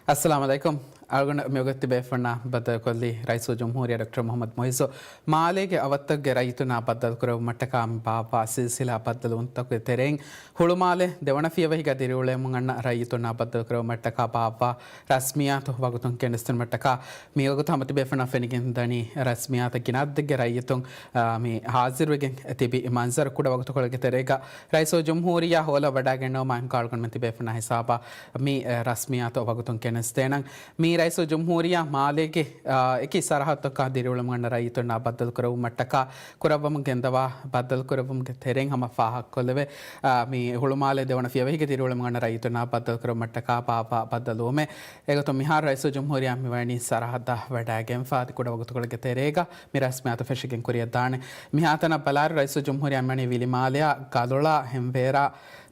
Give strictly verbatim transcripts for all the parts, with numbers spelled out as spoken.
އައްސަލާމު ޢަލައިކުމް. އަޅުގަނޑު މިވަގުތު ބޭފުޅުންނާ ބައްދަލުކޮށްލީ ރައީސުލްޖުމްހޫރިއްޔާ ޑޮކްޓަރ މުޙައްމަދު މުޢިއްޒު މާލޭގެ އަވަށްތަކުގެ ރައްޔިތުންނާ ބައްދަލުކުރެއްވުމަށްޓަކާ މި ބާއްވާ ސިލްސިލާ ބައްދަލުވުންތަކުގެ ތެރެއިން ހުޅުމާލެ ދެވަނަ ފިޔަވަހިގަ ދިރިއުޅެމުން އަންނަ ރައްޔިތުންނާ ބައްދަލުކުރެއްވުމަށްޓަކާ ބާއްވާ ރަސްމިއްޔާތު ވަގުތުން ގެނެސްދިނުމަށްޓަކާ މިވަގުތު ހަމަ ތިބޭފުޅުންނަށް ފެނިގެން ދަނީ ރަސްމިއްޔާތަށް ގިނަ އަދަދެއްގެ ރައްޔިތުން، އާ، މި ހާޒިރުވެގެން ތިބި މަންޒަރު ކުޑަ ވަގުތުކޮޅެއްގެ ތެރޭގަ ރައީސުލްޖުމްހޫރިއްޔާ ހޯލަށް ވަޑައިގެންނެވުމާ އެހުން އަޅުގަނޑުމެން ތިބޭފުޅުންނާ ހިސާބަށް މި، އެ، ރަސްމިއްޔާތު ވަގުތުން ގެނެސްދޭނަން. މީ ރައީސުލްޖުމްހޫރިއްޔާ މާލޭގެ، އާ، އެކި ސަރަހައްދުތަކާ ދިރިއުޅެމުން އަންނަ ރައްޔިތުންނާ ބައްދަލުކުރެއްވުމަށްޓަކާ ކުރައްވަމުން ގެންދަވާ ބައްދަލުކުރެއްވުމުގެ ތެރެއިން ހަމަ ފާހަގަކޮށްލެވޭ. އާ، މި ހުޅުމާލެ ދެވަނަ ފިޔަވަހިގެ ދިރިއުޅެމުން އަންނަ ރައްޔިތުންނާ ބައްދަލުކުރެއްވުމަށްޓަކާ ބާއްވާ ބައްދަލުވުމެއް. އެގޮތުން މިހާރު ރައީސުލްޖުމްހޫރިއްޔާ މިވަނީ ސަރަހައްދަށް ވަޑައިގެންފާ އަދި ކުޑަ ވަގުތުކޮޅެއްގެ ތެރޭގަ މި ރަސްމިއްޔާތު ފެށިގެން ކުރިއަށްދާނެ. މިހާތަނަށް ބަލާއިރު ރައީސުލްޖުމްހޫރިއްޔާ މިވަނީ ވިލިމާލެއާ، ގަލޮޅާ، ހެންވޭރާ،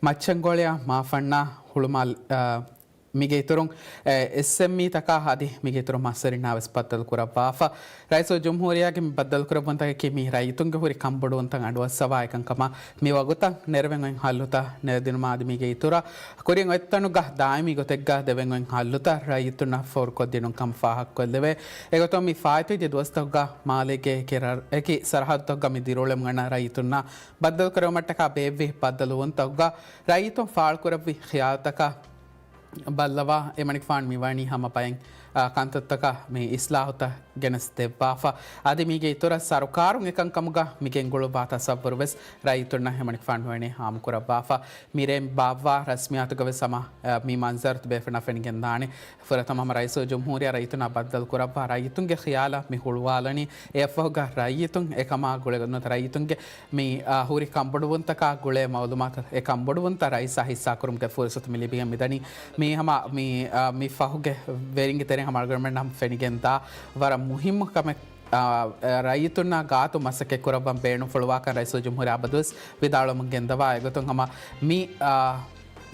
މައްޗަންގޮޅިއާ، މާފަންނާ، ހުޅުމާލް، އާ، މީގެ އިތުރުން، އެ، އެސްއެމްއީތަކާ އަދި މީގެ އިތުރުން މަސްވެރިންނާ ވެސް ބައްދަލު ކުރައްވާފަ. ރައީސުލްޖުމްހޫރިއްޔާގެ މި ބައްދަލުކުރެއްވުންތަކަކީ މި ރައްޔިތުންގެ ހުރި ކަންބޮޑުވުންތައް އަޑުއައްސަވާ އެކަންކަމަށް މި ވަގުތަށް ނެރެވެން އޮތް ހައްލުތައް ނެރެދިނުމާ އަދި މީގެ އިތުރަށް ކުރިން އޮތްތަނުގަ ދާއިމީ ގޮތެއްގަ ދެވެން އޮތް ހައްލުތައް ރައްޔިތުންނަށް ފޯރުކޮށްދިނުން ކަމަށް ފާހަގަކޮށްލެވޭ. އެގޮތުން މި ފާއިތުވެދިޔަ ދުވަސްތަކުގަ މާލޭގެ އެކި ރަ-، އެކި ސަރަހައްދުތަކުގަ މި ދިރިއުޅެމުން އަންނަ ރައްޔިތުންނާ ބައްދަލުކުރެއްވުމަށްޓަކާ ބޭއްވި ބައްދަލުވުންތަކުގަ ރައްޔިތުން ފާޅުކުރެއްވި ޚިޔާލުތަކަށް ބައްލަވާ، އެމަނިކުފާނު މިވަނީ ހަމަ ބައެއް، އާ، ކަންތައްތަކަށް މި އިސްލާހުތައް ގެނެސް ދެއްވާފަ. އަދި މީގެ އިތުރަށް ސަރުކާރުން އެކަންކަމުގަ މި ގެންގުޅުއްވާ ތަސައްވުރު ވެސް ރައްޔިތުންނަށް އެމަނިކުފާނު މިވަނީ ހާމަކުރައްވާފަ. މިރޭ ބާއްވާ ރަސްމިއްޔާތުގަ ވެސް ހަމަ، އާ، މި މަންޒަރު ތިބޭފުޅުންނަށް ފެނިގެންދާނެ. ފުރަތަމަ ހަމަ ރައީސުލްޖުމްހޫރިއްޔާ ރައްޔިތުންނާ ބައްދަލު ކުރައްވާ ރައްޔިތުންގެ ޚިޔާލަށް މި ހުޅުވާލަނީ. އެއަށްފަހުގަ ރައްޔިތުން އެކަމާ ގުޅޭ ނުވަތަ ރައްޔިތުންގެ މި، އާ، ހުރި ކަންބޮޑުވުންތަކާ ގުޅޭ މައުލޫމާތު އެ ކަންބޮޑުވުންތައް ރައީސާ ހިއްސާކުރުމުގެ ފުރުސަތު މި ލިބިގެން މިދަނީ. މީ ހަމަ މި، އާ، މި ފަހުގެ ވެރިންގެ ތެރެއިން ހަމަ އަޅުގަނޑުމެންނަށް ފެނިގެންދާ ވަރަށް މުހިއްމު ކަމެއް، އާ، ރައްޔިތުންނާ ގާތު މަސައްކަތް ކުރައްވަން ބޭނުންފުޅުވާކަން ރައީސުލްޖުމްހޫރިއްޔާ އަބަދުވެސް ވިދާޅުވަމުން ގެންދަވާ. އެގޮތުން ހަމަ މި، އާ،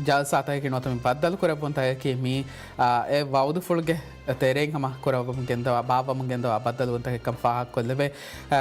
ޖަލްސާތަކަކީ ނުވަތަ މި ބައްދަލުކުރެއްވުންތަކަކީ މީ، އާ، އެ ވައުދުފުޅުގެ ތެރެއިން ހަމަ ކުރައްވަމުން ގެންދަވާ، ބާއްވަމުން ގެންދަވާ ބައްދަލުވުންތަކެއްކަން ފާހަގަކޮށްލެވޭ.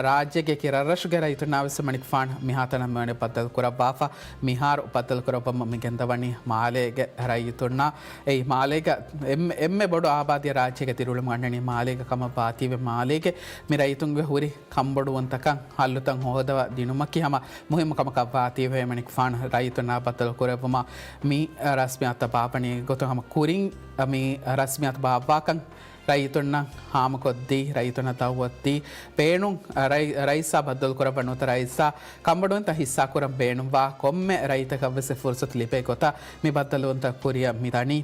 ރާއްޖޭގެ އެކި ރަށްރަށުގެ ރައްޔިތުންނާ ވެސް އެމަނިކުފާނު މިހާތަނަށް މިވަނީ ބައްދަލު ކުރައްވާފަ. މިހާރު ބައްދަލު ކުރައްވަމުން މި ގެންދަވަނީ މާލޭގެ ރައްޔިތުންނާ. އެއީ މާލޭގަ އެންމެ، އެންމެ ބޮޑު އާބާދީ ރާއްޖޭގަ ދިރިއުޅެމުން އަންނަނީ މާލޭގަ ކަމަށް ވާތީވެ މާލޭގެ މި ރައްޔިތުންގެ ހުރި ކަންބޮޑުވުންތަކަށް ހައްލުތައް ހޯދަވަ ދިނުމަކީ ހަމަ މުހިއްމު ކަމަކަށް ވާތީވެ އެމަނިކުފާނު ރައްޔިތުންނާ ބައްދަލު ކުރެއްވުމަށް މި ރަސްމިއްޔާތު ބާއްވަނީ. ގޮތުން ހަމަ ކުރިން މި ރަސްމިއްޔާތު ބާއްވާކަން ރައްޔިތުންނަށް ހާމަކޮށްދީ، ރައްޔިތުންނަށް ދައުވަތުދީ، ބޭނުން ރައި-، ރައީސާ ބައްދަލު ކުރައްވަން ނުވަތަ ރައީސާ ކަންބޮޑުވުންތައް ހިއްސާކުރަން ބޭނުންވާ ކޮންމެ ރައްޔިތަކަށް ވެސް އެ ފުރުސަތު ލިބޭ ގޮތަށް މި ބައްދަލުވުންތައް ކުރިއަށް މި ދަނީ.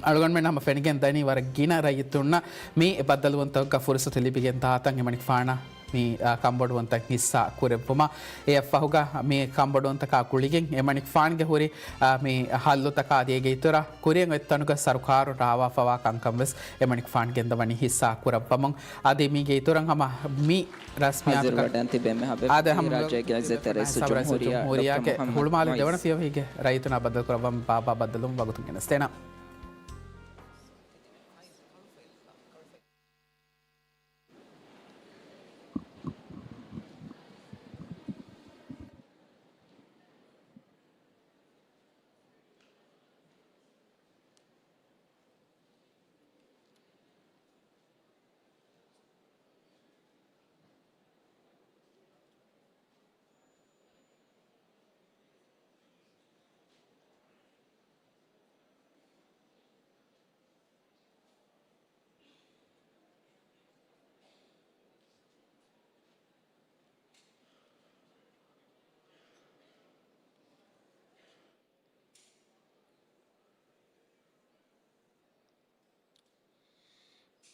އަޅުގަނޑުމެން ހަމަ ފެނިގެން ދަނީ ވަރަށް ގިނަ ރައްޔިތުންނަށް މި ބައްދަލުވުންތަކުގަ ފުރުސަތު ލިބިގެން ދާތަން އެމަނިކުފާނަށް މި، އާ، ކަންބޮޑުވުންތައް ހިއްސާ ކުރެއްވުމަށް. އެއަށްފަހުގަ މި ކަންބޮޑުވުންތަކާ ގުޅިގެން އެމަނިކުފާނުގެ ހުރި، އާ، މި ހައްލުތަކާ އަދި އޭގެ އިތުރަށް ކުރިއަށް އޮތް ތަނުގަ ސަރުކާރު ރާވާފަވާ ކަންކަން ވެސް އެމަނިކުފާނު ގެންދަވަނީ ހިއްސާ ކުރައްވަމުން. އަދި މީގެ އިތުރަށް ހަމަ މި ރަސްމިއްޔާތުގަ ހަމަ ރާއްޖޭގެ އިއްޒަތްތެރި ރައީސުލްޖުމްހޫރިއްޔާ ޑޮކްޓަރ މުޙައްމަދު މުޢިއްޒު ވަގުތުން ގެނެސްދޭނަން.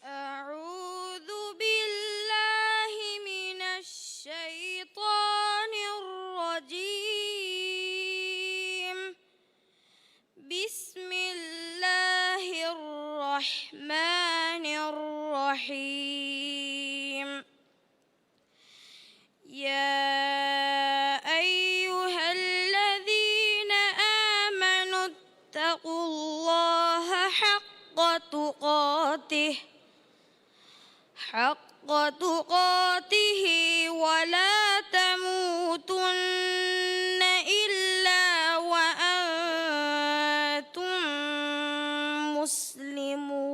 أعوذ بالله من الشيطان الرجيم. بسم الله الرحمن الرحيم. يا أيها الذين آمنوا اتقوا الله حق تقاته، حق تقاته ولا تموتن إلا وأنتم مسلمون.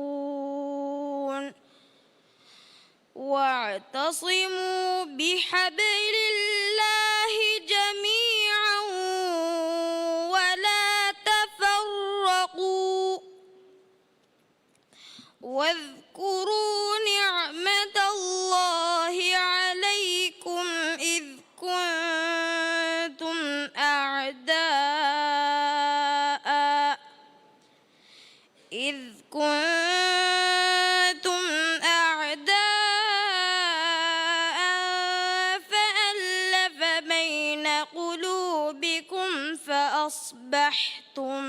أعداء إذ كنتم أعداء فألف بين قلوبكم فأصبحتم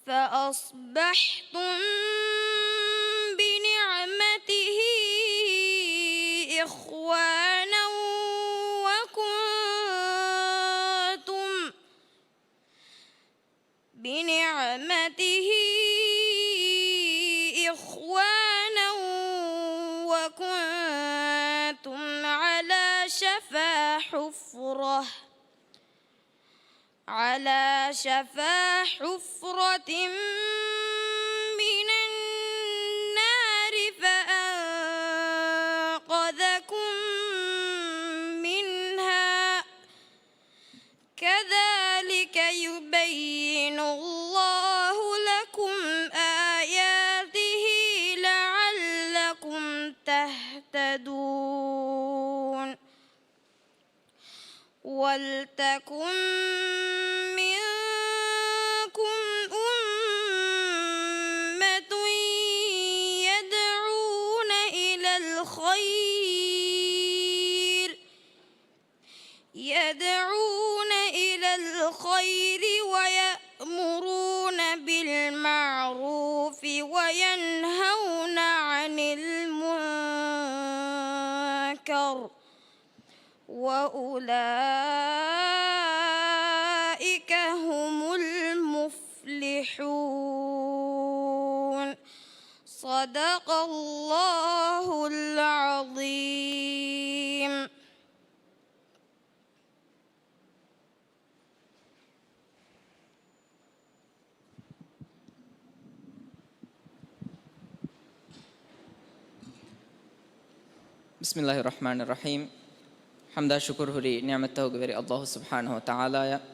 فأصبحتم بنعمته إخوانا وكنتم بنعمته إخوانا وكنتم على شفا حفرة على شفا حفرة من النار فأنقذكم منها كذلك يبين الله لكم آياته لعلكم تهتدون. ولتكن منكم أمة يدعون إلى الخير يدعون إلى الخير ويأمرون بالمعروف وينهون عن المنكر وأولئك هم المفلحون. صدق الله العظيم. بسم الله الرحمن الرحيم. ޙަމްދާ ޝުކުރު ހުރީ ނިޢުމަތްތަކުގެ ވެރި ﷲ ސުބްޙާނަހޫ ވަތަޢާލާއަށް.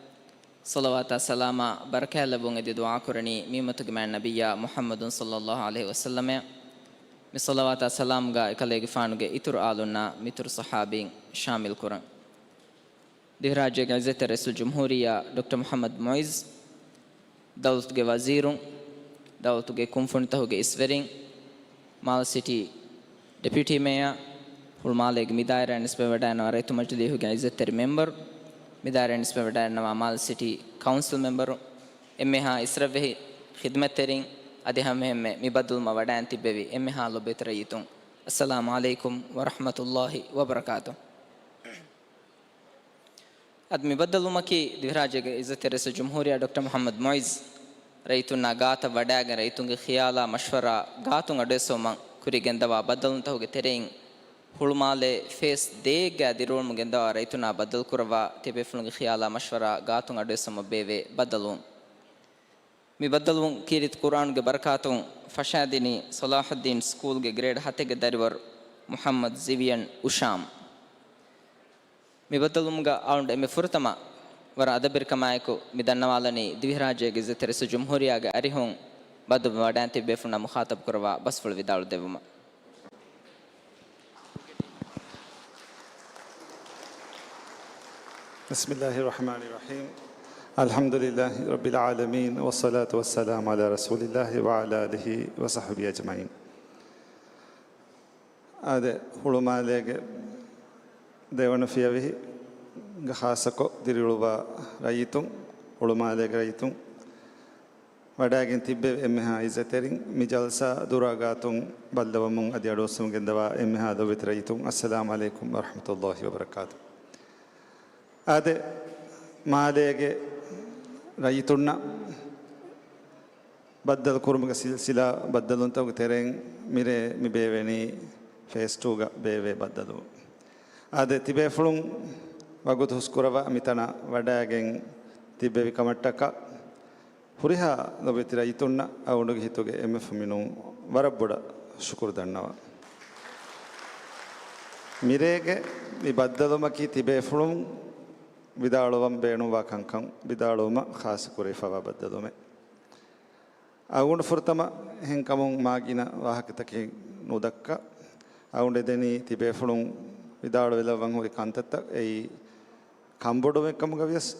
ޞަލަވާތާ ސަލާމާ ބަރަކާތް ލެއްވުން އެދި ދުޢާ ކުރަނީ މި އުއްމަތުގެ މާތް ނަބިއްޔާ މުޙައްމަދު ޞައްލައްލާހު ޢަލައިހި ވަސައްލަމަށް. މި ޞަލަވާތާ ސަލާމްގަ އެކަލޭގެފާނުގެ އިތުރު އާލުންނާ މިތުރު ޞަޙާބީން ޝާމިލް ކުރަން. ދިވެހިރާއްޖޭގެ ޢިއްޒަތްތެރި ރައީސުލްޖުމްހޫރިއްޔާ ޑޮކްޓަރ މުޙައްމަދު މުޢިއްޒު، ދައުލަތުގެ ވަޒީރުން، ދައުލަތުގެ ކުންފުނިތަކުގެ އިސްވެރިން، މާލެ ސިޓީ ޑެޕިއުޓީ މޭޔަރ، ހުޅުމާލޭގެ މިދާއިރާއަށް ނިސްބަތްވެވަޑައިގަންނަވާ ރައްޔިތު މަޖިލީހުގެ ޢިއްޒަތްތެރި މެމްބަރު، މިދާއިރާއަށް ނިސްބަތްވެވަޑައިގަންނަވާ މާލެ ސިޓީ ކައުންސިލް މެމްބަރު، އެންމެހާ އިސްރަށްވެހި ޚިދްމަތްތެރިން، އަދި ހަމައެހެންމެ މި ބައްދަލުވުމަށް ވަޑައިގެން ތިއްބެވި އެންމެހާ ލޮބުވެތި ރައްޔިތުން، އައްސަލާމު ޢަލައިކުމް ވަރަޙްމަތުﷲ ވަބަރަކާތު. އަދި މި ބައްދަލުވުމަކީ ދިވެހިރާއްޖޭގެ ޢިއްޒަތްތެރި ރައީސުލްޖުމްހޫރިއްޔާ ޑޮކްޓަރ މުޙައްމަދު މުޢިއްޒު ރައްޔިތުންނާ ގާތަށް ވަޑައިގެން ރައްޔިތުންގެ ޚިޔާލާ މަޝްވަރާ ގާތުން އަޑުއެއްސެވުމަށް ކުރި ގެންދަވާ ބައްދަލުވުންތަކުގެ ތެރެއިން ހުޅުމާލޭ ފޭސް ދޭއްގައި ދިރިއުޅުމުން ގެންދަވާ ރައްޔިތުންނާ ބައްދަލުކުރައްވާ ތިބޭފުޅުންގެ ޚިޔާލާ މަޝްވަރާ ގާތުން އަޑުއެއްސެވުމަށް ބޭއްވޭ ބައްދަލުވުން. މި ބައްދަލުވުން ކީރިތި ޤުރްއާނުގެ ބަރަކާތުން ފަށާދިނީ ޞަލާޙުއްދީން ސްކޫލްގެ ގްރޭޑް ހަތެއްގެ ދަރިވަރު މުޙައްމަދު ޒިވިޔަން އުޝާމް. މި ބައްދަލުވުމުގަ އަޅުގަނޑު އެންމެ ފުރަތަމަ ވަރަށް އަދަބުވެރިކަމާއެކު މި ދަންނަވާލަނީ ދިވެހިރާއްޖޭގެ ޢިއްޒަތްތެރި ރައީސުލްޖުމްހޫރިއްޔާގެ އަރިހުން ބައްދަލުވުމަށް ވަޑައިގެން ތިއްބެވި ބޭފުޅުންނާ މުޚާޠަބު ކުރައްވާ ބަސްފުޅު ވިދާޅު ދެއްވުމަށް. بسم الله الرحمن الرحيم. الحمد لله رب العالمين، والصلاة والسلام على رسول الله وعلى آله وصحبه أجمعين. އާދެ، ހުޅުމާލޭގެ ދެވަނަ ފިޔަވަހިގަ ޚާއްޞަކޮށް ދިރިއުޅުއްވާ ރައްޔިތުން، ހުޅުމާލޭގެ ރައްޔިތުން، ވަޑައިގެން ތިއްބެވި އެންމެހާ އިއްޒަތްތެރިން، މި ޖަލްސާ ދުރާ ގާތުން ބައްލަވަމުން އަދި އަޑުއައްސަމުން ގެންދަވާ އެންމެހާ ލޮބުވެތި ރައްޔިތުން، އައްސަލާމު ޢަލައިކުމް ވަރަޙްމަތުﷲ ވަބަރަކާތު. އާދެ، މާލޭގެ ރައްޔިތުންނަށް ބައްދަލު ކުރުމުގެ ސިލްސިލާ ބައްދަލުވުންތަކުގެ ތެރެއިން މިރޭ މި ބޭއްވެނީ ފޭސް ޓޫގަ ބޭއްވޭ ބައްދަލުވުން. އާދެ، ތިބޭފުޅުން ވަގުތު ހުސްކުރައްވާ މިތަނަށް ވަޑައިގެން ތިއްބެވި ކަމަށްޓަކާ، ހުރިހާ ލޮބުވެތި ރައްޔިތުންނަށް އަޅުގަނޑުގެ ހިތުގެ އެންމެ ފުމިނުން ވަރަށް ބޮޑަށް ޝުކުރު ދަންނަވަން. މިރޭގެ މި ބައްދަލުވުމަކީ ތިބޭފުޅުން ވިދާޅުވަން ބޭނުންވާ ކަންކަން ވިދާޅުވުމަށް ޚާއްޞަ ކުރެވިފައިވާ ބައްދަލުވުމެއް. އަޅުގަނޑު ފުރަތަމަ އެހެންކަމުން މާ ގިނަ ވާހަކަތަކެއް ނުދައްކާ، އަޅުގަނޑު އެދެނީ ތިބޭފުޅުން ވިދާޅުވެލައްވަން ހުރި ކަންތައްތައް. އެއީ، ކަންބޮޑުވުމެއްކަމުގަ ވިޔަސް،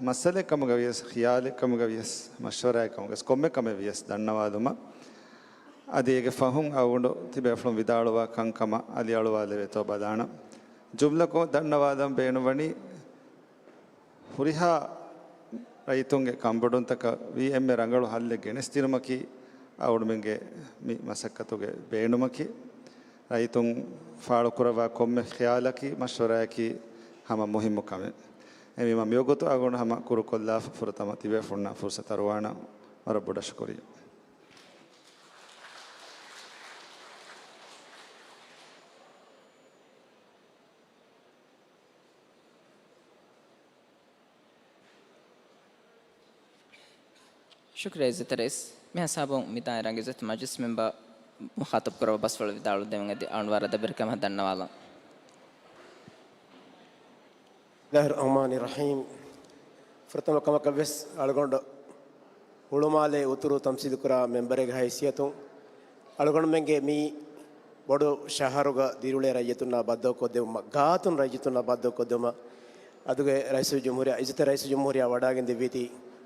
މައްސަލައެއްކަމުގަ ވިޔަސް، ޚިޔާލެއްކަމުގަ ވިޔަސް، މަޝްވަރާއެއްކަމުގަ ވިޔަސް، ކޮންމެ ކަމެއް ވިޔަސް ދަންނަވާލުމަށް. އަދި އޭގެ ފަހުން އަޅުގަނޑު ތިބޭފުޅުން ވިދާޅުވާ ކަންކަމަށް އަލިއަޅުވާލެވޭތޯ ބަލާނަން. ޖުމްލަކޮށް ދަންނަވާލަން ބޭނުންވަނީ، ހުރިހާ ރައްޔިތުންގެ ކަންބޮޑުވުންތަކަށް ވީ އެންމެ ރަނގަޅު ހައްލެއް ގެނެސްދިނުމަކީ އަޅުގަނޑުމެންގެ މި މަސައްކަތުގެ ބޭނުމަކީ. ރައްޔިތުން ފާޅުކުރައްވާ ކޮންމެ ޚިޔާލަކީ މަޝްވަރާއަކީ ހަމަ މުހިއްމު ކަމެއް. އެހެންވީމަ މިވަގުތު އަޅުގަނޑު ހަމަ ކުރުކޮށްލާފަ ފުރަތަމަ ތިބޭފުޅުންނަށް ފުރުސަތު އަރުވާނަން. ވަރަށް ބޮޑަށް ޝުކުރިއްޔާ. ޝުކުރިއްޔާ އިއްޒަތްތެރި ރައީސް. މިހާ ހިސާބުން މި ދާއިރާގެ އިއްޒަތްތެރި މަޖިލިސް މެމްބަރ މުޚާޠަބު ކުރައްވާ ބަސްފުޅު ވިދާޅުވެދެން އެދި އަޅުން ވަރަށް އަދަބުވެރިކަމާ ދަންނަވާލަން. بسم الله الرحمن الرحيم. ފުރަތަމަ ކަމަކަށް ވެސް އަޅުގަނޑު ހުޅުމާލޭ އުތުރު ތަމްސީލުކުރާ މެމްބަރެއްގެ ހައިސިއްޔަތުން އަޅުގަނޑުމެންގެ މި ބޮޑު ޝަހަރުގަ ދިރިއުޅޭ ރައްޔިތުންނާ ބައްދަލުކޮށްދެވުމަށް، ގާތުން ރައްޔިތުންނާ ބައްދަލުކޮށްދެވުމަށް އަދުގެ ރައީސުލްޖުމްހޫރިއްޔާ، އިއްޒަތްތެރި ރައީސުލްޖުމްހޫރިއްޔާ ވަޑައިގެން ދެއްވީތީ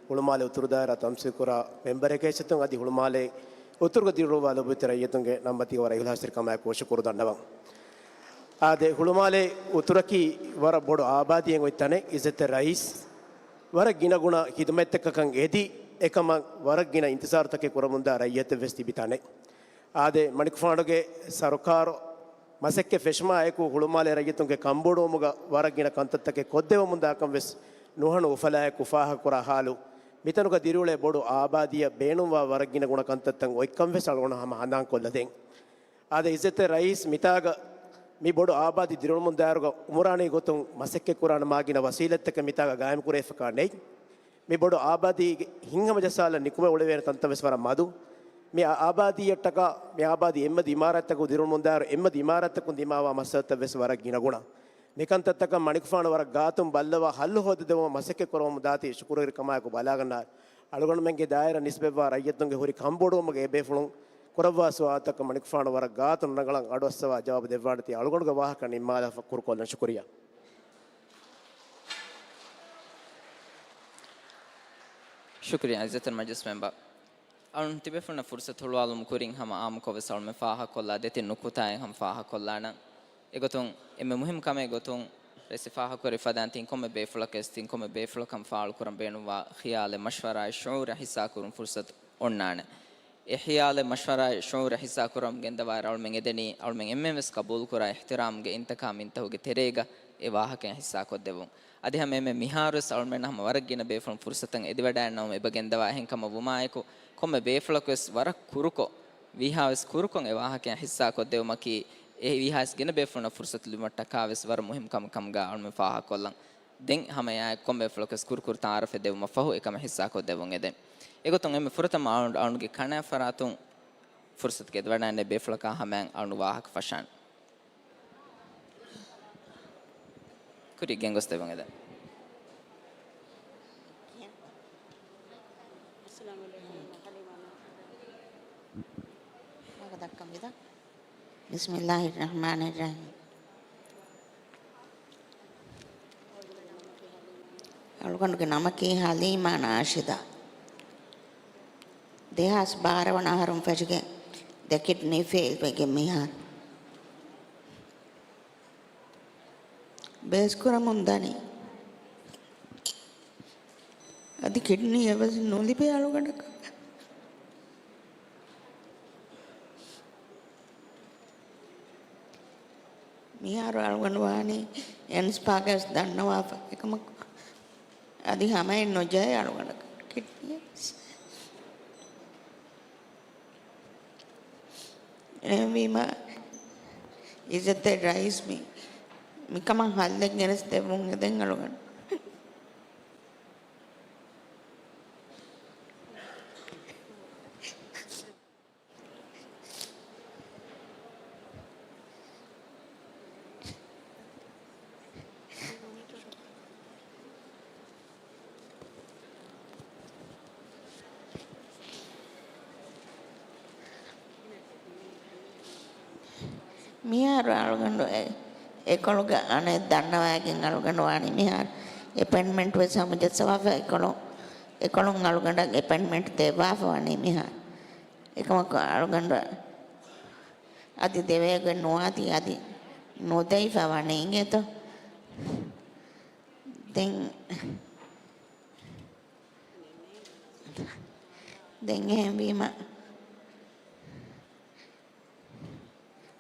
ހުޅުމާލޭ އުތުރު ދާއިރާ ތަމްސީލުކުރާ މެމްބަރެއްގެ ހައިސިއްޔަތުން އަދި ހުޅުމާލޭ އުތުރުގަ ދިރިއުޅުއްވާ ލޮބުވެތި ރައްޔިތުންގެ ނަންމަތީގަ ވަރަށް އިހްލާސްތެރިކަމާއެކު ޝުކުރު ދަންނަވަން. އާދެ، ހުޅުމާލޭ އުތުރަކީ ވަރަށް ބޮޑު އާބާދީއެއް އޮތް ތަނެއް. އިއްޒަތްތެރި ރައީސް ވަރަށް ގިނަގުނަ ޚިދުމަތްތަކަކަށް އެދި، އެކަމަށް ވަރަށް ގިނަ އިންތިޒާރުތަކެއް ކުރަމުންދާ ރައްޔިތެއް ވެސް ތިބި ތަނެއް. އާދެ، މަނިކުފާނުގެ ސަރުކާރު މަސައްކަތް ފެށުމާއެކު ހުޅުމާލޭ ރައްޔިތުންގެ ކަންބޮޑުވުމުގަ ވަރަށް ގިނަ ކަންތައްތަކެއް ކޮށްދެވެމުންދާކަން ވެސް ނުހަނު އުފަލާއެކު ފާހަގަކުރާ ހާލު، މިތަނުގަ ދިރިއުޅޭ ބޮޑު އާބާދީއަށް ބޭނުންވާ ވަރަށް ގިނަގުނަ ކަންތައްތައް އޮތްކަން ވެސް އަޅުގަނޑު ހަމަ ހަނދާންކޮށްލަދޭން. އާދެ، އިއްޒަތްތެރި ރައީސް މިތާގަ މި ބޮޑު އާބާދީ ދިރިއުޅުމުންދާއިރުގަ އުމުރާނީ ގޮތުން މަސައްކަތްކުރާނެ މާގިނަ ވަސީލަތްތަކެއް މިތާގަ ގާއިމްކުރެވިފަކާ ނެތް. މި ބޮޑު އާބާދީގެ ހިތްހަމަޖައްސާލަން ނިކުމެ އުޅެވޭނެ ތަންތަން ވެސް ވަރަށް މަދު. މި އާ-، އާބާދީއަށްޓަކާ މި އާބާދީ އެއްމަދު އިމާރާތްތަކުން ދިރިއުޅުމުންދާއިރު އެއްމަދު އިމާރާތްތަކުން ދިމާވާ މައްސަލަތައް ވެސް ވަރަށް ގިނަގުނަ. މިކަންތައްތަކަށް މަނިކުފާނު ވަރަށް ގާތުން ބައްލަވާ ހައްލު ހޯދަދެއްވުމަށް މަސައްކަތްކުރަމުން ދާތީ ޝުކުރުވެރިކަމާއެކު ބަލާގަންނާ. އަޅުގަނޑުމެންގެ ދާއިރާ ނިސްބަތްވާ ރައްޔިތުންގެ ހުރި ކަންބޮޑުވުމުގެ އެބޭފުޅުން ކުރައްވާ ސުވާލުތަކަށް މަނިކުފާނު ވަރަށް ގާތުން ރަނގަޅަށް އަޑުއައްސަވާ ޖަވާބު ދެއްވާނެތީ އަޅުގަނޑުގެ ވާހަކަ ނިންމާލާފަ ކުރުކޮށްލަން. ޝުކުރިއްޔާ. ޝުކުރިއްޔާ އިއްޒަތްތެރި މަޖިލިސް މެމްބަރ. އަޅުން ތިބޭފުޅުންނަށް ފުރުސަތު ހުޅުވާލުމުގެ ކުރިން ހަމަ އާއްމުކޮށް ވެސް އަޅުމެން ފާހަގަކޮށްލާ ދެތިން ނުކުތާއެއް ހަމަ ފާހަގަކޮށްލާނަން. އެގޮތުން އެންމެ މުހިއްމު ކަމެއް ގޮތުން ރައީސް ފާހަގަކުރި ފަދައިން ތިން ކޮންމެ ބޭފުޅަކަށް ވެސް ތިން ކޮންމެ ބޭފުޅަކަށް ފާޅުކުރަން ބޭނުންވާ ޚިޔާލެއް، މަޝްވަރާއެއް، ޝުޢޫރެއް ހިއްސާކުރުން ފުރުސަތު އޮންނާނެ. އެ ޚިޔާލެއް، މަޝްވަރާއެއް، ޝުޢޫރެއް ހިއްސާކުރަމުން ގެންދަވާއިރު އަޅުމެން އެދެނީ އަޅުމެން އެންމެން ވެސް ޤަބޫލުކުރާ އިޙްތިރާމުގެ އިންތަކާ މިންތަކުގެ ތެރޭގަ އެ ވާހަކައިން ހިއްސާކޮށްދެއްވުން. އަދި ހަމަ އެންމެ މިހާރުވެސް އަޅުމެންނަށް ހަމަ ވަރަށް ގިނަ ބޭފުޅުން ފުރުސަތަށް އެދިވަޑައިގަންނަވަމުން އެބަ ގެންދަވާ އެހެންކަމަށް ވުމާއެކު، ކޮންމެ ބޭފުޅަކުވެސް ވަރަށް ކުރުކޮށް، ވީހާވެސް ކުރުކޮށް އެ ވާހަކައިން ހިއްސާކޮށްދެވުމަކީ، އެ ވީހާވެސް ގިނަ ބޭފުޅުންނަށް ފުރުސަތު ލިބުމަށްޓަކާ ވެސް ވަރަށް މުހިއްމު ކަމެއް ކަމުގަ އަޅުމެން ފާހަގަކޮށްލަން. ދެން ހަމަ އެއާއެކު ކޮންމެ ބޭފުޅަކުވެސް ކުރުކުރު ތަޢާރަފެއް ދެއްވުމަށް ފަހު އެކަމެއް ހިއްސާކޮށްދެއްވުން އެދެން. އެގޮތުން އެންމެ ފުރަތަމަ އަޅު-، އަޅުގަނޑުގެ ކަނާ ފަރާތުން ފުރުސަތު ގެންދަވަޑައިގެންނެވި ބޭފުޅަކާ ހަމައިން އަޅުން ވާހަކަ ފަށާނެ. ކުރިއަށް ގެންގޮސްދެއްވުން އެދެން. بسم الله الرحمن الرحيم. އަޅުގަނޑުގެ ނަމަކީ ހަލީމާ ނާޝިދާ. ދެހާސް ބާރަ ވަނަ އަހަރުން ފެށިގެން ދެ ކިޑްނީ ފެއިލް ވެގެން މިހާރު ބޭސްކުރަމުން ދަނީ. އަދި ކިޑްނީ އެއްވެސް ނުލިބޭ އަޅުގަނޑަކަށް. މިހާރު އަޅުގަނޑު ވާނީ އެންސްޕާގަސް ދަންނަވާފަ އެކަމަކު، އަދި ހަމައެއް ނުޖެހޭ އަޅުގަނޑަކަށް ކިޑްނީ. އެހެންވީމަ، އިއްޒަތްތެރި ރައީސް މި، މިކަމަށް ހައްލެއް ގެނެސްދެއްވުން އެދެން އަޅުގަނޑު. މިހާރު އަޅުގަނޑު އެ، އެކޮޅުގެ އަނެއް ދަންނަވައިގެން އަޅުގަނޑު ވާނީ މިހާރު. އެޕޮއިންޓްމަންޓް ވެސް ހަމަޖައްސަވާފަ އެކޮޅު، އެކޮޅުން އަޅުގަނޑަށް އެޕޮއިންޓްމަންޓް ދެއްވާފަ ވަނީ މިހާރު. އެކަމަކު އަޅުގަނޑަށް އަދި ދެވޭގޮތް ނުވާތީ އަދި ނުދެވިފަ ވަނީ އިނގޭތޯ. ދެން، ދެން އެހެންވީމަ،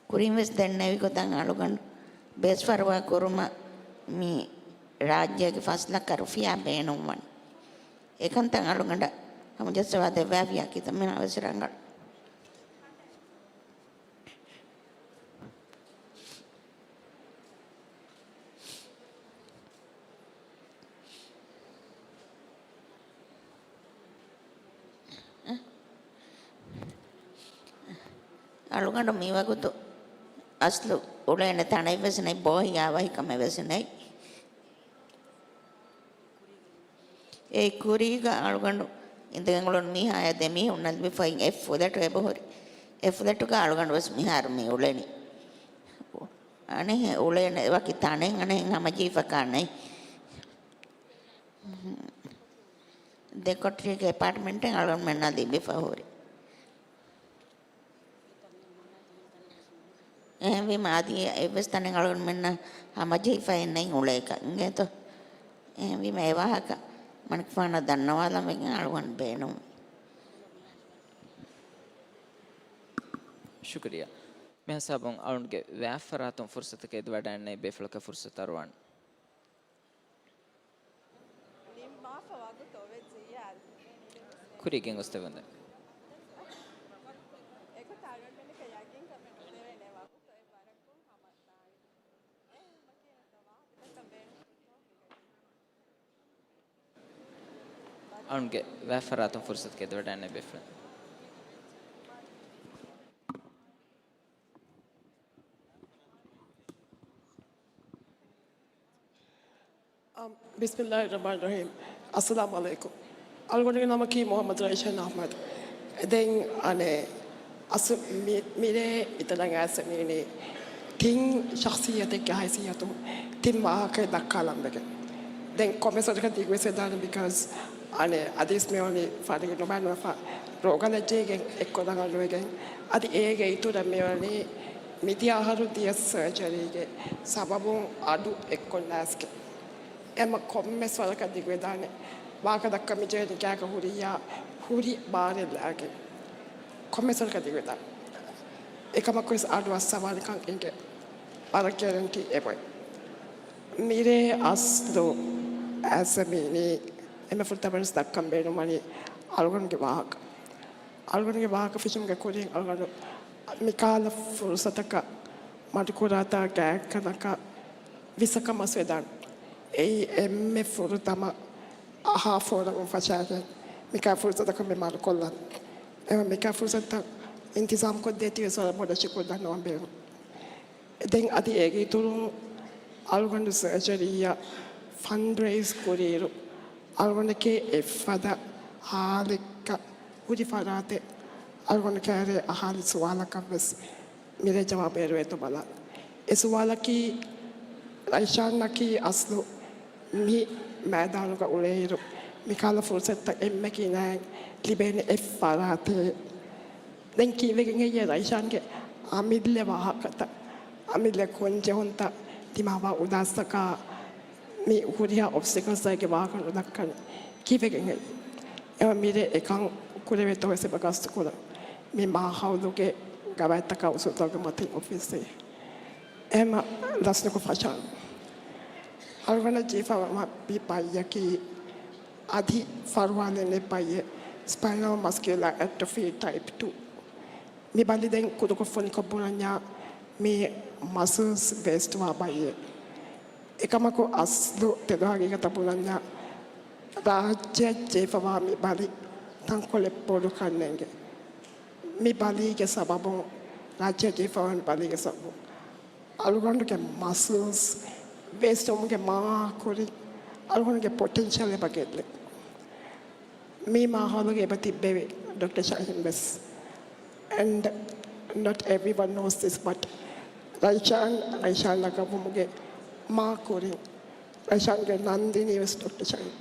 ކުރިން ވެސް ދެންނެވި ގޮތަށް އަޅުގަނޑު ބޭސްފަރުވާ ކުރުމަށް މި ރާއްޖޭގެ ފަސް ލައްކަ ރުފިޔާ ބޭނުންވަން. އެކަންތައް އަޅުގަނޑަށް ހަމަޖައްސަވާ ދެއްވާފިޔާ ކިތަންމެ ހާވެސް ރަނގަޅު. އަޅުގަނޑު މިވަގުތު އަސްލު އުޅޭނެ ތަނެއްވެސް ނެތް، ބޯހިޔާވަހިކަމެއް ވެސް ނެތް. އެ ކުރީގަ އަޅުގަނޑު އިނދެގެން އުޅުނު މީހާޔާ ދެމީހުންނަށް ލިބިފައި އެއް ފުލެޓު އެބަހުރި. އެ ފުލެޓުގަ އަޅުގަނޑު ވެސް މިހާރު މި އުޅެނީ. އަނެއް އުޅޭނެ ވަކި ތަނެއް އަނެއް ހަމަޖެހިފަކާ ނެތް. ދެ ކޮޓަރީގެ އެޕާޓްމަންޓެއް އަޅުގަނޑުމެންނަށް ލިބިފަ ހުރި. އެހެންވީމަ އަދި އެއްވެސް ތަނެއް އަޅުގަނޑުމެންނަށް ހަމަޖެހިފައެއް ނެތް އުޅޭކަށް އިނގޭތޯ. އެހެންވީމަ އެ ވާހަކަ މަނިކުފާނަށް ދަންނަވާލަން ވެގެން އަޅުގަނޑު ބޭނުން. ޝުކުރިއްޔާ. މިހިސާބުން އަޅުންގެ ވާފަރާތުން ފުރުސަތަކަށް އެދިވަޑައިންނެވި ބޭފުޅަކަށް ފުރުސަތު އަރުވަން. ކުރީގެން ގޮސްދެވަންދެން. އަޅުންގެ ވާފަރާތުން ފުރުސަތަކަށް އެދިވަޑައިންނެވި ބޭފުޅުން. އަމް، ބިސްމިއްލާހި ރަޙްމާނި ރަޙީމް. އައްސަލާމު ޢަލައިކުމް. އަޅުގަނޑުގެ ނަމަކީ މުޙައްމަދު ރައިޝާން އަޙްމަދު. ދެން އަނެއް އަސް މި-، މިރޭ އިތަނަށް އައިސް މިވަނީ ތިން ޝަޚްޞިއްޔަތެއްގެ ހައިސިއްޔަތުން ތިން ވާހަކައެއް ދައްކާލަން ވެގެން. ދެން ކޮންމެސް ވަރަކަށް ދިގުވެސް ވެދާނެ، ބިކޮޒް އަނެއް އަދިސް މިވަނީ ފަރިގެ ނުބައި ނުވެފަ ރޯގަލައްޖޭގެން އެއްކޮށް ރަނގަޅު ނުވެގެން. އަދި އޭގެ އިތުރަށް މިވަނީ މިދިޔަ އަހަރު ދިޔަ ސަރޖަރީގެ ސަބަބުން އަޑު އެއްކޮށްލާސްގެ. އެމަ ކޮންމެސް ވަރަކަށް ދިގުވެދާނެ. ވާހަކަ ދައްކަން މިޖެހޭ ނިކާގަ ހުރިއްޔާ ހުރި ބާރެއް ލާގެން. ކޮންމެސް ވަރަކަށް ދިގުވެދާނެ. އެކަމަކުވެސް އަޑު އައްސަވާނެކަން އެނގޭ. ވަރަށް ގެރެންޓީ އެބޮތް. މިރޭ އަސްލު އައިސް މިވަނީ އެންމެ ފުރަތަމަވެސް ދައްކަން ބޭނުންވަނީ އަޅުގަނޑުގެ ވާހަކަ. އަޅުގަނޑުގެ ވާހަކަ ފެށުމުގެ ކުރިން އަޅުގަނޑު މިކާލަ ފުރުސަތަކަށް މަޑުކުރާތާ ގާތްގަނޑަކަށް ވިސަކަށް މަސްވެދާނެ. އެއީ އެންމެ ފުރަތަމަ އަހާ ފޯރަމުން ފަށާގެން މިކާ ފުރުސަތަކަށް މި މަޑުކޮށްލަން. އެމަ މިކާ ފުރުސަތަށް އިންތިޒާމް ކޮށްދޭތީވެސް ވަރަށް ބޮޑަށް ޝުކުރު ދަންނަވަން ބޭނުން. ދެން އަދި އޭގެ އިތުރުން އަޅުގަނޑު ސަރޖަރީއަށް ފަންޑްރެއިޒް ކުރިއިރު، އަޅުގަނޑަކީ އެއްފަދަ ހާލެއްގަ ހުރި ފަރާތެއް. އަޅުގަނޑު ކައިރި އަހާލި ސުވާލަކަށްވެސް މިރޭ ޖަވާބު ބޭރުވޭތޯ ބަލާން. އެ ސުވާލަކީ، ރައިޝާންއަކީ އަސްލު މި މައިދާނުގަ އުޅޭއިރު، މިކާލަ ފުރުސަތުތައް އެންމެ ގިނައިން ލިބޭނެ އެއް ފަރާތެއް. ދެން ކީއްވެގެން ހެއްޔޭ ރައިޝާންގެ އަމިއްލަ ވާހަކަތައް، އަމިއްލަ ކޮން ޖެހުންތައް ދިމާވާ އުދާސްތަކާ މި ހުރިހާ އޮބްސްޓަކަލްސްތަކެއްގެ ވާހަކަ ނުދައްކަނީ ކީއްވެގެން ހެއްޔޭ؟ އެމަ މިރޭ އެކަން ކުރެވޭތޯވެސް އެބަ ގަސްތުކުރަން. މި މާހައުލުގެ ގަވާއިދުތަކާ އުސޫލުތަކުގެ މަތިން އޮފީސް ދޭ. އެމަ ރަސްމީކޮށް ފަށާން. އަޅުގަނޑަށް ޖެހިފަވާ މި ބައްޔަކީ އަދި ފަރުވާލެއް ނެތް ބައްޔެއް، ސްޕައިނަލް މަސްކިއުލާ އެޓްރޮފީ ޓައިޕް ޓޫ. މި ބަލި ދެން ކުދިކޮށް ފޮނިކޮށް ބުނަންޏާ މި މަސަލްސް ވޭސްޓްވާ ބައްޔެއް. އެކަމަކު އަސްލު ތެދު ހަގީގަތަށް ބުނަންޏާ ރާއްޖެއަށް ޖެހިފަވާ މި ބަލި ތަންކޮޅެއް ބޮޑުކަން ނޭނގެ. މި ބަލީގެ ސަބަބުން، ރާއްޖެއަށް ޖެހިފަވާ މި ބަލީގެ ސަބަބުން އަޅުގަނޑުގެ މަސަލްސް ވޭސްޓްވުމުގެ މާ ކުރިން އަޅުގަނޑުގެ ޕޮޓެންޝަލް އެބަ ގެއްލޭ. މި މާހައުލުގަ އެބަ ތިއްބެވި ޑޮކްޓަރ ޝަހީމް ވެސް. And not everyone knows this, but ރައިޝާން، ރައިޝާން ލަގަބުވުމުގެ މާ ކުރިން އައިޝާގެ ނަންދިނީ ވެސް ޑޮކްޓަރ ޝައިން.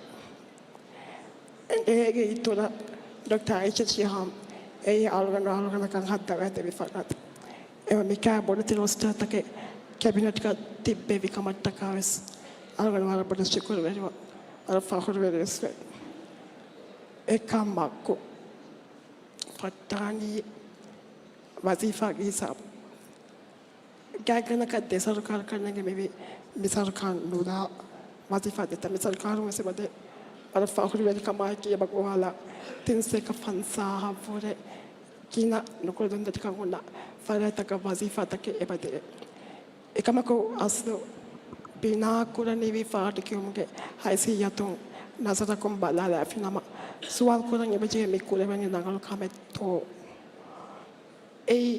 އޭގެ އިތުރަށް ޑޮކްޓަރ އައިޝަ ޝިހާމް އެއީ އަޅުގަނޑު އަޅުގަނޑަކަށް ހައްދަވާދެއްވި ފަރާތެއް. އެ މިކާ ބޮޑެތި ރޯސްޓާތަކެއް ކެބިނެޓްގަ ތިއްބެވި ކަމަށްޓަކާ ވެސް އަޅުގަނޑު ވަރަށް ބޮޑަށް ޝުކުރުވެރިވާ، ވަރަށް ފަޚުރުވެރި ވެސް ވޭ. އެކަމަކު ފައްޓާނީ ވަޒީފާގެ ހިސާބު. ގާތްގަނޑަކަށް ދެ ސަރުކާރަކަށް ނެގެމިވި މި ސަރުކާރު ނުލާ ވަޒީފާ ދެތަ؟ މި ސަރުކާރުން ވެސް އެބަދޭ ވަރަށް ފަޚުރުވެރިކަމާއެކީ އެބަ ގޮވާލާ ތިން ސަތޭކަ ފަންސާހަށްވުރެ ގިނަ ނުކުޅެދުންތެރިކަން ހުންނަ ފަރާތްތަކަށް ވަޒީފާތަކެއް އެބަދޭ. އެކަމަކު އަސްލު ބިނާކުރަނިވި ފާޓި ކިޔުމުގެ ހައިސިއްޔަތުން ނަޒަރަކުން ބަލާލާފިނަމަ، ސުވާލު ކުރަން އެބަޖެހޭ މި ކުރެވެނީ ރަނގަޅު ކަމެއްތޯ؟ އެއީ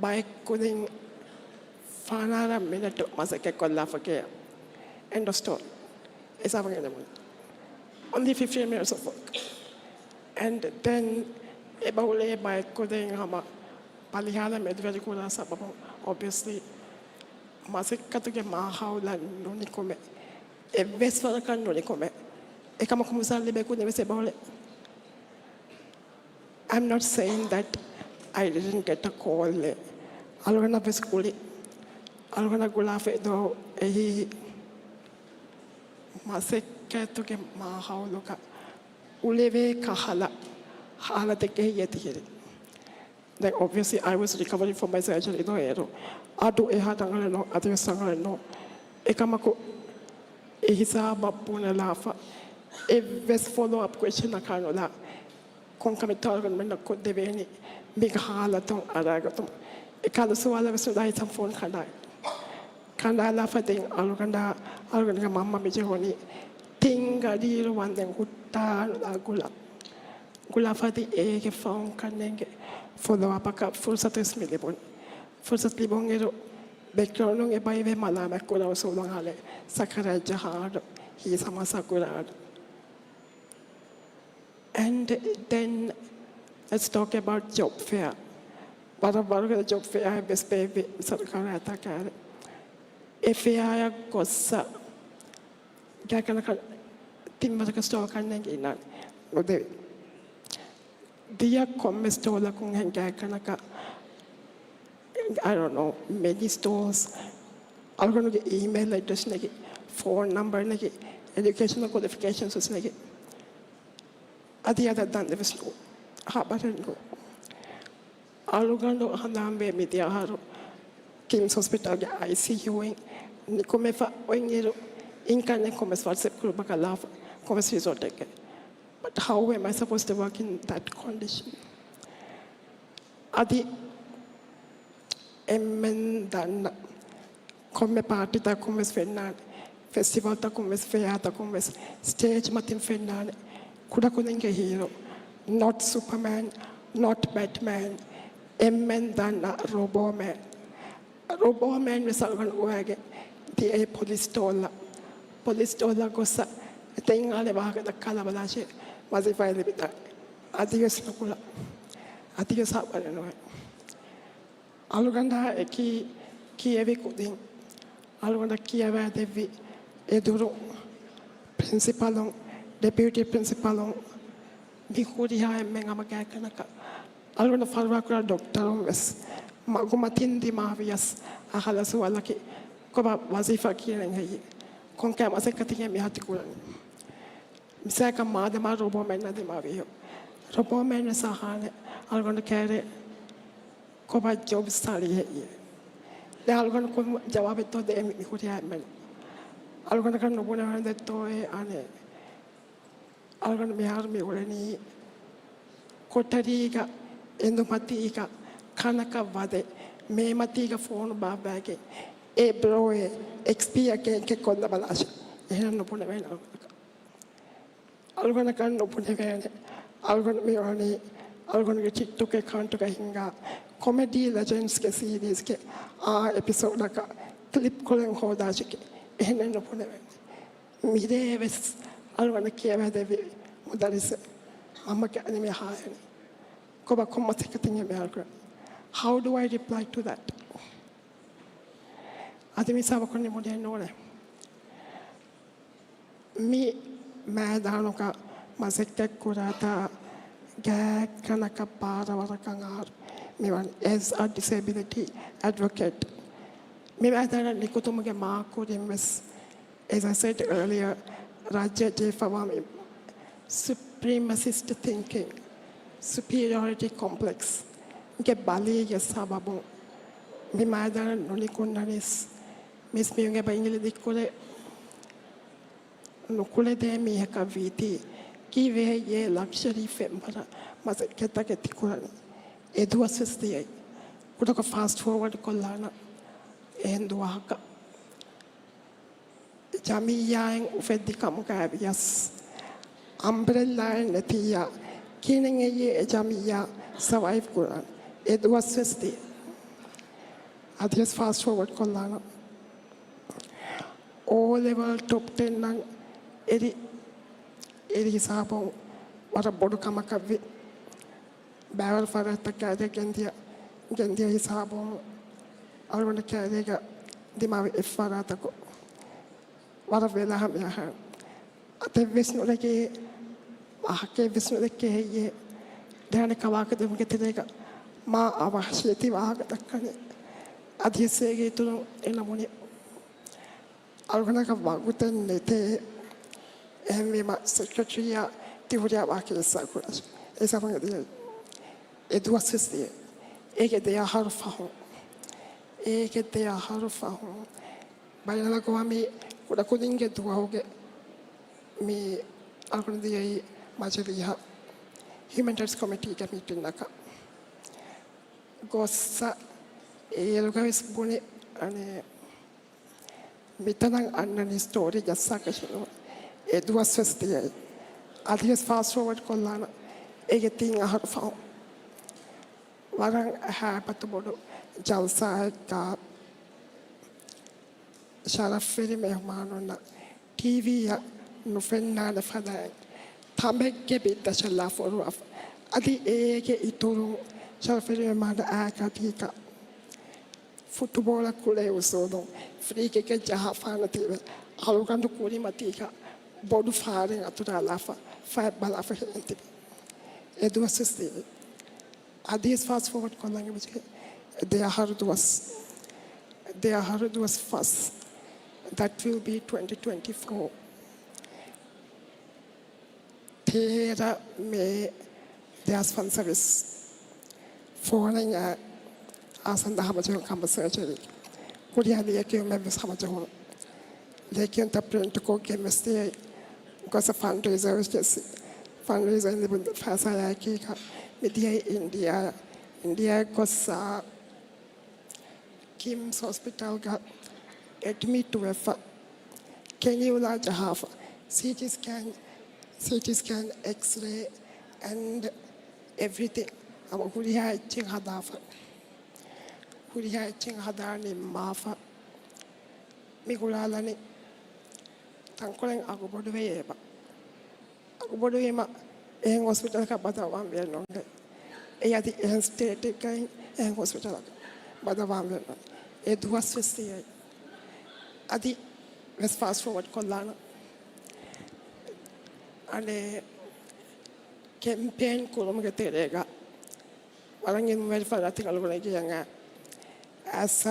ބައެއް ކުދިން ފަނަރަ މިނެޓު މަސައްކަތްކޮށްލާފަ ކިޔާ އެންޑް އޮފް ސްޓޯރީ ހިސާބަށް ގެނެވުނު. Only fifteen minutes of work. And then އެބަ އުޅޭ ބައެއް ކުދިން ހަމަ ބަލިހާލަ މެދުވެރިކުރާ ސަބަބުން އޮބްވިއަސްލީ މަސައްކަތުގެ މާހައުލަށް ނުނިކުމެ، އެއްވެސް ވަރަކަށް ނުނިކުމެ، އެކަމަކު މިސާލު ލިބޭ ކުދިން ވެސް އެބަ އުޅޭ. I'm not saying that I didn't get a call. އަޅުގަނޑަށް ވެސް ގުޅި. އަޅުގަނޑަށް ގުޅާފައި ދޯ އެހީ މަސައްކަތުގެ މާހައުލުގަ އުޅެވޭ ކަހަލަ ހާލަތެއްގައި އެތިހިރި. Then obviously I was recovering from my surgery ދޯ އޭރު. އަޑު އެހާ ރަނގަޅެއް ނޯ، އަދިވެސް ރަނގަޅެއް ނޯ. އެކަމަކު އެ ހިސާބަށް ބުނެލާފަ އެއްވެސް ފޮލޯ އަޕް ކޮއެސްޗަނަކާ ނުލާ ކޮންކަމެއްތޯ އަޅުގަނޑުމެންނަށް ކޮށްދެވޭނީ މިގަ ހާލަތުން އަރާގަތުމަށް. އެކަހަލަ ސުވާލެއް ވެސް ނުލާ ހިތަށް ފޯނު ކަނޑާ، ކަނޑާލާފަ ދެން އަޅުގަނޑާ އަޅުގަނޑުގެ މަންމަ މި ޖެހުނީ ތިން ގަޑިއިރު ވަންދެން ހުއްޓާ ނުލާ ގުޅާ. ގުޅާފަ އަދި އޭގެ ފަހުން ކަންނޭނގެ ފޮލޯ އަޕަކަށް ފުރުސަތު ވެސް މި ލިބުނީ. ފުރުސަތު ލިބުނުއިރު ބެކްގްރައުންޑުން އެބައިވެ މަލާމަތްކުރާ އުސޫލުން އާލެ ސަކަރާތް ޖަހާ އަޑު، ހިތް ހަމަސާ ކުރާ އަޑު. And then let's talk about job fair. ވަރަށް ވަރުގަދަ ޖޮބް ފެއާއެއް ވެސް ބޭއްވި ސަރުކާރާ އަތާ ކާރި. އެ ފެއާއަށް ގޮއްސަ ގާތްގަނޑަކަށް ތިން ވަރަކަށް ސްޓޯލް ކަންނޭނގެ އިންނާނެ ނުދެވި. ދިޔަ ކޮންމެ ސްޓޯލަކުން ހެން ގާތްގަނޑަކަށް I don't know, many stores. އަޅުގަނޑުގެ އީމެއިލް އެޑްރެސް ނެގި، ފޯން ނަމްބަރ ނެގި، އެޑިއުކޭޝަނަލް ކޮލިފިކޭޝަންސް ވެސް ނެގި. އަދި އަދަށް ދަންނެވެސް ނޫން. ހަބަރެއް ނޫން. އަޅުގަނޑު ހަނދާންވޭ މިދިޔަ އަހަރު ކިމްސް ހޮސްޕިޓަލްގެ އައިސީޔޫއިން ނިކުމެފަ އޮތްއިރު އިންކަންނެއް ކޮމެސް ވަޓްސްއެޕް ގްރޫޕަކަށް ލާފަ ކޮމެސް ރިސޯޓެއްގެ. But how am I supposed to work in that condition? އަދި އެންމެން ދަންނަ ކޮންމެ ޕާޓީތަކުން ވެސް ފެންނާނެ، ފެސްޓިވަލްތަކުން ވެސް، ފެއާތަކުން ވެސް ސްޓޭޖް މަތިން ފެންނާނެ ކުޑަކުދިންގެ ހީރޯ. Not Superman, not Batman. އެންމެން ދަންނަ ރޮބޯމޭން. ރޮބޯމޭން ވެސް އަޅުގަނޑު ގޮވައިގެން ދިޔައީ ޕޮލިސް ސްޓޯލްއަށް. ޕޮލިސް ސްޓޯލްއަށް ގޮއްސަ އެތެއް އާލެ ވާހަކަ ދައްކާލާ ބަލާށޭ ވަޒީފާއެއް ލިބިދާނެ. އަދިވެސް ނުކުޅަ. އަދިވެސް ހަބަރެއް ނުވޭ. އަޅުގަނޑާ އެކީ ކިޔެވި ކުދިން އަޅުގަނޑަށް ކިޔަވައިދެއްވި އެދުރު ޕްރިންސިޕަލުން، ޑެޕިއުޓީ ޕްރިންސިޕަލުން، މި ހުރިހާ އެންމެން ހަމަ ގާތްގަނޑަކަށް އަޅުގަނޑަށް ފަރުވާކުރާ ޑޮކްޓަރުން ވެސް މަގުމަތިން ދިމާވިޔަސް އަހަލަ ސުވާލަކީ، ކޮބާ ވަޒީފާ ކިޔަނީ ހެއްޔޭ؟ ކޮންކަހަލަ މަސައްކަތެއް މި ހަދި ކުރަނީ؟ މިސާލަކަށް މާދަމާ ރޮބޯމޭން އަދި މާވިޔޯ. ރޮބޯމޭން ވެސް އަހާނެ އަޅުގަނޑު ކައިރި ކޮބާ ޖޮބް ސާޅީ ހެއްޔޭ؟ ދެ އަޅުގަނޑު ކޮން ޖަވާބެއްތޯ ދޭ މި ހުރިހާ އެންމެން. އަޅުގަނޑަކަށް ނުބުނެވޭނެ ދެއްތޯއޭ އަނެއް. އަޅުގަނޑު މިހާރު މި އުޅެނީ ކޮޓަރީގަ އެނދުމަތީގަ ކަނަކަށް ވަދެ، މޭމަތީގަ ފޯނު ބާއްވައިގެން، އޭ ބްރޯއޭ، އެކްސްޕީއަކޭ އެކެއް ކޮށްލަބަލާށޭ. އެހެން ނުބުނެވޭނެ އަޅުގަނޑަކަށް. އަޅުގަނޑަކަށް ނުބުނެވޭނެ. އަޅުގަނޑު މި އުޅެނީ އަޅުގަނޑުގެ ޗިއްޓުގެ ކަންޓުގަ ހިންގާ ކޮމެޑީ ލެޖެންޑްސްގެ ސީރީޒްގެ އާ އެޕިސޯޑަކަށް ކްލިޕްކޮޅެއް ހޯދާށެކޭ. އެހެނެއް ނުބުނެވޭނެ. މިރޭ ވެސް އަޅުގަނޑަށް ކިޔަވައިދެއްވި މުދައްރިސް އަހްމަދު އަނިމޭ ހާހެނެ. ކޮބާ ކޮން މަސައްކަތެއް މިހާރު ކުރަނީ؟ How do I reply to that? އަދި މި ސަބަކުން ނިމުނޭ ނޫނޭ. މި މައިދާނުގަ މަސައްކަތް ކުރާތާ ގާތްގަނޑަކަށް ބާރަވަރަކަށް އަހަރު މިވަނީ as a disability advocate. މި މައިދާނަށް ނިކުތުމުގެ މާކުރިން ވެސް، as I said earlier, ރާއްޖެއަށް ޖެހިފަވާ މި supremacist thinking, superiority complex ގެ ބަލީގެ ސަބަބުން މި މައިދާނަށް ނުނިކުންނަނީސް، މިސް މީހުން އެބަ އިނގިލި ދިއްކުރޭ. ނުކުޅެދޭ މީހަކަށް ވީތީ، ކީއްވެ ހެއްޔޭ ލަކްޝަރީ ފެންވަރަށް މަސައްކަތްތަކެއް ތި ކުރަނީ؟ އެ ދުވަސް ވެސް ދިޔައީ. ކުޑަކޮށް ފާސްޓް ފޯވަޑް ކޮށްލާނަން އެހެން ދުވަހަކަށް. ޖަމިއްޔާއެއް އުފެއްދި ކަމުގައި ވިޔަސް، އަމްބްރެއްލާއެއް ނެތިއްޔާ، ކިހިނެއް އެއީ އެ ޖަމިއްޔާ ސަވައިވް ކުރަން؟ އެ ދުވަސް ވެސް ދިޔަ. އަދިވެސް ފާސްޓް ފޯވަޑް ކޮށްލާނަން. އޯ ލެވެލް ޓޮޕް ޓެން އަށް އެރި، އެރި ހިސާބުން ވަރަށް ބޮޑު ކަމަކަށްވި. ބައިވަރު ފަރާތްތަކަށް އަދި ގެންދިޔަ، ގެންދިޔަ ހިސާބުން އަޅުގަނޑު ކައިރީގަ ދިމާވި އެއްފަރާތަކު ވަރަށް ވެލާ ހަމަޔަހަ. އަތެއްވެސް ނުލެގޭ، ވާހަކައެއްވެސް ނުދެއްކޭ ހެއްޔޭ؟ ދެވަނަ ކަވާކިދުންގެ ތެރޭގަ މާ އަވަހަށޭ ތި ވާހަކަ ދައްކަނީ. އަދިވެސް އޭގެ އިތުރުން އޭނަ ބުނި އަޅުގަނޑަކަށް ވަގުތެއް ނެތޭ. އެހެންވީމަ ސެކްރެޓަރީއާ ތި ހުރިހާ ވާހަކައެއް އެއްސާ ކުރަން. އެ ސަމަގަ ދިޔަ އެ ދުވަސް ވެސް ދިޔަ. އޭގެ ދެ އަހަރު ފަހުން. އޭގެ ދެ އަހަރު ފަހުން. ބައިނަލްއަގުވާމީ ކުޑަކުދިންގެ ދުވަހުގެ މި އަޅުގަނޑު ދިޔައީ މަޖިލީހަށް ހިއުމަން ރައިޓްސް ކޮމިޓީގެ މީޓިންއަކަށް. ގޮއްސަ އޭރުގަވެސް ބުނި، އަނެއް މިތަނަށް އަންނަނީ ސްޓޯރީ ޖައްސާކަށެއް ނޫން. އެ ދުވަސް ވެސް ދިޔައީ. އަދިވެސް ފާސްޓް ފޯވަޑް ކޮށްލާނަން. އޭގެ ތިން އަހަރު ފަހުން. ވަރަށް ހައިބަތު ބޮޑު ޖަލްސާއެއްގަ ޝަރަފްވެރި މެހުމާނުންނަށް ޓީވީއަށް ނުފެންނާނެ ފަދައިން ތަނބެއްގެ ބިއްދަށަށް ލާފަ އޮރުވާފަ. އަދި އޭގެ އިތުރުން ޝަރަފްވެރި މެހުމާނު އާކަތީކަ ފުޓުބޯޅަ ކުޅޭ އުސޫލުން ފްރީ ކިކެއް ޖަހާފާނެތީވެ، އަޅުގަނޑު ކުރިމަތީގަ ބޮޑު ފާރެއް އަތުރާލާފަ، ފައެއް ބަލާފަ ހެން ތިބި. އެ ދުވަސް ވެސް ދިޔައީ. އަދިވެސް ފާސްޓް ފޯވަޑް ކޮށްލަން އެބަޖެހޭ ދެ އަހަރު ދުވަސް. ދެ އަހަރު ދުވަސް ފަސް. That will be twenty twenty-four. ތޭރަ މޭ ދެހާސް ފަންސަވީސް. ފޯނެއް އާސަންދަ ހަމަޖެހުން ކަމަށް ސަރޖަރީ. ހުރިހާ ލިޔެކިޔުމެއް ވެސް ހަމަޖެހުނު. ލިޔެކިޔުންތައް ޕްރިންޓް ކޮށްގެން ވެސް ދިޔައީ. ގޮސް ފަންޑްރޭޒަރ ވެސް ޖެއްސި. ފަންޑްރޭޒަރ ލިބުނު ފައިސާއާއެކީގަ މި ދިޔައީ އިންޑިއާ. އިންޑިއާ ގޮއްސަ ކިމްސް ހޮސްޕިޓަލްގަ އެޑްމިޓް ވެފަ، ކެނިއުލާ ޖަހާފަ، ސީޓީ ސްކޭން، ސީޓީ ސްކޭން، އެކްސްރޭ and everything. ހަމަ ހުރިހާ އެއްޗެއް ހަދާފަ. ހުރިހާ އެއްޗެއް ހަދާ ނިންމާފަ. މި ގުޅާލަނީ ތަންކޮޅެއް އަގުބޮޑުވެ އެބަ. އަގުބޮޑުވީމަ އެހެން ހޮސްޕިޓަލަކަށް ބަދަލުވާން ވެއެއް ނޫން. އެ އަދި އެހެން ސްޓޭޓެއްގައި އެހެން ހޮސްޕިޓަލަކަށް ބަދަލުވާން ވެއެއް ނޫން. އެ ދުވަސް ވެސް ދިޔައީ. އަދި ވެސް ފާސްޓް ފޯވަޑް ކޮށްލާނަން. އަނެއް ކެމްޕޭން ކުރުމުގެ ތެރޭގަ ވަރަށް އިލްމުވެރި ފަރާތެއް އަޅުގަނޑު ގެޔަށް އައިސް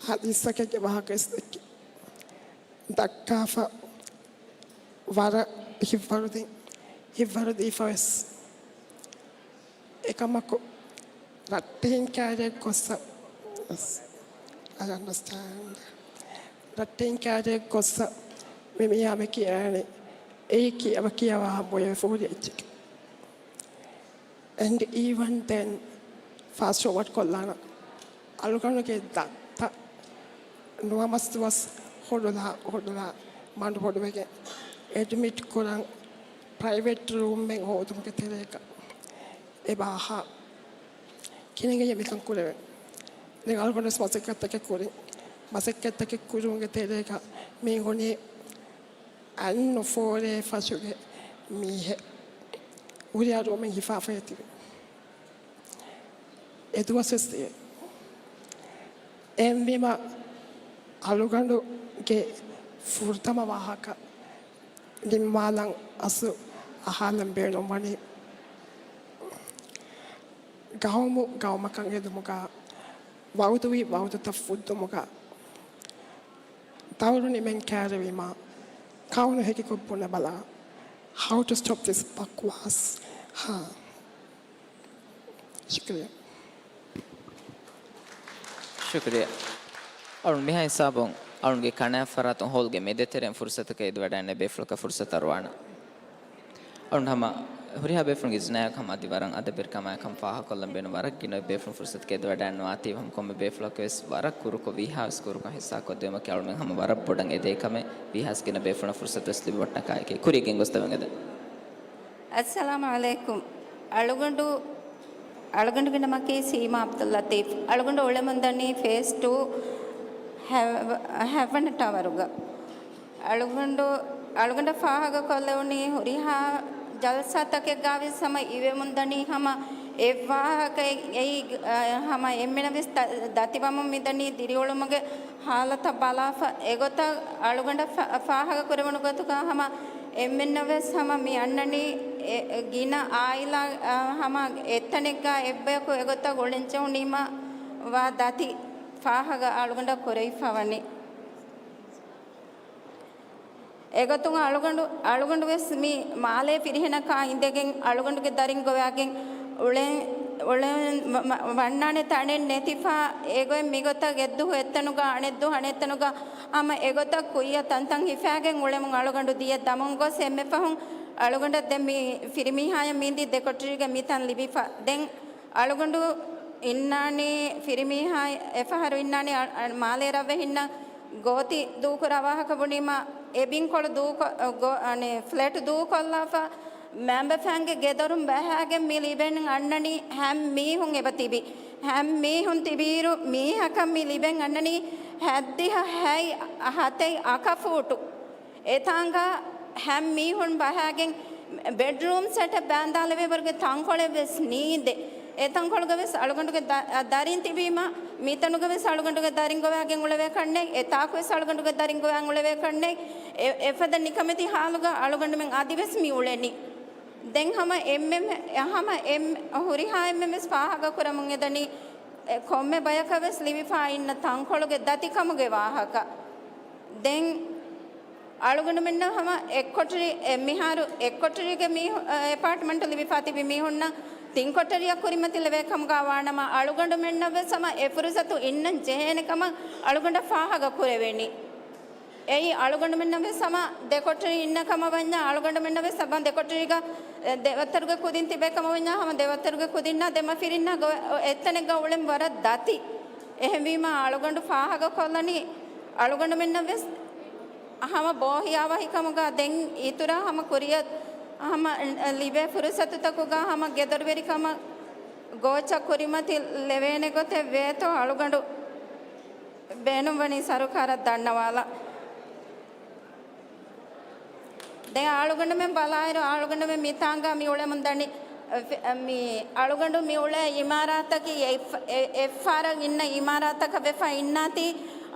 ހަދީސްތަކެއްގެ ވާހަކަ ވެސް ދެއްކި، ދައްކާފަ، ވަރަށް ހިތްވަރުދީ، ހިތްވަރުދީފަ ވެސް. އެކަމަކު، ރައްޓެހިން ކާރިއަށް ގޮއްސަ، I understand. ރައްޓެހިން ކާރިއަށް ގޮއްސަ މި މީހާ މި ކިޔާނީ އެއީ ކިޔަވަ ކިޔަވާ ހަމަ ބޮއެވިފަ ހުރި އެއްޗެކޭ. And even then, ފާސްޓް ފޯވަޑް ކޮށްލާނަން. އަޅުގަނޑުގެ ދައްތަ ނުވަމަސް ދުވަސް ހޮޑުލާ، ހޮޑުލާ މަޑު ބޮޑުވެގެން އެޑްމިޓް ކުރަން ޕްރައިވެޓް ރޫމެއް ހޯދުމުގެ ތެރޭގަ އެބަ އަހާ. ކިހިނެއް އެއީ މިކަން ކުރެވެން؟ ދެން އަޅުގަނޑު ވެސް މަސައްކަތްތަކެއް ކުރިން. މަސައްކަތްތަކެއް ކުރުމުގެ ތެރޭގަ މި ހުނީ އަތް ނުފޯރޭ ފަށުގެ މީހެއް ހުރިހާ ރޫމެއް ހިފާފައި ތިބި. އެ ދުވަސް ވެސް ދިޔަ. އެހެންވީމަ އަޅުގަނޑުގެ ފުރަތަމަ ވާހަކަ ނިންމާލަން އަސްލު އަހާލަން ބޭނުންވަނީ. ގައުމު ގައުމަކަށް އެދުމުގަ، ވައުދުވި ވައުދުތައް ފުއްދުމުގަ، ދައުރު ނިމެން ކައިރިވީމަ، ކައުނު ހެކިކޮށް ބުނެބަލާ. How to stop this بكواس؟ ހާ. ޝުކުރިއްޔާ. ޝުކުރިއްޔާ. އަޅުން މިހާ ހިސާބުން އަޅުންގެ ކަނާތް ފަރާތުން ހޯލްގެ މެދެތެރެއިން ފުރުސަތަކަށް އެދިވަޑައިގެންނެވި ބޭފުޅަކަށް ފުރުސަތު އަރުވާނަން. އަޅުން ހަމަ ހުރިހާ ބޭފުޅުންގެ އިޒުނާއަކަށް ހަމަ އަދި ވަރަށް އަދަބެރިކަމާއެކު ހަމަ ފާހަގަކޮށްލަން ބޭނުން ވަރަށް ގިނަ ބޭފުޅުން ފުރުސަތުގައި އެދިވަޑައިގެންނުވާތީ ހަމަ ކޮންމެ ބޭފުޅަކަށް ވެސް ވަރަށް ކުރުކޮށް ވީހާވެސް ކުރުކޮށް ހިއްސާކޮށްދިއުމަކީ އަޅުމެން ހަމަ ވަރަށް ބޮޑަށް އެދޭ ކަމެއް. ވީހާވެސް ގިނަ ބޭފުޅުން ފުރުސަތު ވެސް ލިބިވަޑައިގަތް ކަމަކީ. ކުރިޔަށް ގެންގޮސްދެވެން އެދެން. އައްސަލާމު ޢަލައިކުމް. އަޅުގަނޑު، އަޅުގަނޑުގެ ނަމަކީ ސީމާ ޢަބްދުއްލަތީފް. އަޅުގަނޑު އުޅެމުންދަނީ ފޭސް ޓޫ ހަ-، ހަވަނަ ޓަވަރުގަ. އަޅުގަނޑު، އަޅުގަނޑަށް ފާހަގަކޮށްލެވުނީ ހުރިހާ ޖަލްސާތަކެއްގަވެސް ހަމަ އިވެމުންދަނީ ހަމަ އެއްވާހަކައެއް އެއީ، އަ، ހަމަ އެންމެނަށްވެސް ދަ-، ދަތިވަމުން މިދަނީ ދިރިއުޅުމުގެ ހާލަތަށް ބަލާފަ، އެގޮތަށް އަޅުގަނޑަށް ފަ-، ފާހަގަކުރެވުނު ގޮތުގަ ހަމަ އެންމެންނަށްވެސް ހަމަ މި އަންނަނީ އެ، އެ، ގިނަ އާއިލާ، އަ، ހަމަ އެއްތަނެއްގަ އެއްބަޔަކު އެގޮތަށް އުޅެންޖެހުނީމަ ވާ ދަތި ފާހަގަ އަޅުގަނޑަށް ކުރެވިފަވަނީ. އެގޮތުން އަޅުގަނޑު، އަޅުގަނޑުވެސް މި މާލޭ ފިރިހެނަކާ އިނދެގެން އަޅުގަނޑުގެ ދަރިން ގޮވާގެން އުޅެން، އުޅެން ވަ-، ވަ-، ވަންނާނެ ތަނެއް ނެތިފަ، އެގޮތް މިގޮތަށް އެއްދުހު އެއްތަނުގަ އަނެއްދުހު އަނެއްތަނުގަ ހަމަ އެގޮތަށް ކުއްޔަށް ތަންތަން ހިފާގެން އުޅެމުން އަޅުގަނޑު ދިޔަ ދަމުން ގޮސް އެންމެ ފަހުން އަޅުގަނޑަށް ދެން މި ފިރިމީހާޔަށް މީނދީ ދެކޮޓަރީގެ މިތަން ލިބިފަ. ދެން އަޅުގަނޑު އިންނާނީ ފިރިމީހާ އެފަހަރު އިންނާނީ އަ-، އަ-، މާލޭ ރަށްވެހިންނަށް ގޯތި ދޫކުރާ ވާހަކަ ބުނީމަ، އެ ބިންކޮޅު ދޫކޮ-، ގޯ-، އަނެ، ފްލެޓް ދޫކޮށްލާފަ، މައިންބަފައިންގެ ގެދޮރުން ބަހާގެން މި ލިބެން އަންނަނީ ހަމަ މީހުން އެބަ ތިބި. ހަމަ މީހުން ތިބިއިރު މީހަކަށް މި ލިބެން އަންނަނީ ހައްދިހަ ހަތް، ހަތެއް އަކަފޫޓު. އެތާނގަ ހަމަ މީހުން ބަހާގެން ބެޑްރޫމް ސެޓެއް ބާންދާލެވޭވަރުގެ ތަންކޮޅެއް ވެސް ނީނދެ. އެ ތަންކޮޅުގަ ވެސް އަޅުގަނޑުގެ ދަ-، ދަރިން ތިބީމަ، މިތަނުގަ ވެސް އަޅުގަނޑުގެ ދަރިން ގޮވާގެން އުޅެވޭ ކަންނެއް، އެތާކު ވެސް އަޅުގަނޑުގެ ދަރިން ގޮވާ އުޅެވޭ ކަންނެއް، އެ-، އެފަދަ ނިކަމެތި ހާލުގަ އަޅުގަނޑުމެން އަދިވެސް މި އުޅެނީ. ދެން ހަމަ އެންމެން، ހަމަ އެން-، ހުރިހާ އެންމެން ވެސް ފާހަގަ ކުރަމުން އެދަނީ، އެ، ކޮންމެ ބަޔަކަށް ވެސް ލިބިފަ އިންނަ ތަންކޮޅުގެ ދަތިކަމުގެ ވާހަކަ. ދެން އަޅުގަނޑުމެންނަށް ހަމަ އެއްކޮޓަރި، އެ، މިހާރު އެއްކޮޓަރީގެ މީހު-، އެ، އެޕާޓްމަންޓު ލިބިފާ ތިބި މީހުންނަށް ތިންކޮޓަރިއަށް ކުރިމަތިލެވޭ ކަމުގަ ވާނަމަ، އަޅުގަނޑުމެންނަށް ވެސް ހަމަ އެ ފުރުސަތު އިންނަން ޖެހޭނެ ކަމަށް އަޅުގަނޑަށް ފާހަގަ ކުރެވެނީ. އެއީ އަޅުގަނޑުމެންނަށް ވެސް ހަމަ ދެކޮޓަރި އިންނަ ކަމަށް ވަންޏާ، އަޅުގަނޑުމެންނަށް ވެސް ހަމަ ދެކޮޓަރީގަ، އެ، ދެވަތަރުގެ ކުދިން ތިބޭ ކަމަށް ވަންޏާ، ހަމަ ދެވަތަރުގެ ކުދިންނާ ދެމަފިރިންނާ ގޮ-، އެއްތަނެއްގަ އުޅެން ވަރަށް ދަތި. އެހެންވީމަ އަޅުގަނޑު ފާހަގަ ކޮށްލަނީ، އަޅުގަނޑުމެންނަށް ވެސް ހަމަ ބޯހިޔާވަހިކަމުގަ ދެން އިތުރަށް ހަމަ ކުރިއަށް ހަމަ ލިބޭ ފުރުސަތުތަކުގަ ހަމަ ގެދޮރުވެރިކަމަށް ގޯއްޗަށް ކުރިމަތި ލެވޭނެ ގޮތެއް ވޭތޯ އަޅުގަނޑު ބޭނުންވަނީ ސަރުކާރަށް ދަންނަވާލަން. ދެން އަޅުގަނޑުމެން ބަލާއިރު، އަޅުގަނޑުމެން މިތާނގަ މި އުޅެމުން ދަނީ، އެ، މި އަޅުގަނޑު މި އުޅޭ އިމާރާތަކީ އެއް، އެ، އެއްފަހަރަށް އިންނަ އިމާރާތަކަށް ވެފަ އިންނާތީ،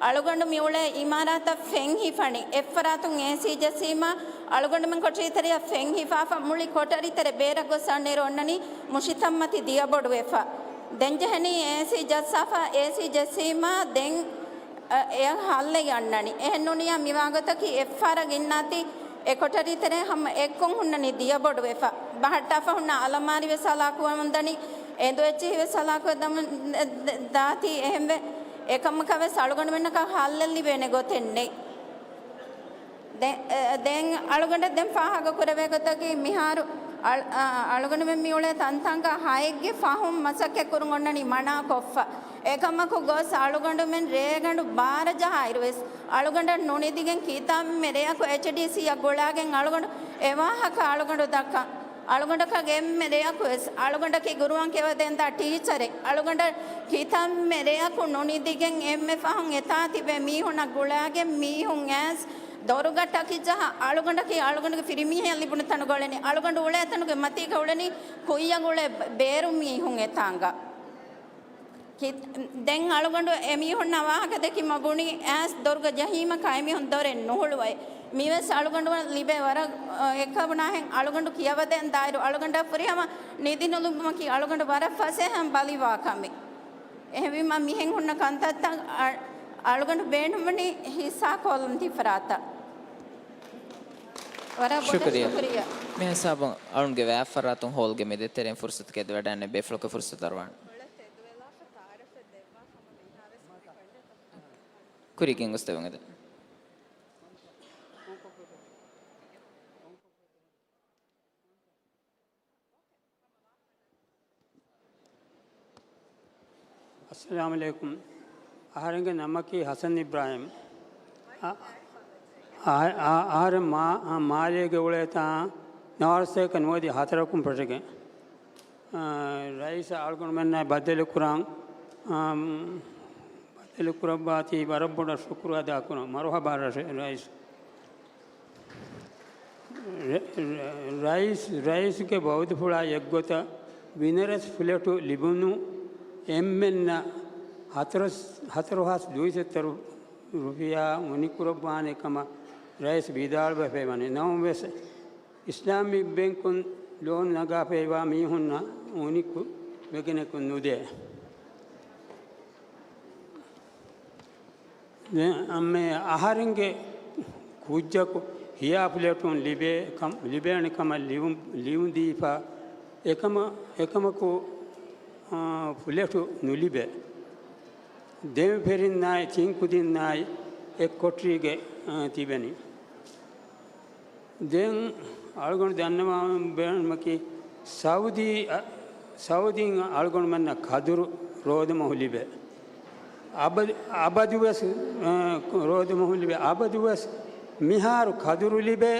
އަޅުގަނޑު މި އުޅޭ އިމާރާތަށް ފެން ހިފަނީ. އެއްފަރާތުން އޭސީ ޖެއްސީމަ، އަޅުގަނޑުމެން ކޮޓަރި ތެރެއަށް ފެން ހިފާފަ މުޅި ކޮޓަރި ތެރެ ބޭރަށް ގޮސް އަންނައިރު އޮންނަނީ މުށިތައްމަތި ދިޔަބޮޑުވެފަ. ދެން ޖެހެނީ އޭސީ ޖައްސާފަ، އޭސީ ޖެއްސީމަ ދެން އެ، އެ ހައްލެއް އަންނަނީ. އެހެން ނޫނިއްޔާ މިވާގޮތަކީ އެއްފަހަރަށް އިންނާތީ އެ ކޮޓަރި ތެރޭ ހަމަ އެއްކޮށް ހުންނަނީ ދިޔަބޮޑުވެފަ. ބަހައްޓާފަ ހުންނަ އަލަމާރި ވެސް ހަލާކުވަމުން ދަނީ، އެނދު އެއްޗިހި ވެސް ހަލާކުވެ ދަމުން ދާތީ. އެހެންވެ، އެކަމަކަށް ވެސް އަޅުގަނޑުމެންނަކަށް ހައްލެއް ލިބޭނެ ގޮތެއް ނެތް. ދެ-، އެ، ދެން އަޅުގަނޑަށް ދެން ފާހަގަ ކުރެވޭ ގޮތަކީ މިހާރު އަޅު-، އަ، އަޅުގަނޑުމެން މި އުޅޭ ތަންތަންގަ ހައެއްގެ ފަހުން މަސައްކަތް ކުރުން އޮންނަނީ މަނާކޮށްފަ. އެކަމަކު ގޮސް އަޅުގަނޑުމެން ރޭގަނޑު ބާރަ ޖަހާއިރު ވެސް އަޅުގަނޑަށް ނުނިދިގެން ކިތަންމެ ރެޔަކު އެޗްޑީސީއަށް ގުޅާގެން އަޅުގަނޑު އެވާހަކަ އަޅުގަނޑު ދައްކަން. އަޅުގަނޑަކަށް އެންމެ ރެޔަކު ވެސް އަޅުގަނޑަކީ ގުރުއާން ކިޔަވަދޭންދާ ޓީޗަރެއް. އަޅުގަނޑަށް ކިތަންމެ ރެޔަކު ނުނިދިގެން އެންމެ ފަހުން އެތާ ތިބޭ މީހުންނަށް ގުޅާގެން މީހުން އައިސް ދޮރުގަ ޓަކި ޖަހާ އަޅުގަނޑަކީ އަޅުގަނޑުގެ ފިރިމީހައަށް ލިބުނު ތަނުގަ އުޅެނީ. އަޅުގަނޑު އުޅޭ ތަނުގެ މަތީގަ އުޅެނީ ކުއްޔަށް އުޅޭ ބޭ-، ބޭރު މީހުން އެތާނގަ. ކި-، ދެން އަޅުގަނޑު އެމީހުންނާ ވާހަކަ ދެކީމަ ބުނީ އައިސް ދޮރުގަ ޖަހީމަކާ އެމީހުން ދޮރެއް ނުހުޅުވައި. މިވެސް އަޅުގަނޑު ލިބޭ ވަރަށް، އަ، އެއްކަމަށް ނާހެން އަޅުގަނޑު ކިޔަވަދޭން ދާއިރު އަޅުގަނޑަށް ފުރިހަމަ ނިދި ނުލިބުމަކީ އަޅުގަނޑު ވަރަށް ފަސޭހައިން ބަލިވާ ކަމެއް. އެހެންވީމަ މިހެން ހުންނަ ކަންތައްތައް އަ-، އަޅުގަނޑު ބޭނުންވަނީ ހިއްސާކޮށްލަން ތި ފަރާތަށް. ވަރަށް ބޮޑަށް ޝުކުރިއްޔާ. ޝުކުރިއްޔާ. މި ހިސާބުން އަޅުންގެ ވައި ފަރާތުން ހޯލްގެ މި ދޭތެރެއިން ފުރުސަތު ކެތްވަޑައިގެން ބޭފުޅަކު ފުރުސަތު އަރުވާނެ. ކުރިއަށް ގެންގޮސްދެވުން އެދެން. އައްސަލާމު ޢަލައިކުމް. އަހަރެންގެ ނަމަކީ ޙަސަން އިބްރާހިމް. އަ-، އަ-، އަ-، އަހަރެން މާ-، އަ، މާލޭގެ އުޅޭތާ ނަވާރަސަތޭކަ ނުވަދި ހަތަރަކުން ޕްރޮޖެކްޓް. އާ، ރައީސް އަޅުގަނޑުމެންނާ ބައްދަލުކުރަން، އާ، ބައްދަލުކުރައްވާތީ ވަރަށް ބޮޑަށް ޝުކުރު އަދާކުރަން. މަރުޙަބާ ރަށެ-، ރައީސް. ރަ-، ރަ-، ރައީސް، ރައީސްގެ ވައުދުފުޅާ އެއްގޮތަށް ވިނަރަސް ފްލެޓު ލިބުނު އެންމެންނަށް ހަތަރު، ހަތަރު ހާސް ދުއިސައްތަ ރު-، ރުފިޔާ އުނިކުރައްވާނެ ކަމަށް ރައީސް ވިދާޅުވެފައިވަނީ. ނަމަވެސް، އިސްލާމިކް ބޭންކުން ލޯނު ނަގާފައިވާ މީހުންނަށް އުނިކު ވެގެނެކު ނުދޭ. ދެން މި އަހަރެންގެ ކުއްޖަކު ހިޔާ ފްލެޓުން ލިބޭ ކަމަށް، ލިބޭނެ ކަމަށް ލިޔުން، ލިޔުން ދީފަ އެކަމަ-، އެކަމަކު، އާ، ފްލެޓު ނުލިބޭ. ދެން ފެރިންނާއި ތިން ކުދިންނާއި އެއް ކޮޓަރީގެ، އާ، ތިބެނީ. ދެން އަޅުގަނޑު ދަންނަވާން ބޭނުމަކީ، ސައުދީ، ސައުދީން އަޅުގަނޑުމެންނަށް ކަދުރު ރޯދަމަހު ލިބޭ. އަބަދު، އަބަދުވެސް، އަ، ރޯދަމަހު ލިބޭ. އަބަދުވެސް މިހާރު ކަދުރު ލިބޭ،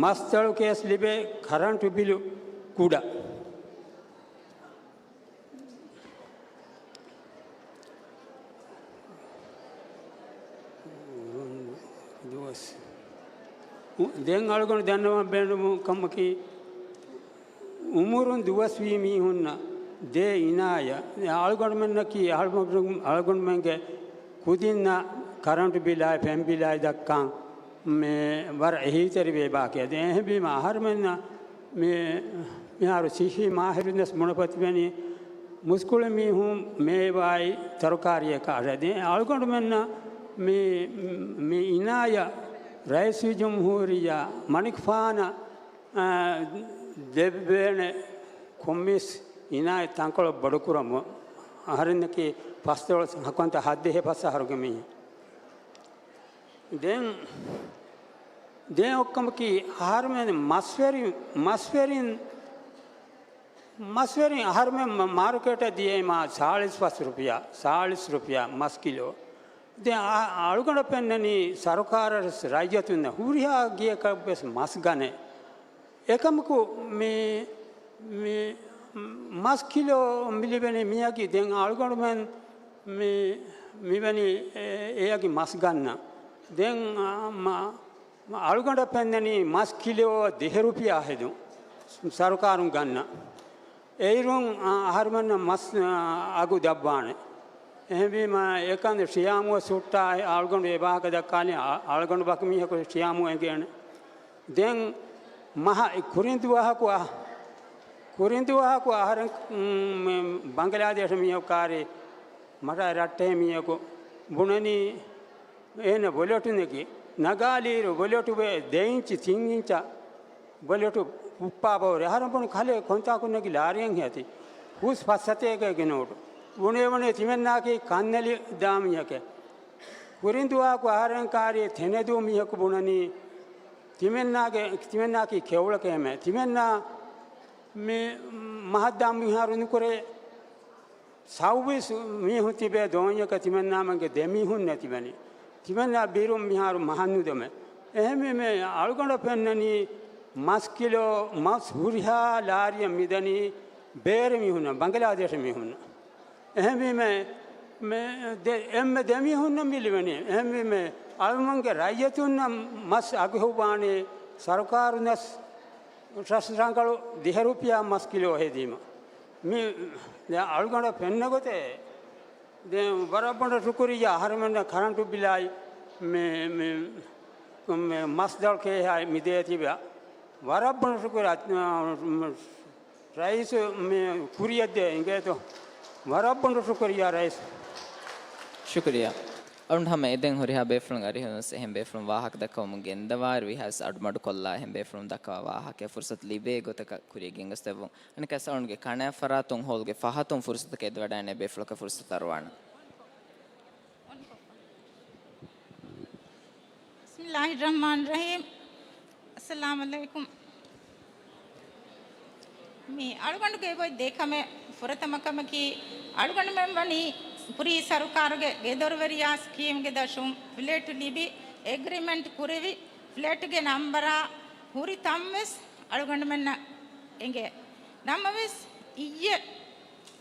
މަސްތަޅު ކޭސް ލިބޭ، ކަރަންޓު ބިލު ކުޑަ. ދުވަސް. ދެން އަޅުގަނޑު ދަންނަވާން ބޭނުން ކަމަކީ، އުމުރުން ދުވަސްވީ މީހުންނަށް ދޭ އިނާޔަތް. އަޅުގަނޑުމެންނަކީ އަޅުގަނޑު-، އަޅުގަނޑުމެންގެ ކުދިންނަށް ކަރަންޓު ބިލާއި ފެން ބިލާއި ދައްކާން މި ވަރަށް އެހީތެރިވޭ ބާކީ. ދެން އެހެންވީމަ އަހަރުމެންނަށް މި-، މިހާރު ސިއްހީ މާހިރުންވެސް ބުނެފަ ތިބެނީ، މުސްކުޅި މީހުން މޭވާއި ތަރުކާރީއަކަށް އަރައި. ދެން އަޅުގަނޑުމެންނަށް މި، މި އިނާޔަތް ރައީސުލްޖުމްހޫރިއްޔާ މަނިކުފާނަށް، އާ، ދެއްވޭނެ ކޮންމެސް އިނާޔަތް ތަންކޮޅެއް ބޮޑުކުރަމު. އަހަރެންނަކީ ފަސްދޮޅަސް ހަކުންތަ ހައްދެހި ފަސް އަހަރުގެ މީހެއް. ދެން، ދެން އޮއްކަމަކީ އަހަރުމެން މަސްވެރިން، މަސްވެރިން، މަސްވެރިން އަހަރުމެން މަ-، މާރުކޭޓަށް ދިޔައީމާ ސާޅީސް ފަސް ރުފިޔާ، ސާޅީސް ރުފިޔާ މަސް ކިލޯ. ދެން އަ-، އަޅުގަނޑަށް ފެންނަނީ ސަރުކާރަށް ރައްޔިތުންނަށް ހުރިހާ ގިޔަކަށްވެސް މަސް ގަނެ. އެކަމަކު މި، މި މަސް ކިލޯ މި ލިބެނީ މިއަކީ ދެން އަޅުގަނޑުމެން މި، މިވެނީ އެ-، އެއަކީ މަސް ގަންނަ. ދެން އަ، މަ-، މަ-، އަޅުގަނޑަށް ފެންނަނީ މަސް ކިލޯ ދިހަ ރުފިޔާ ހެދުން ސަރުކާރުން ގަންނަ. އެއިރުން އަ، އަހަރުމެންނަށް މަސް، އަ، އަގު ދަށްވާނެ. އެހެންވީމަ އެކަން ޝިޔާމުވެސް ހުއްޓާ އަޅުގަނޑު އެ ވާހަކަ ދައްކާލި އަ-، އަޅުގަނޑު ވަކި މީހަކު ޝިޔާމު އެނގޭނެ. ދެން މަހަ-، ކުރިން ދުވަހަކު އަ-، ކުރިން ދުވަހަކު އަހަރެން، މް، ބަނގްލާދޭޝް މީހަކު ކާރި މަޓާ ރައްޓޭ މީހަކު ބުނަނީ އޭނަ ބޮލެޓު ނެގި ނަގާލީރު ބޮލެޓު ވޭ ދެ އިންޗި ތިން އިންޗަށް ބޮލެޓު އުއްޕާ ބަހުރި. އަހަރެން ބުނި ކަލޭ ކޮންތާކު ނެގި ލާރިއެއް ހޭތި. ހުސް ފަސް ސަތޭކައިގެ ނޯޓު. ބުނޭ ބުނޭ ތިމެންނާކީ ކަންނެލި ދާ މީހެކޭ. ކުރިން ދުވަހަކު އަހަރެން ކާރި ތެނެދޫ މީހަކު ބުނަނީ ތިމެންނާގެ، ތިމެންނާކީ ކެއުޅެކޭމެ. ތިމެންނާ މި މަހަށްދާ މިހާރު ނުކުރޭ. ސައުވީސް މީހުން ތިބޭ ދޯންޏަކަށް ތިމެންނާމެންގެ ދެ މީހުންނޭ ތިބެނީ. ތިމެންނާ ބިރުން މިހާރު މަހަށް ނުދެމޭ. އެހެންވީމަ އަޅުގަނޑަށް ފެންނަނީ މަސް ކިލޯ މަސް ހުރިހާ ލާރިއެއް މިދަނީ ބޭރު މީހުންނަށް، ބަނގްލާދޭޝު މީހުންނަށް. އެހެންވީމަ މެ ދެ-، އެންމެ ދެ މީހުންނަށް މި ލިބެނީ. އެހެންވީމަ އަޅުމެންގެ ރައްޔިތުންނަށް މަސް އަގު ހުއްވާނީ ސަރުކާރުންނަސް ރަސް ރަނގަޅު ދިހަ ރުފިޔާ މަސް ކިލޯ ހެދީމަ. މި ދެ އަޅުގަނޑަށް ފެންނަ ގޮތެއް. ދެން ވަރަށް ބޮޑަށް ޝުކުރިއްޔާ އަހަރެމެންނަށް ކަރަންޓު ބިލާއި މި، މި، މަސްދަޅު ކޭހާ މިދޭތީބަ. ވަރަށް ބޮޑު ޝުކުރިއްޔާ، ރައީސް މި ކުރިޔަށްދޭ އިނގޭތޯ. ވަރަށް ބޮޑު ޝުކުރިއްޔާ ރައީސް. ޝުކުރިއްޔާ. އަޅުން ހަމަ އެދެން ހުރިހާ ބޭފުޅުން އަރިހުންވެސް އެހެން ބޭފުޅުން ވާހަކަ ދައްކަވަމުން ގެންދަވާއިރު ވީހާވެސް އަޑުމަޑުކޮށްލާ އެހެން ބޭފުޅުން ދައްކަވާ ވާހަކައެއް ފުރުސަތު ލިބޭ ގޮތަކަށް ކުރިޔަށް ގެންގޮސްދެއްވުން. އަނެއްކާވެސް އަޅުންގެ ކަނާތް ފަރާތުން ހޯލްގެ ފަހަތުން ފުރުސަތަކަށް އެދިވަޑައިގެން އެ ބޭފުޅަކަށް ފުރުސަތު އަރުވާނަން. ބިސްމިއްލާހިއްރަޙްމާނިއްރަޙީމް. އައްސަލާމު ޢަލައިކުމް. މި އަޅުގަނޑުގެ އެބޮތް ދޭ ކަމެއް ފުރަތަމަ ކަމަކީ، އަޅުގަނޑުމެން ވަނީ ކުރީ ސަރުކާރުގެ ގެދޮރުވެރިޔާ ސްކީމްގެ ދަށުން ފްލެޓް ލިބި، އެގްރިމެންޓް ކުރެވި، ފްލެޓްގެ ނަންބަރާ ހުރި ތަންވެސް އަޅުގަނޑުމެންނަށް އެނގޭ. ނަމަވެސް، އިއްޔެ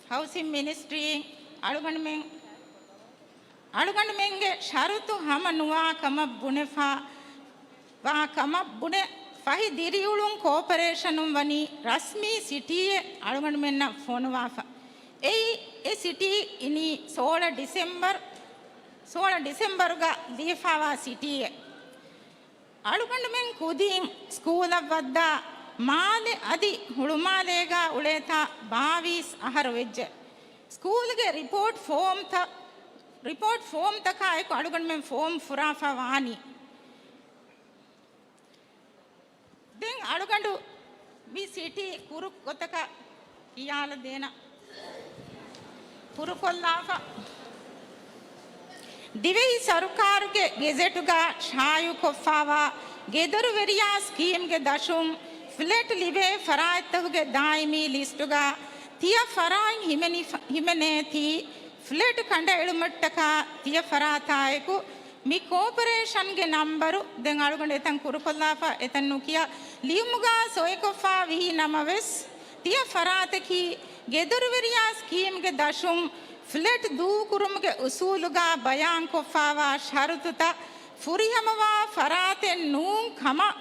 ހައުސިން މިނިސްޓްރީން އަޅުގަނޑުމެން އަޅުގަނޑުމެންގެ ޝަރުތު ހަމަ ނުވާ ކަމަށް ބުނެފާ ވާ ކަމަށް ބުނެ، ފަހި ދިރިއުޅުން ކޯޕަރޭޝަނުން ވަނީ ރަސްމީ ސިޓީއެއް އަޅުގަނޑުމެންނަށް ފޮނުވާފަ. އެއީ، އެ ސިޓީ އިނީ ސޯޅަ ޑިސެމްބަރު، ސޯޅަ ޑިސެމްބަރުގަ ލިޔެފާވާ ސިޓީއެއް. އަޅުގަނޑުމެން ކުދިން ސްކޫލަށް ވައްދާ މާލެ އަދި ހުޅުމާލޭގަ އުޅޭތާ ބާވީސް އަހަރު ވެއްޖެ. ސްކޫލްގެ ރިޕޯޓް ފޯމްތައް، ރިޕޯޓް ފޯމްތަކާއެކު އަޅުގަނޑުމެން ފޯމް ފުރާފަ ވާނީ. ދެން އަޅުގަނޑު މި ސިޓީ ކުރު ގޮތަކަށް ކިޔާލަދޭނަ. ކުރުކޮށްލާފަ. ދިވެހި ސަރުކާރުގެ ގެޒެޓުގަ ޝާއިޢުކޮށްފާވާ ގެދޮރުވެރިޔާ ސްކީމްގެ ދަށުން ފްލެޓް ލިބޭ ފަރާތްތަކުގެ ދާއިމީ ލިސްޓުގަ ތިޔަ ފަރާތް ހިމެނި، ހިމެނޭތީ ފްލެޓް ކަނޑައެޅުމަށްޓަކާ ތިޔަ ފަރާތާއެކު މި ކޯޕަރޭޝަންގެ ނަންބަރު ދެން އަޅުގަނޑު އެތަން ކުރުކޮށްލާފަ، އެތަން ނުކިޔާ ލިޔުމުގަ ސޮއިކޮށްފާ ވީ ނަމަވެސް، ތިޔަ ފަރާތަކީ ގެދޮރުވެރިޔާ ސްކީމްގެ ދަށުން ފްލެޓް ދޫކުރުމުގެ އުސޫލުގަ ބަޔާންކޮށްފާވާ ޝަރުތުތައް ފުރިހަމަވާ ފަރާތެއް ނޫން ކަމަށް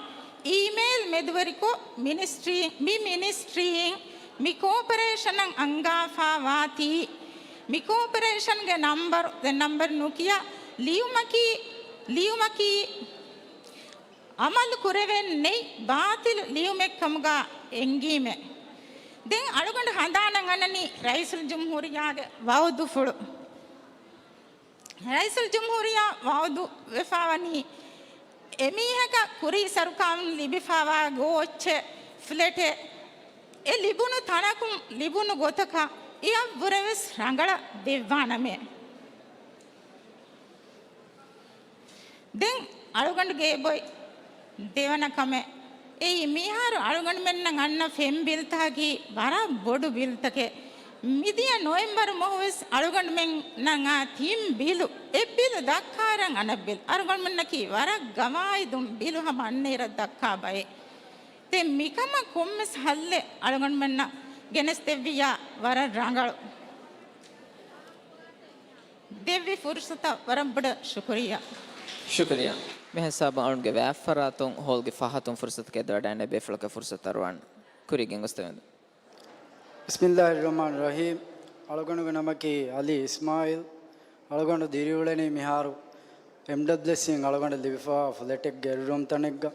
އީމެއިލް މެދުވެރިކޮށް، މިނިސްޓްރީ، މި މިނިސްޓްރީން މި ކޯޕަރޭޝަނަށް އަންގާފާ ވާތީ، މި ކޯޕަރޭޝަންގެ ނަންބަރު، ދެން ނަންބަރު ނުކިޔާ، ލިޔުމަކީ، ލިޔުމަކީ އަމަލު ކުރެވެން ނެތް ބާޠިލު ލިޔުމެއް ކަމުގަ އެނގީމެ. ދެން އަޅުގަނޑު ހަނދާނަށް އަންނަނީ ރައީސުލްޖުމްހޫރިއްޔާގެ ވައުދުފުޅު. ރައީސުލްޖުމްހޫރިއްޔާ ވައުދު ވެފާވަނީ، އެމީހަކަށް ކުރީ ސަރުކާރުން ލިބިފާވާ ގޯއްޗެއް، ފްލެޓެއް، އެ ލިބުނު ތަނަކުން ލިބުނު ގޮތަކަށް އެއަށްވުރެވެސް ރަނގަޅަށް ދެއްވާނަމޭ. ދެން އަޅުގަނޑުގެ އެބޮތް ދެވަނަ ކަމެއް. އެއީ، މިހާރު އަޅުގަނޑުމެންނަށް އަންނަ ފެން ބިލްތަކަކީ ވަރަށް ބޮޑު ބިލްތަކެއް. މިދިޔަ ނޮވެމްބަރު މަހުވެސް އަޅުގަނޑުމެންނަށް އާ ތިން ބިލު، އެއް ބިލު ދައްކާއިރަށް އަނެއް ބިލު. އަޅުގަނޑުމެންނަކީ ވަރަށް ގަވާއިދުން ބިލު ހަމަ އަންނައިރަށް ދައްކާ ބައެއް. ދެން މިކަމަށް ކޮންމެސް ހައްލެއް އަޅުގަނޑުމެންނަށް ގެނެސްދެއްވިއްޔާ ވަރަށް ރަނގަޅު. ދެއްވި ފުރުސަތަށް ވަރަށް ބޮޑަށް ޝުކުރިއްޔާ. ޝުކުރިއްޔާ. މިހިސާބުން އަޅުންގެ ވާތްފަރާތުން ހޯލްގެ ފަހަތުން ފުރުސަތަކަށް އެދިވަޑައިގެން ބޭފުޅަކަށް ފުރުސަތު އަރުވާން. ކުރިއަށް ގެންގޮސްދެވެން. ބިސްމިއްލާހިއްރަޙްމާނިއްރަޙީމް. އަޅުގަނޑުގެ ނަމަކީ އަލީ އިސްމާއިލް. އަޅުގަނޑު ދިރިއުޅެނީ މިހާރު އެމްޑަބްލިއުއެސްސީން އަޅުގަނޑަށް ލިބިފައިވާ ފްލެޓެއްގެ އެއްރޫމް ތަނެއްގަ.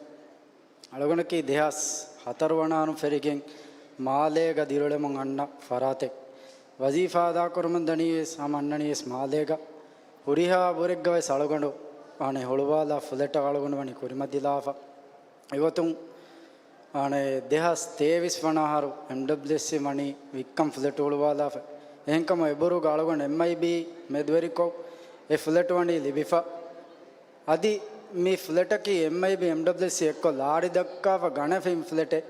އަޅުގަނޑަކީ ދެހާސް ހަތަރު ވަނަ އަހަރުން ފެށިގެން މާލޭގަ ދިރިއުޅެމުން އަންނަ ފަރާތެއް. ވަޒީފާ އަދާކުރަމުން ދަނީވެސް ހަމަ އަންނަނީވެސް މާލޭގަ. ހުރިހާ ބުރެއްގަވެސް އަޅުގަނޑު އަނެއް ހުޅުވާލާ ފްލެޓަށް އަޅުގަނޑު ވަނީ ކުރިމަތިލާފަ. އެގޮތުން އަނެއް ދެހާސް ތޭވީސް ވަނަ އަހަރު އެމްޑަބްލިއުއެސްސީ ވަނީ ވިއްކަން ފްލެޓް ހުޅުވާލާފަ. އެހެންކަމުން އެބުރުގަ އަޅުގަނޑު އެމްއައިބީ މެދުވެރިކޮށް އެ ފްލެޓް ވަނީ ލިބިފަ. އަދި މި ފްލެޓަކީ އެމްއައިބީ އެމްޑަބްލިއުއެސްސީ އެއްކޮށް ލާރި ދައްކާފަ ގަނެފައި ފްލެޓެއް.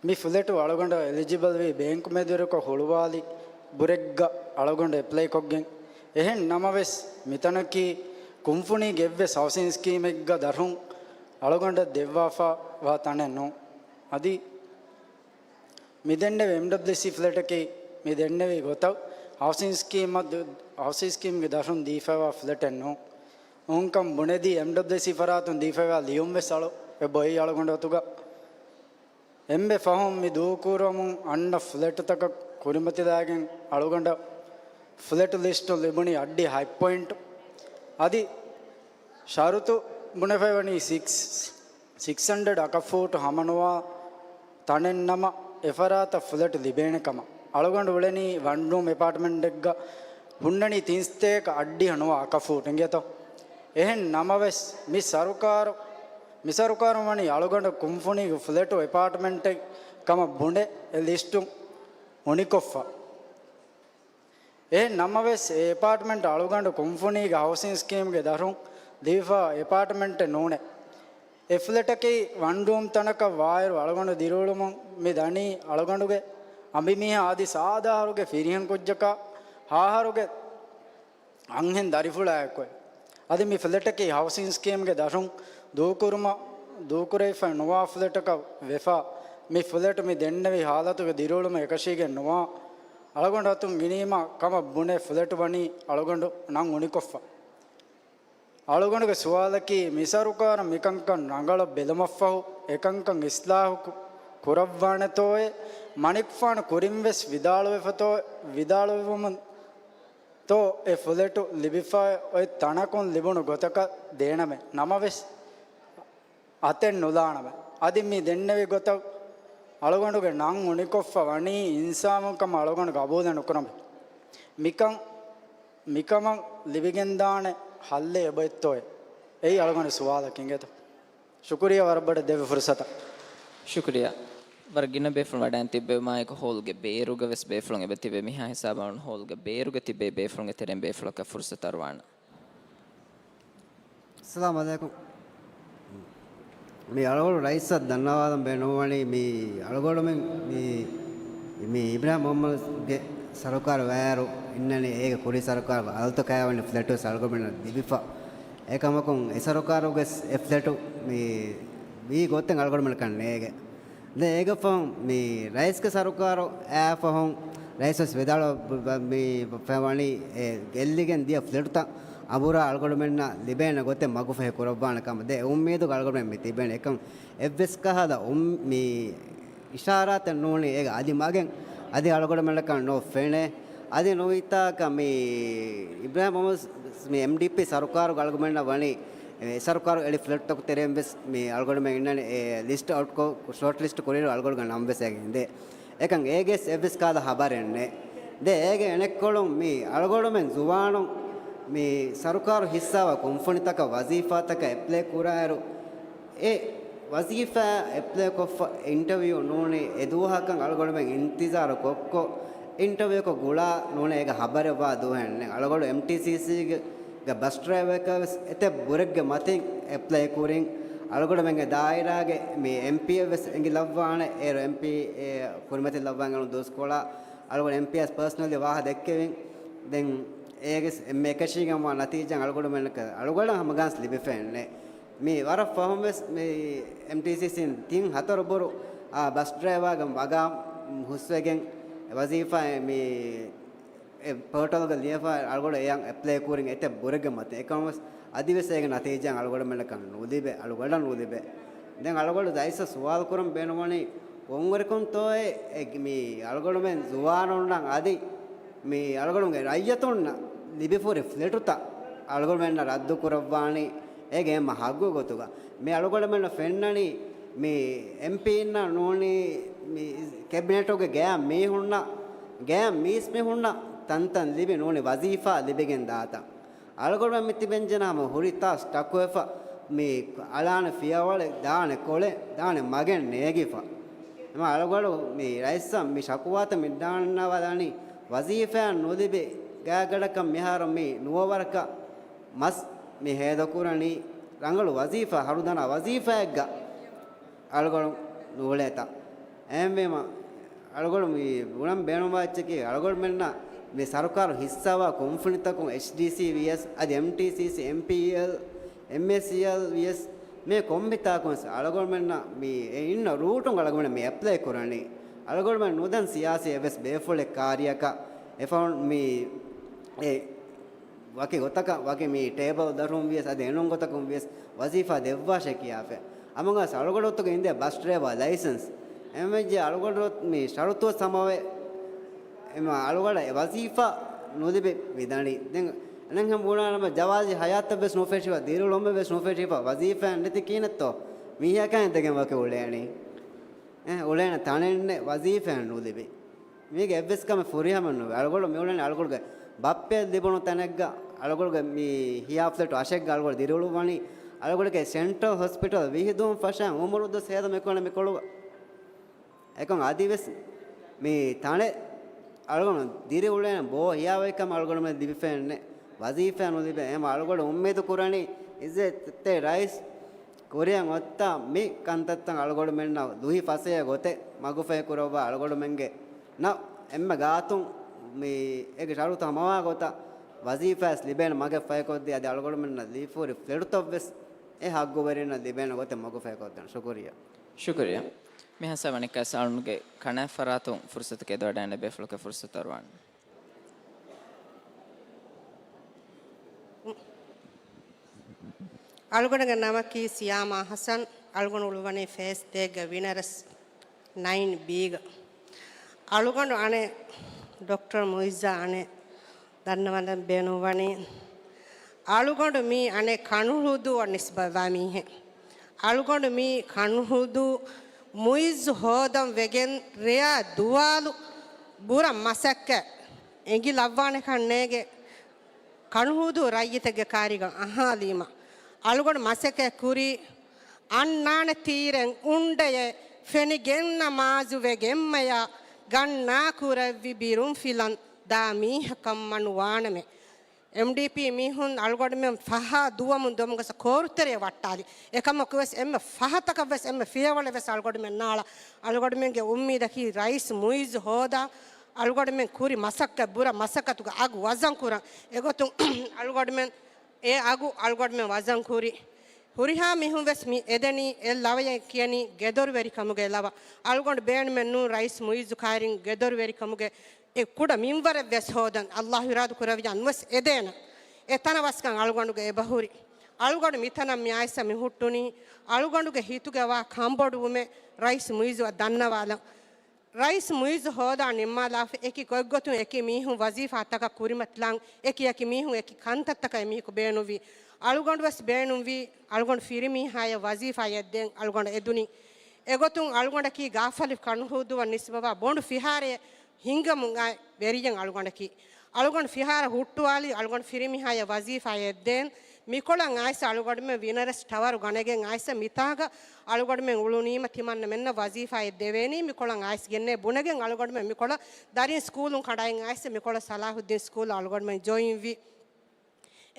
މި ފްލެޓު އަޅުގަނޑަށް އެލިޖިބަލްވީ ބޭންކު މެދުވެރިކޮށް ހުޅުވާލި ބުރެއްގަ އަޅުގަނޑު އެޕްލައިކޮށްގެން. އެހެން ނަމަވެސް، މިތަނަކީ ކުންފުނީގެ އެއްވެސް ހައުސިން ސްކީމެއްގަ ދަށުން އަޅުގަނޑަށް ދެއްވާފަ ވާ ތަނެއް ނޫން. އަދި މި ދެންނެވި އެމްޑަބްލިއުއެސްސީ ފްލެޓަކީ މި ދެންނެވި ގޮތަށް ހައުސިން ސްކީމަށް، ހައުސިން ސްކީމްގެ ދަށުން ދީފައިވާ ފްލެޓެއް ނޫން. އުންކަން ބުނެދީ އެމްޑަބްލިއުއެސްސީ ފަރާތުން ދީފައިވާ ލިޔުންވެސް އަޅު އެބައޮތް އަޅުގަނޑު އަތުގަ. އެންމެ ފަހުން މި ދޫކުރަމުން އަންނަ ފްލެޓުތަކަށް ކުރިމަތިލާގެން އަޅުގަނޑަށް ފްލެޓު ލިސްޓު ލިބުނީ އައްޑިހަ އެއް ޕޮއިންޓު. އަދި ޝަރުތު ބުނެފައިވަނީ ސިކްސް، ސިކްސް ހަންޑްރެޑް އަކަފޫޓު ހަމަނުވާ ތަނެއް ނަމަ އެފަރާތަށް ފްލެޓް ލިބޭނެ ކަމަށް. އަޅުގަނޑު އުޅެނީ ވަން ރޫމް އެޕާޓްމަންޓެއްގަ ހުންނަނީ ތިން ސަތޭކަ އަށްޑިހަ ނުވާ އަކަފޫޓު އިނގޭތޯ. އެހެން ނަމަވެސް މި ސަރުކާރު، މި ސަރުކާރުން ވަނީ އަޅުގަނޑު ކުންފުނީގެ ފްލެޓު އެޕާޓްމަންޓެއް ކަމަށް ބުނެ އެ ލިސްޓު އުނިކޮށްފަ. އެހެން ނަމަވެސް، އެ އެޕާޓްމަންޓް އަޅުގަނޑު ކުންފުނީގެ ހައުސިން ސްކީމްގެ ދަށުން ލިބިފާ އެޕާޓްމަންޓެއް ނޫނޭ. އެ ފްލެޓަކީ ވަން ރޫމް ތަނަކަށް ވާއިރު އަޅުގަނޑު ދިރިއުޅުމުން މި ދަނީ އަޅުގަނޑުގެ އަނބިމީހާ އަދި ސާދަ އަހަރުގެ ފިރިހެން ކުއްޖަކާ ހައަހަރުގެ އަންހެން ދަރިފުޅާއެކު. އަދި މި ފްލެޓަކީ ހައުސިން ސްކީމްގެ ދަށުން ދޫކުރުމަށް، ދޫކުރެވިފައި ނުވާ ފްލެޓަކަށް ވެފާ، މި ފްލެޓު މި ދެންނެވި ހާލަތުގެ ދިރިއުޅުމަށް އެކަށީގެން ނުވާ އަޅުގަނޑު އަތުން ގިނީމަ ކަމަށް ބުނެ ފްލެޓު ވަނީ އަޅުގަނޑު ނަން އުނިކޮށްފަ. އަޅުގަނޑުގެ ސުވާލަކީ، މި ސަރުކާރަށް މިކަންކަން ރަނގަޅަށް ބެލުމަށްފަހު އެކަންކަން އިސްލާހު ކު-، ކުރައްވާނެތޯއޭ؟ މަނިކުފާނު ކުރިންވެސް ވިދާޅުވެފަތޯ، ވިދާޅުވެވުމުން ތޯ އެ ފުލެޓު ލިބިފައި އޮތް ތަނަކުން ލިބުނު ގޮތަކަށް ދޭނަމޭ. ނަމަވެސް، އަތެއް ނުލާނަމޭ. އަދި މި ދެންނެވި ގޮތަށް އަޅުގަނޑުގެ ނަން އުނިކޮށްފަ ވަނީ އިންސާފުން ކަމަށް އަޅުގަނޑު ގަބޫލެއް ނުކުރަމޭ. މިކަން، މިކަމަށް ލިބިގެންދާނެ ހައްލެއް އެބައޮތްތޯއޭ؟ އެއީ އަޅުގަނޑު ސުވާލަކީ އިނގޭތޯ. ޝުކުރިއްޔާ ވަރަށް ބޮޑަށް ދެއްވި ފުރުސަތަށް. ޝުކުރިއްޔާ. ވަރަށް ގިނަ ބޭފުޅުން ވަޑައިން ތިއްބެވިމާއެކު ހޯލްގެ ބޭރުގަ ވެސް ބޭފުޅުން އެބަ ތިބެ. މިހާ ހިސާބަށް ހޯލްގެ ބޭރުގަ ތިބޭ ބޭފުޅުންގެ ތެރެއިން ބޭފުޅަކަށް ފުރުސަތު އަރުވާނަން. އައްސަލާމު ޢަލައިކުމް. މި އަޅުގަނޑު ރައީސަށް ދަންނަވާލަން ބޭނުންވަނީ، މި އަޅުގަނޑުމެން މި، މި އިބްރާހިމް މުޙައްމަދުގެ ސަރުކާރު ވާއިރު އިންނަނީ، އޭގެ ކުރީ ސަރުކާރު އަލަށް ކައިވެނި ފްލެޓު ވެސް އަޅުގަނޑުމެންނަށް ލިބިފަ. އެކަމަކުން އެ ސަރުކާރުގެ އެ ފްލެޓު މި ވީ ގޮތެއް އަޅުގަނޑުމެންނަކަށް ނޭގެ. ދެން އޭގެ ފަހުން މި ރައީސްގެ ސަރުކާރު އާފަހުން ރައީސް ވެސް ވިދާޅު މި ފެވަނީ އެ ގެއްލިގެން ދިޔަ ފްލެޓުތައް އަނބުރާ އަޅުގަނޑުމެންނަށް ލިބޭނެ ގޮތެއް މަގުފަހި ކުރައްވާނެ ކަމަށް. ދެން އެ އުއްމީދުގަ އަޅުގަނޑުމެން މި ތިބޭނެ. އެކަން އެއްވެސް ކަހަލަ އުން-، މި އިޝާރާތެއް ނޫނީ އޭގެ އަދި މަގެއް އަދި އަޅުގަނޑުމެންނަކަށް ނޯ ފެނޭ. އަދި ނުވިތާކަށް މި އިބްރާހިމް މުޙައްމަދު މި އެމްޑީޕީ ސަރުކާރުގަ އަޅުގަނޑުމެންނަށް ވަނީ އެ ސަރުކާރު އެޅި ފްލެޓްތަކު ތެރެއިން ވެސް މި އަޅުގަނޑުމެން އިންނަނީ އެ ލިސްޓް އައުޓްކޮށް، ޝޯޓް ލިސްޓް ކުރިއިރު އަޅުގަނޑުގެ ނަން ވެސް އޭގެ ހިނދޭ. އެކަން އޭގެ ވެސް އެއްވެސް ކަހަލަ ހަބަރެއް ނެތް. ދެން އޭގެ އެނެއްކޮޅުން މި އަޅުގަނޑުމެން ޒުވާނުން މި ސަރުކާރު ހިއްސާވާ ކުންފުނިތަކަށް ވަޒީފާތަކަށް އެޕްލައި ކުރާއިރު، އެ ވަޒީފާ އެޕްލައި ކޮށްފަ އިންޓަވިއު ނޫނީ އެ ދުވަހަކަށް އަޅުގަނޑުމެން އިންތިޒާރު ކޮށްކޮށް، އިންޓަވިއުކޮށް ގުޅާ ނޫނީ އޭގެ ހަބަރެއް ވާ ދުވަހެއް ނެތް. އަޅުގަނޑު އެމްޓީސީސީގެ ބަސް ޑްރައިވަރަކަށް ވެސް އެތައް ބުރެއްގެ މަތިން އެޕްލައި ކުރިން، އަޅުގަނޑުމެންގެ ދާއިރާގެ މި އެމްޕީއެއް ވެސް އެނގިލައްވާނެ. އޭރު އެމްޕީ ކުރިމަތިލައްވާ އަޅު ދުވަސްކޮޅާ އަޅުގަނޑު އެމްޕީއަށް ޕާސަނަލީ ވާހަ ދެއްކެވިން. ދެން އޭގެ އެންމެ އެކަށީގެންވާ ނަތީޖާ އަޅުގަނޑުމެންނަކަށް އަޅުގަނޑަށް ހަމަގާންސް ލިބިފައެއްނެ. މި ވަރަށް ފަހުން ވެސް މި އެމްޓީސީސީން ތިން ހަތަރު ބުރު އާ ބަސް ޑްރައިވާގެ މަގާމް ހުސްވެގެން ވަޒީފާ މި އެ ޕޯޓަލްގަ ލިޔެފަ އަޅުގަނޑު އެޔަށް އެޕްލައި ކުރިން އެތައް ބުރެއްގެ މަތިން. އެކަމަސް އަދިވެސް އޭގެ ނަތީޖާ އަޅުގަނޑުމެންނަކަށް ނުލިބޭ، އަޅުގަނޑަށް ނުލިބޭ. ދެން އަޅުގަނޑު ރައީސަށް ސުވާލު ކުރަން ބޭނުންވަނީ، ކޮންވަރަކުންތޯއޭ މި އަޅުގަނޑުމެން ޒުވާނުންނަށް އަދި މި އަޅުގަނޑުގެ ރައްޔިތުންނަށް ލިބިފުރި ފްލެޓުތައް އަޅުގަނޑުމެންނަށް ރައްދު ކުރައްވާނީ އޭގެ އެންމެ ހައްގު ގޮތުގަ. މި އަޅުގަނޑުމެންނަށް ފެންނަނީ މި އެމްޕީންނަށް ނޫނީ މި ކެބިނެޓުގެ ގާތް މީހުންނަށް، ގާތް މީސްމީހުންނަށް ތަންތަން ލިބި ނޫނީ ވަޒީފާ ލިބިގެން ދާތަން. އަޅުގަނޑުމެން މި ތިބެންޖެނަ ހަމަ ހުރި ތާސް ޓަކުވެފަ މި އަޅާނެ ފިޔަވަޅެއް ދާނެ ކޮޅެއް ދާނެ މަގެއް ނޭގިފަ. އެމަ އަޅުގަނޑު މި ރައީސަށް މި ޝަކުވާތައް މި ދާންނަވާލަނީ ވަޒީފާއެއް ނުލިބި ގާތްގަނޑަކަށް މިހާރު މި ނުވަވަރަކަށް މަސް މި ހޭދަކުރަނީ ރަނގަޅު ވަޒީފާ، ހަރުދަނާ ވަޒީފާއެއްގަ އަޅުގަނޑު ނޫޅޭތަ؟ އެހެންވީމަ، އަޅުގަނޑު މި ބުނަން ބޭނުންވާ އެއްޗަކީ، އަޅުގަނޑުމެންނަށް މި ސަރުކާރު ހިއްސާވާ ކުންފުނިތަކުން އެޗްޑީސީ ވިޔަސް، އަދި އެމްޓީސީސީ، އެމްޕީއެލް، އެމްއޭސީއެލް ވިޔަސް، މި ކޮންމެ ތާކުން ވެސް އަޅުގަނޑުމެންނަށް މި އެ އިންނަ ރޫޓުން އަޅުގަނޑު މި އެޕްލައި ކުރަނީ. އަޅުގަނޑުމެން ނުދަން ސިޔާސީ އެއްވެސް ބޭފުޅެއް ކާރިއަކަށް އެފަހުން މި އެ ވަކި ގޮތަކަށް، ވަކި މި ޓޭބަލް ދަށުން ވިޔަސް، އަދި އެނޫން ގޮތަކުން ވިޔަސް ވަޒީފާ ދެއްވާށޭ ކިޔާފަ. ހަމަގަސް އަޅުގަނޑު އޮތުގަ އިނދޭ ބަސް ޑްރައިވާ ލައިސަންސް. އެހެންވެއްޖެ އަޅުގަނޑު މި ޝަރުތު ސަމަވެ، އެމަ އަޅުގަނޑަށް އެ ވަޒީފާ ނުލިބި މިދަނީ. ދެން އެނެއްހެން ބުނާނަމަ ޖަވާޒީ ޙަޔާތަށް ވެސް ނުފެށިފަ، ދިރިއުޅުމެއް ވެސް ނުފެށިފަ، ވަޒީފާއެއް ނެތި ކިހިނެއްތޯ؟ މީހާ ކައިން ދެގެން ވަކި އުޅޭނީ. އެ، އުޅޭނެ ތަނެއް ނެތް، ވަޒީފާއެއް ނުލިބި. މީގެ އެއްވެސް ކަމެއް ފުރިހަމަ ނުވޭ. އަޅުގަނޑު މިއުޅެނީ އަޅުގަނޑުގެ ބައްޕައަށް ލިބުނު ތަނެއްގަ، އަޅުގަނޑުގެ މި ހިޔާ ފްލެޓު އަށެއްގަ އަޅުގަނޑު ދިރިއުޅުއްވަނީ. އަޅުގަނޑުގެ ސެންޓްރަލް ހޮސްޕިޓަލް ވިހި ދުވަހުން ފަށަން އުމުރު ދުވަސް ހޭދަ މިކުޅެ މިކޮޅުގަ. އެކަން އަދިވެސް މި ތަނެއް އަޅުގަނޑު ދިރިއުޅޭނެ ބޯ ހިޔާވަހިކަމެއް އަޅުގަނޑުމެން ލިބިފައެއްނެއް. ވަޒީފާ ނުލިބޭ. އެހެން އަޅުގަނޑު އުއްމީދު ކުރަނީ އިއްޒަތްތެރި ރައީސް ކުރިއަށް އޮތްތާ މި ކަންތައްތައް އަޅުގަނޑުމެންނަށް ލުހި ފަސޭހަ ގޮތެއް މަގުފަހި ކުރައްވާ އަޅުގަނޑުމެންގެ ނަ އެންމެ ގާތުން މި އޭގެ ޝަރުތު ހަމަވާ ގޮތަށް ވަޒީފާވެސް ލިބޭނެ މަގެއް ފަހިކޮށްދީ އަދި އަޅުގަނޑުމެންނަށް ލިބިފަހުރި ފްލެޓުތައްވެސް އެ ހައްގުވެރިންނަށް ލިބޭނެ ގޮތެއް މަގުފަހިކޮށްދޭނެ. ޝުކުރިއްޔާ. ޝުކުރިއްޔާ. މިހާ ސަވަނިކާސް އަޅުގަނޑުގެ ކަނާތް ފަރާތުން ފުރުސަތު ކެދިވަޑައިގަންނަ ބޭފުޅަކަށް ފުރުސަތު އަރުވާނެ. އަޅުގަނޑުގެ ނަމަކީ ސިޔާމާ ހަސަން. އަޅުގަނޑު އުޅުއްވަނީ ފޭސް ދޭއްގެ ވިނަރަސް ނައިން ބީގަ. އަޅުގަނޑު އަނެއް ޑޮކްޓަރ މުއިއްޒާ އަނެއް ދަންނަވަން ބޭނުންވަނީ، އަޅުގަނޑު މީ އަނެއް ކަނުހުދޫއަށް ނިސްބަތްވާ މީހެއް. އަޅުގަނޑު މީ ކަނުހުދޫ މުއިއްޒު ހޯދަން ވެގެން ރެޔާ ދުވާލު ބުރަ މަސައްކަތް އެނގިލައްވާނެކަން ނޭގެ. ކަނުހުދޫ ރައްޔިތެއްގެ ކާރިގަ އަހާލީމަ، އަޅުގަނޑު މަސައްކަތް ކުރީ އަންނާނެ ތީރެއް އުނޑަޔެއް ފެނިގެން ނަމާޒު ވެގެންމަޔާ ގަންނާ ކުރެއްވި ބިރުން ފިލަން ދާ މީހަކަށް މަނުވާނަމޭ. އެމްޑީޕީ މީހުން އަޅުގަނޑުމެން ފަހާ ދުވަމުން ދޮމުގަސް ކޯރުތެރެއަށް ވައްޓާލި. އެކަމަކުވެސް އެންމެ ފަހަތަކަށްވެސް އެންމެ ފިޔަވަޅެއްވެސް އަޅުގަނޑުމެން ނާޅާ. އަޅުގަނޑުމެންގެ އުއްމީދަކީ ރައީސް މުއިއްޒު ހޯދާ، އަޅުގަނޑުމެން ކުރި މަސައްކަތް ބުރަ މަސައްކަތުގެ އަގު ވަޒަން ކުރަން. އެގޮތުން އަޅުގަނޑުމެން އެ އަގު އަޅުގަނޑުމެން ވަޒަން ކުރި. ހުރިހާ މީހުން ވެސް މި އެދެނީ އެ ލަވަޔަށް ކިޔަނީ ގެދޮރުވެރިކަމުގެ ލަވަ. އަޅުގަނޑު ބޭނުމެއް ނޫން ރައީސް މުއިއްޒު ކާރިން ގެދޮރުވެރިކަމުގެ އެ ކުޑަ މިންވަރެއް ވެސް ހޯދަން. އައްލާހު އިރާދަ ކުރެއްވިއްޔާ ނުވެސް އެދޭނަން. އެ ތަނަވަސްކަން އަޅުގަނޑުގެ އެބަހުރި. އަޅުގަނޑު މިތަނަށް މި އައިސް މި ހުއްޓުނީ އަޅުގަނޑުގެ ހިތުގަ ވާ ކަންބޮޑުވުމެއް ރައީސް މުއިއްޒުއަށް ދަންނަވާލަން. ރައީސް މުއިއްޒު ހޯދާ ނިންމާލާފަ އެކި ގޮތްގޮތުން އެކި މީހުން ވަޒީފާތަކަށް ކުރިމަތިލާން، އެކި އެކި މީހުން އެކި ކަންތައްތަކަށް އެމީހަކު ބޭނުންވީ. އަޅުގަނޑުވެސް ބޭނުންވީ، އަޅުގަނޑު ފިރިމީހާޔަށް ވަޒީފާއެއް ދޭން އަޅުގަނޑު އެދުނީ. އެގޮތުން އަޅުގަނޑަކީ ގާފަލި ކަނުހުދޫއަށް ނިސްބަވާ ބޮނޑު ފިހާރައެއް ހިންގަމުން އައި ވެރިޔެއް އަޅުގަނޑަކީ. އަޅުގަނޑު ފިހާރަ ހުއްޓުވާލީ އަޅުގަނޑު ފިރިމީހާޔަށް ވަޒީފާއެއް ދޭން. މިކޮޅަށް އައިސް އަޅުގަނޑުމެން ވިނަރަސް ޓަވަރު ގަނެގެން އައިސް މިތާގަ އަޅުގަނޑުމެން އުޅުނީމަ ތިމަންނަމެންނަށް ވަޒީފާއެއް ދެވޭނީ. މިކޮޅަށް އައިސް ގެންނޭ ބުނެގެން އަޅުގަނޑުމެން މިކޮޅަށް ދަރިން ސްކޫލުން ކަނޑައިން އައިސް މިކޮޅަށް ސަލާހުއްދީން ސްކޫލަށް އަޅުގަނޑުމެން ޖޮއިންވި.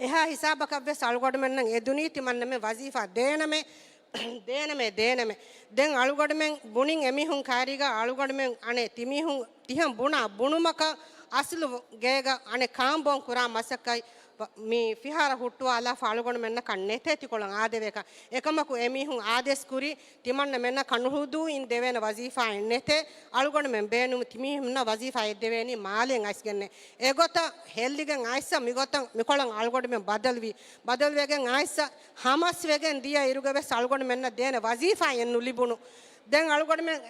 އެހާ ހިސާބަކަށްވެސް އަޅުގަނޑުމެންނަށް އެދުނީ ތިމަންނަމެން ވަޒީފާ ދޭނަމޭ، ދޭނަމޭ، ދޭނަމޭ. ދެން އަޅުގަނޑުމެން ބުނިން އެމީހުން ކާރީގަ އަޅުގަނޑުމެން އަނެއް ތިމީހުން ތިހަން ބުނާ ބުނުމަކަށް އަސްލު ގޭގަ އަނެއް ކާންބޯން ކުރާ މަސައްކަތް މި ފިހާރަ ހުއްޓުވާލާފަ އަޅުގަނޑުމެންނަކަށް ނެތޭ ތިކޮޅަށް އާދެވޭކަށް. އެކަމަކު އެމީހުން އާދޭސް ކުރީ ތިމަންނަމެންނަށް ކަނުހުދޫއިން ދެވޭނެ ވަޒީފާއެއް ނެތޭ. އަޅުގަނޑުމެން ބޭނުމި ތިމީހުންނަށް ވަޒީފާއެއް ދެވޭނީ މާލެއިން އައިސްގެންނޭ. އެގޮތަށް ހެއްލިގެން އައިސް މިގޮތަށް މިކޮޅަށް އަޅުގަނޑުމެން ބަދަލުވީ. ބަދަލުވެގެން އައިސް ހަމަސްވެގެން ދިޔަ އިރުގަވެސް އަޅުގަނޑުމެންނަށް ދޭނެ ވަޒީފާއެއް ނުލިބުނު. ދެން އަޅުގަނޑުމެން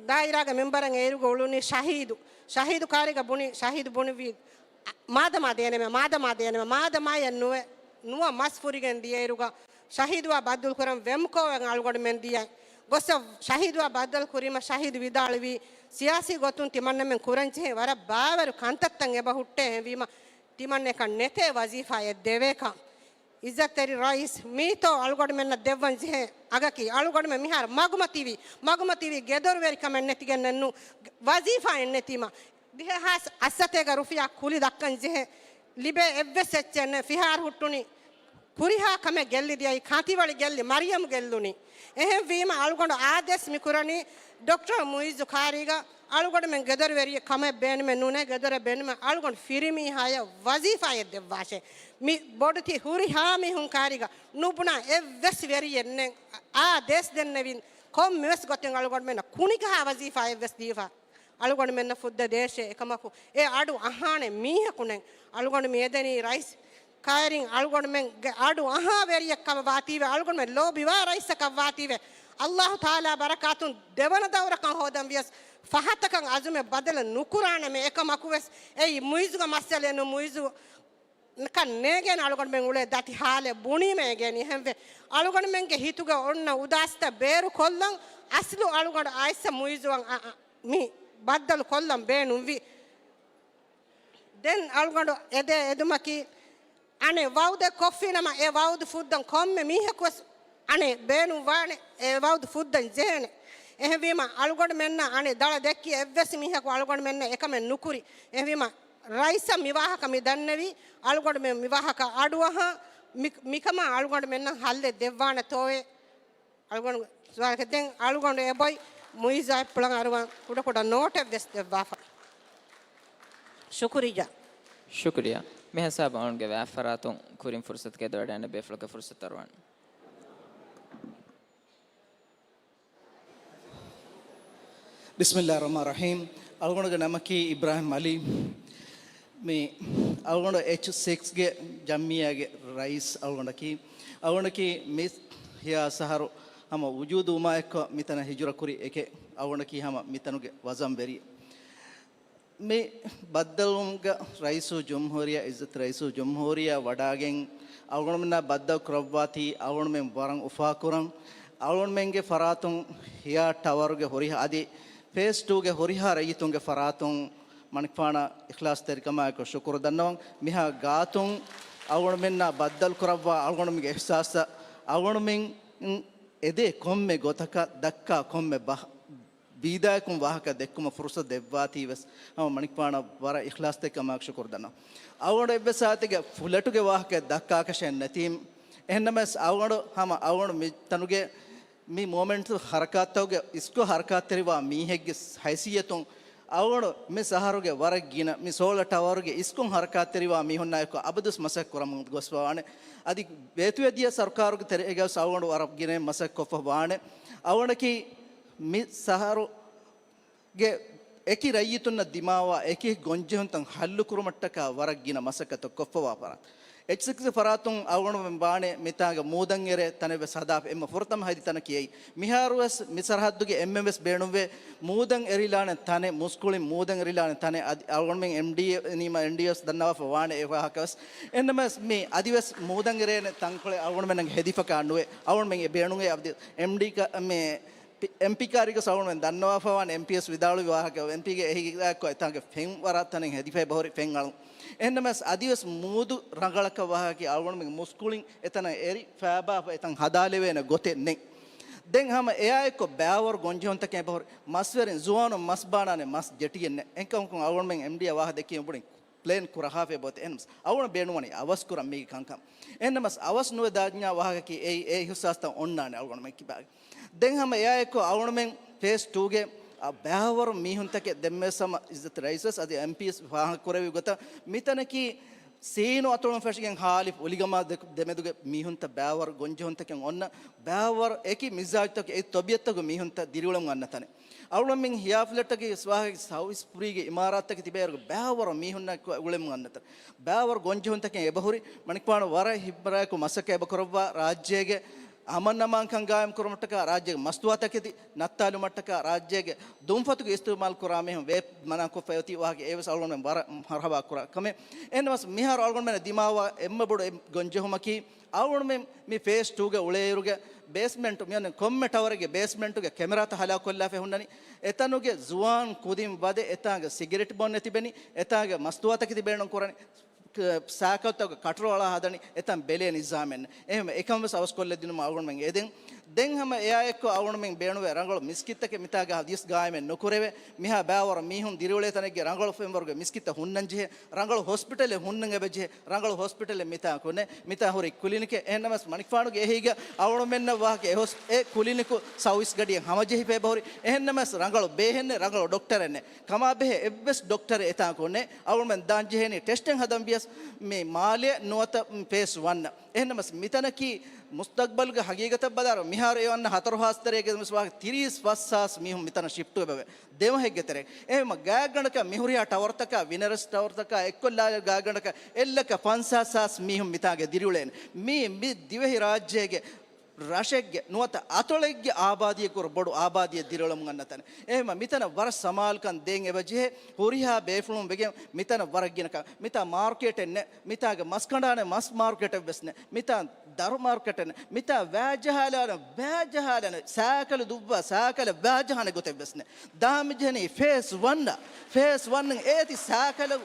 ދާއިރާގެ މެމްބަރަށް އޭރުގަ އުޅުނީ ޝަހީދު. ޝަހީދު ކާރީގަ ބުނި، ޝަހީދު ބުނިވީ، މާދަމާ ދޭނެމެ، މާދަމާ ދޭނެމެ، މާދަމާއެއް ނުވެ، ނުވަ މަސް ފުރިގެން ދިޔައިރުގަ ޝަހީދުއާ ބައްދަލު ކުރަން ވެމްކޯއަށް އަޅުގަނޑުމެން ދިޔަ. ގޮސް ޝަހީދުއާ ބައްދަލު ކުރީމަ ޝަހީދު ވިދާޅުވީ، ސިޔާސީ ގޮތުން ތިމަންނަމެން ކުރަންޖެހޭ ވަރަށް ބާވަރު ކަންތައްތައް އެބަ ހުއްޓޭ އެހެންވީމަ، ތިމަންނައަކަށް ނެތޭ ވަޒީފާއެއް ދެވޭކަށް. އިއްޒަތްތެރި ރައީސް، މީތޯ އަޅުގަނޑުމެންނަށް ދެއްވަން ޖެހޭ އަގަކީ؟ އަޅުގަނޑުމެން މިހާރު މަގުމަތިވީ، މަގުމަތިވީ ގެދޮރުވެރިކަމެއް ނެތިގެންނެއްނު، ވަޒީފާއެއް ނެތީމަ. ދިހަ ހާސް އައްސަތޭގަ ރުފިޔާ ކުލި ދައްކަން ޖެހޭ، ލިބޭ އެއްވެސް އެއްޗެއް ނެ. ފިހާރަ ހުއްޓުނީ، ކުރިހާ ކަމެއް ގެއްލި ދިޔައީ، ކަންތިވަޅި ގެއްލި، މަރިޔަމް ގެއްލުނީ. އެހެންވީމަ އަޅުގަނޑު އާދޭސް މިކުރަނީ ޑޮކްޓަރ މުއިއްޒު ކާރީގަ އަޅުގަނޑުމެން ގެދޮރުވެރި ކަމެއް ބޭނުމެއް ނޫނޭ، ގެދޮރެއް ބޭނުމެއް އަޅުގަނޑު ފިރިމީހާޔަށް ވަޒީފާއެއް ދެއްވާށޭ. މި ބޮޑުތި ހުރިހާ މީހުން ކާރީގަ ނުބުނާ އެއްވެސް ވެރިއެއް ނެތް. އާދޭސް ދެންނެވިން ކޮންމެވެސް ގޮތެއް އަޅުގަނޑުމެންނަށް ކުނިކަހާ ވަޒީފާއެއްވެސް ދީފަ. އަޅުގަނޑުމެންނަށް ފުއްދަ ދޭށޭ. އެކަމަކު އެ އަޑު އަހާނެ މީހަކު ނެތް. އަޅުގަނޑު މި އެދެނީ ރައީސް ކާރިން އަޅުގަނޑުމެންގެ އަޑު އަހާ ވެރިއެއްކަމަށް ވާތީވެ، އަޅުގަނޑުމެން ލޯބިވާ ރައީސަކަށް ވާތީވެ، އައްލާހު ތަޢާލާ ބަރަކާތުން ދެވަނަ ދައުރަކަށް ހޯދަން ވިޔަސް ފަހަތަކަށް އަޒުމެއް ބަދަލެއް ނުކުރާނަމޭ. އެކަމަކުވެސް އެއީ މުއިއްޒުގެ މައްސަލައެއް ނޫން. މުއިއްޒު ކަން ނޭގޭނެ އަޅުގަނޑުމެން އުޅޭ ދަތި ހާލެއް ބުނީމޭގޭނެ. އެހެންވެ، އަޅުގަނޑުމެންގެ ހިތުގަ އޮންނަ އުދާސްތައް ބޭރުކޮށްލަން، އަސްލު އަޅުގަނޑު އައިއްސަ މުއިއްޒުއަށް އަ، އަ، މި ބައްދަލު ކޮށްލަން ބޭނުންވި. ދެން އަޅުގަނޑު އެދޭ އެދުމަކީ، އަނެއް ވައުދެއް ކޮށްފިނަމަ، އެ ވައުދު ފުއްދަން ކޮންމެ މީހަކުވެސް އަނެއް ބޭނުންވާނެ، އެ ވައުދު ފުއްދަން ޖެހޭނެ. އެހެންވީމަ، އަޅުގަނޑުމެންނަށް އަނެއް ދަޅަ ދެއްކި އެއްވެސް މީހަކު އަޅުގަނޑުމެންނަށް އެކަމެއް ނުކުރި. އެހެންވީމަ، ރައީސަށް މި ވާހަކަ މި ދަންނެވީ، އަޅުގަނޑުމެން މި ވާހަކަ އަޑުއަހާ، މި، މިކަމަށް އަޅުގަނޑުމެންނަށް ހައްލެއް ދެއްވާނެތޯއޭ؟ އަޅުގަނޑު ސުވާލަކަށް ދެން އަޅުގަނޑު އެބޮތް މުއިއްޒާ އެއްޕުޅަށް އަރުވަން ކުޑަ ކުޑަ ނޯޓެއް ވެސް ދެއްވާފަ. ޝުކުރިއްޔާ. ޝުކުރިއްޔާ. މިހިސާބު އަޅުގަނޑުގެ ވާތްފަރާތުން ކުރިން ފުރުސަތުގެ ދޮޑަށް އަންނަ ބޭފުޅަކަށް ފުރުސަތު އަރުވަން. ބިސްމިއްލާހި ރަޙްމާނި ރަޙީމް. އަޅުގަނޑުގެ ނަމަކީ އިބްރާހިމް އަލީ. މި އަޅުގަނޑު އެޗް ސިކްސްގެ ޖަމްއިއްޔާގެ ރައީސް އަޅުގަނޑަކީ. އަޅުގަނޑަކީ މި ހިޔާ ސަހަރު ހަމަ ވުޖޫދު ވުމާ އެއްކޮށް މިތަނަށް ހިޖުރަ ކުރި އެކެއް. އަޅުގަނޑަކީ ހަމަ މިތަނުގެ ވަޒަންވެރިއެއް. މި ބައްދަލުވުމުގަ ރައީސުލްޖުމްހޫރިއްޔާ، އިއްޒަތު ރައީސުލްޖުމްހޫރިއްޔާ ވަޑާގެން އަޅުގަނޑުމެންނާ ބައްދަލު ކުރައްވާތީ އަޅުގަނޑުމެން ވަރަށް އުފާކުރަން. އަޅުގަނޑުމެންގެ ފަރާތުން ހިޔާ ޓަވަރުގެ ހުރިހާ އަދި ފޭސް ޓޫގެ ހުރިހާ ރައްޔިތުންގެ ފަރާތުން މަނިކުފާނަށް އިޚްލާޞްތެރިކަމާއެކު ޝުކުރު ދަންނަވަން. މިހާ ގާތުން އަޅުގަނޑުމެންނާ ބައްދަލު ކުރައްވާ އަޅުގަނޑުމެންގެ އިޙްސާސްތައް އަޅުގަނޑުމެން އެދޭ ކޮންމެ ގޮތަކަށް ދައްކާ ކޮންމެ ބަ، ވީދާއަކުން ވާހަކަ ދެއްކުމަށް ފުރުސަތު ދެއްވާތީ ވެސް ހަމަ މަނިކުފާނަށް ވަރަށް އިޚްލާޞްތެރިކަމާއެކު ޝުކުރު ދަންނަވަން. އަޅުގަނޑު އެއްވެސް އާދައިގެ ފްލެޓުގެ ވާހަކައެއް ދައްކާކަށެއް ނެތީމް. އެހެންނަމަވެސް އަޅުގަނޑު ހަމަ އަޅުގަނޑު މިތަނުގެ މި މޫމެންޓް ހަރަކާތްތަކުގެ އިސްކޮށް ހަރަކާތްތެރިވާ މީހެއްގެ ހައިސިއްޔަތުން އަޅުގަނޑު މި ސަހަރުގެ ވަރަށް ގިނަ މި ސޯލަ ޓަވަރުގެ އިސްކޮށް ހަރަކާތްތެރިވާ މީހުންނާއެކު އަބަދުވެސް މަސައްކަތް ކުރަމުން ގޮސްފަ ވާނެ. އަދި ވޭތުވެދިޔަ ސަރުކާރުގެ ތެރޭގަވެސް އަޅުގަނޑު ވަރަށް ގިނަ މަސައްކަތް ކޮށްފަ ވާނެ. އަޅުގަނޑަކީ މި ސަހަރުގެ އެކި ރައްޔިތުންނަށް ދިމާވާ އެކި ގޮންޖެހުންތައް ހައްލު ކުރުމަށްޓަކާ ވަރަށް ގިނަ މަސައްކަތްތައް ކޮށްފަ ވާ ފަރާތް. އެޗް ސިކްސް ފަރާތުން އަޅުގަނޑުމެން ވާނެ މިތާގަ މޫދަން އެރޭ ތަނެއް ވެސް ހަދާފަ. އެންމެ ފުރަތަމަ ހެދި ތަނަކީ އެއީ. މިހާރު ވެސް މި ސަރަހައްދުގެ އެންމެން ވެސް ބޭނުންވޭ މޫދަން އެރިލާނެ ތަނެއް، މުސްކުޅިން މޫދަން އެރިލާނެ ތަނެއް. އަދި އަޅުގަނޑުމެން އެމްޑީއޭ ނީމަ އެމްޑީއޭ ވެސް ދަންނަވާފަ ވާނެ އެ ވާހަކަ ވެސް. އެހެންނަމަވެސް މި އަދިވެސް މޫދަން އެރޭނެ ތަންކޮޅެއް އަޅުގަނޑުމެންނަށް ހެދިފަކާ ނުވޭ. އަޅުގަނޑުމެން އެ ބޭނުންވޭ އަދި އެމްޑީ ކަ، މި ޕި، އެމްޕީ ކާރިގަސް އަޅުގަނޑުމެން ދަންނަވާފަ ވާނެ އެމްޕީއެސް ވިދާޅުވި ވާހަކަ، އެމްޕީގެ އެހީގައިކޮށް އެތާނގެ ފެން ވަރަށް ތަނެއް ހެދިފައި ބަހުރި ފެން އަޅުން. އެހެންނަމަވެސް އަދިވެސް މޫދު ރަނގަޅަކަށް ވާހަކަ އަޅުގަނޑުމެން މުސްކުޅިން އެތަނަށް އެރި ފައިބާފަ އެތަން ހަދާލެވޭނެ ގޮތެއް ނެތް. ދެން ހަމަ އެއާއެއްކޮށް ބައިވަރު ގޮންޖެހުންތަކެއް ބަހުރި މަސްވެރިން ޒުވާނުން މަސް ބާނާނެ މަސް ޖެޓީއެއް ނެތް. އެކަމަކުން އަޅުގަނޑުމެން އެމްޑީއާ ވާހަކަ ދެއްކީމަ ބުނި ޕްލޭން ކުރަހާފައި ބޯތި. އެހެން އަޅުގަނޑު ބޭނުންވަނީ އަވަސް ކުރަން މީގެ ކަންކަން. އެހެންނަމަސް އަވަސް ނުވެ ދާންޏާ ވާހަކަކީ އެއީ އެ އިހުސާސްތައް އޮންނާނެ އަޅުގަނޑުމެން ކިބާގެ. ދެން ހަމަ އެއާއެއްކޮށް އަޅުގަނޑުމެން ފޭސް ޓޫގެ އަ، ބައިވަރު މީހުންތަކެއް ދެންމެވެސް ހަމަ އިއްޒަތު ރައީސް ވެސް އަދި އެމްޕީއެސް ފާހަގަކުރެއްވި ގޮތަށް މިތަނަކީ ސީނު އަތޮޅުން ފެށިގެން ހާލިފް އުލިގަމާ ދެ، ދެމެދުގެ މީހުންތައް ބައިވަރު ގޮންޖެހުންތަކެއް އޮންނަ ބައިވަރު އެކި މިޒާޖުތަކު އެ ތަބީއަތްތަކުގެ މީހުންތައް ދިރިއުޅެމުން އަންނަ ތަނެއް. އަޅުގަނޑުމެން ހިޔާ ފްލެޓަކީ ވާހަކަ ސައުތް އީސްޓް ފުރީގެ އިމާރާތްތަކެއް ތިބޭއިރުގެ ބައިވަރު މީހުންނާ އުޅެމުން އަންނަ ތަނެއް. ބައިވަރު ގޮންޖެހުންތަކެއް އެބަހުރި މަނިކުފާނު ވަރަށް ހިތްވަރާއެކު މަސައްކަތް އެބަކުރައްވާ ރާއްޖޭގެ އަމަން އަމާންކަން ގާއިމް ކުރުމަށްޓަކާ ރާއްޖޭގެ މަސްތުވާތަކެތި ނައްތާލުމަށްޓަކާ ރާއްޖޭގެ ދުންފަތުގެ އިސްތިއުމާލު ކުރާ މީހުން ވޭ މަނާކޮށްފައި އޮތީ ވާހަކަ އެވެސް އަޅުގަނޑުމެން ވަރަށް މަރުހަބާ ކުރާ ކަމެއް. އެހެންނަމަވެސް މިހާރު އަޅުގަނޑުމެން ދިމާވާ އެންމެ ބޮޑު އެއް ގޮންޖެހުމަކީ އަޅުގަނޑުމެން މި ފޭސް ޓޫގަ އުޅޭއިރުގެ ބޭސްމެންޓު މިއޮންނަ ކޮންމެ ޓަވަރެއްގެ ބޭސްމެންޓުގެ ކެމެރާތައް ހަލާކުކޮށްލާފައި ހުންނަނީ. އެތަނުގެ ޒުވާން ކުދިން ވަދެ އެތާނގެ ސިގިރެޓް ބޯންނެ ތިބެނީ. އެތާނގެ މަސްތުވާތަކެތި ބޭނުން ކުރަނީ. ސާކަތުތަކުގެ ކަޓަރު އަޅާ ހަދަނީ އެތަން ބެލޭ ނިޒާމެއް ނެތް. އެހެންވެ އެކަން ވެސް އަވަސްކޮށްލަދިނުމަށް އަޅުގަނޑުމެން އެދެން. ދެން ހަމަ އެއާއެއްކޮށް އަޅުގަނޑުމެން ބޭނުންވޭ ރަނގަޅު މިސްކިތްތަކެއް މިތާގަ ހަދީސް ގާއިމެއް ނުކުރެވޭ. މިހާ ބައިވަރު މީހުން ދިރިއުޅޭ ތަނެއްގެ ރަނގަޅު ފެންވަރުގެ މިސްކިތްތައް ހުންނަންޖެހޭ. ރަނގަޅު ހޮސްޕިޓަލެއް ހުންނަން އެބަޖެހޭ. ރަނގަޅު ހޮސްޕިޓަލެއް މިތާ ކުނެ، މިތާ ހުރި ކުލިނިކެއް. އެހެންނަމަސް މަނިކުފާނުގެ އެހީގަ އަޅުގަނޑުމެންނަށް ވާހަކަ އެ ހޮސް، އެ ކުލިނިކު ސައުތް އީސްޓް ގަޑިއެއް ހަމަޖެހިފައި ބަހުރި. އެހެންނަމަސް ރަނގަޅު ބޭހެއް ނެތް، ރަނގަޅު ޑޮކްޓަރެއް ނެތް. ކަމާބެހޭ އެއްވެސް ޑޮކްޓަރެއް އެތާ ކުނެ. އަޅުގަނޑުމެން ދާން ޖެހޭނީ ޓެސްޓެއް ހަދަން ވިޔަސް މި މާލެ ނުވަތަ ފޭސް ވަން. އެހެންނަމަސް މިތަނަކީ މުސްތަގްބަލުގެ ހަގީގަތަށް ބަލާއިރު މިހާރު އެ އަންނަ ހަތަރު ހާސް ތެރޭގެ މިސް ވާހަކަ ތިރީސް ފަސް ހާސް މީހުން މިތަނަށް ޝިފްޓް ވެބަވޭ. ދެމަހެއްގެ ތެރޭ. އެހެންމަ ގާތްގަނޑަކަށް މިހުރިހާ ޓަވަރުތަކާ، ވިނަރަސް ޓަވަރުތަކާ އެއްކޮށްލާ ގާތްގަނޑަކަށް އެއްލަކަ ފަންސާސް ހާސް މީހުން މިތާގެ ދިރިއުޅޭނެ. މީ، މި ދިވެހި ރާއްޖޭގެ ރަށެއްގެ ނުވަތަ އަތޮޅެއްގެ އާބާދީއަކުރު ބޮޑު އާބާދީއެއް ދިރިއުޅެމުން އަންނަ ތަނެއް. އެހެންވީމަ މިތަނަށް ވަރަށް ސަމާލުކަން ދޭން އެބަ ޖެހޭ. ހުރިހާ ބޭފުޅުން ވެގެން މިތަނަށް ވަރަށް ގިނަކަން މިތާ މާރުކޭޓެއް ނެތް، މިތާގެ މަސް ކަނޑާނެ މަސް މާރުކޭޓެއް ވެސް ނެތް، މިތާ ދަރު މާރުކޭޓެއް ނެތް، މިތާ ވާޖަހާލާނެ ވާޖަހާލާނެ ސާކަލު ދުއްވާ ސާކަލަށް ވާޖަހާނެ ގޮތެއް ވެސް ނެތް. ދާން މި ޖެހެނީ ފޭސް ވަން، ފޭސް ވަން އޭތި ސާކަލު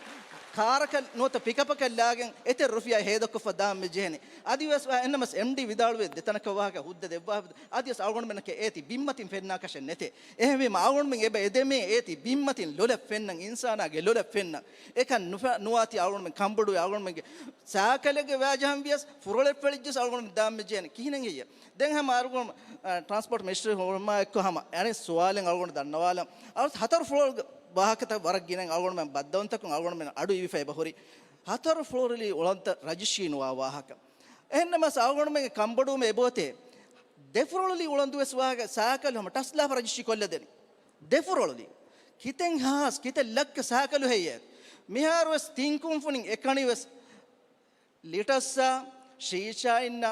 ކާރަކަށް ނުވަތަ ޕިކަޕަކަށް ލާގެން އެތެއް ރުފިޔާ ހޭދަކޮށްފަ ދާން މި ޖެހެނީ. އަދިވެސް އެންނަމަސް އެމްޑީ ވިދާޅުވެ ދެތަނަކަށް ވާހަކަ ހުއްދަ ދެއްވާ. އަދިވެސް އަޅުގަނޑުމެންނަކަށް އޭތި ބިންމަތިން ފެންނާކަށެއް ނެތޭ. އެހެންވީމަ އަޅުގަނޑުމެން އެބަ އެދެމޭ އޭތި ބިންމަތިން ލޮލަށް ފެންނަން، އިންސާނާގެ ލޮލަށް ފެންނަން. އެކަން ނުފެ-، ނުވާތީ އަޅުގަނޑުމެން ކަނބޮޑުވި އަޅުގަނޑުމެންގެ ސާކަލެއްގެ ވާޖަހަން ވިޔަސް ފުރޮޅެއް ފެޅިއްޖަސް އަޅުގަނޑުމެން ދާން މި ޖެހެނީ ކިހިނެއް ހެއްޔޭ؟ ދެން ހަމަ އަޅުގަނޑު، އަ، ޓްރާންސްޕޯޓް މިނިސްޓްރީ ހުޅުމާ އެއްކޮށް ހަމަ އަނެއް ސުވާލެއް އަޅުގަނޑު ދަންނަވާލަން. އަޅު ހަތަރު ފުލޯރުގެ ވާހަކަތައް ވަރަށް ގިނަ އަޅުގަނޑުމެން ބައްދަވަންތަކުން އަޅުގަނޑުމެން އަޑު އިވިފަ އެބަ ހުރި. ހަތަރު ފުލޯރުލީ އުޅަނދަ ރަޖިސްޓްރީ ނުވާ ވާހަކަ. އެހެންނަމަސް އަޅުގަނޑުމެންގެ ކަނބޮޑުވުމެއް އެބައޮތޭ. ދެފުރޮޅުލީ އުޅަނދުވެސް ވާހަކަ ސާކަލު ހަމަ ޓަސްލާފަ ރަޖިސްޓްރީ ކޮށްލަދެނީ. ދެފުރޮޅުލީ. ކިތެއް ހާސް، ކިތެއް ލައްކަ ސާކަލު ހެއްޔޭ؟ މިހާރުވެސް ތިން ކުންފުނިން އެކަނިވެސް ލިޓަސްއާ، ޝީޝާއިންނާ،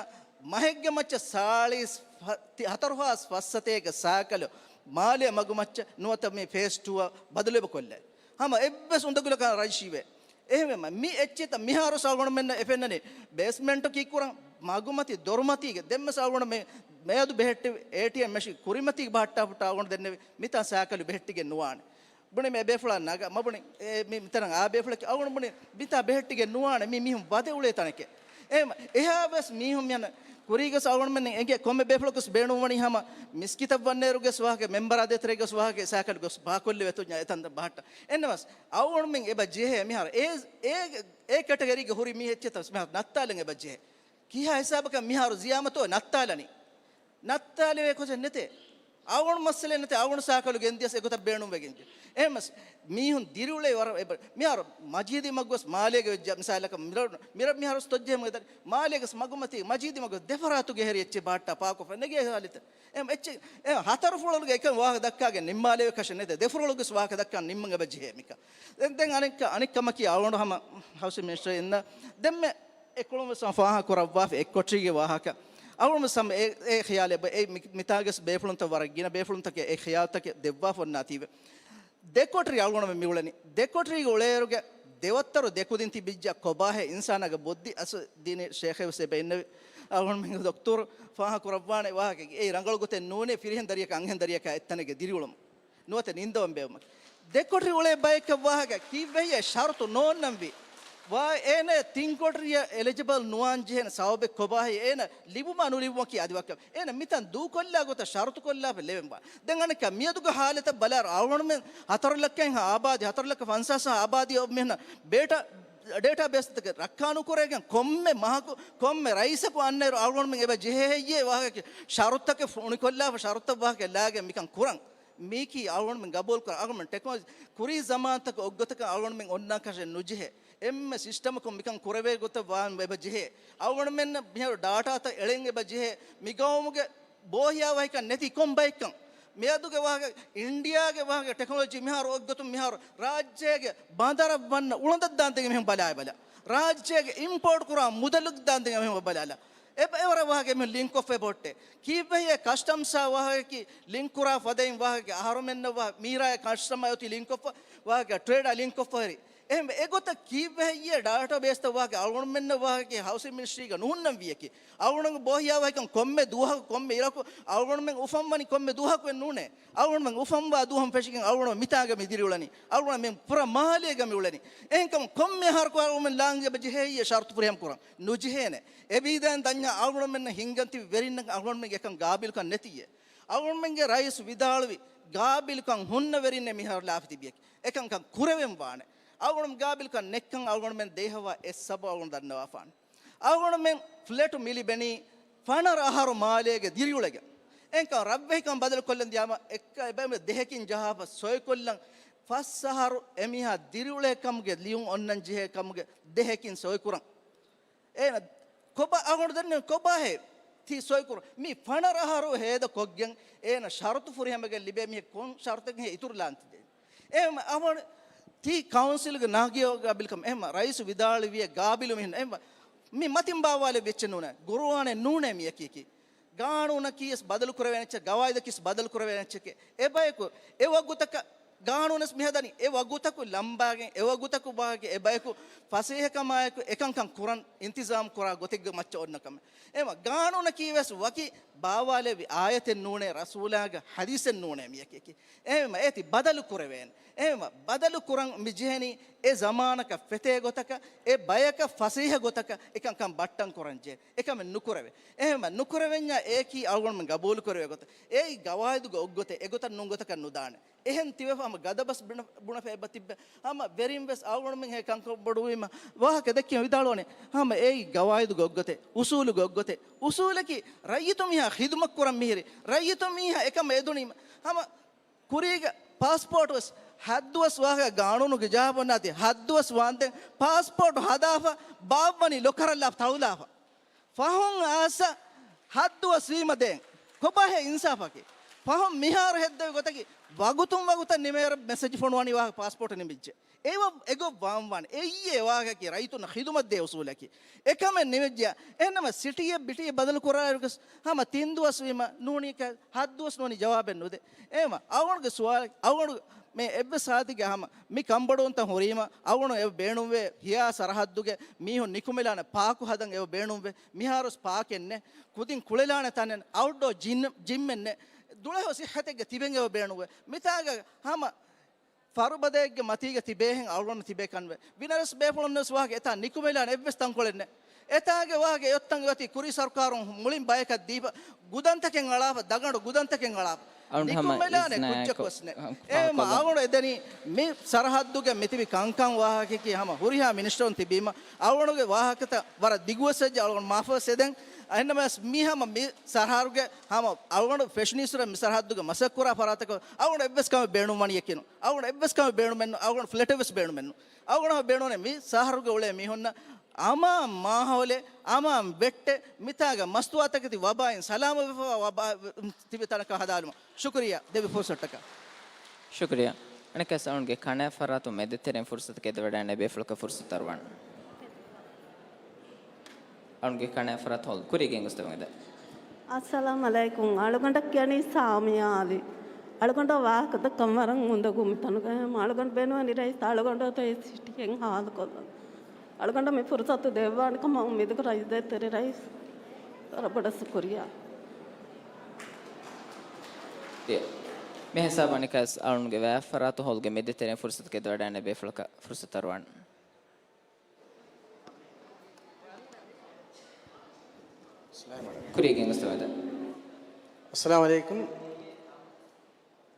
މަހެއްގެ މައްޗަށް ސާޅީސް ފަ-، ތި-، ހަތަރު ހާސް ފައްސަތޭކަ ސާކަލު މާލޭ މަގުމައްޗަށް ނުވަތަ މި ފޭސް ޓޫއަށް ބަދަލު އެބަ ކޮށްލޭ. ހަމަ އެއްވެސް އުނދަގުލަކަށް ރަޖިސްޓްރީވޭ. އެހެންވީމަ މި އެއްޗެތަ މިހާރު ސާގުނޑުމެންނަށް އެ ފެންނަނީ ބޭސްމެންޓަކީ ކުރަން މަގުމަތި ދޮރުމަތީގެ ދެންމެސް ސާގުނޑު މި މިއަދު ބެހެއްޓި އޭޓީއެމް މެޝިން ކުރިމަތީގެ ބަހައްޓާފައި އަޅުގަނޑު ދެންނެވި މިތާ ސާކަލު ބެހެއްޓިގެން ނުވާނެ. ބުނި މި ބޭފުޅާ ނަގަ މަ ބުނި އެ މި މިތަނަށް އާ ބޭފުޅަކީ އަޅުގަނޑު ބުނި މިތާ ބެހެއްޓިގެން ނުވާނެ މި މީހުން ވަދެ އުޅޭ ތަނެކޭ. އެހެން އެހާ ވެސް މީހުން މިހަނަ ކުރީގަސް އަޅުގަނޑުމެން އެނގޭ ކޮންމެ ބޭފުޅަކުސް ބޭނުންވަނީ ހަމަ މިސްކިތަށް ވަންނޭރުގެސް ވާހަކަ މެމްބަރާ ދޭތެރޭގަސް ވާހަކަ ސާކަލުގަސް ބާކޮށްލެވޭ ތުންޏާ އެތަން ބަހައްޓަ. އެންނަމަސް އަޅުގަނޑުމެން އެބަ ޖެހޭ މިހާރު އޭ، އޭ، އޭ ކެޓަގަރީގެ ހުރި މީހެއްޗެތަސް މިހާރު ނައްތާލަން އެބަ ޖެހޭ. ކިހާ ހިސާބަކަށް މިހާރު ޒިޔާމަތޯ ނައްތާލަނީ؟ ނައްތާލެވޭ ކޮށެއް ނެތޭ. އަޅުގަނޑު މައްސަލައެއް ނެތޭ. އަޅުގަނޑު ސާކަލު ގެންދިޔަސް އެގޮތަށް ބޭނުންވެގެން. އެހެންމަސް މީހުން ދިރިއުޅޭ ވަރަށް އެބަ-، މިހާރު މަޖީދީ މަގުވެސް މާލޭގެ ވެއްޖެ މިސާލަކަށް މިރަ-، މިރަ-، މިހާރު ތޮއްޖެހެމުގެ ދަރި މާލޭގެސް މަގުމަތީ މަޖީދީ މަގު ދެފަރާތުގެ ހެރި އެއްޗެއް ބަހައްޓާ ޕާކޮށްފަ ނެގޭ ހާލިތެއް. އެހެން އެއްޗެއް އެ ހަތަރު ފުޅުގެ އެކަން ވާހަކަ ދައްކާގެން ނިންމާލެވޭ ކަށެއް ނެތޭ. ދެފުޅުގެސް ވާހަކަ ދައްކާ ނިންމަން އެބަ ޖެހޭ މިކަން. ދެން، ދެން އަނެއްކަ-، އަނެއްކަމަކީ އަޅުގަނޑު ހަމަ ހައުސިން މިނިސްޓަރ އިންނަ ދެންމެ އެކުޅުން ވެސް ފާހަގަ ކުރައްވާފަ އެއްކޮޓަރީގެ ވާހަކަ. އަޅުގަނޑު ސަމް އެ، އެ ޚިޔާލެއް ބަ-، އެ މި-، މިތާގެސް ބޭފުޅުންތައް ވަރަށް ގިނަ ބޭފުޅުންތަކެއް އެ ޚިޔާލުތަކެއް ދެއްވާފަ އޮންނާތީވެ. ދެކޮޓަރި އަޅުގަނޑުމެން މިއުޅެނީ. ދެކޮޓަރީގެ އުޅޭއިރުގެ ދެވައްތަރު ދެކުދިން ތިބިއްޖެ ކޮބާހޭ އިންސާނާގެ ބޮއްދި އަސް ދީނީ ޝޭޚެއް ވެސް އެބަ އިންނެވި. އަޅުގަނޑުމެން ދޮކްތުރު ފާހަގަ ކުރައްވާނެ ވާހަކަ އެއީ ރަނގަޅު ގޮތެއް ނޫނޭ ފިރިހެން ދަރިއަކާ އަންހެން ދަރިއަކާ އެއްތަނެއްގެ ދިރިއުޅުމުން. ނުވަތަ ނިންދަވަން ބޭއްވުމަކީ. ދެކޮޓަރި އުޅޭ ބައެއްކަށް ވާހަކަ ކީއްވެހޭ ޝަރުތު ނޯންނަންވީ. ވާ އޭނަ ތިން ކޮޓަރިއަށް އެލިޖިބަލް ނުވާން ޖެހޭނެ ސަބަބެއް ކޮބާހޭ އޭނަ ލިބުމާ ނުލިބުމަކީ އަދި ވަކި. އޭނަ މިތަން ދޫކޮށްލާ ގޮތަށް ޝަރުތު ކޮށްލާފަ ލެވެންވާ. ދެން އަނެއްކާ މިއަދުގެ ހާލަތަށް ބަލާއިރު އަޅުގަނޑުމެން ހަތަރު ލައްކައިން އާބާދީ، ހަތަރު ލައްކަ ފަންސާސް އާބާދީ އޮ މިހަނަ ޑޭޓާ، ޑޭޓާ ބޭސްތަކެއް ރައްކާނުކުރެވިގެން ކޮންމެ މަހަކު، ކޮންމެ ރައީސަކު އަންނައިރު އަޅުގަނޑުމެން އެބަ ޖެހޭ ހެއްޔޭ ވާހަކަ ޝަރުތަކެއް ފު-، އުނިކޮށްލާފަ ޝަރުތަށް ވާހަކަ ލާގެން މިކަން ކުރަން. މީކީ އަޅުގަނޑުމެން ގަބޫލުކުރާ، އަޅުގަނޑުމެން ޓެކްނޮލޮޖީ ކުރީ ޒަމާންތަކުގެ އޮއްގޮތަކަށް އަޅުގަނޑުމެން އޮންނާކަށެއް ނުޖެހޭ. އެންމެ ސިސްޓަމަކުން މިކަން ކުރެވޭ ގޮތަށް ވާން އެބަ ޖެހޭ. އަޅުގަނޑުމެންނަށް މިހާރު ޑާޓާތައް އެޅެން އެބަ ޖެހޭ. މި ގައުމުގެ ބޯހިޔާވަހިކަން ނެތި ކޮން ބައެއްކަން. މިއަދުގެ ވާހަކަ، އިންޑިޔާގެ ވާހަކަ ޓެކްނޮލޮޖީ މިހާރު އޮއްގޮތުން މިހާރު ރާއްޖޭގެ ބަނދަރަށް ވަންނަ އުޅަނދަށް ދާންދެން މިހެން ބަލާ ބަލާ. ރާއްޖޭގެ އިމްޕޯޓް ކުރާ މުދަލު ދާންދެން މިހެން ބަލާލާ. އެ ބަ-، އެވަރަށް ވާހަކަ މި ލިންކް އޮފް އެބަ ހޮއްޓޭ. ކީއްވެހޭ ކަސްޓަމްސްއާ ވާހަކަކީ ލިންކް ކުރާ ފަދައިން ވާހަކަ އަހަރުމެންނަށް ވާ-، މީރާއާ ކަސްޓަމާ އޮތީ ލިންކް އޮފް ވާހަކަ ޓްރޭޑާ ލިންކް އޮފް ހެރި. އެހެން އެގޮތަށް ކީއްވެހެއްޔޭ ޑާޓާ ބޭސްތައް ވާހަކަ އަޅުގަނޑުމެންނަށް ވާހަކަ ހައުސިން މިނިސްޓްރީގަ ނުހުންނަން ވިޔަކީ. އަޅުގަނޑު ބޯހިޔާވަހިކަން ކޮންމެ ދުވަހަކު ކޮންމެ އިރަކު އަޅުގަނޑުމެން އުފަންވަނީ ކޮންމެ ދުވަހަކުވެސް ނޫނޭ. އަޅުގަނޑުމެން އުފަންވާ ދުވަހުން ފެށިގެން އަޅުގަނޑު މިތާގަ މި ދިރިއުޅެނީ. އަޅުގަނޑު މި ޕުރަ މާލޭގަ މި އުޅެނީ. އެހެންކަމުން ކޮންމެ އަހަރަކު އަޅުގަނޑުމެން ލާން އެބަ ޖެހޭ ހެއްޔޭ ޝަރުތު ފުރިހަމަ ކުރަން؟ ނުޖެހޭނެ. އެބައިދޭން ދަންޏާ އަޅުގަނޑުމެންނަށް ހިންގަން ތިބި ވެރިންނަށް އަޅުގަނޑުމެންގެ އެކަން ގާބިލުކަން ނެތިއްޔޭ. އަޅުގަނޑުމެންގެ ރައީސް ވިދާޅުވި ގާބިލުކަން ހުންނަ ވެރިންނޭ މިހާރު ލާފަ ތިބިޔަކީ. އެކަންކަން ކުރެވެން ވާނެ. އަޅުގަނޑު ގާބިލުކަން ނެއްކަން އަޅުގަނޑުމެން ދޭހަވާ އެއް ސަބަބު އަޅުގަނޑު ދަންނަވާފާނެ. އަޅުގަނޑުމެން ފްލެޓު މި ލިބެނީ ފަނަރަ އަހަރު މާލޭގެ ދިރިއުޅެގެން. އެހެންކަމުން ރަށްވެހިކަން ބަދަލުކޮށްލަން ދިޔާމަ އެއްކަ އެބައިމީހުން ދެހެކިން ޖަހާފަ ސޮއިކޮށްލަން ފަސް އަހަރު އެމީހާ ދިރިއުޅޭ ކަމުގެ ލިޔުން އޮންނަން ޖެހޭ ކަމުގެ ދެހެކިން ސޮއިކުރަން. އޭނަ ކޮބާ އަޅުގަނޑު ދެންނެވި ކޮބާހޭ ތި ސޮއިކުރަން؟ މި ފަނަރަ އަހަރު ހޭދަ ކޮށްގެން އޭނަ ޝަރުތު ފުރިހަމަގެން ލިބޭ މީހެއް ކޮން ޝަރުތެއްހޭ އިތުރުލާން ތި ދޭން؟ އެހެން އަވަން ތި ކައުންސިލްގެ ނާގިޔޯ ގާބިލްކަމެއް އެހެން ރައީސު ވިދާޅުވިޔޭ ގާބިލު މީހުން އެހެން މި މަތިން ބާވާލެއް ވެއްޗެއް ނޫނޭ. ގުރުއާނެއް ނޫނޭ މިޔަކީކީ. ގާނޫނަކީ ވެސް ބަދަލު ކުރެވޭނެ އެއްޗެއް، ގަވާއިދަކީ ވެސް ބަދަލު ކުރެވޭނެ އެއްޗެކޭ. އެ ބަޔަކު އެ ވަގުތަކަށް ގާނޫނަސް މި ހަދަނީ، އެ ވަގުތަކު ލަނބާގެން، އެ ވަގުތަކު ވާގެ އެ ބަޔަކު ފަސޭހަކަމާއެކު އެކަންކަން ކުރަން އިންތިޒާމް ކުރާ ގޮތެއްގެ މައްޗަށް އޮންނަ ކަމެއް. އެމަ ގާނޫނަކީ ވެސް ވަކި ބާވާލެއްވި އާޔަތެއް ނޫނޭ، ރަސޫލާގެ ހަދީސެއް ނޫނޭ މިޔަކީ. އެހެންވީމަ އޭތި ބަދަލު ކުރެވޭނެ. އެހެންވީމަ ބަދަލު ކުރަން މި ޖެހެނީ އެ ޒަމާނަކަށް ފެތޭ ގޮތަކަށް، އެ ބަޔަކަށް ފަސޭހަ ގޮތަކަށް އެކަންކަން ބައްޓަން ކުރަން ޖެހޭ. އެކަމެއް ނުކުރެވޭ. އެހެންވީމަ ނުކުރެވެންޏާ އެއަކީ އަޅުގަނޑުމެން ގަބޫލު ކުރެވޭ ގޮތެއް. އެއީ ގަވާއިދުގެ އޮއްގޮތެއް. އެގޮތަށް ނޫން ގޮތަކަށް ނުދާނެ. އެހެން ތިބެފަ ހަމަ ގަދަބަސް ބުނަ-، ބުނެފަ އެބަ ތިއްބެ. ހަމަ ވެރިން ވެސް އަޅުގަނޑުމެން ހޭ ކަންކަން ބޮޑުވީމަ ވާހަކަ ދެއްކި ވިދާޅުވަނީ. ހަމަ އެއީ ގަވާއިދުގެ އޮއްގޮތެއް، އުސޫލުގެ އޮއްގޮތެއް. އުސޫލަކީ ރައްޔިތު މީހާ ޚިދުމަތް ކުރަން މިހިރި. ރައްޔިތު މީހާ އެކަމަށް އެދުނީމަ. ހަމަ ކުރީގެ ޕާސްޕޯޓް ވެސް ހައްދުވަސް ވާހަކަ ގާނޫނުގެ ޖާބަންނާތި ހައްދުވަސް ވާންދެން ޕާސްޕޯޓް ހަދާފަ ބާއްވަނީ ލޮކަރަށްލާފަ ތަޅުލާފަ. ފަހުން އާސަ ހައްދުވަސް ވީމަ ދޭން. ކޮބާހޭ އިންސާފަކީ؟ ފަހުން މިހާރު ހެއްދެވި ގޮތަކީ ވަގުތުން ވަގުތަށް ނިމޭވަރަށް މެސެޖް ފޮނުވަނީ ވާހަކަ ޕާސްޕޯޓް ނިމިއްޖެ. އެވަ-، އެގޮށް ވާންވާނެ. އެއީ އެ ވާހަކައަކީ ރައްޔިތުންނަށް ޚިދުމަތްދޭ އުސޫލަކީ. އެކަމެއް ނިމިއްޖެ. އެހެންނަމަ ސިޓީއެއް ބިޓީއެއް ބަދަލު ކުރާއިރުވެސް ހަމަ ތިން ދުވަސް ވީމަ ނޫނީ ކަ-، ހައްދުވަސް ނޫނީ ޖަވާބެއް ނުދޭ. އެހެންވީމަ އަޅުގަނޑުގެ ސުވާލަކީ، އަޅުގަނޑު މި އެއްވެސް ހާލަތެއްގަ ހަމަ މި ކަންބޮޑުވުންތައް ހުރީމަ އަޅުގަނޑު އެ ބޭނުންވޭ ހިޔާ ސަރަހައްދުގެ މީހުން ނިކުމެލާނެ ޕާކު ހަދަން އެ ބޭނުންވޭ. މިހާރުވެސް ޕާކެއް ނެތް. ކުދިން ކުޅެލާނެ ތަނެއް ނެތް. އައުޓްޑޯ ޖިން، ޖިމްއެއް ނެތް. ދުޅަހެޔޮ ޞިއްޙަތެއްގަ ތިބެން އެ ބޭނުންވޭ. މިތާގަ ހަމަ ފަރުބަދައެއްގެ މަތީގަ ތިބޭހެން އަޅުގަނޑު ތިބޭ ކަންވޭ. ވިނަރެސް ބޭފުޅުން ވެސް ވާހަކަ އެތާ ނިކުމެލާނެ އެއްވެސް ތަންކޮޅެއް ނެތް. އެތާގެ ވާހަކަ އެއޮތްތަން އޮތީ ކުރީ ސަރުކާރުން މުޅިން ބަޔަކަށް ދީފަ ގުދަންތަކެއް އަޅާފަ، ދަގަނޑު ގުދަންތަކެއް އަޅާފަ. އަޅުގަނޑު ހަމަ ނިކުމެލާނެ އިސްނާއެކު ކުއްޖަކު ވެސް ނެތް. ފާ-، އެހެންވީމަ ފާކޮށްލަން. އަޅުގަނޑު އެދެނީ މި ސަރަހައްދުގެ މިތިބި ކަންކަން ވާހަކައަކީ ހަމަ ހުރިހާ މިނިސްޓަރުން ތިބީމަ އަޅުގަނޑުގެ ވާހަކަތައް ވަރަށް ދިގުވެސް ވެއްޖެ އަޅުގަނޑު މާފުވެސް އެދެން. އެހެންނަމަވެސް މީ ހަމަ މި ސަރަހަރުގެ ހަމަ އަޅުގަނޑު ފެށުނީއްސުރެ މި ސަރަހައްދުގެ މަސައްކަތް ކުރާ ފަރާތަކަށް އަޅުގަނޑު އެއްވެސް ކަމެއް ބޭނުންވަނީއެކެއް ނޫން. އަޅުގަނޑު އެއްވެސް ކަމެއް ބޭނުމެއް ނޫން. އަޅުގަނޑު ފްލެޓެއް ވެސް ބޭނުމެއް ނޫން. އަޅުގަނޑު ބޭނުންވަނީ މި ސަހަރުގެ އުޅޭ މީހުންނަށް އަމާން މާހައުލެއް، އަމާން ވެއްޓެއް، މިތާގަ މަސްތުވާތަކެތި ވަބާއިން ސަލާމަތްވެފަވާ ވަބާ ތިބި ތަނަކަށް ހަދާލުމަށް. ޝުކުރިއްޔާ ދެއްވި ފުރުސަތަކަށް. ޝުކުރިއްޔާ. އަނެއްކާވެސް އަޅުގަނޑުގެ ކަނާތް ފަރާތުން މެދުތެރެއިން ފުރުސަތު ގެންދަވަޑައިގަންނަވާ ބޭފުޅަކަށް ފުރުސަތު އަރުވާނެ. އަޅުގަނޑުގެ ކަނާތް ފަރާތުން ހޯލް ކުރީގެ އެންގުސްތައް ވަންދެން. އައްސަލާމް އަލައިކުމް. އަޅުގަނޑަށް ކިޔަނީ ސާމިޔާ އަލީ. އަޅުގަނޑަށް ވާހަކަދައްކަން ވަރަށް އުނދަގޫ މިތަނުގަ. އަޅުގަނޑު ބޭނުންވަނީ ރައީސް އަޅުގަނޑު އޮތީ ސިޓީއެއް ހާލުކޮށްލަން. އަޅުގަނޑަށް މި ފުރުސަތު ދެއްވާނެ ކަމަށް އުއްމީދުކުރަން އިއްޒަތްތެރި ރައީސް. ވަރަށް ބޮޑަށް ޝުކުރިއްޔާ. މި ހިސާބަށް އަނެއްކާވެސް އަޅުގަނޑުގެ ވާހަކަ ފަރާތުން ހޯލްގެ މެދުތެރެއިން ފުރުސަތު ގެންދަވަޑައިގަންނަވާ ބޭފުޅަކަށް ފުރުސަތު އަރުވާނެ. ކުރީގެ އެންގުސްތައް ވަންދެން. އައްސަލާމް އަލައިކުމް.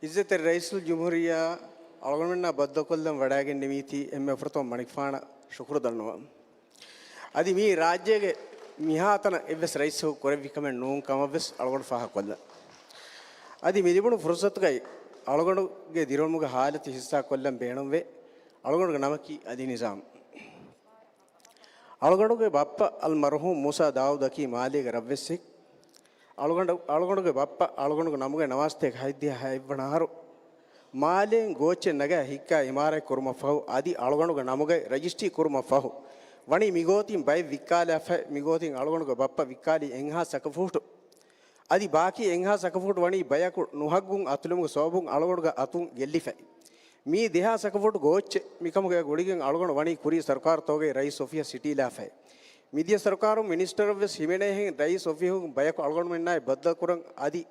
އިއްޒަތްތެރި ރައީސުލްޖުމްހޫރިއްޔާ އަޅުގަނޑުމެންނާ ބައްދަލުކޮށްލަން ވަޑައިގެންނެވީތީ އެންމެ ފުރަތަމަ މަނިކުފާނަށް ޝުކުރު ދަންނަވަން. އަދި މި ރާއްޖޭގެ މިހާތަނަށް އެއްވެސް ރައީސަކު ކުރެއްވި ކަމެއް ނޫން ކަމަށްވެސް އަޅުގަނޑު ފާހަގަކޮށްލަން. އަދި މި ލިބުނު ފުރުސަތުގައި އަޅުގަނޑުގެ ދިރިއުޅުމުގެ ހާލަތު ހިއްސާކޮށްލަން ބޭނުންވޭ. އަޅުގަނޑުގެ ނަމަކީ އަލީ ނިޒާމް. އަޅުގަނޑުގެ ބައްޕަ އަލްމަރުޙޫމް މޫސާ ދާއޫދަކީ މާލޭގެ ރަށްވެއްސެއް. އަޅުގަނޑު، އަޅުގަނޑުގެ ބައްޕަ އަޅުގަނޑުގެ ނަމުގައި ނަވާސްތޭކަ ހަތްދިހަ ހަތްވަނަ އަހަރު މާލޭން ގޯއްޗެއް ނަގާ ހިއްކާ އިމާރާތް ކުރުމަށްފަހު، އަދި އަޅުގަނޑުގެ ނަމުގައި ރަޖިސްޓްރީ ކުރުމަށްފަހު، ވަނީ މިގޯތިން ބައެއް ވިއްކާލާފައި. މިގޯތިން އަޅުގަނޑުގެ ބައްޕަ ވިއްކާލީ އެއްހާސް އަކަފޫޓު. އަދި ބާކީ އެއްހާސް އަކަފޫޓު ވަނީ ބަޔަކު ނުހައްގުން އަތުލުމުގެ ސަބަބުން އަޅުގަނޑުގެ އަތުން ގެއްލިފައި. މީ ދެހާސް އަކަފޫޓު ގޯއްޗެއް. މިކަމުގެ ގުޅިގެން އަޅުގަނޑު ވަނީ ކުރީ ސަރުކާރުތަކުގެ ރައީސް އޮފީހަށް ސިޓީލާފައި. މިދިޔަ ސަރުކާރުން މިނިސްޓަރަށްވެސް ހިމެނޭހެން ރައީސް އޮފީހުން ބަޔަކު އަޅުގަނޑުމެންނާއި ބައްދަލުކުރަން އަދި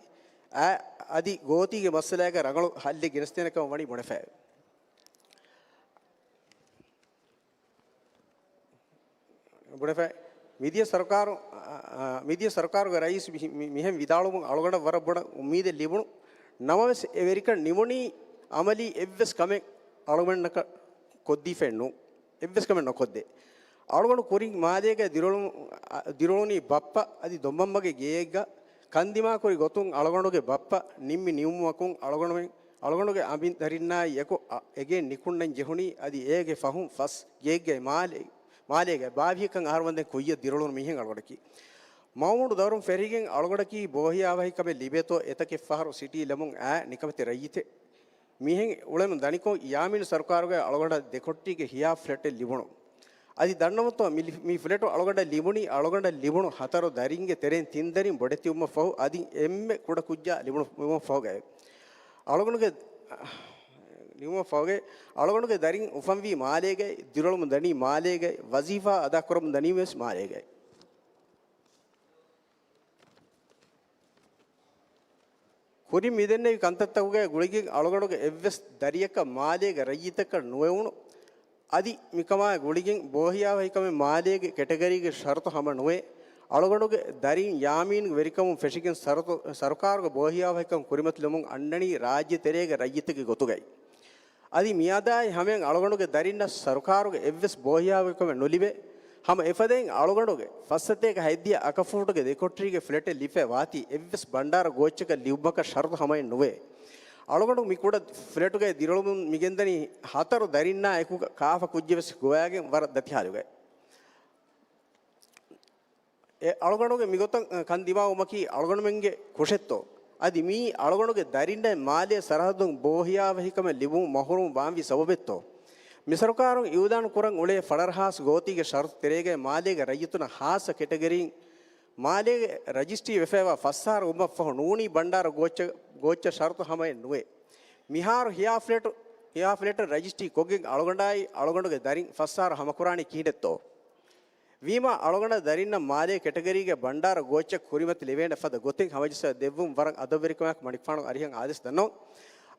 އަ-، އަދި ގޯތީގެ މައްސަލައިގަ ރަނގަޅު ހައްލެއް ގެނެސްދޭނެ ކަމަށް ވަނީ ބުނެފައެވެ. ބުނެފައި. މިދިޔަ ސަރުކާރު، އަ، އަ، މިދިޔަ ސަރުކާރުގެ ރައީސް މި-، މި-، މިހެން ވިދާޅުވުމުން އަޅުގަނޑަށް ވަރަށް ބޮޑަށް އުއްމީދެއް ލިބުނު. ނަމަވެސް އެ ވެރިކަން ނިމުނީ އަމަލީ އެއްވެސް ކަމެއް އަޅުގަނޑަކަށް ކޮށްދީފައެއް ނޫން. އެއްވެސް ކަމެއް ނުކޮށްދޭ. އަޅުގަނޑު ކުރިން މާލޭގަ ދިރިއުޅުނު-، އަ، ދިރިއުޅުނީ ބައްޕަ އަދި ދޮންމަންމަގެ ގެއެއްގަ. ކަންދިމާކުރި ގޮތުން އަޅުގަނޑުގެ ބައްޕަ ނިންމި ނިންމުމަކުން އަޅުގަނޑުމެން، އަޅުގަނޑުގެ އަނބިންތަރިންނާއި އެކު އަ-، އެގެއިން ނިކުންނަން ޖެހުނީ. އަދި އޭގެ ފަހުން ފަސް ގެއެއްގައި މާލޭ-، މާލޭގައި ބާވީހަކަށް އަހަރު ވަންދެން ކުއްޔަށް ދިރިއުޅުނު މީހެއް އަޅުގަނޑަކީ. މައުމޫނު ދައުރުން ފެށިގެން އަޅުގަނޑަކީ ބޯހިޔާވަހިކަމެއް ލިބޭތޯ އެތަކެއް ފަހަރު ސިޓީ ލެމުން އާ ނިކަމެތި ރައްޔިތެއް. މިހެން އުޅެމުން ދަނިކޮށް ޔާމީނު ސަރުކާރުގައި އަޅުގަނޑަށް ދެކޮޓްޓީގެ ހިޔާ ފްލެޓެއް ލިބުނު. އަދި ދަންނަވަންތޯ މި ލި-، މި ފްލެޓު އަޅުގަނޑަށް ލިބުނީ، އަޅުގަނޑަށް ލިބުނު ހަތަރު ދަރިންގެ ތެރެއިން ތިން ދަރިން ބޮޑެތިވުމަށް ފަހު، އަދި އެންމެ ކުޑަ ކުއްޖާ ލިބުނު ފަހުގައި. އަޅުގަނޑުގެ ލިބުމަށް ފަހުގައި، އަޅުގަނޑުގެ ދަރިން އުފަންވީ މާލޭގައި، ދިރިއުޅެމުން ދަނީ މާލޭގައި، ވަޒީފާ އަދާކުރަމުން ދަނީ ވެސް މާލޭގައި. ކުރިން މިދެންނެވި ކަންތައްތަކުގެ ގުޅިގެން އަޅުގަނޑުގެ އެއްވެސް ދަރިއަކަށް މާލޭގެ ރައްޔިތަކަށް ނުވެވުނު، އަދި މިކަމާ ގުޅިގެން ބޯހިޔާވަހިކަމެއް މާލޭގެ ކެޓަގަރީގެ ޝަރުތު ހަމަ ނުވޭ. އަޅުގަނޑުގެ ދަރިން ޔާމީންގެ ވެރިކަމުން ފެށިގެން ސަރުތު-، ސަރުކާރުގެ ބޯހިޔާވަހިކަން ކުރިމަތިލުމުން އަންނަނީ ރާއްޖެ ތެރޭގެ ރައްޔިތެއްގެ ގޮތުގައި. އަދި މިއަދާއި ހަމަޔަށް އަޅުގަނޑުގެ ދަރިންނަށް ސަރުކާރުގެ އެއްވެސް ބޯހިޔާވަހިކަމެއް ނުލިބޭ. ހަމަ އެފަދައިން އަޅުގަނޑުގެ ފައްސަތޭކަ ހަތްދިހަ އަކަފޫޓުގެ ދެކޮޓަރީގެ ފްލެޓެއް ލިބިފައި ވާތީ އެއްވެސް ބަންޑާރަ ގޯއްޗަކަށް ލިބުމަކަށް ޝަރުތު ހަމައެއް ނުވޭ. އަޅުގަނޑު މި ކުޑަ ފްލެޓުގައި ދިރިއުޅެމުން މިގެންދަނީ ހަތަރު ދަރިންނާ އެކުގަ ކާފަ ކުއްޖެއް ވެސް ގޮވާގެން ވަރަށް ދަތި ހާލުގައި. އެ އަޅުގަނޑުގެ މިގޮތަށް ކަން ދިމާވުމަކީ އަޅުގަނޑުމެންގެ ކުށެއްތޯ؟ އަދި މިއީ އަޅުގަނޑުގެ ދަރިންނަށް މާލޭ ސަރަހައްދުން ބޯހިޔާވަހިކަމެއް ލިބުމުން މަހުރޫމް ވާންވީ ސަބަބެއްތޯ؟ މި ސަރުކާރުން އިއުލާން ކުރަން އުޅޭ ފަޅަރަހާސް ގޯތީގެ ޝަރުތު ތެރޭގައި މާލޭގެ ރައްޔިތުންނަށް ހާއްސަ ކެޓަގަރީން މާލޭގެ ރަޖިސްޓްރީ ވެފައިވާ ފަސް އަހަރު ވުމަށްފަހު ނޫނީ ބަންޑާރަ ގޯއްޗަށް، ގޯއްޗަށް ޝަރުތު ހަމައެއް ނުވޭ. މިހާރު ހިޔާ ފްލެޓު، ހިޔާ ފްލެޓަށް ރަޖިސްޓްރީ ކޮށްގެން އަޅުގަނޑާއި އަޅުގަނޑުގެ ދަރިން ފަސް އަހަރު ހަމަކުރާނީ ކިހިނެއްތޯ؟ ވީމާ އަޅުގަނޑަށް ދަރިންނަށް މާލޭ ކެޓަގަރީގެ ބަންޑާރަ ގޯއްޗަށް ކުރިމަތި ލެވޭނެ ފަދަ ގޮތެއް ހަމަޖައްސާ ދެއްވުން ވަރަށް އަދަބުވެރިކަމާއެކު މަނިކުފާނު އަރިހަށް އާދޭސް ދަންނަވަން.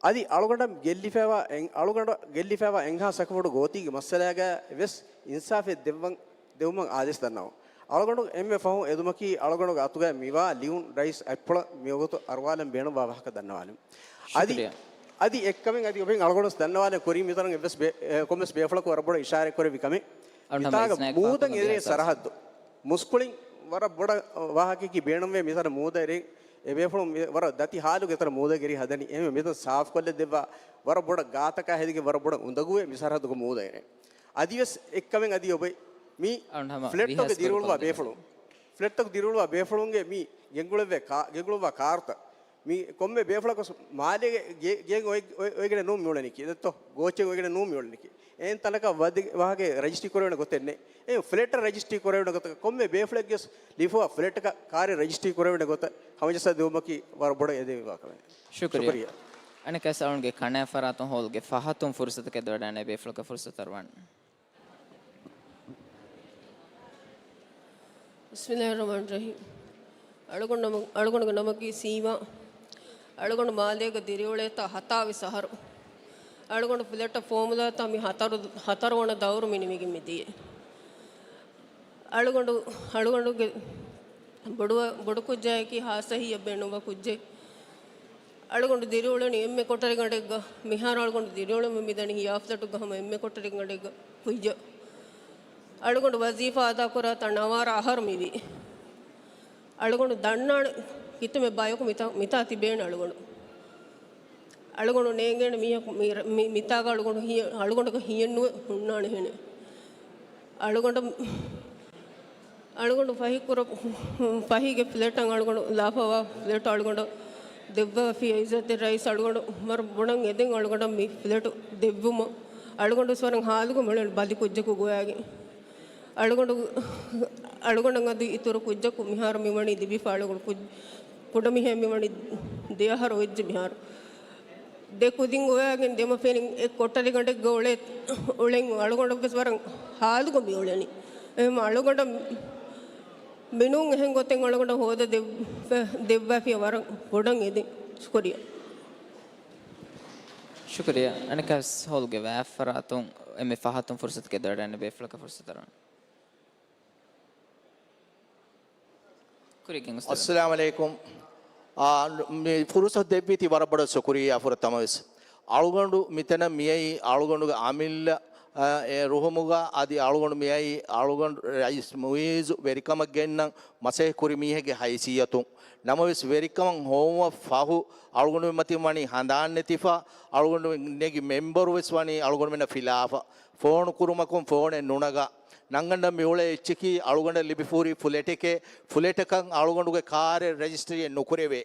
އަދި އަޅުގަނޑަށް ގެއްލިފައިވާ އެއް-، އަޅުގަނޑަށް ގެއްލިފައިވާ އެއްހާސް އަކަފޫޓު ގޯތީގެ މައްސަލާގައި ވެސް އިންސާފެއް ދެއްވަން، ދެއްވުމަށް އާދޭސް ދަންނަވަން. އަޅުގަނޑު އެންމެ ފަހުން އެދުމަކީ އަޅުގަނޑުގެ އަތުގައި މިވާ ލިޔުން ރައީސް އަތްޕުޅަށް މިވަގުތު އަރުވާލަން ބޭނުންވާ ވާހަކަ ދަންނަވާލަން. އަދި، ޝުކުރިއްޔާ. އަދި އެއްކަމެއް އަދި އޮބެން އަޅުގަނޑު ދަންނަވާލަން ކުރިން މިތަނުން އެއްވެސް ބޭ-، އެ، ކޮންމެސް ބޭފުޅަކު ވަރަށް ބޮޑަށް އިޝާރާތް ކުރެއްވި ކަމެއް. އަޅުގަނޑު މިތާގަ މަޖިލިސްނާއެކު މޫދަށް ފާހަގަކުރުމަށް އެރޭ ދިޔަ ސަރަހައްދު. މުސްކުޅިން ވަރަށް ބޮޑަށް ވާހަކައަކީ ބޭނުންވޭ މިތަނަށް މޫދަށް އެރޭ. އެ ބޭފުޅުން މި-، ވަރަށް ދަތި ހާލުގެ ތަނަށް މޫދަށް އެރީ ހަދަނީ. އެހެންވެ މިތަން ސާފު ކޮށްލަދެއްވާ ވަރަށް ބޮޑަށް ގާތަކާ ހެދިގެން ވަރަށް ބޮޑަށް އުނދަގޫވޭ މި ސަރަހައްދުގަ މޫދަށް އެރޭ. އަދިވެސް އެއްކަމެއް އަދި އޮބެ މި އަޅުން ހަމަ ފްލެޓްތަކުގެ ވީހާސް ދިރިއުޅުވާ ކުރުކޮށް ބޭފުޅުން، ފްލެޓްތަކު ދިރިއުޅުވާ ބޭފުޅުންގެ މި ގެންގުޅެއްވޭ ކާ-، ގެންގުޅުއްވާ ކާރުތައް މި ކޮންމެ ބޭފުޅަކު މާލޭގެ ގޭ-، ގޭން އޮތް-، އޮތް-، އޮތްގެނެއް ނޫން މިއުޅެނީކީ. ދެއްތޯ؟ ގޯއްޗެއް އޮތްގެނެއް ނޫން މިއުޅެނީކީ. އެހެން ތަނަކަށް ވަދެ-، ވާހަކަ ރަޖިސްޓްރީ ކުރެވޭނެ ގޮތެއް ނެތް. އެ ފްލެޓަށް ރަޖިސްޓްރީ ކުރެވޭނެ ގޮތަކަށް ކޮންމެ ބޭފުޅެއްގެ ލިފުވާ ފްލެޓަކަށް ކާރެއް ރަޖިސްޓްރީ ކުރެވޭނެ ގޮތަށް ހަމަޖައްސާ ދިއުމަކީ ވަރަށް ބޮޑަށް އެދެވި ވާކަމެއް. ޝުކުރިއްޔާ. ޝުކުރިއްޔާ. އަނެއްކާވެސް އަޅުގަނޑުގެ ކަނާ ފަރާތުން ހޯލްގެ ފަހަތުން ފުރުސަތު ކެނޑިވަޑައިގެން ބޭފުޅަކަށް ފުރުސަތު އަރުވަން. بسم الله الرحمن الرحيم. އަޅުގަނޑު ނަމަ-، އަޅުގަނޑުގެ ނަމަކީ ސީމާ. އަޅުގަނޑު މާލޭގަ ދިރިއުޅޭތާ ހަތާވީސް އަހަރު. އަޅުގަނޑު ފްލެޓަށް ފޯމުލާތާ މި ހަތަރު، ހަތަރު ވަނަ ދައުރު މި ނިމިގެން މިދިޔަ. އަޅުގަނޑު، އަޅުގަނޑުގެ ބޮޑު، ބޮޑު ކުއްޖާއަކީ ހާއްސަ ހިތް ބޭނުންވާ ކުއްޖެއް. އަޅުގަނޑު ދިރިއުޅެނީ އެންމެ ކޮޓަރިގަނޑެއްގަ. މިހާރު އަޅުގަނޑު ދިރިއުޅެމުން މިދަނީ ހިޔާ ފްލެޓުގަ ހަމަ އެންމެ ކޮޓަރިގަނޑެއްގަ ކުއްޖަށް. އަޅުގަނޑު ވަޒީފާ އަދާކުރާތާ ނަވާރަ އަހަރު މިވީ. އަޅުގަނޑު ދަންނާނެ ކިތަންމެ ބަޔަކު މިތާ، މިތާ ތިބޭނެ އަޅުގަނޑު. އަޅުގަނޑު ނޭނގޭނެ މީހަކު މި، މި، މިތާގަ އަޅުގަނޑު ހިޔަ-، އަޅުގަނޑަކަށް ހިޔެއްނުވެ ހުންނާނެހެނެއް. އަޅުގަނޑަށް، އަޅުގަނޑު ފަހިކުރ-، ފަހީގެ ފްލެޓަށް އަޅުގަނޑު ލާފަވާ ފްލެޓް އަޅުގަނޑަށް ދެއްވާފިޔާ އިއްޒަތްތެރި ރައީސް އަޅުގަނޑު ވަރަށް ބޮޑަށް އެދެން އަޅުގަނޑަށް މި ފްލެޓު ދެއްވުމަށް. އަޅުގަނޑު ވެސް ވަރަށް ހާލުގަ މިއުޅެނީ ބަލި ކުއްޖަކު ގޮވާގެން. އަޅުގަނޑު، އަޅުގަނޑަށް އަދި އިތުރު ކުއްޖަކު މިހާރު މިވަނީ ލިބިފަ އަޅުގަނޑު ކުއް-، ކުޑަމިހޭ މިވަނީ ދެ އަހަރު ވެއްޖެ މިހާރު. ދެ ކުދިން ގޮވާގެން ދެމަފިނިން އެއް ކޮޓަރިގަނޑެއްގަ އުޅޭ، އުޅެން އަޅުގަނޑަށް ވެސް ވަރަށް ހާލުގަ މިއުޅެނީ. އެހެން އަޅުގަނޑަށް މިނޫން އެހެން ގޮތެއް އަޅުގަނޑަށް ހޯދަ ދެއް-، ދެއްވާފިޔާ ވަރަށް ބޮޑަށް އެދެން. ޝުކުރިއްޔާ. ޝުކުރިއްޔާ. އަނެއްކާވެސް ހޯލްގެ ވާފަރާތުން އެންމެ ފަހަތުން ފުރުސަތު ކެނޑިވަޑައިގެން ބޭފުޅަކަށް ފުރުސަތު އަރުވަން. ކުރިއަށް ގެންގޮސް ދެވޭ. އައްސަލާމް ޢަލައިކުމް. އާ، މި ފުރުސަތު ދެއްވީތީ ވަރަށް ބޮޑަށް ޝުކުރިއްޔާ ފުރަތަމަވެސް. އަޅުގަނޑު މިތަނަށް މިއައީ އަޅުގަނޑުގެ އަމިއްލަ، އާ، އެ ރުހުމުގަ އަދި އަޅުގަނޑު މިއައީ އަޅުގަނޑު ރައީސް މުޢިއްޒު ވެރިކަމަށް ގެންނަން މަސައްކަތް ކުރި މީހެއްގެ ހައިސިއްޔަތުން. ނަމަވެސް ވެރިކަމަށް ހޮވުމަށް ފަހު އަޅުގަނޑުމެން މަތިން ވަނީ ހަނދާން ނެތިފަ، އަޅުގަނޑު ނެގި މެމްބަރު ވެސް ވަނީ އަޅުގަނޑުމެންނަށް ފިލާފަ. ފޯނު ކުރުމަކުން ފޯނެއް ނުނަގާ. ނަންގަނޑަށް މިއުޅޭ އެއްޗަކީ އަޅުގަނޑަށް ލިބިފަހުރި ފުލެޓެކޭ، ފުލެޓަކަށް އަޅުގަނޑުގެ ކާރެއް ރަޖިސްޓަރީއެއް ނުކުރެވޭ.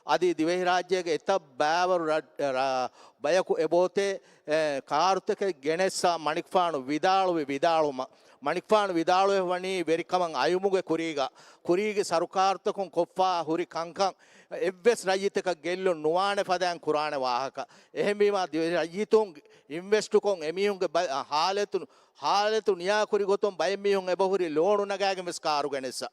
އަދި ދިވެހިރާއްޖޭގެ އެތައް ބައިވަރު ރަ-، ރަ-، ބަޔަކު އެބައޮތޭ، އެ، ކާރުތަކެއް ގެނެއްސާ މަނިކުފާނު ވިދާޅުވި ވިދާޅުމަށް. މަނިކުފާނު ވިދާޅުވެ ވަނީ ވެރިކަމަށް އައިމުގެ ކުރީގަ، ކުރީގެ ސަރުކާރުތަކުން ކޮށްފާ ހުރި ކަންކަން އެއްވެސް ރައްޔިތަކަށް ގެއްލުން ނުވާނެ ފަދައިން ކުރާނެ ވާހަކަ. އެހެންވީމާ، ދިވެހި ރައްޔިތުން އިންވެސްޓުކޮށް އެމީހުންގެ ބަ-، ހާލަތު، ހާލަތު ނިޔާކުރި ގޮތުން ބައެއް މީހުން އެބަހުރި ލޯނު ނަގާގެން ވެސް ކާރު ގެނެއްސަ.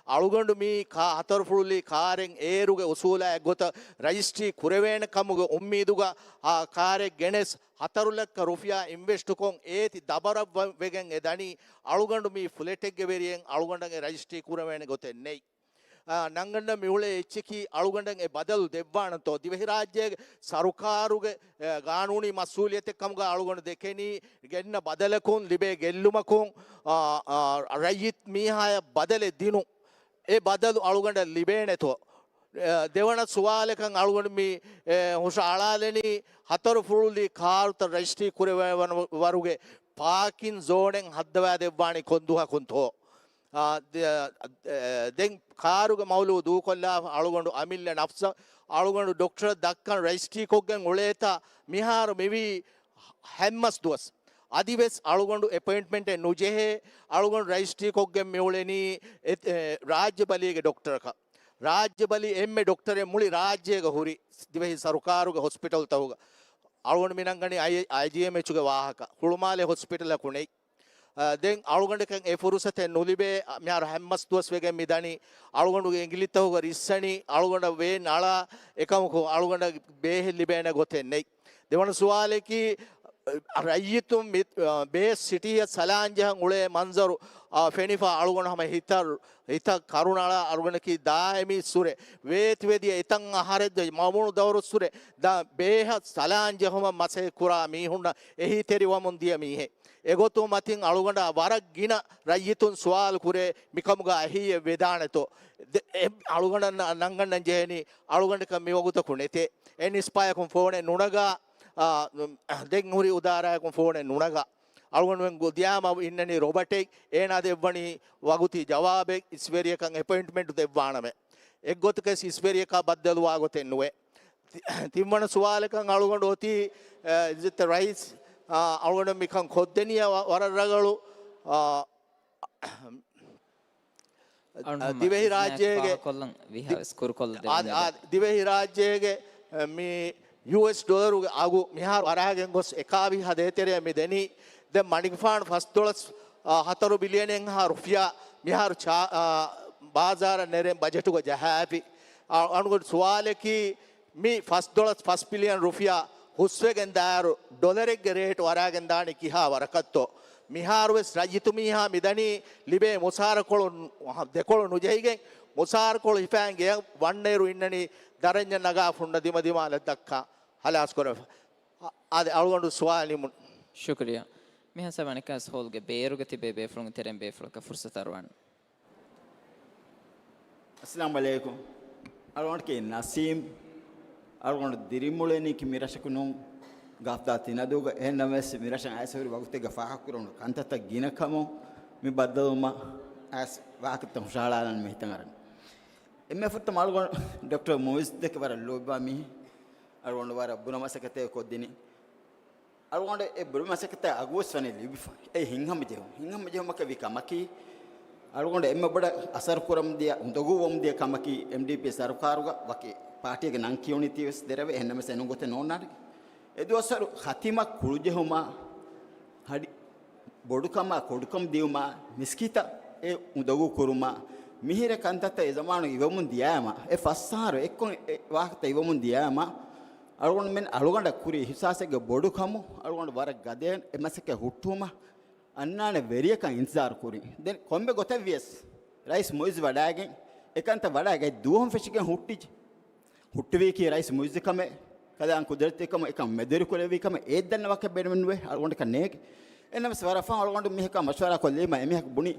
އަޅުގަނޑު މީ ކާ ހަތަރުފުޅުލީ ކާރެއް އޭރުގެ އުސޫލާ އެއްގޮތަށް ރަޖިސްޓްރީ ކުރެވޭނެ ކަމުގެ އުއްމީދުގަ، އާ، ކާރެއް ގެނެސް ހަތަރު ލައްކަ ރުފިޔާ އިންވެސްޓުކޮށް އޭތި ދަބަރަށް ވެގެން އެ ދަނީ އަޅުގަނޑު މީ ފްލެޓެއްގެ ވެރިއެއް އަޅުގަނޑަށް އެ ރަޖިސްޓްރީ ކުރެވޭނެ ގޮތެއް ނެތް. އާ، ނަންގަނޑަށް މިއުޅޭ އެއްޗަކީ އަޅުގަނޑަށް އެ ބަދަލު ދެއްވާނަންތޯ؟ ދިވެހިރާއްޖޭގެ ސަރުކާރުގެ، އެ، ގާނޫނީ މަސްއޫލިއްޔަތެއް ކަމުގަ އަޅުގަނޑު ދެކެނީ ގެންނަ ބަދަލަކުން ލިބޭ ގެއްލުމަކުން، އާ، އާ، ރައްޔިތް މީހާޔަށް ބަދަލެއް ދިނުން. އެ ބަދަލު އަޅުގަނޑަށް ލިބޭނެތޯ؟ އެ، ދެވަނަ ސުވާލަކަށް އަޅުގަނޑު މި، އެ، ހުށަ އަޅާލަނީ ހަތަރު ފުޅުލީ ކާރުތައް ރަޖިސްޓްރީ ކުރެވޭ ވަރުގެ ޕާކިން ޒޯނެއް ހައްދަވާ ދެއްވާނީ ކޮން ދުވަހަކުންތޯ؟ އާ، ދެ-، އެ، ދެން ކާރުގެ މައުލޫ ދޫކޮށްލާފަ އަޅުގަނޑު އަމިއްލަ ނަފްސަށް އަޅުގަނޑު ޑޮކްޓަރަށް ދައްކަން ރަޖިސްޓްރީކޮށްގެން އުޅޭތާ މިހާރު މިވީ ހަތް މަސް ދުވަސް. އަދިވެސް އަޅުގަނޑު އެޕޮއިންޓްމަންޓެއް ނުޖެހޭ. އަޅުގަނޑު ރަޖިސްޓްރީކޮށްގެން މިއުޅެނީ އެ-، އެ، ރާއްޖެ ބަލީގެ ޑޮކްޓަރަކަށް. ރާއްޖެ ބަލީ އެންމެ ޑޮކްޓަރެއް މުޅި ރާއްޖޭގަ ހުރި ދިވެހި ސަރުކާރުގެ ހޮސްޕިޓަލްތަކުގަ. އަޅުގަނޑު މިނަންގަނީ އައި-، އައިޖީއެމްއެޗުގެ ވާހަކަ. ހުޅުމާލެ ހޮސްޕިޓަލަކު ނެތް. އާ، ދެން އަޅުގަނޑަކަށް އެ ފުރުސަތެއް ނުލިބޭ. މިހާރު ހަތް މަސް ދުވަސް ވެގެން މި ދަނީ. އަޅުގަނޑުގެ އިނގިލިތަކުގަ ރިއްސަނީ. އަޅުގަނޑަށް ވޭން އަޅާ އެކަމަކު އަޅުގަނޑަށް ބޭހެއް ލިބޭނެ ގޮތެއް ނެތް. ދެވަނަ ސުވާލަކީ، ރައްޔިތުން މި-، ބޭސް ސިޓީއަށް ސަލާން ޖަހަން އުޅޭ މަންޒަރު، އާ، ފެނިފަ އަޅުގަނޑު ހަމަ ހިތަށް، ހިތަށް ކަރުނަޅާ. އަޅުގަނޑަކީ ދާއިމީ ސުރެ ވޭތުވެދިޔަ އެތައް އަހަރެއް މަމޫނު ދައުރުއްސުރެ ދާ ބޭހަށް ސަލާން ޖެހުމަށް މަސައްކަތް ކުރާ މީހުންނަށް އެހީތެރިވަމުން ދިޔަ މީހެއް. އެގޮތުން މަތިން އަޅުގަނޑާ ވަރަށް ގިނަ ރައްޔިތުން ސުވާލު ކުރޭ މިކަމުގަ އެހީއެއް ވެދާނެތޯ؟ ދެ-، އެ-، އަޅުގަނޑަށް ނަ-، ނަންގަންނަން ޖެހެނީ އަޅުގަނޑަކަށް މިވަގުތަކު ނެތޭ. އެން އިސްޕާޔަކުން ފޯނެއް ނުނަގާ، އާ، ދެން ހުރި އުދާރާޔަކުން ފޯނެއް ނުނަގާ. އަޅުގަނޑުމެން ގު-، ދިޔާމަ އިންނަނީ ރޮބަޓެއް. އޭނާ ދެއްވަނީ ވަގުތީ ޖަވާބެއް، އިސްވެރިޔަކަށް އެޕޮއިންޓްމަންޓް ދެއްވާނަމޭ. އެއްގޮތަކަސް އިސްވެރިޔަކާ ބައްދަލުވާ ގޮތެއް ނުވޭ. ތި-، ތިންވަނަ ސުވާލަކަށް އަޅުގަނޑު އޮތީ، އެ، އިއްޒަތްތެރި ރައީސް، އާ، އަޅުގަނޑު މިކަން ކޮށްދެނީ ވަ-، ވަރަށް ރަގަޅު، އާ، އަޅުން ދިވެހި ރާއްޖޭގެ ފާހަގަކޮށްލަން ވީހާވެސް ކުރުކޮށްލަ ދެވުން. އާ، ދިވެހި ރާއްޖޭގެ، އެ، މި ޔޫއެސް ޑޮލަރުގެ އަގު މިހާރު އަރާގެން ގޮސް އެކާވީހާ ދޭތެރެއަށް މި ދެނީ. ދެން މަނިކުފާނު ފަސްދޮޅަސް، އާ، ހަތަރު ބިލިއަނެއްހާ ރުފިޔާ މިހާރު ޗާ-، އާ، ބާޒާރަށް ނެރެން ބަޖެޓުގަ ޖަހާފި. އަ-، އަންގޮޑު ސުވާލަކީ، މި ފަސްދޮޅަސް ފަސް ބިލިއަން ރުފިޔާ ހުސްވެގެން ދާއިރު ޑޮލަރެއްގެ ރޭޓް ވަރާގެން ދާނީ ކިހާ ވަރަކަށްތޯ؟ މިހާރުވެސް ރައްޔިތު މީހާ މިދަނީ ލިބޭ މުސާރަކޮޅު ދެކޮޅު ނުޖެހިގެން، މުސާރަކޮޅު ހިފާން ގެޔަށް ވަންނައިރު އިންނަނީ ދަރަންޏަށް ނަގާ ފުންނަ ދިމަދިމާލަށް ދައްކާ. ހަލާސް ކުރެވިފަ. އާދެ، އަޅުގަނޑު ސުވާލު ނިމުން. ޝުކުރިއްޔާ. މިހާ ސަމަނިކާސް ހޯލްގެ ބޭރުގަ ތިބޭ ބޭފުޅުންގެ ތެރެއިން ބޭފުޅަކަށް ފުރުސަތު އަރުވާނެ. އައްސަލާމު ޢަލައިކުމް. އަޅުގަނޑަކީ ނަސީމް. އަޅުގަނޑު ދިރިއުޅެނީކީ މި ރަށަކު ނޫން، ގާފްދާ ތިނަދޫގަ. އެހެންނަމަވެސް، މި ރަށަށް އައިސް ހުރި ވަގުތެއްގަ ފާހަގަކުރެވުނު ކަންތައްތައް ގިނަ ކަމުން މި ބައްދަލުވުމަށް އައިސް ވާހަކަތައް ހުށަހަޅާލަން މި ހިތަށް އަރަން. އެންމެ ފުރަތަމަ އަޅުގަނޑު ޑޮކްޓަރ މުއިއްޒުއަކީ ވަރަށް ލޯބިވާ މީހެއް. އަޅުގަނޑު ވަރަށް ބުރަ މަސައްކަތެއް ކޮށްދިނީ. އަޅުގަނޑު އެ ބުރަ މަސައްކަތާ އަގުވެސް ވަނީ ލިބިފަ. އެ ހިތްހަމަޖެހުން، ހިތްހަމަޖެހުމަކަށް ވި ކަމަކީ، އަޅުގަނޑު އެންމެ ބޮޑަށް އަސަރު ކުރަމުން ދިޔަ، އުނދަގޫވަމުން ދިޔަ ކަމަކީ، އެމްޑީޕީ ސަރުކާރުގަ ވަކި ޕާޓީއެއްގެ ނަން ކިޔުނީތީވެސް ދެރަވެ، އެހެންނަމަވެސް އެނޫން ގޮތެއް ނޯންނާނެ. އެ ދުވަސްވަރު ޚަތިމަށް ކުޅުޖެހުމާ، ހަޑި ބޮޑުކަމާ ކޮޑުކަން ދިއުމާ، މިސްކިތަށް އެ އުނދަގޫ ކުރުމާ، މިހިރަ ކަންތައްތައް އެ ޒަމާނު އިވަމުން ދިޔާމަ، އެ ފަސް އަހަރު އެއްކޮށް އެ ވާހަކަތައް އިވަމުން ދިޔާމަ، އަޅުގަނޑުމެން އަޅުގަނޑަށް ކުރި އިހުސާސެއްގެ ބޮޑުކަމު، އަޅުގަނޑު ވަރަށް ގަދައިން އެ މަސައްކަތް ހުއްޓުވުމަށް އަންނާނެ ވެރިޔަކަށް އިންތިޒާރު ކުރިން. ދެން ކޮންމެ ގޮތެއް ވިޔަސް، ރައީސް މުއިއްޒު ވަޑައިގެން، އެކަންތައް ވަޑައިގަތް ދުވަހުން ފެށިގެން ހުއްޓިއްޖެ. ހުއްޓުވީކީ ރައީސް މުއިއްޒު ކަމެއް، ކަލާން ޤުދުރަތީ ކަމެއް، އެކަން މެދުވެރި ކުރެއްވި ކަމެއް އެއްދަންނަ ވަކަށް ބޭނުމެއް ނުވޭ، އަޅުގަނޑަކަށް ނޭނގެ. އެނަމަސް ވަރަށް ފަހުން އަޅުގަނޑު މީހަކާ މަޝްވަރާ ކޮށްލީމަ، އެމީހަކު ބުނި،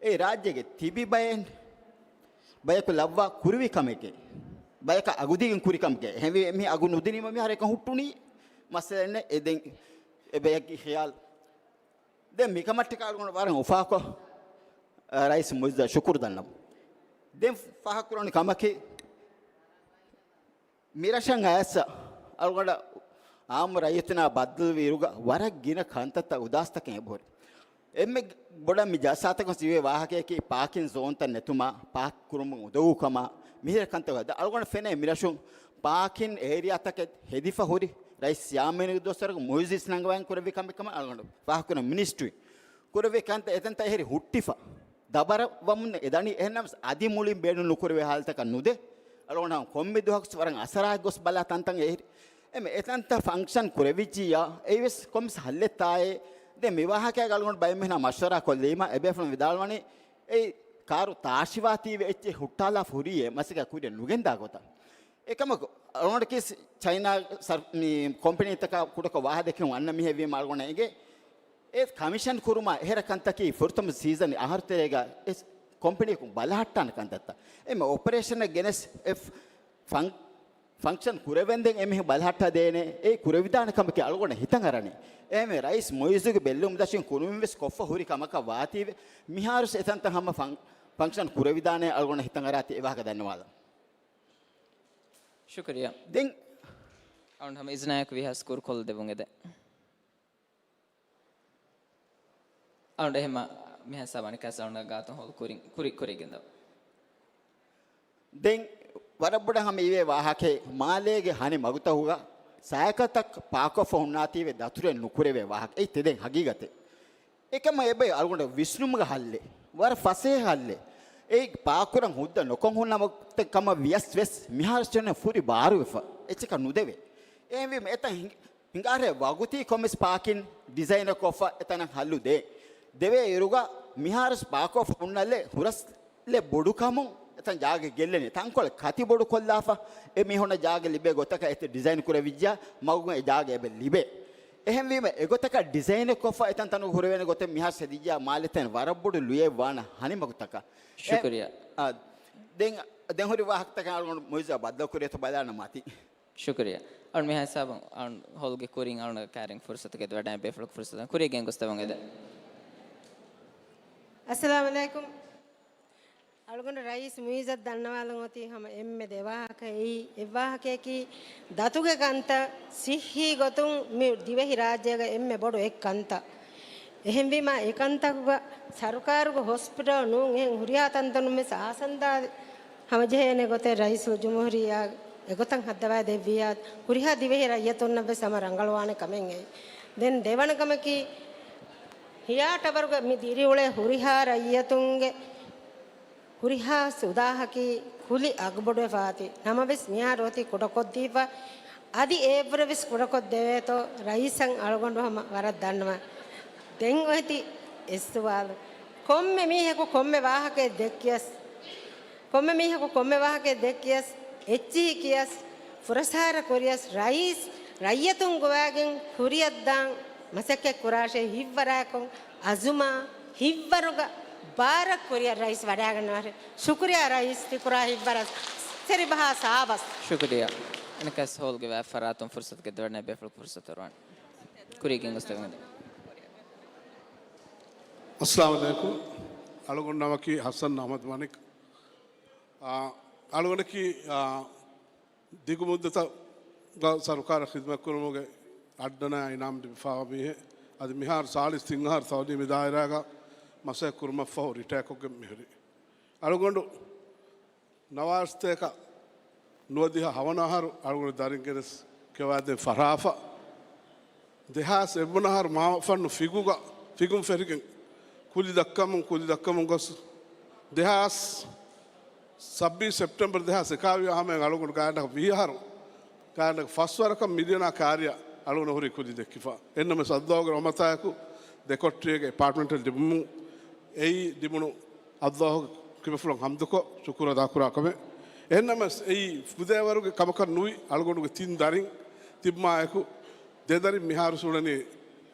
އެ ރާއްޖޭގެ ތިބި ބައެއް، ބަޔަކު ލައްވާ ކުރެވި ކަމެކޭ. ބަޔަކަށް އަގުދީގެން ކުރި ކަމެކޭ. އެހެންވީ އެމީހާ އަގު ނުދިނީމަ މިހާރު އެކަން ހުއްޓުނީ. މައްސަލައެއް ނެތް. އެ ދެން އެ ބަޔަކީ ޚިޔާލު. ދެން މިކަމަށްޓަކާ އަޅުގަނޑު ވަރަށް އުފާކޮށް، އަ، ރައީސް މުއިއްޒަށް ޝުކުރު ދަންނަމު. ދެން ފާހަގަކުރަން ކަމަކީ، މިރަށަށް އައިސް އަޅުގަނޑަށް އާއްމު ރައްޔިތުންނާ ބައްދަލުވި އިރުގަ ވަރަށް ގިނަ ކަންތައްތައް އުދާސްތަކެއް އެބަހުރި. އެންމެ ބޮޑަށް މި ޖަލްސާތަކުން ސިވޭ ވާހަކަޔަކީ ޕާކިން ޒޯންތައް ނެތުމާ، ޕާކް ކުރުމުން އުދަގޫކަމާ، މިހިރަ ކަންތައް ވަދަ. އަޅުގަނޑަށް ފެނޭ މިރަށުން ޕާކިން އޭރިއާތަކެއް ހެދިފަ ހުރި ރައީސް ޔާމީނުގެ ދުވަސްވަރުގަ މުއިއްޒު އިސްނަންގަވާން ކުރެއްވި ކަމެއް ކަމަށް އަޅުގަނޑު ފާހަގަކުރަން މިނިސްޓްރީ ކުރެއްވި ކަންތައް އެތަންތައް އެހެރީ ހުއްޓިފަ ދަބަރަ ވަމުން އެ ދަނީ. އެހެންނަމަސް އަދި މުޅިން ބޭނުން ނުކުރެވޭ ހާލަތަކަށް ނުދޭ. އަޅުގަނޑު ކޮންމެ ދުވަހަކުސް ވަރަށް އަސަރާ ގޮސް ބަލާ ތަންތަން އެހެރި. އެމެ އެތަންތައް ފަންކްޝަން ކުރެވިއްޖިއްޔާ އެއީވެސް ކޮންމެސް ހައްލެއްތާއޭ؟ ދެން މި ވާހަކައިގަ އަޅުގަނޑު ބައެއް މީހުނާ މަޝްވަރާ ކޮށްލީމަ އެބޭފުޅުން ވިދާޅުވަނީ އެއީ ކާރު ތާށިވާތީވެ އެއްޗެއް ހުއްޓާލާފަ ހުރީ އެ މަސައްކަތް ކުރިއަށް ނުގެންދާ ގޮތަށް. އެކަމަކު އަޅުގަނޑަކީ ސް-، ޗައިނާ ސަރ-، މި ކޮމްޕެނީތަކާ ކުޑަކޮށް ވާހަކަ ދެއްކެވުން އަންނަ މީހެއް ވީމަ އަޅުގަނޑަށް އެނގޭ އެ ކަމިޝަން ކުރުމާ އެހެރަ ކަންތަކީ ފުރަތަމަ ސީޒަން އަހަރު ތެރޭގަ އެ ކޮމްޕެނީއަކުން ބަލަހައްޓާނެ ކަންތައްތައް. އެމެ އޮޕަރޭޝަނެއް ގެނެސް އެ ފަން-، ފަންކްޝަން ކުރެވެންދެން އެމީހުން ބަލަހައްޓާ ދޭނެ އެ ކުރެވިދާނެ ކަމަކީ އަޅުގަނޑަށް ހިތަށް އަރަނީ. އެހެންވެ ރައީސް މުއިއްޒުގެ ބެއްލުމުން ދަށުން ކުރުމިން ވެސް ކޮށްފަ ހުރި ކަމަކަށް ވާތީވެ މިހާރުސް އެތަންތަން ހަމަ ފަން-، ފަންކްޝަން ކުރެވިދާނެ އަޅުގަނޑަށް ހިތަށް އަރާތީ އެ ވާހަކަ ދަންނަވާލަން. ޝުކުރިއްޔާ. ދެން އަޅުގަނޑު ހަމަ އިޒުނާއެކު ވީހާވެސް ކުރުކޮށްލަދެއްވުން އެދެން. އަޅުގަނޑު އެހެންމަ މިހާ ސާބަނިކާސް އަޅުގަނޑު ގާތުން ހޯލު ކުރިން، ކުރި، ކުރިގެންދަ. ދެން ވަރަށް ބޮޑަށް ހަމަ އިވޭ ވާހަކައެއް މާލޭގެ ހަނި މަގުތަކުގަ ސައިކަލްތައް ޕާކްކޮށްފަ ހުންނާތީވެ ދަތުރެއް ނުކުރެވޭ ވާހަކަ. އެއީ ތެދެއް ހަގީގަތެއް. އެކަމަށް އެބައި އަޅުގަނޑަށް ވިސްނުމުގެ ހައްލެއް، ވަރަށް ފަސޭހަ ހައްލެއް. އެއީ ޕާކްކުރަން ހުއްދަ ނުކޮށް ހުންނަ ވަގުތެއް ކަމަށް ވިޔަސް ވެސް މިހާރު ސްޓޭޝަން ފުރި ބާރުވެފަ. އެއްޗަކަށް ނުދެވޭ. އެހެންވީމަ އެތަން ހިނގ-، ހިނގާރޭ ވަގުތީ ކޮންމެސް ޕާކިން ޑިޒައިނަށް ކޮށްފަ އެތަނަށް ހައްލު ދޭ. ދެވޭ އިރުގަ މިހާރުސް ޕާކްކޮށް ހުންނަލެއް ހުރަސް ލެއް ބޮޑުކަމުން އެތަން ޖާގަ ގެއްލެނީ. ތަންކޮޅެއް ކަތި ބޮޑުކޮށްލާފަ، އެ މީހުންނަށް ޖާގަ ލިބޭ ގޮތަކަށް އެތި ޑިޒައިން ކުރެވިއްޖާ، މަގުގަ އެ ޖާގަ އެބަ ލިބޭ. އެހެންވީމަ، އެގޮތަކަށް ޑިޒައިނެއް ކޮށްފަ އެތަން ތަނުގަ ހުރެވޭނެ ގޮތެއް މިހާރު ހެދިއްޖާ، މާލެތެން ވަރަށް ބޮޑު ލުޔެއް ވާނެ ހަނި މަގުތަކަށް. އެ، ޝުކުރިއްޔާ. އާ، ދެން، ދެން ހުރި ވާހަކަތަކަށް އަޅުގަނޑު މުއިއްޒާ ބައްދަލު ކުރިއަތު ބަލާނަ މަތި. ޝުކުރިއްޔާ. އަޅު މިހާ ހިސާބުން އަޅު ހޯލްގެ ކުރިން އަޅު ކާރިން ފުރުސަތު ގެދުވަޑައި ބޭފުޅަކު ފުރުސަތު ކުރިއަށް ގެންގޮސްދެވަން އެދެން. އައްސަލާމު ޢަލައިކުމް. އަޅުގަނޑު ރައީސް މުއިއްޒަށް ދަންނަވާލަން އޮތީ ހަމަ އެންމެ ދެ ވާހަކަ. އެއީ އެއްވާހަކަޔަކީ ދަތުގެ ކަންތައް ސިއްހީ ގޮތުން މި ދިވެހި ރާއްޖޭގަ އެންމެ ބޮޑު އެއް ކަންތައް. އެހެންވީމަ އެ ކަންތަކުގަ ސަރުކާރުގެ ހޮސްޕިޓަލް ނޫން އެހެން ހުރިހާ ތަންތަނުން ވެސް އާސަންދާ ހަމަޖެހޭނެ ގޮތެއް ރައީސުލްޖުމްހޫރިއްޔާ އެގޮތަށް ހައްދަވާ ދެއްވިއްޔާ ހުރިހާ ދިވެހި ރައްޔިތުންނަށް ވެސް ހަމަ ރަނގަޅުވާނެ ކަމެއް އެއީ. ދެން ދެވަނަ ކަމަކީ ހިޔާ ޓަވަރުގަ މި ދިރިއުޅޭ ހުރިހާ ރައްޔިތުންގެ ހުރިހާ ސުދާހަކީ ކުލި އަގުބޮޑުވެފަ އަތި. ނަމަވެސް މިހާރު އޮތީ ކުޑަކޮށްދީފަ. އަދި އެއަށްވުރެ ވެސް ކުޑަކޮށްދެވޭތޯ ރައީސަށް އަޅުގަނޑު ހަމަ ވަރަށް ދަންނަވަން. ދެން އޮތީ އެއްސުވާލު. ކޮންމެ މީހަކު ކޮންމެ ވާހަކައެއް ދެއްކިޔަސް، ކޮންމެ މީހަކު ކޮންމެ ވާހަކައެއް ދެއްކިޔަސް، އެއްޗިހި ކިޔަސް، ފުރަސްއަހަރަ ކުރިޔަސް، ރައީސް ރައްޔަތުން ގޮވާގެން ކުރިއަށްދާން މަސައްކަތް ކުރާށޭ ހިތްވަރާއެކު އަޒުމާ ހިތްވަރުގަ ބާރަށް ކުރިއަށް ރައީސް ވަޑައިގަންނަވާށޭ. ޝުކުރިއްޔާ ރައީސް ތިކުރާ ހިތްވަރަށް ސެރިބަހާ ސާބަސް. ޝުކުރިއްޔާ. އަނެއްކާސް ހޯލްގެ ވާތް ފަރާތުން ފުރުސަތު ގެއްލުވަޑައި ބޭފުޅަކު ފުރުސަތު އޮރުވާނެ. ކުރީގެން ގޮސްދެވެން. އައްސަލާމު ޢަލައިކުމް. އަޅުގަނޑު ނަމަކީ ޙަސަން އަޙްމަދު މަނިކް. އާ، އަޅުގަނޑަކީ، އާ، ދިގު މުއްދަތަށް ސަރުކާރަށް ޚިދުމަތްކުރުމުގެ އައްޑަނާ އިނާމް ލިބިފައިވާ މީހެއް. އަދި މިހާރު ސާޅީސް ތިން އަހަރު ތައުލީމީ ދާއިރާގަ މަސައްކަތް ކުރުމަށްފަހު ރިޓަޔާކޮށްގެން މިހުރި. އަޅުގަނޑު ނަވާރަސަތޭކަ ނުވަދިހަ ހަވަނަ އަހަރު އަޅުގަނޑު ދަރިން ގެނެސް ކިޔަވާދޭން ފަށާފަ. ދެހާސް އެއްވަނަ އަހަރު މާފަންނު ފިގުގަ، ފިގުން ފެށިގެން ކުލި ދައްކަމުން، ކުލި ދައްކަމުން ގޮސް، ދެހާސް ސައްބީސް ސެޕްޓެމްބަރު ދެހާސް އެކާވީހަ ހަމައިން އަޅުގަނޑު ގާތްގަނޑަކަށް ވީހަ އަހަރު، ގާތްގަނޑަކަށް ފަސް ވަރަކަށް މިލިޔަނާ ކާރިއަށް އަޅުގަނޑު ހުރީ ކުލި ދެއްކިފަ. އެހެންނަމަވެސް އައްލާހުގެ ރަޙްމަތާއެކު ދެކޮޓަރިއެއްގެ އެޕާޓްމަންޓެއް ލިބުމުން އެއީ ލިބުނު އައްލާހުގެ ކިބަފުޅަށް ޙަމްދުކޮށް ޝުކުރު އަދާކުރާ ކަމެއް. އެހެންނަމަވެސް އެއީ ފުދޭވަރުގެ ކަމަކަށް ނުވި. އަޅުގަނޑުގެ ތިން ދަރިން ތިބުމާއެކު ދެ ދަރިން މިހާރު އުޅެނީ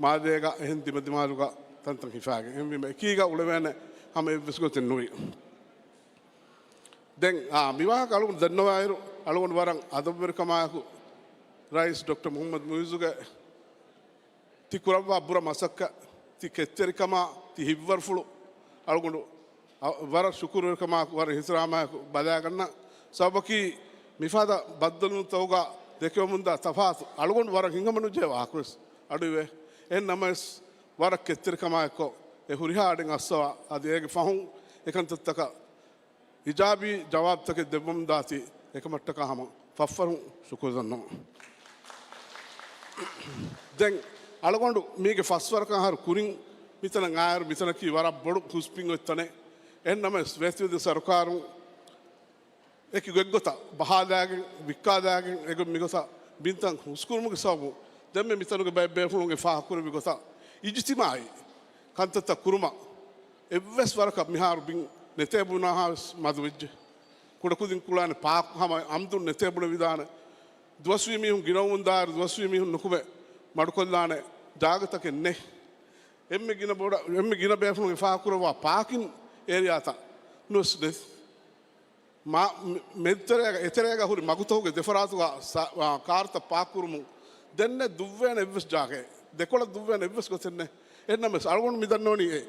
މާލޭގަ އެހެން ދިމަދިމާލުގަ ތަންތަން ހިފާގެން. އެހެންވީމަ އެކީގަ އުޅެވޭނެ ހަމަ އެއްވެސް ގޮތެއް ނުވި. ދެން، އާ، މިވާހަކަ އަޅުގަނޑު ދަންނަވާއިރު، އަޅުގަނޑު ވަރަށް އަދަބުވެރިކަމާއެކު ރައީސް ޑޮކްޓަރ މުޙައްމަދު މުއިއްޒުގެ ތި ކުރައްވާ ބުރަ މަސައްކަތް، ތި ކެތްތެރިކަމާ، ތި ހިތްވަރުފުޅު އަޅުގަނޑު އަ، ވަރަށް ޝުކުރުވެރިކަމާއެކު، ވަރަށް އިޙްތިރާމާއެކު ބަލާގަންނަ. ސަބަބަކީ މިފަދަ ބައްދަލުވުންތަކުގަ ދެކެވެމުންދާ ތަފާތު އަޅުގަނޑު ވަރަށް ހިނގަމަނުޖެހޭ ވާހަކަވެސް އަޑުއިވޭ. އެހެން ނަމަވެސް، ވަރަށް ކެތްތެރިކަމާއެއްކޮށް، އެ ހުރިހާ އަޑެއް އައްސަވާ، އަދި އޭގެ ފަހުން އެކަންތައްތަކަށް އިޖާބީ ޖަވާބުތަކެއް ދެއްވަމުންދާތީ، އެކަމަށްޓަކާ ހަމަ ފަށްފަށުން ޝުކުރު ދަންނަވަން. ދެން އަޅުގަނޑު މީގެ ފަސްވަރަކަށް އަހަރު ކުރިން މިތަނަށް އާއިރު، މިތަނަކީ ވަރަށް ބޮޑު ހުސް ބިން އޮތް ތަނެއް. އެހެން ނަމަވެސް، ވޭތުވެދިޔަ ސަރުކާރުން އެކި ގޮތްގޮތަށް ބަހާލާގެން، ވިއްކާލާގެން، އެގޮތް މިގޮތަށް ބިންތައް ހުސްކުރުމުގެ ސަބަބުން، ދެންމެ މިތަނުގެ ބައެއް ބޭފުޅުން އެ ފާހަގަކުރެއްވި ގޮތަށް، އިޖުތިމާއީ ކަންތައްތައް ކުރުމަށް އެއްވެސް ވަރަކަށް މިހާރު ބިން ނެތޭ ބުނާހާވެސް މަދުވެއްޖެ. ކުޑަކުދިން ކުޅާނެ ޕާކް ހަމަ އަމްދުން ނެތޭ ބުނެވިދާނެ. ދުވަސްވީ މީހުން ގިނަވަމުންދާއިރު، ދުވަސްވީ މީހުން ނުކުމެ މަޑުކޮށްލާނެ ޖާގަތަކެއް ނެތް. އެންމެ ގިނަ ބޮޑަށް، އެންމެ ގިނަ ބޭފުޅުން އެ ފާހަގަކުރައްވާ ޕާކިން އޭރިއާތައް ނުވެސް ނެތް. މާ-، މެ-، މެދުތެރޭގަ، އެތެރޭގަ ހުރި މަގުތަކުގެ ދެފަރާތުގަ ސަ-، އާ، ކާރުތައް ޕާކް ކުރުމުން ދެންނެ ދުއްވޭނެ އެއްވެސް ޖާގައެއް، ދެކޮޅަށް ދުއްވޭނެ އެއްވެސް ގޮތެއް ނެތް. އެހެންނަމަވެސް، އަޅުގަނޑު މި ދަންނަވަނީ އެ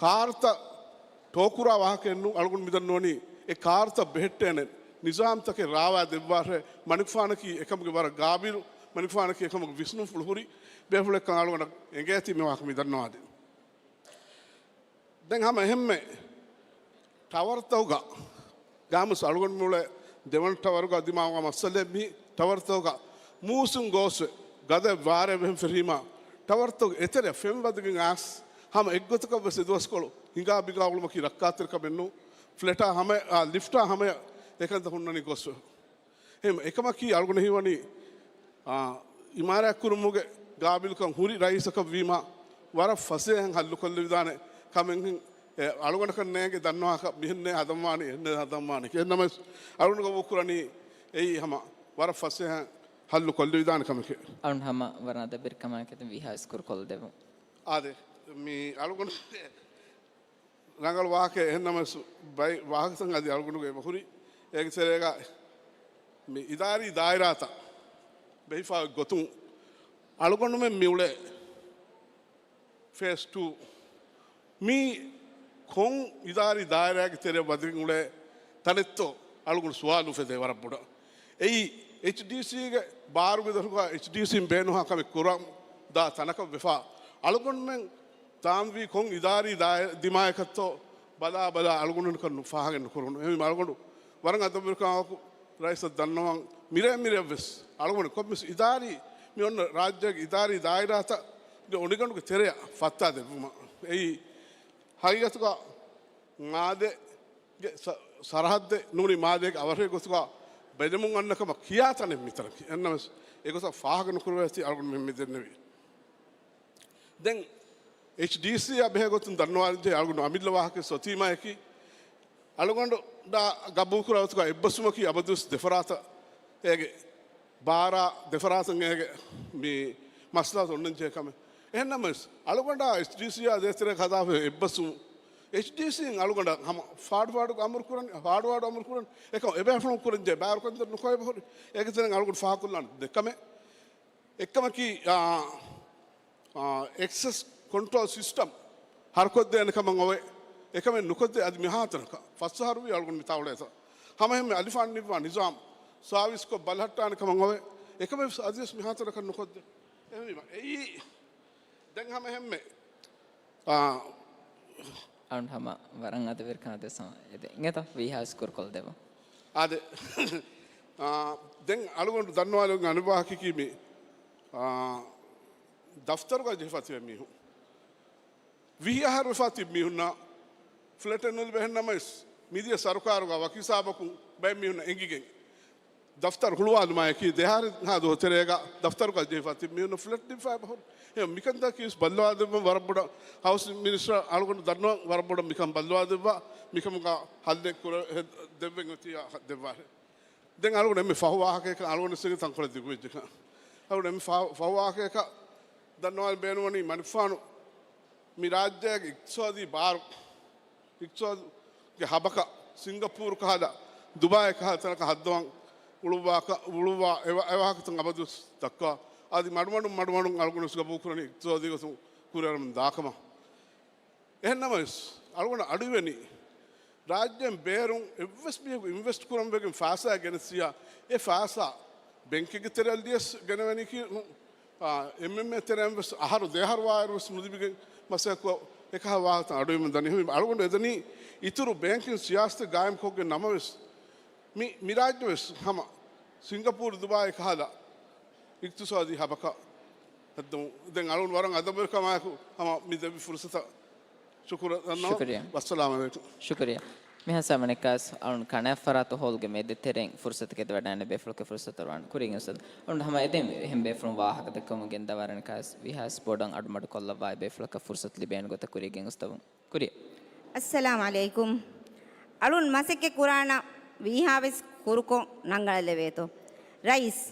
ކާރުތައް ޓޯ ކުރާ ވާހަކައެއް ނޫން. އަޅުގަނޑު މި ދަންނަވަނީ އެ ކާރުތައް ބެހެއްޓޭނެ ނިޒާމްތަކެއް ރާވާ ދެއްވާށޭ. މަނިކުފާނަކީ އެކަމުގެ ވަރަށް ގާބިލު، މަނިކުފާނަކީ އެކަމުގެ ވިސްނުންފުޅު ހުރި ބޭފުޅެއްކަން އަޅުގަނޑަށް އެނގޭތީ މި ވާހަކަ މި ދަންނަވާދިން. ދެން ހަމަ އެހެންމެ ޓަވަރުތަކުގަ ގާމުސް އަޅުގަނޑު މިއުޅޭ ދެވަނަ ޓަވަރުގަ ދިމާވާ މައްސަލައެއް މީ. ޓަވަރުތަކުގަ މޫސުން ގޯސްވެ، ގަދަ ވާރޭ ވެހެން ފެށީމާ، ޓަވަރުތަކުގެ އެތެރެ ފެން ވަދެގެން އައިސް، ހަމަ އެއްގޮތަކަށް ވެސް އެ ދުވަސްކޮޅު ހިނގާ ބިނގާ އުޅުމަކީ ރައްކާތެރިކަމެއް ނޫން. ފްލެޓާ ހަމަ، އާ، ލިފްޓާ ހަމަޔަށް އެކަންތައް ހުންނަނީ ގޮސްވެ. އެހެން އެކަމަކީ އަޅުގަނޑު ހީވަނީ، އާ، އިމާރާތް ކުރުމުގެ ގާބިލުކަން ހުރި ރައީސަކަށް ވީމާ، ވަރަށް ފަސޭހައިން ހައްލު ކޮށްލެވިދާނެ ކަމެއް ހިން-، އެ، އަޅުގަނޑަކަށް ނޭނގެ ދަންނަވާކަށް މިހެން ނޭ ހަދަންވާނީ، އެހެން ހަދަންވާނީ. އެހެންނަމަވެސް، އަޅުގަނޑު ގަބޫލު ކުރަނީ އެއީ ހަމަ ވަރަށް ފަސޭހައިން ހައްލު ކޮށްލެވިދާނެ ކަމެކޭ. އަޅުން ހަމަ ވަރަށް އަދަބެރިކަމާއެކު ވީހާވެސް ކުރުކޮށްލެވުން. އާދެ، މި އަޅުގަނޑު ރަނގަޅު ވާހަކައެއް. އެހެންނަމަވެސް، ބައި ވާހަކަތައް އަދި އަޅުގަނޑުގެ އެބަހުރި. އޭގެ ތެރޭގަ މި އިދާރީ ދާއިރާތައް ބެހިފާ ގޮތުން އަޅުގަނޑުމެން މި އުޅޭ ފޭސް ޓޫ. މީ ކޮން އިދާރީ ދާއިރާގެ ތެރެއަށް ވަދެގެން އުޅޭ ތަނެއްތޯ އަޅުގަނޑު ސުވާލު އުފެދޭ ވަރަށް ބޮޑަށް. އެއީ، އެޗްޑީސީގެ ބާރުގެ ދޮރުގަ އެޗްޑީސީން ބޭނުންހާ ކަމެއް ކުރަން ދާ ތަނަކަށް ވެފާ. އަޅުގަނޑުމެން ތާންވީ ކޮން އިދާރީ ދާއި-، ދިމާއަކަށްތޯ ބަލާ ބަލާ އަޅުގަނޑުން ނިކަން ފާހަގަ ނުކުރުނު. އެހެންވީމަ އަޅުގަނޑު ވަރަށް އަދަބުވެރިކަމާއެކު ރައީސަށް ދަންނަވަން، މިރޭ މިރެއަށްވެސް އަޅުގަނޑު ކޮންމެސް އިދާރީ، މި އޮންނަ ރާއްޖޭގެ އިދާރީ ދާއިރާތައްގެ އޮނިގަނޑުގެ ތެރެއަށް ފައްތާ ދެއްވުމަށް. އެއީ ހަގީގަތުގަ މާލޭގެ ސަ-، ސަރަހައްދެއް ނޫނީ މާލޭގެ އަވަށޭ ގޮތުގަ ބެލެމުން އަންނަ ކަމަށް ކިޔާ ތަނެއް މިތަނަކީ. އެހެންނަމަވެސް އެގޮތަށް ފާހަގަ ނުކުރެވޭތީ އަޅުގަނޑު މި ދެންނެވީ. ދެން އެޗްޑީސީއާ ބެހޭ ގޮތުން ދަންނަވާލަންޖެހޭ އަޅުގަނޑު އަމިއްލަ ވާހަކަ ސޮތީމާއަކީ، އަޅުގަނޑު ގަބޫލުކުރާ ގޮތުގަ އެއްބަސްވުމަކީ އަބަދުވެސް ދެފަރާތަށް އޭގެ ބާރާ، ދެފަރާތަށް އޭގެ މި މަސްލަހަތު އޮންނަންޖެހޭ ކަމެއް. އެހެންނަމަވެސް، އަޅުގަނޑާ އެޗްޑީސީއާ ދޭތެރޭގަ ހަދާފަ އެއްބަސްވުމުން، އެޗްޑީސީން އަޅުގަނޑަށް ހަމަ ފާޑުފާޑު އަމުރު ކުރަން، ފާޑުފާޑު އަމުރު ކުރަން، އެކަމަށް އެބޭފުޅުން ކުރަންޖެހޭ ބާރު ކަންތައް ނުކޮށް އެބަހުރި. އޭގެ ތެރެއިން އަޅުގަނޑު ފާހަގަކޮށްލާނެ ދެ ކަމެއް. އެއްކަމަކީ، އާ، އާ، އެކްސެސް ކޮންޓްރޯލް ސިސްޓަމް ހަރުކޮށްދޭނެ ކަމަށް އޮވެ، އެކަމެއް ނުކޮށްދޭ އަދި މިހާތަނަކަށް ފަސް އަހަރުވީ އަޅުގަނޑު މި ތައުޅޭތަ. ހަމަހެންމެ އަލިފާން ނިއްވާ ނިޒާމް ސާވީސްކޮށް ބަލަހައްޓާނެ ކަމަށް އޮވެ، އެކަމެއް އަދިވެސް މިހާތަނަކަށް ނުކޮށްދޭ. އެހެންވީމަ، އެއީ ދެން ހަމަހެންމެ، އާ، އަޅުން ހަމަ ވަރަށް އަދަބެރިކަން ދެސަމަ އެދެ އިނގޭތަ ވީހާވެސް ކުރުކޮށްދެވުން. އާދެ، އާ، ދެން އަޅުގަނޑު ދަންނަވާލެވުން އަނެއް ވާހަކައަކީ މި، އާ، ދަފްތަރުގަ ޖެހިފަ ތިބޭ މީހުން. ވިހި އަހަރު ވެފަ ތިބި މީހުންނަށް ފްލެޓެއް ނުލިބޭ. އެހެންނަމަވެސް، މިދިޔަ ސަރުކާރުގަ ވަކި ހިސާބަކުން ބައެއް މީހުންނަށް އެނގިގެން ދަފްތަރު ހުޅުވާލުމާއެކީ، ދެހާރި ހާ ދުވަހު ތެރޭގަ ދަފްތަރުގަ ޖެހިފަ ތިބި މީހުންނަށް ފްލެޓް ލިބިފައި ބަހުރި. އެ މިކަންތަކީވެސް ބައްލަވާ ދެއްވަން ވަރަށް ބޮޑަށް ހައުސިން މިނިސްޓަރ އަޅުގަނޑު ދަންނަވަން ވަރަށް ބޮޑަށް މިކަން ބައްލަވާ ދެއްވާ، މިކަމުގަ ހައްލެއް ކުރެ-، ހެ-، ދެއްވެން އޮތީ އަ-، ދެއްވާށޭ. ދެން އަޅުގަނޑު އެންމެ ފަހު ވާހަކައަކަށް އަޅުގަނޑު އެސްއެންގެ ތަންކޮޅެއް ދިގުވެއްޖެކަން. އަޅުގަނޑު އެންމެ ފަހު، ފަހު ވާހަކައަކަށް ދަންނަވާލަން ބޭނުންވަނީ މަނިކުފާނު މި ރާއްޖޭގެ އިޤްތިޞާދީ ބާރު، އިޤްތިޞާދުގެ ހަބަކަށް ސިންގަޕޫރު ކަހަލަ، ދުބާއި ކަހަލަ ތަނަކަށް ހައްދަވަން އުޅުއްވާކަށް، އުޅުއްވާ އެވަ-، އެވާހަކަތައް އަބަދުވެސް ދައްކާ. އަދި މަޑުމަޑުން މަޑުމަޑުން އަޅުގަނޑުވެސް ގަބޫލުކުރަނީ އިޤްތިޞާދީ ގޮތުން ކުރިއަރަމުން ދާކަމަށް. އެހެންނަމަވެސް، އަޅުގަނޑަށް އަޑުއިވެނީ ރާއްޖޭން ބޭރުން އެއްވެސް މީހަކު އިންވެސްޓް ކުރަން ވެގެން ފާސާ ގެނެސް ޖިޔާ، އެ ފާސާ ބެންކެއްގެ ތެރެއަށް ލިޔަސް ގެނެވެނީކީ ނޫން. އާ، އެމްއެމްއޭ ތެރެއިން ވެސް އަހަރު ދެއަހަރު ވާއިރު ވެސް ނުލިބިގެން މަސައްކަތް ކުރާ އެކަހަލަ ވާހަކަތައް އަޑުއިވެމުން ދަނީ. އަޅުގަނޑު އެދަނީ އިތުރު ބޭންކިން ސިޔާސަތެއް ގާއިމްކޮށްގެން ނަމަވެސް، މި، މި ރާއްޖެ ވެސް ހަމަ ސިންގަޕޫރު، ދުބާއި ކަހަލަ އިޤްތިޞާދީ ހަބަކަށް ހައްދަމުން. ދެން އަޅުގަނޑު ވަރަށް އަދަބުވެރިކަމާއެކު ހަމަ މި ދެއްވި ފުރުސަތަށް ޝުކުރު ދަންނަވަން. ޝުކުރިއްޔާ. ވައްސަލާމް ޢަލައިކުމް. ޝުކުރިއްޔާ. މިހާ ސަމަނެކާސް އަޅުން ކަނާފަރާތު ހޯލްގެ މެދެއް ތެރެއިން ފުރުސަތު ކެދިވަޑާނެ ބޭފުޅަކަށް ފުރުސަތު ވާން ކުރިން އުސްތާދު. އަޅުން ހަމަ އެދެން އެހެން ބޭފުޅުން ވާހަކަ ދައްކަމުން ގެންދަވާރަނެކާސް ވީހާސް ބޮޑަށް އަޑުމަޑު ކޮށްލައްވާ ބޭފުޅަކަށް ފުރުސަތު ލިބޭނެ ގޮތަށް ކުރިއަށް ގެން އުސްތަވުން. ކުރިއަށް. އައްސަލާމް ޢަލައިކުމް. އަޅުން މަސައްކަތް ކުރާނަ ވީހާވެސް ކުރުކޮށް ނަންގަޅަލެވޭތޯ. ރައީސް.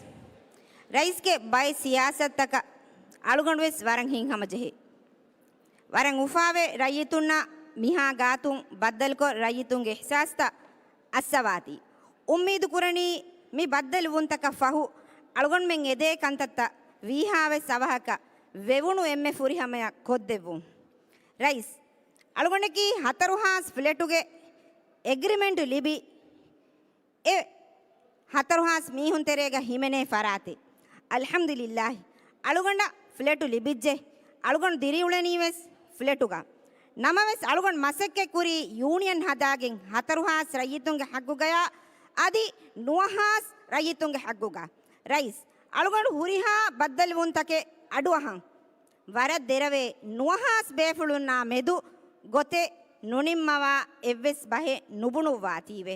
ރައީސްގެ ބައެއް ސިޔާސަތުތަކަށް އަޅުގަނޑުވެސް ވަރަށް ހިތްހަމަޖެހޭ. ވަރަށް އުފާވެ ރައްޔިތުންނަށް މިހާ ގާތުން ބައްދަލުކޮށް ރައްޔިތުންގެ އިޙްސާސްތައް އައްސަވާތީ. އުއްމީދު ކުރަނީ މި ބައްދަލުވުންތަކަށް ފަހު އަޅުގަނޑުމެން އެދޭ ކަންތައްތައް ވީހާވެސް އަވަހަކަށް ވެވުނު އެންމެ ފުރިހަމަޔަށް ކޮށްދެއްވުން. ރައީސް، އަޅުގަނޑަކީ ހަތަރުހާސް ފްލެޓުގެ އެގްރިމެންޓު ލިބި އެ ހަތަރުހާސް މީހުން ތެރޭގަ ހިމެނޭ ފަރާތެއް. އަލްޙަމްދުލިއްލާހި، އަޅުގަނޑަށް ފްލެޓު ލިބިއްޖެ. އަޅުގަނޑު ދިރިއުޅެނީވެސް ފްލެޓުގަ. ނަމަވެސް، އަޅުގަނޑު މަސައްކަތް ކުރީ ޔޫނިއަން ހަދާގެން ހަތަރުހާސް ރައްޔިތުންގެ ޙައްގުގަޔާ އަދި ނުވަހާސް ރައްޔިތުންގެ ޙައްގުގަ. ރައީސް، އަޅުގަނޑު ހުރިހާ ބައްދަލުވުންތަކެއް އަޑުއަހަން. ވަރަށް ދެރަވެ ނުވަހާސް ބޭފުޅުންނާ މެދު ގޮތެއް ނުނިންމަވާ އެއްވެސް ބަހެއް ނުބުނުއްވާތީވެ.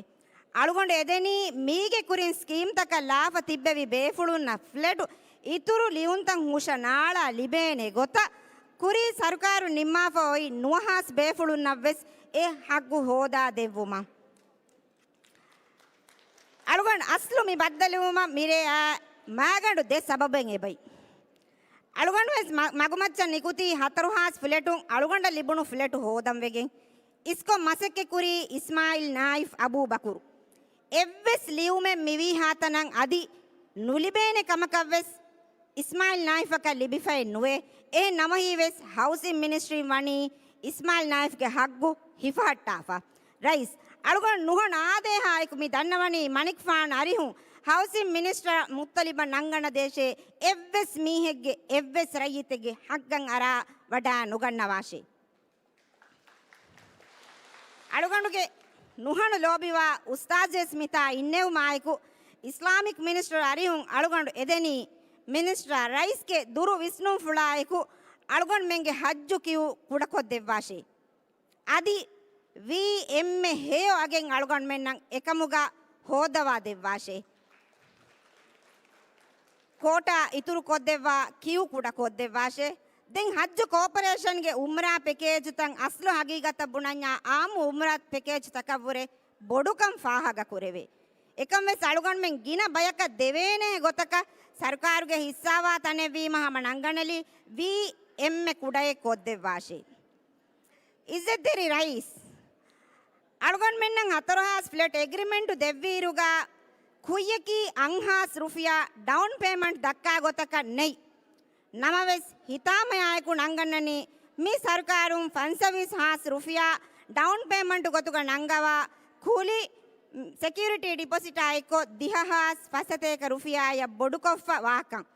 އަޅުގަނޑު އެދެނީ މީގެ ކުރިން ސްކީމްތަކަށް ލާފަ ތިއްބެވި ބޭފުޅުންނަށް ފްލެޓު އިތުރު ލިޔުންތައް ހުށަ ނާޅާ ލިބޭނެ ގޮތަށް ކުރީ ސަރުކާރުން ނިންމާފަ އޮތް ނުވަހާސް ބޭފުޅުންނަށްވެސް އެ ޙައްގު ހޯދާ ދެއްވުމަށް. އަޅުގަނޑު އަސްލު މި ބައްދަލުވުމަށް މިރޭ އާ މާގަނޑު ދެ ސަބަބެއް އެބައި. އަޅުގަނޑުވެސް މަ-، މަގުމައްޗަށް ނިކުތީ ހަތަރުހާސް ފްލެޓުން އަޅުގަނޑަށް ލިބުނު ފްލެޓު ހޯދަން ވެގެން. އިސްކޮށް މަސައްކަތް ކުރީ އިސްމާއިލް ނާއިފް އަބޫބަކުރު. އެއްވެސް ލިޔުމެއް މިވީ ހާތަނަށް އަދި ނުލިބޭނެ ކަމަކަށްވެސް އިސްމާއިލް ނާއިފަކަށް ލިބިފައެއް ނުވޭ. އެހެން ނަމަވެސް، ހައުސިން މިނިސްޓްރީން ވަނީ އިސްމާއިލް ނާއިފްގެ ހައްގު ހިފަހައްޓާފަ. ރައީސް، އަޅުގަނޑު ނުހަނު އާދޭހާއެކު މި ދަންނަވަނީ މަނިކުފާނު އަރިހުން ހައުސިން މިނިސްޓަރ މުއްޠަލިބަށް ނަންގަންނަ ދޭށޭ އެއްވެސް މީހެއްގެ އެއްވެސް ރައްޔިތެއްގެ ހައްގަށް އަރާ ވަޑާ ނުގަންނަވާށޭ. އަޅުގަނޑުގެ ނުހަނު ލޯބިވާ އުސްތާޒުވެސް މިތާ އިންނެވުމާއެކު، އިސްލާމިކް މިނިސްޓަރ އަރިހުން އަޅުގަނޑު އެދެނީ، މިނިސްޓަރ ރައީސްގެ ދުރު ވިސްނުންފުޅާއެކު އަޅުގަނޑުމެންގެ ހައްޖު ކިއު ކުޑަކޮށްދެއްވާށޭ. އަދި ވީ އެންމެ ހެޔޮ އަގެއް އަޅުގަނޑުމެންނަށް އެކަމުގަ ހޯދަވާ ދެއްވާށޭ. ކޯޓާ އިތުރު ކޮށްދެއްވާ ކިއު ކުޑަ ކޮށްދެއްވާށޭ. ދެން ހައްޖު ކޯޕަރޭޝަންގެ އުމްރާ ޕެކޭޖުތައް އަސްލު ހަގީގަތަށް ބުނަންޏާ އާއްމު އުމްރާ ޕެކޭޖުތަކަށްވުރެ ބޮޑުކަން ފާހަގަކުރެވޭ. އެކަންވެސް އަޅުގަނޑުމެން ގިނަ ބަޔަކަށް ދެވޭނޭ ގޮތަކަށް ސަރުކާރުގެ ހިއްސާވާ ތަނެއްވީމަ ހަމަ ނަންގަނެލީ ވީ އެންމެ ކުޑައެއް ކޮށްދެއްވާށޭ. އިއްޒަތްތެރި ރައީސް، އަޅުގަނޑުމެންނަށް ހަތަރުހާސް ފްލެޓް އެގްރިމެންޓު ދެއްވިއިރުގަ ކުއްޔަކީ އަށްހާސް ރުފިޔާ ޑައުން ޕޭމަންޓް ދައްކާ ގޮތަކަށް ނެތް. ނަމަވެސް، ހިތާމަޔާއެކު ނަންގަންނަނީ މި ސަރުކާރުން ފަންސަވީސް ހާސް ރުފިޔާ ޑައުން ޕޭމަންޓު ގޮތުގަ ނަންގަވާ ކުލި ސެކިއުރިޓީ ޑިޕޮޒިޓާ އެއްކޮށް ދިހަ ހާސް ފަސްސަތޭކަ ރުފިޔާއަށް ބޮޑުކޮށްފަ ވާކަން.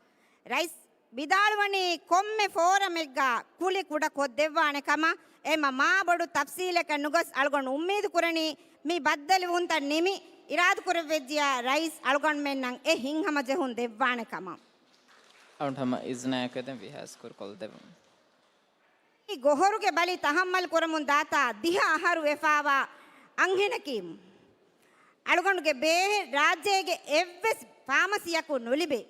ރައީސް ވިދާޅުވަނީ ކޮންމެ ފޯރަމެއްގަ ކުލި ކުޑަ ކޮށްދެއްވާނެ ކަމަށް. އެމަ މާ ބޮޑު ތަފްސީލަކަށް ނުގޮސް އަޅުގަނޑު އުއްމީދު ކުރަނީ މި ބައްދަލުވުންތައް ނިމި އިރާދަކުރެއްވިއްޖިޔާ ރައީސް އަޅުގަނޑުމެންނަށް އެ ހިތްހަމަޖެހުން ދެއްވާނެ ކަމަށް. އަޅުގަނޑު ހަމަ އިޒްނާއެކު ދެން ވީހާސް ކުރުކޮށްދެއްވަމު. މި ގޮހޮރުގެ ބަލި ތަހައްމަލް ކުރަމުން ދާތާ ދިހަ އަހަރު ވެފާވާ އަންހެނަކީ، އަޅުގަނޑުގެ ބޭހެއް ރާއްޖޭގެ އެއްވެސް ފާމަސީއަކު ނުލިބޭ.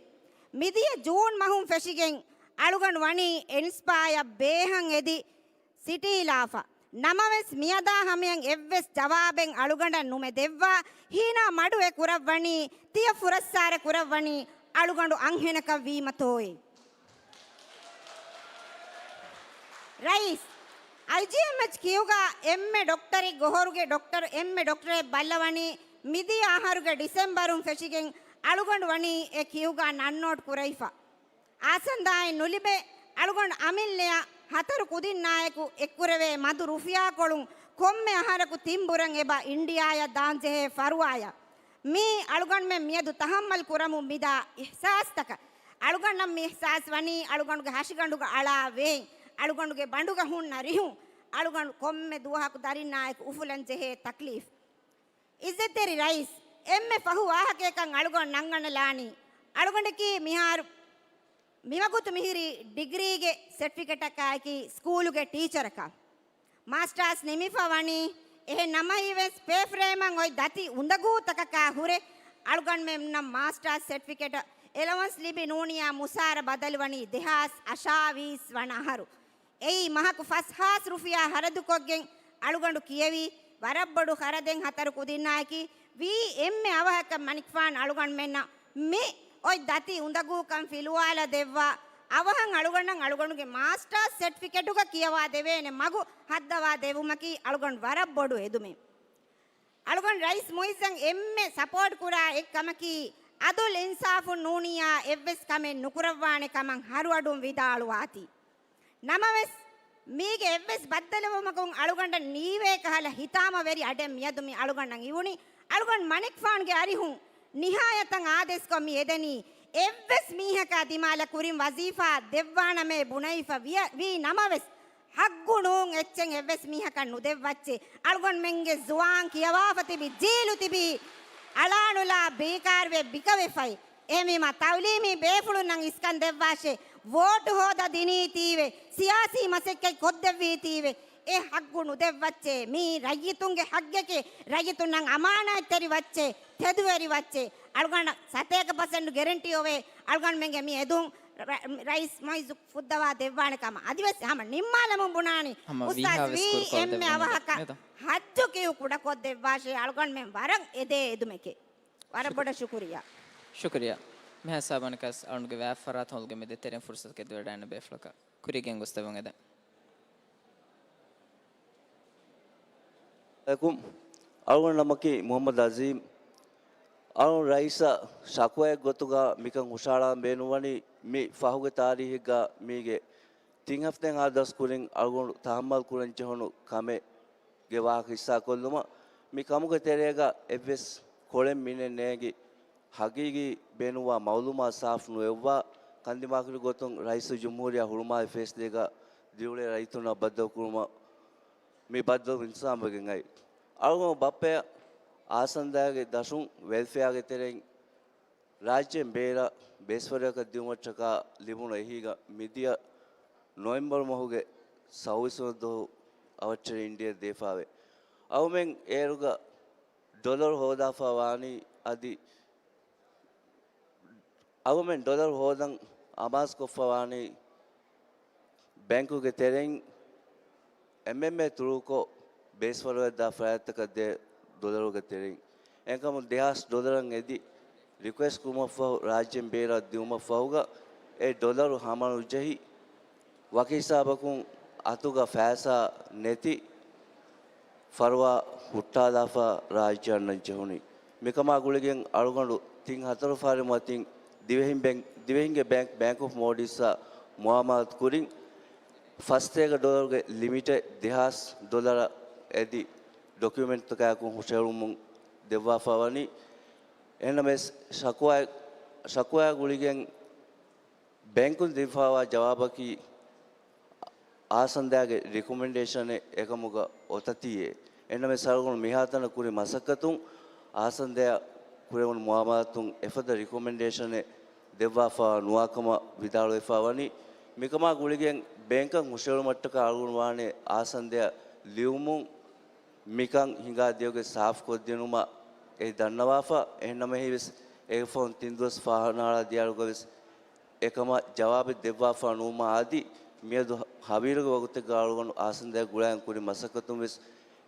މިދިޔަ ޖޫން މަހުން ފެށިގެން އަޅުގަނޑު ވަނީ އިންސްޕާޔަށް ބޭހަށް އެދި ސިޓީ ލާފަ. ނަމަވެސް، މިއަދާ ހަމަޔަށް އެއްވެސް ޖަވާބެއް އަޅުގަނޑަށް ނުމެ ދެއްވާ. ހީނާ މަޑު އެ ކުރައްވަނީ، ތިޔަ ފުރައްސާރަ ކުރައްވަނީ އަޅުގަނޑު އަންހެނަކަށް ވީމަތޯއޭ؟ ރައީސް، އައިޖީއެމްއެޗް ކިއުގަ އެންމެ ޑޮކްޓަރެއް ގޮހޮރުގެ ޑޮކްޓަރު އެންމެ ޑޮކްޓަރެއް ބައްލަވަނީ މިދިޔަ އަހަރުގެ ޑިސެމްބަރުން ފެށިގެން އަޅުގަނޑު ވަނީ އެ ކިއުގަ ނަން ނޯޓް ކުރެވިފަ. އާސަންދާއެއް ނުލިބޭ. އަޅުގަނޑު އަމިއްލަޔަށް ހަތަރު ކުދިންނާއެކު އެއްކުރެވޭ މަދު ރުފިޔާކޮޅުން ކޮންމެ އަހަރަކު ތިންބުރަން އެބަ އިންޑިއާޔަށް ދާންޖެހޭ ފަރުވާޔަށް. މީ އަޅުގަނޑުމެން މިއަދު ތަހައްމަލް ކުރަމުން މިދާ އިޙްސާސްތަކަށް. އަޅުގަނޑަށް މި އިޙްސާސް ވަނީ އަޅުގަނޑުގެ ހަށިގަނޑުގަ އަޅާ ވޭން، އަޅުގަނޑުގެ ބަނޑުގަ ހުންނަ ރިހުން، އަޅުގަނޑު ކޮންމެ ދުވަހަކު ދަރިންނާއެކު އުފުލަން ޖެހޭ ތަކްލީފް. އިއްޒަތްތެރި ރައީސް، އެންމެ ފަހު ވާހަކަޔަކަށް އަޅުގަނޑު ނަންގަނޑަލާނީ. އަޅުގަނޑަކީ މިހާރު މިވަގުތު މިހިރީ ޑިގްރީގެ ސެޓްފިކެޓަކާއެކީ ސްކޫލުގެ ޓީޗަރަކަށް. މާސްޓާސް ނިމިފަ ވަނީ. އެހެން ނަމަވެސް ޕޭފްރޭމަށް އޮތް ދަތި އުނދަގޫތަކަކާ ހުރެ އަޅުގަނޑުމެންނަށް މާސްޓާސް ސެޓްފިކެޓަށް އެލަވަންސް ލިބި ނޫނިޔާ މުސާރަ ބަދަލުވަނީ ދެހާސް އަށާވީސް ވަނަ އަހަރު. އެއީ މަހަކު ފަސްހާސް ރުފިޔާ ހަރަދުކޮށްގެން އަޅުގަނޑު ކިޔެވި ވަރަށް ބޮޑު ޚަރަދެއް ހަތަރު ކުދިންނާއެކީ. ވީ އެންމެ އަވަހަކަށް މަނިކުފާނު އަޅުގަނޑުމެންނަށް މި އޮތް ދަތި އުނދަގޫކަން ފިލުވާލަ ދެއްވާ، އަވަހަށް އަޅުގަނޑަށް އަޅުގަނޑުގެ މާސްޓާސް ސެޓްފިކެޓުގަ ކިޔަވާ ދެވޭނެ މަގު ހައްދަވާ ދެއްވުމަކީ އަޅުގަނޑު ވަރަށް ބޮޑު އެދުމެއް. އަޅުގަނޑު ރައީސް މުއިއްޒަށް އެންމެ ސަޕޯޓް ކުރާ އެއްކަމަކީ، އަދުލް އިންސާފުން ނޫނިޔާ އެއްވެސް ކަމެއް ނުކުރައްވާނެ ކަމަށް ހަރުއަޑުން ވިދާޅުވާތީ. ނަމަވެސް، މީގެ އެއްވެސް ބައްދަލުވުމަކުން އަޅުގަނޑަށް ނީވޭ ކަހަލަ ހިތާމަވެރި އަޑެއް މިއަދު މި އަޅުގަނޑަށް އިވުނީ. އަޅުގަނޑު މަނިކުފާނުގެ އަރިހުން ނިހާޔަތަށް އާދޭސްކޮށް މި އެދެނީ. އެއްވެސް މީހަކާ ދިމާލަށް ކުރިން ވަޒީފާ ދެއްވާނަމޭ ބުނެވިފަ ވިޔަ-، ވީ ނަމަވެސް، ހައްގު ނޫން އެއްޗެއް އެއްވެސް މީހަކަށް ނުދެއްވައްޗޭ. އަޅުގަނޑުމެންގެ ޒުވާން ކިޔަވާފަ ތިބި ޖީލު ތިބީ އަޅާނުލާ ބޭކާރުވެ ބިކަވެފައި. އެހެންވީމާ، ތައުލީމީ ބޭފުޅުންނަށް އިސްކަން ދެއްވާށޭ. ވޯޓު ހޯދާ ދިނީތީވެ، ސިޔާސީ މަސައްކަތް ކޮށްދެއްވީތީވެ، އެ ހައްގު ނުދެއްވައްޗޭ. މީ ރައްޔިތުންގެ ހައްގެކޭ. ރައްޔިތުންނަށް އަމާނާތްތެރި ވައްޗޭ، ތެދުވެރި ވައްޗޭ. އަޅުގަނޑަށް ސަތޭކަ ޕަސެންޓް ގެރެންޓީ އޮވޭ އަޅުގަނޑުމެންގެ މި އެދުން ރަ-، ރައީސް މުއިއްޒު ފުއްދަވާ ދެއްވާނެ ކަމަށް. އަދިވެސް ހަމަ ނިންމާލަމުން ބުނާނީ، ހަމަ އުސްތާޒް ވީހާވެސް ވީ ކުރުކޮށް އެންމެ ދެވުނީ އަވަހަކަށް މެދު. ހައްޖު ކިޔޫ ކުޑަކޮށްދެއްވާށޭ. އަޅުގަނޑުމެން ވަރަށް އެދޭ އެދުމެކޭ. ވަރަށް ބޮޑަށް ޝުކުރިއްޔާ. ޝުކުރިއްޔާ. މިހާ ސާބަނަކަސް އަޅުގަނޑުގެ ވާތް ފަރާތުން ހޮޅުގެ މެދެ ތެރެއިން ފުރުސަތު ގެއްލިވަޑައިގަންނަ ބޭފުޅަކަށް ކުރީގެން ގޮސްދެއްވުން އެދެން. އަޅުގަނޑު ނަމަކީ މުޙައްމަދު އަޒީމް. އަޅުގަނޑު ރައީސަށް ޝަކުވާއެއް ގޮތުގަ މިކަން ހުށަހަޅާން ބޭނުންވަނީ މި ފަހުގެ ތާރީހެއްގަ މީގެ ތިން ހަފްތައިން އާ ދަސް ކުރިން އަޅުގަނޑު ތަހައްމަލް ކުރަން ޖެހުނު ކަމެއްގެ ވާހަކަ ހިއްސާކޮށްލުމަށް. މި ކަމުގެ ތެރޭގަ އެއްވެސް ކޮޅެއް މިނެއް ނޭނގި ހަގީގީ ބޭނުންވާ މައުލޫމާތު ސާފު ނުވެއްވާ، ކަންދިމާކުރި ގޮތުން ރައީސުލްޖުމްހޫރިއްޔާ ހުޅުމާލެ ފޭސްލޭގަ ދިރިއުޅޭ ރައްޔިތުންނާ ބައްދަލުކުރުމަށް މި ބައްދަލު އިންތިޒާމްވެގެން އައި. އަޅުގަނޑު ބައްޕަޔަށް އާސަންދައިގެ ދަށުން ވެލްފެއާގެ ތެރެއިން ރާއްޖޭން ބޭރަށް ބޭސްފަރުވަރަކަށް ދިއުމަށްޓަކާ ލިބުނު އެހީގަ މިދިޔަ ނޮވެމްބަރު މަހުގެ ސައުވީސް ވަނަ ދުވަހު އަވަށްޓެރި އިންޑިޔާ ދޭފާވޭ. އަޅުމެން އޭރުގަ ޑޮލަރު ހޯދާފަ ވާނީ އަދި އަޅުމެން ޑޮލަރު ހޯދަން އަމާޒުކޮށްފަ ވާނީ ބޭންކުގެ ތެރެއިން އެމްއެމްއޭ ތުރޫކޮށް ބޭސްފަރުވަތްދާ ފަރާތްތަކަށް ދޭ ޑޮލަރުގެ ތެރެއިން. އެހެންކަމުން ދެހާސް ޑޮލަރަށް އެދި ރިކުއެސްޓް ކުރުމަށްފަހު ރާއްޖޭން ބޭރަށް ދިއުމަށްފަހުގަ އެ ޑޮލަރު ހަމަނުޖެހި ވަކި ހިސާބަކުން އަތުގަ ފައިސާ ނެތި ފަރުވާ ހުއްޓާލާފަ ރާއްޖެ އަންނަން ޖެހުނީ. މިކަމާ ގުޅިގެން އަޅުގަނޑު ތިން ހަތަރު ފަހަރެއް މަތިން ދިވެހިން ބޭން-، ދިވެހިންގެ ބޭންކް، ބޭންކް އޮފް މޯލްޑިވްސްއާ މުއާމަލާތު ކުރިން ފަސްތޭކަ ޑޮލަރުގެ ލިމިޓެއް ދެހާސް ޑޮލަރަށް އެދި ޑޮކިއުމެންޓްތަކާއެކު ހުށަހެޅުމުން ދެއްވާފަ ވަނީ. އެހެންނަމަވެސް ޝަކުވާ-، ޝަކުވާ ގުޅިގެން ބޭންކުން ދެއްވާފަވާ ޖަވާބަކީ އާސަންދައިގެ ރިކޮމެންޑޭޝަނެއް އެކަމުގަ އޮތަތީއޭ. އެންނަމެސް އަޅުގަނޑު މިހާތަނަށް ކުރި މަސައްކަތުން އާސަންދައަށް ކުރެވުނު މުއާމަލާތުން އެފަދަ ރިކޮމެންޑޭޝަނެއް ދެއްވާފަ ނުވާކަމަށް ވިދާޅުވެފަ ވަނީ. މިކަމާ ގުޅިގެން ބޭންކަށް ހުށަހެޅުމަށްޓަކާ އަޅުގަނޑު ވާނެ އާސަންދައަށް ލިޔުމުން މިކަން ހިނގާ ދިޔައުގެ ސާފުކޮށްދިނުމަށް އެ ދަންނަވާފަ. އެހެންނަމަވެސް އެއަށްފަހުން ތިން ދުވަސް ފަހަނައަޅާ ދިޔައިރުގަވެސް އެކަމަށް ޖަވާބެއް ދެއްވާފަ ނުވުމާ އަދި މިއަދު ހަވީރުގެ ވަގުތެއްގަ އަޅުގަނޑު އާސަންދައަށް ގުޅާގެން ކުރި މަސައްކަތުން ވެސް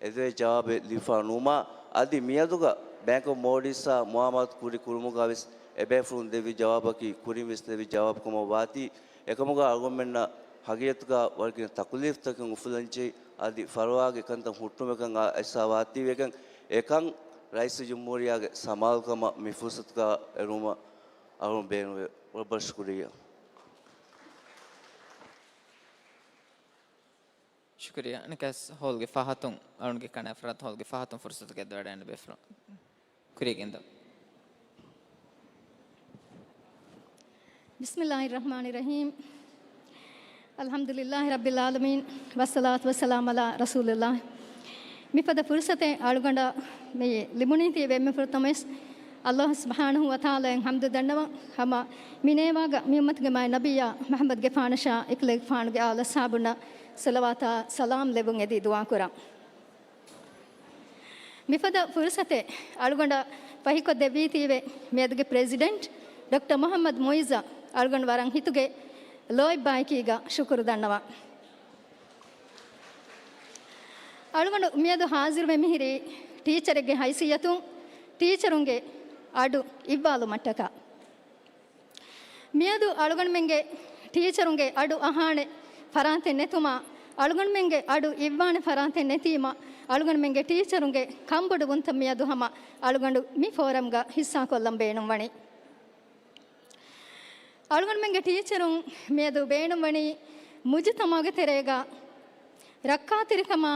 އެދެވޭ ޖަވާބެއް ލިބިފަ ނުވުމާ އަދި މިއަދުގަ ބޭންކް އޮފް މޯލްޑިވްސްއާ މުއާމަލާތު ކުރި ކުރުމުގަ ވެސް އެބޭފުޅުން ދެއްވި ޖަވާބަކީ ކުރިން ވެސް ދެއްވި ޖަވާބު ކަމަށް ވާތީ. އެކަމުގަ އަޅުގަނޑުމެންނަށް ހަގީގަތުގަ ވަރަށް ގިނަ ތަކުލީފްތަކެއް އުފުލަންޖެހި އަދި ފަރުވާގެ ކަންތައް ހުއްޓުމެކަން އައިސްފަ ވާތީވެގެން އެކަން ރައީސުލްޖުމްހޫރިއްޔާގެ ސަމާލުކަމަށް މި ފުރުސަތުގަ އެރުވުމަށް އަޅުގަނޑު ބޭނުންވޭ. ވަރަށް ބޮޑަށް ޝުކުރިއްޔާ. ޝުކުރިއްޔާ. އަނެއްކާވެސް ހޯލްގެ ފަހަތުން، އަޅުގަނޑުގެ ކަނޑާ ފަރާތުން ހޯލްގެ ފަހަތުން ފުރުސަތު ގެންދަވަޑައިގަންނަ ބޭފުޅުން ކުރިޔަށް ގެންދަވަން. بسم الله الرحمن الرحيم. الحمد لله رب العالمين. والصلاة والسلام على رسول الله. މިފަދަ ފުރުސަތެއް އަޅުގަނޑަށް މި ލިބުނީތީވެ އެންމެ ފުރަތަމަވެސް އައްލާހު ސުބްޙާނަހު ވަތަޢާލާއަށް ޙަމްދު ދަންނަވަން. ހަމަ މި ނޭވާގަ މި އުއްމަތުގެ މާތް ނަބިއްޔާ މުޙައްމަދުގެފާނަށާ އެކަލޭގެފާނުގެ އާލު އަޞްޙާބުންނަށް ޞަލަވާތާ ސަލާމް ލެއްވުން އެދި ދުޢާ ކުރަން. މިފަދަ ފުރުސަތެއް އަޅުގަނޑަށް ފަހިކޮށްދެއްވީތީވެ މިއަދުގެ ޕްރެޒިޑެންޓް ޑޮކްޓަރ މުޙައްމަދު މުޢިއްޒަށް އަޅުގަނޑު ވަރަށް ހިތުގެ ލޯތްބާއެކީގަ ޝުކުރު ދަންނަވަން. އަޅުގަނޑު މިއަދު ޙާޟިރުވެ މިހިރީ ޓީޗަރެއްގެ ހައިސިއްޔަތުން ޓީޗަރުންގެ އަޑު އިއްވާލުމަށްޓަކާ. މިއަދު އަޅުގަނޑުމެންގެ ޓީޗަރުންގެ އަޑު އަހާނެ ފަރާތެއް ނެތުމާ، އަޅުގަނޑުމެންގެ އަޑު އިއްވާނެ ފަރާތެއް ނެތީމަ، އަޅުގަނޑުމެންގެ ޓީޗަރުންގެ ކަންބޮޑުވުންތައް މިއަދު ހަމަ އަޅުގަނޑު މި ފޯރަމްގަ ހިއްސާކޮށްލަން ބޭނުންވަނީ. އަޅުގަނޑުމެންގެ ޓީޗަރުން މިއަދު ބޭނުންވަނީ މުޖުތަމަޢުގެ ތެރޭގަ ރައްކާތެރިކަމާ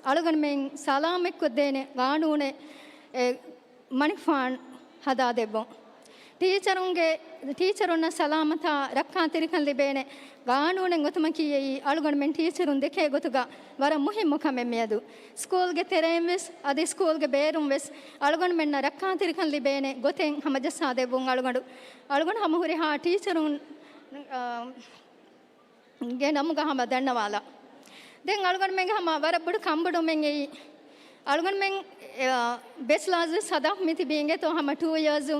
އަޅުގަނޑުމެން ސަލާމަތްކޮށްދޭނެ ގާނޫނެއް، އެ، މަނިކުފާން ހަދާދެއްވުން. ޓީޗަރުންގެ، ޓީޗަރުންނަށް ސަލާމަތާ ރައްކާތެރިކަން ލިބޭނެ ގާނޫނެއް އޮތުމަކީ އެއީ އަޅުގަނޑުމެން ޓީޗަރުން ދެކޭ ގޮތުގަ ވަރަށް މުހިއްމު ކަމެއް މިއަދު. ސްކޫލްގެ ތެރެއިން ވެސް އަދި ސްކޫލްގެ ބޭރުން ވެސް އަޅުގަނޑުމެންނަށް ރައްކާތެރިކަން ލިބޭނެ ގޮތެއް ހަމަޖައްސާދެއްވުން އަޅުގަނޑު، އަޅުގަނޑު ހަމަ ހުރިހާ ޓީޗަރުން، އާ، ގެ ނަމުގަ ހަމަ ދަންނަވާލާ. ދެން އަޅުގަނޑުމެންގެ ހަމަ ވަރަށް ބޮޑު ކަންބޮޑުމެއް އެއީ، އަޅުގަނޑުމެން، އެ، ބެޗްލާސް ވެސް ހަދާ މި ތިބީ އިނގޭތޯ ހަމަ ޓޫ އިޔާސް،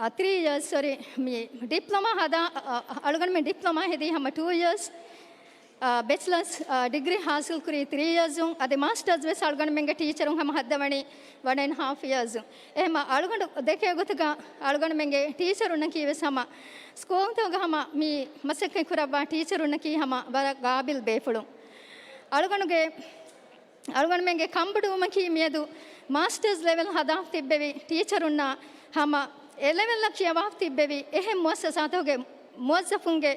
އަ، ތްރީ އިޔާސް، ސޮރީ، މި ޑިޕްލޮމާ ހަދާ، އަ، އަ، އަޅުގަނޑުމެން ޑިޕްލޮމާ ހެދީ ހަމަ ޓޫ އިޔާސް، އާ، ބެޗްލަސް، އާ، ޑިގްރީ ހާސިލް ކުރީ ތްރީ އިޔާސް އުން، އަދި މާސްޓާސް ވެސް އަޅުގަނޑުމެންގެ ޓީޗަރުން ހަމަ ހައްދަވަނީ ވަން އެންޑް ހާފް އިޔާސް އުން. އެހެމަ އަޅުގަނޑު ދެކޭ ގޮތުގަ އަޅުގަނޑުމެންގެ ޓީޗަރުންނަކީ ވެސް ހަމަ ސްކޫލްތަކުގަ ހަމަ މި މަސައްކަތް ކުރައްވާ ޓީޗަރުންނަކީ ހަމަ ވަރަށް ގާބިލް ބޭފުޅުން. އަޅުގަނޑުގެ، އަޅުގަނޑުމެންގެ ކަންބޮޑުވުމަކީ މިއަދު މާސްޓާސް ލެވެލް ހަދާފަ ތިއްބެވި ޓީޗަރުންނާ ހަމަ އެ ލެވެލްއަށް ކިޔަވާފަ ތިއްބެވި އެހެން މުއައްސަސާތަކުގެ މުވައްޒަފުންގެ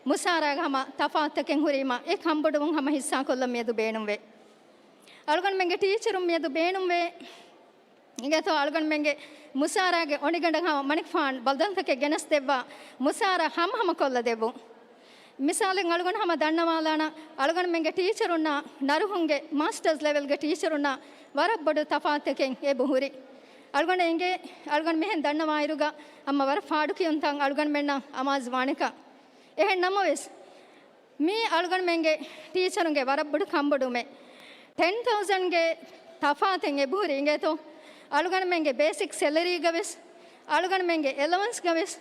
މުސާރައިގަ ހަމަ ތަފާތުތަކެއް ހުރީމަ، އެ ކަންބޮޑުވުން ހަމަ ހިއްސާކޮށްލަން މިއަދު ބޭނުންވޭ. އަޅުގަނޑުމެންގެ ޓީޗަރުން މިއަދު ބޭނުންވޭ. އިނގޭތޯ އަޅުގަނޑުމެންގެ މުސާރައިގެ އޮނިގަނޑަށް ހަމަ މަނިކުފާން ބަލަންތަކެއް ގެނެސްދެއްވާ މުސާރަ ހަމަހަމަ ކޮށްލަދެއްވުން. މިސާލެއް އަޅުގަނޑު ހަމަ ދަންނަވާލާނަ، އަޅުގަނޑުމެންގެ ޓީޗަރުންނާ ނަރުހުންގެ މާސްޓާސް ލެވެލްގެ ޓީޗަރުންނާ ވަރަށް ބޮޑު ތަފާތަކެއް އެބަހުރި. އަޅުގަނޑަށް އެނގޭ، އަޅުގަނޑު މިހެން ދަންނަވާއިރުގަ ހަމަ ވަރަށް ފާޑުކިޔުންތައް އަޅުގަނޑުމެންނަށް އަމާޒު ވާނެކަން. އެހެން ނަމަވެސް، މީ އަޅުގަނޑުމެންގެ ޓީޗަރުންގެ ވަރަށް ބޮޑު ކަންބޮޑުމެއް. ޓެން ތައުޒަންގެ ތަފާތެއް އެބަހުރި އިނގޭތޯ؟ އަޅުގަނޑުމެންގެ ބޭސިކް ސެލަރީގަ ވެސް، އަޅުގަނޑުމެންގެ އެލަވަންސްގަ ވެސް،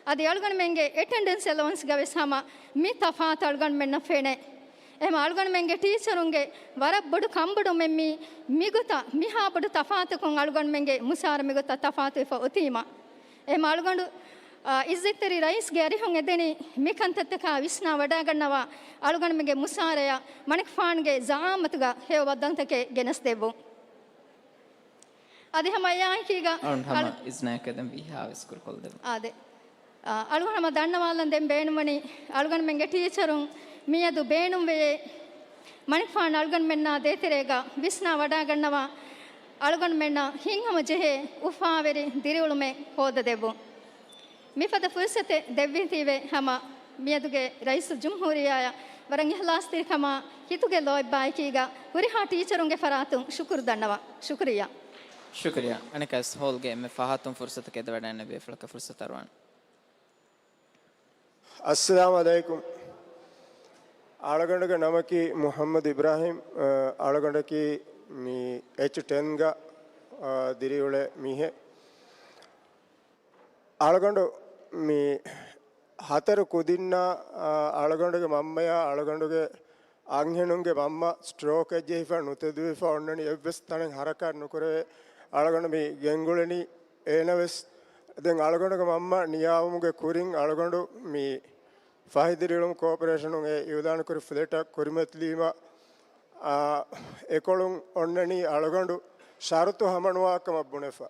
އަދި އަޅުގަނޑުމެންގެ އެޓެންޑެންސް އެލަވަންސްގަ ވެސް ހަމަ މި ތަފާތު އަޅުގަނޑުމެންނަށް ފެނޭ. އެހެމަ އަޅުގަނޑުމެންގެ ޓީޗަރުންގެ ވަރަށް ބޮޑު ކަންބޮޑުމެއް މީ، މިގޮތަށް މިހާ ބޮޑު ތަފާތަކުން އަޅުގަނޑުމެންގެ މުސާރަ މިގޮތަށް ތަފާތުވެފަ އޮތީމަ. އެހެމަ އަޅުގަނޑު، އާ، އިއްޒަތްތެރި ރައީސްގެ އަރިހުން އެދެނީ މި ކަންތައްތަކާ ވިސްނާ ވަޑާގަންނަވާ އަޅުގަނޑުމެންގެ މުސާރަޔަށް މަނިކުފާންގެ ޒައާމަތުގަ ހެޔޮ ބައްދަލުތަކެއް ގެނެސްދެއްވުން. އަދި ހަމަ އެއާއެކީގަ އަޅުން ހަމަ އަޅު- އިޒްނާއެކަށް ދެން ވީހާ ވެސް ކުރުކޮށްލެވުން. އާދެ. އަ، އަޅުގަނޑު ހަމަ ދަންނަވާލަން ދެން ބޭނުންވަނީ، އަޅުގަނޑުމެންގެ ޓީޗަރުން މިއަދު ބޭނުންވެޔޭ، މަނިކުފާން އަޅުގަނޑުމެންނާ ދޭތެރޭގަ ވިސްނާ ވަޑާގަންނަވާ، އަޅުގަނޑުމެންނަށް ހިތްހަމަޖެހޭ އުފާވެރި ދިރިއުޅުމެއް ހޯދަދެއްވުން. މިފަދަ ފުރުސަތެއް ދެއްވީތީވެ ހަމަ މިއަދުގެ ރައީސުލްޖުމްހޫރިއްޔާއަށް ވަރަށް އިހްލާސްތެރިކަމާ ހިތުގެ ލޯތްބާއެކީގަ ހުރިހާ ޓީޗަރުންގެ ފަރާތުން ޝުކުރު ދަންނަވަން. ޝުކުރިއްޔާ. ޝުކުރިއްޔާ. އަނެއްކާވެސް ހޯލްގެ އެންމެ ފަހަތުން ފުރުސަތު ގެންދަވަޑައިގަންނަ ބޭފުޅަކަށް ފުރުސަތު އަރުވާނެ. އައްސަލާމު ޢަލައިކުމް. އަޅުގަނޑުގެ ނަމަކީ މުޙައްމަދު އިބްރާހިމް. އަ، އަޅުގަނޑަކީ މި އެޗް ޓެންގަ، އަ، ދިރިއުޅޭ މީހެއް. އަޅުގަނޑު މި ހަތަރު ކުދިންނާ، އަ، އަޅުގަނޑުގެ މަންމަޔާ އަޅުގަނޑުގެ އަންހެނުންގެ މަންމަ ސްޓްރޯކެއް ޖެހިފަ ނުތެދުވެފަ އޮންނަނީ އެއްވެސް ތަނެއް ހަރަކާތް ނުކުރެވޭ. އަޅުގަނޑު މި ގެންގުޅެނީ އޭނަވެސް. ދެން އަޅުގަނޑުގެ މަންމަ ނިޔާވުމުގެ ކުރިން އަޅުގަނޑު މި ފަހި ދިރިއުޅުމު ކޯޕަރޭޝަނުން އެ އިޢުލާނުކުރި ފްލެޓަށް ކުރިމަތިލީމަ، އާ، އެކޮޅުން އޮންނަނީ އަޅުގަނޑު ޝަރުތު ހަމަނުވާކަމަށް ބުނެފަ.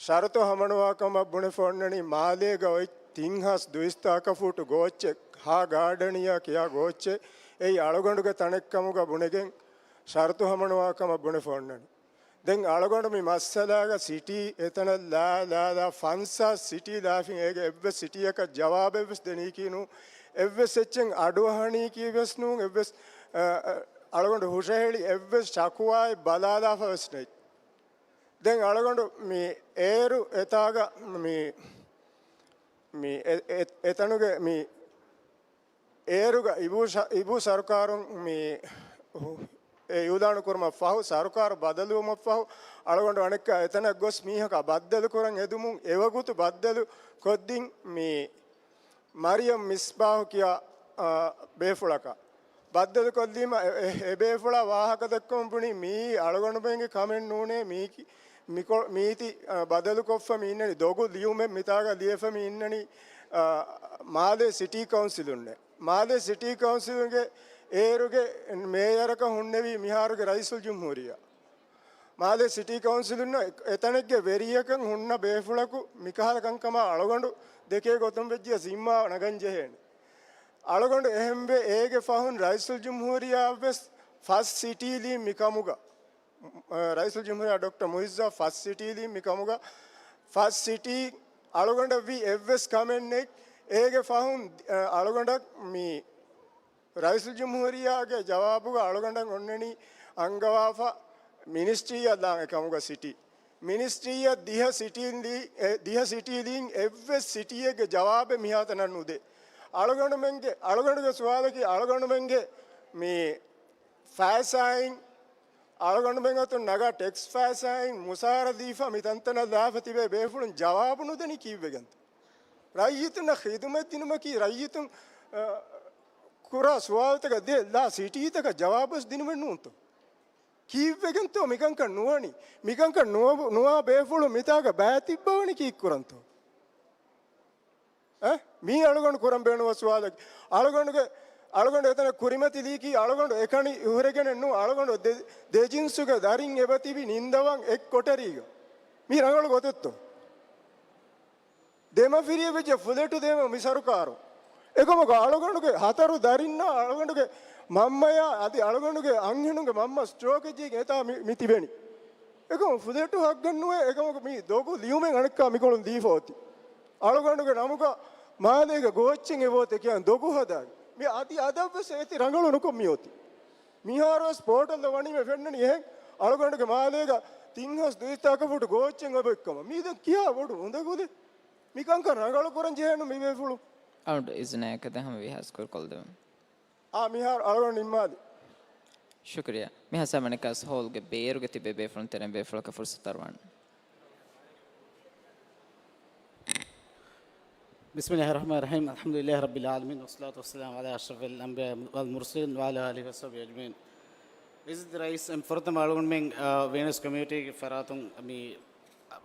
ޝަރުތު ހަމަނުވާކަމަށް ބުނެފަ އޮންނަނީ މާލޭގަ އޮތް ތިން ހާސް ދުއިސައްތަ އަކަފޫޓު ގޯއްޗެއް، ހާ ގާޑަނިއާ ކިޔާ ގޯއްޗެއް، އެއީ އަޅުގަނޑުގެ ތަނެއްކަމުގަ ބުނެގެން ޝަރުތު ހަމަނުވާ ކަމަށް ބުނެފަ އޮންނަނީ. ދެން އަޅުގަނޑު މި މައްސަލާގަ ސިޓީ އެތަނަށް ލާ، ލާ، ލާ، ފަންސާސް ސިޓީ ލާފިން އޭގެ އެއްވެސް ސިޓީއަކަށް ޖަވާބެއްވެސް ދެނީކީ ނޫން. އެއްވެސް އެއްޗެއް އަޑުއަހަނީކީވެސް ނޫން. އެއްވެސް، އަ، އަ، އަޅުގަނޑު ހުށަހެޅި އެއްވެސް ޝަކުވާއެއް ބަލާލާފަވެސް ނެތް. ދެން އަޅުގަނޑު މި އޭރު އެތާގަ މި، މި އެ، އެ، އެތަނުގެ މި އޭރުގަ އިބޫ ޝަ، އިބޫ ސަރުކާރުން މި އެ އިއުލާނު ކުރުމަށް ފަހު، ސަރުކާރު ބަދަލުވުމަށް ފަހު، އަޅުގަނޑު އަނެއްކާ އެތަނަށް ގޮސް މީހަކާ ބައްދަލު ކުރަން އެދުމުން އެވަގުތު ބައްދަލު ކޮށްދިން މި މަރިޔަމް މިސްބާހު ކިޔާ، އާ، ބޭފުޅަކަށް ބައްދަލު ކޮށްލީމަ، އެ، އެ، އެ ބޭފުޅާ ވާހަކަ ދައްކަމުން ބުނީ މީ އަޅުގަނޑުމެންގެ ކަމެއް ނޫނޭ، މީކި، މިކޮ، މީތި، އާ، ބަދަލު ކޮށްފަ މި އިންނަނީ، ދޮގު ލިޔުމެއް މިތާގަ ލިޔެފަ މި އިންނަނީ، އާ، މާލޭ ސިޓީ ކައުންސިލުންނޭ. މާލޭ ސިޓީ ކައުންސިލުގެ އޭރުގެ މޭޔަރަކަށް ހުންނެވީ މިހާރުގެ ރައީސުލްޖުމްހޫރިއްޔާ. މާލޭ ސިޓީ ކައުންސިލުންނަށް އެ، އެތަނެއްގެ ވެރިޔަކަށް ހުންނަ ބޭފުޅަކު މިކަހަލަ ކަންކަމާ އަޅުގަނޑު ދެކޭ ގޮތުން ވެއްޖިޔަ ޒިންމާ ނަގަން ޖެހޭނެ. އަޅުގަނޑު އެހެންވެ އޭގެ ފަހުން ރައީސުލްޖުމްހޫރިއްޔާ ވެސް ފަސް ސިޓީލީ މިކަމުގަ، އަ، ރައީސުލްޖުމްހޫރިއްޔާ ޑޮކްޓަރ މުއިއްޒާ ފަސް ސިޓީލީ މިކަމުގަ، ފަސް ސިޓީ އަޅުގަނޑަށްވީ އެއްވެސް ކަމެއް ނެތް. އޭގެ ފަހުން، އަ، އަޅުގަނޑަށް މި ރައީސުލްޖުމްހޫރިއްޔާގެ ޖަވާބުގަ އަޅުގަނޑަށް އޮންނަނީ އަންގަވާފަ މިނިސްޓްރީއަށް ލާން އެކަމުގަ ސިޓީ. މިނިސްޓްރީއަށް ދިހަ ސިޓީން ލީ، އެ، ދިހަ ސިޓީލީން އެއްވެސް ސިޓީއެއްގެ ޖަވާބެއް މިހާތަނަށް ނުދޭ. އަޅުގަނޑުމެންގެ، އަޅުގަނޑުގެ ސުވާލަކީ އަޅުގަނޑުމެންގެ މި ފައިސާއިން، އަޅުގަނޑުމެން އަތުން ނަގާ ޓެކްސް ފައިސާއިން މުސާރަ ދީފަ މި ތަންތަނަށް ލާފަ ތިބޭ ބޭފުޅުން ޖަވާބު ނުދެނީ ކީއްވެގެންތޯ؟ ރައްޔިތުންނަށް ޚިދުމަތް ދިނުމަކީ ރައްޔިތުން، އަ، ކުރާ ސުވާލުތަކަށް ދޭ ލާ ސިޓީތަކަށް ޖަވާބުވެސް ދިނުމެއް ނޫންތޯ؟ ކީއްވެގެންތޯ މިކަންކަން ނުވަނީ؟ މިކަންކަން ނުވަ، ނުވާ ބޭފުޅުން މިތާގަ ބައި ތިއްބަވަނީ ކީއްކުރަންތޯ؟ އެ؟ މީ އަޅުގަނޑު ކުރަން ބޭނުންވާ ސުވާލަކީ. އަޅުގަނޑުގެ، އަޅުގަނޑު އެތަނަށް ކުރިމަތި ލީކީ އަޅުގަނޑު އެކަނި ހުރެގެނެއް ނޫން. އަޅުގަނޑު ދެ، ދެ ޖިންސުގެ ދަރިން އެބަތިބި ނިންދަވަން އެއް ކޮޓަރީގަ. މީ ރަނގަޅު ގޮތެއްތޯ؟ ދެމަފިރިއެއް ވެއްޖެ ފުލެޓު ދޭމަ މި ސަރުކާރު. އެކަމަކު އަޅުގަނޑުގެ ހަތަރު ދަރިންނާ އަޅުގަނޑުގެ މަންމަޔާ އަދި އަޅުގަނޑުގެ އަންހެނުންގެ މަންމަ ސްޓްރޯކް އެއްޗެއް އެތާ މި، މި ތިބެނީ. އެކަމަކު ފުލެޓު ހައްގެއް ނުވޭ. އެކަމަކު މި ދޮގު ލިޔުމެއް އަނެއްކާ މިކޮޅުން ދީފަ އޮތީ. އަޅުގަނޑުގެ ނަމުގަ މާލޭގެ ގޯއްޗެއް އެބައޮތޭ ކިޔާ ދޮގު ހަދާ. މި އަދި އަދަށްވެސް އޭތި ރަނގަޅު ނުކޮށް މި އޮތީ. މިހާރުވެސް ޕޯޓަލް ވަނީމަ ފެންނަނީ އެހެން އަޅުގަނޑުގެ މާލޭގަ ތިން ހާސް ދުއިސައްތަ އަކަފޫޓު ގޯއްޗެއް އޮތްކަމަށް. މީ ދެން ކިހާ ބޮޑު އުނދަގުލެއް؟ މިކަންކަން ރަނގަޅު ކުރަން ޖެހޭނު މި ބޭފުޅުން. އަޅުގަނޑު އިޒުނައަކަށް ދެން ހަމަ ވީހާސް ކުރިކޮށްލެވުން. އާ، މިހާރު އަޅުގަނޑު ނިންމާލި. ޝުކުރިއްޔާ. މިހާ ސަމަނިކާސް ހޯލްގެ ބޭރުގެ ތިބޭ ބޭފުޅުން ތެރެއިން ބޭފުޅަކަށް ފުރުސަތު އަރުވާނެ. بسم الله الرحمن الرحيم. الحمد لله رب العالمين، والصلاة والسلام على أشرف الأنبياء والمرسلين وعلى آله وصحبه أجمعين. އިޒުދީން ރައީސް، އެންމެ ފުރަތަމަ އަޅުގަނޑުމެން، އާ، ވީނަސް ކޮމިއުނިޓީގެ ފަރާތުން މި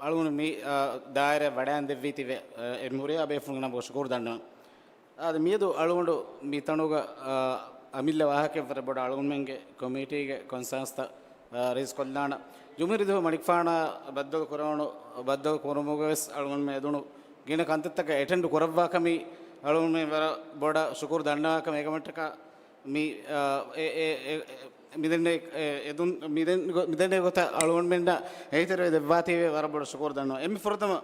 އަޅުގަނޑު މި، އާ، ދާއިރާ ވަޑައިން ދެއްވީ ތިބެ، އާ، އެ ހުރިހާ ބޭފުޅުންނަށް ޝުކުރު ދަންނަވަން. އާދެ، މިއަދު އަޅުގަނޑު މި ތަނުގަ، އާ، އަމިއްލަ ވާހަކައެއް ވަރަށް ބޮޑަށް އަޅުގަނޑުމެންގެ ކޮމިޓީގެ ކޮންސާންސްތައް، އާ، ރައީސް ކޮށްލާނަ. ޖުމްހޫރިއްޔާ ދުވަހު މަނިކުފާނާ ބައްދަލު ކުރެވުނު، ބައްދަލު ކުރުމުގަވެސް އަޅުގަނޑުމެން އެދުނު ގިނަ ކަންތައްތަކަށް އެޓެންޑް ކުރައްވާ ކަމީ އަޅުގަނޑުމެން ވަރަށް ބޮޑަށް ޝުކުރު ދަންނަވާ ކަމެއް. އެކަމަށްޓަކާ މި، އާ، އެ، އެ، އެ، އެ، މިދެންނެ، އެ، އެދުން، މިދެން ގޮ، މިދެންނެ ގޮތަށް އަޅުގަނޑުމެންނަށް އެހީތެރިވެ ދެއްވާތީވެ ވަރަށް ބޮޑަށް ޝުކުރު ދަންނަވަން. އެންމެ ފުރަތަމަ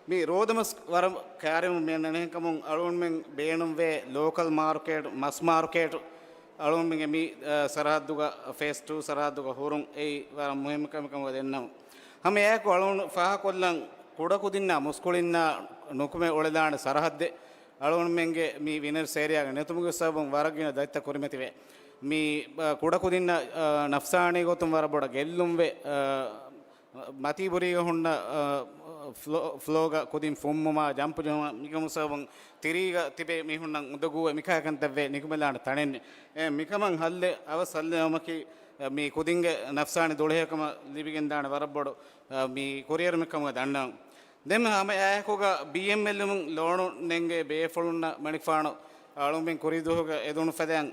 މި ރޯދަމަސް ވަރަށް ކާރިމަށް މިއަންނަނީ ކަމުން އަޅުގަނޑުމެން ބޭނުންވޭ ލޯކަލް މާރުކޭޓް، މަސް މާރުކޭޓް އަޅުގަނޑުމެންގެ މި، އަ، ސަރަހައްދުގަ ފޭސް ޓޫ ސަރަހައްދުގަ ހުރުން އެއީ ވަރަށް މުހިއްމު ކަމެއް ކަމުގަ ދެންނެވުން. ހަމަ އެއާއެކު އަޅުގަނޑު ފާހަގަކޮށްލަން ކުޑަކުދިންނާ މުސްކުޅިންނާ ނުކުމެ އުޅެލާނެ ސަރަހައްދެއް އަޅުގަނޑުމެންގެ މި ވިނަރްސް އޭރިއާގަ ނެތުމުގެ ސަބަބުން ވަރަށް ގިނަ ދަތިތައް ކުރިމަތިވޭ. މި، އަ، ކުޑަކުދިންނަށް، އަ، ނަފްސާނީ ގޮތުން ވަރަށް ބޮޑަށް ގެއްލުންވެ، އަ، މަތީ ބުރީގަ ހުންނަ، އަ، ފްލޯ، ފްލޯގަ ކުދިން ފުންމުމާ، ޖަމްޕް ޖެހުމާ، މިކަމު ސަބަބުން ތިރީގަ ތިބޭ މީހުންނަށް އުނދަގޫވެ މިކަހަލަ ކަންތައްވެ ނިކުމެލާނެ ތަނެއް ނެތް. އެ، މިކަމަށް ހައްލެއް އަވަސް ހައްލެއް އައުމަކީ، އެ، މި ކުދިންގެ ނަފްސާނީ ދުޅަހެޔޮކަމަށް ލިބިގެންދާނެ ވަރަށް ބޮޑު، އެ، މި ކުރިއެރުމެއް ކަމުގަ ދަންނަވަން. ދެން ހަމަ އެއާއެކުގަ ބީއެމްއެލްއިން ލޯނު ނެންގޭ ބޭފުޅުންނަށް މަނިކުފާނު އަޅުގަނޑުމެން ކުރީ ދުވަހުގަ އެދުނު ފަދައިން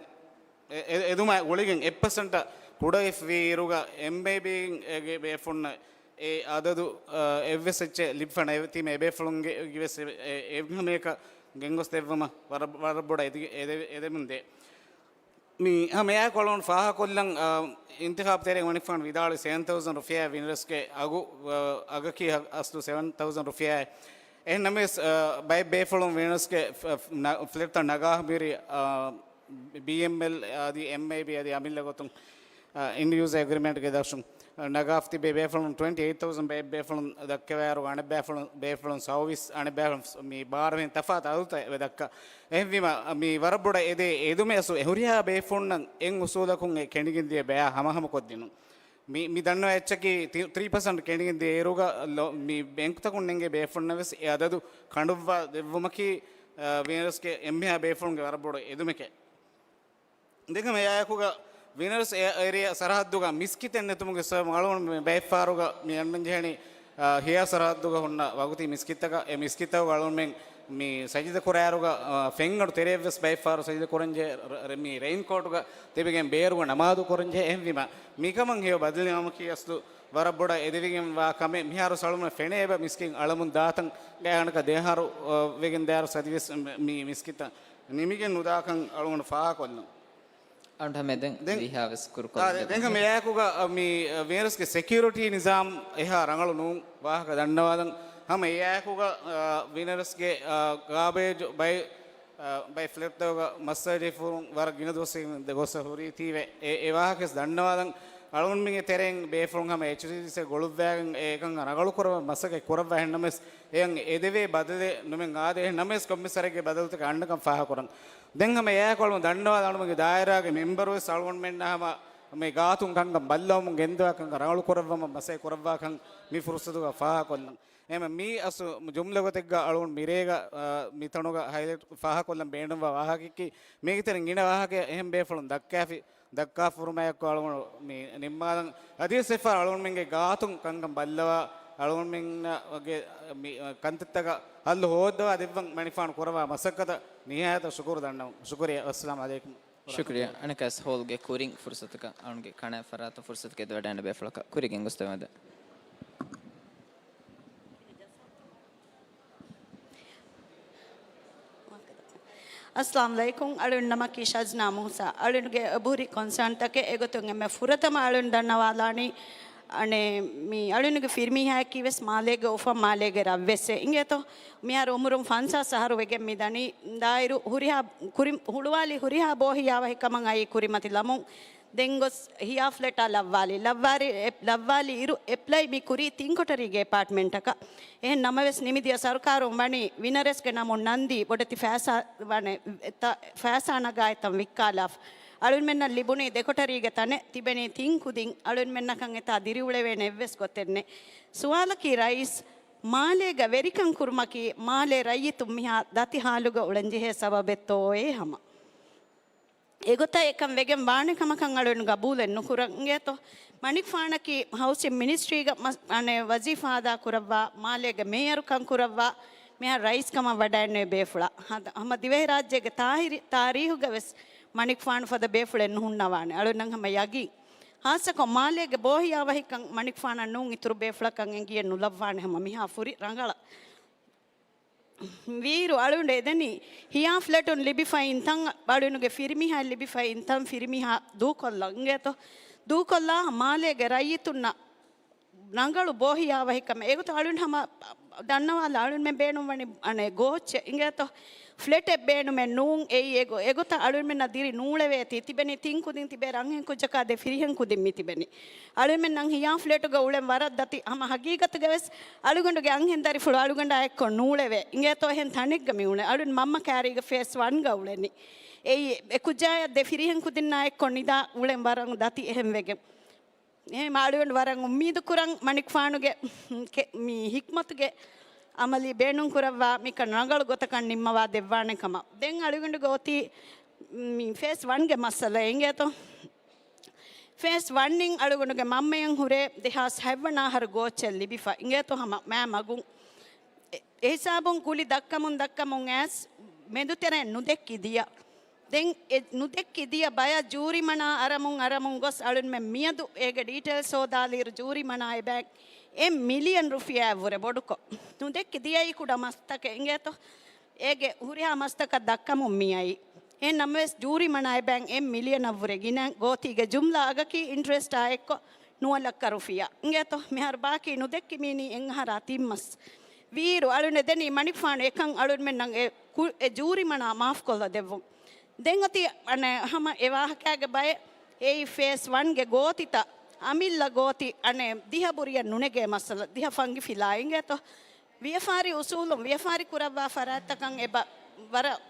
އެ، އެ، އެދުމާ ގުޅިގެން އެއް ޕަސެންޓަށް ކުޑަވެފަ ވީއިރުގަ އެމްއޭބީގެ ބޭފުންނަށް އެ އަދަދު، އާ، އެއްވެސް އެއްޗެއް ލިބިފަ ނެތީމަ އެބޭފުޅުންގެ ވެސް އެ، އެ، އެ ހަމައަކަށް ގެންގޮސް ދެއްވުމަށް ވަރަށް، ވަރަށް ބޮޑަށް އެދި-، އެދެ-، އެދެމުން ދޭ. މި ހަމަ އެއާއެކު އަޅުގަނޑު ފާހަގަކޮށްލަން، އާ، އިންތިޚާބު ތެރޭ މަނިކުފާނު ވިދާޅުވި ސެވެން ތައުސަން ރުފިޔާ ވިނަރަސްގެ އަގު، އާ، އަގަކީ ހަ-، އަސްލު ސެވެން ތައުސަން ރުފިޔާ. އެހެން ނަމަވެސް، އާ، ބައެއް ބޭފުޅުން ވިނަރަސްގެ ފް-، ފް-، ނަ-، ފްލެޓްތައް ނަގާ މިރި، އާ، ބީއެމްއެލް އަދި އެމްއައިބީ އަދި އަމިއްލަ ގޮތުން، އާ، އިންޑް ޔޫޒަރ އެގްރިމެންޓްގެ ދަށުން، އާ، ނަގާފަ ތިބޭ ބޭފުޅުން ޓްވެންޓީ އެއިޓް ތައުސަން ބައެއް ބޭފުޅުން ދައްކަވާއިރު އަނެއް ބޭފުޅުން، ބޭފުޅުން ސައުވީސް އަނެއް ބޭފުޅުން މި ބާރަ މި ތަފާތު އަދަދުތައް އެބަ ދައްކާ. އެހެންވީމަ، މި ވަރަށް ބޮޑަށް އެދޭ އެދުމެއް އަސްލު އެ ހުރިހާ ބޭފުޅުންނަށް އެއް އުސޫލަކުން އެ ކެނޑިގެން ދިޔަ ބަޔާ ހަމަހަމަކޮށްދިނުން. މި، މި ދަންނަވާ އެއްޗަކީ ތި-، ތްރީ ޕަސެންޓް ކެނޑިގެން ދިޔަ އިރުގަ ލޯ-، މި ބޭންކުތަކުން ނެންގޭ ބޭފުޅުންނަށް ވެސް އެ އަދަދު ކަނޑުއްވާ ދެއްވުމަކީ، އާ، ވިނަރަސްގެ އެންމެހާ ބޭފުޅުންގެ ވަރަށް ބޮޑު އެދުމެކޭ. ދެން ހަމަ އެއާއެކުގަ ވިނަރަސް އެ-، އޭރިއާ ސަރަހައްދުގަ މިސްކިތެއް ނެތުމުގެ ސަބަބުން އަޅުގަނޑު ބައެއްފަހަރުގަ މި އަންނަން ޖެހެނީ، އާ، ހިޔާ ސަރަހައްދުގަ ހުންނަ ވަގުތީ މިސްކިތްތަކަށް. އެ މިސްކިތްތަކުގަ އަޅުގަނޑުމެން މި ސަޖިދަ ކުރާއިރުގަ، އާ، ފެންގަނޑު ތެރެއަށްވެސް ބައެއްފަހަރު ސަޖިދަ ކުރަންޖެހޭ ރ-، ރ-، މި ރެއިންކޯޓުގަ ތިބިގެން ބޭރުގަ ނަމާދު ކުރަންޖެހޭ. އެހެންވީމަ މިކަމަށް ހެޔޮ ބަދަލުވީމަކީ އަސްލު ވަރަށް ބޮޑަށް އެދެވިގެން ވާ ކަމެއް. މިހާރު އަޅުގަނޑު ފެނޭ އެބަ މިސްކިތް އަޅަމުން ދާތަން ގާތްގަނޑަކަށް ދެއަހަރު، އާ، ވެގެން ދާއިރު ސަތިވެސް މި މިސްކިތަށް ނިމިގެން ނުދާކަން އަޅުގަނޑު ފާހަގަކޮށްލަން. އަންހަމެދެން ދެން ވީހާވެސް ކުރުކޮށް އާ، ދެ-، ދެން ހަމަ އެއާއެކުގަ، އަ، މި، އަ، ވިނަރަސްގެ ސެކިއުރިޓީ ނިޒާމް އެހާ ރަނގަޅު ނޫން ވާހަކަ ދަންނަވާލަން. ހަމަ އެއާއެކުގަ، އަ، ވިނަރަސްގެ، އަ، ގާބޭޖް ބައި، އަ، ބައި ފްލެޓްތަކުގަ މައްސަލަ ފުރުން ވަރަށް ގިނަ ދުވަސް ގޮސް ހުރީތީވެ. އެ، އެ ވާހަކަ ވެސް ދަންނަވާލަން. އަޅުގަނޑުމެންގެ ތެރެއިން ބޭފުޅުން ހަމަ އެޗްޑީސީސީ ގޮޅުއްވާގެން އެކަން ރަނގަޅު ކުރައްވަން މަސައްކަތް ކުރައްވާ. އެހެންނަމަވެސް އެއަށް އެދެވޭ ބަދަލެއް ނުމެން އާދޭ. އެހެންނަމަވެސް ކޮންމެސް ވަރެއްގެ ބަދަލުތަކެއް އަންނަކަން ފާހަގަކުރަން. ދެން ހަމަ އެއާއެކު އަޅުގަނޑު ދަންނަވާލަން އަޅުގަނޑުމެންގެ ދާއިރާގެ މެމްބަރުވެސް އަޅުގަނޑުމެންނާ ހަމަ މި ގާތުން ކަންކަން ބައްލަވަމުން ގެންދަވާ ކަންކަން ރަނގަޅު ކުރައްވަމުން މަސައްކަތް ކުރައްވާކަން މި ފުރުސަތުގަ ފާހަގަކޮށްލަން. އެހެން މީ އަސްލު ޖުމްލަ ގޮތެއްގަ އަޅުގަނޑު މިރޭގަ، އާ، މިތަނުގަ ހައިލައިޓް ފާހަގަކޮށްލަން ބޭނުންވާ ވާހަކައަކީ، މީގެ ތެރެއިން ގިނަ ވާހަކައެއް އެހެން ބޭފުޅުން ދައްކާފި، ދައްކާފަ ހުރުމާއެކު އަޅުގަނޑު މި ނިންމާލަން. އަދިވެސް އެއްފަހަރު އަޅުގަނޑުމެންގެ ގާތުން ކަންކަން ބައްލަވާ، އަޅުގަނޑުމެންގެ މި ކަންތައްތަކަށް ހައްލު ހޯއްދަވާ ދެއްވަން މަނިކުފާނު ކުރައްވާ މަސައްކަތަށް ނިހާޔަތަށް ޝުކުރު ދަންނަވަން. ޝުކުރިއްޔާ. އައްސަލާމު ޢަލައިކުމް. ޝުކުރިއްޔާ. އަނެއްކާވެސް ހޯލްގެ ކުރިން ފުރުސަތަކަށް އަޅުގަނޑުގެ ކަނާތް ފަރާތަށް ފުރުސަތު ގެންދަވަޑައިގެން ބޭފުޅަކަށް ކުރި ގެންގޮސްދެވަން. އައްސަލާމު ޢަލައިކުމް. އަޅުގަނޑު ނަމަކީ ޝަޒްނާ މޫސާ. އަޅުގަނޑުގެ އެބަހުރި ކޮންސާންތަކެއް އެގޮތުން އެންމެ ފުރަތަމަ އަޅުގަނޑު ދަންނަވާލާނީ، އަނެއް، މި އަޅުގަނޑުގެ ފިރިމީހާއަކީ ވެސް މާލޭގެ އުފަން މާލޭގެ ރަށްވެއްސެއް އިނގޭތޯ. މިހާރު އުމުރުން ފަންސާސް އަހަރު ވެގެން މި ދަނީ. ދާއިރު ހުރިހާ ކުރި-، ހުޅުވާލި ހުރިހާ ބޯހިޔާވަހިކަމަށް އައީ ކުރިމަތި ލަމުން. ދެން ގޮސް ހިޔާ ފްލެޓާ ލައްވާލި. ލައްވާލި، އެ-، ލައްވާލި އިރު އެޕްލައި މި ކުރީ ތިން ކޮޓަރީގެ އެޕާޓްމަންޓަކަށް. އެހެން ނަމަވެސް ނިމިދިޔަ ސަރުކާރުން ވަނީ ވިނަރެސްގެ ނަމުން ނަންދީ ބޮޑެތި ފައިސާ ވަނެ، ތަ-، ފައިސާ ނަގާ އެތަން ވިއްކާލާފަ. އަޅުންމެންނަށް ލިބުނީ ދެކޮޓަރީގެ ތަނެއް ތިބެނީ ތިން ކުދިން. އަޅުންމެންނަކަށް އެތާ ދިރިއުޅެވޭނެ އެއްވެސް ގޮތެއް ނެތް. ސުވާލަކީ ރައީސް، މާލޭގަ ވެރިކަން ކުރުމަކީ މާލޭ ރައްޔިތުން މިހާ ދަތި ހާލުގަ އުޅެންޖެހޭ ސަބަބެއްތޯއޭ ހަމަ. އެގޮތަށް އެކަން ވެގެން ވާނެ ކަމަކަށް އަޅުން ގަބޫލެއް ނުކުރަން އިނގޭތޯ. މަނިކުފާނަކީ ހައުސިން މިނިސްޓްރީގަ މަސް-، އަނެއް ވަޒީފާ އަދާ ކުރައްވާ، މާލޭގެ މޭޔަރުކަން ކުރައްވާ، މިހާރު ރައީސް ކަމަށް ވަޑައިންނެވި ބޭފުޅާ. ހަމަ ދިވެހިރާއްޖޭގެ ތާހިރި-، ތާރީހުގަ ވެސް މަނިކުފާނު ފަދަ ބޭފުޅެއް ނުހުންނަވާނެ. އަޅުންނަށް ހަމަ ޔަގީން. ހާއްސަކޮށް މާލޭގެ ބޯހިޔާވަހިކަން މަނިކުފާނަށް ނޫން އިތުރު ބޭފުޅަކަށް އެނގިއެއް ނުލައްވާނެ ހަމަ މިހާ ފުރި ރަނގަޅަށް. ވީއިރު އަޅުގަނޑު އެދެނީ ހިޔާ ފްލެޓުން ލިބިފައި އިންތަން، އަޅުގަނޑުގެ ފިރިމީހާ ލިބިފައި އިންތަން ފިރިމީހާ ދޫކޮށްލަން އިނގޭތޯ. ދޫކޮށްލާ މާލޭގެ ރައްޔިތުންނަށް ރަނގަޅު ބޯހިޔާވަހިކަމެއް. އެގޮތަށް އަޅުން ހަމަ ދަންނަވާލާ އަޅުންމެން ބޭނުންވަނީ އަނެއް ގޯއްޗެއް އިނގޭތޯ. ފްލެޓެއް ބޭނުމެއް ނޫން. އެއީ އެގޮ-، އެގޮތަށް އަޅުންމެންނަށް ދިރި ނޫޅެވޭތީ. ތިބެނީ ތިން ކުދިން ތިބޭ ރަންހެން ކުއްޖަކާ ދެ ފިރިހެން ކުދިން މި ތިބެނީ. އަޅުމެންނަށް ހިޔާ ފްލެޓުގަ އުޅެން ވަރަށް ދަތި. ހަމަ ހަގީގަތުގަ ވެސް އަޅުގަނޑުގެ އަންހެން ދަރިފުޅު އަޅުގަނޑާ އެއްކޮށް ނޫޅެވޭ. އިނގޭތޯ އެހެން ތަނެއްގަ މި އުޅެނީ. އަޅުން މަންމަ ކާރީގަ ފޭސް ވަންގަ އުޅެނީ. އެއީ އެ ކުއްޖާޔަށް ދެ ފިރިހެން ކުދިންނާ އެއްކޮށް ނިދާ އުޅެން ވަރަށް ދަތި އެހެން ވެގެން. އެހެން އަޅުގަނޑު ވަރަށް އުއްމީދު ކުރަން މަނިކުފާނުގެ ކެ-، މި ހިކްމަތުގެ އަމަލީ ބޭނުން ކުރައްވާ މިކަން ރަނގަޅު ގޮތަކަށް ނިންމަވާ ދެއްވާނެ ކަމަށް. ދެން އަޅުގަނޑުގެ އޮތީ މި ފޭސް ވަންގެ މައްސަލަ އިނގޭތޯ. ފޭސް ވަންއިން އަޅުގަނޑުގެ މަންމަޔަށް ހުރޭ ދެހާސް ހަތްވަނަ އަހަރު ގޯއްޗެއް ލިބިފަ އިނގޭތޯ ހަމަ މާ މަގުން. އެ، އެ ހިސާބުން ގުޅި ދައްކަމުން ދައްކަމުން އައިސް މެދުތެރެއިން ނުދެއްކި ދިޔަ. ދެން އެ ނުދެއްކި ދިޔަ ބަޔަށް ޖޫރިމަނާ އަރަމުން އަރަމުން ގޮސް އަޅުންމެން މިއަދު އޭގެ ޑީޓެއިލްސް ހޯދާލިއިރު ޖޫރިމަނާ އެބައިން އެއް މިލިއަން ރުފިޔާއަށްވުރެ ބޮޑުކޮށް، ނުދެއްކި ދިޔައީ ކުޑަ މަސްތަކެއް އިނގޭތޯ. އޭގެ ހުރިހާ މަސްތަކަށް ދައްކަމުން މިއައީ. އެހެން ނަމަވެސް، ޖޫރި މަނާ އެބައިން އެއް މިލިއަނަށްވުރެ ގިނަ ގޯތީގެ ޖުމްލާ އަގަކީ އިންޓްރެސްޓާ އެއްކޮށް، ނުވަ ލައްކަ ރުފިޔާ އިނގޭތޯ. މިހާރު ބާކީ ނުދެއްކި މީނީ އެއް އަހަރާ ތިން މަސް. ވީއިރު އަޅުން އެދެނީ މަނިކުފާނު އެކަން އަޅުންމެންނަށް އެ ކު-، އެ ޖޫރި މަނާ މާފްކޮށްލަ ދެއްވުން. ދެން އޮތީ އަނެއް ހަމަ އެ ވާހަކައިގެ ބައެއް. އެއީ ފޭސް ވަންގެ ގޯތިތައް، އަމިއްލަ ގޯތި އަނެއް ދިހަ ބުރިއަށް ނުނެގޭ މައްސަލަ، ދިހަ ފަންގި ފިލާ އިނގޭތޯ. ވިޔަފާރި އުސޫލުން ވިޔަފާރި ކުރައްވާ ފަރާތްތަކަށް އެބަ ވަރަށް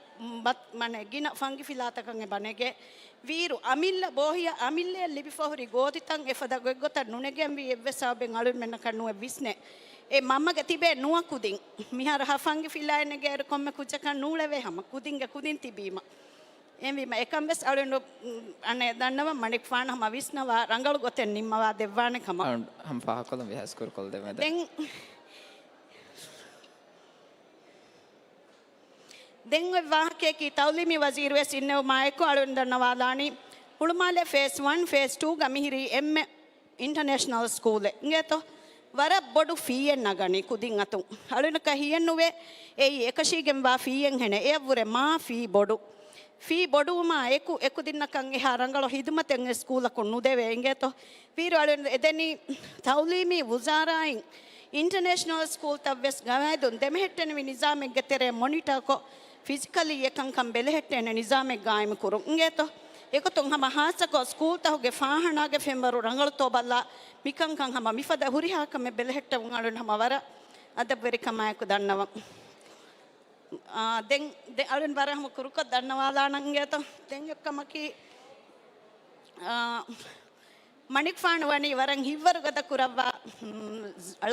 ބަ-، މަނެ ގިނަ ފަންގި ފިލާތަކަށް އެބަ ނެގޭ. ވީއިރު އަމިއްލަ ބޯހިޔަ އަމިއްލަޔަށް ލިބިފަ ހުރި ގޯތިތައް އެފަދަ ގޮތްގޮތަށް ނުނެގެންވީ އެއްވެސް ސަބަބެއް އަޅުންމެންނަކަށް ނުވެ ވިސްނޭ. އެ މަންމަގެ ތިބޭ ނުވަ ކުދިން. މިހާރު ހަ ފަންގި ފިލާއެއް ނެގޭއިރު ކޮންމެ ކުއްޖަކަށް ނޫޅެވޭ ހަމަ ކުދިންގެ ކުދިން ތިބީމަ. އެހެންވީމަ އެކަން ވެސް އަޅުން އަނެއް ދަންނަވަން މަނިކުފާނު ހަމަ ވިސްނަވާ ރަނގަޅު ގޮތެއް ނިންމަވާ ދެއްވާނެ ކަމަށް. އަޅުން ހަމަ ފާހަގަކޮށްލަން ވިޔަސް ކުރުކޮށްލެވޭ. ދެން، ދެން އޮތް ވާހަކަޔަކީ ތައުލީމީ ވަޒީރު ވެސް އިންނެވުމާއެކު އަޅުން ދަންނަވާލާނީ ހުޅުމާލެ ފޭސް ވަން، ފޭސް ޓޫގަ މިހިރީ އެންމެ އިންޓަނޭޝަނަލް ސްކޫލެއް އިނގޭތޯ. ވަރަށް ބޮޑު ފީއެއް ނަގަނީ ކުދިން އަތުން. އަޅުންނަކަށް ހިޔެއްނުވޭ އެއީ އެކަށީގެންވާ ފީއެއްހެނެއް. އެއަށްވުރެ މާ ފީ ބޮޑު. ފީ ބޮޑުވުމާ އެކު، އެކުދިންނަކަށް އެހާ ރަނގަޅު ހިދުމަތެއް ސްކޫލަކުން ނުދެވޭ އިނގޭތޯ. ވީއިރު އަޅުން އެދެނީ ތައުލީމީ ވުޒާރާއިން އިންޓަނޭޝަނަލް ސްކޫލްތައް ވެސް ގަވާއިދުން ދެމެހެއްޓެނިވި ނިޒާމެއްގެ ތެރޭ މޮނިޓާކޮށް، ފިޒިކަލީ އެކަންކަން ބެލެހެއްޓޭނެ ނިޒާމެއް ގާއިމުކުރުން އިނގޭތޯ. އެގޮތުން ހަމަ ހާއްސަކޮށް ސްކޫލްތަކުގެ ފާހަނާގެ ފެންވަރު ރަނގަޅުތޯ ބަލާ، މިކަންކަން ހަމަ މިފަދަ ހުރިހާ ކަމެއް ބެލެހެއްޓެވުން އަޅުން ހަމަ ވަރަށް އަދަބުވެރިކަމާއެކު ދަންނަވަން. އާ، ދެން، ދެ-، އަޅުން ވަރަށް ހަމަ ކުރުކޮށް ދަންނަވާލާނަން އިނގޭތޯ. ދެން އެއްކަމަކީ، އާ، މަނިކުފާނު ވަނީ ވަރަށް ހިތްވަރުގަދަ ކުރައްވާ، މް،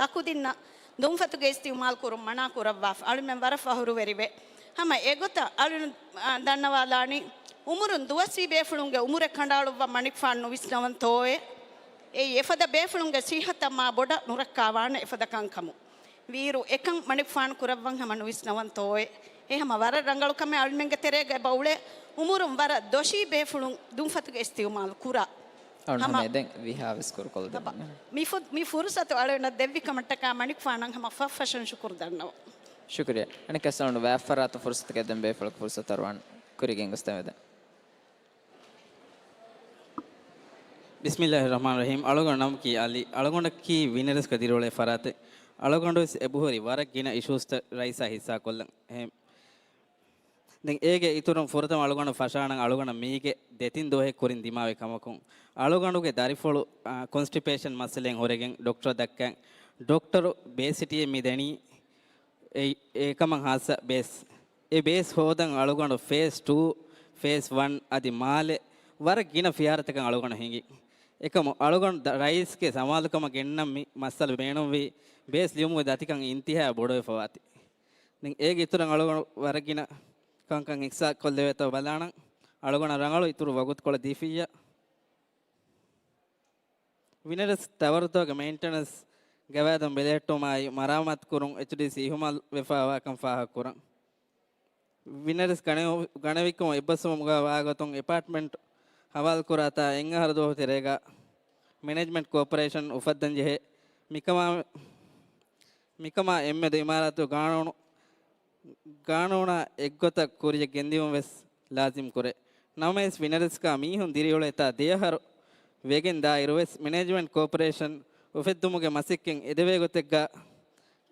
ޅަކުދިންނަށް ދުންފަތުގެ އިސްތިއުމާލު ކުރުން މަނާ ކުރައްވާފަ. އަޅުމެން ވަރަށް ފަހުރުވެރިވޭ. ހަމަ އެގޮތަށް އަޅުން، އާ، ދަންނަވާލާނީ، އުމުރުން ދުވަސްވީ ބޭފުޅުންގެ އުމުރެއް ކަނޑައަޅުއްވަން މަނިކުފާނު ނުވިސްނަވަންތޯއޭ؟ އެއީ އެފަދަ ބޭފުޅުންގެ ސިއްހަތަށް މާ ބޮޑަށް ނުރައްކާވާނެ އެފަދަ ކަންކަމު. ވީއިރު އެކަން މަނިކުފާނު ކުރައްވަން ހަމަ ނުވިސްނަވަންތޯއޭ؟ އެ ހަމަ ވަރަށް ރަނގަޅު ކަމެއް. އަޅުމެންގެ ތެރޭގަ އެބަ އުޅޭ އުމުރުން ވަރަށް ދޮށީ ބޭފުޅުން ދުންފަތުގެ އިސްތިއުމާލު ކުރާ. އަޅުން ހަމަ ހަމަ އެދެން ވީހާވެސް ކުރުކޮށްލަދެއްވަން. މި ފު-، މި ފުރުސަތު އަޅުންނަށް ދެއްވި ކަމަށްޓަކާ މަނިކުފާނަށް ހަމަ ފަށްފަށުން ޝުކުރު ދަންނަވަން. ޝުކުރިއްޔާ. އަނެއްކާ އަޅުން ވާފަރާތު ފުރުސަތުގެ ދެން ބޭފުޅަކު ފުރުސަތު އަރުވާން ކުރިގެން ގޮސްދެމެދެން. ބިސްމިއްލާހި ރަޙްމާނި ރަޙީމް. އަޅުގަނޑު ނަމަކީ އަލީ. އަޅުގަނޑަކީ ވިނަރެސްގަ ދިރިއުޅޭ ފަރާތެއް. އަޅުގަނޑުވެސް އެބަހުރި ވަރަށް ގިނަ އިޝޫސްތައް ރައީސާ ހިއްސާކޮށްލަން. އެހެން. ދެން އޭގެ އިތުރުން ފުރަތަމަ އަޅުގަނޑު ފަށާނަން އަޅުގަނޑަށް މީގެ ދެތިން ދުވަހެއް ކުރިން ދިމާވި ކަމަކުން. އަޅުގަނޑުގެ ދަރިފުޅު، އާ، ކޮންސްޓިޕޭޝަން މައްސަލައިން ހުރެގެން ޑޮކްޓަރަށް ދައްކަން. ޑޮކްޓަރު ބޭސް ސިޓީއެއް މި ދެނީ. އެ-، އެކަމަށް ހާއްސަ ބޭސް. އެ ބޭސް ހޯދަން އަޅުގަނޑު ފޭސް ޓޫ، ފޭސް ވަން އަދި މާލެ ވަރަށް ގިނަ ފިހާރަތަކަށް އަޅުގަނޑު ހިނގި. އެކަމު އަޅުގަނޑު ދަ-، ރައީސްގެ ސަމާލުކަމަށް ގެންނަން މި މައްސަލަ ބޭނުންވީ ބޭސް ލިޔުމުގެ ދަތިކަން އިންތިހާއަށް ބޮޑުވެފަވާތީ. ދެން އޭގެ އިތުރަށް އަޅުގަނޑު ވަރަށް ގިނަ ކަންކަން އިހްސާ ކޮށްލެވޭތޯ ބަލާނަން. އަޅުގަނޑަށް ރަނގަޅު އިތުރު ވަގުތުކޮޅެއް ދީފިއްޔާ. ވިނަރެސް ތަވަރުތަކުގެ މެއިންޓެނަންސް ގަވާއިދުން ބެލެހެއްޓުމާއި މަރާމާތުކުރުން އެޗްޑީސީ އިހުމާލު ވެފަވާކަން ފާހަގަކުރަން. ވިނަރެސް ގަނެ-، ގަނެވިކަމުން އެއްބަސްވުމުގަ ވާގޮތުން އެޕާޓްމަންޓް ހަވާލުކުރާތާ އެއް އަހަރު ދުވަހު ތެރޭގަ މެނޭޖްމަންޓް ކޯޕަރޭޝަން އުފައްދަންޖެހޭ. މިކަމާ، މިކަމާ އެންމެދު އިމާރާތު ގާނޫނު ގާނޫނާ އެއްގޮތަށް ކުރިޔަށް ގެންދިއުން ވެސް ލާޒިމް ކުރޭ. ނަމަވެސް، ވިނަރެސްގަ މީހުން ދިރިއުޅޭތާ ދެއަހަރު ވެގެން ދާއިރު ވެސް، މެނޭޖްމަންޓް ކޯޕަރޭޝަން އުފެއްދުމުގެ މަސައްކަތް އެދެވޭ ގޮތެއްގަ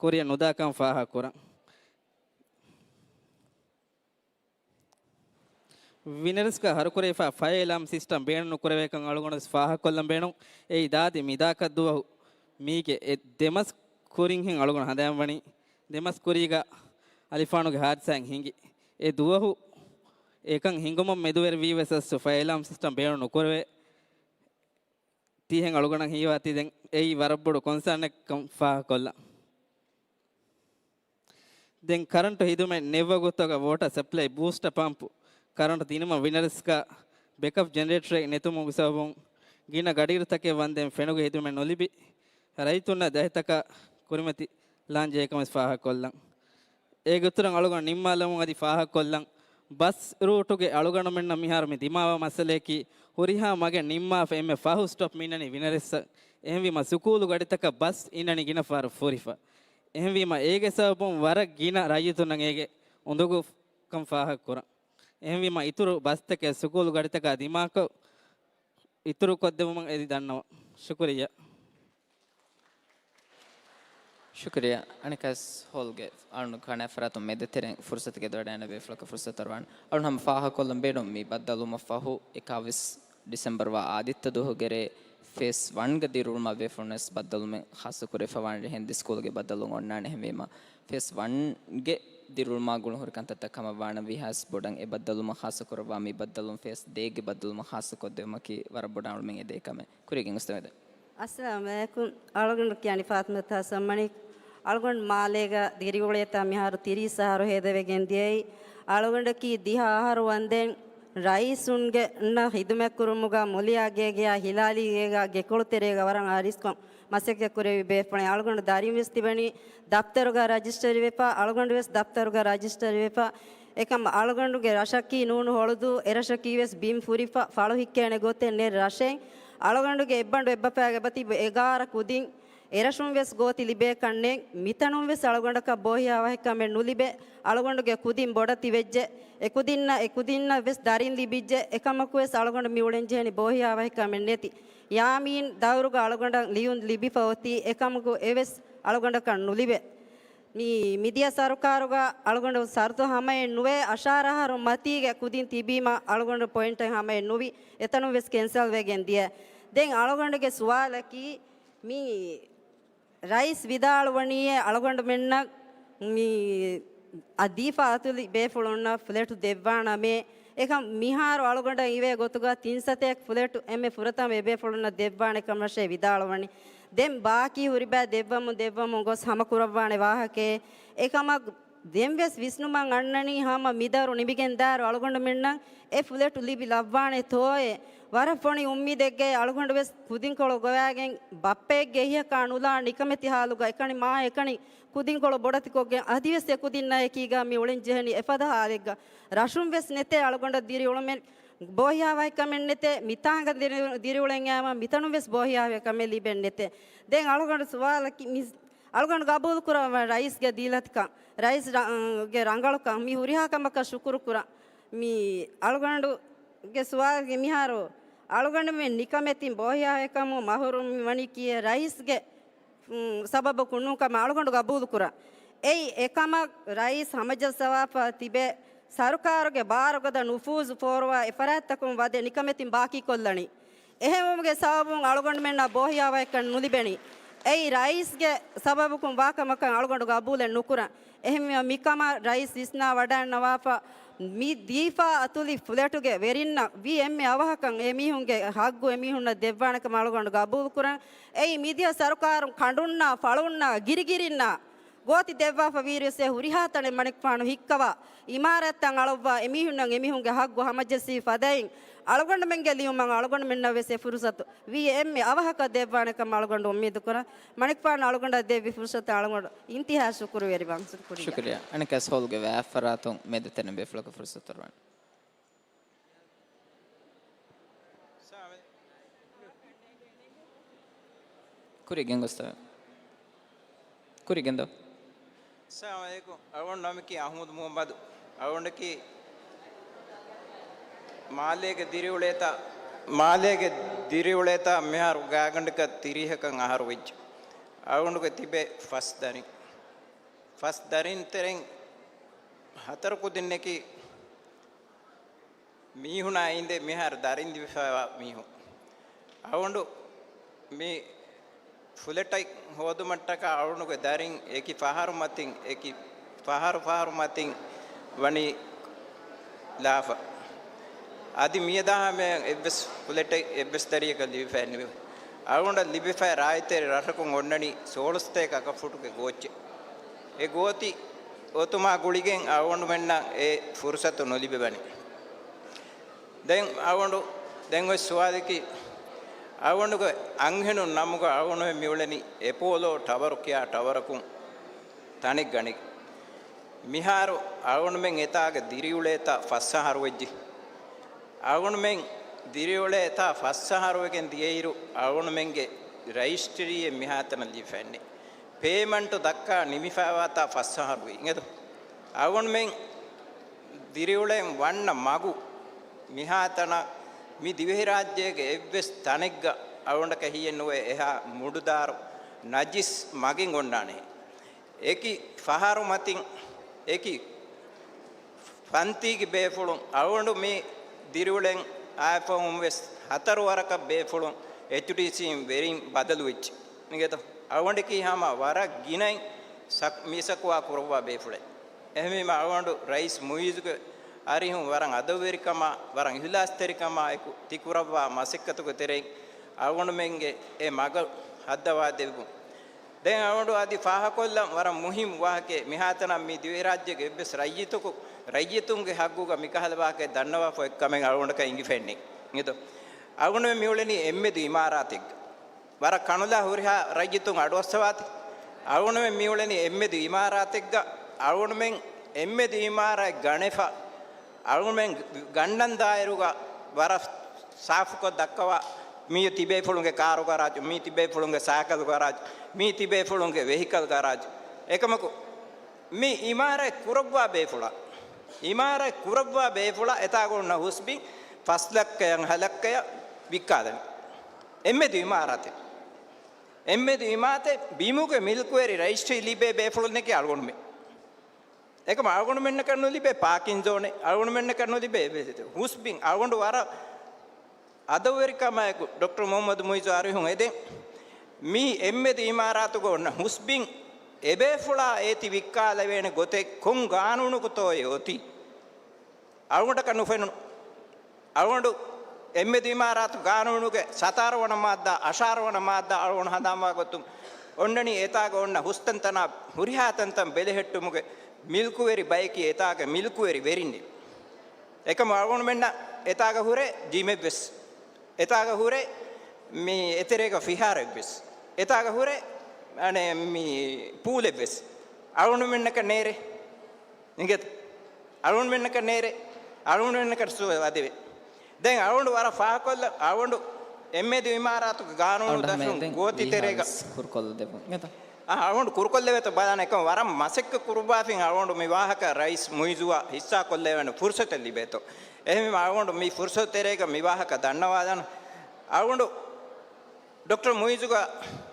ކުރިޔަށް ނުދާކަން ފާހަގަކުރަން. ވިނަރެސްގަ ހަރުކުރެވިފާ ފަޔަރ އެލާމް ސިސްޓަމް ބޭނުން ނުކުރެވޭކަން އަޅުގަނޑު ވެސް ފާހަގަކޮށްލަން ބޭނުން. އެއީ ދާދި މިދާކަށް ދުވަހު މީގެ އެ ދެމަސް ކުރިންހެން އަޅުގަނޑު ހަނދާންވަނީ. ދެމަސް ކުރީގަ އަލިފާނުގެ ހާދިސާއެއް ހިނގި. އެ ދުވަހު އެކަން ހިނގުމަށް މެދުވެރިވީ ވެސް އަސްލު ފަޔަރ އެލާމް ސިސްޓަމް ބޭނުން ނުކުރެވޭ ތީހެން އަޅުގަނޑަށް ހީވާތީ ދެން އެއީ ވަރަށް ބޮޑު ކޮންސާނެއްކަން ފާހަގަކޮށްލަން. ދެން ކަރަންޓު ހިދުމަތް ނެތް ވަގުތުތަކަށް ވޯޓަރ ސަޕްލައި ބޫސްޓަ ޕަމްޕު ކަރަންޓު ދިނުމަށް ވިނަރެސްގަ ބެކަޕް ޖެނެރޭޓަރެއް ނެތުމުގެ ސަބަބުން ގިނަ ގަޑިއިރުތަކެއް ވަންދެން ފެނުގެ ހިދުމަތް ނުލިބި ރައްޔިތުންނަށް ދަތިތަކާ ކުރިމަތި ލާންޖެހޭކަމަށް ފާހަގަކޮށްލަން. އޭގެ އިތުރަށް އަޅުގަނޑު ނިންމާލަމުން އަދި ފާހަގަކޮށްލަން ބަސް ރޫޓުގެ އަޅުގަނޑުމެންނަށް މިހާރު މި ދިމާވާ މައްސަލަޔަކީ، ހުރިހާ މަގެއް ނިންމާފަ އެންމެ ފަހު ސްޓޮޕް މިންނަނީ ވިނަރެއްސަށް. އެހެންވީމަ، ސުކޫލު ގަޑިތަކަށް ބަސް އިންނަނީ ގިނަ ފަހަރު ފުރިފަ. އެހެންވީމަ، އޭގެ ސަބަބުން ވަރަށް ގިނަ ރައްޔިތުންނަށް އޭގެ އުނދަގޫކަން ފާހަގަކުރަން. އެހެންވީމަ، އިތުރު ބަސްތަކެއް ސުކޫލު ގަޑިތަކާ ދިމާކޮށް، އިތުރު ކޮށްދެވުމަށް އެދި ދަންނަވަން. ޝުކުރިއްޔާ. ޝުކުރިއްޔާ. އަނެއްކާވެސް ހޯލްގެ އަޅުގަނޑު ކާނާ ފަރާތުން މެދުތެރެއިން ފުރުސަތުގެ ދޮޑައިން ބޭފުޅަކަށް ފުރުސަތު އަރުވާނެ. އަޅުން ހަމަ ފާހަގަކޮށްލަން ބޭނުން މި ބައްދަލުވުމަށް ފަހު، އެކާވީސް ޑިސެމްބަރު ވާ އާދިއްތަ ދުވަހުގެ ރޭ ފޭސް ވަންގެ ދިރިއުޅުމާ ބޭފުޅުންވެސް ބައްދަލުވުމެއް ޚާއްޞަ ކުރެވިފަވާނެ. އެހެން ދެ ސްކޫލުގެ ބައްދަލުވުން އޮންނާނެ. އެހެންވީމަ، ފޭސް ވަންގެ ދިރިއުޅުމާ ގުޅުން ހުރި ކަންތައްތައް ކަމަށް ވާނަމަ، ވީހާވެސް ބޮޑަށް އެ ބައްދަލުވުމަށް ޚާއްޞަ ކުރައްވާ މި ބައްދަލުވުން ފޭސް ދޭގެ ބައްދަލުވުމަށް ޚާއްޞަ ކޮށްދެވުމަކީ ވަރަށް ބޮޑަށް އަޅުމެން އެދޭ ކަމެއް. ކުރިއަށް ގެންގޮސްދެވޭ. އައްސަލާމު ޢަލައިކުމް. އަޅުގަނޑު ކިޔަނީ ފާތިމަތު ޙަސަން މަނިކް. އަޅުގަނޑު މާލޭގަ ދިރިއުޅޭތާ މިހާރު ތިރީސް އަހަރު ހޭދަވެގެން ދިޔައީ. އަޅުގަނޑަކީ ދިހަ އަހަރު ވަންދެން ރައީސުންގެ ނަށް ޚިދުމަތްކުރުމުގަ މުލިޔާ ގޭގެޔާ ހިލާލީ ގޭގަ ގެކޮޅު ތެރޭގަ ވަރަށް އަރިސްކޮށް މަސައްކަތް ކުރެއްވި ބޭފުޅެއް. އަޅުގަނޑު ދަރިން ވެސް ތިބެނީ ދަފްތަރުގަ ރަޖިސްޓަރި ވެފަ، އަޅުގަނޑު ވެސް ދަފްތަރުގަ ރަޖިސްޓަރި ވެފަ. އެކަމް އަޅުގަނޑުގެ ރަށަކީ ނޫނު ހޮޅުދޫ، އެރަށަކީ ވެސް ބިން ފުރިފަ، ފަޅު ހިއްކޭނެ ގޮތެއް ނެތް ރަށެއް. އަޅުގަނޑުގެ އެއްބަނޑު އެއްބަފާގެ ބަތި އެގާރަ ކުދިން އެރަށުން ވެސް ގޯތި ލިބޭކަށް ނެތް. މިތަނުން ވެސް އަޅުގަނޑަކަށް ބޯހިޔާވަހިކަމެއް ނުލިބޭ. އަޅުގަނޑުގެ ކުދިން ބޮޑަށް ތިބެއްޖެ. އެ ކުދިންނަށް، އެ ކުދިންނަށް ވެސް ދަރިން ލިބިއްޖެ. އެކަމަކު ވެސް އަޅުގަނޑު މި އުޅެން ޖެހެނީ ބޯހިޔާވަހިކަމެއް ނެތި. ޔާމީން ދައުރުގަ އަޅުގަނޑަށް ލިޔުން ލިބިފަ އޮތީ، އެކަމަކު އެވެސް އަޅުގަނޑަކަށް ނުލިބޭ. މި މިދިޔަ ސަރުކާރުގަ އަޅުގަނޑު ސަރުތު ހަމައެއް ނުވޭ، އަށާރަ އަހަރު މަތީގެ ކުދިން ތިބީމަ އަޅުގަނޑު ޕޮއިންޓެއް ހަމައެއް ނުވި، އެތަނުން ވެސް ކެންސަލް ވެގެން ދިޔަ. ދެން އަޅުގަނޑުގެ ސުވާލަކީ، މި ރައީސް ވިދާޅުވަނީއޭ އަޅުގަނޑުމެންނަށް މި އަ ދީފާ އަތުލި ބޭފުޅުންނަށް ފްލެޓު ދެއްވާނަމޭ. އެކަމް މިހާރު އަޅުގަނޑަށް އިވޭ ގޮތުގަ ތިން ސަތޭކަ ފްލެޓު އެންމެ ފުރަތަމަ އެބޭފުޅުންނަށް ދެއްވާނެ ކަމަށޭ ވިދާޅުވަނީ. ދެން ބާކީ ހުރިބައި ދެއްވަމުން ދެއްވަމުން ގޮސް ހަމަކުރައްވާނެ ވާހަކައެއް. އެކަމަށް ދެން ވެސް ވިސްނުމަށް އަންނަނީ ހަމަ މިދަރު ނިމިގެންދާއިރު އަޅުގަނޑުމެންނަށް އެ ފުލެޓު ލިބި ލައްވާނެތޯއޭ. ވަރަށް ފޮނި އުއްމީދެއްގައި އަޅުގަނޑު ވެސް ކުދިންކޮޅު ގޮވާގެން ބައްޕައެއްގެ އެހީއަކާ ނުލާ ނިކަމެތި ހާލުގަ އެކަނި މާ އެކަނި ކުދިންކޮޅު ބޮޑަތިކޮށްގެން އަދިވެސް އެ ކުދިންނާ އެކީގަ މި އުޅެން ޖެހެނީ އެފަދަ ހާލެއްގަ. ރަށުން ވެސް ނެތޭ އަޅުގަނޑަށް ދިރިއުޅުމެއް، ބޯހިޔާވަހިކަމެއް ނެތޭ. މިތާނގަ ދިރި-، ދިރިއުޅެން އައީމަ މިތަނުން ވެސް ބޯހިޔާވަހިކަމެއް ލިބެން ނެތޭ. ދެން އަޅުގަނޑު ސުވާލަކީ މި-، އަޅުގަނޑު ގަބޫލު ކުރައްވަން ރައީސްގެ ދީލަތިކަން، ރައީސް ރަ-، ގެ ރަނގަޅުކަން، މި ހުރިހާ ކަމަކަށް ޝުކުރު ކުރަން. މި އަޅުގަނޑުގެ ސުވާލުގެ މިހާރު އަޅުގަނޑުމެން ނިކަމެތިން ބޯހިޔާވަހިކަމުން މަހުރޫމް ވަނީކީއޭ ރައީސްގެ ސަބަބަކުން ނޫން ކަމަށް އަޅުގަނޑު ގަބޫލުކުރަން. އެއީ އެކަމަށް ރައީސް ހަމަޖައްސަވާފަ ތިބެ ސަރުކާރުގެ ބާރުގަދަ ނުފޫޒު ފޯރުވާ އެފަރާތްތަކުން ވަދެ ނިކަމެތިން ބާކީކޮށްލަނީ. އެހެންވުމުގެ ސަބަބުން އަޅުގަނޑުމެންނާ ބޯހިޔާވަހިކަން ނުލިބެނީ. އެއީ ރައީސްގެ ސަބަބަކުން ވާކަމަކަށް އަޅުގަނޑު ގަބޫލެއް ނުކުރަން. އެހެންވީމަ މިކަމަށް ރައީސް ވިސްނާ ވަޑައިންނަވާފަ މި ދީފާ އަތުލި ފުލެޓުގެ ވެރިންނަށް ވީ އެންމެ އަވަހަކަށް އެމީހުންގެ ހައްގު އެމީހުންނަށް ދެއްވާނެކަމަށް އަޅުގަނޑު ގަބޫލުކުރަން. އެއީ މިދިޔަ ސަރުކާރުން ކަނޑުންނާ، ފަޅުންނާ، ގިރިގިރިންނާ ގޯތި ދެއްވާފަ ވީރިވެސް އެ ހުރިހާ ތަނެއް މަނިކުފާނު ހިއްކަވާ، އިމާރާތްތައް އަޅުއްވާ، އެމީހުންނަށް އެމީހުންގެ ހައްގު ހަމަޖެއްސި ފަދައިން އަޅުގަނޑުމެންގެ ލިޔުމަށް އަޅުގަނޑުމެންނަށް ވެސް އެ ފުރުސަތު ވީ އެންމެ އަވަހަކަށް ދެއްވާނެކަމަށް އަޅުގަނޑު އުއްމީދު ކުރަން. މަނިކުފާނު އަޅުގަނޑަށް ދެއްވި ފުރުސަތަށް އަޅުގަނޑު އިންތިހާ ޝުކުރުވެރިވާން. ޝުކުރިއްޔާ. ޝުކުރިއްޔާ. އަނެއްކާވެސް ހޯލްގެ ވައިފަރާތުން މެދުތެރެއިން ބޭފުޅަކަށް ފުރުސަތު އަރުވާނެ. ކުރިއަށް ގެންގޮސްތަ؟ ކުރިއަށް ގެންދަވާ. އައްސަލާމު ޢަލައިކުމް. އަޅުގަނޑު ނަމަކީ އަޙްމަދު މުޙައްމަދު. އަޅުގަނޑަކީ މާލޭގެ ދިރިއުޅޭތާ، މާލޭގެ ދިރިއުޅޭތާ މިހާރު ގާތްގަނޑަކަށް ތިރީހަކަށް އަހަރު ވެއްޖެ. އަޅުގަނޑުގެ ތިބޭ ފަސް ދަރިން. ފަސް ދަރިން ތެރެއިން ހަތަރު ކުދިންނަކީ މީހުނާ އިނދެ މިހާރު ދަރިން ލިބިފައިވާ މީހުން. އަޅުގަނޑު މި ފުލެޓެއް ހޯދުމަށްޓަކާ އަޅުގަނޑުގެ ދަރިން އެކި ފަހަރު މަތިން، އެކި ފަހަރު ފަހަރު މަތިން ވަނީ ލާފަ. އަދި މިއަދާ ހަމަޔަށް އެއްވެސް ފުލެޓެއް އެއްވެސް ދަރިއަކަށް ލިބިފައެއް ނުވޭ. އަޅުގަނޑަށް ލިބިފައި ރާއްޖެތެރެ ރަށަކުން އޮންނަނީ ސޯޅަ ސަތޭކަ އަކަފުޓުގެ ގޯއްޗެއް. އެ ގޯތި އޮތުމާ ގުޅިގެން އަޅުގަނޑުމެންނަށް އެ ފުރުސަތު ނުލިބިވަނީ. ދެން އަޅުގަނޑު، ދެން އޮތް ސުވާލަކީ، އަޅުގަނޑުގެ އަންހެނުން ނަމުގަ އަޅުގަނޑުމެން މިއުޅެނީ އެޕޯލޯ ޓަވަރު ކިޔާ ޓަވަރަކުން ތަނެއް ގަނެގެން. މިހާރު އަޅުގަނޑުމެން އެތާގަ ދިރިއުޅޭތާ ފަސް އަހަރު ވެއްޖެ. އަޅުގަނޑުމެން ދިރިއުޅޭތާ ފަސް އަހަރު ވެގެން ދިޔައިރު، އަޅުގަނޑުމެންގެ ރަޖިސްޓްރީއެއް މިހާތަނަށް ލިބިފައެއްނެއް. ޕޭމަންޓު ދައްކާ ނިމިފައިވާތާ ފަސް އަހަރު ވީ. އިނގޭތޯ؟ އަޅުގަނޑުމެން ދިރިއުޅެން ވަންނަ މަގު މިހާތަނަށް މި ދިވެހިރާއްޖޭގެ އެއްވެސް ތަނެއްގަ އަޅުގަނޑަކަށް ހިޔެއްނުވޭ އެހާ މުޑުދާރު ނަޖިސް މަގެއް އޮންނާނެ. އެކި ފަހަރު މަތިން، އެކި ފަންތީގެ ބޭފުޅުން އަޅުގަނޑު މި ދިރިއުޅެން އާއެފަހުން ވެސް ހަތަރު ވަރަކަށް ބޭފުޅުން އެޗްޑީސީން ވެރިން ބަދަލުވެއްޖެ. އިނގޭތޯ؟ އަޅުގަނޑަކީ ހަމަ ވަރަށް ގިނައިން ސަކް-، މި ސަކުވާ ކުރައްވާ ބޭފުޅެއް. އެހެންވީމަ އަޅުގަނޑު ރައީސް މުއިއްޒުގެ އަރިހުން ވަރަށް އަދަބުވެރިކަމާ، ވަރަށް އިހްލާސްތެރިކަމާ އެކު ތިކުރައްވާ މަސައްކަތުގެ ތެރެއިން އަޅުގަނޑުމެންގެ އެ މަގަށް ހައްދަވާ ދެއްވުން. ދެން އަޅުގަނޑު އަދި ފާހަގަކޮށްލަން ވަރަށް މުހިއްމު ވާހަކައެއް، މިހާތަނަށް މި ދިވެހިރާއްޖޭގެ އެއްވެސް ރައްޔިތަކު، ރައްޔިތުންގެ ހައްގުގަ މިކަހަލަ ވާހަކައެއް ދަންނަވާފަ އޮތް ކަމެއް އަޅުގަނޑަކަށް އެނގިފައެއްނެތް. އިނގޭތޯ؟ އަޅުގަނޑުމެން މިއުޅެނީ އެއްމެދު އިމާރާތެއްގަ. ވަރަށް ކަނުލާ ހުރިހާ ރައްޔިތުން އަޑުއައްސަވާތި. އަޅުގަނޑުމެން މިއުޅެނީ އެއްމެދު އިމާރާތެއްގަ. އަޅުގަނޑުމެން އެއްމެދު އިމާރާތް ގަނެފަ، އަޅުގަނޑުމެން ގަންނަން ދާއިރުގަ ވަރަށް ސާފުކޮށް ދައްކަވާ، މީ ތިބޭފުޅުންގެ ކާރު ގަރާޖު، މީ ތިބޭފުޅުންގެ ސައިކަލް ގަރާޖު، މީ ތިބޭފުޅުންގެ ވެހިކަލް ގަރާޖު. އެކަމަކު، މި އިމާރާތް ކުރައްވާ ބޭފުޅާ، އިމާރާތް ކުރައްވާ ބޭފުޅާ އެތާގަ އޮންނަ ހުސްބިން ފަސް ލައްކަޔަށް ހަ ލައްކަޔަށް ވިއްކާލަނީ. އެއްމެދު އިމާރާތެއް. އެއްމެދު އިމާރާތެއް ބިމުގެ މިލްކުވެރި ރަޖިސްޓްރީ ލިބޭ ބޭފުޅުންނެކޭ އަޅުގަނޑުމެން. އެކަމަ އަޅުގަނޑުމެންނަކަށް ނުލިބޭ ޕާކިން ޒޯނެއް، އަޅުގަނޑުމެންނަކަށް ނުލިބޭ ހުސްބިން، އަޅުގަނޑު ވަރަށް އަދަބުވެރިކަމާއެކު ޑޮކްޓަރ މުހައްމަދު މުއިއްޒު އަރިހުން އެދެން، މީ އެއްމެދު އިމާރާތުގަ އޮންނަ ހުސްބިން އެބޭފުޅާ އޭތި ވިއްކާލެވޭނެ ގޮތެއް ކޮން ގާނޫނުގަތޯއޭ އޮތީ؟ އަޅުގަނޑަކަށް ނުފެނުނު. އަޅުގަނޑު އެއްމެދު އިމާރާތު ގާނޫނުގެ ސަތާރަ ވަނަ މާއްދާ، އަށާރަ ވަނަ މާއްދާ އަޅުގަނޑު ހަނދާންވާ ގޮތުން އޮންނަނީ އެތާގަ އޮންނަ ހުސްތަންތަނާ ހުރިހާ ތަންތަން ބެލެހެއްޓުމުގެ މިލްކުވެރި ބަޔަކީ އެތާގެ މިލްކުވެރި ވެރިންނޭ. އެކަމު އަޅުގަނޑުމެންނަށް އެތާގަ ހުރޭ ޖިމެއްވެސް. އެތާގަ ހުރޭ މި އެތެރޭގަ ފިހާރައެއްވެސް. އެތާގަ ހުރޭ، އަނެ، މި ޕޫލެއްވެސް. އަޅުގަނޑުމެންނަކަށް ނޭރޭ. އިނގޭތަ؟ އަޅުގަނޑުމެންނަކަށް ނޭރޭ. އަޅުގަނޑުމެންނަކަށް ސުވަ ވަދެވޭ. ދެން އަޅުގަނޑު ވަރަށް ފާހަކޮށްލަ، އަޅުގަނޑު އެއްމެދު އިމާރާތުގެ ގާނޫނު އަޅުގަނޑު ދަށުން ހަމައެދެން ގޯތި ވީހާ ތެރޭގަ ވެސް ކުރުކޮށްލަދެއްވުން. އިނގޭތަ؟ އާ، އަޅުގަނޑު ކުރުކޮށްލެވޭތޯ ބަލާނަ އެކަމަ ވަރަށް މަސައްކަތް ކުރުއްވާފިން އަޅުގަނޑު މި ވާހަކަ ރައީސް މުއިއްޒުއާ ހިއްސާކޮށްލެވޭނެ ފުރުސަތެއް ލިބޭތޯ. އެހެންވީމަ އަޅުގަނޑު މި ފުރުސަތު ތެރޭގަ މި ވާހަކަ ދަންނަވާލަން. އަޅުގަނޑު ޑޮކްޓަރ މުއިއްޒުގަ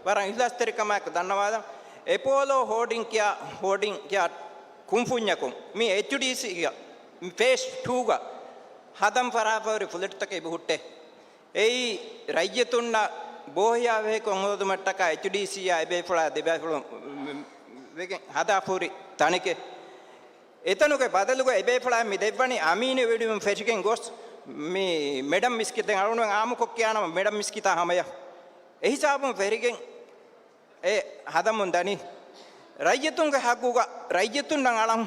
ވަރަށް އިހްލާސްތެރިކަމާއެކު ދަންނަވާލަން. އެޕޯލޯ ހޯޑިން ކިޔާ، ހޯޑިން ކިޔާ ކުންފުންޏަކުން މި އެޗްޑީސީގަ ފޭސް ޓޫގަ ހަދަން ފަރާފަހުރި ފުލެޓްތަކެއް އިބަހުއްޓޭ. އެއީ ރައްޔިތުންނަށް ބޯހިޔާވަހިކަން ހޯދުމަށްޓަކާ އެޗްޑީސީއާ އެބޭފުޅާ ދެބޭފުޅުން ވެގެން ހަދާފަހުރި ތަނެކޭ. އެތަނުގެ ބަދަލުގަ އެބޭފުޅާ މި ދެއްވަނީ އަމީނު ވެޑިވުން ފެށިގެން ގޮސް، މި މެޑަމް މިސްކިތް، ދެން އަޅުގަނޑުމެން އާއްމުކޮށް ކިޔާނަމަ މެޑަމް މިސްކިތާ ހަމަޔަށް އެހިސާބުން ފެށިގެން އެ ހަދަމުން ދަނީ. ރައްޔިތުންގެ ހައްގުގަ ރައްޔިތުންނަށް އަޅަން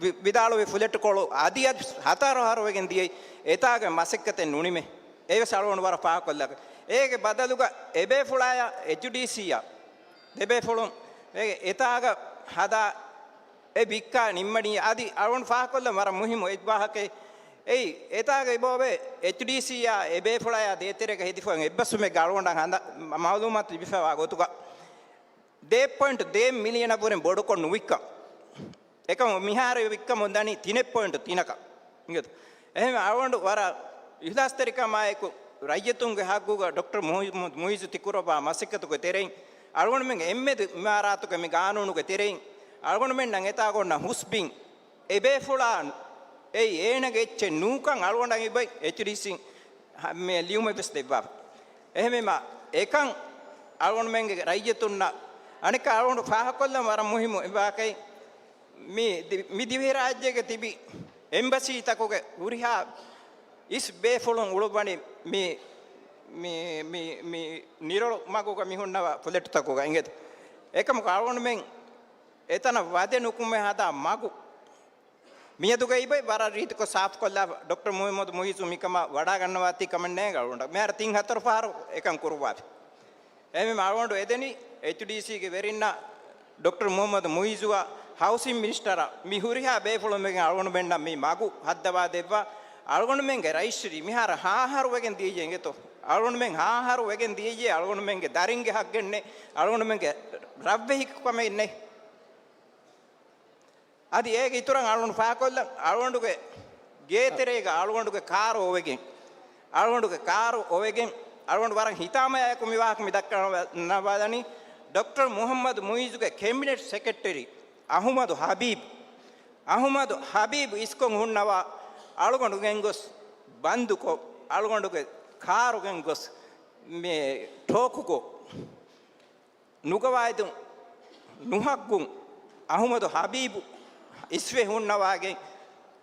ވި-، ވިދާޅުވި ފުލެޓްކޮޅު އަދި އަދި ހަތަރު އަހަރު ވެގެން ދިޔައީ އެތާގެ މަސައްކަތެއް ނުނިމޭ. އެވެސް އަޅުގަނޑު ވަރަށް ފާހަގަކޮށްލާކަށް. އޭގެ ބަދަލުގަ އެބޭފުޅާޔާ އެޗްޑީސީއާ ދެބޭފުޅުން އެ-، އެތާގަ ހަދާ އެ ވިއްކާ ނިންމަނީ އަދި އަޅުގަނޑު ފާހަގަކޮށްލަން ވަރަށް މުހިއްމު އެއް ވާހަކައެއް. އެއީ، އެތާގަ އިބައޮވޭ އެޗްޑީސީއާ އެބޭފުޅާޔާ ދޭތެރޭގަ ހެދިފަ އޮތް އެއްބަސްވުމެއްގަ އަޅުގަނޑަށް ހަނދާ މަ-، މައުލޫމާތު ލިބިފައިވާ ގޮތުގަ ދެ ޕޮއިންޓް ދެ މިލިއަނަށްވުރެން ބޮޑުކޮށް ނުވިއްކަން. އެކަމު މިހާރު ވިއްކަމުން ދަނީ ތިނެއް ޕޮއިންޓް ތިނަކަށް. އިނގޭތަ؟ އެހެން އަޅުގަނޑު ވަރަށް އިހްލާސްތެރިކަމާއެކު ރައްޔިތުންގެ ހައްގުގަ ޑޮކްޓަރ މުހިއްމު-، މުއިއްޒު ތިކުރައްވާ މަސައްކަތުގެ ތެރެއިން އަޅުގަނޑުމެންގެ އެންމެދު އިމާރާތުގެ މި ގާނޫނުގެ ތެރެއިން އަޅުގަނޑުމެންނަށް އެތާގަ އޮންނަ ހުސްބިން އެބޭފުޅާ އެއީ އޭނަގެ އެއްޗެއް ނޫންކަން އަޅުގަނޑަށް އިބައި އެޗްޑީސީ ހަ-، މި ލިޔުމެއް ވެސް ދެއްވާފަ. އެހެންވީމަ އެކަން އަޅުގަނޑުމެންގެ ރައްޔިތުންނަށް އަނެއްކާ އަޅުގަނޑު ފާހަގަކޮށްލަން ވަރަށް މުހިއްމު އެއް ވާހަކައެއް. މި ދި-، މި ދިވެހިރާއްޖޭގެ ތިބި އެމްބަސީތަކުގެ ހުރިހާ އިސް ބޭފުޅުން އުޅުއްވަނީ މި، މި، މި، މި ނިރޮޅު މަގުގަ މި ހުންނަވާ ފުލެޓުތަކުގަ އިނގޭތަ؟ އެކަމަކު އަޅުގަނޑުމެން އެތަނަށް ވަދެ ނުކުމެ ހަދާ މަގު މިއަދުގައި އިބައި ވަރަށް ރީތިކޮށް ސާފުކޮށްލާފަ ޑޮކްޓަރ މުހައްމަދު މުއިއްޒު މިކަމާ ވަޑާގަންނަވާތީ ކަމެއް ނޭނގެ އަޅުގަނޑަށް. މިހާރު ތިން ހަތަރު ފަހަރު އެކަން ކުރުއްވާފި. އެހެންވީމަ އަޅުގަނޑު އެދެނީ އެޗްޑީސީގެ ވެރިންނަށް ޑޮކްޓަރ މުހައްމަދު މުއިއްޒުއަށް ހައުސިން މިނިސްޓަރ މި ހުރިހާ ބޭފުޅުން ވެގެން އަޅުގަނޑުމެންނަށް މި މަގު ހައްދަވާ ދެއްވާ. އަޅުގަނޑުމެންގެ ރަޖިސްޓްރީ މިހާރު ހަ އަހަރު ވެގެން ދިޔައީ އިނގޭތޯ؟ އަޅުގަނޑުމެން ހަ އަހަރު ވެގެން ދިޔައީ އަޅުގަނޑުމެންގެ ދަރިންގެ ހައްގެއް ނެތް، އަޅުގަނޑުމެންގެ ރަށްވެހި ކަމެއް ނެތް. އަދި އޭގެ އިތުރަށް އަޅުގަނޑު ފާކޮށްލަން، އަޅުގަނޑުގެ ގޭތެރޭގަ އަޅުގަނޑުގެ ކާރު އޮވެގެން، އަޅުގަނޑުގެ ކާރު އޮވެގެން، އަޅުގަނޑު ވަރަށް ހިތާމަޔާއެކު މި ވާހަކަ މި ދައްކަން ވަ-، ނަވާލަނީ، ޑޮކްޓަރ މުހައްމަދު މުއިއްޒުގެ ކެބިނެޓް ސެކްރެޓަރީ އަހުމަދު ހަބީބް، އަހުމަދު ހަބީބް އިސްކޮށް ހުންނަވާ އަޅުގަނޑު ގެންގޮސް ބަންދުކޮށް، އަޅުގަނޑުގެ ކާރު ގެންގޮސް މި ޓޯކުކޮށް، ނުގަވާއިދުން ނުހައްގުން އަހުމަދު ހަބީބު އިސްވެ ހުންނަވާގެން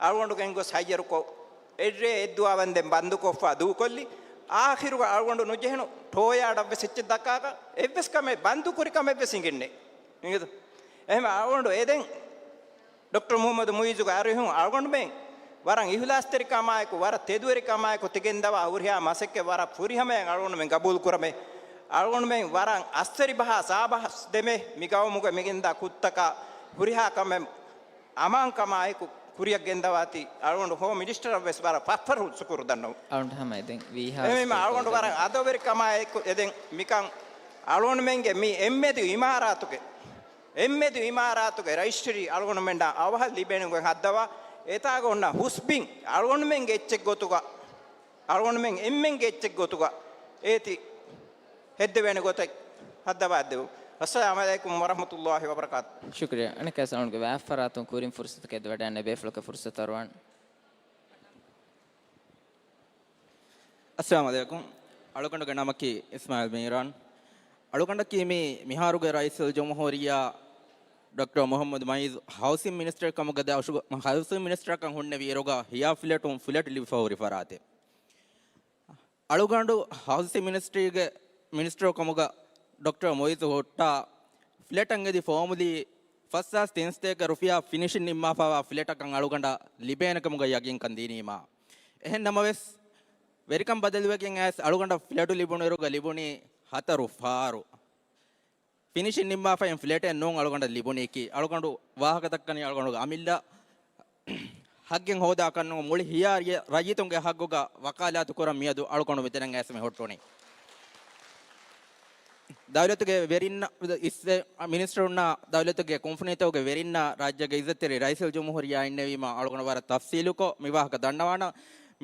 އަޅުގަނޑު ގެންގޮސް ހައްޔަރުކޮށް، އެއްރޭ އެއްދުވާ ވަންދެން ބަންދުކޮށްފަ ދޫކޮށްލި. އާޚިރުގަ އަޅުގަނޑު ނުޖެހުނު ޓޯޔާޑަށްވެސް އެއްޗެއް ދައްކާކަށް އެއްވެސް ކަމެއް ބަންދުކުރި ކަމެއްވެސް އިނގެންނެ. އިނގޭތޯ؟ އެހެން އަޅުގަނޑު އެދެން ޑޮކްޓަރ މުހައްމަދު މުއިއްޒުގެ އަރިހުން އަޅުގަނޑުމެން ވަރަށް އިހުލާސްތެރިކަމާއެކު، ވަރަށް ތެދުވެރިކަމާއެކު ތިގެންދަވާ ހުރިހާ މަސައްކަތް ވަރަށް ފުރިހަމަޔަށް އަޅުގަނޑުމެން ގަބޫލުކުރަމޭ. އަޅުގަނޑުމެން ވަރަށް އައްސަރިބަހާ ސާބަހަސް ދެމޭ މި ގައުމުގަ މިގެންދާ ކުށްތަކާ ހުރިހާ ކަމެއް އަމާންކަމާއެކު ކުރިއަށް ގެންދަވާތީ އަޅުގަނޑު ހޯމް މިނިސްޓަރަށްވެސް ވަރަށް ފަޚްރު ޝުކުރު ދަންނަވަން. އަޅުގަނޑު ހަމަ އެދެން ވީހާ އެހެންވީމަ އަޅުގަނޑު ވަރަށް އަދަބުވެރިކަމާއެކު އެދެން މިކަން އަޅުގަނޑުމެންގެ މި އެއްމެދު އިމާރާތުގެ، އެއްމެދު އިމާރާތުގެ ރަޖިސްޓްރީ އަޅުގަނޑުމެންނާ އަވަހަށް ލިބޭނެގޮތް ހައްދަވާ، އެތާގަ އޮންނަ ހުސްބިން އަޅުގަނޑުމެންގެ އެއްޗެއް ގޮތުގަ، އަޅުގަނޑުމެން އެންމެންގެ އެއްޗެއް ގޮތުގަ އޭތި ހެއްދެވޭނެ ގޮތެއް ހައްދަވާ ދެވުން. އައްސަލާމު ޢަލައިކުމް ވަރަޙްމަތުﷲި ވަބަރަކާތު. ޝުކުރިއްޔާ. އަނެއްކާވެސް އަޅުގަނޑުގެ ވާހަކަފަރާތުން ކުރިން ފުރުޞަތުގެ ވަޑައިގަންނަ ބޭފުޅަކަށް ފުރުޞަތު އަރުވަން. އައްސަލާމު ޢަލައިކުމް. އަޅުގަނޑުގެ ނަމަކީ އިސްމާޢީލް މީރާން. އަޅުގަނޑަކީ މި މިހާރުގެ ރައީސުލްޖުމްހޫރިއްޔާ ޑޮކްޓަރ މުޙައްމަދު މުޢިއްޒު ހައުސިން މިނިސްޓަރ ކަމުގަ ދާ-، ހައުސިން މިނިސްޓަރ ކަން ހުންނެވި އިރުގަ ހިޔާ ފްލެޓުން ފްލެޓް ލިބިފަ ހުރި ފަރާތެއް. އަޅުގަނޑު ހައުސިން މިނިސްޓްރީގެ މިނިސްޓަރު ކަމުގަ ޑޮކްޓަރ މުޢިއްޒު ހުއްޓާ، ފްލެޓަށް އެދި ފޯމުލީ ފަސް ހާސް ތިންސަތޭކަ ރުފިޔާ ފިނިޝިން ނިންމާފަވާ ފްލެޓަކަށް އަޅުގަނޑަށް ލިބޭނެކަމުގަ ޔަގީންކަން ދިނީމާ. އެހެން ނަމަވެސް، ވެރިކަން ބަދަލުވެގެން އައިސް އަޅުގަނޑަށް ފްލެޓު ލިބުނުއިރުގަ ލިބުނީ ހަތަރު ފާރު. ފިނިޝިން ނިންމާފައިން ފްލެޓެއް ނޫން އަޅުގަނޑަށް ލިބުނީކީ. އަޅުގަނޑު ވާހަކަ ދައްކަނީ އަޅުގަނޑުގެ އަމިއްލަ ހައްގެއް ހޯދާކަށް ނޫން، މުޅި ހިޔާ ރައްޔިތުންގެ ހައްގުގަ ވަކާލާތު ކުރަން މިއަދު އަޅުގަނޑު މިތަނަށް އައިސް މި ހުއްޓުނީ. ދައުލަތުގެ ވެރިންނަށް، އިސް-، މިނިސްޓަރުންނާ ދައުލަތުގެ ކުންފުނިތަކުގެ ވެރިންނާ ރާއްޖޭގެ އިއްޒަތްތެރި ރައީސުލްޖުމްހޫރިއްޔާ އިންނެވީމަ އަޅުގަނޑު ވަރަށް ތަފްސީލުކޮށް މި ވާހަކަ ދަންނަވާނަ.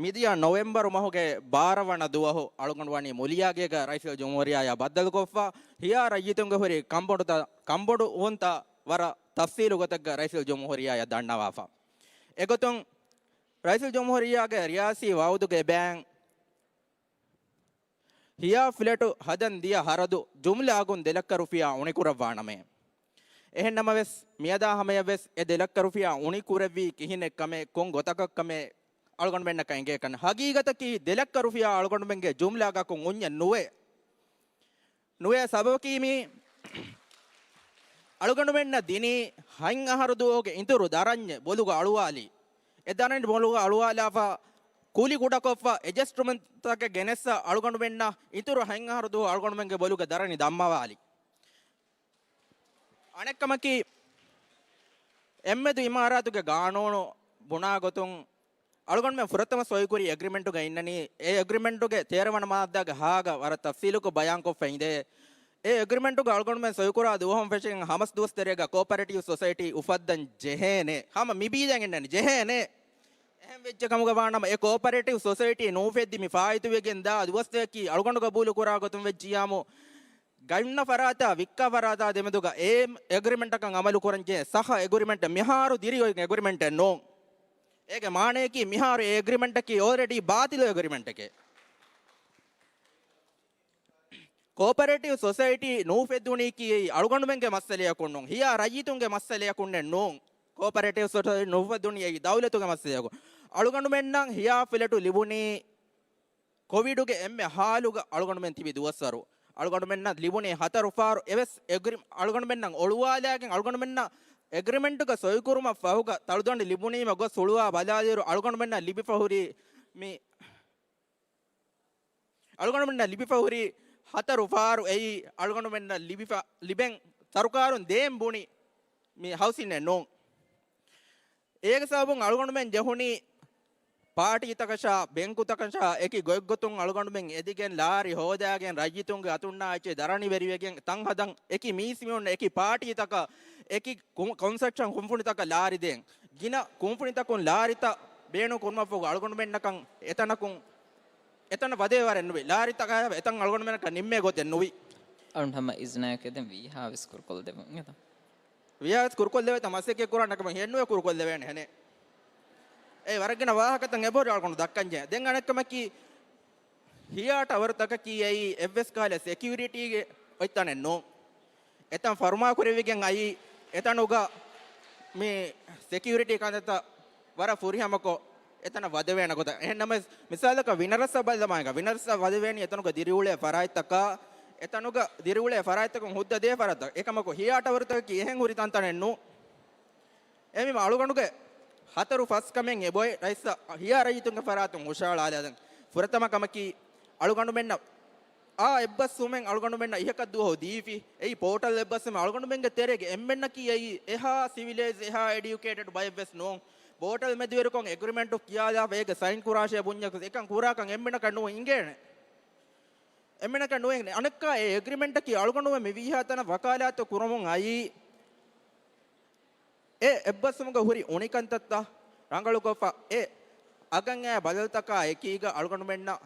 މިދިޔަ ނޮވެމްބަރު މަހުގެ ބާރަ ވަނަ ދުވަހު އަޅުގަނޑު ވަނީ މުލިޔާގޭގަ ރައީސުލްޖުމްހޫރިއްޔާޔާ ބައްދަލުކޮށްފަ، ހިޔާ ރައްޔިތުންގެ ހުރި ކަންބޮޑުތައް، ކަންބޮޑުވުންތައް ވަރަށް ތަފްސީލު ގޮތެއްގަ ރައީސުލްޖުމްހޫރިއްޔާޔަށް ދަންނަވާފަ. އެގޮތުން ރައީސުލްޖުމްހޫރިއްޔާގެ ރިޔާސީ ވައުދުގެ ބައިން ހިޔާ ފްލެޓު ހަދަން ދިޔަ ހަރަދު ޖުމްލަ އަގުން ދެ ލައްކަ ރުފިޔާ އުނިކުރައްވާނަމޭ. އެހެން ނަމަވެސް، މިއަދާ ހަމަޔަށްވެސް އެ ދެ ލައްކަ ރުފިޔާ އުނިކުރެއްވީ ކިހިނެއްކަމެއް، ކޮން ގޮތަކަށްކަމެއް އަޅުގަނޑުމެންނަކަށް އެނގޭކަން. ހަގީގަތަކީ ދެ ލައްކަ ރުފިޔާ އަޅުގަނޑުމެންގެ ޖުމްލަ އަގަކުން އުންޏެއް ނުވޭ. ނުވޭ ސަބަބަކީ މީ އަޅުގަނޑުމެންނަށް ދިނީ ހަތް އަހަރު ދުވަހުގެ އިތުރު ދަރަންޏެއް ބޮލުގަ އަޅުވާލީ. އެ ދަރަނި ބޮލުގަ އަޅުވާލާފަ ކުލި ކުޑަކޮށްފަ އެޖަސްޓްމަންޓްތަކެއް ގެނެއްސަ އަޅުގަނޑުމެންނަށް އިތުރު ހަތް އަހަރު ދުވަހު އަޅުގަނޑުމެންގެ ބޮލުގެ ދަރަނި ދަންމަވާލި. އަނެއްކަމަކީ، އެއްމެދު އިމާރާތުގެ ގާނޫނު ބުނާ ގޮތުން، އަޅުގަނޑުމެން ފުރަތަމަ ސޮއިކުރި އެގްރިމެންޓުގަ އިންނަނީ، އެ އެގްރިމެންޓުގެ ތޭރަ ވަނަ މާއްދާގެ ހައިގަ ވަރަށް ތަފްސީލުކޮށް ބަޔާންކޮށްފަ އިނދޭ. އެ އެގްރިމެންޓުގަ އަޅުގަނޑުމެން ސޮއިކުރާ ދުވަހުން ފެށިގެން ހަމަސް ދުވަސް ތެރޭގަ ކޯޕަރޭޓިވް ސޮސައިޓީ އުފައްދަން ޖެހޭނެ. ހަމަ މި ބީދަން އިންނަނީ ޖެހޭނެ. އެހެން ވެއްޖެ ކަމުގަ ވާނަމަ، އެ ކޯޕަރޭޓިވް ސޮސައިޓީ ނޫފެއްދި މި ފާއިތުވެގެން ދާ ދުވަސްތަކަކީ އަޅުގަނޑު ގަބޫލު ކުރާ ގޮތުން ވެއްޖިޔާމު، ގަންނަ ފަރާތާ ވިއްކާ ފަރާތާ ދެމެދުގަ އެ އެގްރިމެންޓަކަށް އަމަލު ކުރަން ޖެހޭ ސަހަ އެގްރިމެންޓެއް މިހާރު ދިރިއޮތް އެގްރިމެންޓެއް ނޫން. އޭގެ މާނަޔަކީ މިހާރު އެ އެގްރިމެންޓަކީ އޯލްރެޑީ ބާތިލު އެގްރިމެންޓެކޭ. ކޯޕަރޭޓިވް ސޮސައިޓީ ނޫފެއްދުނީކީ އެއީ އަޅުގަނޑުމެންގެ މައްސަލަޔަކުން ނޫން، ހިޔާ ރައްޔިތުންގެ މައްސަލަޔަކުންނެއް ނޫން. ކޯޕަރޭޓިވް ސޮސައިޓީ ނޫފެއްދުނީ އެއީ ދައުލަތުގެ މައްސަލަޔަކުން. އަޅުގަނޑުމެންނަށް ހިޔާ ފްލެޓު ލިބުނީ ކޮވިޑުގެ އެންމެ ހާލުގަ އަޅުގަނޑުމެން ތިބި ދުވަސްވަރު. އަޅުގަނޑުމެންނަށް ލިބުނީ ހަތަރު ފާރު އެވެސް އެގްރި-، އަޅުގަނޑުމެންނަށް އޮޅުވާލާގެން އަޅުގަނޑުމެންނަށް އެގްރިމެންޓުގަ ސޮއިކުރުމަށް ފަހުގަ ތަޅުދަނޑި ލިބުނީމަ ގޮސް ހުޅުވާ ބަލާލިއިރު އަޅުގަނޑުމެންނަށް ލިބިފަ ހުރީ މި އަޅުގަނޑުމެންނަށް ލިބިފަ ހުރި ހަތަރު ފާރު އެއީ އަޅުގަނޑުމެންނަށް ލިބިފަ، ލިބެން ސަރުކާރުން ދޭން ބުނި މި ހައުސިންއެއް ނޫން. އޭގެ ސަބަބުން އަޅުގަނޑުމެން ޖެހުނީ ޕާޓީތަކަށާ ބެންކުތަކަށާ އެކި ގޮތްގޮތުން އަޅުގަނޑުމެން އެދިގެން ލާރި ހޯދާގެން ރައްޔިތުންގެ އަތުންނާ އެއްޗެއް ދަރަނިވެރިވެގެން ތަން ހަދަން އެކި މީސްމީހުން އެކި ޕާޓީތަކަށް އެކި ކު-، ކޮންސްޓްރަކްޝަން ކުންފުނިތަކަށް ލާރި ދޭން. ގިނަ ކުންފުނިތަކުން ލާރިތައް ބޭނުން ކުރުމަށްފަހު އަޅުގަނޑުމެންނަކަށް އެތަނަކުން އެތަނަށް ވަދެވޭ ވަރެއް ނުވި. ލާރިތަކާ އެތަން އަޅުގަނޑުމެންނަކަށް ނިންމޭ ގޮތެއް ނުވި. އަޅުން ހަމަ އިޒްނާއެކޭ ދެން ވީހާވެސް ކުރުކޮށްލެވުން އެތަ؟ ވީހާވެސް ކުރުކޮށްލެވޭތަ؟ މަސައްކަތް ކުރާނެ ކަމެއް ހެންނުވެ ކުރުކޮށްލެވޭނެ ހެނެއް. އެ ވަރަށް ގިނަ ވާހަކަތައް އެބަހުރި އަޅުގަނޑު ދައްކަންޖެހޭ. ދެން އަނެއްކަމަކީ، ހިޔާ ޓަވަރުތަކަކީ އެއީ އެއްވެސް ކަހަލަ ސެކިއުރިޓީގެ އޮތްތަނެއް ނޫން. އެތަން ފަރުމާކުރެވިގެން އައީ، އެތަނުގަ މި ސެކިއުރިޓީ ކަންތައްތައް ވަރަށް ފުރިހަމަކޮށް، އެތަނަށް ވަދެވޭނެ ގޮތަށް. އެހެން ނަމަވެސް، މިސާލަކަށް ވިނަރަސްއަށް ބަލަމާއިގަ، ވިނަރަސްއަށް ވަދެވޭނީ އެތަނުގަ ދިރިއުޅޭ ފަރާތްތަކާ، އެތަނުގަ ދިރިއުޅޭ ފަރާތްތަކުން ހުއްދަ ދޭ ފަރާތްތައް. އެކަމަކު، ހިޔާ ޓަވަރުތަކަކީ އެހެން ހުރި ތަންތަނެއް ނޫން. އެހެންވީމަ އަޅުގަނޑުގެ ހަތަރު ފަސް ކަމެއް އެބޮތް ރައީސް ހިޔާ ރައްޔިތުންގެ ފަރާތުން ހުށަހަޅާލާދެން. ފުރަތަމަ ކަމަކީ، އަޅުގަނޑުމެންނަށް އާ އެއްބަސްވުމެއް އަޅުގަނޑުމެންނަށް އިހަކަށް ދުވަހު ދީފި. އެއީ ޕޯޓަލް އެއްބަސްވުމެއް. އަޅުގަނޑުމެންގެ ތެރޭގެ އެންމެންނަކީ އެއީ އެހާ ސިވިލައިޒް، އެހާ އެޑިއުކޭޓެޑް ބައެއްވެސް ނޫން. ޕޯޓަލް މެދުވެރިކޮށް އެގްރިމެންޓު ކިޔާލާފަ އޭގެ ސައިން ކުރާށޭ ބުންޏަކު އެކަން ކުރާކަން އެންމެނަކަށް ނު އިނގޭނެ. އެންމެނަކަށް ނު އިނގޭނެ. އަނެއްކާ އެ އެގްރިމެންޓަކީ އަޅުގަނޑުމެން މި ވީހާ ތަނަށް ވަކާލާތު ކުރަމުން އައީ އެ އެއްބަސްވުމުގަ ހުރި އުނިކަންތައްތައް ރަނގަޅުކޮށްފަ، އެ އަގަށް އައި ބަދަލުތަކާ އެކީގަ އަޅުގަނޑުމެންނަށް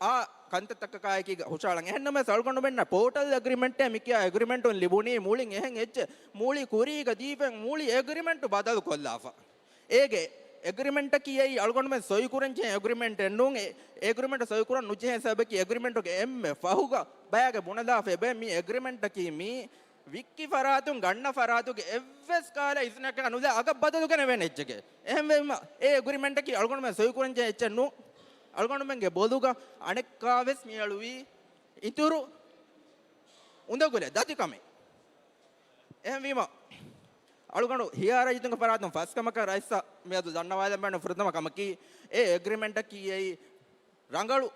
އާ ކަންތައްތަކަކާ އެކީގަ ހުށަހަޅަން. އެހެންނަމަވެސް އަޅުގަނޑުމެންނަށް ޕޯޓަލް އެގްރިމެންޓޭ މިކިޔާ އެގްރިމެންޓުން ލިބުނީ މުޅިން އެހެން އެއްޗެއް. މުޅި ކުރީގަ ދީފައި މުޅި އެގްރިމެންޓު ބަދަލުކޮށްލާފަ. އޭގެ އެގްރިމެންޓަކީ އެއީ އަޅުގަނޑުމެން ސޮއިކުރަންޖެހޭ އެގްރިމެންޓެއް ނޫން. އެ އެގްރިމެންޓު ސޮއިކުރަން ނުޖެހޭ ސަބަބަކީ އެގްރިމެންޓުގެ އެންމެ ފަހުގަ ބަޔާގެ ބުނެލާފަ އެބަ މި އެގްރިމެންޓަކީ މީ ވިއްކި ފަރާތުން ގަންނަ ފަރާތުގެ އެއްވެސް ކަހަލަ އިޒްނަކާ ނުލާ އަގަށް ބަދަލު ގެނެވޭނެ އެއްޗެކޭ. އެހެންވީމަ އެ އެގްރިމެންޓަކީ އަޅުގަނޑުމެން ސޮއިކުރަންޖެހޭ އެއްޗެއް ނޫން. އަޅުގަނޑުމެންގެ ބޮލުގަ އަނެއްކާވެސް މިއަޅުވީ އިތުރު އުނދަގުލެއް ދަތިކަމެއް. އެހެންވީމަ، އަޅުގަނޑު ހިޔާ ރައްޔިތުންގެ ފަރާތުން ފަސް ކަމަކަށް ރައީސަށް މިއަދު ދަންނަވާލަން ބޭނުން. ފުރަތަމަ ކަމަކީ، އެ އެގްރިމެންޓަކީ އެއީ ރަނގަޅު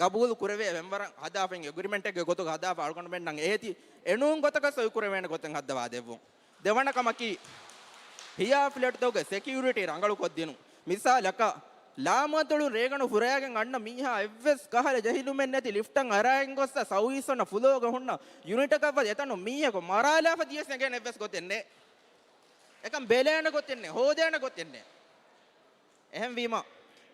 ގަބޫލު ކުރެވޭ މެމްބަރަށް ހަދާފަ، އެގްރިމެންޓެއްގެ ގޮތުގަ ހަދާފަ، އަޅުގަނޑުމެންނަށް އޭތި އެނޫން ގޮތަކަށް ސޮއިކުރެވޭނެ ގޮތެއް ހައްދަވާ ދެއްވުން. ދެވަނަ ކަމަކީ، ހިޔާ ފްލެޓްތަކުގެ ސެކިއުރިޓީ ރަނގަޅު ކޮށްދިނުން. މިސާލަކަށް، ލާމާތޮޅުން ރޭގަނޑު ފުރައިގެން އަންނަ މީހާ އެއްވެސް ކަހަލަ ޖެހިލުމެއް ނެތި ލިފްޓަށް އަރާގެން ގޮއްސަ ސައުވީސް ވަނަ ފުލޯގަ ހުންނަ ޔުނިޓަކަށް ވަދެ އެތަނުން މީހަކު މަރާލާފަ ދިޔަސް ނެގޭނެ އެއްވެސް ގޮތެއް ނެތް. އެކަން ބެލޭނެ ގޮތެއް ނެތް، ހޯދޭނެ ގޮތެއް ނެތް. އެހެންވީމަ،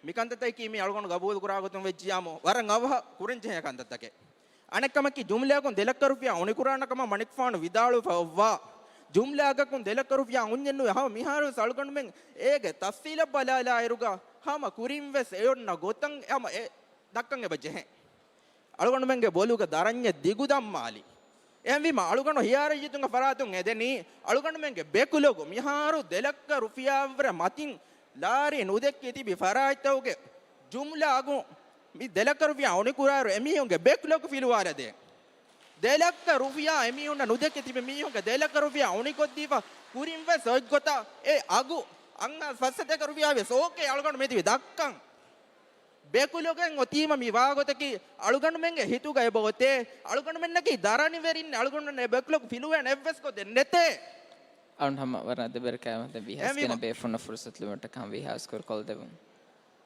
މިކަންތައްތަކަކީ މި އަޅުގަނޑު ގަބޫލު ކުރާ ގޮތުން ވެއްޖިޔާމު، ވަރަށް އަވަހަށް ކުރަންޖެހޭ ކަންތައްތަކެއް. އަނެއްކަމަކީ، ޖުމްލައަކުން ދެ ލައްކަ ރުފިޔާ އުނިކުރާނެ ކަމަށް މަނިކުފާނު ވިދާޅުވެފަ އޮއްވާ، ޖުމްލައަކުން ދެ ލައްކަ ރުފިޔާ އުންޏެއް ނުވެ. ހަމަ މިހާރުވެސް އަޅުގަނޑުމެން އޭގެ ތަފްސީލަށް ބަލާލާއިރުގަ، ހަމަ ކުރިންވެސް އެ އޮންނަ ގޮތަށް ހަމަ އެ ދައްކަން އެބަ ޖެހޭ. އަޅުގަނޑުމެންގެ ބޮލުގަ ދަރަންޏެއް ދިގު ދަންމާލި. އެހެންވީމަ، އަޅުގަނޑު ހިޔާ ރައްޔިތުންގެ ފަރާތުން އެދެނީ، އަޅުގަނޑުމެންގެ ބެކްލޮގު މިހާރު ދެ ލައްކަ ރުފިޔާއަށްވުރެ މަތިން ލާރި ނުދެއްކި ތިބި ފަރާތްތަކުގެ ޖުމްލަ އަގު މި ދެ ލައްކަ ރުފިޔާ އުނިކުރާއިރު އެމީހުންގެ ބެކްލޮގް ފިލުވާލަދޭ. ދެ ލައްކަ ރުފިޔާ އެމީހުންނަށް ނުދެއްކި ތިބި މީހުންގެ ދެ ލައްކަ ރުފިޔާ އުނިކޮށްދީފަ ކުރިންވެސް އޮތްގޮތަށް އެ އަގު އަންހާސް ފަސްސަތޭކަ ރުފިޔާވެސް އޯކޭ އަޅުގަނޑު މިތިބި ދައްކަން. ބެކްލޮގެއް އޮތީމަ މި ވާގޮތަކީ އަޅުގަނޑުމެންގެ ހިތުގަ އެބަ އޮތޭ. އަޅުގަނޑުމެންނަކީ ދަރަނިވެރިން، އަޅުގަނޑުމެން އެ ބެކްލޮގް ފިލުވޭނެ އެއްވެސް ގޮތެއް ނެތޭ. އަޅުން ހަމަ ވަރަށް އަދަބެރި ކައިވެނި ވީހާވެސް އެހެންވީމަ ގިނަ ބޭފުޅުންނަށް ފުރުސަތު ލިބުނު އެކަން ވީހާވެސް ކުރުކޮށްދެވުން.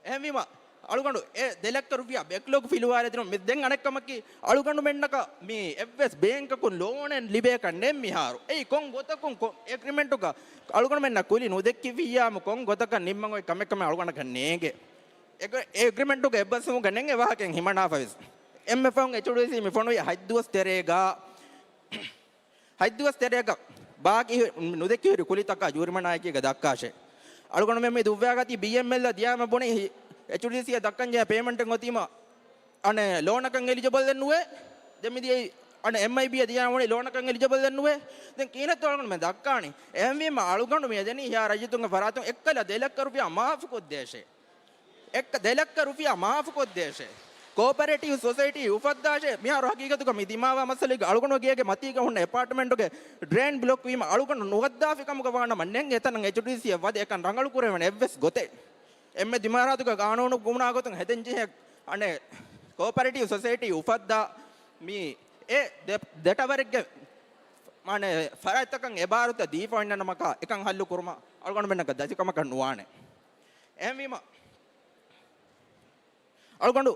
އެހެންވީމަ، އަޅުގަނޑު އެ ދެ ލައްކަ ރުފިޔާ ބެކްލޮގް ފިލުވާލެދިނު މި ދެން އަނެއްކަމަކީ، އަޅުގަނޑުމެންނަކަށް މި އެއްވެސް ބޭންކަކުން ލޯނެއް ލިބޭކަށް ނެތް މިހާރު. އެއީ ކޮން ގޮތަކުން ކޮ-، އެގްރިމެންޓުގަ އަޅުގަނޑުމެންނަށް ކުލި ނުދެއްކިއްވިއްޔާމު ކޮން ގޮތަކަށް ނިންމަން އޮތް ކަމެއް ކަމެއް އަޅުގަނޑަކަށް ނޭނގެ. އެ، އެ އެގްރިމެންޓުގެ އެއްބަސްވުމުގަ ނެތް އެ ވާހަކައެއް ހިމަނާފަވެސް. އެންއެފްއޭއުން އެޗްޑީސީ މި ފޮނުވި ހަތްދުވަސް ތެރޭގަ، ހަތްދުވަސް ތެރޭގަ ބާކީ ނުދެއްކި ހުރި ކުލިތަކާ ޖޫރިމަނާއެކީގަ ދައްކާށޭ. އަޅުގަނޑުމެން މި ދުއްވާގަތީ ބީއެމްއެލްއަށް ދިޔާމަ ބުނި އެޗްޑީސީއަށް ދައްކަންޖެހޭ ޕޭމެންޓެއް އޮތީމަ، އަނެއް ލޯނަކަށް އެލިޖަބަލްއެއް ނުވޭ. ދެން މިދިޔައީ އަނެއް އެމްއައިބީއަށް ދިޔާމަ ބުނި ލޯނަކަށް އެލިޖަބަލްއެއް ނުވޭ. ދެން ކިހިނެއްތޯ އަޅުގަނޑުމެން ދައްކާނީ؟ އެހެންވީމަ އަޅުގަނޑު މި އެދެނީ ހިޔާ ރައްޔިތުންގެ ފަރާތުން އެއްކަލަ ދެ ލައްކަ ރުފިޔާ މާފުކޮށްދޭށޭ. އެއްކަ ދެ ލައްކަ ރުފިޔާ މާފުކޮށްދޭށޭ. ކޯޕަރޭޓިވް ސޮސައިޓީ އުފައްދާށޭ. މިހާރު ހަގީގަތުގަ މި ދިމާވާ މައްސަލައިގަ އަޅުގަނޑު ގޭގެ މަތީގަ ހުންނަ އެޕާޓްމަންޓުގެ ޑްރޭން ބްލޮކް ވީމަ އަޅުގަނޑު ނުހައްދާފި ކަމުގަ ވާނަމަ ނެތް އެތަނަށް އެޗްޑީސީއަށް ވަދެ އެކަން ރަނގަޅު ކުރެވޭނެ އެއްވެސް ގޮތެއް. އެންމެ ދިމާރާތުގަ ގާނޫނު ބުނާ ގޮތުން ހެދެންޖެހޭ އަނެއް ކޯޕަރޭޓިވް ސޮސައިޓީ އުފައްދާ މި އެ ދެ، ދެ ޓަވަރެއްގެ މާނަ ފަރާތްތަކަށް އެބާރުތައް ދީފަ އޮންނަ ނަމަކާ އެކަން ހައްލު ކުރުމަށް އަޅުގަނޑުމެންނަކަށް ދަތިކަމަކަށް ނުވާނެ. އެހެންވީމަ، އަޅުގަނޑު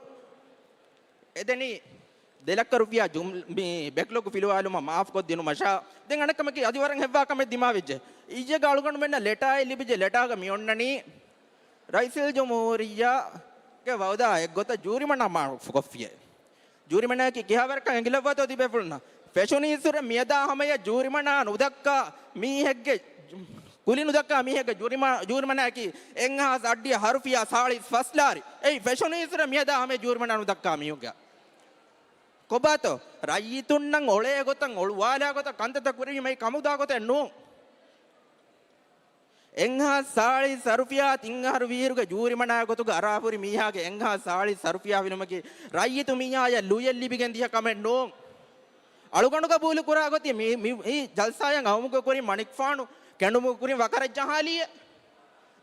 އެދެނީ ދެ ލައްކަ ރުފިޔާ ޖުމް-، މި ބެކްލޮގް ފިލުވާލުމަށް މާފްކޮށްދިނުމަށާ. ދެން އަނެއްކަމަކީ އަދި ވަރަށް ހެއްވާ ކަމެއް ދިމާވެއްޖެ. އިއްޔެގަ އަޅުގަނޑުމެންނަށް ލެޓާއެއް ލިބިއްޖެ. ލެޓާގަ މި އޮންނަނީ ރައީސުލްޖުމްހޫރިއްޔާގެ ވައުދާ އެއްގޮތަށް ޖޫރިމަނާ މާފްކޮށްފިޔޭ. ޖޫރިމަނާއަކީ ކިހާވަރަކަށް އެނގިލައްވާތޯ ތިބޭފުޅުންނަށް؟ ފެށުނީއްސުރެ މިއަދާ ހަމަޔަށް ޖޫރިމަނާ ނުދައްކާ މީހެއްގެ، ކުލި ނުދައްކާ މީހެއްގެ ޖޫރިމަ-، ޖޫރިމަނާއަކީ އެއްހާސް އަށްޑިހަ ހަ ރުފިޔާ ސާޅީސް ފަސް ލާރި. އެއީ ފެށުނީއްސުރެ މިއަދާ ހަމަޔަށް ޖޫރިމަނާ ނުދައްކާ މީހުންގެ. ކޮބާތޯ؟ ރައްޔިތުންނަށް އޮޅޭ ގޮތަށް، އޮޅުވާލާ ގޮތަށް ކަންތައްތައް ކުރީމައި ކަމުދާ ގޮތެއް ނޫން. އެއްހާސް ސާޅީސް ހަ ރުފިޔާ ތިން އަހަރު ވީއިރުގެ ޖޫރިމަނާ ގޮތުގަ އަރާފުރި މީހާގެ އެއްހާސް ސާޅީސް ހަ ރުފިޔާ ފިލުމަކީ ރައްޔިތު މީހާޔަށް ލުޔެއް ލިބިގެން ދިޔަ ކަމެއް ނޫން. އަޅުގަނޑު ގަބޫލު ކުރާ ގޮތީ މި، މި، މި ޖަލްސާއަށް އައުމުގެ ކުރިން މަނިކުފާނު ކެނޑުމުގެ ކުރިން ވަކަރަށް ޖަހާލީއޭ.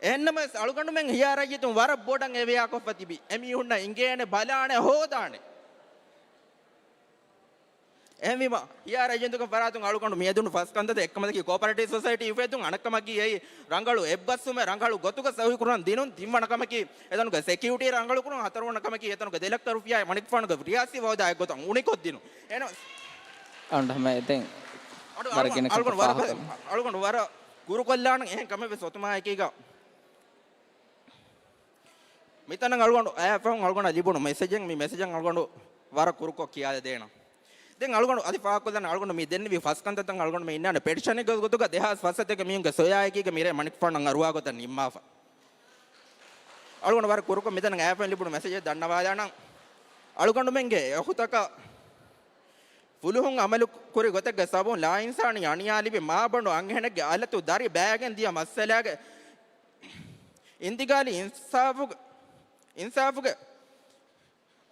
އެހެންނަމަވެސް އަޅުގަނޑުމެން ހިޔާ ރައްޔިތުން ވަރަށް ބޮޑަށް އެވެޔާކޮށްފަ ތިބި އެމީހުންނަށް އިނގޭނެ، ބަލާނެ، ހޯދާނެ. އެހެންވީމަ، ހިޔާ ރައްޔިތުންގެ ފަރާތުން އަޅުގަނޑު މިއަދުން ފަސް ކަންތައްތައް އެއްކަމަކީ ކޯޕަރޭޓިވް ސޮސައިޓީ އުފެއްދުން، އަނެއްކަމަކީ އެއީ ރަނގަޅު އެއްބަސްވުމެއް، ރަނގަޅު ގޮތުގަ ސައުހި ކުރަން ދިނުން، ތިންވަނަ ކަމަކީ އެތަނުގެ ސެކިއުރިޓީ ރަނގަޅު ކުރުން، ހަތަރުވަނަ ކަމަކީ އެތަނުގެ ދެ ލައްކަ ރުފިޔާ މަނިކުފާނުގެ ރިޔާސީ ވައުދާ އެއްގޮތަށް އުނިކޮށްދިނުން. އެނަ އަނޑަމެ ދެން އަޑު، ވަރަށް އަޅުގަނޑު، ގިނަ އަޅުގަނޑު ކަންތައް ވަރަށް، ފާހަގަ ކުރަން. އަޅުގަނޑު ވަރަށް ކުރުކޮށްލާނަން އެހެން ކަމެއް ވެސް އޮތުމާއެކީގަ. މިތަނަށް އަޅުގަނޑު އައިފަހުން އަޅުގަނޑަށް ލިބުނު މެސެޖެއް، މި މެސެޖަށް އަޅުގަނޑު ވަރަށް ކުރުކޮށް ކިޔާދޭނަން. ދެން އަޅުގަނޑު އަދި ފާހަގަކޮށްލަން އަޅުގަނޑު މި ދެންނެވި ފަސް ކަންތައްތައް އަޅުގަނޑު މި އިންނާނެ ޕެޓިޝަނެއްގެ ގޮތުގަ ދެހާސް ފަސް ސަތޭކަ މީހުންގެ ސޮޔާއެކީގަ މިރޭ މަނިކުފާނަށް އަރުވާ ގޮތަށް ނިންމާފަ. އަޅުގަނޑު ވަރަށް ކުރުކޮށް މިތަނަށް އައިފަހުން ލިބުނު މެސެޖެއް ދަންނަވާލާނަން. އަޅުގަނޑުމެންގެ އެ އަޚުތަކަށް ފުލުހުން އަމަލު ކުރި ގޮތެއްގެ ސަބަބުން ލާއިންސާނީ އަނިޔާ ލިބި މާބަނޑު އަންހެނެއްގެ އަލަތު ދަރި ބައިގެން ދިޔަ މައްސަލާގެ އިންތިގާލީ އިންސާފުގެ، އިންސާފުގެ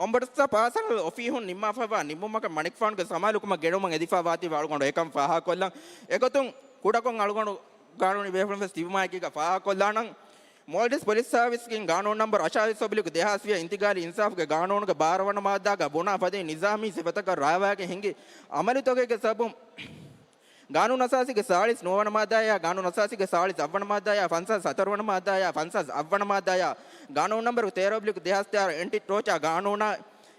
އޮމްބުޑްސްމަން ޕާސަނަލް އޮފީހުން ނިންމާފައިވާ ނިންމުމަކަށް މަނިކުފާނުގެ ސަމާލުކަމަށް ގެނުމަށް އެދިފައިވާތީވެ އަޅުގަނޑު އެކަން ފާހަގަކޮށްލަން. އެގޮތުން ކުޑަކޮށް އަޅުގަނޑު ގާނޫނީ ބޭފުޅުން ވެސް ތިބުމާއެކީގަ ފާހަގަކޮށްލާނަން. މޯލްޑިވްސް ޕޮލިސް ސާވިސްގެ ގާނޫނު ނަމްބަރު އަށާވީސް އޮބްލިކް ދެހާސް ވިހަ އިންތިގާލީ އިންސާފުގެ ގާނޫނުގެ ބާރަ ވަނަ މާއްދާގަ ބުނާ ފަދައިން ނިޒާމީ ސިފަތަކަށް ރާވާގެ ހިނގި އަމަލުތަކެއްގެ ސަބަބުން ގާނޫނު އަސާސީގެ ސާޅީސް ނުވަވަނަ މާއްދާޔާ، ގާނޫނު އަސާސީގެ ސާޅީސް އަށްވަނަ މާއްދާޔާ، ފަންސާސް ހަތަރުވަނަ މާއްދާޔާ، ފަންސާސް އަށްވަނަ މާއްދާޔާ، ގާނޫނު ނަމްބަރު ތޭރަ އޮބްލިކް ދެހާސް ތޭރަ އެންޓި ޓޯޗާ ގާނޫނާ،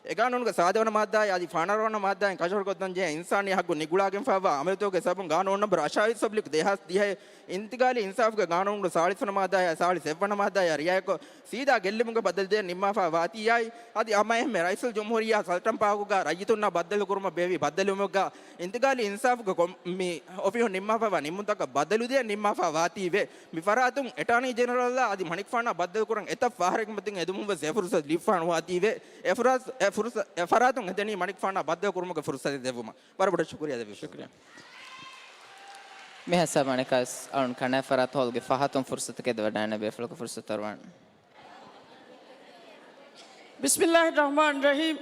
އެ ގާނޫނުގެ ސާދަވަނަ މާއްދާއާ އަދި ފަނަރަވަނަ މާއްދާއިން ކަށަވަރުކޮށްދޭން ޖެހޭ އިންސާނީ ހައްގު ނިގުޅާގެންފައިވާ އަމަލުތަކުގެ ސަބަބުން ގާނޫނު ނަމްބަރު އަށާވީސް އޮބްލިކް ދެހާސް ދިހައެއް އިންތިގާލީ އިންސާފުގެ ގާނޫނުގެ ސާޅީސްވަނަ މާއްދާއާ ސާޅީސް އެއްވަނަ މާއްދާއާ ރިއާޔަތްކޮށް، ސީދާ ގެއްލުމުގެ ބައްދަލު ދޭން ނިންމާފައި ވާތީއާއި، އަދި ހަމައެހެންމެ ރައީސުލްޖުމްހޫރިއްޔާ ސަލްޓަން ޕާކުގަ ރައްޔިތުންނާ ބައްދަލުކުރުމަށް ބޭއްވި ބައްދަލުވުމުގަ އިންތިގާލީ އިންސާފުގެ ކޮ-، މި އޮފީހުން ނިންމާފައިވާ ނިންމުންތަކަށް ބައްދަލު ދޭން ނިންމާފައި ވާތީވެ. މި ފަރާތުން އެޓާނީ ޖެނެރަލްއާ އަދި މަނިކުފާނާ ބައްދަލުކުރަން އެތައް ފަހަރެއްގެ މަތިން އެދުމުން ވެސް އެ ފުރުސަތު ލިބިފާނު ވާތީވެ. އެ ފުރަސް-، އެ ފުރަސް-، އެ ފަރާތުން އެދެނީ މަނިކުފާނާ ބައްދަލުކުރުމުގެ ފުރުސަތެއް ދެއްވުމަށް. ވަރަށް ބޮޑަށް ޝުކުރިއްޔާ ދެއްވި. ޝުކުރިއްޔާ. މިހާ ސާބަނިކާސް އަޅުން ކަނާ ފަރާތު ހޯލްގެ ފަހަތުން ފުރުސަތު ކެދިވަޑައިނެ ބޭފުޅަކު ފުރުސަތު އަރުވާން. ބިސްމިއްލާހި ރަޙްމާނި ރަޙީމް.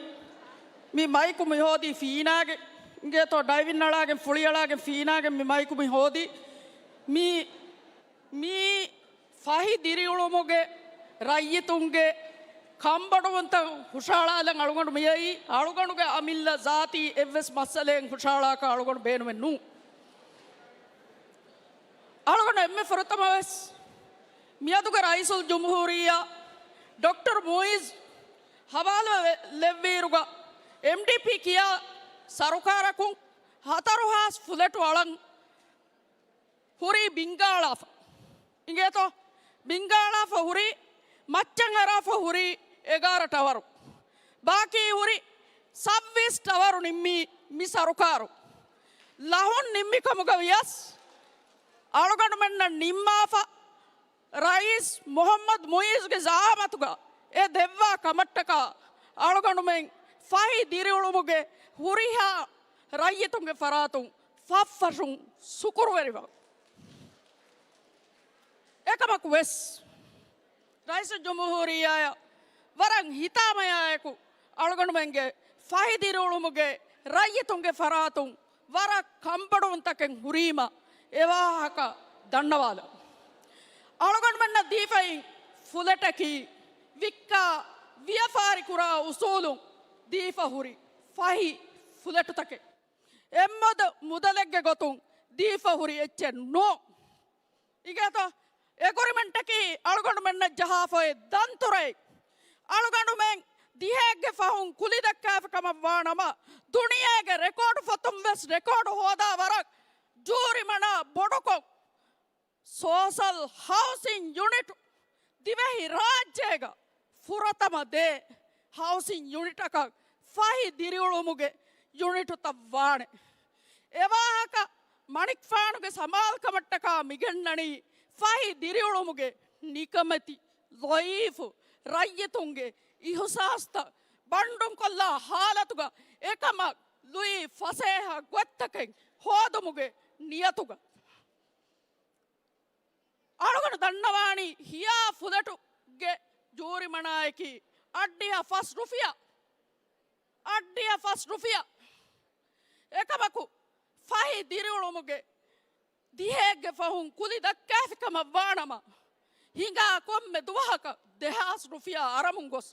މި މައިކު މި ހޯދީ ފީނާގެ، އިނގޭތޯ ޑައިވިން އަޅާގެން، ފުޅި އަޅާގެން ފީނާގެ މި މައިކު މި ހޯދީ. މި، މި ފަހި ދިރިއުޅުމުގެ ރައްޔިތުންގެ ކަންބޮޑުވުންތައް ހުށަހަޅާލަން އަޅުގަނޑު މިއައީ. އަޅުގަނޑުގެ އަމިއްލަ ޒާތީ އެއްވެސް މައްސަލައެއް ހުށަހަޅާކަށް އަޅުގަނޑު ބޭނުމެއް ނޫން. އަޅުގަނޑު އެންމެ ފުރަތަމަވެސް މިއަދުގެ ރައީސުލްޖުމްހޫރިއްޔާ ޑޮކްޓަރު މުއިއްޒު ހަވާލުވެ ލެއްވިއިރުގަ، އެމްޑީޕީ ކިޔާ ސަރުކާރަކުން ހަތަރު ހާސް ފުލެޓު އަޅަން ހުރީ ބިންގާޅާފަ. އިނގޭތޯ؟ ބިންގާޅާފަ ހުރީ، މައްޗަށް އަރާފަ ހުރީ އެގާރަ ޓަވަރު. ބާކީ ހުރި ސައްބީސް ޓަވަރު ނިންމީ މި ސަރުކާރު. ލަހުން ނިންމި ކަމުގަ ވިޔަސް، އަޅުގަނޑުމެންނަށް ނިންމާފަ، ރައީސް މުޙައްމަދު މުއިއްޒުގެ ޒަޢާމަތުގަ އެ ދެއްވާ ކަމަށްޓަކާ، އަޅުގަނޑުމެން ފަހި ދިރިއުޅުމުގެ ހުރިހާ ރައްޔިތުންގެ ފަރާތުން ފަށްފަށުން ޝުކުރުވެރިވަން. އެކަމަކު ވެސް، ރައީސުލްޖުމްހޫރިއްޔާއަށް ވަރަށް ހިތާމަޔާއެކު އަޅުގަނޑުމެންގެ ފަހި ދިރިއުޅުމުގެ ރައްޔިތުންގެ ފަރާތުން ވަރަށް ކަންބޮޑުވުންތަކެއް ހުރީމަ އެވާހަކަ ދަންނަވާލަން. އަޅުގަނޑުމެންނަށް ދީފައި ފުލެޓަކީ ވިއްކާ ވިޔަފާރިކުރާ އުސޫލުން ދީފަ ހުރި ފަހި ފުލެޓުތަކެއް. އެއްމަދު މުދަލެއްގެ ގޮތުން ދީފަ ހުރި އެއްޗެއް ނޫން. އިނގޭތޯ؟ އެގްރިމެންޓަކީ އަޅުގަނޑުމެންނަށް ޖަހާފައި ދަންތުރައެއް. އަޅުގަނޑުމެން ދިހައެއްގެ ފަހުން ކުލި ދައްކާފި ކަމަށް ވާނަމަ، ދުނިޔޭގެ ރެކޯޑު ފޮތުން ވެސް ރެކޯޑު ހޯދާ ވަރަށް ޖޫރިމަނާ ބޮޑުކޮށް، ސޯޝަލް ހައުސިން ޔުނިޓު ދިވެހި ރާއްޖޭގަ ފުރަތަމަ ދޭ ހައުސިން ޔުނިޓަކަށް ފަހި ދިރިއުޅުމުގެ ޔުނިޓުތައް ވާނެ. އެވާހަކަ މަނިކުފާނުގެ ސަމާލުކަމަށްޓަކާ މިގެންނަނީ ފަހި ދިރިއުޅުމުގެ ނިކަމެތި ޟަޢީފު ރައްޔިތުންގެ އިހުސާސްތައް ބަންޑުންކޮށްލާ ހާލަތުގަ އެކަމަށް ލުއި ފަސޭހަ ގޮތްތަކެއް ހޯދުމުގެ ނިޔަތުގަ. އަޅުގަނޑު ދަންނަވާނީ ހިޔާ ފުލެޓުގެ ޖޫރިމަނާއަކީ އައްޑިހަ ފަސް ރުފިޔާ. އައްޑިހަ ފަސް ރުފިޔާ. އެކަމަކު ފަހި ދިރިއުޅުމުގެ ދިހައެއްގެ ފަހުން ކުލި ދައްކާފި ކަމަށް ވާނަމަ، ހިނގާ ކޮންމެ ދުވަހަކަށް ދެހާސް ރުފިޔާ އަރަމުން ގޮސް،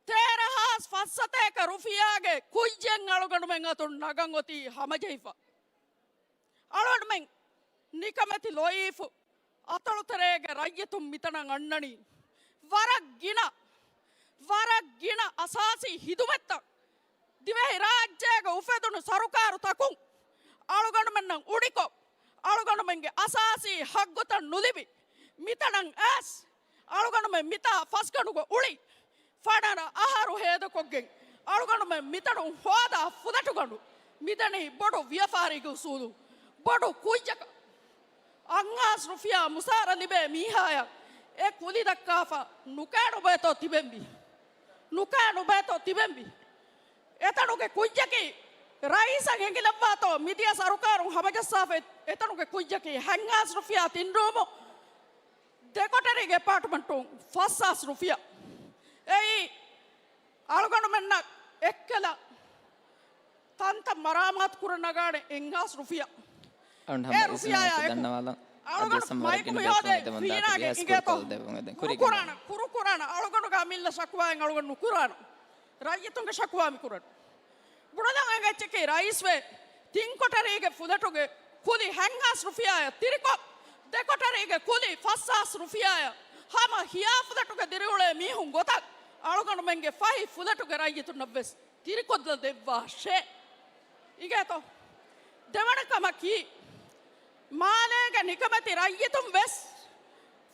ތޭރަ ހާސް ފަސްސަތޭކަ ރުފިޔާގެ ކުއްޖެއް އަޅުގަނޑުމެން އަތުން ނަގަން އޮތީ ހަމަޖެހިފަ. އަޅުގަނޑުމެން ނިކަމެތި ލޮއީފު އަތޮޅުތެރޭގެ ރައްޔިތުން މިތަނަށް އަންނަނީ ވަރަށް ގިނަ، ވަރަށް ގިނަ އަސާސީ ހިދުމަތްތައް ދިވެހި ރާއްޖޭގަ އުފެދުނު ސަރުކާރުތަކުން އަޅުގަނޑުމެންނަށް އުނިކޮށް، އަޅުގަނޑުމެންގެ އަސާސީ ހައްގުތައް ނުލިބި، މިތަނަށް އައިސް، އަޅުގަނޑުމެން މިތާ ފަސްގަނޑުގަ އުޅި، ފަނަރަ އަހަރު ހޭދަކޮށްގެން، އަޅުގަނޑުމެން މިތަނުން ހޯދާ ފުލެޓުގަނޑު މިދަނީ ބޮޑު ވިޔަފާރީގެ އުސޫލު، ބޮޑު ކުއްޖަކަށް. އަށް ހާސް ރުފިޔާ މުސާރަ ލިބޭ މީހާޔަށް އެ ކުލި ދައްކާފަ ނުކާ ނުބޭތޯ ތިބެންވީ؟ ނުކާ ނުބޭތޯ ތިބެންވީ؟ އެތަނުގެ ކުއްޖަކީ ރައީސަށް އެނގިލައްވާތޯ މިދިޔަ ސަރުކާރުން ހަމަޖައްސާފަ އެ-، އެތަނުގެ ކުއްޖަކީ ހަތް ހާސް ރުފިޔާ ތިން ރޫމު، ދެކޮޓަރީގެ އެޕާޓްމަންޓުން ފަސް ހާސް ރުފިޔާ. އެއީ އަޅުގަނޑުމެންނަށް އެއްކަލަ ތަންތަން މަރާމާތު ކުރަން ނަގާނެ އެއް ހާސް ރުފިޔާ. އަޅުން އެ ހަމަ ރުފިޔާޔާ އެކު ދަންނަވާލަން. އަޅުގަނޑު އަދިވެސް ހަމަ ވަރަށް ގިނަ ގޮތުން ފީނާގެ ދެވަން ދާ އިނގޭތޯ؟ ތިރީސް ކޯލް ދެވުން އެދެން. ކުރި ކުރުކުރާނަ، ކުރުކުރާނަ. އަޅުގަނޑުގެ އަމިއްލަ ޝަކުވާއިން އަޅުގަނޑު ނުކުރާނަ. ރައްޔިތުންގެ ޝަކުވާ މި ކުރަން. ބުނެލަން އެއްޗަކީ ރައީސްވެ ތިން ކޮޓަރީގެ ފުލެޓުގެ ކުލި ހަތް ހާސް ރުފިޔާއަށް ތިރިކޮށް، ދެ ކޮޓަރީގެ ކުލި ފަސް ހާސް ރުފިޔާއަށް ހަމަ ހިޔާ ފުލެޓުގެ ދިރިއުޅޭ މީހުން ގޮތަށް އަޅުގަނޑުމެންގެ ފަހި ފުލެޓުގެ ރައްޔިތުންނަށްވެސް ތިރިކޮށްލަ ދެއްވާށޭ. އިނގޭތޯ؟ ދެވަނަ ކަމަކީ، މާލޭގެ ނިކަމެތި ރައްޔިތުން ވެސް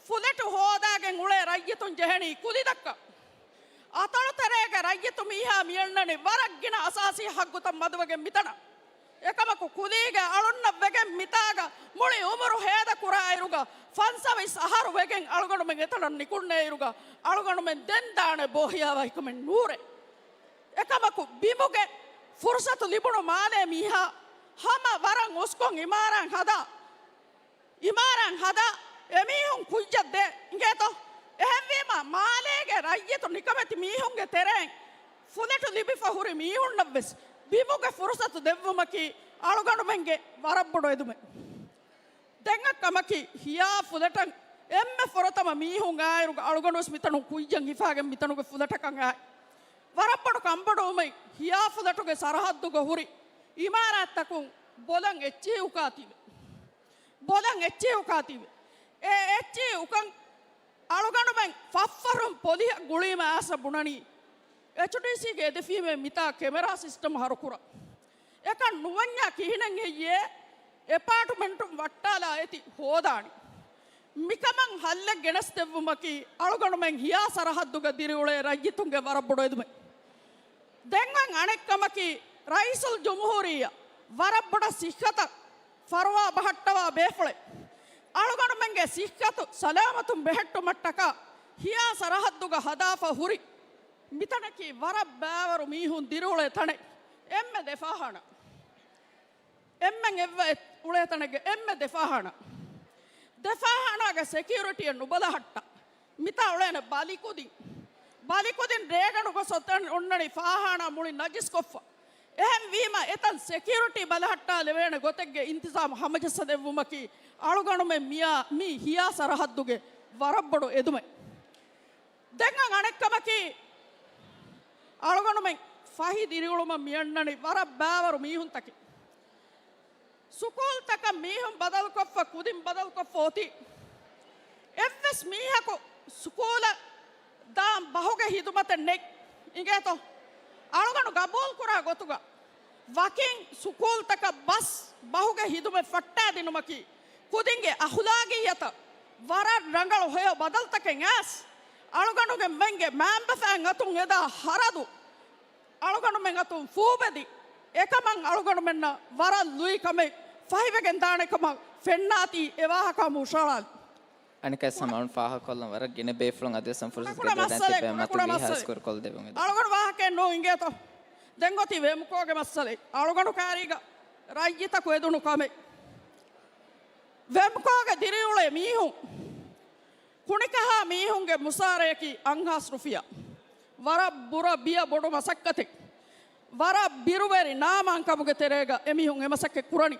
ފުލެޓު ހޯދާގެން އުޅޭ ރައްޔިތުން ޖެހެނީ ކުލި ދައްކަން. އަތޮޅުތެރޭގެ ރައްޔިތު މީހާ މިއަންނަނީ ވަރަށް ގިނަ އަސާސީ ހައްގުތައް މަދުވެގެން މިތަނަށް. އެކަމަކު ކުލީގެ އަޅުންނަށް ވެގެން މިތާގަ މުޅި އުމުރު ހޭދަ ކުރާއިރުގަ، ފަންސަވީސް އަހަރު ވެގެން އަޅުގަނޑުމެން އެތަނަށް ނިކުންނޭއިރުގަ، އަޅުގަނޑުމެން ދެން ދާނެ ބޯހިޔާވަހިކަމެއް ނޫރޭ. އެކަމަކު ބިމުގެ ފުރުސަތު ލިބުނު މާލޭ މީހާ ހަމަ ވަރަށް އުސްކޮށް އިމާރާތް ހަދާ، އިމާރާތް ހަދާ، އެމީހުން ކުއްޖަށް ދޭ އިނގޭތޯ؟ އެހެންވީމަ، މާލޭގެ ރައްޔިތު ނިކަމެތި މީހުންގެ ތެރެއިން ފުލެޓު ލިބިފަ ހުރި މީހުންނަށްވެސް ބިމުގެ ފުރުސަތު ދެއްވުމަކީ އަޅުގަނޑުމެންގެ ވަރަށް ބޮޑު އެދުމެއް. ދެން އަ ކަމަކީ، ހިޔާ ފުލެޓަށް އެންމެ ފުރަތަމަ މީހުން އާއިރުގަ އަޅުގަނޑުވެސް މިތަނުން ކުއްޖަށް ހިފާގެން މިތަނުގެ ފުލެޓަކަށް އާ. ވަރަށް ބޮޑު ކަންބޮޑުވުމެއް ހިޔާ ފުލެޓުގެ ސަރަހައްދުގަ ހުރި އިމާރާތްތަކުން ބޮލަށް އެއްޗިހި އުކާތީވެ. ބޮލަށް އެއްޗިހި އުކާތީވެ. އެ އެއްޗިހި އުކަން އަޅުގަނޑުމެން ފަށްފަށުން ޕޮލިހަށް ގުޅީމަ އާސަ ބުނަނީ، އެޗްޑީސީގެ އެދެފީމޭ މިތާ ކެމެރާ ސިސްޓަމް ހަރުކުރަން. އެކަން ނުވަންޏާ ކިހިނެއް ހެއްޔޭ އެޕާޓްމަންޓުން ވައްޓާލާ އެތި ހޯދާނީ؟ މިކަމަށް ހައްލެއް ގެނެސްދެއްވުމަކީ އަޅުގަނޑުމެން ހިޔާ ސަރަހައްދުގަ ދިރިއުޅޭ ރައްޔިތުންގެ ވަރަށް ބޮޑު އެދުމެއް. ދެން އަނެއް ކަމަކީ، ރައީސުލް ޖުމްހޫރިއްޔާ ވަރަށް ބޮޑަށް ސިއްހަތަށް ފަރުވާ ބަހައްޓަވާ ބޭފުޅެއް. އަޅުގަނޑުމެންގެ ސިއްހަތު ސަލާމަތުން ބެހެއްޓުމަށްޓަކާ ހިޔާ ސަރަހައްދުގަ ހަދާފަ ހުރި މިތަނަކީ ވަރަށް ބައިވަރު މީހުން ދިރިއުޅޭ ތަނެއް. އެންމެ ދެ ފާޚާނާ. އެންމެން އެއްވަ އެ-، އުޅޭ ތަނެއްގެ އެންމެ ދެ ފާޚާނާ. ދެ ފާޚާނާގެ ސެކިއުރިޓީއެއް ނުބަލަހައްޓާ. މިތާ އުޅޭނެ ބަލިކުދިން. ބަލިކުދިން ރޭގަނޑު ގޮސް އޮތަން އޮންނަނީ ފާޚާނާ މުޅި ނަޖިސްކޮށްފަ. އެހެން ވީމަ އެތަން ސެކިއުރިޓީ ބަލަހައްޓާލެވޭނެ ގޮތެއްގެ އިންތިޒާމު ހަމަޖައްސަދެއްވުމަކީ އަޅުގަނޑުމެން މިޔާ މި ހިޔާ ސަރަހައްދުގެ ވަރަށް ބޮޑު އެދުމެއް. ދެން އަނެއްކަމަކީ، އަޅުގަނޑުމެން ފަހި ދިރިއުޅުމަށް މިއަންނަނީ ވަރަށް ބައިވަރު މީހުންތަކެއް. ސުކޫލްތަކަށް މީހުން ބަދަލުކޮށްފަ، ކުދިން ބަދަލުކޮށްފަ އޮތީ. އެއްވެސް މީހަކު ސުކޫލަށް ދާން ބަހުގެ ހިދުމަތެއް ނެތް. އިނގޭތޯ؟ އަޅުގަނޑު ގަބޫލުކުރާ ގޮތުގަ ވަކިން ސުކޫލްތަކަށް ބަސް ބަހުގެ ހިދުމަތް ފައްޓާދިނުމަކީ ކުދިންގެ އަހުލާގިއްޔަތަށް ވަރަށް ރަނގަޅު ހެޔޮ ބަދަލުތަކެއް އައިސް، އަޅުގަނޑުގެ މެންގެ މައިންބަފައިން އަތުން އެދާ ހަރަދު އަޅުގަނޑުމެން އަތުން ފޫބެދި، އެކަމަށް އަޅުގަނޑުމެންނަށް ވަރަށް ލުއި ކަމެއް ފަހިވެގެން ދާނެ ކަމަށް ފެންނާތީ އެ ވާހަކަ ހަމަ ހުށަހަޅާލި. އަނެއްކާ ހަމަ އަޅުން ފާހަގަކޮށްލަން ވަރަށް ގިނަ ބޭފުޅުން އަދިވެސް ފުރުސަތު ގެންދަވަން ތިބޭ މަތި ވީހާވެސް ކުރުކޮށްދެއްވުން އެދެން. އަޅުގަނޑު ވާހަކައެއް ނޫން އިނގޭތޯ. ދެން އޮތީ ވެމްކޯގެ މައްސަލައެއް. އަޅުގަނޑު ކާރީގަ ރައްޔިތަކު އެދުނު ކަމެއް. ވެމްކޯގެ ދިރިއުޅޭ މީހުން ކުނިކަހާ މީހުންގެ މުސާރަޔަކީ އަށްހާސް ރުފިޔާ. ވަރަށް ބުރަ ބިޔަ ބޮޑު މަސައްކަތެއް. ވަރަށް ބިރުވެރި ނާމާންކަމުގެ ތެރޭގަ އެމީހުން އެ މަސައްކަތް ކުރަނީ.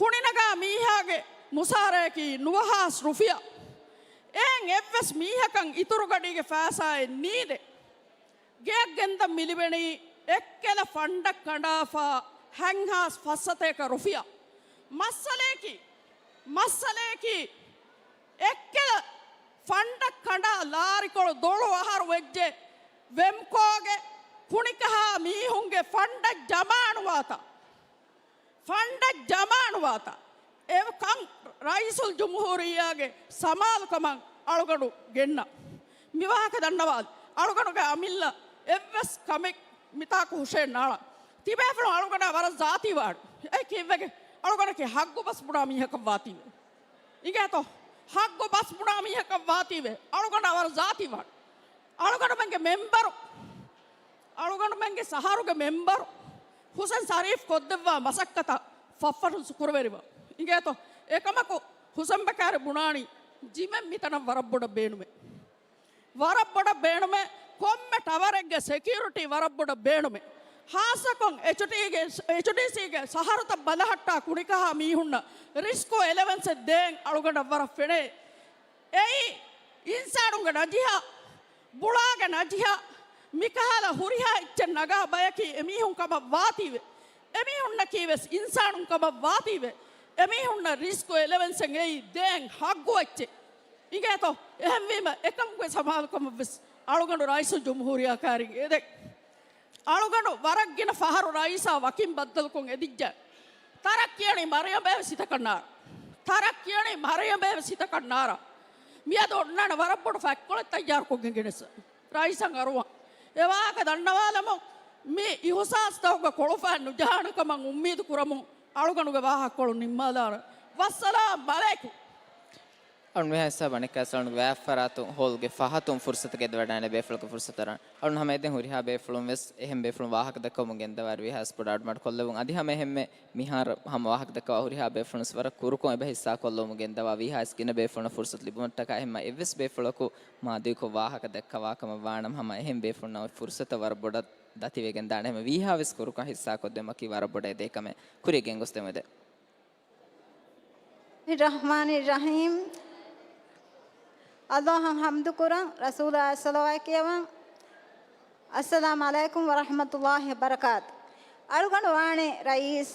ކުނިނަގާ މީހާގެ މުސާރަޔަކީ ނުވަހާސް ރުފިޔާ. އެހެން އެއްވެސް މީހަކަށް އިތުރުގަޑީގެ ފައިސާއެއް ނީދެ. ގެއަށް ގެންދަން މި ލިބެނީ އެއްކެލަ ފަންޑަށް ކަނޑާފަ ހަތްހާސް ފައްސަތޭކަ ރުފިޔާ. މައްސަލަޔަކީ، މައްސަލަޔަކީ އެއްކެލަ ފަންޑަށް ކަނޑާ ލާރިކޮޅު ދޮޅު އަހަރު ވެއްޖެ ވެމްކޯގެ ކުނިކަހާ މީހުންގެ ފަންޑަށް ޖަމާނުވާތާ. ފަންޑަށް ޖަމާނުވާތާ. އެ ކަން ރައީސުލް ޖުމްހޫރިއްޔާގެ ސަމާލުކަމަށް އަޅުގަނޑު ގެންނަ. މި ވާހަކަ ދަންނަވާލި. އަޅުގަނޑުގެ އަމިއްލަ އެއްވެސް ކަމެއް މިތާކު ހުށައެއް ނާޅާ. ތިބޭފުޅުން އަޅުގަނޑާ ވަރަށް ޒާތީ ވާން. އެއީ ކީއްވެގެ؟ އަޅުގަނޑަކީ ހައްގު ބަސް ބުނާ މީހަކަށް ވާތީވެ. އިނގޭތޯ؟ ހައްގު ބަސް ބުނާ މީހަކަށް ވާތީވެ. އަޅުގަނޑާ ވަރަށް ޒާތީ ވާން. އަޅުގަނޑުމެންގެ މެންބަރު، އަޅުގަނޑުމެންގެ ސަހަރުގެ މެންބަރު ހުސެން ޝަރީފް ކޮށްދެއްވާ މަސައްކަތަށް ފަށްފަށުން ޝުކުރުވެރިވާ. އިނގޭތޯ؟ އެކަމަކު ހުސެން ބަކާރި ބުނާނީ ޖިމެއް މިތަނަށް ވަރަށް ބޮޑަށް ބޭނުމޭ. ވަރަށް ބޮޑަށް ބޭނުމޭ. ކޮންމެ ޓަވަރެއްގެ ސެކިއުރިޓީ ވަރަށް ބޮޑަށް ބޭނުމޭ. ހާއްސަކޮށް އެޗްޑީގެ، އެޗްޑީސީގެ ސަހަރުތައް ބަލަހައްޓާ ކުނިކަހާ މީހުންނަށް ރިސްކު އެލަވެންސެއް ދޭން އަޅުގަނޑަށް ވަރަށް ފެނޭ. އެއީ އިންސާނުންގެ ނަޖިހާ، ބުޅާގެ ނަޖިހާ، މިކަހަލަ ހުރިހާ އެއްޗެއް ނަގާ ބަޔަކީ އެމީހުން ކަމަށް ވާތީވެ. އެމީހުންނަކީ ވެސް އިންސާނުން ކަމަށް ވާތީވެ. އެމީހުންނަށް ރިސްކު އެލަވެންސެއް އެއީ ދޭން ހައްގު އެއްޗެއް. އިނގޭތޯ؟ އެހެންވީމަ އެކަމުގެ ސަމާލުކަމަށް ވެސް އަޅުގަނޑު ރައީސުލް ޖުމްހޫރިއްޔާ ކާރިން އެދެން. އަޅުގަނޑު ވަރަށް ގިނަ ފަހަރު ރައީސާ ވަކިން ބައްދަލުކޮށް އެދިއްޖެ. ތަރައްޤީއަނީ މަރިޔަމްބޭ ވެސް ހިތަކަށް ނާރާ. ތަރައްޤީއަނީ މަރިޔަމްބޭ ވެސް ހިތަކަށް ނާރާ. މިއަދު އޮންނާނެ ވަރަށް ބޮޑު ފަތްކޮޅެއް ތައްޔާރުކޮށްގެން ގެނެސް ރައީސަށް އަރުވާން. އެ ވާހަކަ ދަންނަވާލަމުން މި އިހުސާސްތަކުގަ ކޮޅުފައި ނުޖަހާނެ ކަމަށް އުއްމީދު ކުރަމުން އަޅުގަނޑުގެ ވާހަކަކޮޅު ނިންމާލާނަ. ވައްސަލާމް އަލައިކުމް. އަޅުން މިހާ ހިސާބަށް އަނެއްކާސް އަޅުންގެ ވާތްފަރާތުން ހޯލްގެ ފަހަތުން ފުރުސަތު ގެންދަވަޑާނެ ބޭފުޅަކު ފުރުސަތު އަރާން. އަޅުން ހަމަ އެދެން ހުރިހާ ބޭފުޅުން ވެސް އެހެން ބޭފުޅުން ވާހަކަ ދައްކަވަމުން ގެންދަވާ ވީހާވެސް ބޮޑަށް އަޑުމަޑު ކޮށްލެވުން. އަދި ހަމަ އެހެންމެ މިހާރު ހަމަ ވާހަކަ ދައްކަވާ ހުރިހާ ބޭފުޅުން ވެސް ވަރަށް ކުރުކޮށް އެބަ ހިއްސާ ކޮށްލުމުގެ ދަވާ ވީހާވެސް ގިނަ ބޭފުޅުންނަށް ފުރުސަތު ލިބުމަށްޓަކާ އެހެންމަ އެއްވެސް ބޭފުޅަކު މާ ދިގުކޮށް ވާހަކަ ދައްކަވާ ކަމަށް ވާނަމަ ހަމަ އެހެން ބޭފުޅުންނަށް ފުރުސަތަށް ވަރަށް ބޮޑަށް ދަތިވެގެން ދާނެ. ހަމަ ވީހާވެސް ކުރުކޮށް ހިއްސާ ކޮށްދެމަކީ ވަރަށް ބޮޑަށް އެދޭ ކަމެއް ކުރިއަށް ގެންގޮސްދެމުދެ. ރަޙްމާނި ރަޙީމް. ﷲ އަށް ޙަމްދު ކުރަން، ރަސޫލާ ޞަލަވާތް ކިޔަވަން. އައްސަލާމް ޢަލައިކުމް ވަރަޙްމަތުﷲ ވަބަރަކާތު. އަޅުގަނޑު ވާނެ ރައީސް،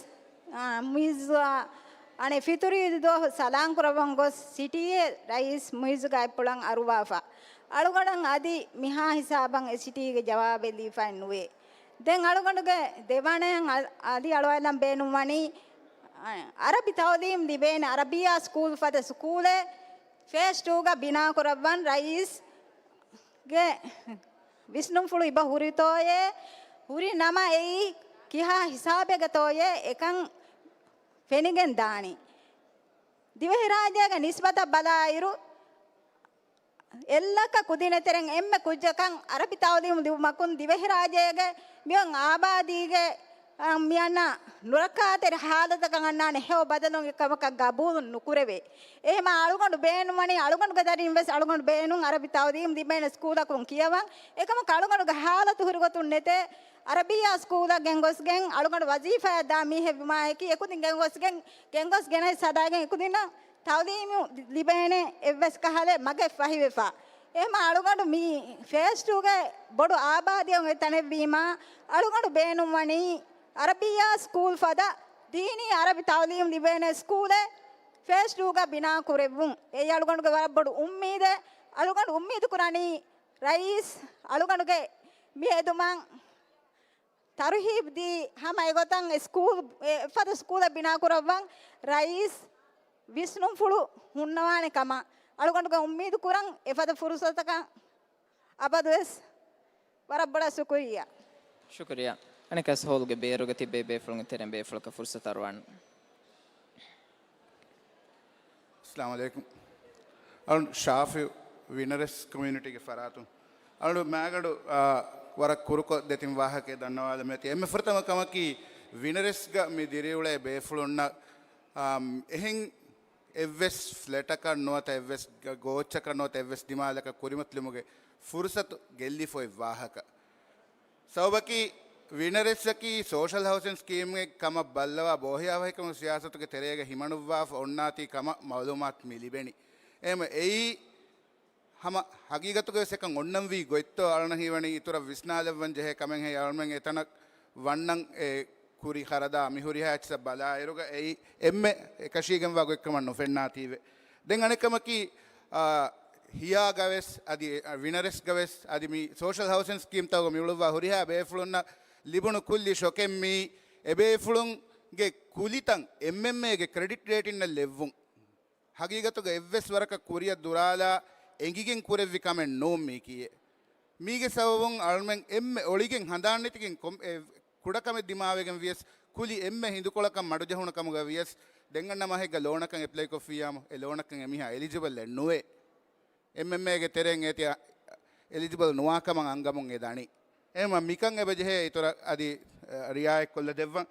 އާ، މުއިއްޒުއާ އަނެއް ފިތުރީ ދުވަހު ސަލާން ކުރައްވަން ގޮސް ސިޓީއެއް ރައީސް މުއިއްޒު ގާތްޕުޅަށް އަރުވާފަ. އަޅުގަނޑަށް އަދި މިހާ ހިސާބަށް އެ ސިޓީގެ ޖަވާބެއް ލިބިފައެއް ނުވޭ. ދެން އަޅުގަނޑުގެ ދެވަނަޔަށް އަ-، އަދި އަޅުވާލަން ބޭނުންވަނީ، އަ-، އަރަބި ތައުލީމް ލިބޭނެ އަރަބިއްޔާ ސްކޫލް ފަދަ ސްކޫލެއް ފޭސް ޓޫގަ ބިނާކުރައްވަން ރައީސްގެ ވިސްނުންފުޅު އިބަ ހުރިތޯއޭ، ހުރި ނަމަ އެއީ ކިހާ ހިސާބެއްގަތޯއޭ އެކަން ފެނިގެން ދާނީ. ދިވެހިރާއްޖޭގެ ނިސްބަތަށް ބަލާއިރު، އެއްލައްކަ ކުދިން އެތެރެން އެންމެ ކުއްޖަކަށް އަރަބި ތައުލީމު ލިބުމަކުން ދިވެހިރާއްޖޭގެ މިއޮތް އާބާދީގެ، އަ، މިއަންނަ ނުރައްކާތެރި ހާލަތަކަށް އަންނާނެ ހެޔޮ ބަދަލުން އެކަމަކަށް ގަބޫލު ނުކުރެވޭ. އެހެމަ އަޅުގަނޑު ބޭނުންވަނީ އަޅުގަނޑުގެ ދަރިން ވެސް އަޅުގަނޑު ބޭނުން އަރަބި ތައުލީމު ލިބޭނެ ސްކޫލަކުން ކިޔަވަން. އެކަމަކު އަޅުގަނޑުގެ ހާލަތު ހުރިގޮތުން ނެތޭ. އަރަބިއްޔާ ސްކޫލަށް ގެންގޮސްގެން އަޅުގަނޑު ވަޒީފާއަށް ދާ މީހެއް ވުމާއެކީ އެކުދިން ގެންގޮސްގެން، ގެންގޮސް ގެނައިސް ހަދާގެން އެކުދިންނަށް ތައުލީމު ލިބޭނެ އެއްވެސް ކަހަލަ މަގެއް ފަހިވެފަ. އެހެމަ އަޅުގަނޑު މި ފޭސް ޓޫގެ ބޮޑު އާބާދީއެއް އޮތް ތަނެއްވީމާ، އަޅުގަނޑު ބޭނުންވަނީ އަރަބިއްޔާ ސްކޫލް ފަދަ ދީނީ އަރަބި ތައުލީމް ލިބޭނެ ސްކޫލެއް ފޭސް ޓޫގަ ބިނާ ކުރެއްވުން. އެއީ އަޅުގަނޑުގެ ވަރަށް ބޮޑު އުއްމީދެއް. އަޅުގަނޑު އުއްމީދު ކުރަނީ ރައީސް އަޅުގަނޑުގެ މި ހެދުމަށް ތަރުހީބް ދީ ހަމަ އެގޮތަށް ސްކޫލް، އެފަދަ ސްކޫލެއް ބިނާ ކުރައްވަން ރައީސް ވިސްނުންފުޅު ހުންނަވާނެ ކަމަށް އަޅުގަނޑުގެ އުއްމީދު ކުރަން. އެފަދަ ފުރުސަތަކަށް އަބަދުވެސް ވަރަށް ބޮޑަށް ޝުކުރިއްޔާ. ޝުކުރިއްޔާ. އަނެއްކާސް ހޯލްގެ ބޭރުގަ ތިބޭ ބޭފުޅުންގެ ތެރެއިން ބޭފުޅަކަށް ފުރުސަތު އަރުވާން. އައްސަލާމު ޢަލައިކުމް. އަޅުން ޝާފި ވިނަރެސް ކޮމިއުނިޓީގެ ފަރާތުން އަޅު މާގަނޑު، އާ، ވަރަށް ކުރުކޮށް ދެތިން ވާހަކައެއް ދަންނަވާލަމޭތި. އެންމެ ފުރަތަމަ ކަމަކީ ވިނަރެސްގަ މި ދިރިއުޅޭ ބޭފުޅުންނަށް، އާ، އެހެން އެއްވެސް ފްލެޓަކަށް ނުވަތަ އެއްވެސް ގޯއްޗަކަށް ނުވަތަ އެއްވެސް ދިމާލަކަށް ކުރިމަތިލުމުގެ ފުރުސަތު ގެއްލިފައި ވާހަކަ. ސަބަބަކީ ވިނަރެސްއަކީ ސޯޝަލް ހައުސިން ސްކީމެއް ކަމަށް ބައްލަވާ ބޯހިޔާވަހިކަމުގެ ސިޔާސަތުގެ ތެރޭގަ ހިމަނުއްވާފަ އޮންނާތީ ކަމަށް މައުލޫމާތު މި ލިބެނީ. އެހެންވެ އެއީ ހަމަ ހަގީގަތުގަވެސް އެކަން އޮންނަންވީ ގޮތްތޯ އަޅަން ހީވަނީ އިތުރަށް ވިސްނާލައްވަން ޖެހޭ ކަމެއްހޭ. އަޅުމެން އެތަނަށް ވަންނަން އެ ކުރި ޚަރަދާ މި ހުރިހާ އެއްޗިއްސަށް ބަލާއިރުގަ އެއީ އެންމެ އެކަށީގެންވާ ގޮތްކަމަށް ނުފެންނާތީވެ. ދެން އަނެއްކަމަކީ، އާ، ހިޔާގަވެސް އަދި ވިނަރެސްގަވެސް އަދި މި ސޯޝަލް ހައުސިން ސްކީމްތަކުގަ މި އުޅުއްވާ ހުރިހާ ބޭފުޅުންނަށް ލިބުނު ކުއްލި ޝޮކެއް މީ އެބޭފުޅުންގެ ކުލިތައް އެމްއެމްއޭގެ ކްރެޑިޓް ރޭޓިންއަށް ލެއްވުން. ހަގީގަތުގަ އެއްވެސް ވަރަކަށް ކުރިއަށް ދުރާލާ އެނގިގެން ކުރެއްވި ކަމެއް ނޫން މީކީއެއް. މީގެ ސަބަބުން އަޅުމެން އެންމެ އޮޅިގެން ހަނދާންނެތިގެން ކޮން-، އެ ކުޑަކަމެއް ދިމާވެގެން ވިޔަސް، ކުލި އެންމެ ހިނދުކޮޅަކަށް މަޑުޖެހުނު ކަމުގަ ވިޔަސް، ދެން އަންނަ މަހެއްގަ ލޯނަކަށް އެޕްލައިކޮށްފިއްޔާމު، އެ ލޯނަކަށް އެމީހާ އެލިޖިބަލްއެއް ނުވޭ. އެމްއެމްއޭގެ ތެރެއިން އޭތި އެލިޖިބަލް ނުވާކަމަށް އަންގަމުން އެ ދަނީ. އެހެންވީމަ މިކަން އެބަޖެހޭ އިތުރަށް އަދި، އަ، ރިއާޔަތްކޮށްލަ ދެއްވަން.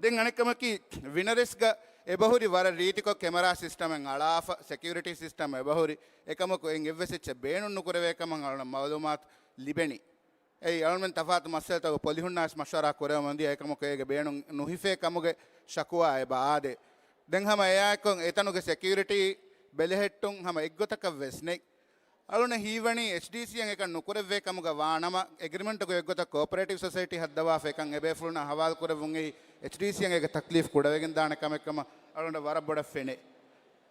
ދެން އަނެއްކަމަކީ، ވިނަރެސްގަ އެބަހުރި ވަރަށް ރީތިކޮށް ކެމެރާ ސިސްޓަމެއް އަޅާފަ، ސެކިއުރިޓީ ސިސްޓަމް އެބަހުރި. އެކަމަކު އެއްވެސް އެއްޗެއް ބޭނުން ނުކުރެވޭ ކަމަށް އަޅުން މައުލޫމާތު ލިބެނީ. އެއީ އަޅުމެން ތަފާތު މައްސަލަތަކުގެ ޕޮލިހުންނާވެސް މަޝްވަރާ ކުރެވެމުންދިޔަ އެކަމަކު އޭގެ ބޭނުން ނުހިފޭ ކަމުގެ ޝަކުވާ އެބަ އާދޭ. ދެން ހަމަ އެއާއެކު އެތަނުގެ ސެކިއުރިޓީ ބެލެހެއްޓުން ހަމަ އެއްގޮތަކަށް ވެސް ނެތް. އަޅުން ހީވަނީ އެޗްޑީސީއަށް އެކަން ނުކުރެއްވޭ ކަމުގަ ވާނަމަ، އެގްރިމެންޓުގެ އެއްގޮތަށް ކޯޕަރޭޓިވް ސޮސައިޓީ ހައްދަވާފަ އެކަން އެބޭފުޅުންނަށް ހަވާލު ކުރެއްވުން އެއީ އެޗްޑީސީއަށް އޭގެ ތަކްލީފް ކުޑަވެގެން ދާނެ ކަމެއް ކަމަށް އަޅުން ވަރަށް ބޮޑަށް ފެނޭ.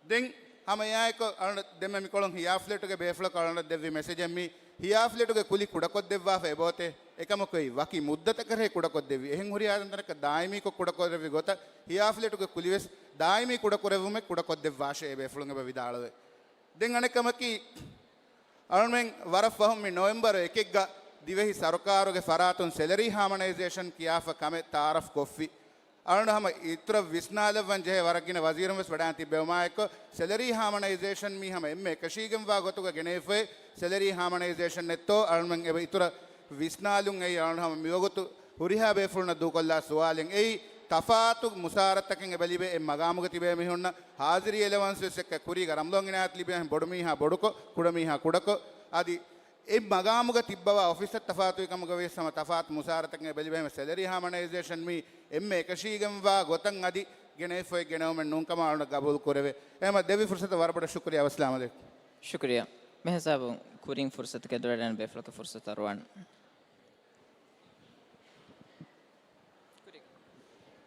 ދެން ހަމަ އެއާއެކު އަޅުން ދެންމެ މިކޮޅުން ހިޔާ ފްލެޓުގެ ބޭފުޅަކު އަޅުން ދެއްވި މެސެޖެއް މީ ހިޔާ ފްލެޓުގެ ކުލި ކުޑަކޮށްދެއްވާފަ އެބައޮތޭ. އެކަމަކު އެއީ ވަކި މުއްދަތަކަށޭ ކުޑަކޮށްދެއްވީ. އެހެން ހުރިހާ ތަންތަނަކަށް ދާއިމީކޮށް ކުޑަކުރެއްވި ގޮތަށް ހިޔާ ފްލެޓުގެ ކުލިވެސް ދާއިމީ ކުޑަކުރެއްވުމެއް ކުޑަކޮށްދެއްވާށޭ އެބޭފުޅުން އެބަ ވިދާޅުވޭ. ދެން އަނެއްކަމަކީ، އަޅުމެން ވަރަށް ފަހުން މި ނޮވެމްބަރު އެކެއްގަ ދިވެހި ސަރުކާރުގެ ފަރާތުން ސެލަރީ ހާމަނައިޒޭޝަން ކިޔާފަ ކަމެއް ތައާރަފް ކޮށްފި. އަޅުން ހަމަ އިތުރަށް ވިސްނާލައްވަން ޖެހޭ ވަރަށް ގިނަ ވަޒީރުން ވެސް ވަޑައިން ތިއްބެވުމާއެކު، ސެލަރީ ހާމަނައިޒޭޝަން މީ ހަމަ އެންމެ އެކަށީގެންވާ ގޮތުގަ ގެނެވިފައި، ސެލަރީ ހާމަނައިޒޭޝަން ނެތޯ އަޅުމެން އެބަ އިތުރަށް ވިސްނާލުން އެއީ އަޅުން ހަމަ މިވަގުތު ހުރިހާ ބޭފުޅުންނަށް ދޫކޮށްލާ ސުވާލެއް. އެއީ ތަފާތު މުސާރަތަކެއް އެބަ ލިބޭ އެ މަގާމުގަ ތިބޭ މީހުންނަށް ހާޒިރީ އެލަވަންސް ވެސް އެއްކަ ކުރީގަ ރަމްޟާން އިނާޔަތް ލިބޭ ބޮޑު މީހާ ބޮޑުކޮށް، ކުޑަ މީހާ ކުޑަކޮށް، އަދި އެ މަގާމުގަ ތިއްބަވާ އޮފީސަށް ތަފާތުވި ކަމުގަ ވިޔަސް ހަމަ ތަފާތު މުސާރަތަކެއް އެބަ ލިބޭ ހަމަ ސެލަރީ ހާމަނައިޒޭޝަން މީ އެންމެ އެކަށީގެންވާ ގޮތަށް އަދި ގެނެވިފައި ގެނެވުމެއް ނޫން ކަމަށް އަޅުން ގަބޫލު ކުރެވޭ. އެހެންވީމަ ދެއްވި ފުރުސަތަށް ވަރަށް ބޮޑަށް ޝުކުރިއްޔާ. އައްސަލާމު ޢަލައިކުމް. ޝުކުރިއްޔާ. މިހިސާބުން ކުރިން ފުރުސަތު ގެންދަވަޑައިގެން ބޭފުޅަކަށް ފުރުސަތު އަރުވާން.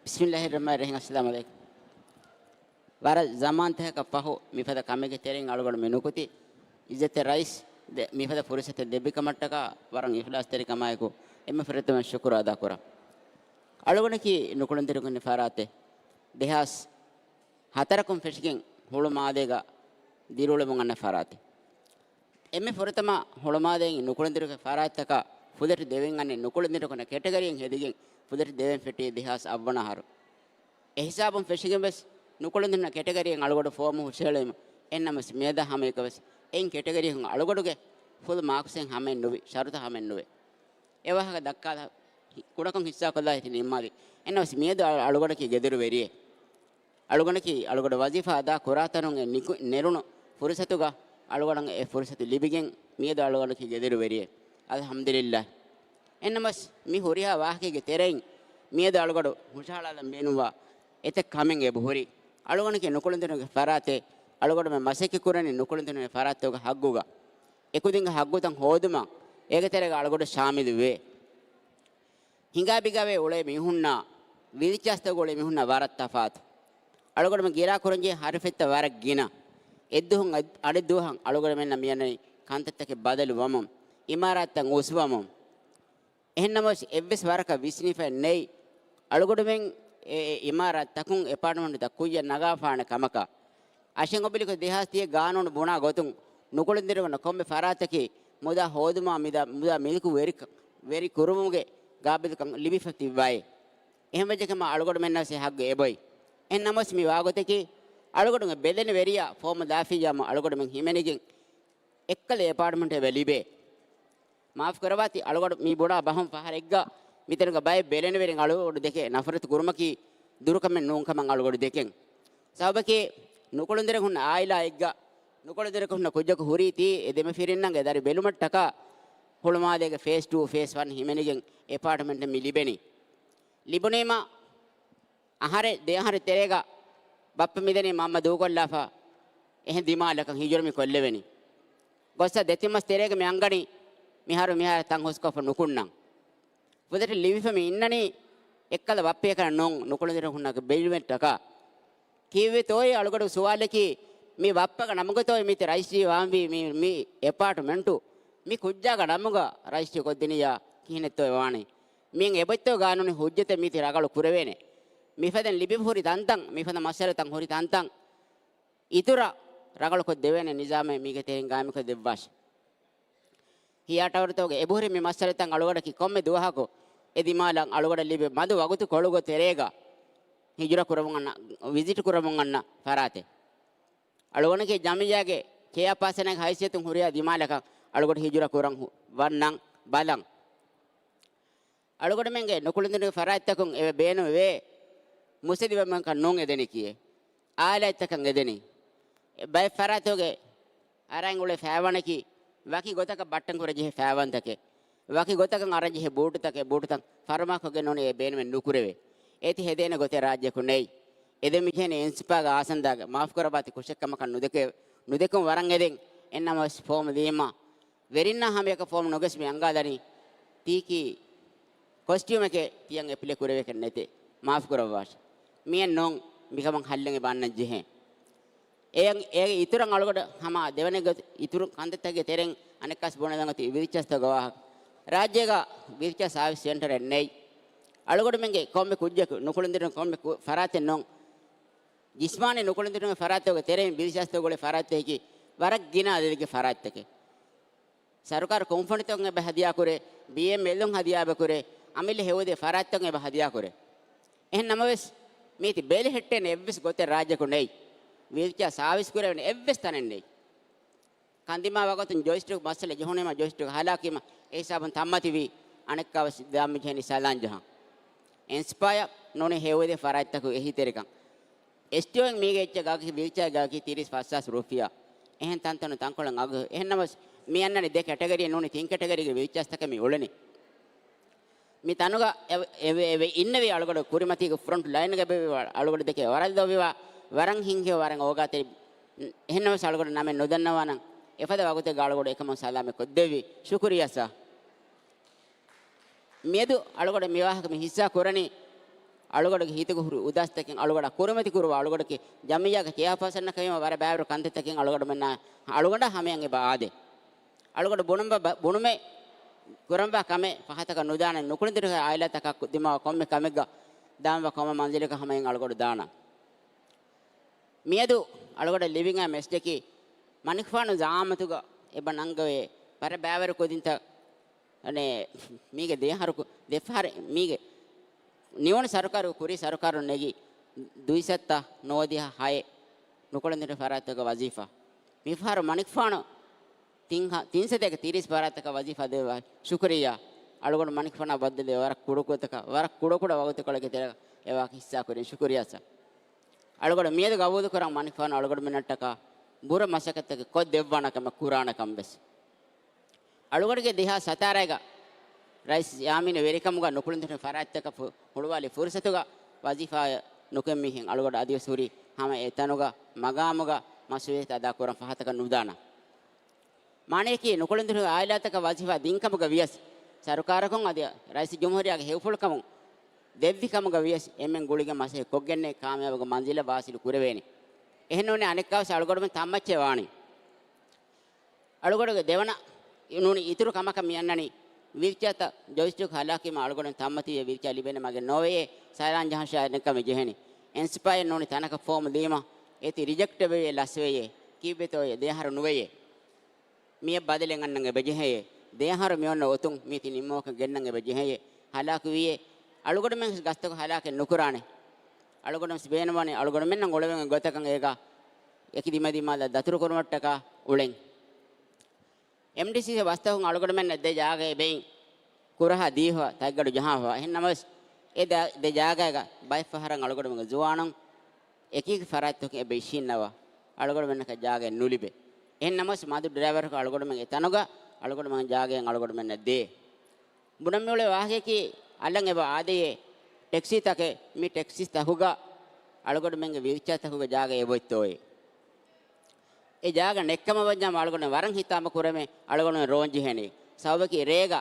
ބިސްމިއްލާހިއްރަޙްމާނިއްރަޙީމް. އައްސަލާމު ޢަލައިކުމް. ވަރަށް ޒަމާންތަކަކަށް ފަހު މިފަދަ ކަމެއްގެ ތެރެއިން އަޅުގަނޑު މި ނުކުތީ. އިއްޒަތްތެރި ރައީސް ދެ-، މިފަދަ ފުރުސަތެއް ދެއްވި ކަމަށްޓަކާ ވަރަށް އިޚްލާޞްތެރިކަމާއެކު އެންމެ ފުރަތަމަ ޝުކުރު އަދާކުރަން. އަޅުގަނޑަކީ ނުކުޅެންދިރިކުނި ފަރާތެއް. ދެހާސް ހަތަރަކުން ފެށިގެން ހުޅުމާލޭގަ ދިރިއުޅެމުން އަންނަ ފަރާތެއް. އެންމެ ފުރަތަމަ ހުޅުމާލޭގެ ނުކުޅެންދިރިކުނި ފަރާތްތަކަށް ފުދެޓި ދެވެން އަންނެ ނުކުޅެންދިރިކުނި ކެޓަގަރީއެއް ހެދިގެން ފުދެޓި ދެވެން ފެއްޓީ ދެހާސް އަށްވަނަ އަހަރު. އެހިސާބުން ފެށިގެން ވެސް ނުކުޅެންދިރި ކެޓަގަރީއެއް އަޅުގަޑު ފޯމު ހުށަހެޅުވީމަ. އެހެންނަމަވެސް މިއަދާ ހަމައެކަވެސް އެއިން ކެޓަގަރީއެއް އަޅުގަޑުގެ ފުލު މާކުސްއެއް ހަމައެއް ނުވި، ޝަރުތު ހަމައެއް ނުވޭ. އެ ވާހަކަ ދައްކާލާ ކުޑަކޮށް ހިއްސާކޮށްލާ ހިތި ނިންމާލި. އެހެންނަމަވެސް މިއަދު އަޅު-، އަޅުގަޑަކީ ގެދޮރުވެރިއެއް. އަޅުގަނޑަކީ އަޅުގަޑު ވަޒީފާ އަދާ ކުރާތަނުން އެ ނިކު-، ނެރުނު ފުރުސަތުގަ އަޅުގަނޑަށް އެ ފުރުސަތު ލިބިގެން މިއަދު އަޅުގަނޑަކީ ގެދޮރުވެރިއެއް. އަލްޙަމްދުލިއްލާހް. އެހެންނަމަވެސް މި ހުރިހާ ވާހަކައިގެ ތެރެއިން މިއަދު އަޅުގަޑު ހުށަހަޅާލަން ބޭނުންވާ އެތައް ކަމެއް އެބަހުރި. އަޅުގަނޑަކީ ނުކުޅެންދިރި ފަރާތެއް އަޅުގަޑުމެން މަސައްކަތް ކުރަނީ ނުކުޅެންދިރި ފަރާތްތަކުގެ ހައްގުގަ. އެކުދިންގެ ހައްގުތައް ހޯދުމަށް އޭގެ ތެރޭގަ އަޅުގަޑު ޝާމިލުވޭ. ހިނގާ ބިގާވެ އުޅޭ މީހުންނާ ވިލިޗާސްތަކުގަ އުޅޭ މީހުންނާ ވަރަށް ތަފާތު. އަޅުގަޑުމެން ގިރާ ކުރަންޖެހޭ ހަރަފަތްތައް ވަރަށް ގިނަ. އެއްދުވަހުން އަދި-، އަނެއްދުވަހަށް އަޅުގަޑުމެންނަށް މިއަންނަނީ ކަންތައްތަކެއް ބަދަލު ވަމުން، އިމާރާތްތައް އުސްވަމުން. އެހެންނަމަވެސް އެއްވެސް ވަރަކަށް ވިސްނިފައެއް ނެތް އަޅުގަޑުމެން އެ، އެ އިމާރާތްތަކުން އެޕާޓްމަންޓްތައް ކުއްޔަށް ނަގާފާނެ ކަމަކަށް. އަށެއް އޮބިލިކު ދެހާސް ތިހަ ގާނޫނު ބުނާ ގޮތުން ނުކުޅެންދެނިވަން ކޮންމެ ފަރާތަކީ މުދާ ހޯދުމާ މިދާ، މުދާ މިލްކު ވެރި، ވެރި ކުރުމުގެ ގާބިލްކަން ލިބިފަ ތިއްބައި. އެހެންވެއްޖެކަމާ އަޅުގަޑުމެންނަށް އެ ހައްގު އެބޮތް. އެހެން ނަމަވެސް މި ވާގޮތަކީ އަޅުގަޑުގެ ބެލެނިވެރިޔާ ފޯމު ލާފިއްޔާމު އަޅުގަޑުމެން ހިމެނިގެން އެއްކަލަ އެޕާޓްމަންޓެއް އެބަ ލިބޭ. މާފު ކުރައްވާތި އަޅުގަޑު މި ބުނާ ބަހުން ފަހަރެއްގަ މިތަނުގަ ބައެއް ބެލެނިވެރިން އަޅުގަޑު ދެކެ ނަފްރަތު ކުރުމަކީ ދުރުކަމެއް ނޫން ކަމަށް އަޅުގަޑު ދެކެން. ސަބަބަކީ ނުކުޅެންދެނިކޮށް ހުންނަ އާއިލާއެއްގަ ނުކުޅެންދެނިކޮށް ހުންނަ ކުއްޖަކު ހުރީތީ އެ ދެމަފިރިންނަށް އެ ދަރި ބެލުމަށްޓަކާ ހުޅުމާލޭގެ ފޭސް ޓޫ، ފޭސް ވަން ހިމެނިގެން އެޕާޓްމަންޓެއް މި ލިބެނީ. ލިބުނީމަ އަހަރެއް ދެ އަހަރެއް ތެރޭގަ ބައްޕަ މިދަނީ މަންމަ ދޫކޮށްލާފަ އެހެން ދިމާލަކަށް ހިޖުރަ މި ކޮށްލެވެނީ. ގޮއްސަ ދެތިން މަސް ތެރޭގަ މި އަންގަނީ މިހާރު މިހާރު ތަން ހުސްކޮށްފަ ނުކުންނަން. ފުދެއްޓެއް ލިބިފަ މި އިންނަނީ އެއްކަލަ ބައްޕައެއް ކަން ނޫން ނުކުޅެންދެނިކޮށް ހުންނަ ބެލުމަށްޓަކާ. ކީއްވެތޯއޭ އަޅުގަޑު ސުވާލަކީ މި ބައްޕަގެ ނަމުގަތޯއޭ މީތި ރަޖިސްޓްރީ ވާންވީ މި، މި އެޕާޓްމަންޓު މި ކުއްޖާގެ ނަމުގަ ރަޖިސްޓްރީ ކޮށްދިނިއްޔާ ކިހިނެއްތޯއޭ ވާނީ؟ މިއަށް އެބައޮތްތޯ ގާނޫނީ ހުއްޖަތެއް މީތި ރަގަޅު ކުރެވޭނެ؟ މިފަދައިން ލިބިފަ ހުރި ތަންތަން، މިފަދަ މައްސަލަތައް ހުރި ތަންތަން އިތުރަށް ރަގަޅުކޮށް ދެވޭނެ ނިޒާމެއް މީގެ ތެރެއިން ގާއިމުކޮށް ދެއްވާށެ. ހިޔާ ޓަވަރުތަކުގެ އެބަހުރި މި މައްސަލަތައް އަޅުގަޑަކީ ކޮންމެ ދުވަހަކު އެ ދިމާލަށް އަޅުގަޑަށް ލިބި މަދު ވަގުތު ކޮޅުގެ ތެރޭގަ ހިޖުރަ ކުރަމުން އަންނަ، ވިޒިޓް ކުރަމުން އަންނަ ފަރާތެއް. އަޅުގަނޑަކީ ޖަމިއްޔާގެ ޗެއާޕާސަނެއްގެ ހައިސިއްޔަތުން ހުރިހާ ދިމާލަކަށް އަޅުގަޑު ހިޖުރަ ކުރަން ހު-، ވަންނަން ބަލަން. އަޅުގަނޑުމެންގެ ނުކުޅެންދެނި ފަރާތްތަކުން އެބަ ބޭނުމެވޭ. މުސައްދިވަމަކަށް ނޫން އެދެނީކީއޭ. އާލާތްތަކަށް އެދެނީ. ބައެއް ފަރާތުގެ އަރަން އުޅޭ ފައިވަނަކީ ވަކި ގޮތަކަށް ބައްޓަން ކުރަން ޖެހޭ ފައިވަންތަކެއް. ވަކި ގޮތަކަށް އަރަން ޖެހޭ ބޫޓުތަކެއް، ބޫޓުތައް ފަރުމާކޮށްގެން ނޫނީ އެ ބޭނުމެއް ނުކުރެވޭ. އޭތި ހެދޭނެ ގޮތެއް ރާއްޖެއަކު ނެތް. އެދެން މިޖެހެނީ އެންސިޕާގެ އާސަންދާގެ މާފުކުރައްވާތި ކުށެއްކަމަކަށް ނުދެކެ، ނުދެކުން ވަރަށް އެދެން. އެހެންނަމަވެސް ފޯމު ލިޔުމަށް ވެރިންނާ ހަމަޔަކަށް ފޯމު ނުގެސް މި އަންގާލަނީ ތީކީ ކޮސްޓިއުމެކޭ ތިޔަން އެޕްލައި ކުރެވޭކަށް ނެތޭ. މާފު ކުރައްވާށި. މިއެއް ނޫން މިކަމަށް ހައްލެއް އެބަ އަންނަން ޖެހޭ. އޭގެ، އޭގެ އިތުރަށް އަޅުގަޑު ހަމަ ދެވަނަ ގޮތް އިތުރު ކަންތައްތަކުގެ ތެރެއިން އަނެއްކާސް ބުނެލަން އޮތީ ވިލިޗާސްތަކުގެ ވާހަކަ. ރާއްޖޭގަ ވިލިޗާ ސާވިސް ސެންޓަރެއް ނެތް. އަޅުގަޑުމެންގެ ކޮންމެ ކުއްޖަކު ނުކުޅެންދެނި ކޮންމެ ކު-، ފަރާތެއް ނޫން. ޖިސްމާނީ ނުކުޅެންދެނި ފަރާތުގެ ތެރެއިން ވިލިޗާސްތަކުގެ ފަރާތްތަކަކީ ވަރަށް ގިނަ އަދަދެއްގެ ފަރާތްތަކެއް. ސަރުކާރު ކުންފުނިތަކުން އެބަ ހަދިޔާކުރޭ، ބީއެމްއެލުން ހަދިޔާ އެބަ ކުރޭ، އަމިއްލަ ހެޔޮއެދޭ ފަރާތްތަކުން އެބަ ހަދިޔާކުރޭ. އެހެން ނަމަވެސް، މީތި ބެލެހެއްޓޭނެ އެއްވެސް ގޮތެއް ރާއްޖެއަކު ނެތް. ވީލްޗެއާ ސާވިސް ކުރެވޭނެ އެއްވެސް ތަނެއް ނެތް. ކަންދިމާ ވަގުތުން ޖޮއިސްޓިކް މައްސަލަ ޖެހުނީމަ ޖޮއިސްޓިކް ހަލާކީމަ އެ ހިސާބުން ތަންމަތިވީ، އަނެއްކާވެސް ދާން މިޖެހެނީ ސަލާން ޖަހަން. އެންސްޕާޔަށް ނޫނީ ހެޔޮއެދޭ ފަރާތްތަކުގެ އެހީތެރިކަން. އެސްޓީއޯއިން މީގެ އެއްޗެއް ގާކި ވީލްޗެއާ ގާކި ތިރީސް ފަސްހާސް ރުފިޔާ. އެހެން ތަންތަނުން ތަންކޮޅެއް އަގު. އެހެން ނަމަވެސް، މި އަންނަނީ ދެ ކެޓަގަރީ ނޫނީ ތިން ކެޓަގަރީގެ ވީލްޗެއާސްތަކެއް މި އުޅެނީ. މި ތަނުގަ އެ، އެ، އެ، އެ އިންނެވި އަޅުގަޑު ކުރިމަތީގެ ފްރޮންޓް ލައިންގަ ބެވި އަޅުގަޑު ދެކެ ވަރަށް ލޯބިވާ، ވަރަށް ހިތްހެޔޮ، ވަރަށް އޯގާތެރި. އެހެން ނަމަވެސް އަޅުގަޑު ނަމެއް ނުދަންނަވާނަން. އެފަދަ ވަގުތެއްގަ އަޅުގަޑު އެކަމުން ސަލާމަތް ކޮށްދެއްވި. ޝުކުރިއްޔާ ސާ. މިއަދު އަޅުގަޑު މިވާހަކަ މި ހިއްސާ ކުރަނީ، އަޅުގަޑުގެ ހިތުގަ ހުރި އުދާސްތަކެއް އަޅުގަޑަށް ކުރިމަތި ކުރުވާ، އަޅުގަޑަކީ ޖަމިއްޔާގެ ޗެއާޕާސަނަކަށް ވީމަ ވަރަށް ބައިވަރު ކަންތައްތަކެއް އަޅުގަޑުމެންނާ، އަޅުގަނޑާ ހަމަޔަށް އެބަ އާދޭ. އަޅުގަޑު ބުނުމަ-، ބުނުމެއް ކުރަންވާ ކަމެއް ފަހަތަކަށް ނުދާނެ، ނުކުޅެންދެނި އާއިލާތަކާ ދިމާވާ ކޮންމެ ކަމެއްގަ ދާންވާ ކޮންމެ މަންޒިލަކަށް ހަމަޔަށް އަޅުގަޑު ދާނަން. މިއަދު އަޅުގަޑަށް ލިބިގެން މެސެޖަކީ، މަނިކުފާނު ޒައާމަތުގަ އެބަ ނަންގަވޭ ވަރަށް ބައިވަރު ކުދިންތައް، އަނެ، މީގެ ދެ އަހަރު ކު-، ދެ ފަހަރެއް މީގެ ނިވުނު ސަރުކާރު، ކުރީ ސަރުކާރުން ނެގި ދުއިސައްތަ ނުވަދިހަ ހައެއް ނުކުޅެންދެނި ފަރާތްތަކަށް ވަޒީފާ. މިފަހަރު މަނިކުފާނު ތިން ހަ-، ތިން ސަތޭކަ ތިރީސް ފަރާތްތަކަށް ވަޒީފާ ދެއްވާ. ޝުކުރިއްޔާ. އަޅުގަނޑު މަނިކުފާނާ ބައްދަލުވެ ވަރަށް ކުޑަކުޑަ ވަގުތުކޮޅެއްގެ ތެރޭގަ އެ ވާހަކަ ހިއްސާ ކުރިން. ޝުކުރިއްޔާ ސާ. އަޅުގަޑު މިއަދު ގަބޫލު ކުރަން މަނިކުފާނު އަޅުގަޑުމެންނަށްޓަކާ ބުރަ މަސައްކަތްތަކެއް ކޮށްދެއްވާނެ ކަމެއް ކުރާނެ ކަން ވެސް. އަޅުގަޑުގެ ދެހާސް ސަތާރައިގަ ރައީސް ޔާމީނު ވެރިކަމުގަ ނުކުޅެންދެނި ފަރާތްތަކަށް ފު-، ހުޅުވާލި ފުރުސަތުގަ ވަޒީފާއަށް ނުކުމެ މީހެއް އަޅުގަޑު އަދިވެސް ހުރީ ހަމަ އެ ތަނުގަ މަގާމުގަ މަސްއޫލިއްޔަތު އަދާކުރަން ފަހަތަކަށް ނުދާނަން. މާނަޔަކީ ނުކުޅެންދެނި އާއިލާތަކަށް ވަޒީފާ ދިންކަމުގަ ވިޔަސް، ސަރުކާރަކުން އަދި ރައީސް ޖުމްހޫރިއްޔާގެ ހެޔޮފުޅުކަމުން ދެއްވި ކަމުގަ ވިޔަސް އެންމެން ގުޅިގެން މަސައްކަތް ކޮށްގެންނޭ ކާމިޔާބުގެ މަންޒިލަށް ވާސިލު ކުރެވޭނެ. އެހެން ނޫނީ އަނެއްކާވެސް އަޅުގަނޑުމެން ތަންމައްޗެއް ވާނީ. އަޅުގަނޑުގެ ދެވަނަ ނޫނީ އިތުރު ކަމަކަށް މި އަންނަނީ ވީލްޗެއަރތައް ޖޮއިސްޓިކް ހަލާކީމަ އަޅުގަނޑު ތަންމަތިވިޔަ ވީލްޗެއަރ ލިބޭނެ މަގެއް ނޯވެޔޭ ސައިލާން ޖަހަން ޝާ އަނެއްކާ މި ޖެހެނީ. އެންސްޕަޔަރ ނޫނީ ތަނަކަށް ފޯމު ދީމަ އޭތި ރިޖެކްޓް ވެޔޭ ލަސްވެޔޭ. ކީއްވެތޯއޭ ދެއަހަރު ނުވެޔޭ. މިއަށް ބަދަލެއް އަންނަން އެބަ ޖެހެޔޭ. ދެއަހަރު މިއޮންނަ އޮތުން މީތި ނިންމުމަކަށް ގެންނަން އެބަ ޖެހެޔޭ. ހަލާކުވިޔޭ. އަޅުގަނޑުމެން ވެސް ގަސްތަކުން ހަލާކެއް ނުކުރާނެ. އަޅުގަނޑު ވެސް ބޭނުންވަނީ އަޅުގަނޑުމެންނަށް އުޅެވެން ގޮތަކަށް އޭގަ އެކި ދިމަދިމާލަށް ދަތުރުކުރުމަށްޓަކާ އުޅެން. އެމްޑީސީސީ ވަސްތަކުން އަޅުގަނޑުމެންނަށް ދެ ޖާގައެއް ބެއިން ކުރަހާ ދީފަ ތަތްގަޑު ޖަހާފަ. އެހެން ނަމަވެސް، އެ ދެ، ދެ ޖާގައިގަ ބައެއް ފަހަރަށް އަޅުގަނޑުމެންގެ ޒުވާނުން އެކި އެކި ފަރާތްތަކުން އެބަ އިށީންނަވާ، އަޅުގަނޑުމެންނަކަށް ޖާގައެއް ނުލިބޭ. އެހެން ނަމަވެސް، މަދު ޑްރައިވަރަކު އަޅުގަނޑުމެން އެ ތަނުގަ އަޅުގަނޑުމެން ޖާގައެއް އަޅުގަނޑުމެންނަށް ދޭ. ބުނަން މިއުޅޭ ވާހަކަޔަކީ، އަލަށް އެބަ އާދެޔޭ ޓެކްސީތަކެއް، މި ޓެކްސީ ތަކުގަ އަޅުގަނޑުމެންގެ ވީލްޗެއާ ތަކުގެ ޖާގަ އެބައޮތްތޯއޭ. އެ ޖާގަ ނެއްކަމަށް ވަންޏާ އަޅުގަނޑު ވަރަށް ހިތާމަ ކުރަމޭ، އަޅުގަނޑު ރޯން ޖެހެނީ. ސަބަބަކީ ރޭގަ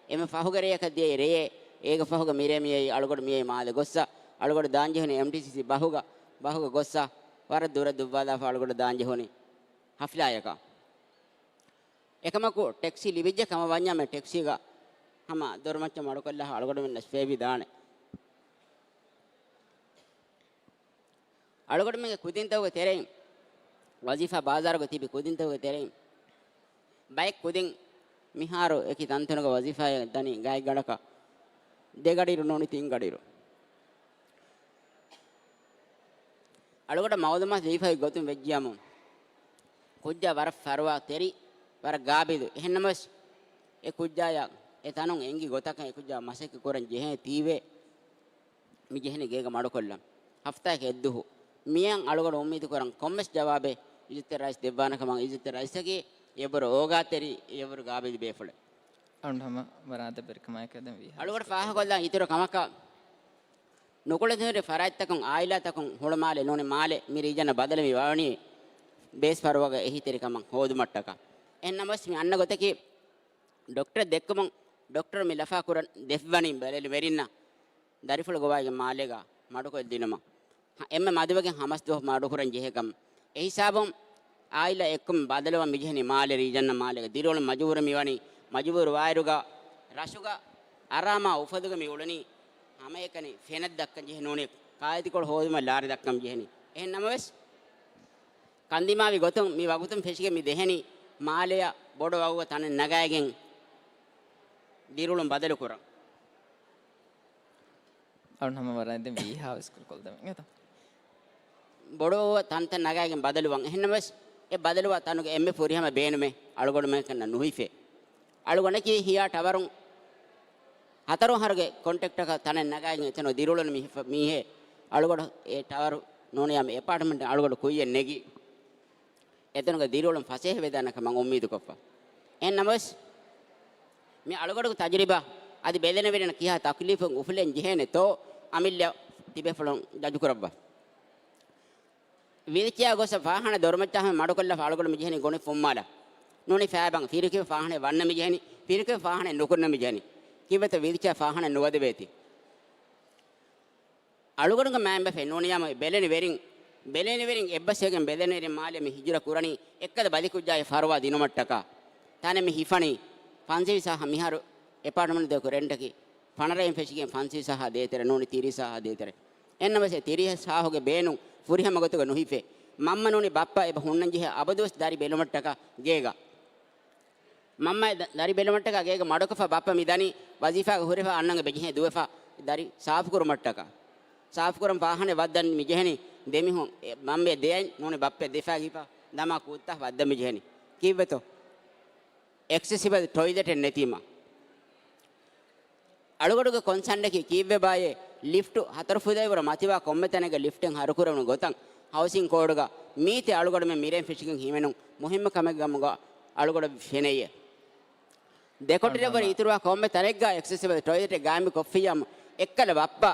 އެންމެ ފަހުގެ ރެޔަކަށް ދިޔައީ ރެޔޭ، އޭގެ ފަހުގަ މިރޭ މިއައީ އަޅުގަނޑު މިއައީ މާލެ ގޮއްސަ، އަޅުގަނޑު ދާން ޖެހުނީ އެމްޓީސީސީ ބަހުގަ، ބަހުގަ ގޮއްސަ، ވަރަށް ދުރަށް ދުއްވާލާފަ އަޅުގަނޑު ދާން ޖެހުނީ ހަފްލާޔަކަށް. އެކަމަކު ޓެކްސީ ލިބިއްޖެ ކަމަށް ވަންޏާ މި ޓެކްސީގަ ހަމަ ދޮރުމައްޗަށް މަޑުކޮށްލާ އަޅުގަނޑުމެންނަށް ފޭބި ދާނެ. އަޅުގަނޑުމެންގެ ކުދިންތަކުގެ ތެރެއިން، ވަޒީފާ ބާޒާރުގަ ތިބި ކުދިންތަކުގެ ތެރެއިން، ބައެއް ކުދިން މިހާރު އެކި ތަންތަނުގަ ވަޒީފާއަށް ދަނީ ގާތްގަނޑަކަށް ދެ ގަޑިއިރު ނޫނީ ތިން ގަޑިއިރު. އަޅުގަނޑަށް މައުލޫމާތު ދީފައި ގޮތުން ވެއްޖިޔަމު، ކުއްޖާ ވަރަށް ފަރުވާ ތެރި، ވަރަށް ގާބިލު. އެހެންނަމަވެސް، އެ ކުއްޖާޔަށް އެ ތަނުން އެނގި ގޮތަކަށް އެ ކުއްޖާ މަސައްކަތް ކުރަން ޖެހޭ ތީވެ މި ޖެހެނީ ގޭގަ މަޑުކޮށްލަން. ހަފްތާއަކަށް އެއްދުވަހު. މިއަށް އަޅުގަނޑު އުއްމީދު ކުރަން ކޮންމެސް ޖަވާބެއް އިއްޒަތްތެރި ރައީސް ދެއްވާނެ ކަމަށް. އިއްޒަތްތެރި ރައީސަކީ އެވަރު އޯގާތެރި، އެވަރު ގާބިލު ބޭފުޅެއް. އަޅުގަނޑު ހަމަ ވަރަށް އަދަބުވެރިކަމާއެކު ދެން ވީ ހާސް އަޅުގަނޑު ފާހަގަކޮށްލާ އިތުރު ކަމަކަށް، ނުކުޅެދުނިވެރި ފަރާތްތަކުން، އާއިލާތަކުން ހުޅުމާލެ ނޫނީ މާލެ މި ރީޖަނަށް ބަދަލުވި ވަނީ ބޭސް ފަރުވާގެ އެހީތެރިކަމަށް ހޯދުމަށްޓަކާ. އެހެން ނަމަވެސް މި އަންނަ ގޮތަކީ ޑޮކްޓަރ ދެއްކުމުން ޑޮކްޓަރ މި ލަފާ ކުރަން ދެއްވަނީ ބެލެނިވެރިންނަށް ދަރިފުޅު ގޮވާގެން މާލޭގަ މަޑުކޮށްދިނުމަށް. ހަ، އެންމެ މަދުވެގެން ހަމަސް ދުވަހު މަޑުކުރަން ޖެހޭކަމަށް. އެ ހިސާބުން އާއިލާ އެއްކޮށް ބަދަލުވަން މިޖެހެނީ މާލެ ރީޖަންނަށް މާލޭގަ ދިރިއުޅުން މަޖުބޫރު މިވަނީ. މަޖުބޫރު ވާއިރުގަ ރަށުގަ އަރާމާ އުފަލުގަ މި އުޅެނީ ހަމައެކަނި ފެނަށް ދައްކަން ޖެހެނީ ނޫނީ ކާއެތިކޮޅު ހޯދުމަށް ލާރި ދައްކަން ޖެހެނީ. އެހެން ނަމަވެސް، ކަންދިމާވި ގޮތުން މި ވަގުތުން ފެށިގެން މި ދެހެނީ މާލެއަށް ބޮޑު ވައުގަ ތަނެއް ނަގައިގެން ދިރިއުޅުން ބަދަލު ކުރަން. އަޅުން ހަމަ ވަރަށް ދެން ވީހާވެސް ކުރުކޮށްލަދަމެއް ނޭތަ؟ ބޮޑު ތަންތަން ނަގައިގެން ބަދަލުވަން. އެހެންނަމަވެސް، އެ ބަދަލުވާ ތަނުގެ އެންމެ ފުރިހަމަ ބޭނުމެއް އަޅުގަނޑުމެންނަކަށް ނުހިފޭ. އަޅުގަނޑަކީ ހިޔާ ޓަވަރުން ހަތަރު އަހަރުގެ ކޮންޓްރެކްޓަކަށް ތަނެއް ނަގައިގެން އެތަނުން ދިރިއުޅުނު މީ-، މީހެއް. އަޅުގަނޑު އެ ޓަވަރު ނޫނީ އެޕާޓްމަންޓް އަޅުގަނޑު ކުއްޔަށް ނެގި. އެތަނުގެ ދިރިއުޅުން ފަސޭހަވެދާނެ ކަމަށް އުއްމީދުކޮށްފަ. އެހެން ނަމަވެސް، މި އަޅުގަޑުގެ ތަޖުރިބާ އަދި ބެލެނިވެރިންނަށް ކިހާ ތަކުލީފެއް އުފުލެން ޖެހޭނެތޯ، އަމިއްލަ ތިބޭފުޅުން ޖަޖުކުރައްވާ. ވީލްޗެއާ ގޮސް ފާހާނަ ދޮރުމައްޗާ ހަމަ މަޑުކޮށްލާފަ އަޅުގަޑު މިޖެހެނީ ގޮނޑި ފުއްމާލަ. ނޫނީ ފައިބަން ފިރިކި ފާހާނެ ވަންނަ މިޖެހެނީ، ފިރިކި ފާހާނެ ނުކުންނަ މިޖެހެނީ. ކީއްވެތަ ވީލްޗެއާ ފާހާނެ ނުވަދެވޭތީ؟ އަޅުގަނޑުގެ މައިންބަފައިން ނޫނިޔާމު ބެލެނިވެރިން، ބެލެނިވެރިން އެއްބަސްވެގެން ބެލެނިވެރިން މާލެ މި ހިޖުރަ ކުރަނީ އެއްކަލަ ބަލިކުއްޖާއި ފަރުވާ ދިނުމަށްޓަކާ. ތާނެ މި ހިފަނީ ފަންސަވީސް އަހަ މިހާރު އެޕާޓްމަންޓް ދެކު ރެންޓަކީ ފަނަރައިން ފެށިގެން ފަންސަވީސް އަހަ ދޭތެރެ ނޫނީ ތިރީސް އަހަ ދޭތެރެ. އެންނަމަސެ ތިރީސް އަހަގެ ބޭނުން ފުރިހަމަ ގޮތުގަ ނުހިފޭ. މަންމަ ނޫނީ ބައްޕަ އެބަ ހުންނަން ޖެހޭ އަބަދުވެސް ދަރި ބެލުމަށްޓަކާ ގޭގަ. މަންމަ ދަ-، ދަރި ބެލުމަށްޓަކާ ގޭގަ މަޑުކޮށްފަ ބައްޕަ މި ދަނީ ވަޒީފާގެ ހުރެފަ އަންނަން އެބަ ޖެހޭ ދުވެފަ ދަރި ސާފުކުރުމަށްޓަކާ. ސާފުކުރަން ފާހާނެ ވައްދަން މި ޖެހެނީ ދެމީހުން އެ މަންމަ ދެއަތް ނޫނީ ބައްޕަ ދެފަ ހިފަ ދަމާ ކޫއްތާ ވައްދަން މި ޖެހެނީ. ކީއްވެތޯ؟ އެކްސެސިބަލް ޓޮއިލެޓެއް ނެތީމަ. އަޅުގަޑުގެ ކޮންސަންޑަކީ ކީއްވެބާއޭ؟ ލިފްޓު ހަތަރު ފުދައިވަރު މަތިވާ ކޮންމެ ތަނެއްގަ ލިފްޓެއް ހަރުކުރެވުނު ގޮތަށް ހައުސިން ކޯޑުގަ މީތި އަޅުގަޑުމެން މިރޭން ފެށިގެން ހިމެނުން މުހިއްމު ކަމެއްގަމުގަ އަޅުގަޑަށް ފެނެޔޭ. ދެކޮޓަރިއަށްވުރެ އިތުރުވާ ކޮންމެ ތަނެއްގަ އެކްސެސިބަލް ޓޮއިލެޓެއް ގާއިމް ކޮށްފިއްޔާމު އެއްކަލަ ބައްޕަ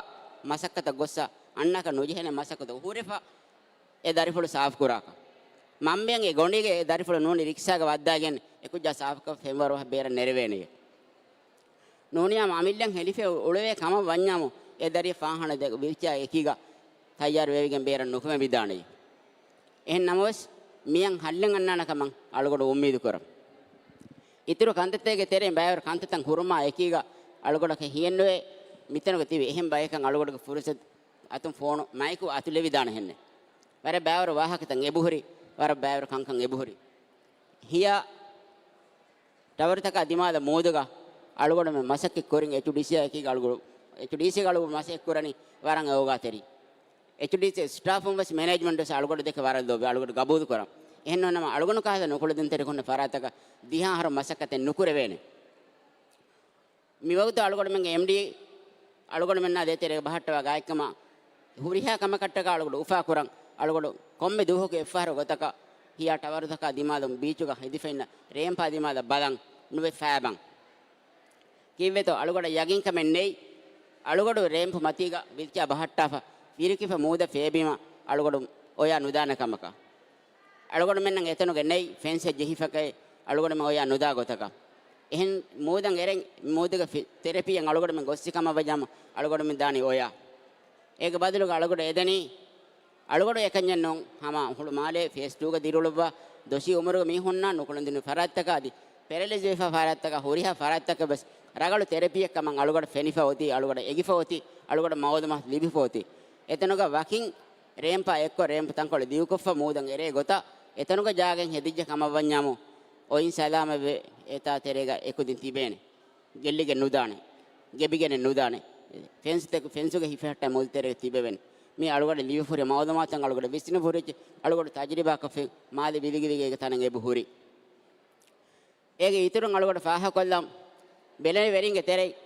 މަސައްކަތަށް ގޮއްސަ އަންނާކަށް ނުޖެހޭނެ މަސައްކަތު ހުރެފަ އެ ދަރިފުޅު ސާފުކުރާކަށް. މަންމައަށް އެ ގޮނޑީގެ އެ ދަރިފުޅު ނޫނީ ރިކްސާގަ ވައްދާގެން އެކުއްޖާ ސާފުކޮށް ފެންވަރު ބޭރަށް ނެރެވޭނެޔޭ. ނޫނިޔާމު އަމިއްލައަށް ހެލިފަ އުޅެވޭ ކަމަށް ވަންޏާމު، އެ ދަރި ފާހަނަ ދެ ވިއްޗާ އެކީގަ ތައްޔާރު ވެވިގެން ބޭރަށް ނުކުމެވިދާނެ. އެހެން ނަމަވެސް، މިއަން ހައްލެއް އަންނާނެ ކަމަށް އަޅުގަނޑު އުއްމީދު ކުރަން. އިތުރު ކަންތައްތަކެއްގެ ތެރެއިން ބައިވަރު ކަންތައްތައް ހުރުމާ އެކީގަ އަޅުގަނޑަކަށް ހިޔެއްނުވޭ، މިތަނުގަ ތިބި އެހެން ބަޔަކަށް އަޅުގަނޑުގެ ފުރުސަތު އަތުން ފޯނު މައިކު އަތުލެވިދާނެ ހެންނެއް. ވަރަށް ބައިވަރު ވާހަކަތައް އެބަހުރި، ވަރަށް ބައިވަރު ކަންކަން އެބަހުރި. ހިޔާ ޓަވަރުތަކާ ދިމާލަށް މޫދުގަ އަޅުގަނޑުމެން މަސައްކަތް ކުރިން އެޗްޑީސީއާ އެކީގަ އަޅުގަނޑު، އެޗްޑީސީގަ އަޅުގަނޑު މަސައްކަތް ކުރަނީ ވަރަށް އޯގާތެރި. އެޗްޑީސީ ސްޓާފުން ވެސް މެނޭޖްމަންޓް ވެސް އަޅުގަނޑު ދެކެ ވަރަށް ލޯބި އަޅުގަނޑު ގަބޫލު ކުރަން. އެހެން ނޫން ނަމަ އަޅުގަނޑު ކާހަލަ ނުކުޅެދުންތެރިކުންނަ ފަރާތަކަށް ދިހަ އަހަރު މަސައްކަތެއް ނުކުރެވޭނެ. މިވަގުތު އަޅުގަނޑުމެންގެ އެމްޑީ އަޅުގަނޑުމެންނާ ދޭތެރޭގަ ބަހައްޓަވާ ގާތްކަމަށް ހުރިހާ ކަމަކަށްޓަކާ އަޅުގަނޑު އުފާކުރަން. އަޅުގަނޑު ކޮންމެ ދުވަހަކު އެއްފަހަރު ގޮތަކަށް ހިޔާ ޓަވަރުތަކާ ދިމާލުން ބީޗުގަ ހެދިފައިންނަ ރޭމްޕާ ދިމާލަށް ބަލަން ނުވެ ފައިބަން. ކީއްވެތޯ އަޅުގަނޑަށް ޔަގީންކަމެއް ނެތް. އަޅުގަނޑު ރޭމްޕު މަތީގަ ވިލްޗާ ބަހައްޓާފަ ފިރިކިފަ މޫދަށް ފޭބީމަ އަޅުގަނޑު އޮޔާ ނުދާނެ ކަމަކަށް. އަޅުގަނޑުމެންނަށް އެތަނުގެ ނެތް ފެންސެއް ޖެހިފަކައި އަޅުގަނޑުމެން އޮޔާ ނުދާ ގޮތަކަށް. އެހެން މޫދަށް އެރެން މޫދުގެ ފި-، ތެރެޕީއަށް އަޅުގަނޑުމެން ގޮއްސި ކަމަށް ވަޖާމަ އަޅުގަނޑުމެން ދާނީ އޮޔާ. އޭގެ ބަދަލުގަ އަޅުގަނޑު އެދެނީ އަޅުގަނޑު އެކަންޏެއް ނޫން، ހަމަ ހުޅު މާލޭ ފޭސް ޓޫގަ ދިރިއުޅުއްވާ ދޮށީ އުމުރުގެ މީހުންނާ ނުކުޅެދުނު ފަރާތްތަކާ އަދި ޕެރަލައިޒް ވެފާ ފަރާތްތަކާ ހުރިހާ ފަރާތްތަކަށް ވެސް ރަނގަޅު ތެރަޕީއެއް ކަމަށް އަޅުގަނޑަށް ފެނިފަ އޮތީ، އަޅުގަނޑަށް އެނގިފަ އޮތީ، އަޅުގަނޑަށް މައުލޫމާތު ލިބިފަ އޮތީ. އެތަނުގަ ވަކިން ރޭމްޕާ އެއްކޮށް ރޭމްޕް ތަންކޮޅެއް ދިގުކޮށްފަ މޫދަށް އެރޭ ގޮތަށް އެތަނުގަ ޖާގައެއް ހެދިއްޖެ ކަމަށް ވަންޏާމު އޮތް ސަލާމަތްވެ އެތާ ތެރޭގަ އެކުދިން ތިބޭނެ. ގެއްލިގެން ނުދާނެ. ގެބިގެނެއް ނުދާނެ. ފެންސްތަކު-، ފެންސުގެ ހިފެހައްޓާ މުދުތެރޭގަ ތިބެވެން. މީ އަޅުގަނޑަށް ލިބިފަ ހުރި މައުލޫމާތުތައް އަޅުގަނޑަށް ވިސްނިފަ ހުރި އަޅުގަނޑު ތަޖުރިބާކޮށްފި މާލެ ވިލިގިވިގެ ތަނަށް އެބަ ހުރި. އޭގެ އިތުރުން އަޅުގަނޑު ފާހަގަކޮށްލަން. ބެލެނިވެރިންގެ ތެރެއިން،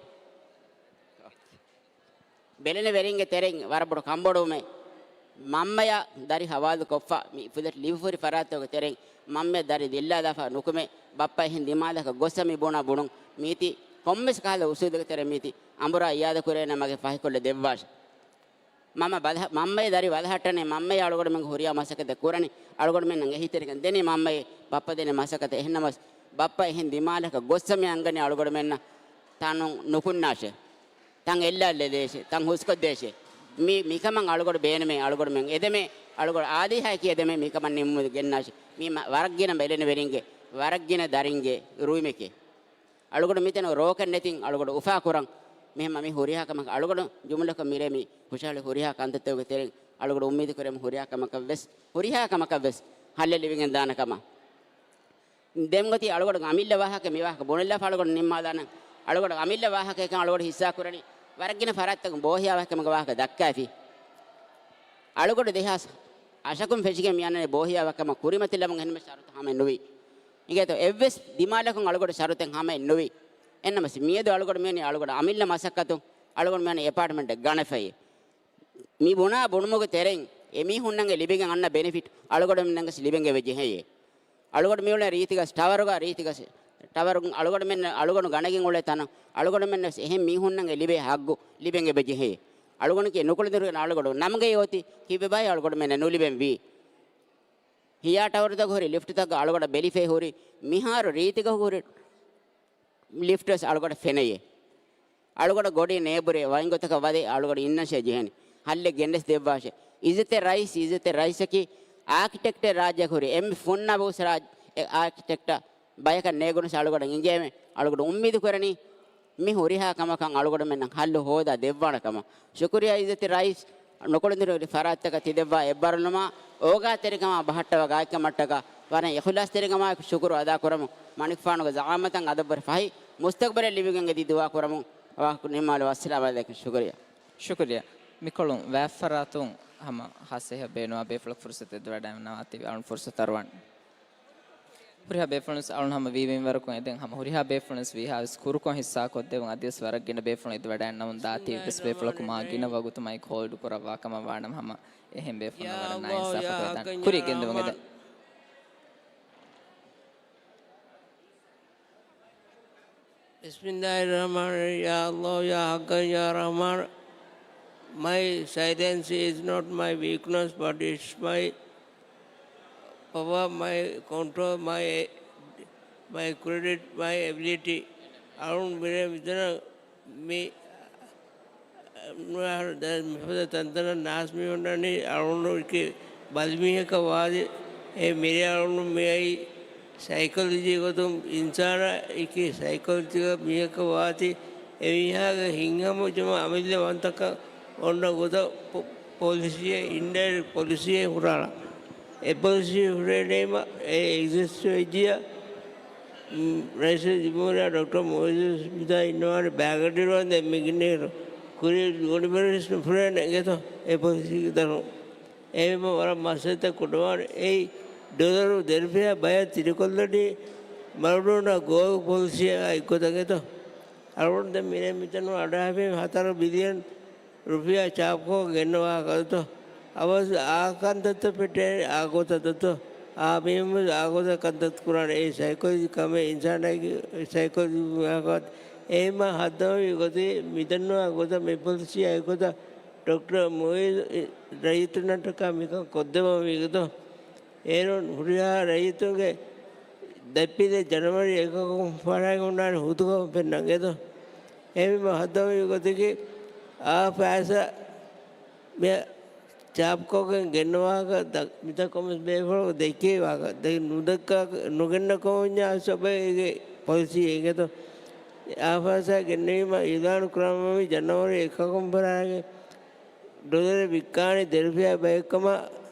ބެލެނިވެރިންގެ ތެރެއިން ވަރަށް ބޮޑު ކަންބޮޑުވުމެއް. މަންމަޔާ ދަރި ހަވާލުކޮށްފަ މި ފުދަށް ލިބިފަ ހުރި ފަރާތްތަކުގެ ތެރެއިން މަންމަޔަށް ދަރި ދިއްލާލާފަ ނުކުމެ، ބައްޕަ އެހެން ދިމާލަކަށް ގޮއްސަ މި ބުނާ ބުނުން މީތި ކޮންމެސް ކަހަލަ އުސޫލުގެ ތެރެ މީތި އަނބުރާ އިޔާދަ ކުރޭނެ މަގެއް ފަހިކޮށްލަ ދެއްވާށެ. މަންމަ ބަލަހަ-، މަންމައޭ ދަރި ބަލަހައްޓަނީ، މަންމައޭ އަޅުގަނޑުމެން ހުރިހާ މަސައްކަތެއް ކުރަނީ، އަޅުގަނޑުމެންނަށް އެހީތެރިކަން ދެނީ މަންމައޭ ބައްޕަ ދެނީ މަސައްކަތަށް. އެހެންނަމަސް ބައްޕަ އެހެން ދިމާލަކަށް ގޮއްސަ މި އަންގަނީ އަޅުގަނޑުމެންނަށް ތަނު ނުކުންނާށޭ. ތަން އެއްލާލެދޭށޭ. ތަން ހުސްކޮށްދޭށޭ. މި، މިކަމަށް އަޅުގަނޑު ބޭނުމޭ، އަޅުގަނޑުމެން އެދެމޭ، އަޅުގަނޑު އާދީހާއެކީ އެދެމޭ މިކަމަށް ނިންމުމަށް ގެންނާށޭ. މި މަ-، ވަރަށް ގިނަ ބެލެނިވެރިންގެ، ވަރަށް ގިނަ ދަރިންގެ ރުއިމެކޭ. އަޅުގަނޑު މިތަނު ރޯކެއް ނެތިން އަޅުގަނޑު އުފާކުރަން. މިހެން މި ހުރިހާ ކަމަކަށް އަޅުގަނޑު ޖުމުލަކޮށް މިރޭ މި ހުށަހެޅި ހުރިހާ ކަންތައްތަކުގެ ތެރެއިން އަޅުގަނޑު އުއްމީދު ކުރޭ މި ހުރިހާ ކަމަކަށް ވެސް، ހުރިހާ ކަމަކަށް ވެސް ހައްލެއް ލިބިގެން ދާނެ ކަމަށް. ދެން އޮތީ އަޅުގަނޑު އަމިއްލަ ވާހަކަ މި ވާހަކަ ބުނެލާފަ އަޅުގަނޑު ނިންމާލާނަން. އަޅުގަނޑު އަމިއްލަ ވާހަކައެއްކަން އަޅުގަނޑު ހިއްސާ ކުރަނީ ވަރަށް ގިނަ ފަރާތްތަކުން ބޯހިޔާ ވާހަކަ މަގަ ވާހަކަ ދައްކާފި. އަޅުގަނޑު ދެހާސް އަށަކުން ފެށިގެން މި އަންނަނީ ބޯހިޔާ ވާހަކަ ކަމަށް ކުރިމަތިލަމުން އެހެންމެ ޝަރުތު ހަމައެއް ނުވި. އިނގޭތޯ އެއްވެސް ދިމާލަކުން އަޅުގަނޑު ޝަރުތެއް ހަމައެއް ނުވި. އެހެންނަމަސް މިއަދު އަޅުގަނޑު މިވަނީ އަޅުގަނޑު އަމިއްލަ މަސައްކަތުން އަޅުގަނޑު މިވަނީ އެޕާޓްމަންޓެއް ގަނެފައި. މި ބުނާ ބުނުމުގެ ތެރެއިން އެމީހުންނަށް ލިބިގެން އަންނަ ބެނެފިޓް އަޅުގަނޑުމެންނަށް ލިބެން އެބަ ޖެހެޔޭ. އަޅުގަނޑު މިއުޅެނީ ރީތިގަސް ޓަވަރުގަ، ރީތިގަސް ޓަވަރު އަޅުގަނޑުމެން، އަޅުގަނޑު ގަނެގެން އުޅޭ ތަނަށް އަޅުގަނޑުމެންނަށް އެހެން މީހުންނަށް ލިބޭ ހައްގު ލިބެން އެބަ ޖެހެޔޭ. އަޅުގަނޑު ނުކުޅެދުނު އަޅުގަނޑު ނަމުގައި އޮތީ ކިބެބާއި އަޅުގަނޑުމެންނަށް ނުލިބެން ވީ. ހިޔާ ޓަވަރުތަކު ހުރި ލިފްޓްތަކުގަ އަޅުގަނޑަށް ބެލިފައި ހުރި މިހާރު ރީތިގަ ހުރި ލިފްޓްވެސް އަޅުގަނޑަށް ފެނެޔޭ. އަޅުގަނޑަށް ގޮޑި ނޭބުރޭ ވައިން ގޮތަކަށް ވަދެ އަޅުގަނޑު އިންނަށޭ ޖެހެނީ. ހައްލެއް ގެނެސް ދެއްވާށޭ. އިއްޒަތެއް ރައީސް، އިއްޒަތެއް ރައީސަކީ އާކިޓެކްޓެއް ރާއްޖެއަކު ހުރި އެންމެ ފުންނަ ބަހުސް ރާއްޖެ އާކިޓެކްޓަށް ބަޔަކަށް ނޭގުނަސް އަޅުގަނޑަށް އިނގޭމެ. އަޅުގަނޑު އުއްމީދު ކުރަނީ މި ހުރިހާ ކަމަކަށް އަޅުގަނޑުމެންނަށް ހައްލު ހޯދާ ދެއްވާނެ ކަމަށް. ޝުކުރިއްޔާ އިއްޒަތި ރައީސް، ނުކުޅެދުނު ހުރި ފަރާތްތަކަށް ތި ދެއްވާ އެއްބާރުލުމާ އޯގާތެރިކަމާ ބަހައްޓަވާ ގާތްކަމަށްޓަކާ ވަރަށް އިޚުލާޞްތެރިކަމާއެކު ޝުކުރު އަދާކުރަމުން، މަނިކުފާނުގެ ޒަޢާމަތަށް އަދަށްވުރެ ފަހި މުސްތަޤްބަލެއް ލިބިގެން އެދި ދުޢާ ކުރަމުން ވާހަކަ ނިންމާލަން. އައްސަލާމު ޢަލައިކުމް. ޝުކުރިއްޔާ. ޝުކުރިއްޔާ. މިކޮޅުން ވާތްފަރާތުން ހަމަ ހާއްސަ ބޭނުންވާ ބޭފުޅަކު ފުރުޞަތު އެދިވަޑައިގަންނަވާތީ އަޅުން ފުރުޞަތު އަރުވަން. ހުރިހާ ބޭފުޅުން ވެސް އަޅުން ހަމަ ވީވީން ވަރަކުން އެދެން ހަމަ ހުރިހާ ބޭފުޅުން ވެސް ވީހާވެސް ކުރުކޮށް ހިއްސާ ކޮށްދެވުން. އަދިވެސް ވަރަށް ގިނަ ބޭފުޅުން އެދިވަޑައިގަންނަވަން ދާތީ ވެސް ބޭފުޅަކު މާ ގިނަ ވަގުތު މައިކް ހޯލްޑް ކުރައްވާ ކަމަށް ވާނަމަ ހަމަ އެހެން ބޭފުޅުންނަށް ވަރަށް ނާއިންސާފަކު ވެދާނެ. ކުރިއަށް ގެންދަވަން އެދެން. بسم الله الرحمن الرحيم. يا الله، يا حقا، يا رحمن. My silence is not my weakness, but it's my power, my control, my, my credit, my ability. އަޅުން މިރޭ މިތަނަށް މި ނުވަހަރު ދަ-، މިފަދަ ތަންތަނަށް ނާސް މީހުންނަނީ އަޅުގަނޑު އެކި ބަލިމީހަކަށް ވާދި، އެ މިރޭ އަޅުގަނޑު މިއައީ ސައިކޮލޮޖީ ގޮތުން އިންސާނާ އެކި ސައިކޮލޮޖީގަ މީހަކަށް ވާތީ، އެ މީހާގެ ހިތްހަމަޖުމަށް އަމިއްލަ ވަންތަކަން އޮންނަ ގޮތަށް ޕޮ-، ޕޮލިސީއެއް، އިންޑައިރެކްޓް ޕޮލިސީއެއް ހުރާނަ. އެ ޕޮލިސީ ހުރެނީމަ އެ އެގްޒިސްޓް ވެއްޖިއްޔާ، ރައީސުލްޖުމްހޫރިއްޔާ ޑޮކްޓަރ މުއިއްޒު މިތާ އިންނަވާނެ ބައިގަޑިއިރު ވަންދެން މި ގިނައިރު ކުރި އޮނިބަރިސް ނުފުރޭނެ އިނގޭތޯ އެ ޕޮލިސީގެ ދަރުން. އެހެންވީމަ ވަރަށް މައްސަލަތައް ކުޑަވާނެ. އެއީ ޑޮލަރު ދެރަފިޔާ ބަޔަށް ތިރިކޮށްލަނީ މަރަޑޯނާ ގޯލް ޕޮލިސީއާ އެއްގޮތަށް އިނގޭތޯ. އަޅުގަނޑު ދެން މިރޭ މިތަނުން އަޑާފައި ހަތަރު ބިލިއަން ރުފިޔާ ޗާޕްކޮށް ގެންނަވާ ކަންތައް. އަވަސް އާ ކަންތައްތައް ފެއްޓޭނެ އާ ގޮތަށް ދަތޯ. އާ މީހުން ވެސް އާ ގޮތަށް ކަންތައް ކުރާނެ. އެއީ ސައިކޮލޮޖީ ކަމެއް އިންސާނާގެ ސައިކޮލޮޖީ މާކޮށް. އެހެންމަ ހައްދަވަންވީ ގޮތީ މިދަންނަވާ ގޮތަށް މި ޕޮލިސީ އެގޮތަށް ޑޮކްޓަރ މުއިއްޒު ރައްޔިތުންނަށްޓަކާ މިކަން ކޮށްދެއްވަންވީ ގޮތަށް. އޭރުން ހުރިހާ ރައްޔިތުންގެ ދަތްޕިލެއް ޖަނަވަރީ އެކަކުން ފަރާގެ ހުންނާނެ ހުދުކަމަށް ފެންނަން އެދޯ. އެހެންވީމަ ހައްދަވަންވީ ގޮތަކީ އާ ފައިސާ މި ޗާޕްކޮށްގެން ގެންނަވާކަށް ދަ-، މިތައް ކޮންމެސް ބޭފުޅަކު ދެއްކެވި ވާހަކަ. ދެން ނުދައްކާ، ނުގެންނަ ކަމުންޏާ ސޮބައިގެ ޕޮލިސީ އެނގޭތޯ. އާފާސާ ގެންނެވީމަ އިލާނު ކުރަމުން ޖަނަވަރީ އެކަކުން ފަރާގެ ޑޮލަރެއް ވިއްކާނީ ދެރަފިޔާ ބައެއްކަމަށް،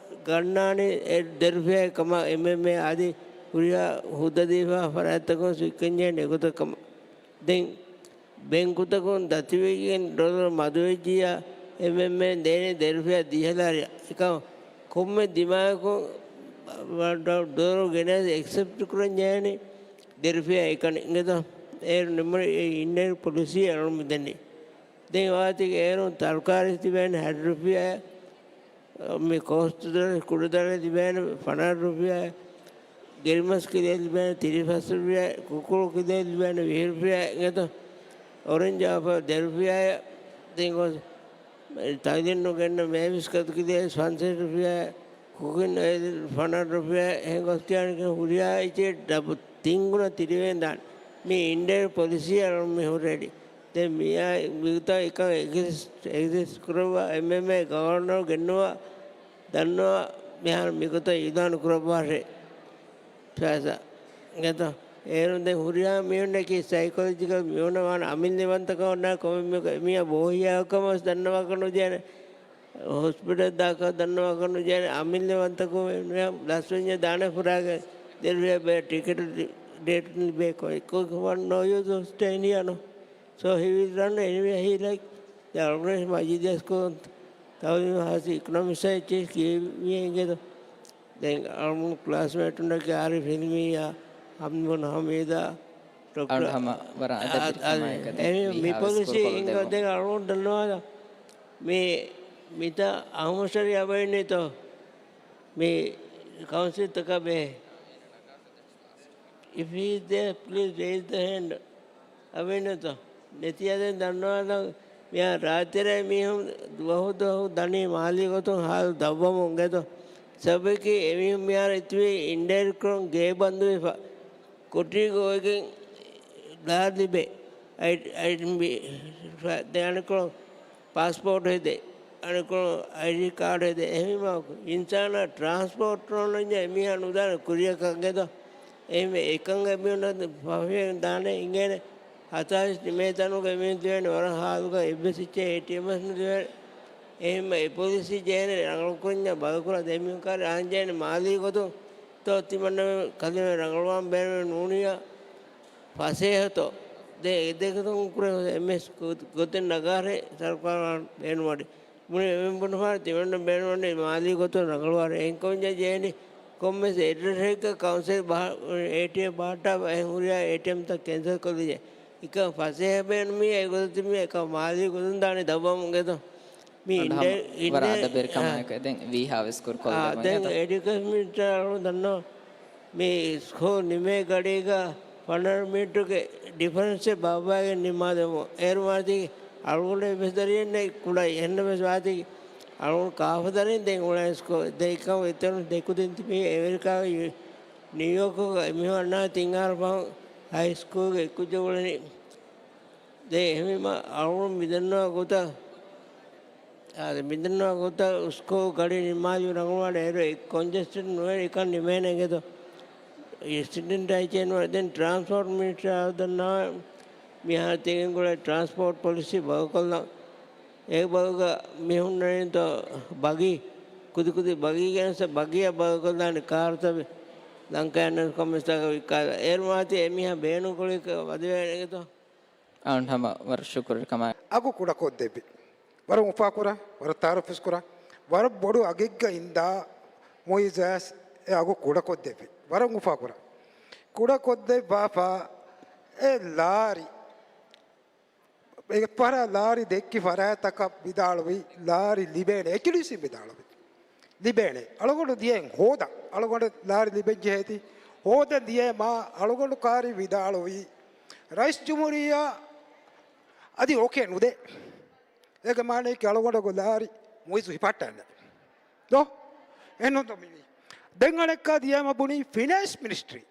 ގަންނާނީ އެ ދެރަފިޔާ ކަމަށް އެމްއެމްއޭ އަދި ހުރިހާ ހުއްދަ ދީފާ ފަރާތްތަކުން ވިއްކަންޖެހޭނެ އެގޮތަށް ކަމަށް. ދެން ބެންކުތަކުން ދަތިވެގެން ޑޮލަރު މަދުވެއްޖިއްޔާ، އެމްއެމްއޭ ދޭނެ ދެރަފިޔާ ދިހަލާރިއަށް. އެކަމް ކޮންމެ ދިމާއަކުން ޑޮ-، ޑޮލަރު ގެނެސް އެކްސެޕްޓް ކުރަން ޖެހޭނެ ދެރަފިޔާ އެކަނި އިނގޭތޯ. އޭރު ނިމުނީ އިންޑައިރެކްޓް ޕޮލިސީ އަޅުން މިދަނީ. ދެން ވާތީ އޭރުން ތަރުކާރީ ތިބޭނެ ހަތް ރުފިޔާ، މި ކޯސްތު ދަޅި، ކުޑަ ދަޅި ލިބޭނެ ފަނަރަ ރުފިޔާ، ގިރިމަސް ކިލެއް ލިބޭނެ ތިރީސް ފަސް ރުފިޔާ، ކުކުޅު ކިލެއް ލިބޭނެ ވިހި ރުފިޔާ އިނގޭތޯ. އޮރެންޖް އާފަ ދެ ރުފިޔާ، ދެން ގޮސް ތައިލެންޑު ގެންނަ މޭވިސް ކަދު ކިލެއް ފަންސަތް ރުފިޔާ، ކުކިން އޮއިލް ފަނަރަ ރުފިޔާ، އެހެން ގޮސް ކިޔާނެ ހުރިހާ އެއްޗެއް ޑަބު ތިން ގުނަ ތިރިވެގެން ދާނެ. މި އިންޑައިރެކްޓް ޕޮލިސީ އަޅުން މި ހުރެއްވީ. ދެން މިއާ މިގޮތަށް އެކަން އެގްޒިސްޓް، އެގްޒިސްޓް ކުރައްވާ އެމްއެމްއޭ ގަވަރނަރު ގެންނަވާ ދަންނަވާ މިހާރު މިގޮތަށް އިލާނު ކުރައްވާށޭ. ފައިސާ އިނގޭތޯ. އޭރުން ދެން ހުރިހާ މީހުންނަކީ ސައިކޮލޮޖިކަލް މީހުންނަށް ވާން އަމިއްލަ ވަންތަކަމަށް އޮންނާ ކޮންމެ މީހަކަށް އެމީހާ ބޯހިޔާކަމަށް ދަންނަވާކަށް ނުޖެހޭނެ. ހޮސްޕިޓަލް ދާކަށް ދަންނަވާކަށް ނުޖެހޭނެ. އަމިއްލަ ވަންތަކުން ލަސްވެންޏާ ދާނެ ފުރާގެ ދެރަފިޔާ ބަޔަށް ޓިކެޓު ޑޭޓު ލިބޭ ކޮ-، ކޮ-، ކޮ-، no use of staying here, no. So he will run anywhere he like. ދެން އަޅުގަނޑު މަޖީދު އިސްކޫލުން ތައުލީމު ހާއްސަ އިކޮނޮމިކްސް އެއްޗެއް ކިޔެވި އިނގޭތޯ. ދެން އަޅުގަނޑު ކްލާސްމޭޓުންނަކީ އާރިފް ހިލްމީއާ، ހަމްދު ހަމީދާ، ޑޮކްޓަރ އަޅުގަނޑު ހަމަ ވަރަށް އަދަބެއް އަ-، އަ-، ކަމާއެކަ ދެން އެ، މި މީހާވެސް ޕޮލިސީ ކުރުކޮށްލެވުން. އިނގޭ ދެން އަޅުގަނޑު ދަންނަވާލަ. މި، މިތާ އަހުމަށްޝަރީ އަބައިންނޭތޯ؟ މި ކައުންސިލްތަކާ ބެހޭ. If he is there, please raise the hand. އަވެންނަތޯ؟ ނެތިއަދެން ދަންނަވާލަން. މިހާ ރާއްޖެރޭ މީހުން ދުވަހު ދުވަހު ދަނީ މާލީ ގޮތުން ހާލު ދަށްވަމުން އެދޯ. ސަބަބަކީ އެމީހުން މިހާރު އިތުވީ އިންޑައިރެކްޓްކޮށް ގޭ ބަންދުވެފަ. ކޮޓީގަ އޮވެގެން ލާ ލިބޭ. އައި-، އައި-، ދެ އަނެކުޅުން ޕާސްޕޯޓް ހެދޭ، އަނެކު އައިޑީ ކާޑް ހެދޭ. އެހެންވީމަ އިންސާނާ ޓްރާންސްޕޯޓް ނޯންނަންޏާ އެމީހާ ނުދާނެ ކުރިއަކަށް އެދޯ. އެހެންވެ އެކަން އެމީހުންނަށް ފަހުވެގެން ދާނެ އިނގޭނެ. ހަތާވީސް ނިމޭ ތަނުގެ އެމީހުން ދެވޭނެ ވަރަށް ހާލުގަ އެއްވެސް އެއްޗެއް އޭޓީއެމް ވެސް ނުދެވޭނެ. އެހެންވީމަ އެ ޕޮލިސީ ޖެހޭނެ ރަނގަޅުކުރަންޏާ ބަލަކުރާ ދެމީހުން ކާރި އާންޖޭނެ މާލީ ގޮތުން ތޯ ތިމަންނަމެން ކަލޭމެން ރަނގަޅުވާން ބޭނުމެއް ނޫނިއްޔާ. ފަސޭހަތޯ؟ ދެ އެދެގޮތުން ކުރެ އެމްއެސް ގޮ-، ގޮތެއް ނަގާރޭ ސަރުކާރާ ބޭނުމަޑި. މުޅި އެމެން ބުނުފާނެ ތިމަންނަ ބޭނުމަޑި މާލީ ގޮތުން ރަނގަޅުވާރޭ. އެންކޮންޖަ ޖޭނި ކޮންމެސް އެޑްރެސް އެއްގަ ކައުންސިލް ބަހަ-، އޭޓީއެމް ބަހައްޓާ އެހުރިޔާ އޭޓީއެމްތައް ކެންސަލް ކޮށްލިޖެ. އިކަ ފަސޭހަ ބޭނުމީ އެގޮތަށް ތިމީ އެކަ މާލީ ގޮތުން ދާނީ ދަށްވަމުން އެދޯ. މި އަންޑަ ހަމަ އިންޑެ-، ވަރަށް އިންޑެ-، އަދަބެރި ކަމާއެކު ދެން ވީހާވެސް ކުރު އާ، ކޮށްލެވުން ދެން އެދޯ. އެޑިއުކޭޝަން މިނިސްޓަރ އަޅު ދަންނަ މި ސްކޫލް ނިމޭ ގަޑީގަ ފަނަރަ މީޓަރުގެ ޑިފަރެންސެއް ބާއްވާގެން ނިންމާދެމު. އޭރު ވާތީ އަޅުގަނޑު އެއްވެސް ދަރިއެއް ނެތް ކުޑައި. އެހެންނަމަވެސް ވާތީ އަޅުގަނޑު ކާފަދަރިން ދެން އުޅޭ ސްކޫލް. ދެއްކަމު އެތެރުން ދެކުދިން ތިބީ އެމެރިކާގެ ޔު-، ނިއުޔޯކުގަ އެމީހުން އަންނާ ތިން އަހަރު ފަހުން ހައި ސްކޫލްގެ އެއްކުއްޖަކު އުޅެނީ. ދެން އެހެންވީމަ އަޅުގަނޑު މިދަންނަވާ ގޮތަށް، އާދެ، މިދަންނަވާ ގޮތަށް އުސްކޮޅު ގަޑި ނިންމާލި ރަނގަޅުވާނެ އޭރު އެ ކޮންޖެސްޓެޑް ނުވޭ ނިކަން ނިމޭނެ އިނގޭތޯ. އެކްސިޑެންޓް އައި ޗޭން ވަރަށް. ދެން ޓްރާންސްޕޯޓް މިނިސްޓަރ އާދަންނާ މިހާރު ތިގެންގުޅޭ ޓްރާންސްޕޯޓް ޕޮލިސީ ބަދަލުކޮށްލަން. އެ ބަގުގަ މި ހުންނަނީތޯ ބަގީ، ކުދިކުދި ބަގީ ގެނެސް ބަގީއަށް ބަދަލުކޮށްލާނެ ކާރުތައް ލަންކާއިން ކޮމިސްތާގަ ވިއްކާލާ. އޭރު މާތި އެ މީހާ ބޭނުންކުރީ ވަދެވޭނެ އިނގޭތޯ. އަޅުން ހަމަ ވަރަށް ޝުކުރު ކަމާ. އަގު ކުޑަކޮށްދެއްވި. ވަރަށް އުފާކުރާ، ވަރަށް ތައާރަފްވެސް ކުރާ. ވަރަށް ބޮޑު އަގެއްގަ އިންދާ މުއިއްޒު އައިސް އެ އަގު ކުޑަކޮށްދެއްވި. ވަރަށް އުފާކުރާ. ކުޑަކޮށްދެއްވާފަ އެ ލާރި، އެއްފަހަރާ ލާރި ދެއްކި ފަރާތްތަކަށް ވިދާޅުވި، ލާރި ލިބޭނެ، އެޗްޑީސީ ވިދާޅުވި. ލިބޭނެ. އަޅުގަނޑު ދިޔައިން ހޯދަން. އަޅުގަނޑު ލާރި ލިބެން ޖެހޭތީ. ހޯދަން ދިޔައިމާ އަޅުގަނޑު ކާރި ވިދާޅުވީ، ރައީސް ޖުމްހޫރިއްޔާ އަދި އޯކޭ ނުދޭ. އޭގެ މާނައަކީ އަޅުގަނޑުގެ ލާރި މުއިއްޒު ހިފައްޓާނެ. ދޯ؟ އެހެންނޫންތޯ މި. ދެން އަނެއްކާ ދިޔައިމަ ބުނީ ފިނޭންސް މިނިސްޓްރީ.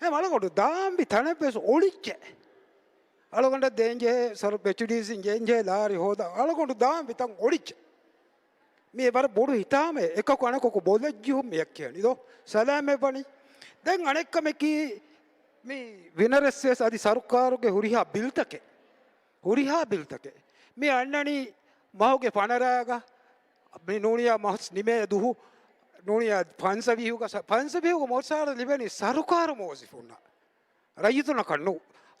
އެ އަޅުގަނޑު ދާންވި ތަނެއްވެސް އޮޅިއްޖެ. އަޅުގަނޑަށް ދޭންޖެހޭ ސަރު-، އެޗްޑީސީން ޖެހޭ ލާރި ހޯދާ އަޅުގަނޑު ދާންވި ތަން އޮޅިއްޖެ. މީ ވަރަށް ބޮޑު ހިތާމައެއް. އެކަކު އަނެކަކު ބޮލަށްޖެހުން މިއަށް ކިޔަނީ ދޯ. ސަލާމަތްވަނީ. ދެން އަނެއްކަމަކީ، މި ވިނަރެއްސްވެސް އަދި ސަރުކާރުގެ ހުރިހާ ބިލްތަކެއް، ހުރިހާ ބިލްތަކެއް މި އަންނަނީ މަހުގެ ފަނަރައިގަ، މި ނޫނިޔާ މަސް ނިމޭ ދުހު، ނޫނިޔާ ފަންސަވީހުގަ، ފަންސަވީހުގަ މުސާރަ ލިބެނީ ސަރުކާރު މުވައްޒަފުންނަށް. ރައްޔިތުންނަކަށް ނޫ.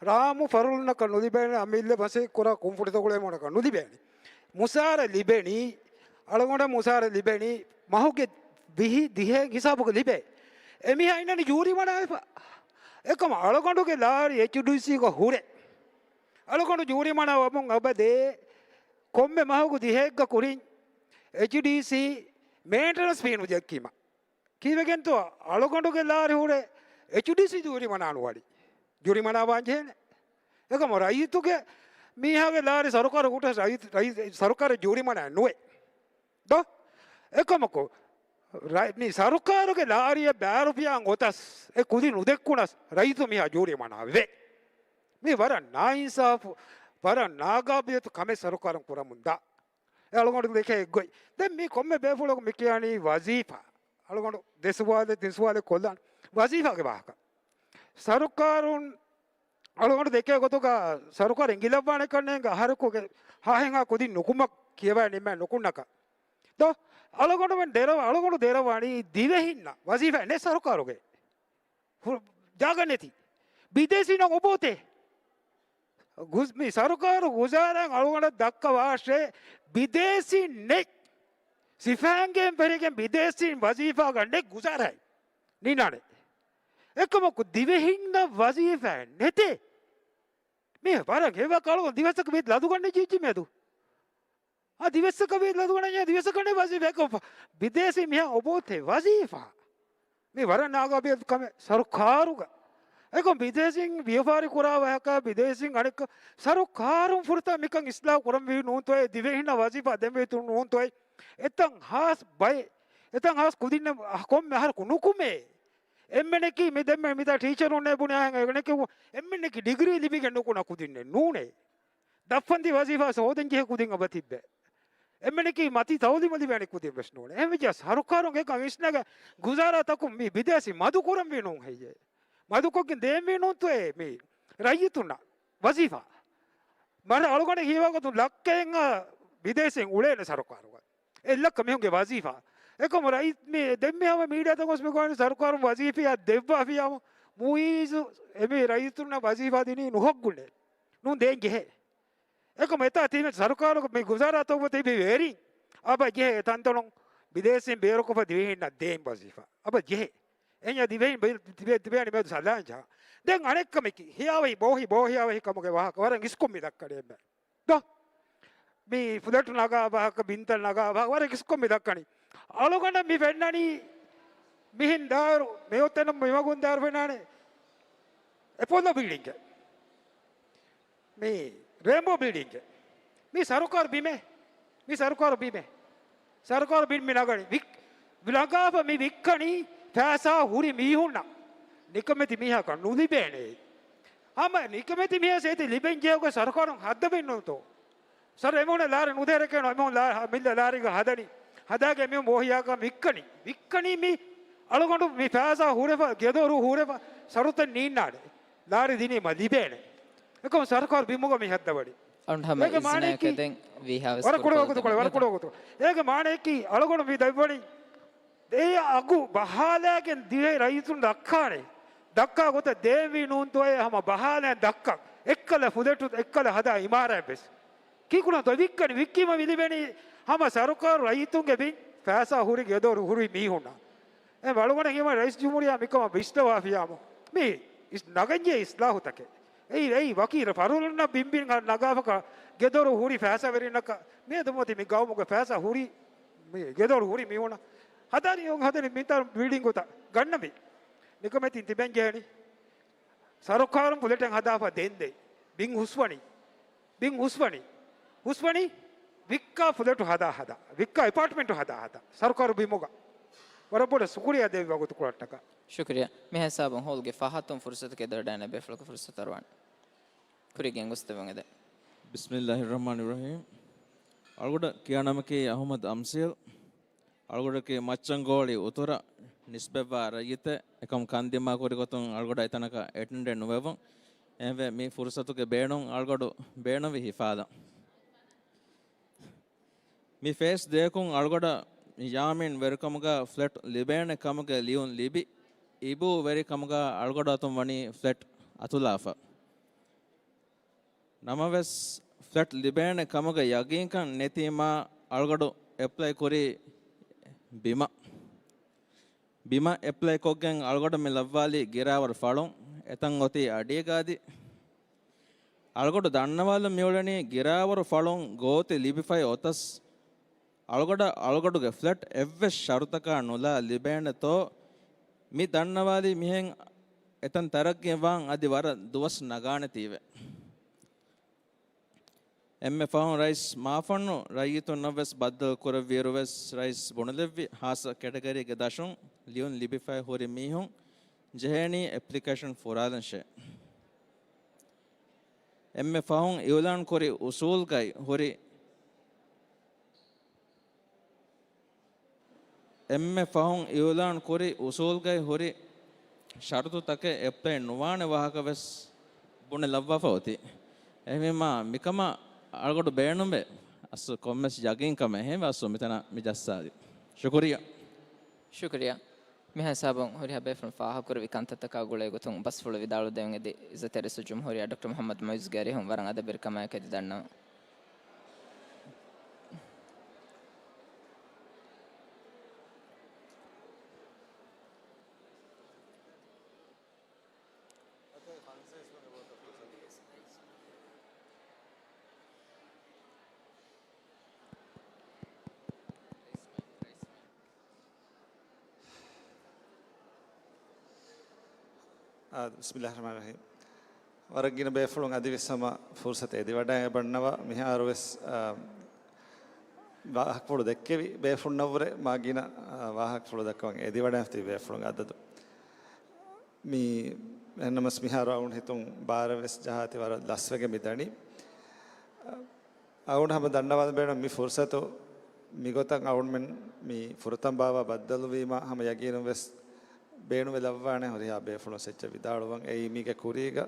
ރާމު ފަރުލުންނަކަށް ނުލިބޭނެ، އަމިއްލަ މަސައްކަތް ކުރާ ކުންފުނިތަކުގެ އެމީހުންނަކަށް ނުލިބޭނެ. މުސާރަ ލިބެނީ، އަޅުގަނޑަށް މުސާރަ ލިބެނީ މަހުގެ ވިހި ދިހައިން ހިސާބުގަ ލިބޭ. އެމީހާ އިންނަނީ ޖޫރިމަނާވެފަ. އެކަމަ އަޅުގަނޑުގެ ލާރި އެޗްޑީސީގަ ހުރޭ. އަޅުގަނޑު ޖޫރިމަނާ ވަމުން އެބަދޭ ކޮންމެ މަހުގެ ދިހައެއްގަ ކުރިން އެޗްޑީސީ މޭންޓެނަންސް ފީ ނުދެއްކީމަ. ކީއްވެގެންތޯ އަޅުގަނޑުގެ ލާރި ހުރެ އެޗްޑީސީ ޖޫރިމަނާ ނުވާނެ. ޖޫރިމަނާ ވާން ޖެހޭނެ. އެކަމަ ރައްޔިތުގެ މީހާގެ ލާރި ސަރުކާރު ހުއްޓަސް ރައްޔިތު، ރައްޔިތު، ސަރުކާރަށް ޖޫރިމަނާ ނުވޭ. ދޯ؟ އެކަމަކު، ރައް-، މި ސަރުކާރުގެ ލާރިއަށް ބައިވެރިވިޔާ ގޮތަސް އެ ކުދި ނުދެއްކުނަސް ރައްޔިތު މީހާ ޖޫރިމަނާ ވޭ. މީ ވަރަށް ނާއިންސާފު، ވަރަށް ނާގާބިލް ކަމެއް ސަރުކާރުން ކުރަމުން ދާ. އެ އަޅުގަނޑު ދެކޭ އެއްގޮތް. ދެން މީ ކޮންމެ ބޭފުޅަކު މި ކިޔާނީ ވަޒީފާ. އަޅުގަނޑު ދެ ސުވާލެއް، ތިން ސުވާލެއް ކޮށްލާން ވަޒީފާގެ ވާހަކަ. ސަރުކާރުން އަޅުގަނޑު ދެކޭ ގޮތުގަ ސަރުކާރު އެނގިލައްވާނެ ކަންނޭނގެ އަހަރަކުގެ ހާހެއްހާ ކުދިން ނުކުމަށް ކިޔަވައި ނިމެ ނުކުންނަކަ. ދޯ؟ އަޅުގަނޑުމެން ދެރަ-، އަޅުގަނޑު ދެރަވާނީ ދިވެހިންނަށް ވަޒީފާ ނެ ސަރުކާރުގެ. ހު-، ޖާގަ ނެތި. ބިދޭސީންނަށް އޮބޯތޭ. ގުޒް-، މި ސަރުކާރު ގުޒާރާ އަޅުގަނޑަށް ދައްކަވާށޭ ބިދޭސީން ނެތް. ސިފައިންގެ ފެރިގެން ބިދޭސީން ވަޒީފާގަ ނެތް ގުޒާރާ. ނިނާނެ. އެކަމަކު ދިވެހިންނަށް ވަޒީފާ ނެތޭ. މި ވަރަށް ހެވާ ކަޅު ދިވެސަކަށް ވީ ލަދުގަނޑެއް ޖީޖި މެދު. އާ، ދިވެއްސަކަށް ވީ ލަދުގަނޑެއް، ދިވެއްސަކަށް ވަޒީފާ އެކަ ބިދޭސީ މީހާ އޮބޯތޭ ވަޒީފާ. މި ވަރަށް ނާގާބިލް ކަމެއް ސަރުކާރުގަ. އެކަމް ބިދޭސީން ވިޔަފާރި ކުރާ ވަހަކަ ބިދޭސީން އަނެއްކަ ސަރުކާރުން ފުރަތަމަ މިކަން އިސްލާހު ކުރަންވީ ނޫންތޯއޭ، ދިވެހިންނަށް ވަޒީފާ ދެންވީ ނޫންތޯއޭ. އެތަން ހާސް ބައެއް، އެތަން ހާސް ކުދިންނެއް ކޮންމެ އަހަރަކު ނުކުމޭ. އެންމެނަކީ މި ދެންމެ މިތާ ޓީޗަރުންނޭ ބުނި އާ އެނގެނެކެވު އެންމެނަކީ ޑިގްރީ ލިބިގެން ނުކުންނަ ކުދިންނެއް ނޫނޭ. ދައްފަންދި ވަޒީފާ ހޯދަން ޖެހޭ ކުދިން އެބަ ތިއްބެ. އެންމެނަކީ މަތީ ތައުލީމު ލިބޭނެ ކުދިން ވެސް ނޫނޭ. އެހެންވެއްޖާ ސަރުކާރުން އެކަން ވިސްނަގެން ގުޒާރާތަކުން މި ބިދޭސީ މަދު ކުރަންވީ ނޫން ހެއްޔޭ؟ މަދުކޮށްގެން ދޭންވީ ނޫންތޯއޭ މި ރައްޔިތުންނަށް ވަޒީފާ؟ މަރ އަޅުގަނޑަށް ހީވާގޮތުން ލައްކައެއް ބިދޭސީން އުޅޭނެ ސަރުކާރުގަ. އެއްލައްކަ މީހުންގެ ވަޒީފާ. އެކަމު ރައީސް މި ދެންމެ ހަމަ މީޑިއާތައް ގޮސް މި ގޮވަނީ ސަރުކާރުން ވަޒީފާ ދެއްވާފިޔާމު މުއިއްޒު އެމީ ރައްޔިތުންނަށް ވަޒީފާ ދިނީ ނުހައްގުންނޭ. ނޫން ދޭން ޖެހޭ. އެކަމު އެތާ ތިމެ ސަރުކާރުގެ މި ގުޒާރާތަކުގަ ތިބި ވެރިން އަބަ ޖެހޭ ތަންތަނުން ބިދޭސީން ބޭރުކޮށްފަ ދިވެހިންނަށް ދޭން ވަޒީފާ. އަބަ ޖެހޭ. އެންޏާ ދިވެހިން ބެ-، ތިބޭ-، ތިބޭނި މެދު ސަލާންޖާ. ދެން އަނެއްކަމަކީ ހިޔާވަހި ބޯހި ބޯހިޔާވަހި ކަމުގެ ވާހަކަ ވަރަށް އިސްކޮށް މި ދައްކަނީ އެންމެ. ދޯ؟ މި ފުލެޓު ނަގާ ބަހަކަށް، ބިންތައް ނަގާ ބަހަކަށް ވަރަށް އިސްކޮށް މި ދައްކަނީ. އަޅުގަނޑަށް މި ފެންނަނީ މިހެން ދާއިރު، މިއޮތްތަނުން މިވަގުން ދާއިރު ފެންނާނެ އެޕޯލޯ ބިލްޑިންގެއް. މި ރޭންބޯ ބިލްޑިންގެއް. މި ސަރުކާރު ބިމެއް. މި ސަރުކާރު ބިމެއް. ސަރުކާރު ބިން މި ނަގަނީ. ވި-، ނަގާފަ މި ވިއްކަނީ ފައިސާ ހުރި މީހުންނަށް. ނިކަމެތި މީހަކަށް ނުލިބޭނެ. ހަމަ ނިކަމެތި މީހާސް އޭތި ލިބެން ޖެހޭ ގޮތް ސަރުކާރުން ހައްދަވެން ނޫންތޯ؟ ސަރު އެމީހުންނަށް ލާރި ނުދޭ ރެކެން އެމީހުން ލާ-، މިއްލަ ލާރީގަ ހަދަނީ. ހަދާގެ އެމީހުން ބޯހިޔާކަށް ވިއްކަނީ. ވިއްކަނީ މި އަޅުގަނޑު މި ފައިސާ ހުރެފަ، ގެދޮރު ހުރެފަ، ސަރުތައް ނީންނާނެ. ލާރި ދިނީމަ ލިބޭނެ. އެކަމް ސަރުކާރު ބިމުގަ މި ހައްދަވަނީ. އަޅުން ހަމަ އޭގެ މާނައަކީ އިޒްނައަކަށް ދެން ވީހާވެސް ވަރަށް ކުޑަ ކުރުވާ ވަގުތުކޮޅެއް، ވަރަށް ކުޑަ ވަގުތުކޮޅެއް. އޭގެ މާނައަކީ އަޅުގަނޑު މި ދެއްވަނީ ދެ އަގު ބަހާލާގެން ދިވެހި ރައްޔިތުން ދައްކާނެ. ދައްކާ ގޮތަށް ދޭންވީ ނޫންތޯއޭ ހަމަ ބަހާލައިން ދައްކަން. އެއްކަލަ ފުލެޓު، އެއްކަލަ ހަދާ އިމާރާތްވެސް. ކީކުނަތޯ ވިއްކަނީ؟ ވިއްކީމަ މި ލިބެނީ ހަމަ ސަރުކާރު ރައްޔިތުންގެ ބިން ފައިސާ ހުރި ގެދޮރު ހުރި މީހުންނަށް. އެ އަޅުގަނޑަށް ހީވަނީ ރައީސް ޖުމްހޫރިއްޔާ މިކަމަށް ވިސްނަވާފިޔާމު މި އިސް-، ނަގަންޖެހޭ އިސްލާހުތަކެއް. އެއީ، އެއީ ވަކި ފަރުލުންނަށް ބިންބިން ނަގާފަކަށް ގެދޮރު ހުރި ފައިސާވެރިންނަކަށް މިއަދު މަތި މި ގައުމުގެ ފައިސާ ހުރި މި ގެދޮރު ހުރި މީހުންނަށް ހަދާނީ ހަދަނީ މިތަން ބިލްޑިން ގޮތަށް ގަންނަ މި ނިކަމެތި ތިބެން ޖެހެނީ. ސަރުކާރުން ފުލެޓެއް ހަދާފަ ދެން ދެ. ބިން ހުސްވަނީ. ބިން ހުސްވަނީ. ހުސްވަނީ. ވިއްކާ ފުލެޓު ހަދާ ހަދާ. ވިއްކާ އެޕާޓްމެންޓު ހަދާ ހަދާ. ސަރުކާރު ބިމުގަ. ވަރަށް ބޮޑަށް ޝުކުރިއްޔާ ދެއްވި ވަގުތުކޮޅަށްޓަކާ. ޝުކުރިއްޔާ. މި ހިސާބުން ހޯލްގެ ފަހަތުން ފުރުސަތު ގެދޮރު ދާނެ ބޭފުޅަކު ފުރުސަތު އަރުވާނެ. ކުރިއަށް ގޮސްދެއްވަން އެދެން. ބިސްމިއްލާހިއްރަޙްމާނިއްރަޙީމް. އަޅުގަޑަށް ކިޔާ ނަމަކީ އަޙުމަދު އަމްސީލް. އަޅުގަޑަކީ މައްޗަންގޯޅި އުތުރަށް ނިސްބަތްވާ ރައްޔިތެއް. އެކަމް ކަންދިމާ ކުރި ގޮތުން އަޅުގަޑަށް އެތަނަކަށް އެޓެންޑެންޓް ނުވެވުން. އެހެންވެ، މި ފުރުސަތުގެ ބޭނުން އަޅުގަޑު ބޭނުންވި ހިފާލަން. މި ފޭސް ދޭކުން އަޅުގަޑަށް ޔާމީން ވެރިކަމުގަ ފްލެޓް ލިބޭނެ ކަމުގެ ލިޔުން ލިބި، އިބޫ ވެރިކަމުގަ އަޅުގަޑު އަތުން ވަނީ ފްލެޓް އަތުލާފަ. ނަމަވެސް، ފްލެޓް ލިބޭނެ ކަމުގެ ޔަގީންކަން ނެތީމާ، އަޅުގަޑު އެޕްލައި ކުރީ ބިމަށް. ބިމަށް އެޕްލައި ކޮށްގެން އަޅުގަޑު މި ލައްވާލީ ގިރާވަރު ފަޅުން. އެތަން އޮތީ އަޑީގަ އަދި. އަޅުގަޑު ދަންނަވާލަން މިއުޅެނީ ގިރާވަރު ފަޅުން ގޯތި ލިބިފައި އޮތަސް، އަޅުގަޑަށް އަޅުގަޑުގެ ފްލެޓް އެއްވެސް ޝަރުތަކާ ނުލާ ލިބޭނެތޯ، މި ދަންނަވާލީ މިހެން އެތަން ތަރައްގީ ވާން އަދި ވަރަށް ދުވަސް ނަގާނެތީވެ. އެންމެ ފަހުން ރައީސް މާފަންނު ރައްޔިތުންނަށްވެސް ބައްދަލު ކުރެއްވިއިރުވެސް ރައީސް ބުނެލެއްވި ހާއްސަ ކެޓަގަރީގެ ދަށުން ލިޔުން ލިބިފައި ހުރި މީހުން ޖެހޭނީ އެޕްލިކޭޝަން ފުރާލަންށޭ. އެންމެ ފަހުން އިއުލާން ކުރި އުސޫލްގައި ހުރި، އެންމެ ފަހުން އިއުލާން ކުރި އުސޫލްގައި ހުރި ޝަރުތުތަކެއް އެޕްލައި ނުވާނެ ވާހަކަ ވެސް ބުނެ ލައްވާފަ އޮތީ. އެހެންވީމާ، މިކަމަށް އަޅުގަޑު ބޭނުންވޭ އަސްލު ކޮންމެސް ޔަގީންކަމެއް. އެހެންވެ އަސްލު މިތަނަށް މި ޖައްސާލީ. ޝުކުރިއްޔާ. ޝުކުރިއްޔާ. މިހާ ހިސާބުން ހުރިހާ ބޭފުޅުން ފާހަގަކުރެއްވި ކަންތައްތަކާ ގުޅޭ ގޮތުން ބަސްފުޅު ވިދާޅުވެދެވެން އެދި އިއްޒަތްތެރި ރައީސުލްޖުމްހޫރިއްޔާ ޑޮކްޓަރ މުޙައްމަދު މުޢިއްޒުގެ އަރިހުން ވަރަށް އަދަބުވެރިކަމާއެކު އެދި ދަންނަވަން. އާ، ބިސްމިއްލާހި ރަޙްމާނި ރަޙީމް. ވަރަށް ގިނަ ބޭފުޅުން އަދިވެސް ހަމަ ފުރުސަތު އެދިވަޑައި އެބަންނަވާ. މިހާރުވެސް، އާ، ވާހަކަފުޅު ދެއްކެވި ބޭފުޅުންނަށްވުރެ މާ ގިނަ، އާ، ވާހަކަފުޅު ދައްކަވަން އެދިވަޑައިފަ ތިބި ބޭފުޅުން އަދަދު. މި އެހެންނަމަސް މިހާރު އަޅުގަނޑު ހިތުން ބާރަށް ވެސް ޖަހާތީ ވަރަށް ލަސްވެގެން މި ދަނީ. އަޅުގަނޑު ހަމަ ދަންނަވާލަން ބޭނުން މި ފުރުސަތު މިގޮތަށް އަޅުގަނޑުމެން މި ފުރަތަމަ ބާވާ ބައްދަލުވީމަ ހަމަ ޔަގީނުން ވެސް ބޭނުންވެ ލައްވާނެ ހުރިހާ ބޭފުޅުން އެއްޗެއް ވިދާޅުވަން. އެއީ މީގެ ކުރީގަ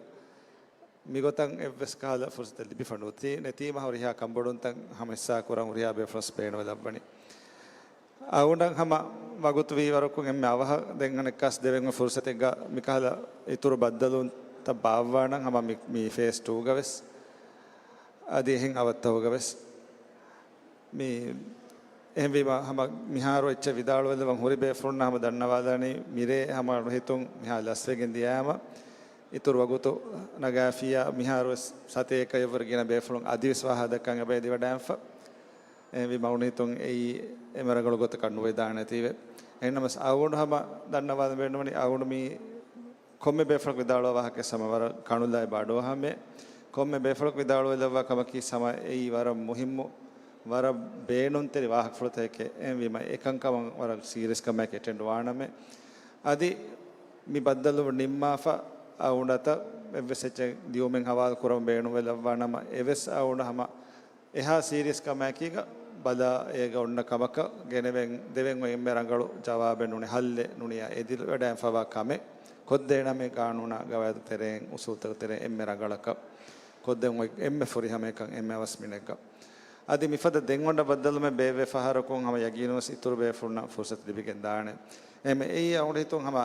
މިގޮތަށް އެއްވެސް ކަހަލަ ފުރުސަތެއް ލިބިފަ ނުތީ، ނެތީމަ ހުރިހާ ކަންބޮޑުވުންތައް ހަމަ ހިއްސާ ކުރަން ހުރިހާ ބޭފުޅުން ބޭނުންވެ ލައްވަނީ. އަޅުގަނޑަށް ހަމަ ވަގުތު ވީ ވަރަކުން އެންމެ އަވަހަށް ދެން އަނެއްކާސް ދެވެން ފުރުސަތެއްގަ މިކަހަލަ އިތުރު ބައްދަލުވުންތައް ބާއްވާނަން ހަމަ މި، މި ފޭސް ޓޫގަ ވެސް އަދި އެހެން އަވަށްތަކުގަ ވެސް މި އެހެންވީމަ ހަމަ މިހާރު އެއްޗެއް ވިދާޅުވެލަވަން ހުރި ބޭފުޅުންނަށް ހަމަ ދަންނަވާލާނީ މިރޭ ހަމަ ނުހިތުން މިހާ ލަސްވެގެން ދިޔައިމަ އިތުރު ވަގުތު ނަގާފިއްޔާ މިހާރު ވެސް ސަތޭކައަށްވުރެ ގިނަ ބޭފުޅުން އަދިވެސް ވާހަކަ ދައްކަން އެބަ އެދިވަޑައިފަ. އެހެންވީމަ ނުހިތުން އެއީ އެންމެ ރަނގަޅު ގޮތަކަށް ނުވެދާނެތީވެ. އެހެންނަމަސް އަޅުގަނޑު ހަމަ ދަންނަވާލަން ބޭނުންވަނީ އަޅުގަނޑު މި ކޮންމެ ބޭފުޅަކު ވިދާޅުވާ ވާހަކަ ހަމަ ވަރަށް ކަނުލާ އެބަ އަޑުއަހަމޭ. ކޮންމެ ބޭފުޅަކު ވިދާޅުވެލައްވާ ކަމަކީ ހަމަ އެއީ ވަރަށް މުހިއްމު، ވަރަށް ބޭނުންތެރި ވާހަކަފުޅުތަކެކޭ. އެހެންވީމަ އެކަންކަމަށް ވަރަށް ސީރިއަސްކަމާއެކު އެޓެންޑް ވާނަމޭ. އަދި މި ބައްދަލުވުން ނިންމާފަ އަޅުގަނޑަށް އެއްވެސް އެއްޗެއް ލިޔުމެއް ހަވާލު ކުރަން ބޭނުންވެލައްވާ ނަމަ، އެވެސް އަޅުގަނޑަށް ހަމަ އެހާ ސީރިއަސް ކަމާއެކީގަ ބަލާ އޭގަ އޮންނަ ކަމަކަށް ގެނެވެން ދެވެން އޮތް އެންމެ ރަނގަޅު ޖަވާބެއް ނޫނީ، ހައްލެއް ނޫނީ، އެދިވަޑައިގެންފަވާ ކަމެއް ކޮށްދޭނަމޭ ގާނޫނާ ގަވާއިދު ތެރެއިން، އުސޫލުތަކުގެ ތެރެއިން އެންމެ ރަނގަޅަކަށް ކޮށްދެން އޮތް އެންމެ ފުރިހަމައެއްކަން އެންމެ އަވަސް މިނެއްގަ. އަދި މިފަދަ ދެން އޮންނަ ބައްދަލުވުމެއް ބޭއްވޭ ފަހަރަކުން ހަމަ ޔަގީނުވެސް އިތުރު ބޭފުޅުންނަށް ފުރުސަތު ލިބިގެން ދާނެ. އެހެން އެއީ އަޅުގަނޑު ހިތުން ހަމަ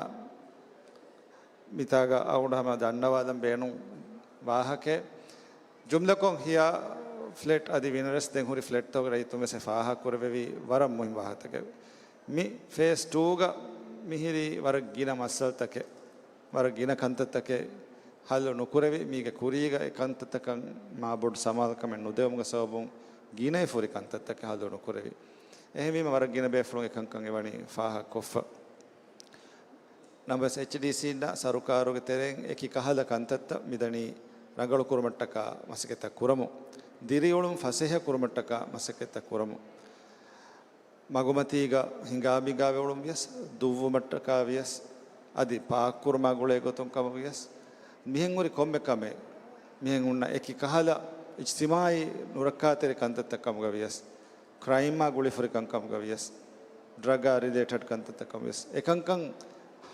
މިތާގަ އަޅުގަނޑު ހަމަ ދަންނަވާލަން ބޭނުން ވާހަކައެއް. ޖުމްލަކޮށް ހިޔާ ފްލެޓް އަދި ވިނަރަސް ދެން ހުރި ފްލެޓްތަކުގެ ރައްޔިތުން ވެސް އެ ފާހަގަކުރެއްވެވީ ވަރަށް މުހިންމު ވާހަކަތަކެއް. މި ފޭސް ޓޫގަ މިހިރީ ވަރަށް ގިނަ މައްސަލަތަކެއް، ވަރަށް ގިނަ ކަންތައްތަކެއް ހައްލު ނުކުރެވި، މީގެ ކުރީގަ އެ ކަންތައްތަކަށް މާބޮޑު ސަމާލުކަމެއް ނުދެވުމުގެ ސަބަބުން ގިނައިން ފުރި ކަންތައްތަކެއް ހައްލު ނުކުރެވި. އެހެންވީމަ ވަރަށް ގިނަ ބޭފުޅުން އެކަންކަން އެވަނީ ފާހަގަކޮށްފަ. ނަމަވެސް އެޗްޑީސީންނަށް ސަރުކާރުގެ ތެރެއިން އެކި ކަހަލަ ކަންތައްތައް މިދަނީ ރަނގަޅު ކުރުމަށްޓަކާ މަސައްކަތްތައް ކުރަމުން، ދިރިއުޅުން ފަސޭހަ ކުރުމަށްޓަކާ މަސައްކަތްތައް ކުރަމުން. މަގުމަތީގަ ހިނގާ މިނގާވެ އުޅުން ވިޔަސް، ދުއްވުމަށްޓަކާ ވިޔަސް، އަދި ޕާކްކުރުމާ ގުޅޭ ގޮތުން ކަމަށް ވިޔަސް، މިހެން ހުރި ކޮންމެ ކަމެއް، މިހެން ހުންނަ އެކި ކަހަލަ އިޖްތިމާއީ ނުރައްކާތެރި ކަންތައްތައް ކަމުގަ ވިޔަސް، ކްރައިމާ ގުޅިފުރިކަން ކަމުގަ ވިޔަސް، ޑްރަގާ ރިލޭޓެޑް ކަންތައްތައް ކަމުގަ ވިޔަސް، އެކަންކަން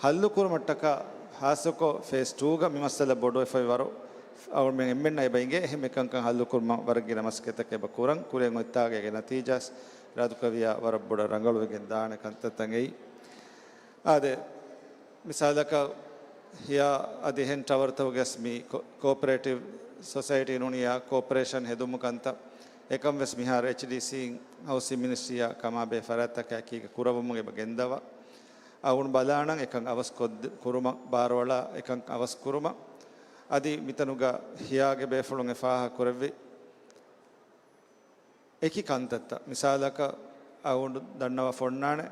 ހައްލު ކުރުމަށްޓަކާ، ހާއްސަކޮށް ފޭސް ޓޫގަ މި މައްސަލަ ބޮޑުވެފައި ވަރު، އަޅުމެން އެންމެންނަށް އެބަ އިނގޭ، އެހެން އެކަންކަން ހައްލު ކުރުމަށް ވަރަށް ގިނަ މަސައްކަތްތަކެއް އެބަ ކުރަން، ކުރިއަށް އޮތްތާގަ އޭގެ ނަތީޖާސް ރާދުކަވިޔާ ވަރަށް ބޮޑަށް ރަނގަޅުވެގެން ދާނެ ކަންތައްތައް އެއީ. އާދެ، މިސާލަކަށް ހިޔާ އަދި އެހެން ޓަވަރުތަކުގެސް މި ކޯ-، ކޯޕަރޭޓިވް ސޮސައިޓީ ނޫނިޔާ ކޯޕަރޭޝަން ހެދުމު ކަންތައް އެކަން ވެސް މިހާރު އެޗްޑީސީ ހައުސިން މިނިސްޓްރީއާ ކަމާބެހޭ ފަރާތްތަކާ އެކީގަ ކުރައްވަމުން އެބަ ގެންދަވާ. އަޅުގަނޑު ބަލާނަން އެކަން އަވަސް ކޮށްދެ-، ކުރުމަށް ބާރުއަޅާ އެކަން އަވަސް ކުރުމަށް. އަދި މިތަނުގަ ހިޔާގެ ބޭފުޅުން އެ ފާހަގަ ކުރެއްވި އެކި ކަންތައްތައް، މިސާލަކަށް އަޅުގަނޑު ދަންނަވާފަ އޮންނާނެ،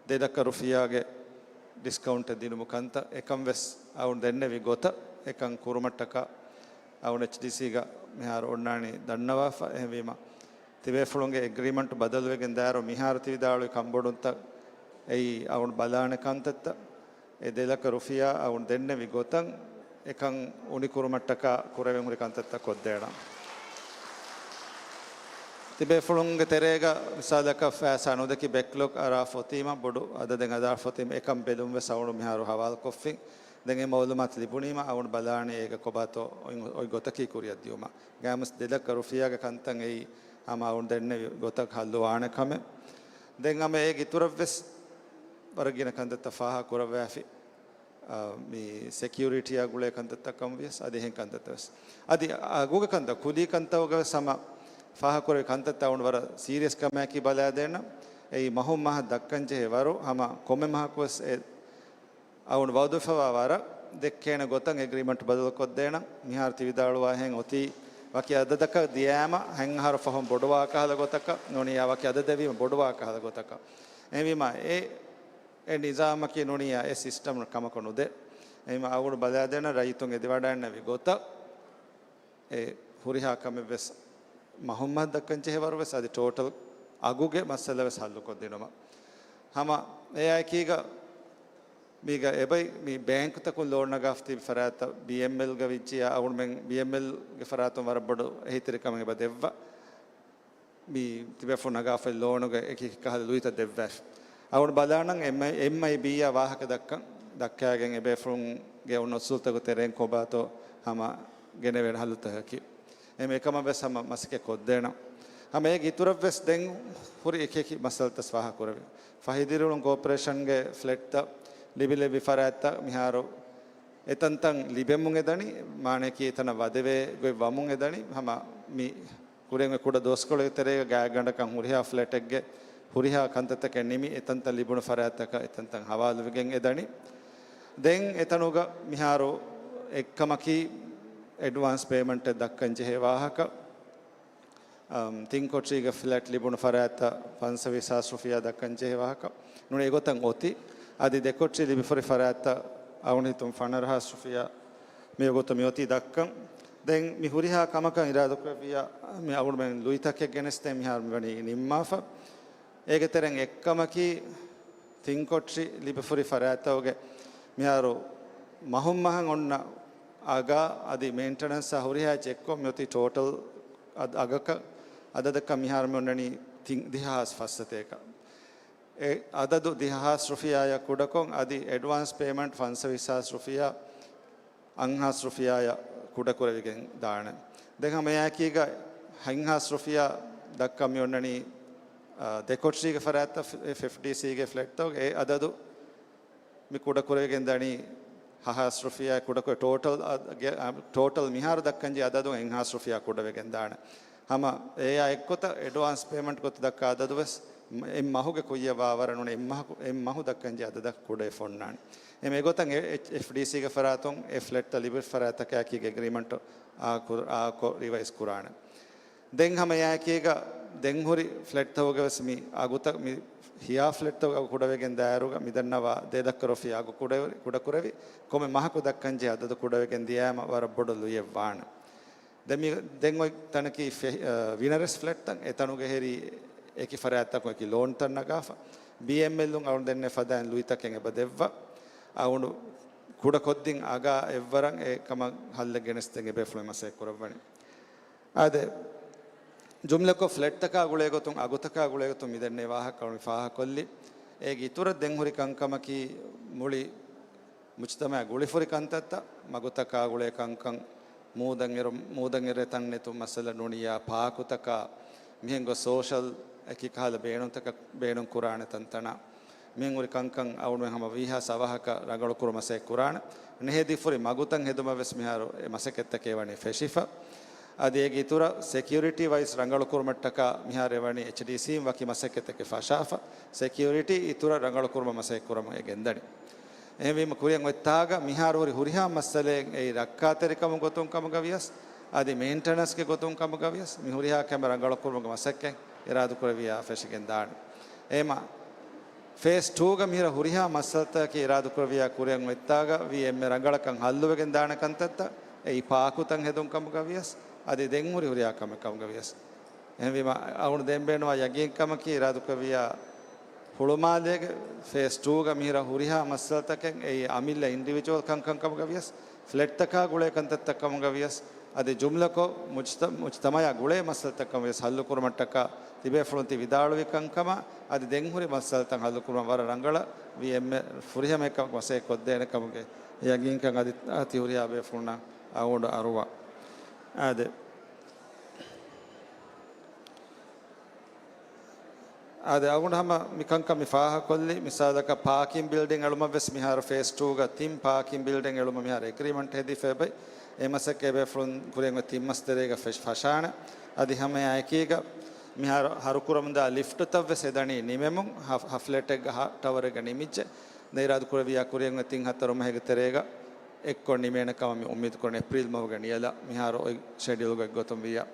ދެ ލައްކަ ރުފިޔާގެ ޑިސްކައުންޓެއް ދިނުމު ކަންތައް އެކަން ވެސް އަޅުގަނޑު ދެންނެވި ގޮތަށް އެކަން ކުރުމަށްޓަކާ އަޅުގަނޑު އެޗްޑީސީގަ މިހާރު އޮންނާނީ ދަންނަވާފަ. އެހެންވީމަ، ތިބޭފުޅުންގެ އެގްރީމަންޓް ބަދަލުވެގެން ދާއިރު މިހާރު ތި ވިދާޅުވި ކަންބޮޑުންތައް އެއީ އަޅުގަނޑު ބަލާނެ ކަންތައްތައް. އެ ދެ ލައްކަ ރުފިޔާ އަޅުގަނޑު ދެންނެވި ގޮތަށް އެކަން އުނިކުރުމަށްޓަކާ ކުރެވެން ހުރި ކަންތައްތައް ކޮށްދޭނަން. ތިބޭފުޅުންގެ ތެރޭގަ މިސާލަކަށް ފައިސާ ނުދެކި ބެކްލޮގް އަރާފަ އޮތީމަ، ބޮޑު އަދަދެއް އަރާފަ އޮތީމަ، އެކަން ބެލުން ވެސް އަޅުގަނޑު މިހާރު ހަވާލުކޮށްފިން. ދެން އެ މައުލޫމާތު ލިބުނީމަ، އަޅުގަނޑު ބަލާނީ އޭގަ ކޮބާތޯ އޮތް، އޮތް ގޮތަކީ ކުރިއަށް ދިޔުމަށް. ގާމުސް ދެ ލައްކަ ރުފިޔާގެ ކަންތައް އެއީ ހަމަ އަޅުގަނޑު ދެންނެވި ގޮތަށް ހައްލުވާނެ ކަމެއް. ދެން ހަމަ އޭގެ އިތުރަށް ވެސް ވަރަށް ގިނަ ކަންތައްތައް ފާހަގަ ކުރައްވާފި. އާ، މި ސެކިއުރިޓީއާ ގުޅޭ ކަންތައްތައް ކަމަށް ވިޔަސް، އަދި އެހެން ކަންތައްތައް ވެސް. އަދި އަގުގެ ކަންތައް، ކުލީ ކަންތައްގަ ވެސް ހަމަ ފާހަގަކުރެވި ކަންތައްތައް އަޅުގަނޑު ވަރަށް ސީރިއަސް ކަމާއެކީ ބަލާދޭނަން. އެއީ މަހުން މަހަށް ދައްކަން ޖެހޭ ވަރު، ހަމަ ކޮންމެ މަހަކު ވެސް އެ އަޅުގަނޑު ވައުދުވެފަވާ ވަރަށް ދެއްކޭނެ ގޮތަށް އެގްރީމަންޓް ބަދަލުކޮށްދޭނަން. މިހާރު ތި ވިދާޅުވާހެން އޮތީ ވަކި އަދަދަކަށް ދިޔާމަ ހަތް އަހަރު ފަހުން ބޮޑުވާ ކަހަލަ ގޮތަކަށް ނޫނިޔާ، ވަކި އަދަދެއް ވީމަ ބޮޑުވާ ކަހަލަ ގޮތަކަށް. އެހެންވީމަ އެ އެ ނިޒާމަކީ ނޫނިޔާ އެ ސިސްޓަމް ކަމަކު ނުދޭ. އެހެންވީމަ އަޅުގަނޑު ބަލާދޭނަން ރައްޔިތުން އެދިވަޑައިގަންނަވި ގޮތަށް އެ ހުރިހާ ކަމެއް ވެސް މަހުން މަހަށް ދައްކަން ޖެހޭ ވަރު ވެސް އަދި ޓޯޓަލް އަގުގެ މައްސަލަ ވެސް ހައްލުކޮށްދިނުމަށް. ހަމަ އެއާއެކީގަ މީގަ އެބައި މި ބޭންކުތަކުން ލޯން ނަގާފަ ތިބި ފަރާތްތައް ބީއެމްއެލްގަ ވިއްޖިޔާ އަޅުގަނޑުމެން ބީއެމްއެލްގެ ފަރާތުން ވަރަށް ބޮޑު އެހީތެރިކަމެއް އެބަ ދެއްވާ. މި ތިބޭފުޅުން ނަގާފައި ލޯނުގެ އެކި ކަހަލަ ލުއިތައް ދެއްވާފި. އަޅުގަނޑު ބަލާނަން އެމްއައި، އެމްއައިބީއާ ވާހަކަ ދައްކަން، ދައްކާގެން އެބޭފުޅުންގެ އޮންނަ އުސޫލުތަކުގެ ތެރެއިން ކޮބާތޯ ހަމަ ގެނެވޭނެ ހައްލުތަކަކީ. އެމް އެކަމަށް ވެސް ހަމަ މަސައްކަތް ކޮށްދޭނަން. ހަމަ އޭގެ އިތުރަށް ވެސް ދެން ހުރި އެކި އެކި މައްސަލަތައް ފާހަގަ ކުރެވި. ފަހި ދިރިއުޅުން ކޯޕަރޭޝަންގެ ފްލެޓްތައް ލިބި ލިބި ފަރާތްތައް މިހާރު އެތަންތަން ލިބެމުން އެދަނީ، މާނައަކީ އެތަނަށް ވަދެވޭ ގޮތް ވަމުން އެދަނީ. ހަމަ މި ކުރިން ކުޑަ ދުވަސްކޮޅެއްގެ ތެރޭގަ ގާތްގަނޑަކަށް ހުރިހާ ފްލެޓެއްގެ ހުރިހާ ކަންތައްތަކެއް ނިމި، އެތަންތަން ލިބުނު ފަރާތްތަކަށް އެތަންތަން ހަވާލުވެގެން އެދަނީ. ދެން އެތަނުގަ މިހާރު އެއްކަމަކީ އެޑްވާންސް ޕޭމަންޓެއް ދައްކަން ޖެހޭ ވާހަކަ. އަމް، ތިން ކޮޓަރީގެ ފްލެޓް ލިބުނު ފަރާތްތައް ފަންސަވީސް ހާސް ރުފިޔާ ދައްކަން ޖެހޭ ވާހަކަ. ނޫނީ އެގޮތަށް އޮތީ. އަދި ދެ ކޮޓަރީ ލިބިފަ ހުރި ފަރާތްތައް އަޅުގަނޑު ހިތުން ފަނަރަ ހާސް ރުފިޔާ މި ގޮތަށް މި އޮތީ ދައްކަން. ދެން މި ހުރިހާ ކަމަކަށް އިރާދަކުރެއްވިއްޔާ މި އަޅުގަނޑުމެން ލުއިތަކެއް ގެނެސްދޭން މިހާރު މިވަނީ ނިންމާފަ. އޭގެ ތެރެއިން އެއްކަމަކީ ތިން ކޮޓަރީ ލިބިފަ ހުރި ފަރާތްތަކުގެ މިހާރު މަހުން މަހަށް އޮންނަ އަގާ އަދި މެއިންޓެނަންސްއާ ހުރިހާ އެއްޗެއް އެއްކޮށް މިއޮތީ ޓޯޓަލް އަދަ-، އަގަކަށް އަދަދަކަށް މިހާރު މި އޮންނަނީ ތިން ދިހަ ހާސް ފަސް ސަތޭކަ. އެ އަދަދު ދިހަ ހާސް ރުފިޔާއަށް ކުޑަކޮށް އަދި އެޑްވާންސް ޕޭމަންޓް ފަންސަވީސް ހާސް ރުފިޔާ އަށް ހާސް ރުފިޔާއަށް ކުޑަކުރެވިގެން ދާނެ. ދެން ހަމަ އެއާއެކީގަ ހަތް ހާސް ރުފިޔާ ދައްކަން މި އޮންނަނީ، އާ، ދެ ކޮޓަރީގެ ފަރާތްތައް އެފްޑީސީގެ ފްލެޓްތައް އެ އަދަދު މި ކުޑަކުރެވިގެން ދަނީ ހަ ހާސް ރުފިޔާ ކުޑަކުރެ-، ޓޯޓަލް އަ-، ގެ-، އަ، ޓޯޓަލް މިހާރު ދައްކަންޖެހޭ އަދަދު އެއް ހާސް ރުފިޔާ ކުޑަވެގެން ދާނެ. ހަމަ އެއާ އެއްގޮތަށް އެޑްވާންސް ޕޭމަންޓް ގޮތަށް ދައްކާ އަދަދު ވެސް އެއް މަހުގެ ކުއްޔަށް ވާވަރަށް ނޫނީ އެއް މަހަކު-، އެއް މަހު ދައްކަންޖެހޭ އަދަދަކަށް ކުޑަވެފަ އޮންނާނެ. އެހެން އެގޮތަށް އެ-، އެޗް-، އެފްޑީސީގެ ފަރާތުން އެ ފްލެޓްތައް ލިބިފަ ފަރާތްތަކާއެކީގަ އެގްރީމަންޓް އާކު-، އާކޮށް ރިވައިޒް ކުރާނެ. ދެން ހަމަ އެއާއެކީގަ ދެން ހުރި ފްލެޓްތަކުގެ ވެސް މި އަގުތައް މި ހިޔާ ފްލެޓްތަކުގެ އަގު ކުޑަވެގެން ދާއިރުގަ މިދަންނަވާ ދެ ދައްކަ ރުފިޔާ އަގު ކުޑަ-، ކުޑަކުރެވި ކޮންމެ މަހަކު ދައްކަންޖެހޭ އަދަދު ކުޑަވެގެން ދިޔައިމަ ވަރަށް ބޮޑު ލުޔެއް ވާނެ. ދެން މި-، ދެން އޮތް ތަނަކީ ފެ-، އަ، ވިނަރެސް ފްލެޓްތައް. އެތަނުގެ ހެރީ އެކި ފަރާތްތަކުން އެކި ލޯންތައް ނަގާފަ، ބީއެމްއެލުން އަޅުގަނޑު ދެންނެވި ފަދައިން ލުއިތަކެއް އެބަ ދެއްވާ، އަޅުގަނޑު ކުޑަކޮށްދިން އަގާ އެއްވަރަށް އެ ކަމަށް ހައްލެއް ގެނެސްދޭން އެބޭފުޅުން މަސައްކަތް ކުރައްވަނީ. އާދެ، ޖުމްލަކޮށް ފްލެޓްތަކާ ގުޅޭ ގޮތުން، އަގުތަކާ ގުޅޭ ގޮތުން މި ދެންނެވި ވާހަކަ އަޅުގަނޑު މި ފާހަގަކޮށްލީ. އޭގެ އިތުރަށް ދެން ހުރި ކަންކަމަކީ މުޅި މުޖްތަމަޢަށް ގުޅިފުރި ކަންތައްތައް، މަގުތަކާ ގުޅޭ ކަންކަން، މޫދަށް އެރު-، މޫދަށް އެރޭ ތަން ނެތުން މައްސަލަ ނޫނިއްޔާ ޕާކުތަކާ، މިހެން ގޮސް ސޯޝަލް އެކި ކަހަލަ ބޭނުންތަކަށް ބޭނުން ކުރާނެ ތަންތަނާ، މިހެން ހުރި ކަންކަން އަޅުގަނޑުމެން ހަމަ ވީހާސް އަވަހަކަށް ރަނގަޅު ކުރުމަށް މަސައްކަތް ކުރާނެ. ނެހެދިފުރި މަގުތައް ހެދުމަށް ވެސް މިހާރު އެ މަސައްކަތްތަކެއް ވަނީ ފެށިފަ. އަދި އޭގެ އިތުރަށް ސެކިއުރިޓީ ވައިސް ރަނގަޅު ކުރުމަށްޓަކާ މިހާރު އެ ވަނީ އެޗްޑީސީން ވަކި މަސައްކަތްތަކެއް ފަށާފަ، ސެކިއުރިޓީ އިތުރަށް ރަނގަޅު ކުރުމަށް މަސައްކަތް ކުރަމުން އެ ގެންދަނީ. އެހެންވީމަ ކުރިއަށް އޮތްތާގަ މިހާރު ހުރި ހުރިހާ މައްސަލައެއް އެއީ ރައްކާތެރިކަމުގެ ގޮތުން ކަމުގަ ވިޔަސް، އަދި މެއިންޓެނަންސްގެ ގޮތުން ކަމުގަ ވިޔަސް، މި ހުރިހާ ކަމެއް ރަނގަޅު ކުރުމުގެ މަސައްކަތް އިރާދަކުރެއްވިޔާ ފެށިގެން ދާނެ. އެހެންވީމަ ފޭސް ޓޫގަ މިހިރަ ހުރިހާ މައްސަލަތަކަކީ އިރާދަކުރެއްވިޔާ ކުރިއަށް އޮތްތާގަ ވީ އެންމެ ރަނގަޅަށް ކަން ހައްލުވެގެން ދާނެ ކަންތައްތައް، އެއީ ޕާކުތައް ހެދުން ކަމުގަ ވިޔަސް، އަދި ދެން ހުރި ހުރިހާ ކަމެއް ކަމުގަ ވިޔަސް. އެހެންވީމަ އަޅުގަނޑު ދޭން ބޭނުންވާ ޔަގީންކަމަކީ އިރާދަކުރެއްވިޔާ ހުޅުމާލޭގެ ފޭސް ޓޫގަ މިހިރަ ހުރިހާ މައްސަލަތަކެއް އެއީ އަމިއްލަ އިންޑިވިޖުއަލް ކަންކަން ކަމުގަ ވިޔަސް، ފްލެޓްތަކާ ގުޅޭ ކަންތައްތައް ކަމުގަ ވިޔަސް، އަދި ޖުމްލަކޮށް މުޖްތަ-، މުޖްތަމަޢާ ގުޅޭ މައްސަލަތައް ކަމުގަ ވިޔަސް ހައްލު ކުރުމަށްޓަކާ ތިބޭފުޅުން ތި ވިދާޅުވި ކަންކަމާ، އަދި ދެން ހުރި މައްސަލަތައް ހައްލު ކުރުމަށް ވަރަށް ރަނގަޅަށް ވީ އެންމެ ފުރިހަމައަކަށް މަސައްކަތް ކޮށްދޭނެ ކަމުގެ ޔަގީންކަން އަދި ތި ހުރިހާ ބޭފުޅުންނަށް އަޅުގަނޑު އަރުވާ. އާދެ. އާދެ، އަޅުގަނޑު ހަމަ މި ކަންކަން މި ފާހަގަކޮށްލީ، މިސާލަކަށް ޕާކިން ބިލްޑިން އެޅުމަށް ވެސް މިހާރު ފޭސް ޓޫގަ ތިން ޕާކިން ބިލްޑިން އެޅުމަށް މިހާރު އެގްރީމަންޓް ހެދިފަ އެބައި. އެ މަސައްކަތް އެބޭފުޅުން ކުރިއަށް އޮތް ތިން މަސް ތެރޭގަ ފެށް-، ފަށާނެ. އަދި ހަމަ އެއާއެކީގަ މިހާރު ހަރުކުރަމުންދާ ލިފްޓުތައް ވެސް އެދަނީ ނިމެމުން، ހަ-، ހަ ފްލެޓެއްގަ ހަ ޓަވަރެއްގަ ނިމިއްޖެ. ދެން އިރާދަކުރެއްވިޔާ ކުރިއަށް އޮތް ތިން ހަތަރު މަހެއްގެ ތެރޭގަ އެއްކޮށް ނިމޭނެ ކަމަށް މި އުއްމީދު ކުރަނީ އޭޕްރީލް މަހުގެ ނިޔަލަށް މިހާރު އޮތް ޝެޑިއުލްގެ ގޮތުން ވިއްޔާ.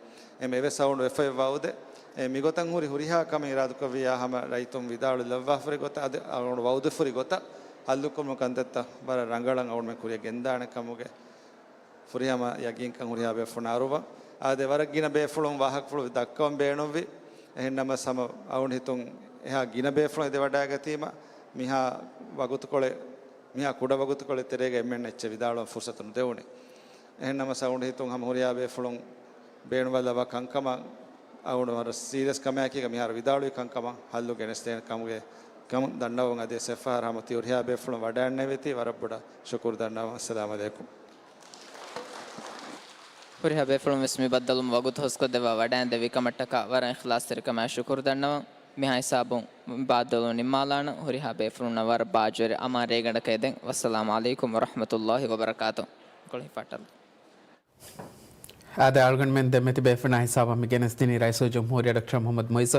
އެމް އެވެސް އަޅުގަނޑު ވެފައި ވައުދެއް. އެ މިގޮތަށް ހުރި ހުރިހާ ކަމެއް އިރާދަކުރެއްވިއްޔާ ހަމަ ރައްޔިތުން ވިދާޅުވި ލައްވާފަރި ގޮތަށް އަދި އަޅުގަނޑު ވައުދެއް ފުރި ގޮތަށް ހައްލުކުރުމުގެ ކަންތައްތައް ވަރަށް ރަނގަޅަށް އަޅުގަނޑުމެން ކުރިއަށް ގެންދާނެ ކަމުގެ ފުރިހަމަ ޔަގީންކަން ހުރިހާ ބޭފުޅުން އަރުވަން. އާދެ، ވަރަށް ގިނަ ބޭފުޅުން ވާހަކަފުޅު ދައްކަވަން ބޭނުންވި. އެހެންނަމަސް ހަމަ އަޅުގަނޑު ހިތުން އެހާ ގިނަ ބޭފުޅުން އެދެވަޑައިގަތީމަ މިހާ ވަގުތުކޮޅެއް، މިހާ ކުޑަ ވަގުތުކޮޅެއް ތެރޭގަ އެންމެން އެއްޗެއް ވިދާޅުވަން ފުރުސަތު ނުދެވުނީ. އެހެންނަމަސް އަޅުގަނޑު ހިތުން ހަމަ ހުރިހާ ބޭފުޅުން ބޭނުންވާލައްވާ ކަންކަމަށް އަޅުގަނޑު ވަރަށް ސީރިއަސް ކަމެއް އެކީގަ މިހާރު ވިދާޅުވި ކަންކަމަށް ހައްލު ގެނެސްދޭނެ ކަމުގެ ކަމުން ދަންނަވަން. އަދި އެއްފަހަރު ހަމަ ތި ހުރިހާ ބޭފުޅުން ވަޑައިގަންނަވީތީ ވަރަށް ބޮޑަށް ޝުކުރު ދަންނަވަން. އައްސަލާމު ޢަލައިކުމް. ހުރިހާ ބޭފުޅުން ވެސް މި ބައްދަލުވުމަށް ވަގުތު ހުސްކޮށްދެއްވާ ވަޑައިގެންދެއްވި ކަމަށްޓަކާ ވަރަށް އިޚްލާޞްތެރިކަމާއި ޝުކުރު ދަންނަވަން. މިހާ ހިސާބުން ބައްދަލުވުން ނިންމާލާނަން. ހުރިހާ ބޭފުޅުންނަށް ވަރަށް ބާއްޖަވެރި އަމާން ރޭގަނޑަކަށް އެދެން. ވައްސަލާމު ޢަލައިކުމް ވަރަޙްމަތުﷲި ވަބަރަކާތުހު. ކޮޅި ފައްޓަލު. އާދެ، އަޅުގަނޑުމެން ދެމެތި ބޭފުޅުންނާ ހިސާބަށް މި ގެނެސްދިނީ ރައީސުލްޖުމްހޫރިއްޔާ ޑޮކްޓަރ މުޙައްމަދު މުޢިއްޒު.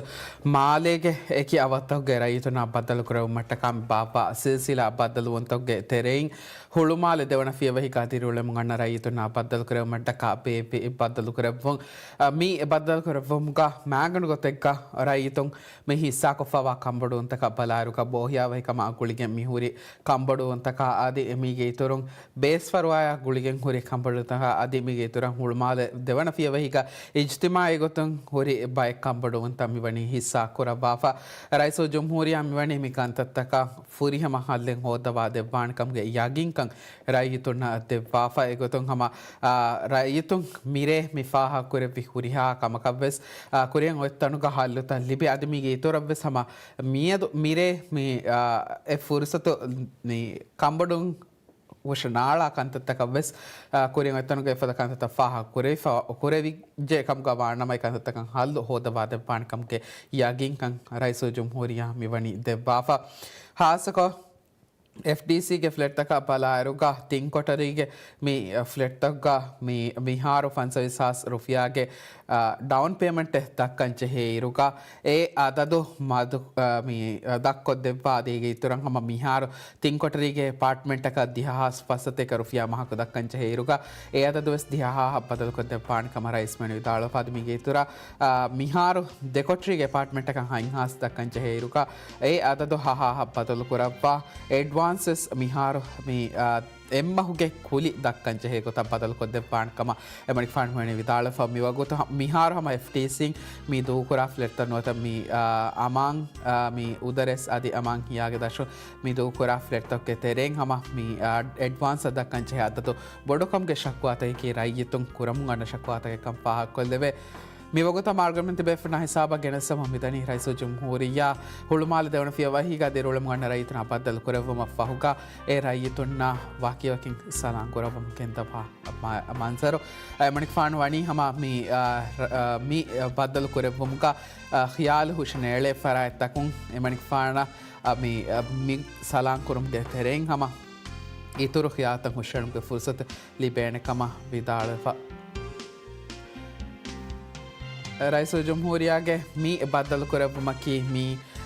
މާލޭގެ އެކި އަވަށްތަކުގެ ރައްޔިތުންނާ ބައްދަލުކުރެއްވުމަށްޓަކާ މި ބާއްވާ ސިލްސިލާ ބައްދަލުވުންތަކުގެ ތެރެއިން ހުޅުމާލެ ދެވަނަ ފިޔަވަހިގާ ދިރިއުޅެމުން އަންނަ ރައްޔިތުންނާ ބައްދަލުކުރެއްވުމަށްޓަކާ ބޭއްވި ބައްދަލުކުރެއްވުން. އަ، މި ބައްދަލުކުރެއްވުމުގަ މައިގަނޑު ގޮތެއްގަ ރައްޔިތުން މި ހިއްސާކޮށްފައިވާ ކަންބޮޑުވުންތަކަށް ބަލާއިރުގަ ބޯހިޔާވަހިކަމާ ގުޅިގެން މިހުރި ކަންބޮޑުވުންތަކާ އަދި މީގެ އިތުރުން ބޭސްފަރުވާޔާ ގުޅިގެން ހުރި ކަންބޮޑުވުންތަކާ އަދި މީގެ އިތުރަށް ހުޅުމާލެ ދެވަނަ ފިޔަވަހީގަ އިޖްތިމާޢީ ގޮތުން ހުރި ބައެއް ކަންބޮޑުވުންތައް މިވަނީ ހިއްސާ ކުރައްވާފަ. ރައީސުލްޖުމްހޫރިއްޔާ މިވަނީ މި ކަންތައްތަކަށް ފުރިހަމަ ހައްލެއް ހޯއްދަވާ ދެއްވާނެ ކަމުގެ ޔަގީންކަން ރައްޔިތުންނަށް ދެއްވާފަ. އެގޮތުން ހަމަ، އާ، ރައްޔިތުން މިރޭ މި ފާހަގަކުރެއްވި ހުރިހާ ކަމަކަށްވެސް، އާ، ކުރިއަށް އޮތް ތަނުގަ ހައްލުތައް ލިބި، އަދި މީގެ އިތުރަށްވެސް ހަމަ މިއަދު މިރޭ މި، އާ، އެ ފުރުސަތު މި ކަންބޮޑުން ހުށަ ނާޅާ ކަންތައްތަކަށްވެސް، އާ، ކުރިއަށް އޮތް ތަނުގަ އެފަދަ ކަންތައްތައް ފާހަގަ ކުރެވިފަ، ކުރެވިއްޖެ ކަމުގަ ވާނަމަ އެ ކަންތައްތަކަށް ހައްލު ހޯދަވާ ދެއްވާނެ ކަމުގެ ޔަގީންކަން ރައީސުލްޖުމްހޫރިއްޔާ މިވަނީ ދެއްވާފަ. ހާއްސަކޮށް، އެފްޑީސީގެ ފްލެޓްތަކަށް ބަލާއިރުގަ ތިން ކޮޓަރީގެ މި ފްލެޓްތަކުގަ މި މިހާރު ފަންސަވީސް ހާސް ރުފިޔާގެ، އާ، ޑައުން ޕޭމަންޓެއް ދައްކަން ޖެހޭއިރުގަ، އެ އަދަދު މަދު، އާ، މި ދަށްކޮށްދެއްވާ އަދި އޭގެ އިތުރަށް ހަމަ މިހާރު ތިން ކޮޓަރީގެ އެޕާޓްމަންޓަކަށް ދިހަ ހާސް ފަސްސަތޭކަ ރުފިޔާ މަހަކު ދައްކަން ޖެހޭއިރުގަ، އެ އަދަދުވެސް ދިހަ ހާހަށް ބަދަލުކޮށްދެއްވާނެ ކަމަށް ރައީސް މިވަނީ ވިދާޅުވެފަ. އަދި މީގެ އިތުރަށް، އާ، މިހާރު ދެ ކޮޓަރީގެ އެޕާޓްމަންޓަކަށް ހަތް ހާސް ދައްކަން ޖެހޭއިރުގަ، އެ އަދަދު ހަ ހާހަށް ބަދަލުކުރައްވާ، އެޑްވާންސްވެސް މިހާރު މި، އާ، އެއްމަހުގެ ކުލި ދައްކަން ޖެހޭ ގޮތަށް ބަދަލުކޮށްދެއްވާނެ ކަމަށް އެމަނިކުފާނު މިވަނީ ވިދާޅުވެފަ. މިވަގުތު ހަ-، މިހާރު ހަމަ އެފްޑީސީން މި ދޫކުރާ ފްލެޓްތައް ނުވަތަ މި، އާ، އަމާން، އާ، މި އުދަރެސް އަދި އަމާން ހިޔާގެ ދަށު މި ދޫކުރާ ފްލެޓްތަކުގެ ތެރެއިން ހަމަ މި، އާ، އެޑްވާންސް ދައްކަން ޖެހޭ އަދަދު ބޮޑުކަމުގެ ޝަކުވާތަކަކީ ރައްޔިތުން ކުރަމުން އަންނަ ޝަކުވާތަކެއްކަން ފާހަގަކޮށްލެވޭ. މިވަގުތަށް އަޅުގަނޑުމެން ތިބޭފުޅުންނާ ހިސާބަށް ގެނެސްދެމުން މިދަނީ ރައީސުލްޖުމްހޫރިއްޔާ ހުޅުމާލެ ދެވަނަ ފިޔަވަހީގަ ދިރިއުޅެމުން އަންނަ ރައްޔިތުންނާ ބައްދަލު ކުރެއްވުމަށްފަހުގަ އެ ރައްޔިތުންނާ ވަކިވަކިން ސަލާން ކުރައްވަމުން ގެންދަވާ މަ-، މަންޒަރު. އެމަނިކުފާނު ވަނީ ހަމަ މި، އާ، ރ-، އާ، މި ބައްދަލު ކުރެއްވުމުގަ، އާ، ޚިޔާލު ހުށަނޭޅޭ ފަރާތްތަކުން އެމަނިކުފާނަށް، އާ، މި، އާ، މި ސަލާން ކުރުމުގެ ތެރެއިން ހަމަ އިތުރު ޚިޔާލުތައް ހުށަހެޅުމުގެ ފުރުސަތު ލިބޭނެ ކަމަށް ވިދާޅުވެފަ. ރައީސުލްޖުމްހޫރިއްޔާގެ މި ބައްދަލުކުރެއްވުމަކީ މި،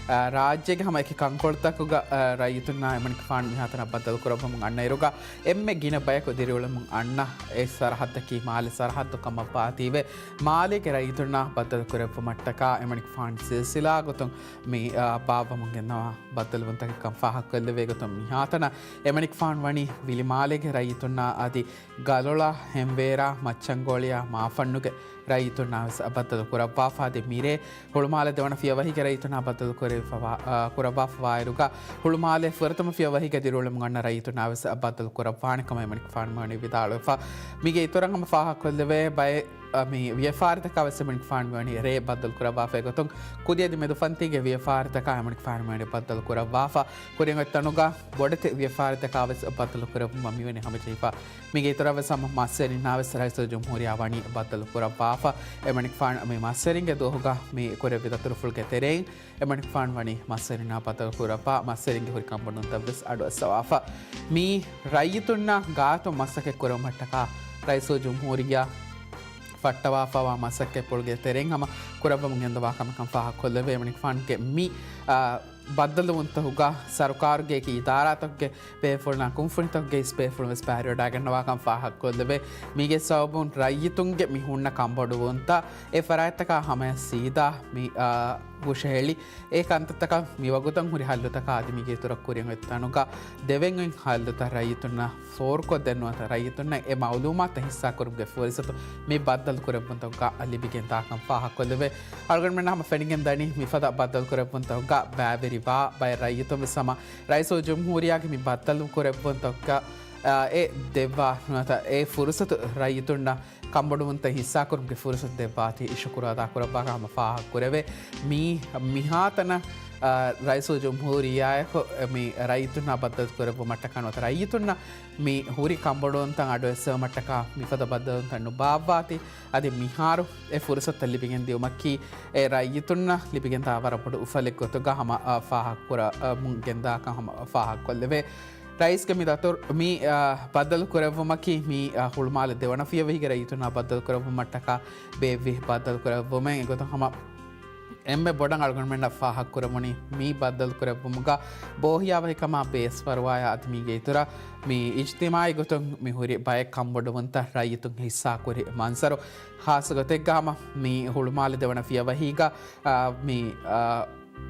އާ، ރާއްޖޭގެ ހަމަ އެކި ކަންކޮޅުތަކުގަ، އާ، ރައްޔިތުންނާ އެމަނިކުފާނު މިހާތަނަށް ބައްދަލުކުރައްވަމުން އަންނައިރުގަ އެންމެ ގިނަ ބަޔަކު ދިރިއުޅެމުން އަންނަ އެ ސަރަހައްދަކީ މާލެ ސަރަހައްދު ކަމަށްވާތީވެ، މާލޭގެ ރައްޔިތުންނާ ބައްދަލުކުރެއްވުމަށްޓަކާ އެމަނިކުފާނު ސިލްސިލާ ގޮތުން މި، އާ، ބާއްވަމުން ގެންނަވާ ބައްދަލުވުންތަކެއްކަން ފާހަގަކޮށްލެވޭ ގޮތުން މިހާތަނަށް އެމަނިކުފާނު ވަނީ ވިލިމާލޭގެ ރައްޔިތުންނާ އަދި ގަލޮޅާ، ހެންވޭރާ، މައްޗަންގޮޅިއާ، މާފަންނުގެ ރައްޔިތުންނާ ވެސް ބައްދަލު ކުރައްވާފަ. އަދި މިރޭ ހުޅުމާލެ ދެވަނަ ފިޔަވަހީގެ ރައްޔިތުންނާ ބައްދަލު ކުރެވިފަވާ-، އާ، ކުރައްވާފަވާއިރުގަ ހުޅުމާލެ ފުރަތަމަ ފިޔަވަހީގެ ދިރިއުޅެމުން އަންނަ ރައްޔިތުންނާ ވެސް ބައްދަލު ކުރައްވާނެ ކަމަށް އެމަނިކުފާނު މިވަނީ ވިދާޅުވެފަ. މީގެ އިތުރަށް ހަމަ ފާހަގަކޮށްލެވޭ ބައެއް، އަ، މި ވިޔަފާރިތަކާ ވެސް އެމަނިކުފާނު މިވަނީ ރޭ ބައްދަލު ކުރައްވާފައި ގޮތުން ކުދި އަދި މެދުފަންތީގެ ވިޔަފާރިތަކާ އެމަނިކުފާނު މިވަނީ ބައްދަލު ކުރައްވާފަ. ކުރިން އޮތް ތަނުގަ ބޮޑެތި ވިޔަފާރިތަކާ ވެސް ބައްދަލު ކުރެއްވުމަށް މިވަނީ ހަމަޖެހިފަ. މީގެ އިތުރަށް ވެސް ހަމަ މައްސަރިންނާ ވެސް ރައީސުލްޖުމްހޫރިއްޔާ ވަނީ ބައްދަލު ކުރައްވާފަ. އެމަނިކުފާނު މި މައްސަރިންގެ ދުވަހުގަ މި ކުރެއްވި ދަތުރުފުޅުގެ ތެރެއިން އެމަނިކުފާނު ވަނީ މައްސަރިންނާ ބައްދަލު ކުރައްވާ މައްސަރިންގެ ހުރި ކަންބޮޑުވުންތައް ވެސް އަޑުއައްސަވާފަ. މި ރައްޔިތުންނާ ގާތު މަސައްކަތް ކުރުމަށްޓަކާ ރައީސުލްޖުމްހޫރިއްޔާ ފައްޓަވާފަވާ މަސައްކަތްޕުޅުގެ ތެރެއިން ހަމަ ކުރައްވަމުން ގެންދަވާ ކަމެއްކަން ފާހަގަކޮށްލެވޭ. އެމަނިކުފާނުގެ މި، އާ، ބައްދަލުވުންތަކުގަ ސަރުކާރުގެ އެކި އިދާރާތަކުގެ ބޭފުޅުންނާ ކުންފުނިތަކުގެ އިސް ބޭފުޅުން ވެސް ބައިވެރިވެވަޑައިގަންނަވާކަން ފާހަގަކޮށްލެވޭ. މީގެ ސަބަބުން ރައްޔިތުންގެ މި ހުންނަ ކަންބޮޑުވުންތައް އެ ފަރާތްތަކާ ހަމަޔަށް ސީދާ މި، އާ، ހުށަހެޅި އެ ކަންތައްތަކަށް މިވަގުތަށް ހުރި ހައްލުތަކާ އަދި މީގެ އިތުރަށް ކުރިއަށް އޮތް ތަނުގަ ދެވެން އޮތް ހައްލުތައް ރައްޔިތުންނަށް ފޯރުކޮށްދޭން ނުވަތަ ރައްޔިތުންނަށް އެ މައުލޫމާތުތައް ހިއްސާކުރުމުގެ ފުރިސަތު މި ބައްދަލު ކުރެއްވުންތަކުގަ ލިބިގެންދާކަން ފާހަގަކޮށްލެވޭ. އަޅުގަނޑުމެންނަށް ހަމަ ފެނިގެން ދަނީ މިފަދަ ބައްދަލު ކުރެއްވުންތަކުގަ ބައިވެރިވާ ބައެއް ރައްޔިތުން ވެސް ހަމަ ރައީސުލްޖުމްހޫރިއްޔާގެ މި ބައްދަލު ކުރެއްވުންތަކުގަ، އާ، އެ ދެއްވާ ނުވަތަ އެ ފުރުސަތު ރައްޔިތުންނަށް ކަންބޮޑުވުންތައް ހިއްސާކުރުމުގެ ފުރުސަތު ދެއްވާތީ ޝުކުރު އަދާކުރައްވާކަން ހަމަ ފާހަގަކުރެވޭ. މީ މިހާތަނަށް، އާ، ރައީސުލްޖުމްހޫރިއްޔާއެކު މި ރައްޔިތުންނާ ބައްދަލު ކުރެއްވުމަށްޓަކާ ނުވަތަ ރައްޔިތުންނަށް މި ހުރި ކަންބޮޑުވުންތައް އަޑުއެއްސެވުމަށްޓަކާ މިފަދަ ބައްދަލުވުންތައް ނުބާއްވާތީ، އަދި މިހާރު އެ ފުރުސަތުތައް ލިބިގެން ދިއުމަކީ އެ ރައްޔިތުންނަށް ލިބިގެންދާ ވަރަށް ބޮޑު އުފަލެއް ގޮތުގަ ހަމަ، އާ، ފާހަގަކުރަމުން ގެންދާކަން ހަމަ ފާހަގަކޮށްލެވޭ. ރައީސްގެ މި ދަތުރު، މި، އާ، ބައްދަލު ކުރެއްވުމަކީ މި، އާ، ހުޅުމާލެ ދެވަނަ ފިޔަވަހީގެ ރައްޔިތުންނާ ބައްދަލު ކުރެއްވުމަށްޓަކާ ބޭއްވި ބައްދަލު ކުރެއްވުމެއް. އެގޮތުން ހަމަ އެންމެ ބޮޑަށް އަޅުގަނޑުމެންނަށް ފާހަގަކުރެވުނީ މި ބައްދަލު ކުރެއްވުމުގަ ބޯހިޔާވަހިކަމާ ބޭސްފަރުވާޔާ އަދި މީގެ އިތުރަށް މި އިޖްތިމާޢީ ގޮތުން މި ހުރި ބައެއް ކަންބޮޑުވުންތައް ރައްޔިތުން ހިއްސާކުރި މަންޒަރު. ޚާއްޞަ ގޮތެއްގަ ހަމަ މި ހުޅުމާލެ ދެވަނަ ފިޔަވަހީގަ، އާ، މި، އާ،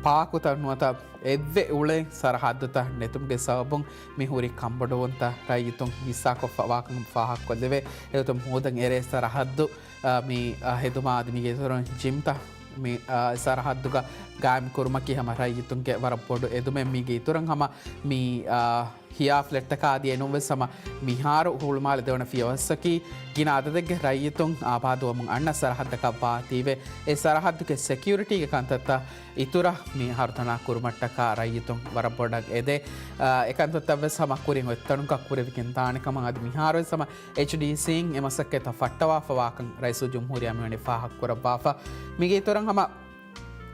ޕާކުތައް ނުވަތަ އެއްވެ އުޅޭ ސަރަހައްދުތައް ނެތުމުގެ ސަބަބުން މި ހުރި ކަންބޮޑުވުންތައް ރައްޔިތުން ހިއްސާކޮށްފަ ވާކަން ފާހަގަކޮށްލެވޭ. އެގޮތުން ހުދަ އެރޭ ސަރަހައްދު، އާ، މި، އާ، ހެދުމާ އަދި މީގެ އިތުރުން ޖިމްތައް މި، އާ، ސަރަހައްދުގަ ގާއިމް ކުރުމަކީ ހަމަ ރައްޔިތުންގެ ވަރަށް ބޮޑު އެދުމެއް. މީގެ އިތުރުން ހަމަ މި، އާ، ހިޔާ ފްލެޓްތަކާ އަދި އެނޫންވެސް ހަމަ މިހާރު ހުޅުމާލެ ދެވަނަ ފިޔަވައްސަކީ ގިނަ އަދަދެއްގެ ރައްޔިތުން އާބާދުވަމުން އަންނަ ސަރަހައްދަކަށް ވާތީވެ، އެ ސަރަހައްދުގެ ސެކިއުރިޓީގެ ކަންތައްތައް އިތުރަށް މި ހަރުދަނާ ކުރުމަށްޓަކާ ރައްޔިތުން ވަރަށް ބޮޑަށް އެދޭ. އާ، އެ ކަންތައްތައްވެސް ހަމަ ކުރިން އޮތްތަނުގަ ކުރެވިގެން ދާނެ ކަމަށް އަދި މިހާރުވެސް ހަމަ އެޗްޑީސީން އެ މަސައްކަތްތައް ފައްޓަވާފަ ވާކަން ރައީސުލްޖުމްހޫރިއްޔާ މިވަނީ ފާހަގަކުރައްވާފަ. މީގެ އިތުރަށް ހަމަ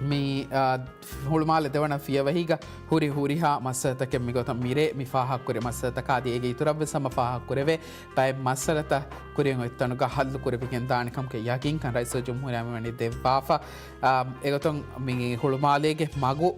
މި، އާ، ހުޅުމާލެ ދެވަނަ ފިޔަވަހީގަ ހުރި ހުރިހާ މައްސަލަތަކެއް މިގޮތަށް މިރޭ މި ފާހަގަކުރި މައްސަލަތަކާ އަދި އޭގެ އިތުރަށްވެސް ހަމަ ފާހަގަކުރެވޭ ބައެއް މައްސަލަތައް ކުރިން އޮތްތަނުގަ ހައްލު ކުރެވިގެން ދާނެ ކަމުގެ ޔަގީންކަން ރައީސުލްޖުމްހޫރިއްޔާ މިވަނީ ދެއްވާފަ. އާ، އެގޮތުން މި ހުޅުމާލޭގެ މަގު،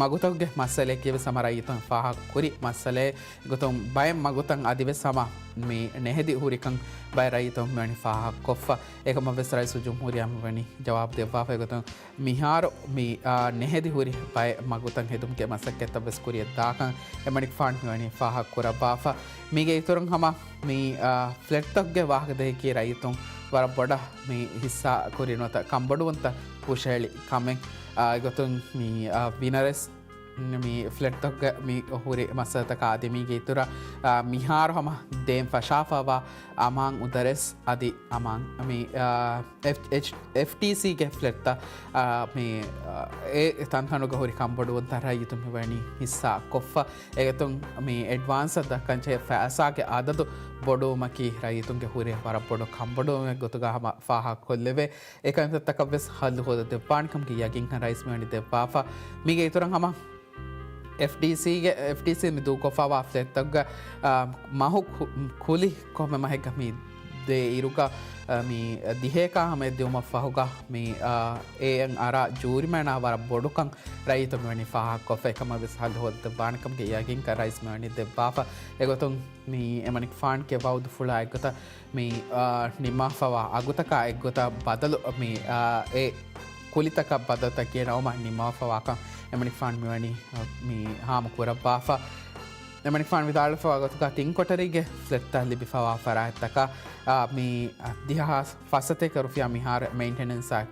މަގުތަކުގެ މައްސަލައަކީވެސް ހަމަ ރައްޔިތުން ފާހަގަކުރި މައްސަލައެއް. އެގޮތުން ބައެއް މަގުތައް އަދިވެސް ހަމަ މި ނެހެދި ހުރިކަން ބައެއް ރައްޔިތުން މިވަނީ ފާހަގަކޮށްފަ. އެކަމަށްވެސް ރައީސުލްޖުމްހޫރިއްޔާ މިވަނީ ޖަވާބު ދެއްވާފަ. އެގޮތުން މިހާރު މި، އާ، ނެހެދި ހުރި ބައެއް މަގުތައް ހެދުމުގެ މަސައްކަތްތައްވެސް ކުރިއަށް ދާކަން އެމަނިކުފާނު މިވަނީ ފާހަގަކުރައްވާފަ. މީގެ އިތުރުން ހަމަ މި، އާ، ފްލެޓްތަކުގެ ވާހަކަދެއްކީ ރައްޔިތުން ވަރަށް ބޮޑަށް މި ހިއްސާ ކުރި ނުވަތަ ކަންބޮޑުވުންތައް ހުށަހެޅި ކަމެއް. އާ، އެގޮތުން މި، އާ، ވިނަރެސް މި ފްލެޓްތަކުގަ މި ހުރި މައްސަލަތަކާ އަދި މީގެ އިތުރަށް، އާ، މިހާރު ހަމަ ދޭން ފަށާފަވާ އަމާން އުދަރެސް އަދި އަމާން މި، އާ، އެފް-، އެޗް-، އެފްޓީސީގެ ފްލެޓްތައް، އާ، މި، އާ، އެ ތަންތަނުގަ ހުރި ކަންބޮޑުވުންތައް ރައްޔިތުން މިވަނީ ހިއްސާ ކޮށްފަ. އެގޮތުން މި އެޑްވާންސް ދައްކަންޖެހޭ ފައިސާގެ އަދަދު ބޮޑުވުމަކީ ރައްޔިތުންގެ ހުރި ވަރަށް ބޮޑު ކަންބޮޑުވުމެއް ގޮތުގަ ހަމަ ފާހަގަކޮށްލެވޭ. އެކަންތައްތަކަށްވެސް ހައްލު ހޯދަ ދެއްވާނެ ކަމުގެ ޔަގީންކަން ރައީސް މިވަނީ ދެއްވާފަ. މީގެ އިތުރަށް ހަމަ އެފްޑީސީގެ، އެފްޑީސީ މި ދޫކޮށްފަވާ ފްލެޓްތަކުގަ، އާ، މަހު ކު-، ކުލި ކޮންމެ މަހެއްގަ މި ދޭ އިރުގަ، އާ، މި ދިހައެކާ ހަމަޔަށް ދިއުމަށް ފަހުގަ މި، އާ، އެއަށް އަރާ ޖޫރިމަނާ ވަރަށް ބޮޑުކަން ރައްޔިތުން މިވަނީ ފާހަގަކޮށްފަ. އެކަމަށްވެސް ހައްލު ހޯދަ ދެއްވާނެ ކަމުގެ ޔަގީންކަން ރައީސް މިވަނީ ދެއްވާފަ. އެގޮތުން މި އެމަނިކުފާނުގެ ވައުދުފުޅާ އެއްގޮތަށް މި، އާ، ނިންމާފަވާ އަގުތަކާ އެއްގޮތަށް ބަދަލު މި، އާ، އެ ކުލިތަކަށް ބަދަލުތައް ގެނައުމަށް ނިންމާފަވާކަން އެމަނިކުފާނު މިވަނީ، އާ، މި ހާމަ ކުރައްވާފަ. އެމަނިކުފާނު ވިދާޅުވެފަވާ ގޮތުގަ ތިން ކޮޓަރީގެ ފްލެޓްތައް ލިބިފަވާ ފަރާތްތަކަށް، އާ، މި ދިހަ ހާސް ފަސްސަތޭކަ ރުފިޔާ މިހާރު މެއިންޓެނެންސްއަށް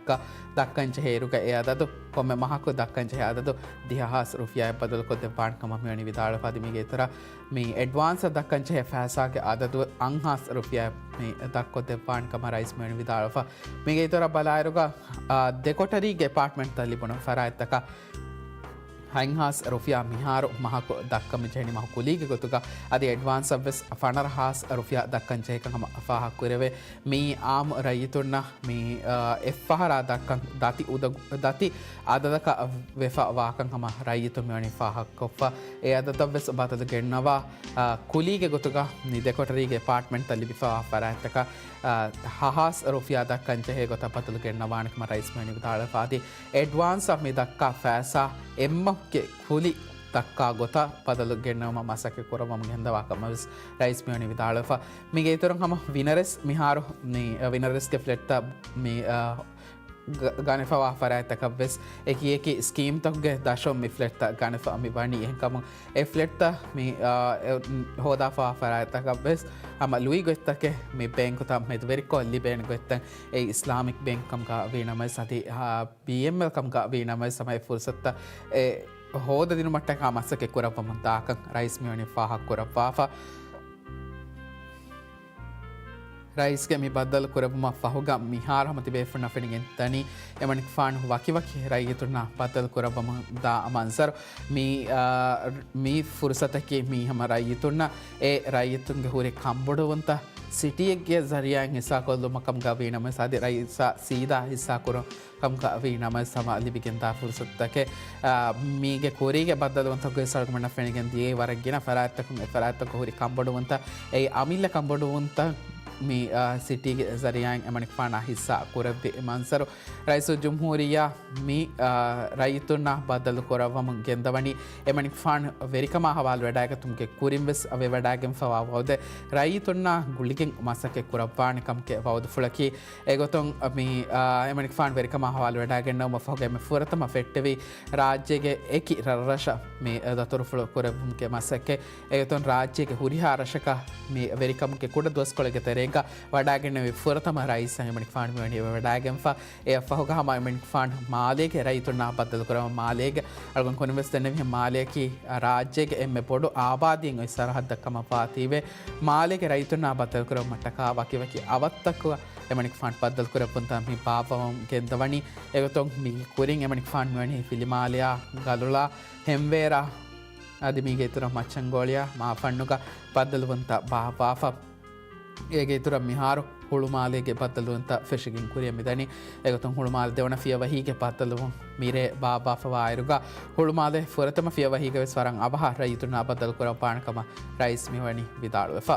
ދައްކަންޖެހޭ އިރުގަ އެ އަދަދު ކޮންމެ މަހަކު ދައްކަންޖެހޭ އަދަދު ދިހަ ހާސް ރުފިޔާއަށް ބަދަލުކޮށްދެއްވާނެ ކަމަށް މިވަނީ ވިދާޅުވެފަ. އަދި މީގެ އިތުރަށް މި އެޑްވާންސަށް ދައްކަންޖެހޭ ފައިސާގެ އަދަދު އަށްހާސް ރުފިޔާ މި ދައްކޮށްދެއްވާނެ ކަމަށް ރައީސް މިވަނީ ވިދާޅުވެފަ. މީގެ އިތުރަށް ބަލާއިރުގަ، އާ، ދެ ކޮޓަރީގެ އެޕާޓްމަންޓްތައް ލިބުނު ފަރާތްތަކަށް ހަތްހާސް ރުފިޔާ މިހާރު މަހަކު ދައްކަން މިޖެހެނީ މަހު ކުލީގެ ގޮތުގަ، އަދި އެޑްވާންސަށްވެސް ފަނަރަހާސް ރުފިޔާ ދައްކަން ޖެހޭކަން ހަމަ ފާހަގަކުރެވޭ. މިއީ އާއްމު ރައްޔިތުންނަށް މި، އާ، އެއްފަހަރާ ދައްކަން ދަތި އުދަގު-، ދަތި އަދަދަކަށް ވެފަ ވާކަން ހަމަ ރައްޔިތުން މިވަނީ ފާހަގަކޮށްފަ. އެ އަދަދަށްވެސް ބަދަލު ގެންނަވާ، އާ، ކުލީގެ ގޮތުގަ މި ދެ ކޮޓަރީގެ އެޕާޓްމަންޓްތައް ލިބިފަވާ ފަރާތްތަކަށް، އާ، ހަހާސް ރުފިޔާ ދައްކަން ޖެހޭ ގޮތަށް ބަދަލު ގެންނަވާނެ ކަމަށް ރައީސް މިވަނީ ވިދާޅުވެފަ. އަދި އެޑްވާންސްއަށް މި ދައްކާ ފައިސާ އެއްމަހުގެ ކުލި ދައްކާ ގޮތަށް ބަދަލު ގެންނެވުމަށް މަސައްކަތް ކުރައްވަމުން ގެންދަވާ ކަމަށްވެސް ރައީސް މިވަނީ ވިދާޅުވެފަ. މީގެ އިތުރުން ހަމަ ވިނަރެސް މިހާރު މި، އަ، ވިނަރެސްގެ ފްލެޓްތައް މި، އަ، ގަ-، ގަނެފަވާ ފަރާތްތަކަށްވެސް އެކި އެކި ސްކީމްތަކުގެ ދަށުން މި ފްލެޓްތައް ގަނެފަ މި ވަނީ. އެހެންކަމުން އެ ފްލެޓްތައް މި، އަ، އެ، ހޯދާފަވާ ފަރާތްތަކަށްވެސް ހަމަ ލުއި ގޮތްތަކެއް މި ބޭންކުތައް މެދުވެރިކޮށް ލިބޭނެ ގޮތްތައް އެ އިސްލާމިކް ބޭންކް ކަމުގަ ވީނަމަވެސް އަދި، އަ، ބީއެމްއެލް ކަމުގަ ވީނަމަވެސް ހަމަ އެ ފުރުސަތުތައް އެ ހޯދަދިނުމަށްޓަކާ މަސައްކަތް ކުރައްވަމުން ދާކަން ރައީސް މިވަނީ ފާހަގަ ކުރައްވާފަ. ރައީސްގެ މި ބައްދަލު ކުރެއްވުމަށް ފަހުގަ މިހާރު ހަމަ ތިބޭފުންނަށް ފެނިގެން ދަނީ އެމަނިކުފާނު ވަކިވަކި ރައްޔިތުންނާ ބައްދަލު ކުރައްވަމުން ދާ މަންޒަރު. މި، އާ، މި ފުރުސަތަކީ މީ ހަމަ ރައްޔިތުންނަށް އެ ރައްޔިތުންގެ ހުރި ކަންބޮޑުވުންތައް ސިޓީއެއްގެ ޒަރީއާއިން ހިއްސާކޮށްލުމަށް ކަމުގަ ވީނަމަވެސް އަދި ރައީސާ ސީދާ ހިއްސާކުރުން ކަމުގަ ވީނަމަވެސް ހަމަ ލިބިގެންދާ ފުރުސަތުތަކެއް، އާ، މީގެ ކުރީގެ ބައްދަލުވުންތަކުގެ ސަޅުކަމަންނަށް ފެނިގެން ދިޔައީ ވަރަށް ގިނަ ފަރާތްތަކުން އެ ފަރާތްތަކު ހުރި ކަންބޮޑުވުންތައް، އެއީ އަމިއްލަ ކަންބޮޑުވުންތައް މި، އާ، ސިޓީގެ ޒަރީއާއިން އެމަނިކުފާނާ ހިއްސާ ކުރެއްވި މަންޒަރު. ރައީސުލްޖުމްހޫރިއްޔާ މި، އާ، ރައްޔިތުންނާ ބައްދަލު ކުރައްވަމުން ގެންދަވަނީ އެމަނިކުފާނު ވެރިކަމާ ހަވާލުވެވަޑައިގަތުމުގެ ކުރިން ވެސް ވެވަޑައިގެންފަވާ ވައުދެއް ރައްޔިތުންނާ ގުޅިގެން މަސައްކަތް ކުރައްވާނެ ކަމުގެ ވައުދުފުޅަކީ. އެގޮތުން މި، އާ، އެމަނިކުފާނު ވެރިކަމާ ހަވާލުވެވަޑައިގެންނެވުމަށް ފަހުގައި މި ފުރަތަމަ ފެއްޓެވީ ރާއްޖޭގެ އެކި ރަށްރަށަށް މި ދަތުރުފުޅު ކުރެއްވުމުގެ މަސައްކަތް. އެގޮތުން ރާއްޖޭގެ ހުރިހާ ރަށަކަށް މި ވެރިކަމުގެ ކުޑަ ދުވަސްކޮޅެއްގެ ތެރޭގަ ވަޑައިގެންނެވި ފުރަތަމަ ރައީސް އެމަނިކުފާނު މިވަނީ ވަޑައިގެންފަ. އެއަށް ފަހުގަ ހަމަ އެމަނިކުފާނު މާލޭގެ ރައްޔިތުންނާ ބައްދަލުކުރަމުން މާލޭގެ އަޅުގަނޑު ކުރިން ވެސް ދެންނެވިހެން މާލެއަކީ ރާއްޖޭގެ އެންމެ ބޮޑު އާބާދީން އޮތް ސަރަހައްދަށް ކަމަށްވާތީވެ، މާލޭގެ ރައްޔިތުންނާ ބައްދަލުކުރަމުން މަށްޓަކާ ވަކިވަކި އަވަށްތަކުގަ އެމަނިކުފާނު ބައްދަލުކުރެއްވުންތައް މި ބާއްވަމުން ގެންދަވަނީ. އެގޮތުން މީގެ ކުރިން އެމަނިކުފާނު މިވަނީ ފިލިމާލެއާ، ގަލުޅާ، ހެންވޭރާ، އަދި މީގެ އިތުރަށް މައްޗަންގޯޅިއާ މާފަންނުގަ ބައްދަލުވުންތައް ބާއްވާފަ. އޭގެ އިތުރަށް މިހާރު ހުޅުމާލޭގެ ބައްދަލުވުންތައް ފެށިގެން ކުރިއަށް މިދަނީ. އެގޮތުން ހުޅުމާލެ ދެވަނަ ފިޔަވަހީގެ ބައްދަލުވުން މިރޭ ބާއްވާފަވާއިރުގަ، ހުޅުމާލެ ފުރަތަމަ ފިޔަވަހީގަ ވެސް ވަރަށް އަވަހަށް ރައްޔިތުންނާ ބައްދަލުކުރައްވާނެ ކަމަށް ރައީސް މިވަނީ ވިދާޅުވެފަ.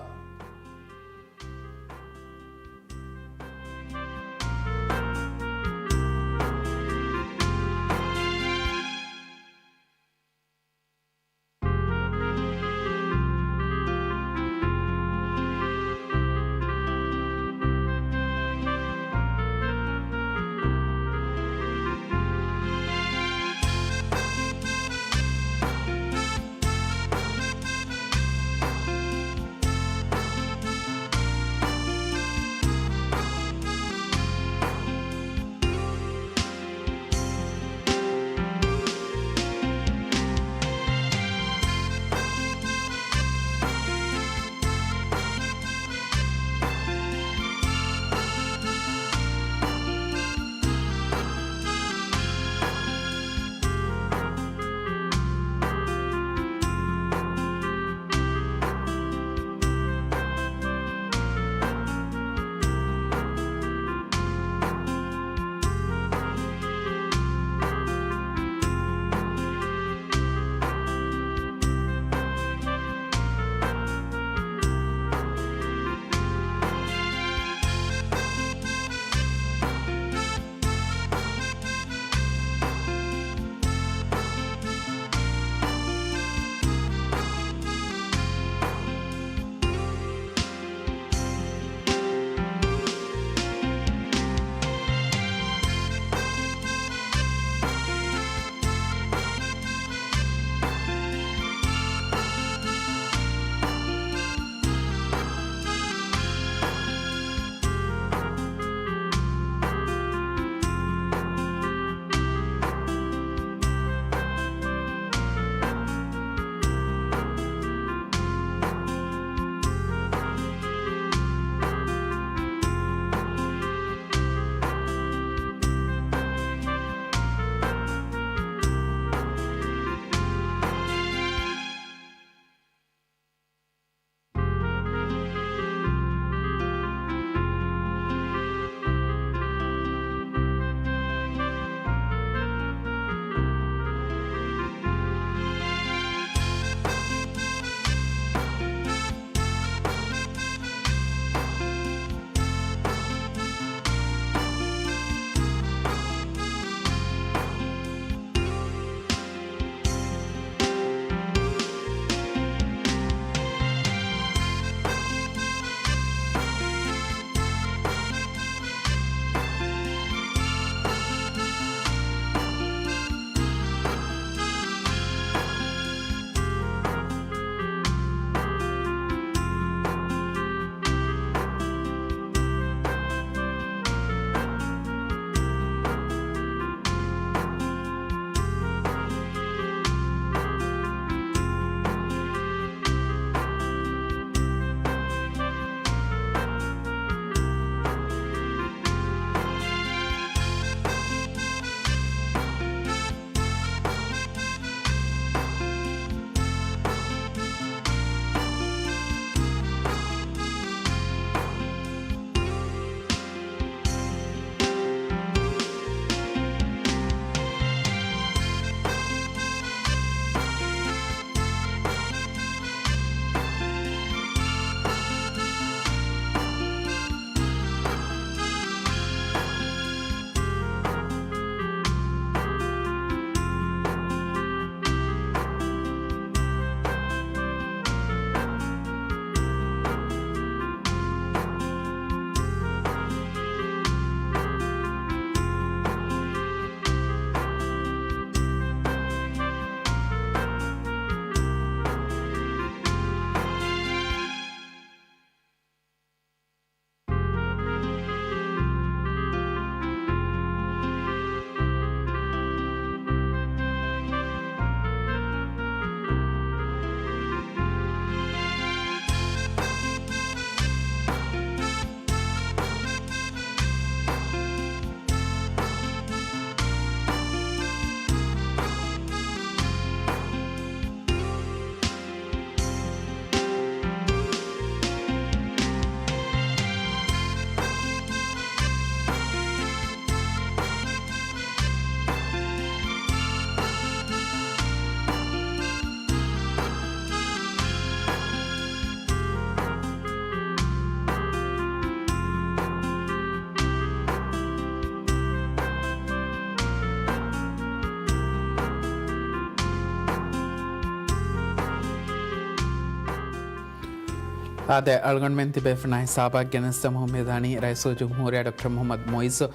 އާދެ، އަޅުގަނޑުމެން ތިބޭފުޅުންނާ ހިސާބަށް ގެނެސްދެމުން މި ދަނީ ރައީސުލްޖުމްހޫރިއްޔާ ޑޮކްޓަރ މުޙައްމަދު މުޢިއްޒު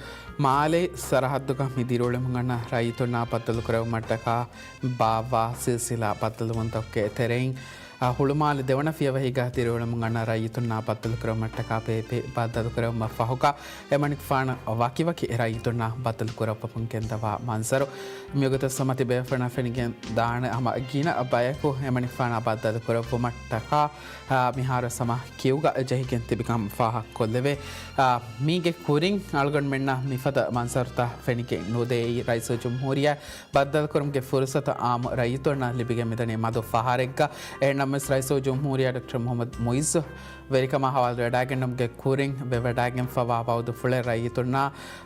މާލެ ސަރަޙައްދުގަ މި ދިރިއުޅެމުން އަންނަ ރައްޔިތުންނާ ބައްދަލުކުރެވުމަށްޓަކާ ބާއްވާ ސިލްސިލާ ބައްދަލުވުންތަކުގެ ތެރެއިން، އަ، ހުޅުމާލެ ދެވަނަ ފިޔަވަހީގަ ދިރިއުޅެމުން އަންނަ ރައްޔިތުންނާ ބައްދަލުކުރެވުމަށްޓަކާ ބޭބެ ބައްދަލުކުރެވުމަށް ފަހުގަ އެމަނިކުފާނު ވަކިވަކި ރައްޔިތުންނާ ބައްދަލުކުރައްވަމުން ގެންދަވާ މަންޒަރު. މިވަގުތަށް ހަމަ ތިބޭފުޅުންނަށް ފެނިގެން ދާނެ ހަމަ ގިނަ ބަޔަކު އެމަނިކުފާނާ ބައްދަލުކުރެއްވުމަށްޓަކާ، އާ، މިހާރު ހަމަ ކިއުގަ ޖެހިގެން ތިބިކަން ފާހަގަކޮށްލެވޭ. އާ، މީގެ ކުރިން އަޅުގަނޑުމެންނަށް މިފަދަ މަންޒަރުތައް ފެނިގެން ނުދެއި. ރައީސުލްޖުމްހޫރިއްޔާ ބައްދަލުކުރުމުގެ ފުރުސަތު އާއްމު ރައްޔިތުންނަށް ލިބިގެން މިދަނީ މަދު ފަހަރެއްގަ. އެހެންނަމަވެސް ރައީސުލްޖުމްހޫރިއްޔާ ޑޮކްޓަރ މުޙައްމަދު މުޢިއްޒު ވެރިކަމާ ހަވާލުވެވަޑައިގެންނުމުގެ ކުރިން ވެވަޑައިގެންފަވާ ބައުދުފުޅެއް ރައްޔިތުންނާ،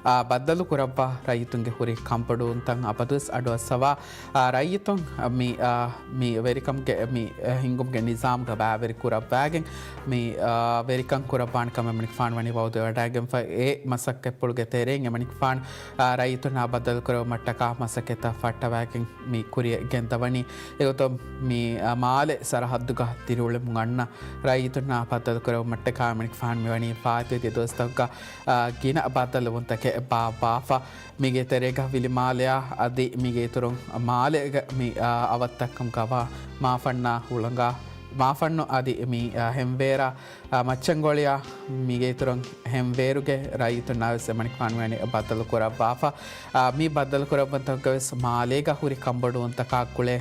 އާ، ބައްދަލު ކުރައްވާ ރައްޔިތުންގެ ހުރި ކަންބޮޑުވުންތައް އަބަދުވެސް އަޑުއައްސަވާ، އާ، ރައްޔިތުން މި، އާ، މި ވެރިކަމުގެ މި ހިންގުމުގެ ނިޒާމުގަ ބައިވެރި ކުރައްވައިގެން މި، އާ، ވެރިކަން ކުރައްވާނެ ކަމަށް އެމަނިކުފާނު ވަނީ ވައުދުވެވަޑައިގެންފަ. އެ މަސައްކަތްޕުޅުގެ ތެރެއިން އެމަނިކުފާނު، އާ، ރައްޔިތުންނާ ބައްދަލުކުރެވުމަށްޓަކާ މަސައްކަތްތައް ފައްޓަވައިގެން މި ކުރިއަށް ގެންދަވަނީ. އެގޮތުން މި، އާ، މާލެ ސަރަޙައްދުގަ ދިރިއުޅެމުން އަންނަ ރައްޔިތުންނާ ބައްދަލުކުރެވުމަށްޓަކާ އެމަނިކުފާނު މިވަނީ ފާއިތުވެދިޔަ ދުވަސްތަކުގަ، އާ، ގިނަ ބައްދަލުވުންތަކެއް ބާއްވާފަ. މީގެ ތެރޭގަ ވިލިމާލެއާ އަދި މީގެ އިތުރުން މާލޭގަ މި، އާ، އަވަށްތައްކަމުގަވާ މާފަންނާ ހުޅަނގާ، މާފަންނު އަދި މި، އާ، ހެންވޭރާ، އާ، މައްޗަންގޮޅިއާ މީގެ އިތުރުން ހެންވޭރުގެ ރައްޔިތުންނާވެސް އެމަނިކުފާނު ވަނީ ބައްދަލު ކުރައްވާފަ. އާ، މި ބައްދަލު ކުރައްވަންތަކުގަވެސް މާލޭގަ ހުރި ކަންބޮޑުވުންތަކާ ގުޅޭ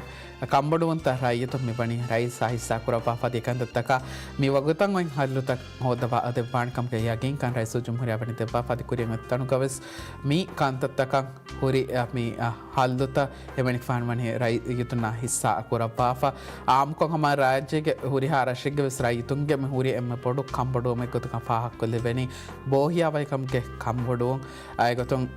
ކަންބޮޑުވުންތައް ރައްޔިތުން މިވަނީ ރައީސާ ހިއްސާ ކުރައްވާފަ. އަދި ކަންތައްތަކަށް މި ވަގުތަށް އޮތް ހައްލުތައް ހޯއްދަވާ ދެއްވާނެ ކަމުގެ ޔަގީންކަން ރައީސުލްޖުމްހޫރިއްޔާ ވަނީ ދެއްވާފަ. އަދި ކުރިއަށް އޮތް ތަނުގަވެސް މި ކަންތައްތަކަށް ހުރި، އަ، މި، އަ، ހައްލުތައް އެމަނިކުފާނު ވަނީ ރައްޔިތުންނާ ހިއްސާ ކުރައްވާފަ. އާއްމުކޮށް ހަމަ ރާއްޖޭގެ ހުރިހާ ރަށެއްގެ ވެސް ރައްޔިތުންގެ މި ހުރި އެންމެ ބޮޑު ކަންބޮޑުވުމެއް ގޮތުގަ ފާހަގަކޮށްލެވެނީ ބޯހިޔާވަހިކަމުގެ ކަންބޮޑުވުން. އެގޮތުން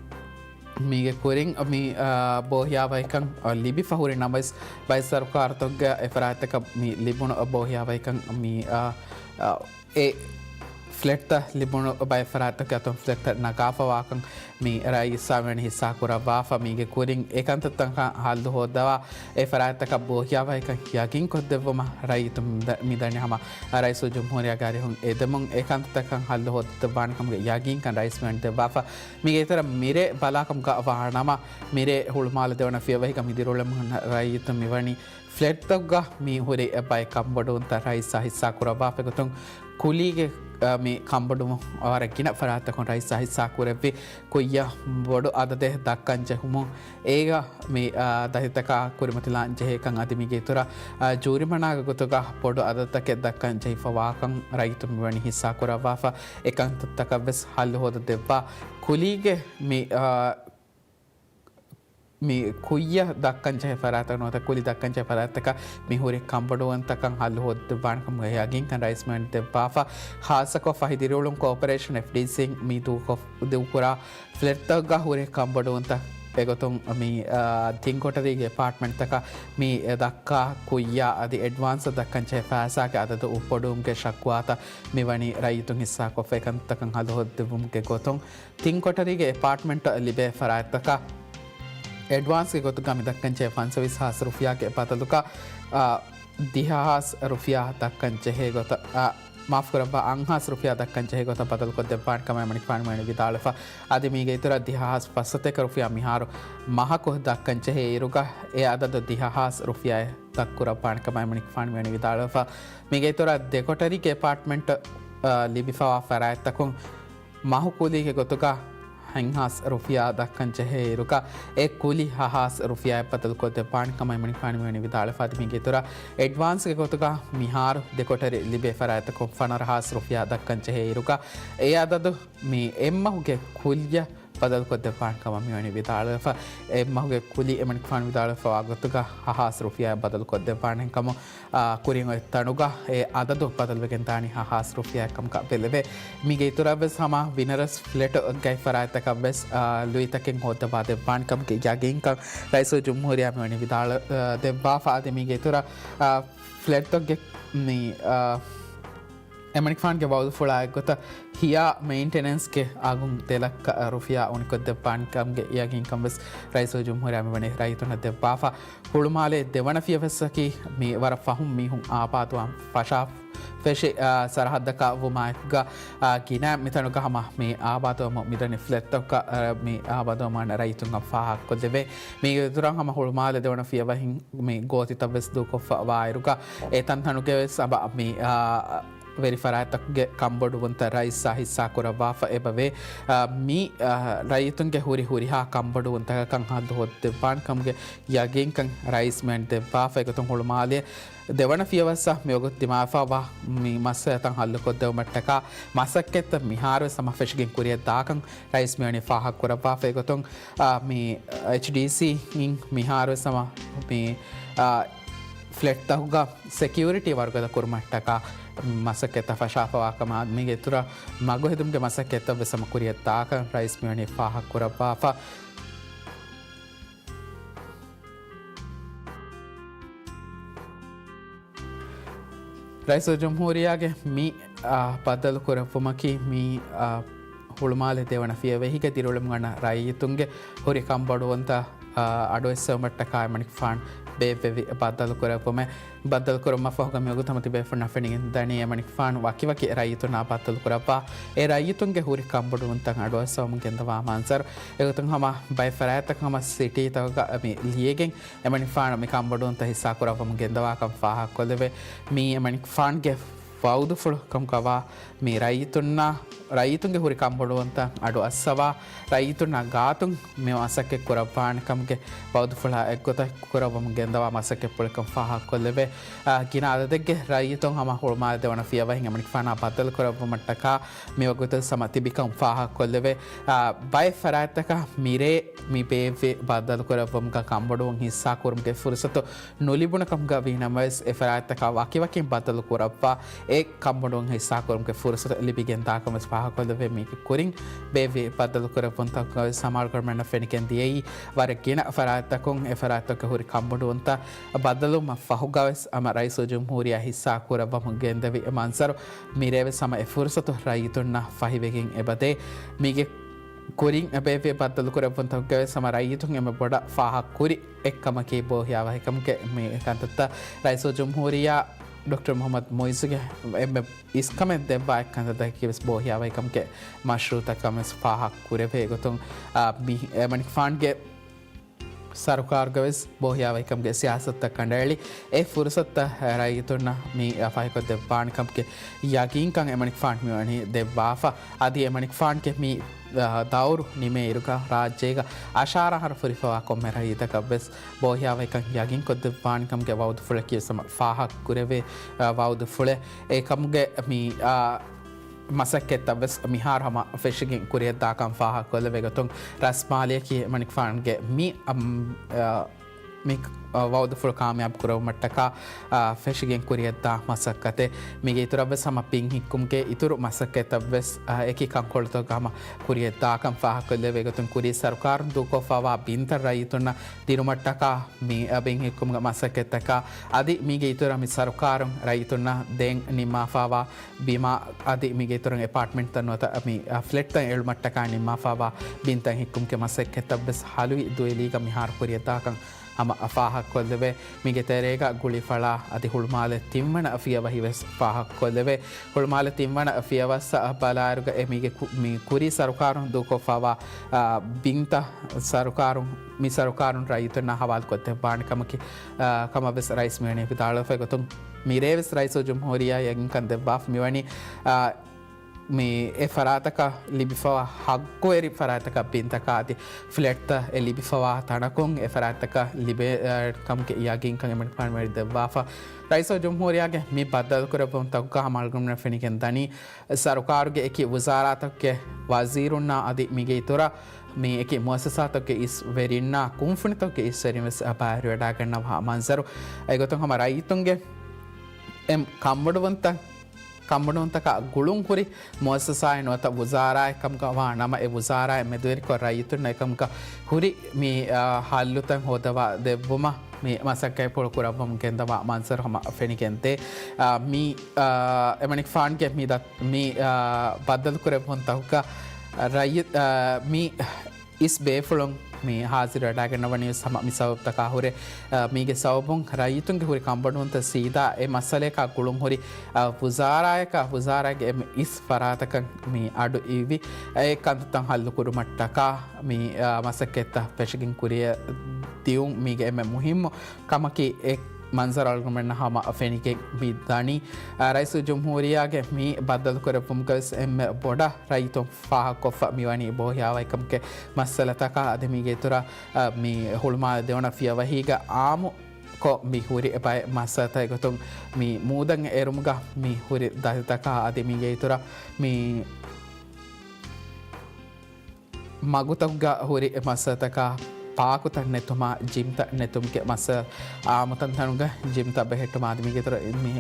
މީގެ ކުރިން މި، އާ، ބޯހިޔާވަހިކަން، އާ، ލިބިފަ ހުރި ނަމަވެސް، ބައެއް ސަރުކާރުތަކުގެ އެ ފަރާތްތަކަށް މި ލިބުނު ބޯހިޔާވަހިކަން މި، އާ، އާ، އެ ފްލެޓްތައް ލިބުނު ބައެއް ފަރާތްތަކުގެ އަތުން ފްލެޓްތައް ނަގާފަވާކަން މި ރައީސާ ވަނީ ހިއްސާ ކުރައްވާފަ. މީގެ ކުރިން އެ ކަންތައްތަކަށް ހައްލު ހޯއްދަވާ، އެ ފަރާތްތަކަށް ބޯހިޔާވަހިކަން ޔަގީންކޮށްދެއްވުމަށް ރައްޔިތުން މި ދަ-، މި ދަނީ ހަމަ ރައީސުލްޖުމްހޫރިއްޔާގެ އަރިހުން އެދެމުން އެ ކަންތައްތަކަށް ހައްލު ހޯއްދަވާނެ ކަމުގެ ޔަގީންކަން ރައީސް ވަނީ ދެއްވާފަ. މީގެ އިތުރަށް މިރޭ ބަލާކަމުގަ ވާނަމަ، މިރޭ ހުޅުމާލެ ދެވަނަ ފިޔަވަހީގަ މި ދިރިއުޅެމުން ރައްޔިތުން މިވަނީ ފްލެޓްތަކުގަ މި ހުރި ބައެއް ކަންބޮޑުވުންތައް ރައީސާ ހިއްސާ ކުރައްވާފަ. އެގޮތުން ކުލީގެ، އަ، މި ކަންބޮޑުވުން ވަރަށް ގިނަ ފަރާތްތަކުން ރައީސާ ހިއްސާ ކުރެއްވި. ކުއްޔަށް ބޮޑު އަދަދެއް ދައްކަން ޖެހުމުން އޭގަ މި، އާ، ދަތިތަކާ ކުރިމަތިލާން ޖެހޭކަން އަދި މީގެ އިތުރަށް، އާ، ޖޫރިމަނާގެ ގޮތުގަ ބޮޑު އަދަދަކެއް ދައްކަން ޖެހިފަވާކަން ރައްޔިތުން މިވަނީ ހިއްސާ ކުރައްވާފަ. އެކަންތައްތަކަށްވެސް ހައްލު ހޯދަ ދެއްވާ. ކުލީގެ މި، އާ، މި ކުއްޔަށް ދައްކަން ޖެހޭ ފަރާތަކަށް ނުވަތަ ކުލި ދައްކަން ޖެހޭ ފަރާތަކަށް މި ހުރި ކަންބޮޑުވުންތަކަށް ހައްލު ހޯދަ ދެއްވާނެ ކަމުގެ ޔަގީންކަން ރައީސް ވަނީ ދެއްވާފަ. ޚާއްޞަކޮށް ފަހި ދިރިއުޅުން ކޯޕަރޭޝަން އެފްޑީސީން މި ދޫކޮށް، ދޫކުރާ ފްލެޓްތަކުގަ ހުރި ކަންބޮޑުވުންތައް އެގޮތުން މި، އާ، ތިން ކޮޓަރީގެ އެޕާޓްމަންޓްތަކަށް މި ދައްކާ ކުއްޔާ އަދި އެޑްވާންސް ދައްކަން ޖެހޭ ފައިސާގެ އަދަދު އުއްޕޮޑުވުމުގެ ޝަކުވާތައް މިވަނީ ރައްޔިތުން ހިއްސާކޮށްފަ. އެކަންތަކަށް ހައްލު ހޯދަ ދެއްވުމުގެ ގޮތުން ތިން ކޮޓަރީގެ އެޕާޓްމަންޓް ލިބޭ ފަރާތްތަކަށް އެޑްވާންސްގެ ގޮތުގަ މި ދައްކަން ޖެހޭ ފަންސަވީސް ހާސް ރުފިޔާގެ ބަދަލުގަ، އާ، ދިހަ ހާސް ރުފިޔާ ދައްކަން ޖެހޭ ގޮތަށް، އާ، މާފުކުރައްވާ، އަށް ހާސް ރުފިޔާ ދައްކަން ޖެހޭ ގޮތަށް ބަދަލުކޮށްދެއްވާނެ ކަމަށް އެމަނިކުފާނު ވަނީ ވިދާޅުވެފަ. އަދި މީގެ އިތުރަށް ދިހަ ހާސް ފައްސަތޭކަ ރުފިޔާ މިހާރު މަހަކު ދައްކަން ޖެހޭ އިރުގަ އެ އަދަދު ދިހަ ހާސް ރުފިޔާއެއް ދަށްކުރައްވާނެ ކަމަށް އެމަނިކުފާނު ވަނީ ވިދާޅުވެފަ. މީގެ އިތުރަށް ދެ ކޮޓަރީގެ އެޕާޓްމަންޓް، އާ، ލިބިފަވާ ފަރާތްތަކުން މަހު ކުލީގެ ގޮތުގަ ހަތް ހާސް ރުފިޔާ ދައްކަން ޖެހޭ އިރުގަ، އެ ކުލި ހަ ހާސް ރުފިޔާއަށް ބަދަލުކޮށްދެއްވާނެ ކަމަށް އެމަނިކުފާނު ވަނީ ވިދާޅުވެފަ. އަދި މީގެ އިތުރަށް އެޑްވާންސްގެ ގޮތުގަ މިހާރު ދެ ކޮޓަރި ލިބޭ ފަރާތްތަކުން ފަނަރަ ހާސް ރުފިޔާ ދައްކަން ޖެހޭ އިރުގަ، އެ އަދަދު މި އެއްމަހުގެ ކުއްޔަށް ބަދަލުކޮށްދެއްވާނެ ކަމަށް މިވަނީ ވިދާޅުވެފަ. އެއްމަހުގެ ކުލި އެމަނިކުފާނު ވިދާޅުވެފަވާ ގޮތުގަ ހަ ހާސް ރުފިޔާއަށް ބަދަލުކޮށްދެއްވާނެ ކަމަށް، އާ، ކުރިން އޮތް ތަނުގަ އެ އަދަދު ބަދަލުވެގެން ދާނީ ހަ ހާސް ރުފިޔާއެއް ކަމުގަ ބެލެވޭ. މީގެ އިތުރަށްވެސް ހަމަ ވިނަރަސް ފްލެޓް ގަތް ފަރާތްތަކަށްވެސް، އާ، ލުއިތަކެއް ހޯއްދަވާ ދެއްވާނެ ކަމުގެ ޔަގީންކަން ރައީސުލްޖުމްހޫރިއްޔާ މިވަނީ ވިދާޅު، އާ، ދެއްވާފަ. އަދި މީގެ އިތުރަށް، އާ، ފްލެޓްތަކުގެ މި، އާ، އެމަނިކުފާނުގެ ވައުދުފުޅާ އެއްގޮތަށް ހިޔާ މެއިންޓެނެންސްގެ އަގުން ދެ ލައްކަ ރުފިޔާ އުނިކޮށްދެއްވާނެ ކަމުގެ ޔަގީންކަން ވެސް ރައީސުލްޖުމްހޫރިއްޔާ މިވަނީ ރައްޔިތުންނަށް ދެއްވާފަ. ހުޅުމާލޭ ދެވަނަ ފިޔަވައްސަކީ މި ވަރަށް ފަހުން މީހުން އާބާދުވާން ފަށާ ފެށި، އާ، ސަރަހައްދަކާ ވުމާއެކުގަ، އާ، ގިނަ މިތަނުގަ ހަމަ މި އާބާދުވަމުން މިދަނީ ފްލެޓްތަކަށް، އާ، މި އާބާދުވަމުން ރައްޔިތުން ފާހަގަކޮށްލެވޭ. މީގެ އިތުރަށް ހަމަ ހުޅުމާލެ ދެވަނަ ފިޔަވަހިން މި ގޯތިތައް ވެސް ދޫކޮށްފަ ވާއިރުގަ، އެ ތަންތަނުގެ ވެސް އަބަ މި، އާ، ވެރި ފަރާތްތަކުގެ ކަންބޮޑުވުންތައް ރައީސާ ހިއްސާ ކުރައްވާފަ އެބަވޭ. އާ، މި، އާ، ރައްޔިތުންގެ ހުރި ހުރިހާ ކަންބޮޑުވުންތަކަކަށް ހައްލު ހޯދަދެއްވާނެ ކަމުގެ ޔަގީންކަން ރައީސް މިވަނީ ދެއްވާފަ. އެގޮތުން ހުޅުމާލެ ދެވަނަ ފިޔަވައްސަށް މިވަގުތު ދިމާވެފަވާ މި މައްސަލަތައް ހައްލުކޮށްދެވުމަށްޓަކާ މަސައްކަތްތައް މިހާރުވެސް ހަމަ ފެށިގެން ކުރިއަށް ދާކަން ރައީސް މިވަނީ ފާހަގަކުރައްވާފަ. އެގޮތުން، އާ، މި އެޗްޑީސީ އިން މިހާރުވެސް ހަމަ މި، އާ، ފްލެޓްތަކުގަ ސެކިއުރިޓީ ވަރުގަދަ ކުރުމަށްޓަކާ މަސައްކަތްތައް ފަށާފަވާކަމާ، މީގެ އިތުރަށް މަގު ހެދުމުގެ މަސައްކަތްތައް ވެސް ހަމަ ކުރިއަށް ދާކަން ރައީސް މިވަނީ ފާހަގަކުރައްވާފަ. ރައީސުލްޖުމްހޫރިއްޔާގެ މި، އާ، ބައްދަލު ކުރެއްވުމަކީ މި، އާ، ހުޅުމާލެ ދެވަނަ ފިޔަވަހީގެ ދިރިއުޅެމުން އަންނަ ރައްޔިތުންގެ ހުރި ކަންބޮޑުވުންތައް، އާ، އަޑުއެއްސެވުމަށްޓަކާ އެމަނިކުފާނު ބޭއްވެވި ބައްދަލު ކުރެއްވުމެއް. ބައްދަލު ކުރުމަށްފަހުގަ މިވަގުތު ހަމަ ތިބޭފުޅުންނަށް ފެނިގެން ދަނީ އެމަނިކުފާނު ވަކިވަކި ރައްޔިތުންނާ ބައްދަލު ކުރައްވާ އެ ރައްޔިތުންގެ ހުރި ކަންބޮޑުވުންތައް އަޑުއައްސަވަމުން ގެންދަވާ މަންޒަރު. އެގޮތުން ހަމަ ބައެއް ފަރާތްތަކަށް ހަމަ ސިޓީތަކަށް މި ލިޔެގެން އެމަނިކުފާނު މި ކަންބޮޑުވުންތައް ހިއްސާކުރައްވަމުން ގެންދަވާކަން ފާހަގަކޮށްލެވޭ. މީ އެމަނިކުފާނުގެ ވައުދުފުޅު ކަމުގަވާ މި ރައްޔިތުންނާ، ރައްޔިތުންގެ ހުރި ކަންބޮޑުވުންތައް އަޑު އައްސަވާ، ރައްޔިތުންނާ ގާތުން މި މަސައްކަތް ކުރައްވާނެ ކަމުގެ ވައުދުފުޅާ އެއްގޮތަށް ކުރައްވަމުން ގެންދަވާ މަސައްކަތްޕުޅެއްކަން ފާހަގަކޮށްލެވޭ. އާ، ގިނަ އަދަދެއްގެ ރައްޔިތުން ހަމަ ހުޅުމާލެ ދެވަނަ ފިޔަވަހިން އެމަނިކުފާނާ ބައްދަލު ކުރައްވުމަށްޓަކާ މިވަގުތު ހަމަ ތިބިކަން ފާހަގަކޮށްލެވޭ. އާ، ބައެއް ފަރާތްތަކަށް މިރޭ މި ބޭއްވި ބައްދަލު ކުރައްވުމުގަ ކަންބޮޑުވުން ހިއްސާ ކުރުމުގެ ފުރުސަތު ނުލިބުނު ކަމުގަ ވީނަމަވެސް، އެ ފަރާތްތަކާ ވަކިވަކިން ބައްދަލު ކުރައްވާ އެ ކަންބޮޑުވުން ހިއްސާ ކުރުމުގެ ފުރުސަތު ލިބިގެން ދާކަން ވެސް ފާހަގަކޮށްލެވޭ. މީގެ ކުރިން ބޭއްވި ބައްދަލު ކުރެއްވުންތަކުގަ ވެސް ހަމަ އަޅުގަނޑުމެންނަށް ފެނިގެން ދިޔައީ ވަރަށް ގިނަ ފަރާތްތަކުން އެ ފަރާތްތަކުގެ ހުރި ކަންބޮޑުވުންތައް ބައްދަލުވުމަށް ފަހުގަ ވެސް ހަމަ ރައީސުލްޖުމްހޫރިއްޔާ ހިއްސާ ކުރައްވަމުން ގެންދެވި މަންޒަރު. މިރޭ ވެސް ހަމަ އެ ފުރުސަތު ރައްޔިތުންނަށް ފަހިވެގެން އެބަދޭ. މީގެ ކުރިން ބޭއްވި ބައްދަލު ކުރެއްވުންތަކުގަ ވެސް ހަމަ ރައްޔިތުން އެންމެ ބޮޑަށް ފާހަގަ ކުރި އެއްކަމަކީ ބޯހިޔާވަހިކަމުގެ މި ކަންތައްތައް ރައީސުލްޖުމްހޫރިއްޔާ ޑޮކްޓަރ މުޙައްމަދު މުޢިއްޒުގެ އެންމެ އިސްކަމެއް ދެއްވާ އެއްކަންތައްތަކަކީ ވެސް ބޯހިޔާވަހިކަމުގެ މަޝްރޫޢުތައް ކަމަށް ވެސް ފާހަގަ ކުރެވޭ. އެގޮތުން، އާ، މި އެމަނިކުފާނުގެ ސަރުކާރުގަ ވެސް ބޯހިޔާވަހިކަމުގެ ސިޔާސަތުތައް ކަނޑައެޅި، އެ ފުރުސަތުތައް ރައްޔިތުންނަށް މި ފަހިކޮށްދެއްވާނެ ކަމުގެ ޔަގީންކަން އެމަނިކުފާނު މިވަނީ ދެއްވާފަ. އަދި އެމަނިކުފާނުގެ މި، އާ، ދައުރު ނިމޭ އިރުގަ ރާއްޖޭގަ އަށާރަ އަހަރު ފުރިފަވާ ކޮންމެ ރައްޔިތަކަށް ވެސް ބޯހިޔާވަހިކަން ޔަގީންކޮށްދެއްވާނެ ކަމުގެ ވައުދުފުޅަކީ ވެސް ހަމަ ފާހަގަ ކުރެވޭ، އާ، ވައުދުފުޅެއް. އެކަމުގެ މި، އާ، މަސައްކަތްތައް ވެސް މިހާރު ހަމަ ފެށިގެން ކުރިއަށްދާކަން ފާހަގަކޮށްލެވޭ. ގޮތުން ރަސްމާލިއަކީ އެމަނިކުފާނުގެ މި، އަމް، އަ، މި، އަ، ވައުދުފުޅު ކާމިޔާބު ކުރެވުމަށްޓަކާ، އަ، ފެށިގެން ކުރިއަށްދާ މަސައްކަތެއް. މީގެ އިތުރަށް ވެސް ހަމަ ބިން ހިއްކުމުގެ އިތުރު މަސައްކަތްތައް ވެސް، އަ، އެކި ކަންކޮޅުތަކުގަ ހަމަ ކުރިއަށްދާކަން ފާހަގަކޮށްލެވޭ. ގޮތުން ކުރީ ސަރުކާރުން ދޫކޮށްފަވާ ބިންތައް ރައްޔިތުންނަށް ދިނުމަށްޓަކާ މި، އަ، ބިން ހިއްކުމުގެ މަސައްކަތްތަކާ އަދި މީގެ އިތުރަށް މި ސަރުކާރުން ރައްޔިތުންނަށް ދޭން ނިންމާފަވާ ބިމާ އަދި މީގެ އިތުރުން އެޕާޓްމަންޓްތައް ނުވަތަ މި، އަ، ފްލެޓްތައް އެޅުމަށްޓަކާ ނިންމާފަވާ ބިންތައް ހިއްކުމުގެ މަސައްކަތްތައް ވެސް ހަލުވި ދުވެލީގަ މިހާރު ކުރިއަށްދާކަން ހަމަ ފާހަގަކޮށްލެވޭ. މީގެ ތެރޭގަ ގުޅިފަޅާ އަދި ހުޅުމާލެ ތިންވަނަ ފިޔަވަހި ވެސް ފާހަގަކޮށްލެވޭ. ހުޅުމާލެ ތިންވަނަ ފިޔަވައްސަށް ބަލާއިރުގަ އެ މީގެ ކު-، މި ކުރީ ސަރުކާރުން ދޫކޮށްފަވާ، އާ، ބިންތައް ސަރުކާރުން، މި ސަރުކާރުން ރައްޔިތުންނާ ހަވާލުކޮށްދެއްވާނެ ކަމަކީ، އާ، ކަމަށް ވެސް ރައީސް މިވަނީ ވިދާޅުވެފަ. އެގޮތުން މިރޭ ވެސް ރައީސުލްޖުމްހޫރިއްޔާ ޔަގީންކަން ދެއްވާފަ މިވަނީ، އާ، މި އެ ފަރާތަކަށް ލިބިފަވާ ހައްގުވެރި ފަރާތަކަށް ބިންތަކާ އަދި ފްލެޓްތައް އެ ލިބިފަވާ ތަނަކުން އެ ފަރާތަކަށް ލިބޭ، އަ، ކަމުގެ ޔަގީންކަން އެމަނިކުފާނު މިވަނީ ދެއްވާފަ. ރައީސުލްޖުމްހޫރިއްޔާގެ މި ބައްދަލުކުރެއްވުންތަކުގަ ހަމަ އަޅުގަނޑުމެންނަށް ފެނިގެން ދަނީ، ސަރުކާރުގެ އެކި ވުޒާރާތަކުގެ ވަޒީރުންނާ އަދި މީގެ އިތުރަށް މި އެކި މުއައްސަސާތަކުގެ އިސްވެރިންނާ ކުންފުނިތަކުގެ އިސްވެރިން ވެސް ބައިވެރިވެވަޑައިގަންނަވާ މަންޒަރު. އެގޮތުން ހަމަ ރައްޔިތުންގެ އެ ކަންބޮޑުވުންތައް، ކަންބޮޑުވުންތަކާ ގުޅުން ހުރި މުއައްސަސާއެއް ނުވަތަ ވުޒާރާއެއް ކަމުގަ ވާ ނަމަ، އެ ވުޒާރާއެއް މެދުވެރިކޮށް ރައްޔިތުންނަށް އެކަމުގަ ހުރި މި، އާ، ހައްލުތައް ހޯދަވާ ދެއްވުމަށް މި މަސައްކަތްޕުޅު ކުރައްވަމުން ގެންދަވާ މަންޒަރު ހަމަ ފެނިގެންދޭ. އާ، މި، އާ، އެމަނިކުފާނުގެ މި ދަ-، މި، އާ، ބައްދަލުކުރެއްވުންތަކުގަ ރައްޔި-، އާ، މި އިސް ބޭފުޅުން މި ހާޒިރު ވެޑާގަންނަވަނީ ހަމަ މި ސަބަބުތަކާ ހުރެ، އަ، މީގެ ސަބަބުން ރައްޔިތުންގެ ހުރި ކަންބޮޑުވުންތައް ސީދާ އެ މައްސަލަޔަކާ ގުޅުން ހުރި، އަ، ވުޒާރާޔަކާ، ވުޒާރާގެ އެންމެ އިސް ފަރާތަކަށް މި އަޑު އިވި، އެ ކަންތައްތައް ހައްލު ކުރުމަށްޓަކާ މި، އަ، މަސައްކަތްތައް ފެށިގެން ކުރިއަށް ދިއުން މީގެ އެންމެ މުހިއްމު ކަމަކީ. އެ މަންޒަރު އަޅުގަނޑުމެންނަށް ހަމަ ފެނިގެން މި ދަނީ. އަ، ރައީސުލްޖުމްހޫރިއްޔާގެ މި ބައްދަލުކުރެއްވުމުގަވެސް އެންމެ ބޮޑަށް ރައްޔިތުން ފާހަގަކޮށްފަ މިވަނީ ބޯހިޔާވަހިކަމުގެ މައްސަލަތަކާ އަދި މީގެ އިތުރަށް، އަ، މި ހުޅުމާލެ ދެވަނަ ފިޔަވަހީގަ އާއްމުކޮށް މި ހުރި ބައެއް މައްސަލަތައް އެގޮތުން މި މޫދަށް އެރުމުގަ މި ހުރި ދަތިތަކާ އަދި މީގެ އިތުރަށް މި މަގުތަކުގަ ހުރި މައްސަލަތަކާ ޕާކުތައް ނެތުމާ، ޖިމްތައް ނެތުމުގެ މައްސަލަ، އާއްމު ތަންތަނުގަ ޖިމްތައް ބެހެއްޓުމާ އަދި މީގެ އިތުރަށް މި،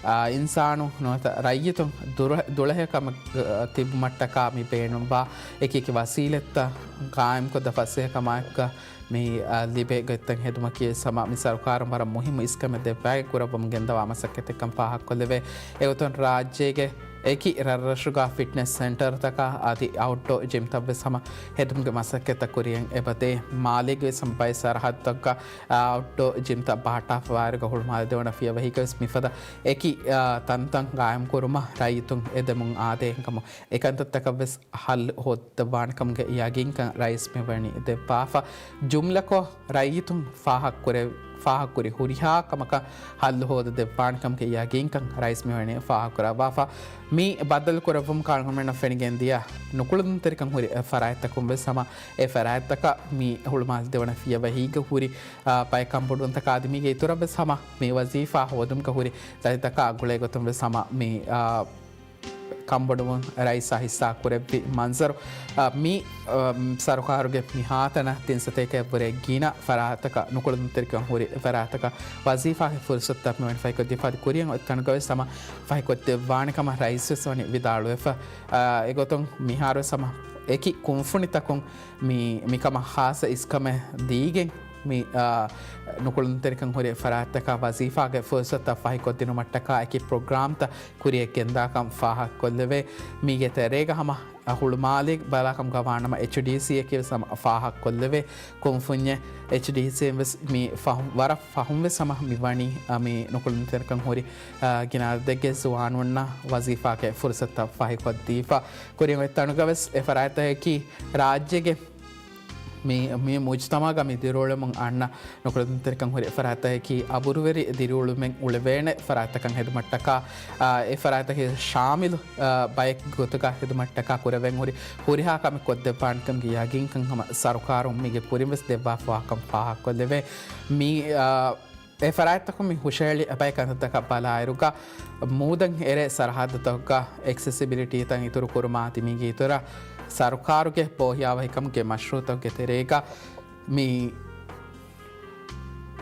އާ، އިންސާނު ނުވަތަ ރައްޔިތުން ދުރަ-، ދުޅަހެޔޮ ކަމަށް، އާ، ތިބުމަށްޓަކާ މި ބޭނުންވާ އެކި އެކި ވަސީލަތްތައް ގާއިމްކޮށްދޭ ފަސޭހަކަމާއެކުގަ މި، އާ، ލިބޭ ގޮތްތައް ހެދުމަކީ ހަމަ މި ސަރުކާރުން ވަރަށް މުހިއްމު އިސްކަމެއް ދެއްވާގެން ކުރައްވަމުން ގެންދަވާ މަސައްކަތެއްކަން ފާހަގަކޮށްލެވޭ. އެގޮތުން ރާއްޖޭގެ އެކި ރަށްރަށުގަ ފިޓްނެސް ސެންޓަރުތަކާ އަދި އައުޓްޑޯ ޖިމްތައްވެސް ހަމަ ހެދުމުގެ މަސައްކަތްތައް ކުރިއަށް އެބަދޭ. މާލޭގެވެސް ހަމަ ބައެއް ސަރަހައްދުތަކުގަ އައުޓްޑޯ ޖިމްތައް ބަހައްޓާފަ ވާއިރުގަ ހުޅުމާލެ ދެވަނަ ފިޔަވަހީގަވެސް މިފަދަ އެކި، އާ، ތަންތަން ގާއިމްކުރުމަށް ރައްޔިތުން އެދެމުން އާދޭހެންކަމު އެކަންތައްތަކަށްވެސް ހައްލު ހޯދައްވާނެކަމުގެ ޔަގީންކަން ރައީސް މިވަނީ ދެއްވާފަ. ޖުމްލަކޮށް ރައްޔިތުން ފާހަގަކުރެ-، ފާހަގަކުރި ހުރިހާ ކަމަކަށް ހައްލު ހޯދަދެއްވާނެކަމުގެ ޔަގީންކަން ރައީސް މިވަނީ ފާހަގަކުރައްވާފަ. މި ބައްދަލުކުރެއްވުމަކާ އަޅުގަނޑުމެންނަށް ފެނިގެންދިޔަ ނުކުޅަދުންތެރިކަން ހުރި ފަރާތްތަކުން ވެސް ހަމަ އެ ފަރާތްތަކަށް މި ހުޅުމާލެ ދެވަނަ ފިޔަވަހީގަ ހުރި، އާ، ބައެއް ކަންބޮޑުވުންތަކާ އަދި މީގެ އިތުރަށް ވެސް ހަމަ މި ވަޒީފާ ހޯދުމުގަ ހުރި ދަތިތަކާ ގުޅޭގޮތުން ވެސް ހަމަ މި، އާ، ކަންބޮޑުވުން ރައީސާ ހިއްސާ ކުރެއްވި މަންޒަރު، އަ، މި، އަ، ސަރުކާރުގެ މިހާތަނަށް ތިން ސަތޭކައަށްވުރެ ގިނަ ފަރާތަކަށް، ނުކުޅަދުންތެރިކަން ހުރި ފަރާތަކަށް ވަޒީފާގެ ފުރުސަތުތައް މިވަނީ ފަހިކޮށްދީފަ އަދި ކުރިއަށް އޮތް ތަނުގަވެސް ހަމަ ފަހިކޮށްދެއްވާނެ ކަމަށް ރައީސްވެސް ވަނީ ވިދާޅުވެފަ. އަ، އެގޮތުން މިހާރުވެސް ހަމަ އެކި ކުންފުނިތަކުން މި، މިކަމަށް ޚާއްޞަ އިސްކަމެއް ދީގެން މި، އާ، ނުކުޅަދުންތެރިކަން ހުރި ފަރާތްތަކަށް ވަޒީފާގެ ފުރުސަތުތައް ފަހިކޮށްދިނުމަށްޓަކާ އެކި ޕްރޮގްރާމްތައް ކުރިއަށް ގެންދާކަން ފާހަގަކޮށްލެވޭ. މީގެ ތެރޭގަ ހަމަ ހުޅުމާލެ ބަލާކަމުގަ ވާނަމަ އެޗްޑީސީއަކީ ވެސް ހަމަ ފާހަގަކޮށްލެވޭ. ކުންފުންޏެއް އެޗްޑީސީއިން ވެސް މި ފަހު-، ވަރަށް ފަހުން ވެސް ހަމަ މި ވަނީ، އަ، މި ނުކުޅަދުންތެރިކަން ހުރި، އަ، ގިނަ އަދަދެއްގެ ޒުވާނުންނަށް ވަޒީފާގެ ފުރުސަތުތައް ފަހިކޮށްދީފަ. ކުރިން އޮތް ތަނުގަ ވެސް އެ ފަރާތްތަކަކީ ރާއްޖޭގެ މި، މި މުޖްތަމަޢުގަ މި ދިރިއުޅެމުން އަންނަ ނުކުޅަދުންތެރިކަން ހުރި ފަރާތްތަކަކީ އަބުރުވެރި ދިރިއުޅުމެއް އުޅެވޭނެ ފަރާތްތަކަށް ހެދުމަށްޓަކާ، އާ، އެ ފަރާތްތަކީ ޝާމިލު، އާ، ބައެއް ގޮތުގަ ހެދުމަށްޓަކާ ކުރެވެން ހުރި ހުރިހާ ކަމެއް ކޮށްދެއްވާނެކަމުގެ ޔަގީންކަން ހަމަ ސަރުކާރުން މީގެ ކުރިން ވެސް ދެއްވާފަވާކަން ފާހަގަކޮށްލެވޭ. މި، އާ، އެ ފަރާތްތަކުން މި ހުށަހެޅި ބައެއް ކަންތައްތަކަށް ބަލާއިރުގަ، މޫދަށް އެރޭ ސަރަހައްދުތަކުގަ އެކްސެސިބިލިޓީތައް އިތުރުކުރުމާ އަދި މީގެ އިތުރަށް ސަރުކާރުގެ ބޯހިޔާވަހިކަމުގެ މަޝްރޫޢުތަކުގެ ތެރޭގަ މި،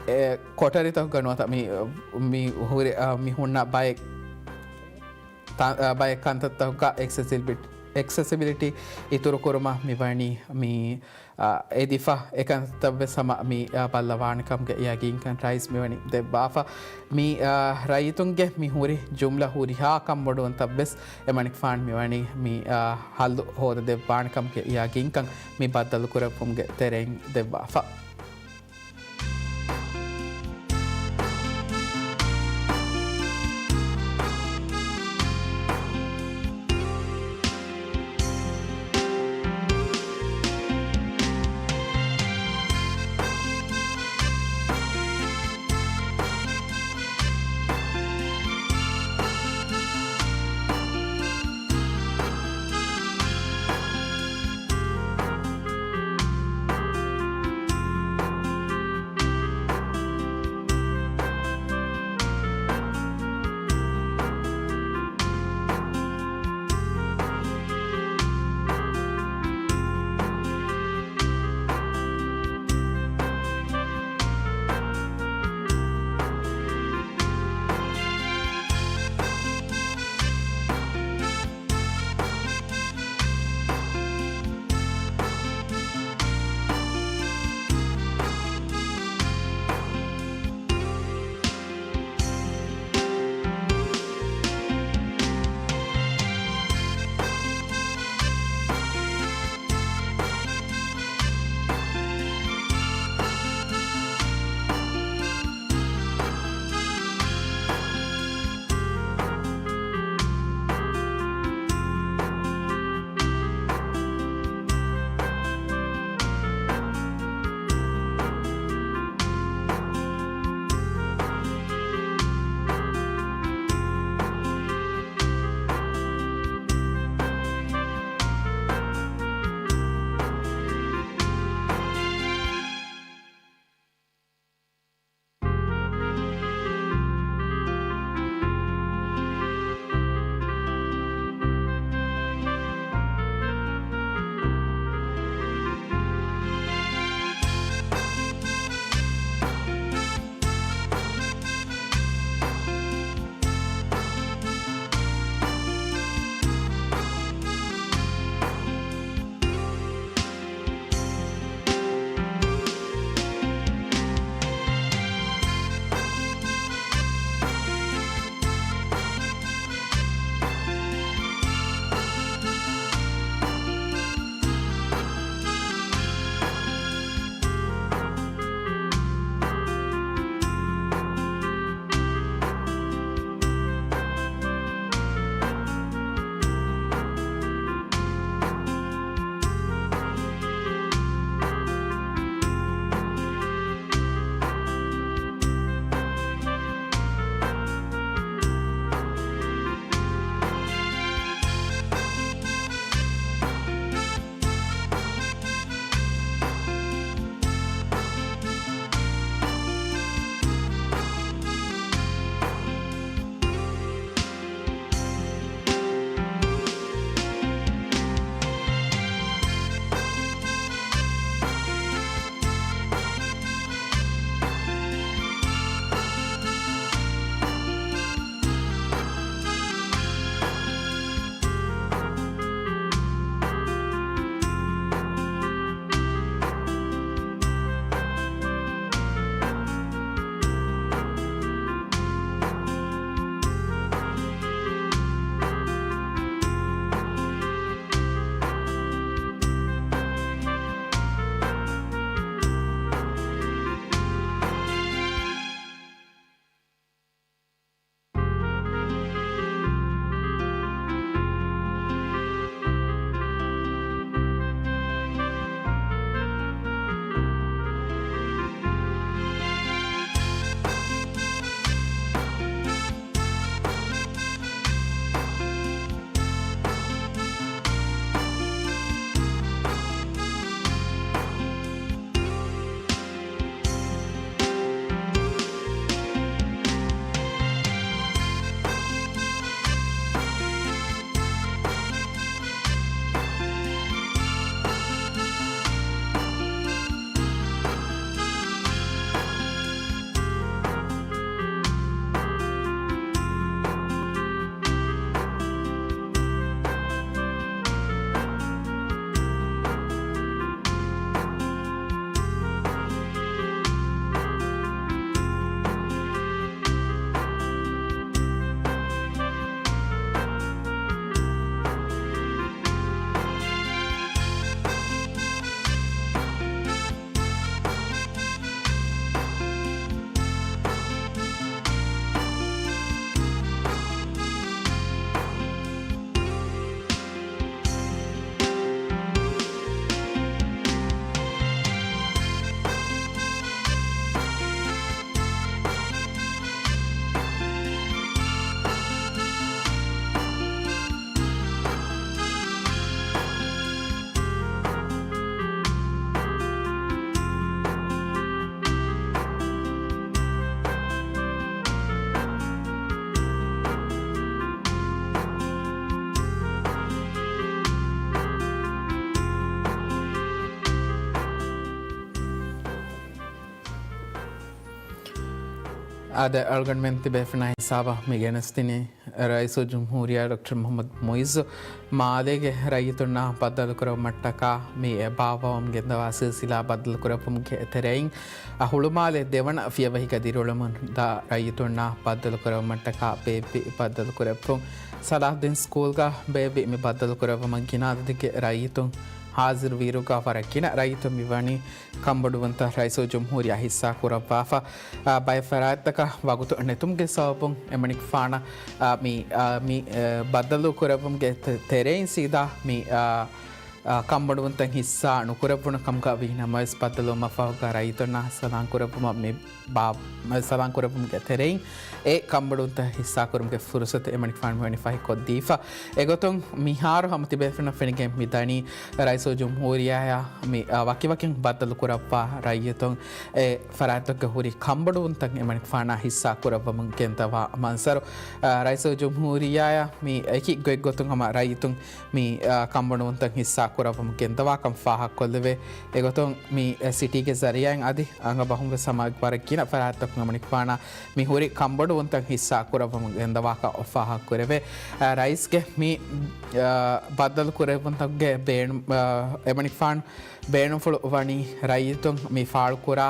އެ، ކޮޓަރިތަކުގަ ނުވަތަ މި، މި ހުރި-، އަ، މި ހުންނަ ބައެއް ތަ-، އަ، ބައެއް ކަންތައްތަކުގަ އެކްސެސިބި-، އެކްސެސިބިލިޓީ އިތުރުކުރުމަށް މިވަނީ މި އާ، އެދިފަ އެކަންތައްވެސް ހަމަ މި، އާ، ބައްލަވާނެކަމުގެ ޔަގީންކަން ރައީސް މިވަނީ ދެއްވާފަ. މި، އާ، ރައްޔިތުންގެ މި ހުރި ޖުމްލަ ހުރިހާ ކަންބޮޑުވުންތައްވެސް އެމަނިކުފާނު މިވަނީ މި، އާ، ހައްލު ހޯދަދެއްވާނެކަމުގެ ޔަގީންކަން މި ބައްދަލުކުރެއްވުމުގެ ތެރެއިން ދެއްވާފަ. އާދެ، އަޅުގަނޑުމެން ތިބޭފުޅުންނާ ހިސާބަށް މި ގެނެސްދިނީ ރައީސުލްޖުމްހޫރިއްޔާ ޑޮކްޓަރ މުޙައްމަދު މުޢިއްޒު މާލޭގެ ރައްޔިތުންނާ ބައްދަލުކުރެއްވުމަށްޓަކާ މި ބާއްވަވަމުން ގެންދަވާ ސިލްސިލާ ބައްދަލުކުރެއްވުމުގެ ތެރެއިން، އަ، ހުޅުމާލެ ދެވަނަ ފިޔަވަހިގަ ދިރިއުޅެމުންދާ ރައްޔިތުންނާ ބައްދަލުކުރެއްވުމަށްޓަކާ ބޭއްވި ބައްދަލުކުރެއްވުން. ސަލާހްދީން ސްކޫލްގަ ބޭއްވި މި ބައްދަލުކުރެއްވުމަށް ގިނަ އަދަދެއްގެ ރައްޔިތުން ހާޒިރުވިއިރުގަ ވަރަށް ގިނަ ރައްޔިތުން މިވަނީ ކަންބޮޑުވުންތައް ރައީސުލްޖުމްހޫރިއްޔާ ހިއްސާކުރައްވާފަ، އާ، ބައެއް ފަރާތްތަކަށް ވަގުތު ނެތުމުގެ ސަބަބުން އެމަނިކުފާނަށް، އާ، މި، އާ، މި، އާ، ބައްދަލު ކުރެއްވުމުގެ ތެ-، ތެރެއިން ސީދާ މި، އާ، އާ، ކަންބޮޑުވުންތައް ހިއްސާ ނުކުރެއްވުނު ކަމުގަ ވީ ނަމަވެސް، ބައްދަލުވުމަށްފަހުގަ ރައްޔިތުންނާ ސަލާން ކުރެއްވުމަށް މި ބާ-، ސަލާން ކުރެއްވުމުގެ ތެރެއިން އެ ކަންބޮޑުވުންތައް ހިއްސާކުރުމުގެ ފުރުސަތު އެމަނިކުފާނު މިވަނީ ފަހިކޮށްދީފަ. އެގޮތުން މިހާރު ހަމަ ތިބޭފުޅުންނަށް ފެނިގެން މިދަނީ ރައީސުލްޖުމްހޫރިއްޔާއާ މި، އާ، ވަކިވަކިން ބައްދަލުކުރައްވާ ރައްޔިތުން އެ ފަރާތްތަކުގެ ހުރި ކަންބޮޑުވުންތައް އެމަނިކުފާނާ ހިއްސާ ކުރައްވަމުން ގެންދަވާ މަންޒަރު. އާ، ރައީސުލްޖުމްހޫރިއްޔާއާ މި އެކި ގޮތްގޮތުން ހަމަ ރައްޔިތުން މި، އާ، ކަންބޮޑުވުންތައް ހިއްސާ ކުރައްވަމުން ގެންދަވާކަން ފާހަގަކޮށްލެވޭ. އެގޮތުން މި ސިޓީގެ ޒަރީއާއިން އަދި އަނގަ ބަހުން ވެސް ހަމަ ވަރަށް ގިނަ ފަރާތްތަކުން އެމަނިކުފާނާ މި ހުރި ކަންބޮޑުވުންތައް ހިއްސާ ކުރައްވަމުން ގެންދަވާކަން ފާހަގަކުރެވޭ. އާ، ރައީސްގެ މި، އާ، ބައްދަލު ކުރެއްވުންތަކުގެ ބޭނު-، އާ، އެމަނިކުފާނު ބޭނުންފުޅު ވަނީ ރައްޔިތުން މި ފާޅުކުރާ،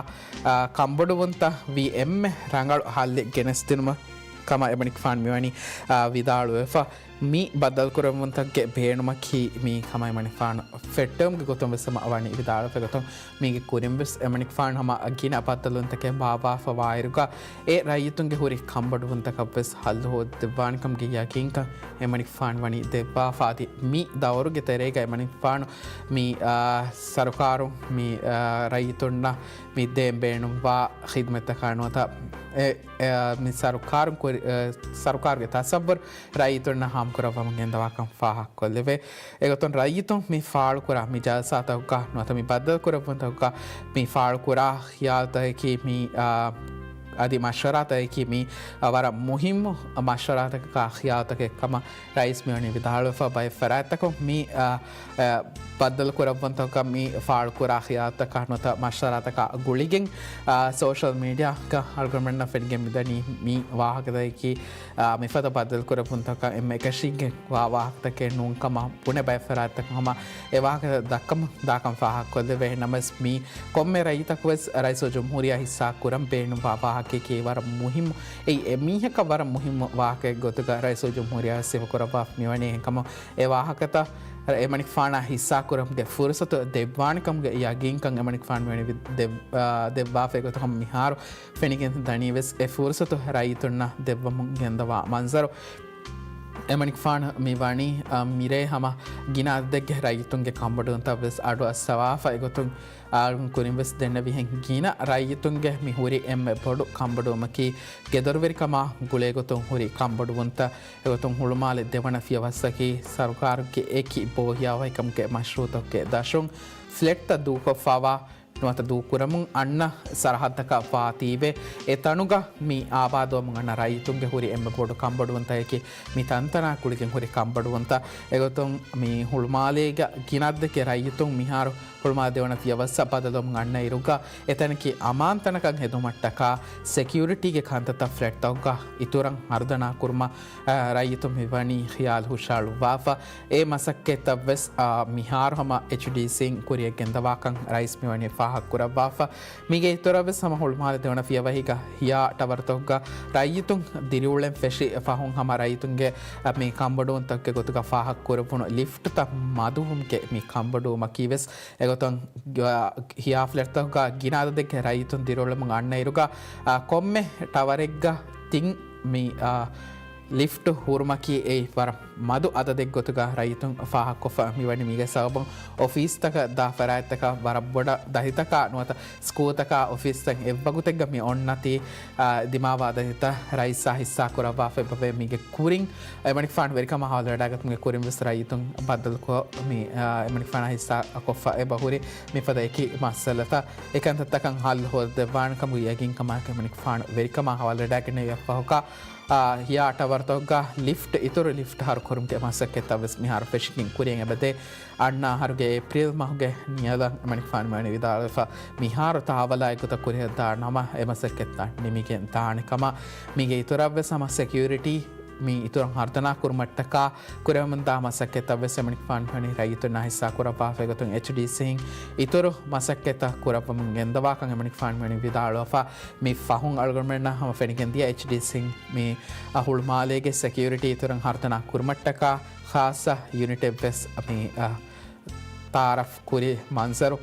އާ، ކަންބޮޑުވުންތައް ވީ އެންމެ ރަނގަޅު ހައްލެއް ގެނެސްދިނުމަށް ކަމަށް އެމަނިކުފާނު މިވަނީ، އާ، ވިދާޅުވެފަ. މި ބައްދަލުކުރެއްވުންތަކުގެ ބޭނުމަކީ މީ ކަމަށް އެމަނިކުފާނު ފެއްޓެވުމުގެ ގޮތުން ވެސް ހަމަ ވަނީ ވިދާޅުވެފަ. އެގޮތުން މީގެ ކުރިން ވެސް އެމަނިކުފާނު ހަމަ ގިނަ ބައްދަލުވުންތަކެއް ބާއްވާފަ ވާއިރުގަ އެ ރައްޔިތުންގެ ހުރި ކަންބޮޑުވުންތަކަށް ވެސް ހައްލު ހޯދެއްވާނެ ކަމުގެ ޔަގީންކަން އެމަނިކުފާނު ވަނީ ދެއްވާފަ. އަދި މި ދައުރުގެ ތެރޭގަ އެމަނިކުފާނު މި، އާ، ސަރުކާރުން މި، އާ، ރައްޔިތުންނަށް މި ދޭން ބޭނުންވާ ޚިދުމަތްތަކާ ނުވަތަ އެ، އެ، މި ސަރުކާރުން ކުރި-، އެ، ސަރުކާރުގެ ތަސައްވުރު ރައްޔިތުންނަށް ހާމަކުރައްވަމުން ގެންދަވާކަން ފާހަގަކޮށްލެވޭ. އެގޮތުން ރައްޔިތުން މި ފާޅުކުރާ މި ޖަލްސާތަކުގަ ނުވަތަ މި ބައްދަލުކުރެއްވުންތަކުގަ މި ފާޅުކުރާ ޚިޔާލުތަކަކީ މި، އާ، އަދި މަޝްވަރާތަކަކީ މި، އާ، ވަރަށް މުހިއްމު މަޝްވަރާތަކަކާ ޚިޔާލުތަކެއް ކަމަށް ރައީސް މިވަނީ ވިދާޅުވެފަ. ބައެއް ފަރާތްތަކުން މި، އާ، އާ، ބައްދަލުކުރައްވުންތަކަށް މި ފާޅުކުރާ ޚިޔާލުތަކާ ނުވަތަ މަޝްވަރާތަކާ ގުޅިގެން، އާ، ސޯޝަލް މީޑިއާގަ އަޅުގަނޑުމެންނަށް ފެނިގެން މިދަނީ މި ވާހަކަތަކަކީ، އާ، މިފަދަ ބައްދަލުކުރެއްވުންތަކަށް އެންމެ އެކަށީގެން ވާ ވާހަކަތަކެއް ނޫން ކަމަށް ބުނެ ބައެއް ފަރާތްތަކުން ހަމަ އެ ވާހަކަ ދައްކަމުން ދާކަން ފާހަގަކޮށްލެވޭ. ނަމަވެސް މި ކޮންމެ ރައްޔިތަކުވެސް ރައީސުލްޖުމްހޫރިއްޔާ ހިއްސާ ކުރަން ބޭނުންވާ ވާހަކައެކޭ ވަރަށް މުހިއްމު، އެއީ އެމީހަކަށް ވަރަށް މުހިއްމު ވާހަކައެއް ގޮތުގަ ރައީސުލްޖުމްހޫރިއްޔާ ސިފަކުރައްވާފަ މިވަނީ. އެހެންކަމުން އެ ވާހަކަތައް އެމަނިކުފާނާ ހިއްސާކުރުމުގެ ފުރުސަތު ދެއްވާނެ ކަމުގެ ޔަގީންކަން އެމަނިކުފާނު މިވަނީ ދެއް-، އާ، ދެއްވާފަ. އެގޮތަކަށް މިހާރު ފެނިގެން ދަނީ ވެސް އެ ފުރުސަތު ރައްޔިތުންނަށް ދެއްވަމުން ގެންދަވާ މަންޒަރު. އެމަނިކުފާނު މި ވަނީ، އާ، މިރޭ ހަމަ ގިނަ އަދަދެއްގެ ރައްޔިތުންގެ ކަންބޮޑުވުންތައް ވެސް އަޑުއައްސަވާފަ. އެގޮތުން އާ، ކުރިން ވެސް ދެންނެވިހެން ގިނަ ރައްޔިތުންގެ މި ހުރި އެންމެ ބޮޑު ކަންބޮޑުވުމަކީ ގެދޮރުވެރިކަމާ ގުޅޭގޮތުން ހުރި ކަންބޮޑުވުންތައް. އެގޮތުން ހުޅުމާލެ ދެވަނަ ފިޔަވައްސަކީ ސަރުކާރުގެ އެކި ބޯހިޔާވަހިކަމުގެ މަޝްރޫއުތަކުގެ ދަށުން ފްލެޓްތައް ދޫކޮށްފަވާ ނުވަތަ ދޫކުރަމުން އަންނަ ސަރަހައްދަކަށް ވާތީވެ، އެ ތަނުގަ މި އާބާދުވަމުން އަންނަ ރައްޔިތުންގެ ހުރި އެންމެ ބޮޑު ކަންބޮޑުވުންތަކަކީ މި ތަންތަނާ ގުޅިގެން ހުރި ކަންބޮޑުވުންތައް. އެގޮތުން މި ހުޅުމާލޭގަ ގިނަ އަދަދެއްގެ ރައްޔިތުން މިހާރު ހުޅުމާލެ ދެވަނަ ފިޔަވައްސަށް ބަދަލުވަމުން އަންނަ އިރުގަ، އެތަނަކީ އަމާންތަނަކަށް ހެދުމަށްޓަކާ ސެކިއުރިޓީގެ ކަންތައްތައް ފްލެޓްތަކުގަ އިތުރަށް ހަރުދަނާ ކުރުމަށް، އަ، ރައްޔިތުން މިވަނީ ޚިޔާލު ހުށައަޅުއްވާފަ. އެ މަސައްކަތްތައް ވެސް، އަ، މިހާރު ހަމަ އެޗްޑީސީން ކުރިއަށް ގެންދަވާކަން ރައީސް މިވަނީ ފާހަގަކުރައްވާފަ. މީގެ އިތުރަށް ވެސް ހަމަ ހުޅުމާލެ ދެވަނަ ފިޔަވަހީގަ ހިޔާ ޓަވަރުތަކުގަ ރައްޔިތުން ދިރިއުޅެން ފެށި ފަހުން ހަމަ ރައްޔިތުންގެ، އަ، މި ކަންބޮޑުވުންތަކުގެ ގޮތުގަ ފާހަގަކުރެވުނު ލިފްޓްތައް މަދުވުމުގެ މި ކަންބޮޑުވުމަކީ ވެސް އެގޮތުން ގ-، ހިޔާ ފްލެޓްތަކުގަ ގިނަ އަދަދެއްގެ ރައްޔިތުން ދިރިއުޅެމުން އަންނަ އިރުގަ، އާ، ކޮންމެ ޓަވަރެއްގަ ތިން މި، އާ، ލިފްޓް ހުރުމަކީ އެއީ ވަރަށް މަދު އަދަދެއް ގޮތުގަ ރައްޔިތުން ފާހަގަކޮށްފަ މިވަނީ. މީގެ ސަބަބުން އޮފީސްތަކަށް ދާ ފަރާތްތަކަށް ވަރަށް ބޮޑަށް ދަތިތަކާ ނުވަތަ ސްކޫލްތަކާ އޮފީސްތައް އެއްވަގުތެއްގަ މި އޮންނަތީ، އާ، ދިމާވާ ދަތިތައް ރައީސާ ހިއްސާ ކުރައްވާފަ އެބަވޭ. މީގެ ކުރިން އެމަނިކުފާނު ވެރިކަމާ ހަވާލުވެޑާގަތުމުގެ ކުރިން ވެސް ރައްޔިތުން ބައްދަލުކޮށް، މި، އާ، އެމަނިކުފާނާ ހިއްސާ ކޮށްފަ އެބަ ހުރި. މިފަދަ އެކި މައްސަލަތައް އެކަންތައްތަކަށް ހައްލު ހޯދަދެއްވާނެ ކަމުގެ ޔަގީންކަމާއެކު އެމަނިކުފާނު ވެރިކަމާ ހަވާލުވެޑާގެންނެވި އަށްފަހުގަ ހިޔާ ޓަވަރތަކުގަ ލިފްޓް، އިތުރު ލިފްޓް ހަރުކުރުމުގެ މަސައްކަތްތައް ވެސް މިހާރު ފެށިގެން ކުރިޔަށް އެބަދޭ. އަންނަ އަހަރުގެ އޭޕްރީލް މަހުގެ ނިޔަލަށް އެމަނިކުފާނު މިވަނީ ވިދާޅުވެފަ، މިހާރު ތާވަލާ އެއްގޮތަށް ކުރިއަށްދާ ނަމަ އެ މަސައްކަތްތައް ނިމިގެން ދާނެ ކަމަށް. މީގެ އިތުރަށް ވެސް ހަމަ ސެކިއުރިޓީ މި އިތުރަށް ހަރުދަނާ ކުރުމަށްޓަކާ ކުރެވެމުންދާ މަސައްކަތްތައް ވެސް އެމަނިކުފާނު މިވަނީ ރައްޔިތުންނާ ހިއްސާ ކުރައްވާފަ އެގޮތުން އެޗްޑީސީން އިތުރު މަސައްކަތްތައް ކުރައްވަމުން ގެންދަވާކަން އެމަނިކުފާނު މިވަނީ ވިދާޅުވެފަ. މި ފަހުން އަޅުގަނޑުމެންނަށް ހަމަ ފެނިގެންދިޔަ އެޗްޑީސީން މި އަ، ހުޅުމާލޭގެ ސެކިއުރިޓީ އިތުރަށް ހަރުދަނާ ކުރުމަށްޓަކާ ޚާއްޞަ ޔުނިޓެއް ވެސް މި އަ، ތައާރަފް ކުރި މަންޒަރު.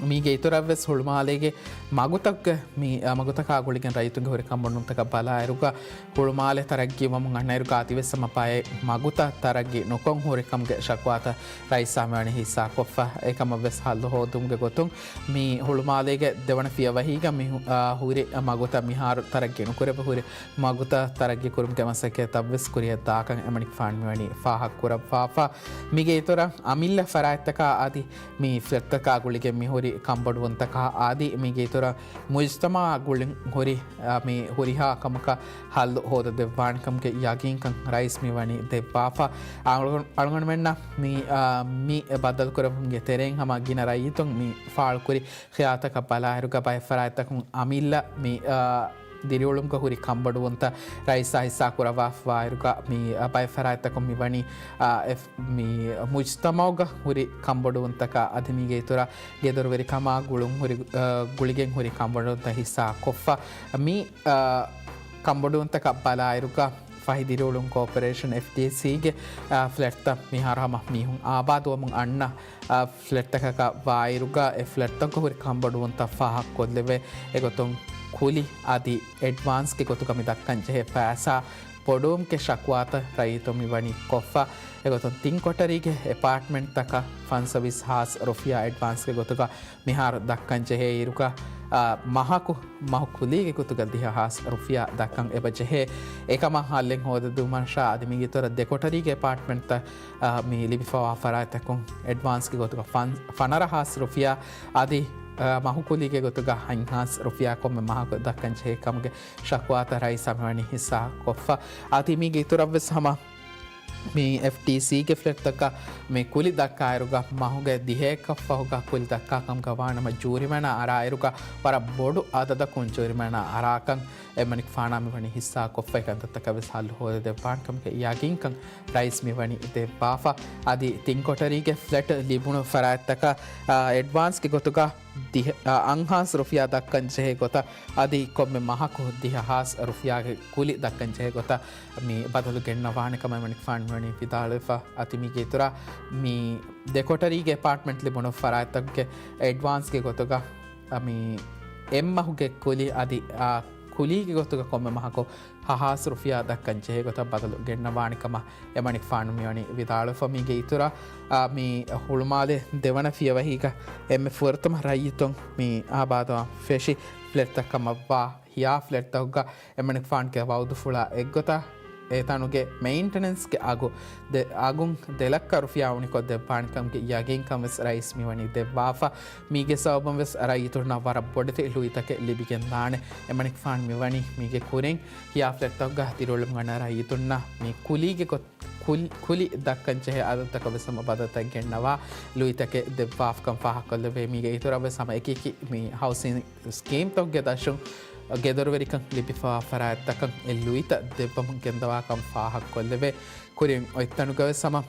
މީގެ އިތުރަށް ވެސް ހުޅުމާލޭގެ މަގުތަކުގެ މި އަ، މަގުތަކާ ގުޅިގެން ރައްޔިތުންގެ ހުރި ކަންބޮޑުވުންތަކަށް ބަލާއިރުގަ ހުޅުމާލެ ތަރައްގީވަމުން އަންނައިރުގަ އަދިވެސް ހަމަ ބައެއް މަގުތައް ތަރައްގީ ނުކޮށް ހުރި ކަމުގެ ޝަކުވާތައް ރައީސާ މިވަނީ ހިއްސާކޮށްފަ. އެކަމަށް ވެސް ހައްލު ހޯދުމުގެ ގޮތުން މި ހުޅުމާލޭގެ ދެވަނަ ފިޔަވަހީގަ މި ހު-، އާ، ހުރި މަގުތައް މިހާރު ތަރައްގީ ނުކުރެވި ހުރި މަގުތައް ތަރައްގީ ކުރުމުގެ މަސައްކަތްތައް ވެސް ކުރިއަށް ދާކަން އެމަނިކުފާނު މިވަނީ ފާހަގަ ކުރައްވާފަ. މީގެ އިތުރަށް އަމިއްލަ ފަރާތްތަކާ އަދި މި ފްލެޓްތަކާ ގުޅިގެން މިހުރި ކަންބޮޑުވުންތަކާ އަދި މީގެ އިތުރަށް މުޖްތަމަޢާ ގުޅިން ހުރި، އާ، މި ހުރިހާ ކަމަކަށް ހައްލު ހޯދަދެއްވާނެކަމުގެ ޔަގީންކަން ރައީސް މިވަނީ ދެއްވާފަ. އަޅުގަނޑު-، އަޅުގަނޑުމެންނަށް މި، އާ، މި ބައްދަލުކުރެވުމުގެ ތެރެއިން ހަމަ ގިނަ ރައްޔިތުން މި ފާޅުކުރި ޚިޔާތަކަށް ބަލާއިރުގަ ބައެއް ފަރާތްތަކުން އަމިއްލަ މި، އާ، ދިރިއުޅުމުގަ ހުރި ކަންބޮޑުވުންތައް ރައީސާ ހިއްސާ ކުރައްވާފައިވާއިރުގަ މި، އާ، ބައެއް ފަރާތްތަކުން މިވަނީ، އާ، އެ-، މި މުޖްތަމަޢުގަ ހުރި ކަންބޮޑުވުންތަކާ އަދި މީގެ އިތުރަށް ގެދޮރުވެރިކަމާ ގުޅުން ހުރި، އާ، ގުޅިގެން ހުރި ކަންބޮޑުވުންތައް ހިއްސާ ކޮށްފަ. މި، އާ، ކަންބޮޑުވުންތަކަށް ބަލާއިރުގަ ފަހި ދިރިއުޅުން ކޯޕަރޭޝަން، އެފްޑީސީގެ، އާ، ފްލެޓްތައް މިހާރު ހަމަ މީހުން އާބާދުވަމުން އަންނަ، އާ، ފްލެޓްތަކަކަށް ވާއިރުގަ އެ ފްލެޓްތަކުގަ ހުރި ކަންބޮޑުވުންތައް ފާހަގަކޮށްލެވޭ. އެގޮތުން ކުލި އަދި އެޑްވާންސްގެ ގޮތުގަ މި ދައްކަން ޖެހޭ ފައިސާ ބޮޑުވުމުގެ ޝަކުވާތައް ރައްޔިތުން މިވަނީ ކޮށްފަ. އެގޮތުން ތިން ކޮޓަރީގެ އެޕާޓްމަންޓްތަކަށް ފަންސަވީސް ހާސް ރުފިޔާ އެޑްވާންސްގެ ގޮތުގަ މިހާރު ދައްކަން ޖެހޭ އިރުގަ، އާ، މަހަކު، މަހު ކުލީގެ ގޮތުގަ ދިހަ ހާސް ރުފިޔާ ދައްކަން އެބަ ޖެހޭ. އެކަމަށް ހައްލެއް ހޯދަދުމަށާ އަދި މީގެ އިތުރަށް ދެ ކޮޓަރީގެ އެޕާޓްމަންޓްތައް، އާ، މި ލިބިފަވާ ފަރާތްތަކުން އެޑްވާންސްގެ ގޮތުގަ ފަން-، ފަނަރަ ހާސް ރުފިޔާ އަދި، އާ، މަހު ކުލީގެ ގޮތުގަ ހަތް ހާސް ރުފިޔާ ކޮންމެ މަހަކު ދައްކަން ޖެހޭ ކަމުގެ ޝަކުވާތައް ރައީސާ މިވަނީ ހިއްސާ ކޮށްފަ. އަދި މީގެ އިތުރަށް ވެސް ހަމަ މި އެފްޑީސީގެ ފްލެޓްތަކަށް މި ކުލި ދައްކާއިރުގަ މަހުގެ ދިހައެއްކަށް ފަހުގަ ކުލި ދައްކާ ކަމުގަ ވާނަމަ ޖޫރިމަނާ އަރާއިރުގަ ވަރަށް ބޮޑު އަދަދަކުން ޖޫރިމަނާ އަރާކަން އެމަނިކުފާނާ މިވަނީ ހިއްސާ ކޮށްފަ. އެކަންތައްތަކަށް ވެސް ހައްލު ހޯދަދެއްވާނެ ކަމުގެ ޔަގީންކަން ރައީސް މިވަނީ ދެއްވާފަ. އަދި ތިން ކޮޓަރީގެ ފްލެޓް ލިބުނު ފަރާތްތަކަށް، އާ، އެޑްވާންސްގެ ގޮތުގަ ދިހަ، އަ، އަށްހާސް ރުފިޔާ ދައްކަން ޖެހޭ ގޮތަށް އަދި ކޮންމެ މަހަކު ދިހަ ހާސް ރުފިޔާގެ ކުލި ދައްކަން ޖެހޭ ގޮތަށް މި ބަދަލު ގެންނަވާނެ ކަމަށް އެމަނިކުފާނު މިވަނީ ވިދާޅުވެފަ. އަދި މީގެ އިތުރަށް މި ދެ ކޮޓަރީގެ އެޕާޓްމަންޓް ލިބުނު ފަރާތްތަކުގެ އެޑްވާންސްގެ ގޮތުގަ، އަ، މި އެއްމަހުގެ ކުލި އަދި، އާ، ކުލީގެ ގޮތުގަ ކޮންމެ މަހަކު ހަ ހާސް ރުފިޔާ ދައްކަން ޖެހޭ ގޮތަށް ބަދަލު ގެންނަވާނެ ކަމަށް އެމަނިކުފާނު މިވަނީ ވިދާޅުވެފަ. މީގެ އިތުރަށް، އާ، މި ހުޅުމާލެ ދެވަނަ ފިޔަވަހީގަ އެންމެ ފުރަތަމަ ރައްޔިތުން މި އާބާދުވާން ފެށި ފްލެޓްތައް ކަމަށްވާ ހިޔާ ފްލެޓްތަކުގަ އެމަނިކުފާނުގެ ވައުދުފުޅާ އެއްގޮތަށް އެ ތަނުގެ މެއިންޓެނެންސްގެ އަގު ދެ-، އަގުން ދެ ލައްކަ ރުފިޔާ އުނިކޮށް ދެއްވާނެ ކަމުގެ ޔަގީންކަން ވެސް ރައީސް މިވަނީ ދެއްވާފަ. މީގެ ސަބަބުން ވެސް ރައްޔިތުންނަށް ވަރަށް ބޮޑެތި ލުއިތަކެއް ލިބިގެން ދާނެ. އެމަނިކުފާނު މިވަނީ މީގެ ކުރިން ހިޔާ ފްލެޓްތަކުގަ ދިރިއުޅެމުން އަންނަ ރައްޔިތުންނަށް މި ކުލީގެ ގޮތް-، ކުލް-، ކުލި ދައްކަން ޖެހޭ އަދަދުތަކަށް ވެސް ހަމަ ބަދަލުތައް ގެންނަވާ ލުއިތަކެއް ދެއްވާފަކަން ފާހަގަކޮށްލެވޭ. މީގެ އިތުރަށް ވެސް ހަމަ އެކި އެކި މި ހައުސިން ސްކީމްތަކުގެ ދަށުން ގެދޮރުވެރިކަން ލިބިފަވާ ފަރާތްތަކަށް އެ ލުއިތައް ދެއްވަމުން ގެންދަވާކަން ފާހަގަކޮށްލެވޭ. ކުރިން އޮތްތަނުގަ ވެސް ހަމަ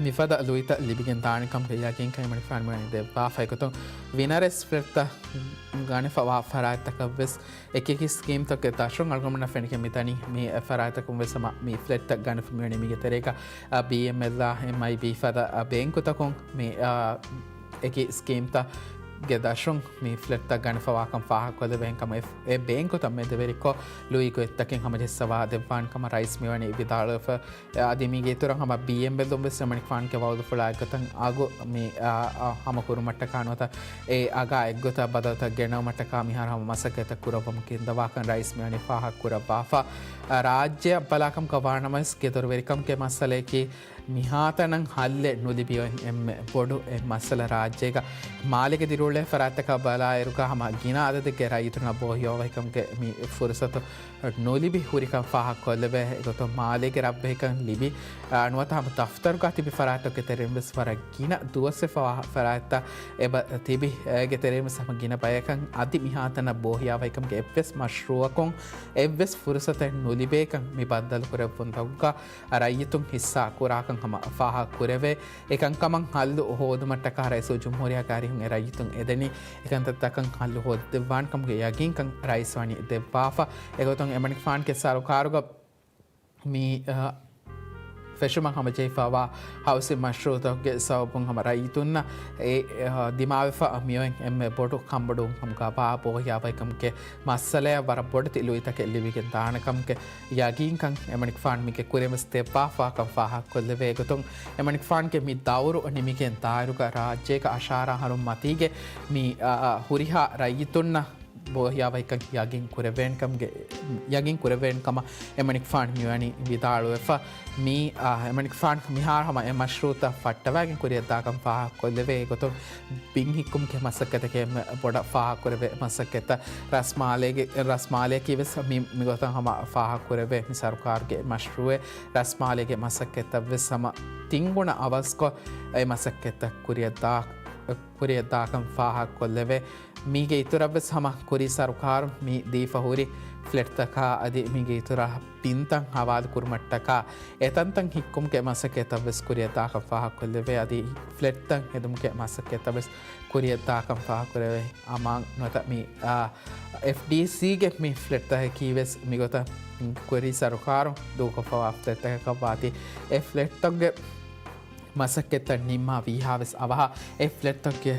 މިފަދަ ލުއިތައް ލިބިގެން ދާނެ ކަމުގެ ޔަގީންކަން އެމަނިކުފާނު މިވަނީ ދެއްވާފަ. އެގޮތުން ވިނަރެސް ފްލެޓްތައް ގަނެފަވާ ފަރާތްތަކަށް ވެސް އެކި އެކި ސްކީމްތަކުގެ ދަށުން އަޅުގަނޑުމެންނަށް ފެނިގެން މިދަނީ މި ފަރާތްތަކުން ވެސް ހަމަ މި ފްލެޓްތައް ގަނެފަ މިވަނީ. މީގެ ތެރޭގަ، އަ، ބީއެމްއެލްއާ، އެމްއައިބީ ފަދަ، އަ، ބޭންކުތަކުން މި، އަ، އެކި ސްކީމްތައްގެ ދަށުން މި ފްލެޓްތައް ގަނެފަވާކަން ފާހަގަކޮށްލެވޭ ކަމަށް އެ، އެ ބޭންކުތައް މެދުވެރިކޮށް ލުއި ގޮތްތަކެއް ހަމަޖެއްސަވާ ދެއްވާނެ ކަމަށް ރައީސް މިވަނީ ވިދާޅުވެފަ. އަދި މީގެ އިތުރަށް ހަމަ ބީއެމްއެލްއުން ވެސް އެމަނިކުފާނުގެ ވައުދުފުޅާ އެއްގޮތަށް އަގު މި، އާ، އާ، ހަމަ ކުރުމަށްޓަކާ ނުވަތަ އެ އަގާ އެއްގޮތަށް ބަދަލުތައް ގެނައުމަށްޓަކާ މިހާރު ހަމަ މަސައްކަތްތައް ކުރައްވަމުން ގެންދަވާކަން ރައީސް މިވަނީ ފާހަގަ ކުރައްވާފަ. އާ، ރާއްޖެއަށް ބަލާކަމަކަށް ވާނަމަވެސް ގެދޮރުވެރިކަމުގެ މައްސަލަޔަކީ މިހާތަނަށް ހައްލެއް ނުލިބި އޮތް އެންމެ ބޮޑު އެއް މައްސަލަ ރާއްޖޭގަ މާލޭގެ ދިރިއުޅޭ ފަރާތްތަކަށް ބަލާއިރުގަ ހަމަ ގިނަ އަދަދެއްގެ ރައްޔިތުންނަށް ބޯހިޔާވަހިކަމުގެ މި ފުރުސަތު ނުލިބި ހުރިކަން ފާހަގަކޮށްލެވޭ. އެގޮތުން މާލޭގެ ރަށް ބެހިކަން ލިބި، އާ، ނުވަތަ ހަމަ ދަފްތަރުގަ ތިބި ފަރާތްތަކުގެ ތެރެއިން ވެސް ވަރަށް ގިނަ ދުވަސްވެފަވާ ފަރާތްތައް އެބަ ތިބި، އޭގެ ތެރެއިން ވެސް ހަމަ ގިނަ ބަޔަކަށް އަދި މިހާތަނަށް ބޯހިޔާވަހިކަމުގެ އެއްވެސް މަޝްރޫއަކުން އެއްވެސް ފުރުސަތެއް ނުލިބޭކަން މި ބައްދަލުކުރެއްވުންތަކުގަ ރައްޔިތުން ހިއްސާ ކުރާކަން ހަމަ ފާހަގަ ކުރެވޭ. އެކަންކަމަށް ހައްލު ހޯދުމަށްޓަކާ ރައީސުލްޖުމްހޫރިއްޔާގެ އަރިހުން އެ ރައްޔިތުން އެދެނީ އެކަންތައްތަކަށް ހައްލު ހޯދެއްވާނެ ކަމުގެ ޔަގީންކަން ރައީސް ވަނީ ދެއްވާފަ. އެގޮތުން އެމަނިކުފާނުގެ ސަރުކާރުގަ މި، އަ، ފެށުމަށް ހަމަޖެހިފަވާ ހައުސިން މަޝްރޫއުތަކުގެ ސަބަބުން ހަމަ ރައްޔިތުންނަށް އެ، އަ، ދިމާވެފަ މިއޮތް އެންމެ ބޮޑު ކަންބޮޑުވުން ކަމުގަ ބޯހިޔާވަހިކަމުގެ މައްސަލަޔަށް ވަރަށް ބޮޑެތި ލުއިތަކެއް ލިބިގެން ދާނެ ކަމުގެ ޔަގީންކަން އެމަނިކުފާނު މީގެ ކުރިން ވެސް ދެއްވާފާކަން ފާހަގަކޮށްލެވޭ. އެގޮތުން އެމަނިކުފާނުގެ މި ދައުރު ނިމިގެން ދާއިރުގަ ރާއްޖޭގަ އަށާރަ އަހަރުން މަތީގެ މި، އާ، ހުރިހާ ރައްޔިތުންނަށް ބޯހިޔާވަހިކަން ޔަގީން ކުރެވޭނެ ކަމުގެ، ޔަގީން ކުރެވޭނެ ކަމަށް އެމަނިކުފާނު މިވަނީ ވިދާޅުވެފަ. މި، އާ، އެމަނިކުފާނު މިހާރު ހަމަ އެ މަޝްރޫއުތައް ފައްޓަވައިގެން ކުރިއަށްދާކަން ފާހަގަކޮށްލެވޭ. އެގޮތުން ބިން ހިއްކުމުގެ މަސައްކަތަކީ އެންމެ ބޮޑަށް ފާހަގަކުރެވޭ މަސައްކަތްތައް. ރަސްމާލޭގެ، ރަސްމާލޭގެ ވެސް މި، މިގޮތަށް ހަމަ ފާހަގަކުރެވޭ މި ސަރުކާރުގެ މަޝްރޫއެއް. ރަސްމާލޭގެ މަސައްކަތްތައް ވެސް ހަމަ ތިންގުނަ އަވަސްކޮށް އެ މަސައްކަތްތައް ކުރިއަށްދާ، ކުރިއަށްދާކަން ފާހަގަކޮށްލެވޭ. މީގެ އިތުރަށް ވެސް ހަމަ ކުރީ ސަރުކާރުން މި ދީފަ ހުރި ފްލެޓްތަކާ އަދި މީގެ އިތުރަށް ބިންތައް ހަވާލު ކުރުމަށްޓަކާ އެތަންތަން ހިއްކުމުގެ މަސައްކަތްތައް ވެސް ކުރިއަށްދާކަން ފާހަގަކޮށްލެވޭ. އަދި ފްލެޓްތައް ހެދުމުގެ މަސައްކަތްތައް ވެސް ކުރިއަށްދާކަން ފާހަގަކުރެވޭ. އަމާން ނުވަތަ މި، އާ، އެފްޑީސީގެ މި ފްލެޓްތަކަކީ ވެސް މިގޮތަށް ކުރީ ސަރުކާރުން ދޫކޮށްފަވާ ފްލެޓްތަކަކަށް ވާތީ، އެ ފްލެޓްތަކުގެ މަސައްކަތްތައް ނިންމާ ވީހާވެސް އަވަހަށް އެ ފްލެޓްތަކުގެ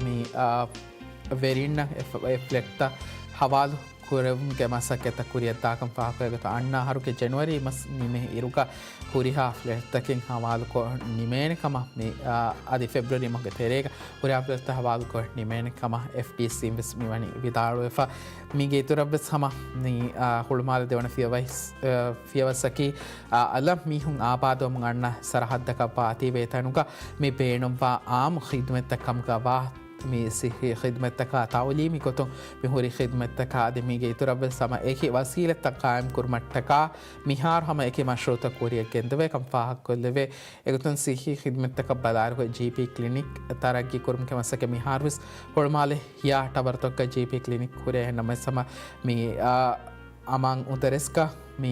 މި، އާ، ވެރިންނަށް އެ ފް-، އެ ފްލެޓްތައް ހަވާލު ކުރެވުމުގެ މަސައްކަތްތައް ކުރިއަށްދާކަން ފާހަގަކޮށް އެގޮތަށް އަންނަ އަހަރުގެ ޖެނުއަރީ މަސް ނިމޭ އިރުގަ ހުރިހާ ފްލެޓްތަކެއް ހަވާލުކޮށް ނިމޭނެ ކަމަށް މި، އާ، އަދި ފެބްރުއަރީ މަހުގެ ތެރޭގަ ހުރިހާ ފްލެޓްތައް ހަވާލުކޮށް ނިމޭނެ ކަމަށް އެފްޑީސީން ވެސް މިވަނީ ވިދާޅުވެފަ. މީގެ އިތުރަށް ވެސް ހަމަ މި، އާ، ހުޅުމާލެ ދެވަނަ ފިޔަވަސް-، އާ، ފިޔަވައްސަކީ، އާ، އަލަށް މީހުން އާބާދުވަމުން އަންނަ ސަރަހައްދަކަށް ވާތީވެ އެތަނުގަ މި ބޭނުންވާ އާއްމު ޚިދުމަތްތައް ކަމުގަ ވާ މި ސިއްހީ ޚިދުމަތްތަކާ، ތައުލީމީ ގޮތުން މި ހުރި ޚިދުމަތްތަކާ އަދި މީގެ އިތުރަށް ވެސް ހަމަ އެކި ވަސީލަތްތައް ޤާއިމް ކުރުމަށްޓަކާ މިހާރު ހަމަ އެކި މަޝްރޫއުތައް ކުރިއަށް ގެންދެވޭ ކަން ފާހަގަކޮށްލެވޭ. އެގޮތުން ސިއްހީ ޚިދުމަތްތަކަށް ބަލާއިރުގަ ޖީޕީ ކްލިނިކް ތަރައްގީ ކުރުމުގެ މަސައްކަތް މިހާރު ވެސް ހުޅުމާލެ ހިޔާ ޓަވަރުތަކުގަ ޖީޕީ ކްލިނިކް ހުރޭ. އެހެންނަމަވެސް ހަމަ މި، އާ، އަމާން އުދަރެސްގަ މި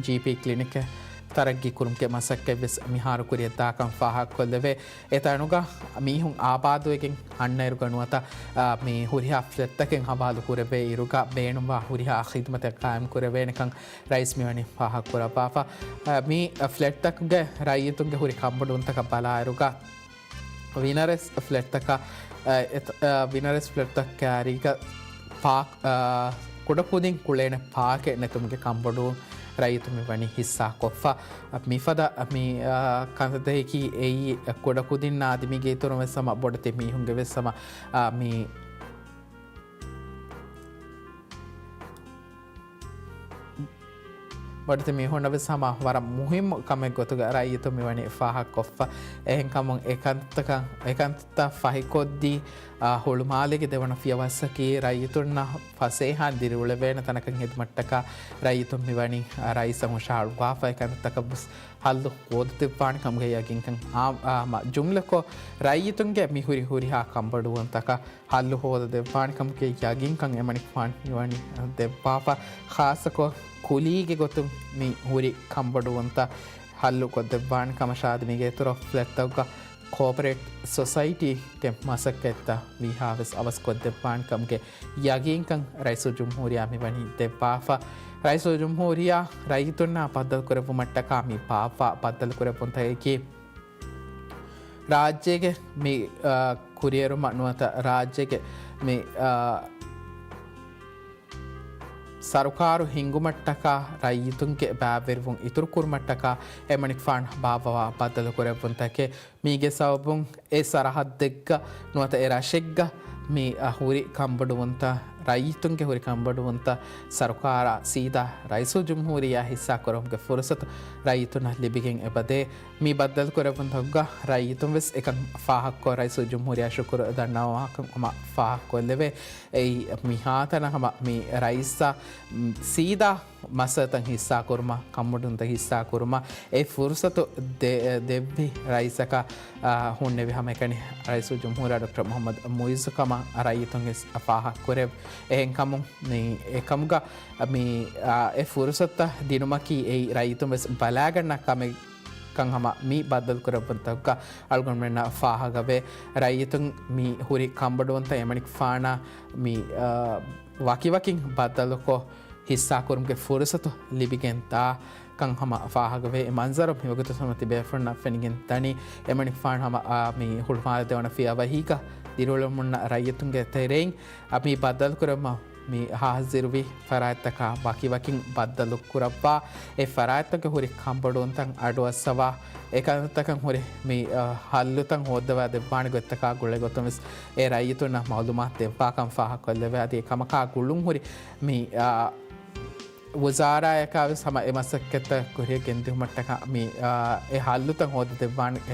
ޖީޕީ ކްލިނިކެއް ތަރައްގީ ކުރުމުގެ މަސައްކަތް ވެސް މިހާރު ކުރިއަށްދާކަން ފާހަގަކޮށްލެވޭ. އެތަނުގަ މީހުން އާބާދުވެގެން އަންނައިރުގަ ނުވަތަ، އާ، މި ހުރިހާ ފްލެޓްތަކެއް ހަވާލު ކުރެވޭ އިރުގަ ބޭނުންވާ ހުރިހާ ޚިދުމަތެއް ޤާއިމް ކުރެވޭނެކަން ރައީސް މިވަނީ ފާހަގަކުރައްވާފަ. އާ، މި ފްލެޓްތަކުގެ ރައްޔިތުންގެ ހުރި ކަންބޮޑުވުންތަކަށް ބަލާއިރުގަ ވިނަރެސް ފްލެޓްތަކަށް، އަ، އެތ-، އަ، ވިނަރެސް ފްލެޓްތައް ކައިރީގަ ޕާކް، އަ، ކުޑަކުދިން ކުޅޭނެ ޕާކެއް ނެތުމުގެ ކަންބޮޑުވުން ރައްޔިތުން މިވަނީ ހިއްސާކޮށްފަ. މިފަދަ މި، އަ، ކަންތައްތަކަކީ އެއީ ކުޑަކުދިންނާ އަދި މީގެ އިތުރުން ވެސް ހަމަ ބޮޑެތި މީހުންގެ ވެސް ހަމަ، އަ، މި ބޮޑެތި މީހުންނަށް ވެސް ހަމަ ވަރަށް މުހިއްމު ކަމެއް ގޮތުގަ ރައްޔިތުން މިވަނީ ފާހަގަކޮށްފަ. އެހެންކަމުން އެކަންތަކަށް، އެކަންތައް ފަހިކޮށްދީ، އާ، ހުޅުމާލޭގެ ދެވަނަ ފިޔަވައްސަކީ ރައްޔިތުންނަށް ފަސޭހައިން ދިރިއުޅެވޭނެ ތަނަކަށް ހެދުމަށްޓަކާ ރައްޔިތުން މިވަނީ، އާ، ރައީސަށް ހުށަހަޅުއްވާފަ. އެކަންތަކަށް ވެސް ހައްލު ހޯދަދެއްވާނެ ކަމުގެ ޔަގީންކަން އާ، އާ، މަ-، ޖުމްލަކޮށް ރައްޔިތުންގެ މި ހުރި ހުރިހާ ކަންބޮޑުވުންތަކަށް ހައްލު ހޯދަދެއްވާނެ ކަމުގެ ޔަގީންކަން އެމަނިކުފާނު މިވަނީ ދެއްވާފަ. ޚާއްޞަކޮށް ކުލީގެ ގޮތުން މި ހުރި ކަންބޮޑުވުންތައް ހައްލު ކޮށްދެއްވާނެ ކަމަށާ އަދި މީގެ އިތުރަށް ފްލެޓްތަކުގަ ކޯޕަރޭޓް ސޮސައިޓީގެ މަސައްކަތްތައް ވީހާވެސް އަވަސްކޮށްދެއްވާނެ ކަމުގެ ޔަގީންކަން ރައީސުލްޖުމްހޫރިއްޔާ މިވަނީ ދެއްވާފަ. ރައީސުލްޖުމްހޫރިއްޔާ ރައްޔިތުންނާ ބައްދަލުކުރެއްވުމަށްޓަކާ މި ބާއްވާ ބައްދަލުކުރެއްވުންތަކަކީ، ރާއްޖޭގެ މި، އާ، ކުރިއެރުމަށް ނުވަތަ ރާއްޖޭގެ މި، އާ، ސަރުކާރު ހިންގުމަށްޓަކާ ރައްޔިތުންގެ ބައިވެރިވުން އިތުރުކުރުމަށްޓަކާ އެމަނިކުފާނު ބާއްވަވާ ބައްދަލުކުރެއްވުންތަކެއް. މީގެ ސަބަބުން އެ ސަރަހައްދެއްގަ ނުވަތަ އެ ރަށެއްގަ މި، އަ، ހުރި ކަންބޮޑުވުންތައް ރައްޔިތުންގެ ހުރި ކަންބޮޑުވުންތައް ސަރުކާރާ ސީދާ ރައީސުލްޖުމްހޫރިއްޔާ ހިއްސާ ކުރުމުގެ ފުރުސަތު ރައްޔިތުންނަށް ލިބިގެން އެބަދޭ. މި ބައްދަލުކުރެއްވުންތަކުގަ ރައްޔިތުން ވެސް އެކަން ފާހަގަކޮށް ރައީސުލްޖުމްހޫރިއްޔާ ޝުކުރު ދަންނަވާކަން ހަމަ ފާހަގަކޮށްލެވޭ. އެއީ މިހާތަނަށް ހަމަ މި ރައީސާ ސީދާ މައްސަލަތައް ހިއްސާކުރުމަށް، ކަންބޮޑުވުންތައް ހިއްސާކުރުމަށް އެ ފުރުސަތު ދެ-، ދެއްވި ރައީސަކަށް، އާ، ހުންނެވި ހަމައެކަނި ރައީސުލްޖުމްހޫރިއްޔާ ޑޮކްޓަރ މުޙައްމަދު މުޢިއްޒު ކަމަށް ރައްޔިތުން ވެސް ފާހަގަކުރެވި. އެހެންކަމުން މި އެކަމުގަ މި، އާ، އެ ފުރުސަތުތައް ދިނުމަކީ އެއީ ރައްޔިތުން ވެސް ބަލާގަންނަ ކަމެއް ކަން ހަމަ މި ބައްދަލުކުރެއްވުންތަކުގަ އަޅުގަނޑުމެންނަށް ފާހަގަވޭ. ރައްޔިތުން މި ހުރި ކަންބޮޑުވުންތައް އެމަނިކުފާނަށް މި، އާ، ވަކިވަކިން ބައްދަލުކޮށް ހިއްސާކުރުމުގެ ފުރުސަތު ލިބިގެންދާ ކަން ހަމަ ފާހަގަވޭ. އެ މަންޒަރު މިވަގުތު ހަމަ ތިބޭފުޅުންނަށް ފެނިގެން ދަނީ. އެމަނިކުފާނު ހަމަ، އާ، މި ހުޅުމާލެ ދެވަނަ ފިޔަވަހީގަ ދިރިއުޅެމުންނަ ރައްޔިތުންގެ ތެރެއިން، އާ، މި ބައްދަލުކުރުމަށް މި ހާޒިރުވި ފަރާތްތަކާ ވަކިވަކިން ބައްދަލު ކުރައްވާ، އެ ފަރާތްތަކުގެ ހުރި ކަންބޮޑުވުންތައް އަޑުއައްސަވާ، އެކަންތައްތަކަށް ހުރި މި، އަ، ހައްލުތައް ހޯއްދަވާ ދެއްވާނެ ގޮތްތަކާ ގުޅޭ ގޮތުން ވެސް އެ ރައްޔިތުންނަށް މައުލޫމާތު ދެއްވާކަން ފާހަގަކޮށްލެވޭ. އަދި އެ ކަމަކާ ގުޅުން ހުރި މި، އަ، ވުޒާރާއަކާ ވެސް ހަމަ އެ މަސައްކަތްތައް ކުރިއަށް ގެންދިއުމަށްޓަކާ މި، އަ، އެ ހައްލުތައް ހޯދަ ދެއްވާނެ، އެ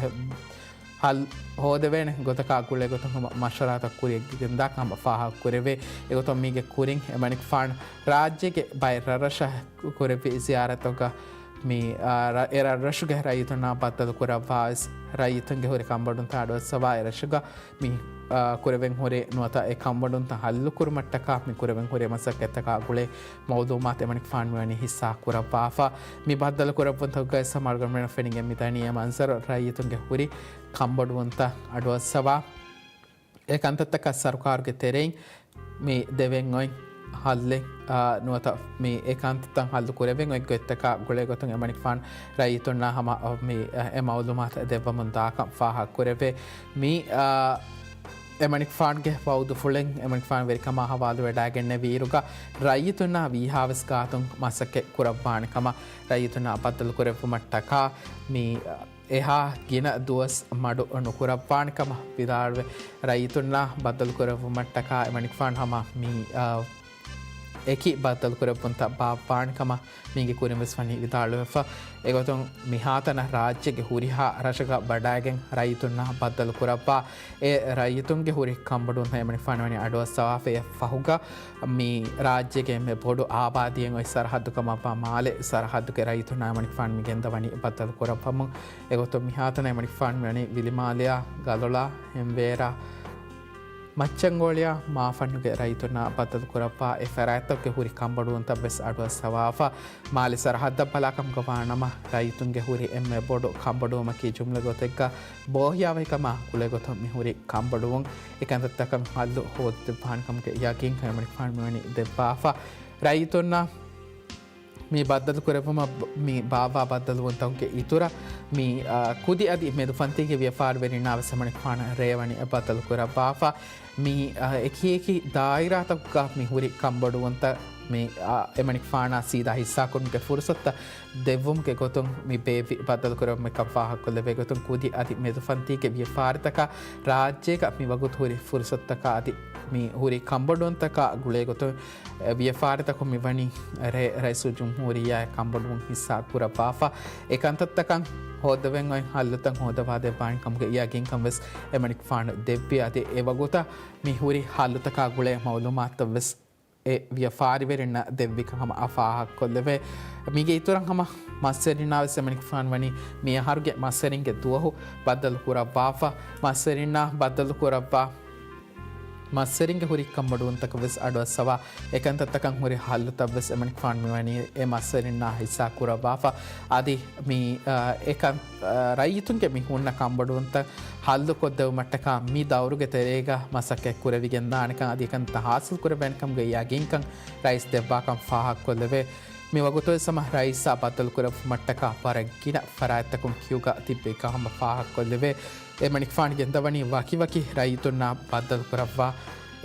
ހައްލު ހޯދެވޭނެ ގޮތަކާ ގުޅޭ ގޮތުން ހަމަ މަޝްވަރާތައް ކުރިއަށް ގެންދާކަން ހަމަ ފާހަގަކުރެވޭ. އެގޮތުން މީގެ ކުރިން އެމަނިކުފާނު ރާއްޖޭގެ ބައެއް ރަށްރަށަށް ކުރެއްވި ޒިޔާރަތުގަ މި، އާ، ރަ-، އެ ރަށްރަށުގެ ރައްޔިތުންނާ ބައްދަލު ކުރައްވާ ވެސް ރައްޔިތުންގެ ހުރި ކަންބޮޑުވުންތައް އަޑުއައްސަވާ އެ ރަށުގަ މި، އާ، ކުރެވެން ހުރި ނުވަތަ އެ ކަންބޮޑުވުންތައް ހައްލު ކުރުމަށްޓަކާ މި ކުރެވެން ހުރި މަސައްކަތްތަކާ ގުޅޭ މައުލޫމާތު އެމަނިކުފާނު މިވަނީ ހިއްސާ ކުރައްވާފަ. މި ބައްދަލު ކުރެއްވުންތަކުގައި ސަމާލުގަނޑުމެނަށް ފެނިގެން މިދަނީ އެ މަންޒަރު ރައްޔިތުންގެ ހުރި ކަންބޮޑުވުންތައް އަޑުއައްސަވާ، އެ ކަންތައްތަކަށް ސަރުކާރުގެ ތެރެއިން މި ދެވެން އޮތް ހައްލެއް، އާ، ނުވަތަ މި އެ ކަންތައްތައް ހައްލު ކުރެވެން އޮތް ގޮތްތަކާ ގުޅޭ ގޮތުން އެމަނިކުފާނު ރައްޔިތުންނާ ހަމަ މި އެ މައުލޫމާތު ދެއްވަމުން ދާކަން ފާހަގަ ކުރެވޭ. މި، އާ، އެމަނިކުފާނުގެ ވައުދުފުޅެއް އެމަނިކުފާނު ވެރިކަމާ ހަވާލުވެޑާގެންނެވިއިރުގަ ރައްޔިތުންނާ ވީހާވެސް ގާތުން މަސައްކަތް ކުރައްވާނެ ކަމަށް ރައްޔިތުންނާ ބައްދަލު ކުރެއްވުމަށްޓަކާ މި އެހާ ގިނަ ދުވަސް މަޑު ނުކުރައްވާނެ ކަމަށް ވިދާޅުވެ، ރައްޔިތުންނާ ބައްދަލު ކުރެއްވުމަށްޓަކާ އެމަނިކުފާނު ހަމަ މި، އާ، އެކި ބައްދަލު ކުރެއްވުންތައް ބާއްވާނެ ކަމަށް މީގެ ކުރިން ވެސް ވަނީ ވިދާޅުވެފަ. އެގޮތުން މިހާތަނަށް ރާއްޖޭގެ ހުރިހާ ރަށަކަށް ވަޑައިގެން ރައްޔިތުންނާ ބައްދަލު ކުރައްވާ އެ ރައްޔިތުންގެ ހުރި ކަންބޮޑުވުންތައް އެމަނިކުފާނު ވަނީ އަޑުއައްސަވާފަ. އެ ފަހުގަ މި ރާއްޖޭގެ އެންމެ ބޮޑު އާބާދީއެއް އޮތް ސަރަހައްދު ކަމަށްވާ މާލެ ސަރަހައްދުގެ ރައްޔިތުންނާ އެމަނިކުފާނު މި ގެންދަވަނީ ބައްދަލު ކުރައްވަމުން. އެގޮތުން މިހާތަނަށް އެމަނިކުފާނު ވަނީ ވިލިމާލެއާ، ގަލޮޅާ، ހެންވޭރާ، މައްޗަންގޯޅިއާ، މާފަންނުގެ ރައްޔިތުންނާ ބައްދަލު ކުރައްވާ އެ ފަރާތްތަކުގެ ހުރި ކަންބޮޑުވުންތައް ވެސް އަޑުއައްސަވާފަ. މާލެ ސަރަހައްދަށް ބަލާކަމުގަ ވާނަމަ، ރައްޔިތުންގެ ހުރި އެންމެ ބޮޑު ކަންބޮޑުވުމަކީ ޖުމްލަ ގޮތެއްގަ ބޯހިޔާވަހިކަމާ ގުޅޭގޮތުން މި ހުރި ކަންބޮޑުވުން. އެ ކަންތައްތަކަށް ހައްލު ހޯދަދެއްވާނެ ކަމުގެ ޔަގީންކަން އެމަނިކުފާނު މިވަނީ ދެއްވާފަ. ރައްޔިތުންނަށް މި ބައްދަލު ކުރެއްވުމަށް ބ-، މި ބާއްވާ ބައްދަލުވުންތަކުގެ އިތުރަށް މި، އާ، ކުދި އަދި މެދުފަންތީގެ ވިޔަފާރިވެރިންނާ ވެސް އެމަނިކުފާނަށް ރޭވަނީ ބައްދަލު ކުރައްވާފަ. މި، އާ، އެކި އެކި ދާއިރާތަކުގަ މި ހުރި ކަންބޮޑުވުންތައް މި، އާ، އެމަނިކުފާނާ ސީދާ ހިއްސާކުރުމުގެ ފުރުސަތުތައް ދެއްވުމުގެ ގޮތުން މި ބޭއްވި ބައްދަލުކުރެއްވުމެއްކަން ފާހަގަކޮށްލެވޭ ގޮތުން ކުދި އަދި މެދުފަންތީގެ ވިޔަފާރިތަކަށް ރާއްޖޭގަ މިވަގުތު ހުރި ފުރުސަތުތަކާ އަދި މި ހުރި ކަންބޮޑުވުންތަކާ ގުޅޭ ގޮތުން ވިޔަފާރިތަކުން މިވަނީ ރޭ ރައީސުލްޖުމްހޫރިއްޔާ ކަންބޮޑުވުން ހިއްސާ ކުރައްވާފަ. އެ ކަންތައްތަކަށް ހޯއްދަވެން އޮތް ހައްލުތައް ހޯދަވާދެއްވާނެ ކަމުގެ ޔަގީންކަން ވެސް އެމަނިކުފާނު ދެއްވި އަދި އެވަގުތަށް މި ހުރި ހައްލުތަކާ ގުޅޭ މައުލޫމާތުތައް ވެސް އެ ވިޔަފާރިވެރިންނަށް ދެއްވިކަން ހަމަ އަ ފާހަގަކޮށްލެވޭ. މީގެ އިތުރަށް ހަމަ މައްސަރިންނާ ވެސް އެމަނިކުފާނު ވަނީ މި އަހަރުގެ މައްސަރިންގެ ދުވަހު ބައްދަލު ކުރައްވާފަ. މައްސަރިންނާ ބައްދަލު ކުރައްވާ މައްސަރިންގެ ހުރި ކަންބޮޑުވުންތަކަށް ވެސް އަޑުއައްސަވާ، އެކަންތައްތަކަށް ހުރި ހައްލުތައް ވެސް އެމަނިކުފާނު މިވަނީ އެ މައްސަރިންނާ ހިއްސާ ކުރައްވާފަ. އަދި މި، އަ، އެކަން، އަ، ރައްޔިތުންގެ މި ހުންނަ ކަންބޮޑުވުންތައް ހައްލުކޮށްދެވުމަށްޓަކާ މި ދައުރުގެ ތެރޭގަ މަސައްކަތް ކުރެވިގެންދާނެކަން އަދި އެކަންތައް ހާސިލް ކުރެވޭނެކަމުގެ ޔަގީންކަން ރައީސް ދެއްވާކަން ފާހަގަކޮށްލެވޭ. މި ވަގުތުވެސް ހަމަ ރައީސާ ބައްދަލުކުރެއްވުމަށްޓަކާ ވަރަށް ގިނަ ފަރާތްތަކުން ކިޔުގަ ތިއްބެވިކަން ހަމަ ފާހަގަކޮށްލެވޭ. އެމަނިކުފާނު ގެންދަވަނީ ވަކިވަކި ރައްޔިތުންނާ ބައްދަލުކުރައްވާ،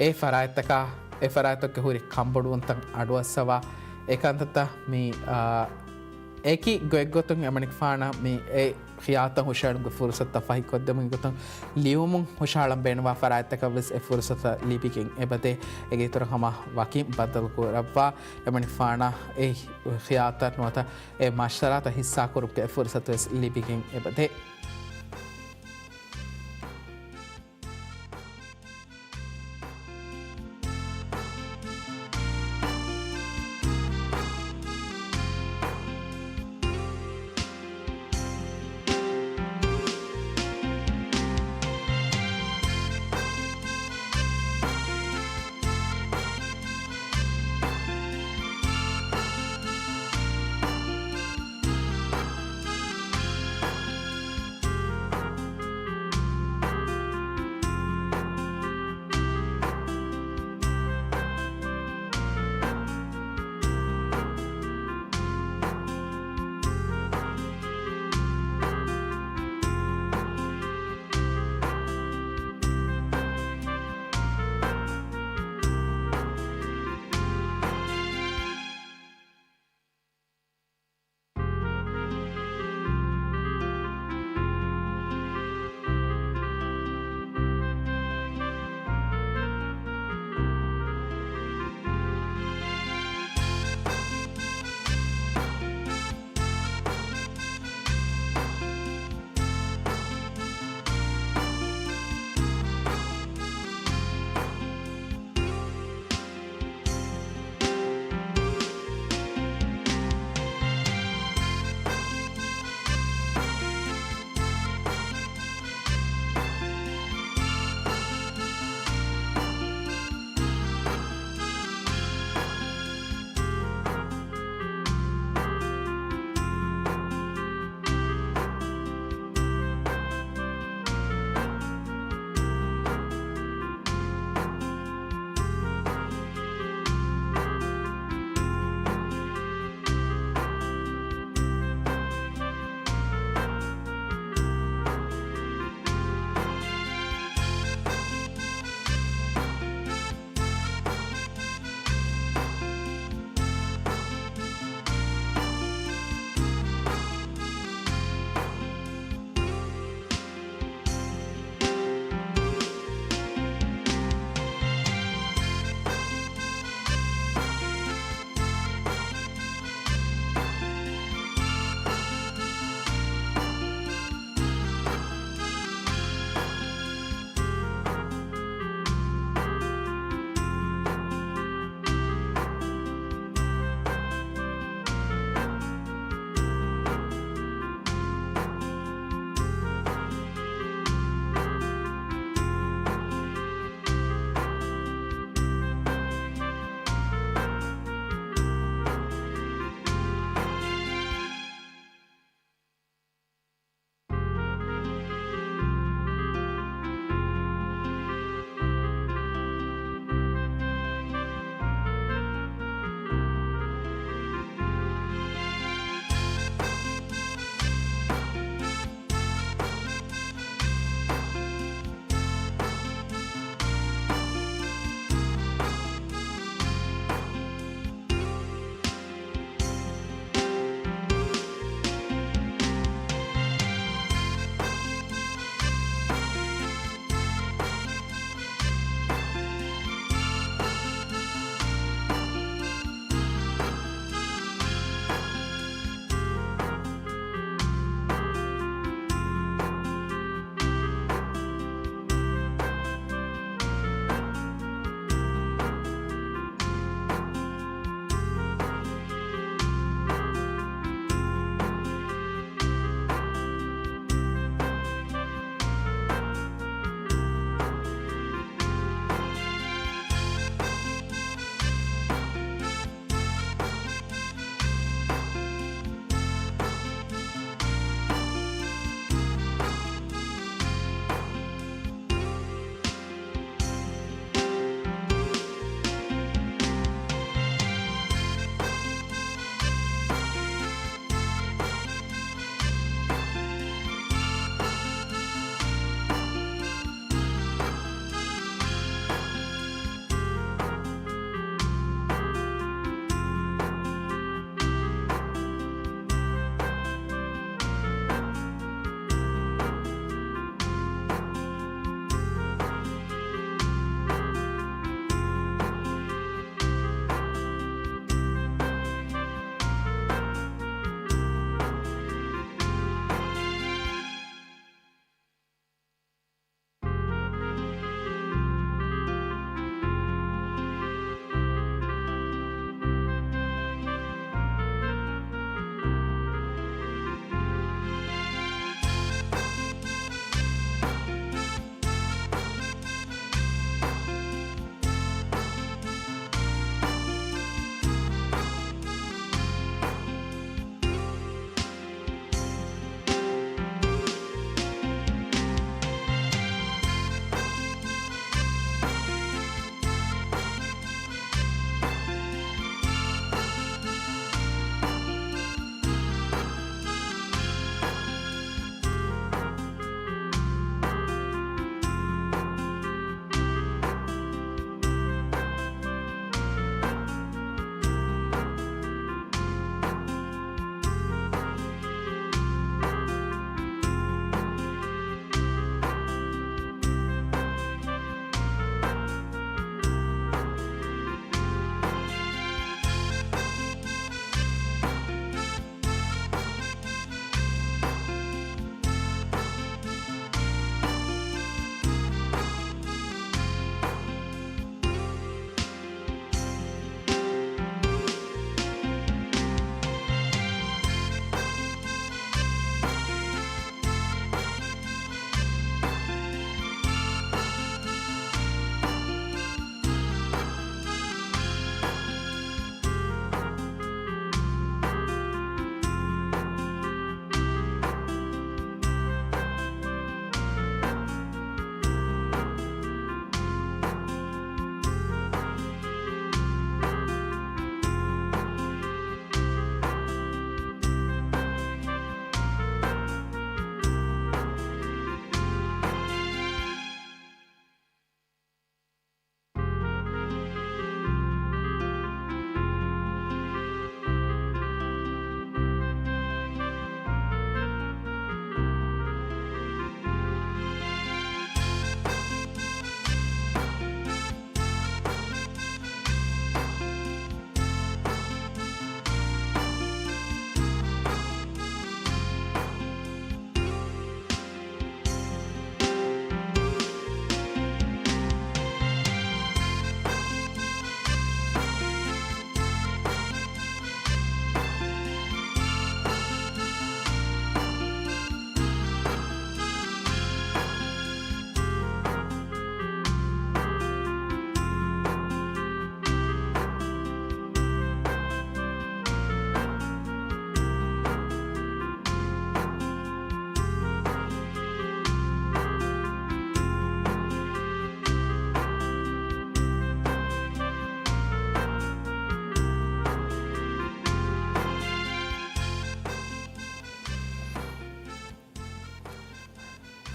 އެ ފަރާތްތަކާ، އެ ފަރާތްތަކުގެ ހުރި ކަންބޮޑުވުންތައް އަޑުއައްސަވާ، އެކަންތައްތައް މި، އާ، އެކި ގޮތްގޮތުން އެމަނިކުފާނަށް މި އެ ޚިޔާތައް ހުށަހެޅުމުގެ ފުރުސަތުތައް ފަހިކޮށްދެމުން ގޮތުން ލިޔުމުން ހުށަހަޅަން ބޭނުންވާ ފަރާތްތަކަށް ވެސް އެ ފުރުސަތަށް ލިބިގެން އެބަދޭ. އޭގެ އިތުރަށް ހަމަ ވަކިން ބައްދަލުކުރައްވާ އެމަނިކުފާނަށް އެ ޚިޔާތައް ނުވަތަ އެ މަޝްވަރާތައް ހިއްސާކުރުމުގެ އެ ފުރުސަތު ވެސް ލިބިގެން އެބަދޭ.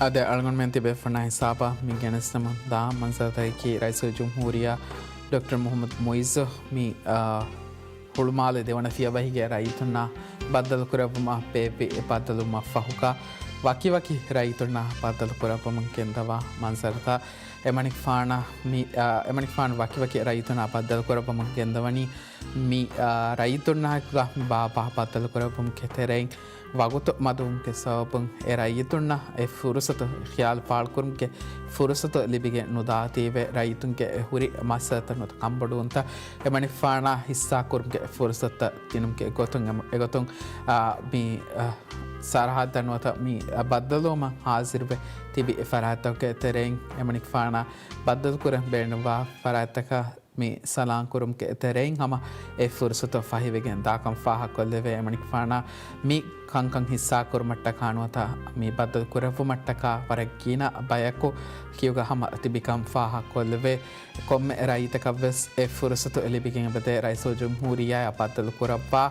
އަދި އަޅުގަނޑުމެން ތިބޭފުޅުންނާ ހިސާބަށް މި ގެނެސްދެމުން ދާ މަންޒަރުތަކަކީ ރައީސުލްޖުމްހޫރިއްޔާ ޑޮކްޓަރ މުޙައްމަދު މުޢިއްޒު މި، އާ، ހުޅުމާލެ ދެވަނަ ފިޔަވަހީގެ ރައްޔިތުންނާ ބައްދަލުކުރެއްވުމަށް ބޭއްވި ބައްދަލުވުމަށް ފަހުގަ ވަކިވަކި ރައްޔިތުންނާ ބައްދަލުކުރައްވަމުން ގެންދަވާ މަންޒަރުތައް އެމަނިކުފާނަށް މި، އާ، އެމަނިކުފާނު ވަކިވަކި ރައްޔިތުންނާ ބައްދަލުކުރައްވަމުން ގެންދަވަނީ މި، އާ، ރައްޔިތުންނާއެކުގަ ބާ ބާ ބައްދަލުކުރެއްވުމުގެ ތެރެއިން ވަގުތު މަދުވުމުގެ ސަބަބުން އެ ރައްޔިތުންނަށް އެ ފުރުސަތު ޚިޔާލު ފާޅުކުރުމުގެ ފުރުސަތު ލިބިގެން ނުދާތީވެ ރައްޔިތުންގެ ހުރި މައްސަލަތައް ނުވަތަ ކަންބޮޑުވުންތައް އެމަނިކުފާނާ ހިއްސާކުރުމުގެ ފުރުސަތުތައް ދިނުމުގެ ގޮތުން އެމަ-، އެގޮތުން، އާ، މި، އާ، ސަރަހައްދަށް ނުވަތަ މި، އާ، ބައްދަލުވުމަށް ހާޒިރުވެ ތިބި ފަރާތްތަކުގެ ތެރެއިން އެމަނިކުފާނާ ބައްދަލުކުރަން ބޭނުންވާ ފަރާތްތަކަށް މި ސަލާންކުރުމުގެ ތެރެއިން ހަމަ އެ ފުރުސަތު ފަހިވެގެން ދާކަން ފާހަގަކޮށްލެވޭ. އެމަނިކުފާނާ މި ކަންކަން ހިއްސާކުރުމަށްޓަކާ ނުވަތަ މި ބައްދަލު ކުރެއްވުމަށްޓަކާ ވަރަށް ގިނަ ބަޔަކު ކިޔުގަ ހަމަ ތިބިކަން ފާހަގަކޮށްލެވޭ. ކޮންމެ ރައްޔިތަކަށްވެސް އެ ފުރުސަތު ލިބިގެން އެބަދޭ ރައީސުލްޖުމްހޫރިއްޔާއާ ބައްދަލުކުރައްވާ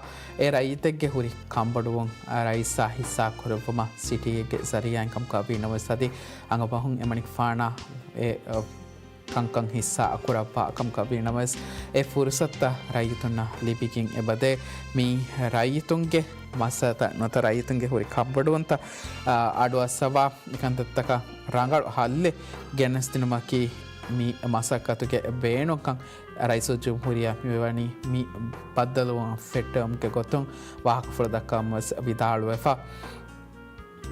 އެ ރައްޔިތެއްގެ ހުރި ކަންބޮޑުވުން ރައީސާ ހިއްސާކުރެއްވުމަށް ސިޓީއެއްގެ ޒަރީޢާއިން ކަމުގަ ވީނަމަވެސް އަދި އަނގަބަހުން އެމަނިކުފާނާ އެ ކަންކަން ހިއްސާ ކުރައްވާ ކަމަކަށް ވީނަމަވެސް، އެ ފުރުސަތުތައް ރައްޔިތުންނަށް ލިބިގެން އެބަދޭ. މީ ރައްޔިތުންގެ މައްސަލަތައް ނުވަތަ ރައްޔިތުންގެ ހުރި ކަންބޮޑުވުންތައް، އާ، އަޑުއައްސަވާ، އެކަންތައްތަކަށް ރަނގަޅު ހައްލެއް ގެނެސްދިނުމަކީ މި މަސައްކަތުގެ ބޭނުންކަން ރައީސުލްޖުމްހޫރިއްޔާ މިވަނީ މި ބައްދަލުވުން ފެއްޓެވުމުގެ ގޮތުން ވާހަކަފުޅު ދައްކަވަމުން ވެސް ވިދާޅުވެފަ.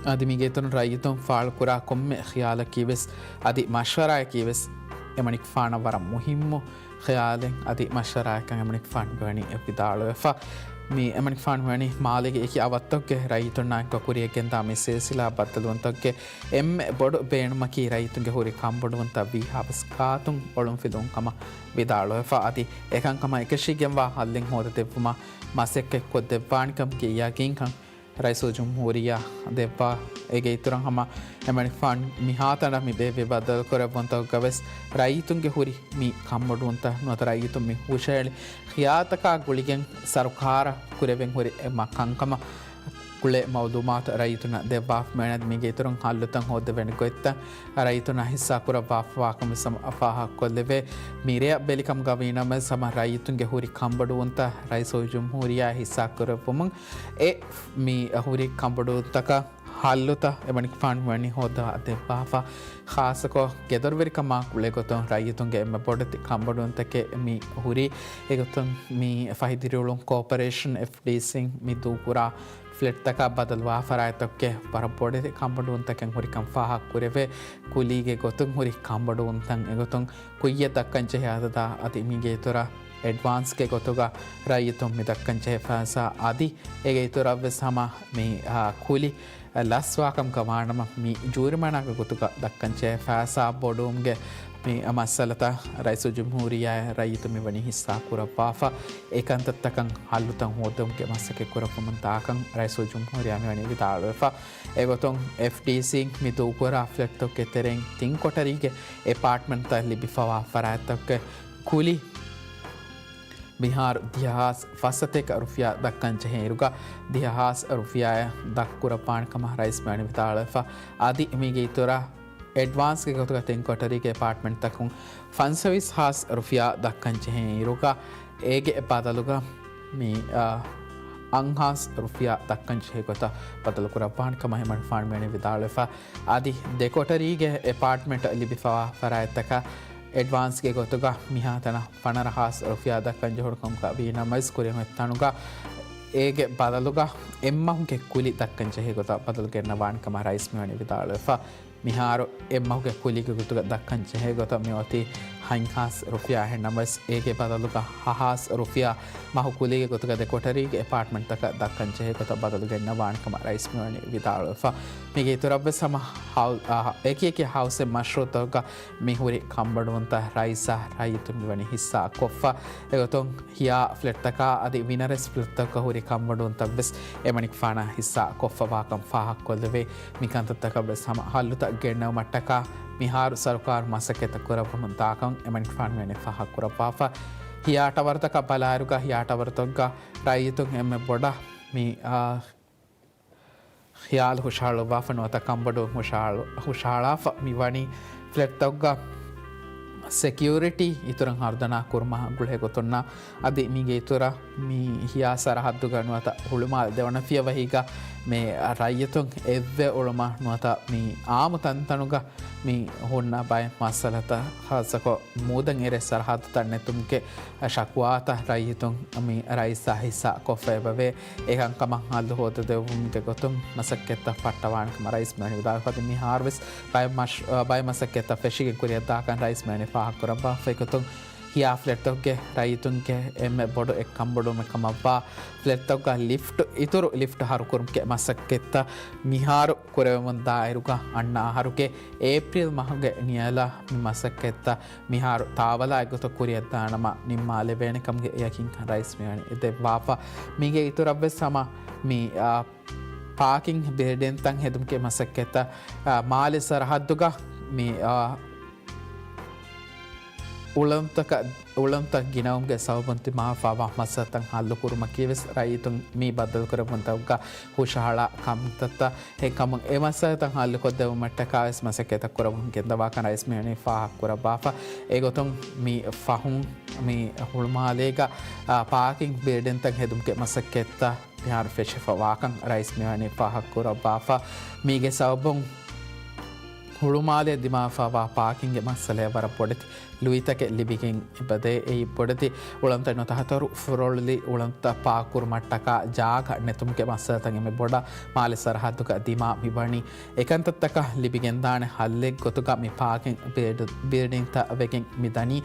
އަދި މީގެ އިތުރުން ރައްޔިތުން ފާޅުކުރާ ކޮންމެ ޚިޔާލަކީވެސް އަދި މަޝްވަރާއަކީވެސް އެމަނިކުފާނަށް ވަރަށް މުހިއްމު ޚިޔާލެއް އަދި މަޝްވަރާއެއްކަން އެމަނިކުފާނު ވަނީ ވިދާޅުވެފަ. މި އެމަނިކުފާނު ވަނީ މާލޭގެ އެކި އަވަށްތަކުގެ ރައްޔިތުންނާއެކު ކުރިޔަށްގެންދާ މި ސިލްސިލާ ބައްދަލުވުންތަކުގެ އެންމެ ބޮޑު ބޭނުމަކީ ރައްޔިތުންގެ ހުރި ކަންބޮޑުވުންތައް ވީހާވެސް ގާތުން އޮޅުންފިލުވުން ކަމަށް ވިދާޅުވެފަ. އަދި އެކަންކަމަށް އެކަށީގެންވާ ހައްލެއް ހޯދަދެއްވުމަށް މަސައްކަތްކޮށްދެއްވާނެކަމުގެ ޔަގީންކަން ރައީސުލްޖުމްހޫރިއްޔާ ދެއްވާ. އޭގެ އިތުރަށް ހަމަ އެމަނިކުފާނު މިހާތަނަށް މި ބޭއްވި ބައްދަލުކުރެއްވުންތަކުގަވެސް ރައްޔިތުންގެ ހުރި މި ކަންބޮޑުވުންތައް ނުވަތަ ރައްޔިތުން މި ހުށަހެޅި ޚިޔާލުތަކާ ގުޅިގެން ސަރުކާރަށް ކުރެވެން ހުރި އެ މަ-، ކަންކަމަށް ކުޅޭ މައުލޫމާތު ރައްޔިތުންނަށް ދެއްވާފަ. މިއަދު މީގެ އިތުރުން ހައްލުތައް ހޯއްދެވޭނެ ގޮތްތައް ރައްޔިތުންނާ ހިއްސާކުރައްވާފަވާކަމަށް ވެސް ހަމަ ފާހަގަކޮށްލެވޭ. މިރެއަށް ބެލިކަމުގަ ވީނަމަވެސް ހަމަ ރައްޔިތުންގެ ހުރި ކަންބޮޑުވުންތައް ރައީސުލްޖުމްހޫރިއްޔާ ހިއްސާކުރެއްވުމުން އެ މި ހުރި ކަންބޮޑުވުންތަކަށް ހައްލުތައް އެމަނިކުފާނު ވަނީ ހޯއްދަވާ ދެއްވާފަ. ޚާއްޞަކޮށް، ގެދޮރުވެރިކަމާ ގުޅޭގޮތުން ރައްޔިތުންގެ އެންމެ ބޮޑެތި ކަންބޮޑުވުންތަކެއް މި ހުރީ. އެގޮތުން މި ފަހި ދިރިއުޅުން ކޯޕަރޭޝަން، އެފްޑީސީން މި ދޫކުރާ ފްލެޓްތަކާ ބަދަލުވާ ފަރާތްތަކުގެ ވަރަށް ބޮޑެތި ކަންބޮޑުވުންތަކެއް ހުރިކަން ފާހަގަކުރެވޭ. ކުލީގެ ގޮތުން ހުރި ކަންބޮޑުވުންތައް އެގޮތުން ކުއްޔަށް ދައްކަންޖެހޭ އަދަދާ އަދި މީގެ އިތުރަށް އެޑްވާންސްގެ ގޮތުގަ ރައްޔިތުން މި ދައްކަންޖެހޭ ފައިސާ އަދި އޭގެ އިތުރަށްވެސް ހަމަ މި، އާ، ކުލި ލަސްވާކަމުގަ ވާނަމަ، މި ޖޫރިމަނާގެ ގޮތުގަ ދައްކަންޖެހޭ ފައިސާ ބޮޑުވުމުގެ މި މައްސަލަތައް ރައީސުލްޖުމްހޫރިއްޔާ ރައްޔިތުން މިވަނީ ހިއްސާކުރައްވާފަ. އެކަންތައްތަކަށް ހައްލުތައް ހޯއްދުމުގެ މަސައްކަތް ކުރައްވަމުން ދާކަން ރައީސުލްޖުމްހޫރިއްޔާ މިވަނީ ވިދާޅުވެފަ. އެގޮތުން އެފްޑީސީން މި ދޫކުރާ ފްލެޓްތަކުގެ ތެރެއިން ތިން ކޮޓަރީގެ އެޕާޓްމަންޓްތައް ލިބިފަވާ ފަރާތްތަކުގެ ކުލި މިހާރު ދިހަ ހާސް ފަސްސަތޭކަ ރުފިޔާ ދައްކަންޖެހޭ އިރުގަ ދިހަ ހާސް ރުފިޔާއަށް ދަށްކުރައްވާނެ ކަމަށް ރައީސް މިވަނީ ވިދާޅުވެފަ. އަދި މީގެ އިތުރަށް އެޑްވާންސްގެ ގޮތުގަ ތިން ކޮޓަރީގެ އެޕާޓްމަންޓްތަކުން ފަންސަވީސް ހާސް ރުފިޔާ ދައްކަންޖެހޭ އިރުގަ އޭގެ ބަދަލުގަ މި، އާ، އަށް ހާސް ރުފިޔާ ދައްކަންޖެހޭ ގޮތަށް ބަދަލުކުރައްވާނެ ކަމަށް އެމަނިކުފާނު މިވަނީ ވިދާޅުވެފަ. އަދި ދެ ކޮޓަރީގެ އެޕާޓްމަންޓް ލިބިފަވާ ފަރާތްތަކަށް އެޑްވާންސްގެ ގޮތުގަ މިހާތަނަށް ފަނަރަ ހާސް ރުފިޔާ ދައްކަން ޖެހުނު ކަމުގަ ވީނަމަވެސް ކުރިން އޮތް ތަނުގަ އޭގެ ބަދަލުގަ އެއްމަހުގެ ކުލި ދައްކަން ޖެހޭ ގޮތަށް ބަދަލު ގެންނަވާނެ ކަމަށް ރައީސް މިވަނީ ވިދާޅުވެފަ. މިހާރު އެއްމަހުގެ ކުލީގެ ގޮތުގަ ދައްކަން ޖެހޭ ގޮތަށް މި އޮތީ ހަތް ހާސް ރުފިޔާ. އެހެންނަމަވެސް އޭގެ ބަދަލުގަ ހަ ހާސް ރުފިޔާ މަހު ކުލީގެ ގޮތުގަ ދެ ކޮޓަރީގެ އެޕާޓްމަންޓްތަކަށް ދައްކަން ޖެހޭ ގޮތަށް ބަދަލު ގެންނަވާނެ ކަމަށް ރައީސް މިވަނީ ވިދާޅުވެފަ. މީގެ އިތުރަށްވެސް ހަމަ ހައު-، އާ، އެކި އެކި ހައުސިން މަޝްރޫއުތަކުގަ މި ހުރި ކަންބޮޑުވުންތައް ރައީސާ ރައްޔިތުން މިވަނީ ހިއްސާ ކޮށްފަ. އެގޮތުން ހިޔާ ފްލެޓްތަކާ އަދި ވިނަރެސް ފްލެޓްތަކުގަ ހުރި ކަންބޮޑުވުންތައްވެސް އެމަނިކުފާނާ ހިއްސާ ކޮށްފަވާކަން ފާހަގަކޮށްލެވޭ. މިކަންތައްތަކަށްވެސް ހަމަ ހައްލުތައް ގެންނެވުމަށްޓަކާ މިހާރު ސަރުކާރު މަސައްކަތްތައް ކުރައްވަމުން ދާކަން އެމަނިކުފާނު މިވަނީ ފާހަގަކުރައްވާފަ. ހިޔާ ޓަވަރުތަކަށް ބަލާއިރުގަ ހިޔާ ޓަވަރުތަކުގަ ރައްޔިތުން އެންމެ ބޮޑަށް މި، އާ، ޚިޔާލު ހުށަހަޅުއްވާފަ ނުވަތަ ކަންބޮޑުވުން ހުށަހަޅު-، ހުށަހަޅާފަ މިވަނީ ފްލެޓްތަކުގަ ސެކިއުރިޓީ އިތުރަށް ހަރުދަނާ ކުރުމާ ގުޅޭ ގޮތުންނާ. އަދި މީގެ އިތުރަށް މި ހިޔާ ސަރަހައްދުގަ ނުވަތަ ހުޅުމާލެ ދެވަނަ ފިޔަވަހީގަ މި ރައްޔިތުން އެއްވެ އުޅުމަށް ނުވަތަ މި އާއްމު ތަންތަނުގަ މި ހުންނަ ބައެއް މައްސަލަތައް ޚާއްޞަކޮށް މޫދަށް އެރޭ ސަރަހައްދުތައް ނެތުމުގެ ޝަކުވާތައް ރައްޔިތުން މި ރައީސާ ހިއްސާ ކޮށްފަ އެބަވޭ. އެކަންކަމަށް ހައްލު ހޯދަދެއްވުމުގެ ގޮތުން މަސައްކަތްތައް ފައްޓަވާނެ ކަމަށް ރައީސް މިވަނީ ވިދާޅުވެފަ. އަދި މިހާރުވެސް ބައެއް މަޝް-، ބައެއް މަސައްކަތްތައް ފެށިގެން ކުރިއަށްދާކަން ރައީސް މިވަނީ ފާހަގަކުރައްވާފައި ގޮތުން ހިޔާ ފްލެޓްތަކުގެ ރައްޔިތުންގެ އެންމެ ބޮޑު އެއްކަންބޮޑުވުމެއް ކަމަށްވާ ފްލެޓްތަކުގަ ލިފްޓް، އިތުރު ލިފްޓް ހަރުކުރުމުގެ މަސައްކަތްތައް މިހާރު ކުރެވެމުން ދާއިރުގަ އަންނަ އަހަރުގެ އޭޕްރީލް މަހުގެ ނިޔަލަށް މި މަސައްކަތްތައް މިހާރު ތާވަލާއެއްގޮތަށް ކުރިއަށްދާނަމަ ނިންމާލެވޭނެ ކަމުގެ ޔަޤީންކަން ރައީސް މިވަނީ ދެއްވާފަ. މީގެ އިތުރަށްވެސް ހަމަ މި، އާ، ޕާކިން ބިލްޑިންތައް ހެދުމުގެ މަސައްކަތްތައް، އާ، މާލެ ސަރަހައްދުގަ މި، އާ، އުޅަނދުތަކަށް، އުޅަނދުތައް ގިނަވުމުގެ ސަބަބުން ދިމާވެފައިވާ މައްސަލަތައް ހައްލުކުރުމަކީވެސް ރައްޔިތުން މި ބައްދަލުކުރެއްވުންތަކުގަ ހުށަހަޅާ ކަންތައްތައް. އެހެންކަމުން އެ މައްސަލަތައް ހައްލުކޮށްދެއްވުމަށްޓަކާވެސް މަސައްކަތްތައް ކުރަމުން ގެންދަވާކަން ރައީސް މިވަނީ ފާހަގަކުރައްވާފަ. އެގޮތުން މި ފަހުން މި ހުޅުމާލޭގަ، އާ، ޕާކިން ބިލްޑިންތައް ހެދުމުގެ މަސައްކަތްތައް މިހާރު ފެށިފަ ވާކަން ރައީސް މިވަނީ ފާހަގަކުރައްވާފަ. މީގެ ސަބަބުން ހުޅުމާލޭ ދިމާވެފައިވާ ޕާކިންގެ މައްސަލައަށް ވަރަށް ބޮޑެތި ލުއިތަކެއް ލިބިގެން އެބަދޭ. އެއީ ބޮޑެތި އުޅަނދުތައް ނުވަތަ ހަތަރު ފުރޮޅުލި އުޅަނދުތައް ޕާކް ކުރުމަށްޓަކާ ޖާގަ ނެތުމުގެ މައްސަލަތައް އެންމެ ބޮޑަށް މާލެ ސަރަހައްދުގަ ދިމާ މިވަނީ. އެކަންތައްތަކަށް ލިބިގެންދާނެ ހައްލެއް ގޮތުގަ މި ޕާކިން ބިލްޑް-، ބިލްޑިންތައް ވެގެން މިދަނީ.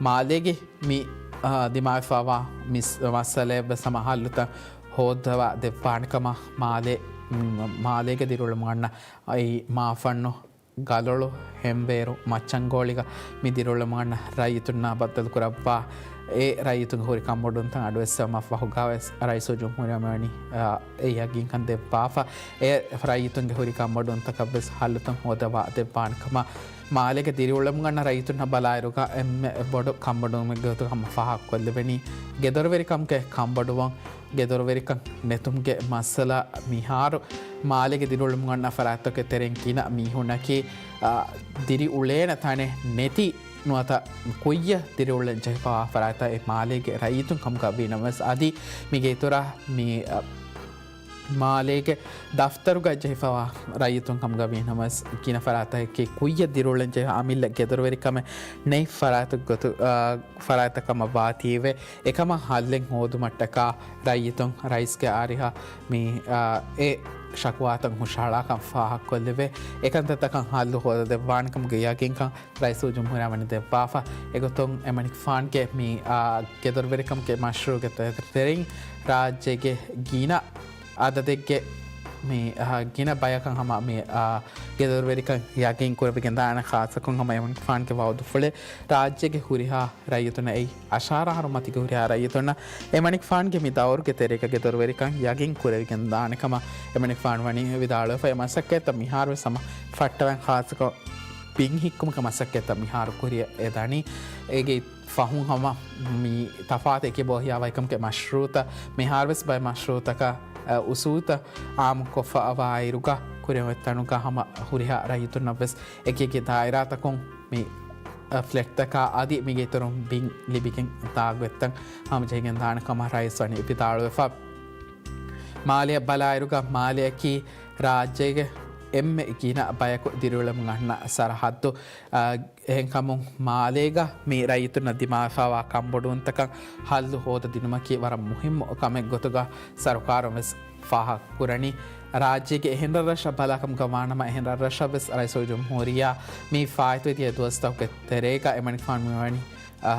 މާލޭގެ މި، އާ، ދިމާވެފައިވާ މިސް-، މައްސަލައެއްވެސް ހަމަ ހައްލުތައް ހޯއްދަވާ ދެއްވާނެ ކަމަށް މާލެ-، މ-، މާލޭގެ ދިރިއުޅެމުން އަންނަ އައި މާފަންނު، ގަލޮޅު، ހެންވޭރު، މައްޗަންގޯޅިގަ މި ދިރިއުޅެމުން އަންނަ ރައްޔިތުންނާ ބައްދަލުކުރައްވާ އެ ރައްޔިތުންގެ ހުރި ކަންބޮޑުވުންތައް އަޑުއެއްސަވުމަށްފަހުގަވެސް ރައީސުލްޖުމްހޫރިއްޔާ މިވަނީ، އާ، އެ ޔަގީންކަން ދެއްވާފަ. އެ ރައްޔިތުންގެ ހުރި ކަންބޮޑުވުންތަކަށްވެސް ހައްލުތައް ހޯދަވާ ދެއްވާނެ ކަމަށް މާލޭގެ ދިރިއުޅެމުން އަންނަ ރައްޔިތުންނަށް ބަލާއިރުގަ އެންމެ ބޮޑު ކަންބޮޑުވުމެއްގެ ގޮތުގަ ހަމަ ފާހަގަކޮށްލެވެނީ ގެދޮރުވެރިކަމުގެ ކަންބޮޑުވުން، ގެދޮރުވެރިކަން ނެތުމުގެ މައްސަލަ މިހާރު މާލޭގެ ދިރިއުޅެމުން އަންނަ ފަރާތްތަކުގެ ތެރެއިން ގިނަ މީހުންނަކީ، އާ، ދިރިއުޅޭނެ ތަނެއް ނެތި ނުވަތަ ކުއްޔަށް ދިރިއުޅެން ޖެހިފަވާ ފަރާތްތައް އެ މާލޭގެ ރައްޔިތުން ކަމުގަ ވީނަމަވެސް އަދި މީގެ އިތުރަށް މި، އަ، މާލޭގެ ދަފްތަރުގަ ޖެހިފަވާ ރައްޔިތުން ކަމުގަ ވީނަމަވެސް ގިނަ ފަރާތަކަކީ ކުއްޔަށް ދިރިއުޅެން ޖެހި އަމިއްލަ ގެދޮރުވެރިކަމެއް ނެތް ފަރާތު ގޮތު-، އާ، ފަރާތްތައް ކަމަށް ވާތީވެ. އެކަމަށް ހައްލެއް ހޯދުމަށްޓަކާ ރައްޔިތުން ރައީސްގެ އަރިހަށް މި، އާ، އެ ޝަކުވާތައް ހުށަހަޅާކަން ފާހަގަކޮށްލެވޭ. އެކަންތައްތަކަށް ހައްލު ހޯދަދެއްވާނެކަމުގެ ޔަގީންކަން ރައީސުލްޖުމްހޫރިއްޔާ ވަނީ ދެއްވާފަ. އެގޮތުން އެމަނިކުފާނުގެ މި، އާ، ގެދޮރުވެރިކަމުގެ މަޝްރޫޢުގެ ތެ-، ތެރެއިން ރާއްޖޭގެ ގިނަ އަދަދެއްގެ މި، އާ، ގިނަ ބަޔަކަށް ހަމަ މި، އާ، ގެދޮރުވެރިކަން ޔަގީން ކުރެވިގެން ދާނެ. ޚާއްޞަކޮށް ހަމަ އެމަނިކުފާނުގެ ވައުދުފުޅެއް ރާއްޖޭގެ ހުރިހާ ރައްޔިތުންނަށް އެއީ އަށާރަ އަހަރު މަތީގެ ހުރިހާ ރައްޔިތުންނަށް އެމަނިކުފާނުގެ މި ދައުރުގެ ތެރޭގަ ގެދޮރުވެރިކަން ޔަގީން ކުރެވިގެން ދާނެ ކަމަށް އެމަނިކުފާނު ވަނީ ވިދާޅުވެފަ. އެ މަސައްކަތްތައް މިހާރުވެސް ހަމަ ފައްޓަވަން ޚާއްޞަކޮށް ބިން ހިއްކުމުގެ މަސައްކަތްތައް މިހާރު ކުރިއަށް އެދަނީ. އޭގެ ފަހުން ހަމަ މި ތަފާތު އެކި ބޯހިޔާވަހިކަމުގެ މަޝްރޫޢުތައް މިހާރުވެސް ބައެއް މަޝްރޫޢުތަކަށް، އަ، އުސޫލުތައް އާއްމުކޮށްފަ އަވާއިރުގަ ކުރިއަށް އޮތް ތަނުގަ ހަމަ ހުރިހާ ރައްޔިތުންނަށްވެސް އެކި އެކި ދާއިރާތަކުން މި، އަ، ފްލެޓްތަކާ އަދި މީގެ އިތުރުން ބިން ލިބިގެން ދާ ގޮތްތައް ހަމަޖެހިގެން ދާނެ ކަމަށް ރައީސް ވަނީ ވިދާޅުވެފަ. މާލެއަށް ބަލާއިރުގަ މާލެއަކީ ރާއްޖޭގެ އެންމެ ގިނަ ބަޔަކު ދިރިއުޅެމުން އަންނަ ސަރަހައްދު. އަ، އެހެންކަމުން މާލޭގަ މި ރައްޔިތުންނަށް ދިމާވެފައިވާ ކަންބޮޑުވުންތަކަށް ހައްލު ހޯދަދިނުމަކީ ވަރަށް މުހިއްމު ކަމެއް ގޮތުގަ ސަރުކާރުން ވެސް ފާހަގަކުރަނީ. ރާއްޖޭގެ އެހެން ރަށްރަށަށް ބަލާކަމުގަ ވާނަމަ، އެހެން ރަށްރަށަށްވެސް ރައީސުލްޖުމްހޫރިއްޔާ މި ފާއިތުވެދިޔަ ދުވަސްތަކުގެ ތެރޭގަ އެމަނިކުފާނު މިވަނީ، އަ،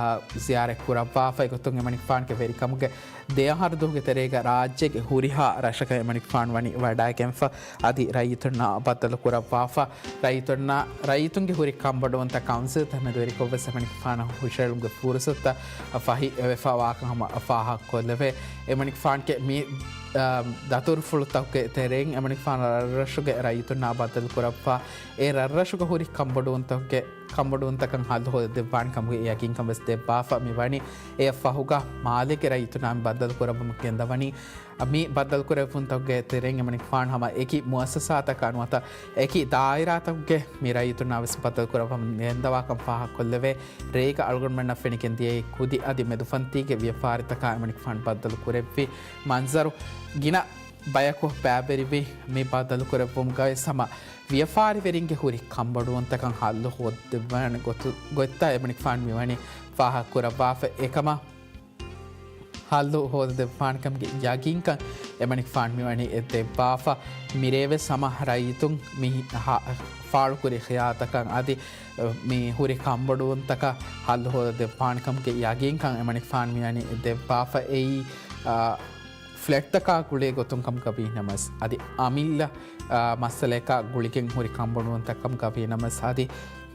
ޒިޔާރަތް ކުރައްވާފައި ގޮތުން އެމަނިކުފާނުގެ ވެރިކަމުގެ ދެއަހަރު ދުވަހުގެ ތެރޭގަ ރާއްޖޭގެ ހުރިހާ ރަށަކަށް އެމަނިކުފާނު ވަނީ ވަޑައިގެންފަ އަދި ރައްޔިތުންނާ ބައްދަލު ކުރައްވާފަ. ރައްޔިތުންނާ، ރައްޔިތުންގެ ހުރި ކަންބޮޑުވުންތައް ކައުންސިލްތައް މެދުވެރިކޮށްވެސް އެމަނިކުފާނަށް ހުށައެޅުމުގެ ފުރުސަތުތައް ފަހިވެފަ ވާކަން ހަމަ ފާހަގަކޮށްލެވޭ. އެމަނިކުފާނުގެ މި، އަ، ދަތުރުފުޅުތަކުގެ ތެރެއިން އެމަނިކުފާނު ރަށްރަށުގެ ރައްޔިތުންނާ ބައްދަލު ކުރައްވާ، އެ ރަށްރަށުގެ ހުރި ކަންބޮޑުވުންތަކުގެ ކަންބޮޑުވުންތަކަށް ހައްލު ހޯދަދެއްވާނެ ކަމުގެ ޔަގީންކަން ވެސް ދެއްވާފަ މިވަނީ. އެއަށް ފަހުގަ މާލޭގެ ރައްޔިތުންނާ މި ބައްދަލު ކުރައްވަމުން ގެންދަވަނީ. މި ބައްދަލު ކުރެއްވުންތަކުގެ ތެރެއިން އެމަނިކުފާނު ހަމަ އެކި މުއައްސަސާތަކާ ނުވަތަ އެކި ދާއިރާތަކުގެ މި ރައްޔިތުންނާ ވެސް ބައްދަލު ކުރައްވަމުން ގެންދަވާކަން ފާހަގަކޮށްލެވޭ. ރޭގަ އަޅުގަނޑުމެންނަށް ފެނިގެން ދިޔައީ ކުދި އަދި މެދުފަންތީގެ ވިޔަފާރިތަކާ އެމަނިކުފާނު ބައްދަލު ކުރެއްވި މަންޒަރު ގިނަ ބަޔަކު ބައިވެރިވި. މި ބައްދަލު ކުރެއްވުމުގައި ހަމަ ވިޔަފާރިވެރިންގެ ހުރި ކަންބޮޑުވުންތަކަށް ހައްލު ހޯދެއްވާނެ ގޮތު، ގޮތްތައް އެމަނިކުފާނު މިވަނީ ފާހަގަކުރައްވާފަ. އެކަމަށް ހައްލު ހޯދަދެއްވާނެ ކަމުގެ ޔަގީންކަން އެމަނިކުފާނު މިވަނީ ދެއްވާފަ. މިރޭވެސް ހަމަ ރައްޔިތުން މި ހާ-، ފާޅުކުރި ޚިޔާލުތަކަށް އަދި މި ހުރި ކަންބޮޑުވުންތަކަށް ހައްލު ހޯދަދެއްވާނެ ކަމުގެ ޔަގީންކަން އެމަނިކުފާނު މިވަނީ ދެއްވާފަ. އެއީ، އާ، ފްލެޓްތަކާ ގުޅޭ ގޮތުން ކަމުގަ ވީ ނަމަވެސް، އަދި އަމިއްލަ، އާ، މައްސަލަޔަކާ ގުޅިގެން ހުރި ކަންބޮޑުވުންތައް ކަމުގަ ވީ ނަމަވެސް، އަދި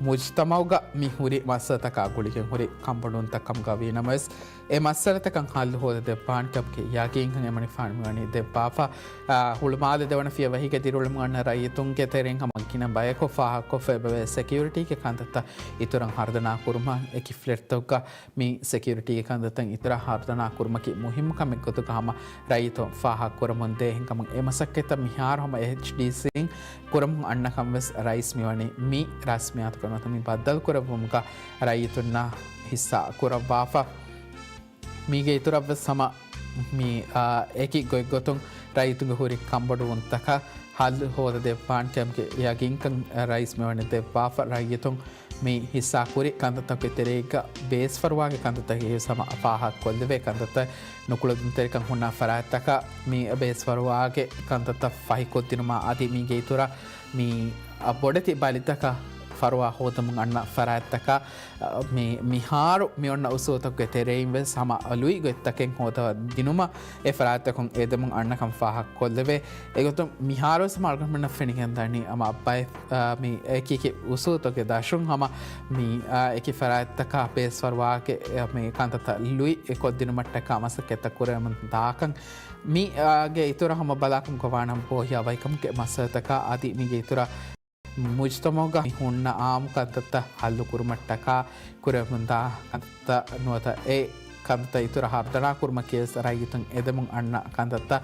މުޖްތަމަޢުގަ މި ހުރި މައްސަލަތަކާ ގުޅިގެން ހުރި ކަންބޮޑުވުންތައް ކަމުގަ ވީ ނަމަވެސް، އެ މައްސަލަތަކަށް ހައްލު ހޯދަދެއްވާނެ ކަމުގެ ޔަގީންކަން އެމަނިކުފާނު މިވަނީ ދެއްވާފަ. އާ، ހުޅުމާލެ ދެވަނަ ފިޔަވަހީގެ ދިރިއުޅެމުން އަންނަ ރައްޔިތުންގެ ތެރެއިން ހަމަ ގިނަ ބަޔަކު ފާހަގަކޮށްފަ އެބަވޭ. ސެކިއުރިޓީގެ ކަންތައްތައް އިތުރަށް ހަރުދަނާ ކުރުމަށް އެކި ފްލެޓްތަކުގަ މި ސެކިއުރިޓީގެ ކަންތައްތައް އިތުރަށް ހަރުދަނާ ކުރުމަކީ މުހިއްމު ކަމެއް ގޮތުގަ ހަމަ ރައްޔިތުން ފާހަގަކުރަމުންދޭ. އެހެންކަމުން އެ މަސައްކަތްތައް މިހާރު ހަމަ އެޗްޑީސީން ކުރަމުން އަންނަ ކަން ވެސް ރައީސް މިވަނީ މި ރަސްމިއްޔާތުގަ ނުވަތަ މި ބައްދަލު ކުރެއްވުމުގަ ރައްޔިތުންނާ ހިއްސާ ކުރައްވާފަ. މީގެ އިތުރަށްވެސް ހަމަ މި، އާ، އެކި ގޮތްގޮތުން ރައްޔިތުންގެ ހުރި ކަންބޮޑުވުންތަކަށް ހައްލު ހޯދަދެއްވާނެ ކަމުގެ ޔަގީންކަން ރައީސް މިވަނީ ދެއްވާފަ. ރައްޔިތުން މި ހިއްސާކުރި ކަންތައްތަކުގެ ތެރޭގަ ބޭސްފަރުވާގެ ކަންތައްތަކެއް ހަމަ ފާހަގަކޮށްލެވޭ. ކަންތައްތައް ނުކުޅެދުންތެރިކަން ހުންނަ ފަރާތްތަކަށް މި ބޭސްފަރުވާގެ ކަންތައްތައް ފަހިކޮށްދިނުމާ އަދި މީގެ އިތުރަށް މި ބޮޑެތި ބަލިތަކަށް ފަރުވާ ހޯދަމުން އަންނަ ފަރާތްތަކަށް މި، މިހާރު މި އޮންނަ އުސޫލުތަކުގެ ތެރެއިން ވެސް ހަމަ ލުއި ގޮތްތަކެއް ހޯދަދިނުމަށް އެ ފަރާތްތަކުން އެދެމުން އަންނަކަން ފާހަގަކޮށްލެވޭ. އެގޮތުން މިހާރު ވެސް ހަމަ އަޅުގަނޑުމެންނަށް ފެނިގެންދަނީ ހަމަ ބައެއް، އާ، މި އެކި އެކި އުސޫލުތަކުގެ ދަށުން ހަމަ މި، އާ، އެކި ފަރާތްތަކާ ބޭސްފަރުވާގެ، އާ، މި ކަންތައްތައް ލުއި ކޮށްދިނުމަށްޓަކާ މަސައްކަތްތައް ކުރެވެމުން ދާކަން މި، އާ، ގެ އިތުރަށް ހަމަ ބަލާކަން ގޮވާނަން ބޯހިޔާ ވަކިކަމުގެ މައްސަލަތަކާ އަދި މީގެ އިތުރަށް މުޖްތަމަޢުގަ މި ހުންނަ އާއްމު ކަންތައްތައް ހައްލު ކުރުމަށްޓަކާ ކުރެވެމުންދާ ކަންތައް ނުވަތަ އެ ކަންތައް އިތުރަށް ހަރުދަނާ ކުރުމަކީ ވެސް ރައްޔިތުން އެދެމުން އަންނަ ކަންތައްތައް.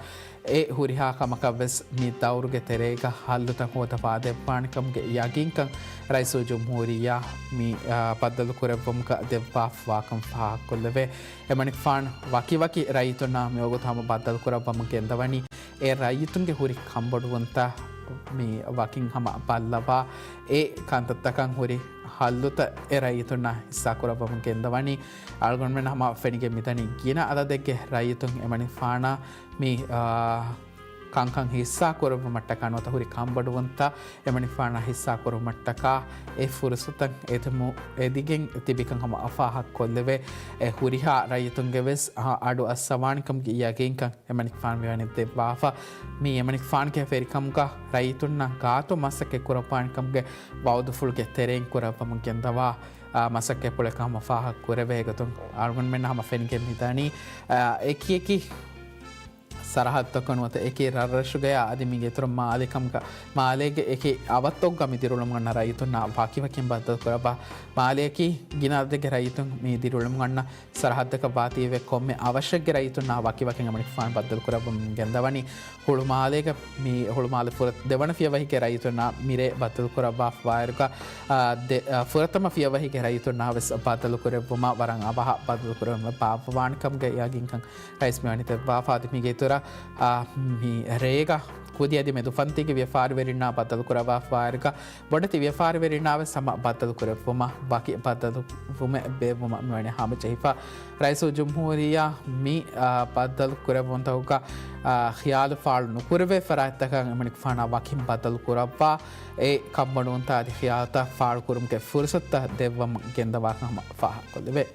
އެ ހުރިހާ ކަމަކަށް ވެސް މި ދައުރުގެ ތެރޭގަ ހައްލުތައް ހޯދަފާ ދެއްވާނެ ކަމުގެ ޔަގީންކަން ރައީސުލްޖުމްހޫރިއްޔާ މި، އާ، ބައްދަލު ކުރެއްވުމުގަ ދެއްވާފަވާކަން ފާހަގަކޮށްލެވޭ. އެމަނިކުފާނު ވަކިވަކި ރައްޔިތުންނާ މިވަގުތު ހަމަ ބައްދަލު ކުރައްވަމުން ގެންދަވަނީ އެ ރައްޔިތުންގެ ހުރި ކަންބޮޑުވުންތައް މި ވަކިން ހަމަ ބައްލަވާ، އެ ކަންތައްތަކަށް ހުރި ހައްލުތައް އެ ރައްޔިތުންނާ ހިއްސާ ކުރައްވަމުން ގެންދަވަނީ. އަޅުގަނޑުމެން ހަމަ ފެނިގެން މިދަނީ ގިނަ އަދަދެއްގެ ރައްޔިތުން އެމަނިކުފާނާ މި، އާ، ކަންކަން ހިއްސާ ކުރެއްވުމަށްޓަކާ ނުވަތަ ހުރި ކަންބޮޑުވުންތައް އެމަނިކުފާނާ ހިއްސާ ކުރުމަށްޓަކާ އެ ފުރުސަތުތައް އެދެމު-، އެދިގެން ތިބިކަން ހަމަ ފާހަގަކޮށްލެވޭ. އެ ހުރިހާ ރައްޔިތުންގެ ވެސް، އާ، އަޑު އައްސަވާނެ ކަމުގެ ޔަގީންކަން އެމަނިކުފާނު މިވަނީ ދެއްވާފަ. މި އެމަނިކުފާނުގެ ފެރިކަމުގަ ރައްޔިތުންނަށް ގާތު މަސައްކަތް ކުރައްވާނެ ކަމުގެ ވައުދުފުޅުގެ ތެރެއިން ކުރައްވަމުން ގެންދަވާ، އާ، މަސައްކަތްޕުޅެއް ހަމަ ފާހަގަ ކުރެވޭ ގޮތުން އަޅުގަނޑުމެން ހަމަ ފެނިގެން މިދަނީ، އާ، އެކި އެކި ސަރަހައްދަކުން ނުވަތަ އެކި ރަށްރަށުގަޔާ އަދި މީގެ އިތުރަށް މާލެ ކަމުގަ، މާލޭގެ އެކި އަވަށްތަކުގަ މި ދިރިއުޅެމުން އަންނަ ރައްޔިތުންނާ ވަކިވަކިން ބައްދަލު ކުރައްވާ. މާލެއަކީ ގިނަ އަދަދެއްގެ ރައްޔިތުން މި ދިރިއުޅެމުން އަންނަ ސަރަހައްދަކަށް ވާތީވެ ކޮންމެ އަވަށެއްގެ ރައްޔިތުންނާ ވަކިވަކިން އެމަނިކުފާނު ބައްދަލު ކުރައްވަމުން ގެންދަވަނީ. ހުޅުމާލޭގަ މި ހުޅުމާލެ ފުރަ-، ދެވަނަ ފިޔަވަހީގެ ރައްޔިތުންނާ މިރޭ ބައްދަލު ކުރައްވާފަވާއިރުގަ، އާ، ދެ-، އާ، ފުރަތަމަ ފިޔަވަހީގެ ރައްޔިތުންނާ ވެސް ބައްދަލު ކުރެއްވުމަށް ވަރަށް އަވަހަށް ބައްދަލު ކުރެވުމަށް ބާއްވަވާނެ ކަމުގެ ޔަގީންކަން ރައީސް މިވަނީ ދެއްވާފަ. އަދި މީގެ އިތުރަށް، އާ، މި ރޭގަ ކުދި އަދި މެދުފަންތީގެ ވިޔަފާރިވެރިންނާ ބައްދަލު ކުރައްވާފަވާއިރުގަ، ބޮޑެތި ވިޔަފާރިވެރިންނާ ވެސް ހަމަ ބައްދަލު ކުރެއްވުމަށް ވަކި ބައްދަލުވުމެއް ބޭއްވުމަށް މިވަނީ ހަމަޖެހިފަ. ރައީސުލްޖުމްހޫރިއްޔާ މި، އާ، ބައްދަލު ކުރެއްވުންތަކުގަ، އާ، ޚިޔާލު ފާޅު ނުކުރެވޭ ފަރާތްތަކަށް އެމަނިކުފާނާ ވަކިން ބައްދަލު ކުރައްވާ، އެ ކަންބޮޑުވުންތައް އަދި ޚިޔާލުތައް ފާޅުކުރުމުގެ ފުރުސަތުތައް ދެއްވަމުން ގެންދަވާކަން ހަމަ ފާހަގަކޮށްލެވޭ.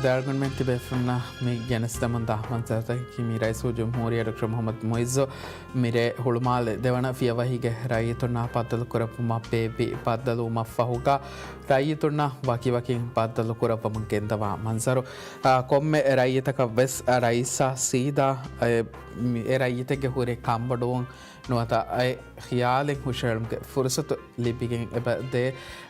ދާޅުގަނޑުމެން ތިބޭފުންނަށް މި ގެނެސްދެމުން ދާ މަންޒަރުތަކަކީ މި ރައީސުލްޖުމްހޫރިއްޔާ ޑޮކްޓަރ މުޙައްމަދު މުޢިއްޒު މިރޭ ހުޅުމާލެ ދެވަނަ ފިޔަވަހީގެ ރައްޔިތުންނާ ބައްދަލުކުރެއްވުމަށް ބޭއްވި ބައްދަލުވުމަށްފަހުގަ ރައްޔިތުންނަށް ވަކިވަކިން ބައްދަލުކުރައްވަމުން ގެންދަވާ މަންޒަރު. އާ، ކޮންމެ ރައްޔިތަކަށް ވެސް، އާ، ރައީސާ ސީދާ، އެ، މި، އެ ރައްޔިތެއްގެ ހުރި ކަންބޮޑުވުން ނުވަތަ އެ ޚިޔާލެއް ހުށައެޅުމުގެ ފުރުސަތު ލިބިގެން އެބަ ދޭ.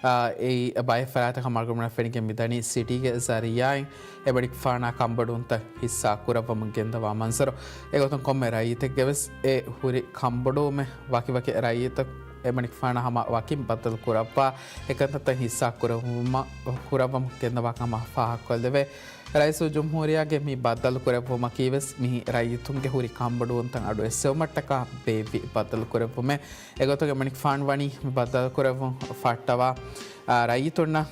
އާ، އެއީ ބައެއް ފަރާތަކަށް އަޅުގަނޑުމެންނަށް ފެނިގެން މިދަނީ ސިޓީގެ ޒަރީޢާއިން އެމަނިކުފާނާ ކަންބޮޑުވުންތައް ހިއްސާ ކުރައްވަމުން ގެންދަވާ މަންޒަރު. އެގޮތުން ކޮންމެ ރައްޔިތެއްގެ ވެސް އެ ހުރި ކަންބޮޑުވުމެއް ވަކިވަކި ރައްޔިތައް އެމަނިކުފާނާ ހަމަ ވަކިން ބައްދަލު ކުރައްވާ އެކަންތައްތައް ހިއްސާ ކުރައްވުމަށް، ކުރައްވަމުން ގެންދަވާ ކަމަށް ފާހަގަކޮށްލެވޭ. ރައީސުލްޖުމްހޫރިއްޔާގެ މި ބައްދަލުކުރެއްވުމަކީ ވެސް މި ރައްޔިތުންގެ ހުރި ކަންބޮޑުވުންތައް އަޑު އެއްސެވުމަށްޓަކާ ބޭއްވި ބައްދަލުކުރެއްވުމެއް. އެގޮތުން އެމަނިކުފާނު ވަނީ މި ބައްދަލުކުރެއްވުން ފައްޓަވާ، އާ، ރައްޔިތުންނަށް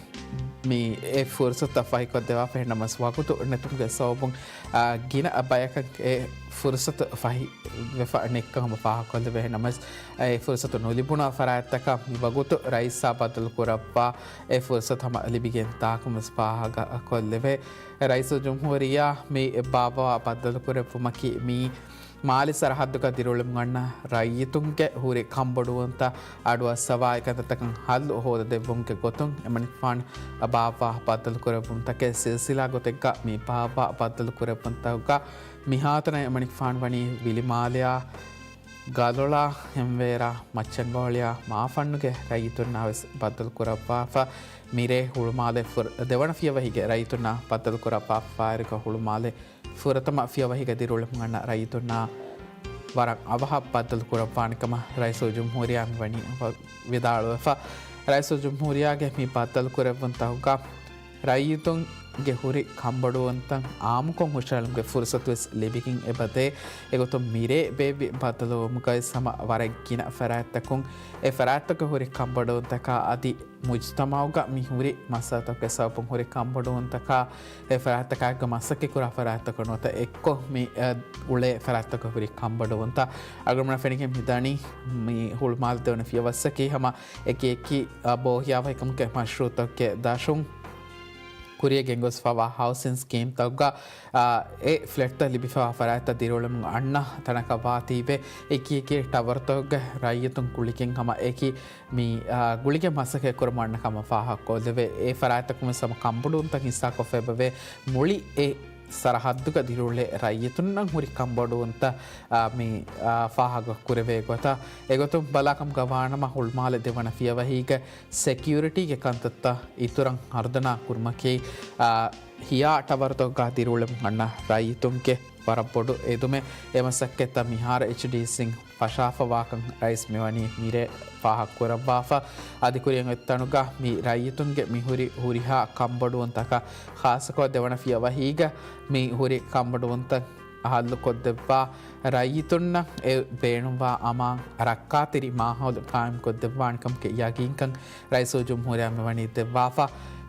މި އެ ފުރުސަތުތައް ފަހިކޮށްދެވާފަ. އެހެންނަމަވެސް ވަގުތު ނެތުމުގެ ސަބަބުން، އާ، ގިނަ ބަޔަކަށް އެ ފުރުސަތު ފަހިވެފަ ނެތްކަން ހަމަ ފާހަގަކޮށްލެވޭ. އެހެންނަމަވެސް އެ ފުރުސަތު ނުލިބުނު ފަރާތްތަކަށް މި ވަގުތު ރައީސާ ބައްދަލުކުރައްވާ އެ ފުރުސަތު ހަމަ ލިބިގެން ދާކަން ވެސް ފާހަގަކޮށްލެވޭ. ރައީސުލްޖުމްހޫރިއްޔާ މި ބާއްވާ ބައްދަލުކުރެއްވުމަކީ މި މާލެ ސަރަހައްދުގަ ދިރިއުޅެމުން އަންނަ ރައްޔިތުންގެ ހުރި ކަންބޮޑުވުންތައް އަޑުއައްސަވާ އެކަންތައްތަކަށް ހައްލު ހޯދަދެއްވުމުގެ ގޮތުން އެމަނިކުފާނު ބާއްވާ ބައްދަލުކުރެއްވުންތަކެއް ސިލްސިލާ ގޮތެއްގަ މި ބާއްވާ ބައްދަލުކުރެއްވުންތަކުގަ މިހާތަނަށް އެމަނިކުފާނު ވަނީ ވިލިމާލެއާ، ގަލޮޅާ، ހެންވޭރާ، މައްޗަންގަވަޅިއާ، މާފަންނުގެ ރައްޔިތުންނާ ވެސް ބައްދަލުކުރައްވާފަ. މިރޭ ހުޅުމާލެ ފުރ-، ދެވަނަ ފިޔަވަހީގެ ރައްޔިތުންނާ ބައްދަލުކުރައްވާފަ. ފަހަރެއްގަ ހުޅުމާލެ ފުރަތަމަ ފިޔަވަހީގަ ދިރިއުޅެމުން އަންނަ ރައްޔިތުންނާ ވަރަށް އަވަހަށް ބައްދަލު ކުރައްވާނެ ކަމަށް ރައީސުލްޖުމްހޫރިއްޔާ މިވަނީ ވިދާޅުވެފަ. ރައީސުލްޖުމްހޫރިއްޔާގެ މި ބައްދަލު ކުރެއްވުންތަކުގަ ރައްޔިތުންގެ ހުރި ކަންބޮޑުވުންތައް އާއްމުކޮށް ހުށައެޅުމުގެ ފުރުސަތު ވެސް ލިބިގެން އެބަދޭ. އެގޮތުން މިރޭ ބޭއްވި ބައްދަލުވުމުގައި ހަމަ ވަރަށް ގިނަ ފަރާތްތަކުން އެ ފަރާތްތަކުގެ ހުރި ކަންބޮޑުވުންތަކާ އަދި މުޖްތަމަޢުގަ މި ހުރި މައްސަލަތަކުގެ ސަބަބުން ހުރި ކަންބޮޑުވުންތަކާ، އެ ފަރާތްތަކާއެކު މަސައްކަތްކުރާ ފަރާތްތަކުން ނުވަތަ އެއްކޮށް މި، އަ، އުޅޭ ފަރާތްތަކުގެ ހުރި ކަންބޮޑުވުންތައް އަޅުގަނޑުމެންނަށް ފެނިގެން މިދަނީ މި ހުޅުމާލެ ދެވަނަ ފިޔަވައްސަކީ ހަމަ އެކި އެކި، އަ، ބޯހިޔާވަހިކަމުގެ މަޝްރޫޢުތަކުގެ ދަށުން ކުރިޔަށް ގެންގޮސްފަވާ ހައުސިން ސްކީމްތަކުގަ، އާ، އެ ފްލެޓްތައް ލިބިފަވާ ފަރާތްތައް ދިރިއުޅެމުން އަންނަ ތަނަކަށް ވާތީވެ، އެކި އެކި ޓަވަރުތަކުގެ ރައްޔިތުން ގުޅިގެން ހަމަ އެކި މި، އާ، ގުޅިގެން މަސައްކަތް ކުރަމުން އަންނަ ކަމަށް ފާހަގަކޮށްލެވޭ. އެ ފަރާތްތަކުން ވެސް ހަމަ ކަންބޮޑުވުންތައް ހިއްސާކޮށްފައިބަވޭ. މުޅި އެ ސަރަހައްދުގަ ދިރިއުޅޭ ރައްޔިތުންނަށް ހުރި ކަންބޮޑުވުންތައް، އާ، މި، އާ، ފާހަގަ ކުރެވޭ ގޮތަށް. އެގޮތުން ބަލާކަމުގަ ވާނަމަ ހުޅުމާލެ ދެވަނަ ފިޔަވަހީގެ ސެކިއުރިޓީގެ ކަންތައްތައް އިތުރަށް ހަރުދަނާ ކުރުމަކީ، އާ، ހިޔާ ޓަވަރުތަކުގަ ދިރިއުޅެމުން އަންނަ ރައްޔިތުންގެ ވަރަށް ބޮޑު އެދުމެއް. އެ މަސައްކަތްތައް މިހާރު އެޗްޑީސީން ފަށާފަވާކަން ރައީސް މިވަނީ މިރޭ ފާހަގަކުރައްވާފަ. އަދި ކުރިއަށް އޮތްތަނުގަ މި ރައްޔިތުންގެ މިހުރި ހުރިހާ ކަންބޮޑުވުންތަކަށް، ޚާއްޞަކޮށް ދެވަނަ ފިޔަވަހީގަ މި ހުރި ކަންބޮޑުވުންތައް ހައްލުކޮށްދެއްވާ ރައްޔިތުންނަށް އެ ބޭނުންވާ އަމާން ރައްކާތެރި މާހައުލު ޤާއިމްކޮށްދެއްވާނެކަމުގެ ޔަގީންކަން ރައީސުލްޖުމްހޫރިއްޔާ މިވަނީ ދެއްވާފަ.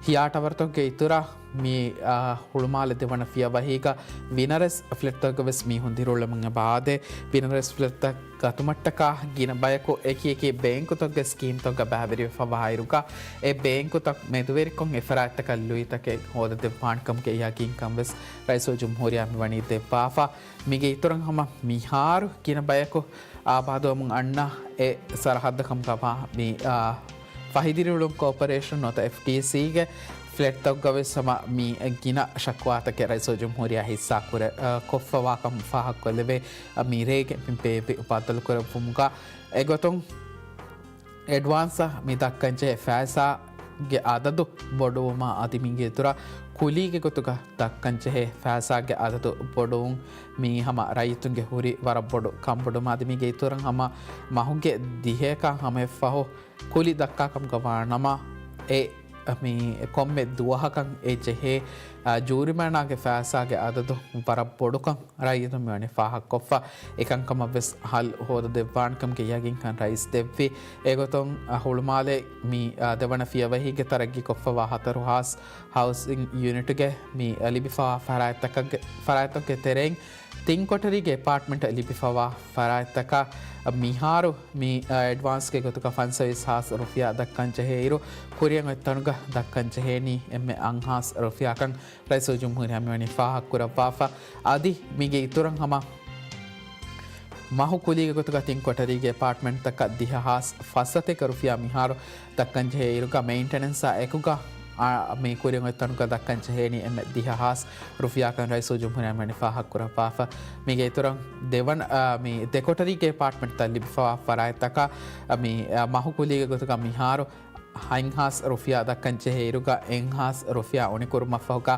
ހިޔާ ޓަވަރުތަކުގެ އިތުރަށް މި، އާ، ހުޅުމާލެ ދެވަނަ ފިޔަވަހީގަ ވިނަރެސް ފްލެޓްތަކުގަ ވެސް މީހުން ދިރިއުޅެމުން އެބަ އާދޭ. ވިނަރެސް ފްލެޓްތައް ގަތުމަށްޓަކާ ގިނަ ބަޔަކު އެކި އެކި ބޭންކުތަކުގެ ސްކީމްތަކުގަ ބައިވެރިވެފަވާއިރުގަ، އެ ބޭންކުތައް މެދުވެރިކޮށް އެ ފަރާތްތަކަށް ލުއިތަކެއް ހޯދަދެއްވާނެކަމުގެ ޔަގީންކަން ވެސް ރައީސުލްޖުމްހޫރިއްޔާ މިވަނީ ދެއްވާފަ. މީގެ އިތުރަށް ހަމަ މިހާރު ގިނަ ބަޔަކު އާބާދުވަމުން އަންނަ އެ ސަރަހައްދަކަމުގަ ވާ މި، އާ، ފަހިދިރިއުޅުން ކޯޕަރޭޝަން ނުވަތަ އެފްޓީސީގެ ފްލެޓްތަކުގަ ވެސް ހަމަ މި ގިނަ ޝަކުވާތަކެއް ރައީސުލްޖުމްހޫރިއްޔާ ހިއްސާ ކުރެ-، އަ، ކޮށްފަވާކަން ފާހަގަކޮށްލެވޭ. މިރޭގެ މި ބޭއްވި ބައްދަލުކުރެއްވުމުގަ އެގޮތުން އެޑްވާންސަށް މި ދައްކަންޖެހޭ ފައިސާގެ އަދަދު ބޮޑުވުމާ އަދި މީގެ އިތުރަށް ކުލީގެ ގޮތުގަ ދައްކަންޖެހޭ ފައިސާގެ އަދަދު ބޮޑުވުން މީ ހަމަ ރައްޔިތުންގެ ހުރި ވަރަށް ބޮޑު ކަންބޮޑުވުމާ އަދި މީގެ އިތުރަށް ހަމަ މަހުގެ ދިހައަކާ ހަމަޔަށްފަހު ކުލި ދައްކާކަމުގަ ވާނަމަ، އެ މި ކޮންމެ ދުވަހަކަށް އެ ޖެހޭ، އާ، ޖޫރިމަނާގެ ފައިސާގެ އަދަދު ވަރަށް ބޮޑުކަން ރައްޔިތުން މިވަނީ ފާހަގަކޮށްފަ. އެކަންކަމަށް ވެސް ހައްލު ހޯދަދެއްވާނެކަމުގެ ޔަގީންކަން ރައީސް ދެއްވި. އެގޮތުން، އާ، ހުޅުމާލެ މި، އާ، ދެވަނަ ފިޔަވަހީގެ ތަރައްގީކޮށްފަވާ ހަތަރު ހާސް ހައުސިން ޔުނިޓުގެ މި، އާ، ލިބިފަވާ ފަރާތްތަކަށްގެ، ފަރާތްތަކުގެ ތެރެއިން ތިން ކޮޓަރީގެ އެޕާޓްމަންޓަށް ލިބިފަވާ ފަރާތްތަކަށް މިހާރު މި، އަ، އެޑްވާންސްގެ ގޮތުގަ ފަންސަވީސް ހާސް ރުފިޔާ ދައްކަން ޖެހޭއިރު، ކުރިއަށް އޮތް ތަނުގަ ދައްކަން ޖެހޭނީ އެންމެ އަށް ހާސް ރުފިޔާކަން ރައީސުލްޖުމްހޫރިއްޔާ މިވަނީ ފާހަގަކުރައްވާފަ. އަދި މީގެ އިތުރަށް ހަމަ މަހު ކުލީގެ ގޮތުގަ ތިން ކޮޓަރީގެ އެޕާޓްމަންޓްތަކަށް ދިހަ ހާސް ފަސް ސަތޭކަ ރުފިޔާ މިހާރު ދައްކަން ޖެހޭ އިރުގަ މެއިންޓެނެންސާ އެކުގަ، އާ، މި ކުރިއަށް އޮތް ތަނުގަ ދައްކަން ޖެހޭނީ އެންމެ ދިހަ ހާސް ރުފިޔާކަން ރައީސުލްޖުމްހޫރިއްޔާ މިވަނީ ފާހަގަކުރައްވާފަ. މީގެ އިތުރަށް ދެވަނަ، އާ، މި ދެ ކޮޓަރީގެ އެޕާޓްމަންޓްތައް ލިބިފަވާ ފަރާތްތަކަށް، އާ، މި، އާ، މަހު ކުލީގެ ގޮތުގަ މިހާރު ހަތް ހާސް ރުފިޔާ ދައްކަން ޖެހޭ އިރުގަ އެއް ހާސް ރުފިޔާ އުނިކުރުމަށްފަހުގަ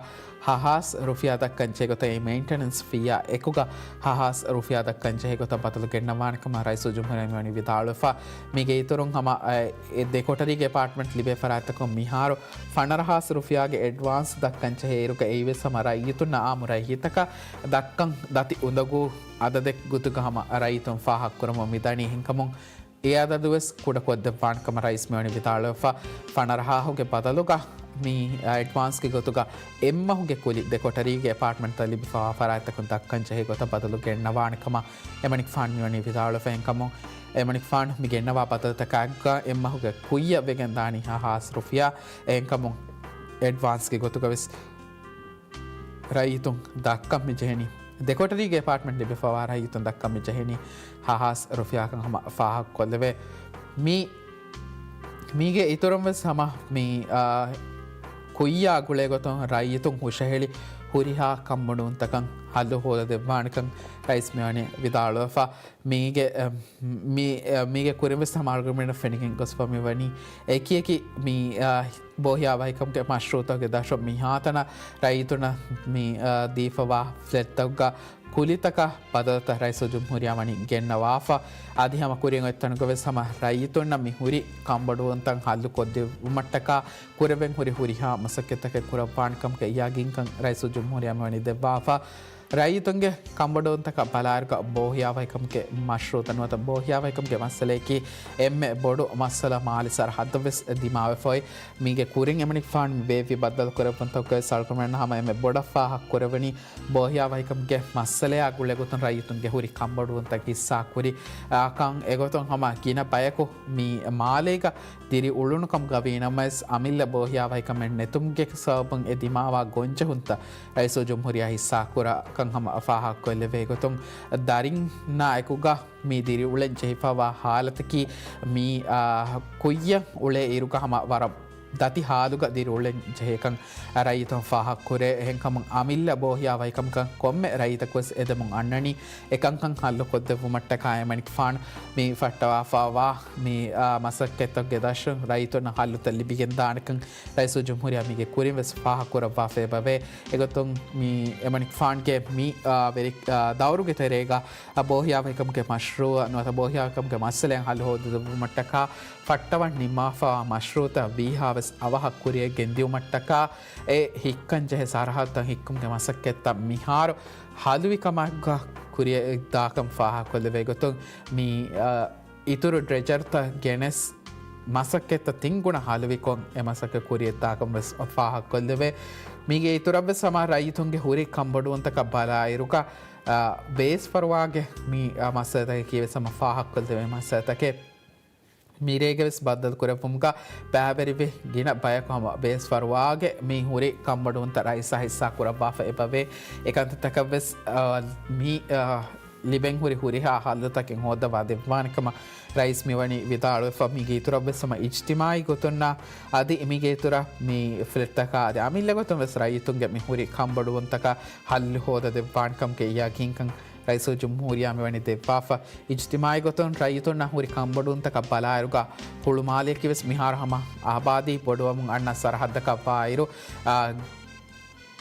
ހަ ހާސް ރުފިޔާ ދައްކަން ޖެހޭ ގޮތަށް އެ މެއިންޓެނެންސް ފީއާ އެކުގަ ހަ ހާސް ރުފިޔާ ދައްކަން ޖެހޭ ގޮތަށް ބަދަލު ގެންނަވާނެ ކަމަށް ރައީސުލްޖުމްހޫރިއްޔާ މިވަނީ ވިދާޅުވެފަ. މީގެ އިތުރުން ހަމަ، އެ، އެ ދެ ކޮޓަރީގެ އެޕާޓްމަންޓް ލިބޭ ފަރާތްތަކުން މިހާރު ފަނަރަ ހާސް ރުފިޔާގެ އެޑްވާންސް ދައްކަން ޖެހޭ އިރުގަ އެއީވެސް ހަމަ ރައްޔިތުންނަށް އާއްމު ރައްޔިތަކަށް ދައްކަން ދަތި އުނދަގޫ އަދަދެއް ގޮތުގަ ހަމަ ރައްޔިތުން ފާހަގަކުރަމުން މިދަނީ. އެހެންކަމުން އެ އަދަދުވެސް ކުޑަކޮށްދެއްވާނެ ކަމަށް ރައީސް މިވަނީ ވިދާޅުވެފަ. ފަނަރަ ހާހުގެ ބަދަލުގަ މި، އ، އެޑްވާންސްގެ ގޮތުގަ އެއްމަހުގެ ކުލި ދެ ކޮޓަރީގެ އެޕާޓްމަންޓްތައް ލިބިފަވާ ފަރާތްތަކުން ދައްކަން ޖެހޭ ގޮތަށް ބަދަލު ގެންނަވާނެ ކަމަށް އެމަނިކުފާނު މިވަނީ ވިދާޅުވެފަ. އެހެންކަމުން އެމަނިކުފާނު މި ގެންނަވާ ބަދަލުތަކާއެކުގަ އެއްމަހުގެ ކުއްޔަށް ވެގެން ދާނީ ހަ ހާސް ރުފިޔާ. އެހެންކަމުން އެޑްވާންސްގެ ގޮތުގަވެސް ރައްޔިތުން ދައްކަން މި ޖެހެނީ. ދެ ކޮޓަރީގެ އެޕާޓްމަންޓް ލިބިފަވާ ރައްޔިތުން ދައްކަން މި ޖެހެނީ ހަ ހާސް ރުފިޔާކަން ހަމަ ފާހަގަކޮށްލެވޭ. މި، މީގެ އިތުރުން ވެސް ހަމަ މި، އާ، ކުއްޔާ ގުޅޭ ގޮތުން ރައްޔިތުން ހުށަހެޅި ހުރިހާ ކަންބޮޑުވުންތަކަށް ހައްލު ހޯދަދެއްވާނެކަން ރައީސް މިވަނީ ވިދާޅުވެފަ. މީގެ، އެ، މި، އެ، މީގެ ކުރިން ވެސް ހަމަ އަޅުގަނޑުމެންނަށް ފެނިގެން ގޮސްފަ މިވަނީ އެކިއެކި މި، އާ، ބޯހިޔާވަހިކަމުގެ މަޝްރޫއުތަކުގެ ދަށުން މިހާތަނަށް ރައްޔިތުންނަށް މި، އާ، ދީފަވާ ފްލެޓްތަކުގަ ކުލިތަކަށް ބަދަލުތައް ރައީސުލްޖުމްހޫރިއްޔާ ވަނީ ގެންނަވާފަ. އަދި ހަމަ ކުރިއަށް އޮތް ތަނުގަ ވެސް ހަމަ ރައްޔިތުންނަށް މި ހުރި ކަންބޮޑުވުންތައް ހައްލު ކޮށްދެއްވުމަށްޓަކާ ކުރެވެން ހުރި ހުރިހާ މަސައްކަތްތަކެއް ކުރައްވާނެ ކަމުގެ ޔަގީންކަން ރައީސުލްޖުމްހޫރިއްޔާ ވަނީ ދެއްވާފަ. ރައްޔިތުންގެ ކަންބޮޑުވުންތަކަށް ބަލާއިރުގަ ބޯހިޔާވަހިކަމުގެ މަޝްރޫއުތައް ނުވަތަ ބޯހިޔާވަހިކަމުގެ މައްސަލަޔަކީ އެންމެ ބޮޑު މައްސަލަ މާލެ ސަރަހައްދަށް ވެސް ދިމާވެފައި. މީގެ ކުރިން އެމަނިކުފާނު މި ބޭއްވި ބައްދަލުކުރެއްވުންތަކުގައި އަޅުގަނޑުމެންނަށް ހަމަ އެންމެ ބޮޑަށް ފާހަގަކުރެވެނީ ބޯހިޔާވަހިކަމުގެ މައްސަލަޔާ ގުޅޭގޮތުން ރައްޔިތުންގެ ހުރި ކަންބޮޑުވުންތައް ހިއްސާކުރި، އާ، ކަން. އެގޮތުން ހަމަ ގިނަ ބަޔަކު މި މާލޭގަ ދިރިއުޅުނު ކަމުގަ ވީނަމަވެސް، އަމިއްލަ ބޯހިޔާވަހިކަމެއް ނެތުމުގެ ސަބަބުން އެ ދިމާވާ ގޮންޖެހުންތައް ރައީސުލްޖުމްހޫރިއްޔާ ހިއްސާކުރާ ކަން ހަމަ ފާހަގަކޮށްލެވޭ ގޮތުން، ދަރިންނާ އެކުގަ މި ދިރިއުޅެން ޖެހިފަވާ ހާލަތަކީ މި، އާ، ކުއްޔަށް އުޅޭ އިރުގަ ހަމަ ވަރަށް ދަތި ހާލުގަ ދިރިއުޅެން ޖެހޭކަން ރައްޔިތުން ފާހަގަކުރޭ. އެހެންކަމުން އަމިއްލަ ބޯހިޔާވަހިކަމަކަށް ކޮންމެ ރައްޔިތަކުވެސް އެދެމުން އަންނަނީ. އެކަންކަން ހައްލު ކޮށްދެއްވުމަށްޓަކާ އެމަނިކުފާނު މި ފައްޓަވާފަވާ މި، އާ، މަސައްކަތްތަކުގެ ދަށުން ރައްޔިތުންނަށް ހައްލުތައް ލިބިގެންދާނެކަން ރައީސުލްޖުމްހޫރިއްޔާ މީގެ ކުރިން ވެސް ފާހަގަކުރައްވާފައި އެބަވޭ. އެގޮތުން މި އެމަނިކުފާނުގެ މި، އާ، ވެރި، އާ، ދައުރުގެ ތެރޭގަ، އާ، ބޯހިޔާވަހިކަމުގެ މަޝްރޫއަށް ނުވަތަ ބޯހިޔާވަހިކަމުގެ މައްސަލައިން ހައްލު ހޯދަދެއްވުމަށްޓަކާ ފައްޓަވަން ނިންމާފަވާ މަޝްރޫއުތައް ވީހާވެސް އަވަހަށް ކުރިއަށް ގެންދިއުމަށްޓަކާ އެ ހިއްކަން ޖެހޭ ސަރަހައްދުތައް ހިއްކުމުގެ މަސައްކަތްތައް މިހާރު ހަލުވިކަމަށްގަ ކުރިއަށްދާކަން ފާހަގަކޮށްލެވޭ ގޮތުން މި، އަ، އިތުރު ޑްރެޖަރުތައް ގެނެސް މަސައްކަތްތައް ތިން ގުނަ ހަލުވިކޮށް އެ މަސައްކަތް ކުރިއަށްދާކަން ވެސް ފާހަގަކޮށްލެވޭ. މީގެ އިތުރަށްވެސް ހަމަ ރައްޔިތުންގެ ހުރި ކަންބޮޑުވުންތަކަށް ބަލާއިރުގަ، އަ، ބޭސްފަރުވާގެ މި، އަ، މައްސަލަތަކަކީ ވެސް ހަމަ ފާހަގަކޮށްލެވޭ މައްސަލަތަކެއް. މިރޭގެ ވެސް ބައްދަލު ކުރެއްވުމުގަ ބައިވެރިވި ގިނަ ބަޔަކު ހަމަ ބޭސްފަރުވާގެ މި ހުރި ކަންބޮޑުވުންތައް ރައީސާ ހިއްސާ ކުރައްވާފަ އެބަވޭ. އެކަންތައްތަކަށް ވެސް، އާ، މި، އާ، ލިބެން ހުރި ހުރިހާ ހައްލުތަކެއް ހޯއްދަވާ ދެއްވާނެ ކަމަށް ރައީސް މިވަނީ ވިދާޅުވެފަ. މީގެ އިތުރަށް ވެސް ހަމަ އިޖްތިމާއީ ގޮތުންނާ އަދި މީގެ އިތުރަށް މި ފްލެޓްތަކާ އަދި އަމިއްލަ ގޮތުން ވެސް ރައްޔިތުންގެ މި ހުރި ކަންބޮޑުވުންތަކަށް ހައްލު ހޯދަ ދެއްވާނެ ކަމުގެ ޔަގީންކަން ރައީސުލްޖުމްހޫރިއްޔާ މިވަނީ ދެއްވާފަ. އިޖްތިމާއީ ގޮތުން ރައްޔިތުންނަށް ހުރި ކަންބޮޑުވުންތަކަށް ބަލާއިރުގަ ހުޅުމާލެއަކީ ވެސް މިހާރު ހަމަ އާބާދީ ބޮޑުވަމުން އަންނަ ސަރަހައްދަކަށް ވާއިރު، އާ،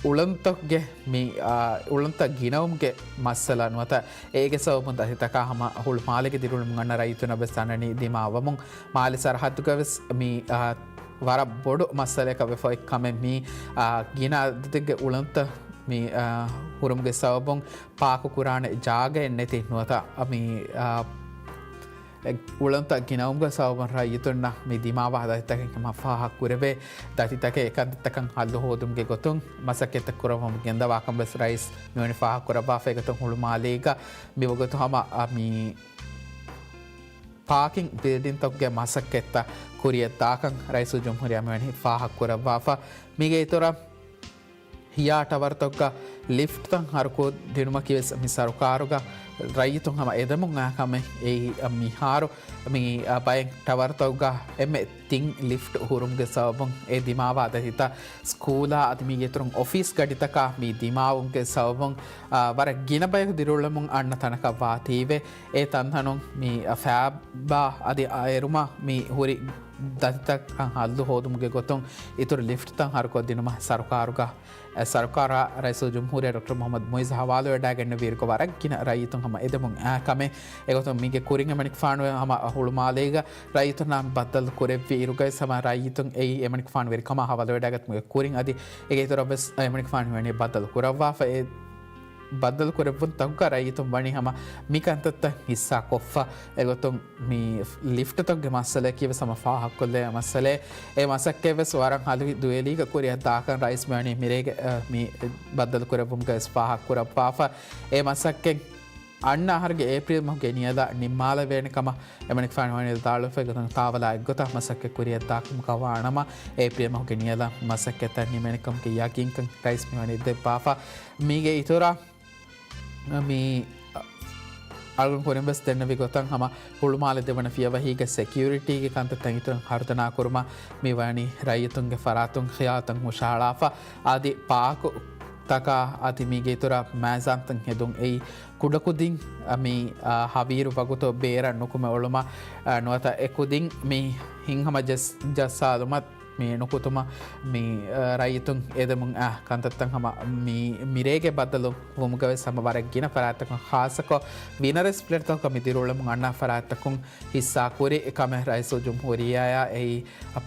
އުޅަނދުތަކުގެ މި، އާ، އުޅަނދުތައް ގިނަވުމުގެ މައްސަލަ ނުވަތަ އޭގެ ސަބަބުން ދަތިތަކާ ހަމަ ހުޅުމާލޭގެ ދިރިއުޅެމުން އަންނަ ރައްޔިތުންނަށް ވެސް އަންނަނީ ދިމާވަމުން. މާލެ ސަރަހައްދުގަ ވެސް މި، އާ، ވަރަށް ބޮޑު މައްސަލައަކަށް ވެފަ އޮތް ކަމެއް މީ، އާ، ގިނަ އަދަދެއްގެ އުޅަނދުތައް މި، އާ، ހުރުމުގެ ސަބަބުން ޕާކު ކުރާނެ ޖާގައެއް ނެތި ނުވަތަ މި، އާ، އެ އުޅަނދުތައް ގިނަވުމުގެ ސަބަބުން ރައްޔިތުންނަށް މި ދިމާވާ ދަތިތަކެއް ހަމަ ފާހަގަ ކުރެވޭ. ދަތިތަކެއް އެކަންތައްތަކަށް ހައްލު ހޯދުމުގެ ގޮތުން މަސައްކަތްތައް ކުރައްވަމުން ގެންދަވާކަން ވެސް ރައީސް މިވަނީ ފާހަގަ ކުރައްވާފަ. އެގޮތުން ހުޅުމާލޭގަ މިވަގުތު ހަމަ، އަ، މި ޕާކިން ބިލްޑިންތަކުގެ މަސައްކަތްތައް ކުރިއަށް ދާކަން ރައީސުލްޖުމްހޫރިއްޔާ މިވަނީ ފާހަގަ ކުރައްވާފަ. މީގެ އިތުރަށް ހިޔާ ޓަވަރުތަކުގަ ލިފްޓްތައް ހަރުކޮށްދިނުމަކީ ވެސް މި ސަރުކާރުގަ ރައްޔިތުން ހަމަ އެދެމުން އާ ކަމެއް. އެއީ މިހާރު މި ބައެއް ޓަވަރުތަކުގަ އެންމެ ތިން ލިފްޓް ހުރުމުގެ ސަބަބުން އެ ދިމާވާ ދަތިތައް ސްކޫލާ އަދި މީގެ އިތުރުން އޮފީސް ގަޑިތަކާ މި ދިމާވުމުގެ ސަބަބުން، އާ، ވަރަށް ގިނަ ބަޔަކު ދިރިއުޅެމުން އަންނަ ތަނަކަށް ވާތީވެ. އެ ތަންތަނުން މި ފާބާ އަދި އެރުމަށް މި ހުރި ދަތިތައް ހައްލު ހޯދުމުގެ ގޮތުން އިތުރު ލިފްޓްތައް ހަރުކޮށްދިނުމަށް ސަރުކާރުގަ، އެ، ސަރުކާރާ ރައީސުލްޖުމްހޫރިއްޔާ ޑޮކްޓަރ މުޙައްމަދު މުޢިއްޒު ހަވާލުވެވަޑައިގެންނެވިއިރުގަ ވަރަށް ގިނަ ރައްޔިތުން ހަމަ އެދެމުން އާ ކަމެއް. އެގޮތުން މީގެ ކުރިން އެމަނިކުފާނު ހަމަ ހުޅުމާލޭގަ ރައްޔިތުންނާ ބައްދަލު ކުރެއްވި އިރުގައި ހަމަ ރައްޔިތުން އެއީ އެމަނިކުފާނު ވެރިކަމާ ހަވާލުވެވަޑައިގަތުމުގެ ކުރިން އަދި އޭގެ އިތުރަށް ވެސް އެމަނިކުފާނު މިވަނީ ބައްދަލު ކުރައްވާފަ. އެ ބައްދަލު ކުރެއްވުންތަކުގަ ރައްޔިތުން ވަނީ ހަމަ މި ކަންތައްތައް ހިއްސާ ކޮށްފަ. އެގޮތުން މި ލިފްޓްތަކުގެ މައްސަލައަކީ ވެސް ހަމަ ފާހަގަކޮށްލެވޭ މައްސަލައެއް. އެ މަސައްކަތް ވެސް ވަރަށް ހަލު ދުވެލީގަ ކުރިއަށް ދާކަން ރައީސް މިވަނީ މިރޭގެ، އަ، މި ބައްދަލު ކުރެއްވުމުގަ ވެސް ފާހަގަ ކުރައްވާފަ. އެ މަސައްކަތް އަންނަ އަހަރުގެ އޭޕްރީލް މަހުގެ ނިޔަލަށް ނިންމާލެވޭނެ ކަމަށް އެމަނިކުފާނު ވަނީ ވިދާޅުވެފަ. އެގޮތުން ތާވަލާ އެއްގޮތަށް މަސައްކަތް ކުރިއަށް ދާކަމުގަ ވާނަމަ، އޭޕްރީލް މަހުގެ ނިޔަލަށް މަސައްކަތްތައް ނިމޭނެ ކަމުގެ ޔަގީންކަން ރައީސް މިވަނީ ދެއްވާފަ. މީގެ އިތުރަށް މި އަޅުގަނޑު ކުރިން ވެސް ދެންނެވި ގޮތަށް ހަމަ ހުޅުމާލެ ދެވަނަ ފިޔަވަހީގެ ސެކިއުރިޓީގެ ކަންތައްތައް އިތުރަށް ހަރުދަނާ ކުރުމަށް މި ވަނީ ރައްޔިތުންގެ ފަރާތުން ޚިޔާލުތައް ހުށަހަޅާފަ. އަދި ޕާކު ތަކާ އަދި މީގެ އިތުރަށް މައިޒާންތައް ހެދުން އެއީ ކުޑަކުދިން މި، އާ، ހަވީރު ވަގުތު ބޭރަށް ނުކުމެ އުޅުމަށް، އާ، ނުވަތަ އެ ކުދިން މި ހިތްހަމަ ޖައްސާލުމަށް މި ނުކުތުމަށް މި، އާ، ރައްޔިތުން އެދެމުން އާ ކަންތައްތައް ހަމަ މި މިރޭގެ ބައްދަލު ވުމުގަވެސް ހަމަ ވަރަށް ގިނަ ފަރާތްތަކުން ޚާއްޞަކޮށް ވިނަރެސް ފްލެޓްތަކުގަ މި ދިރިއުޅެމުން އަންނަ ފަރާތްތަކުން ހިއްސާ ކުރި ކަމެއް ރައީސުލްޖުމްހޫރިއްޔާއާ އެއީ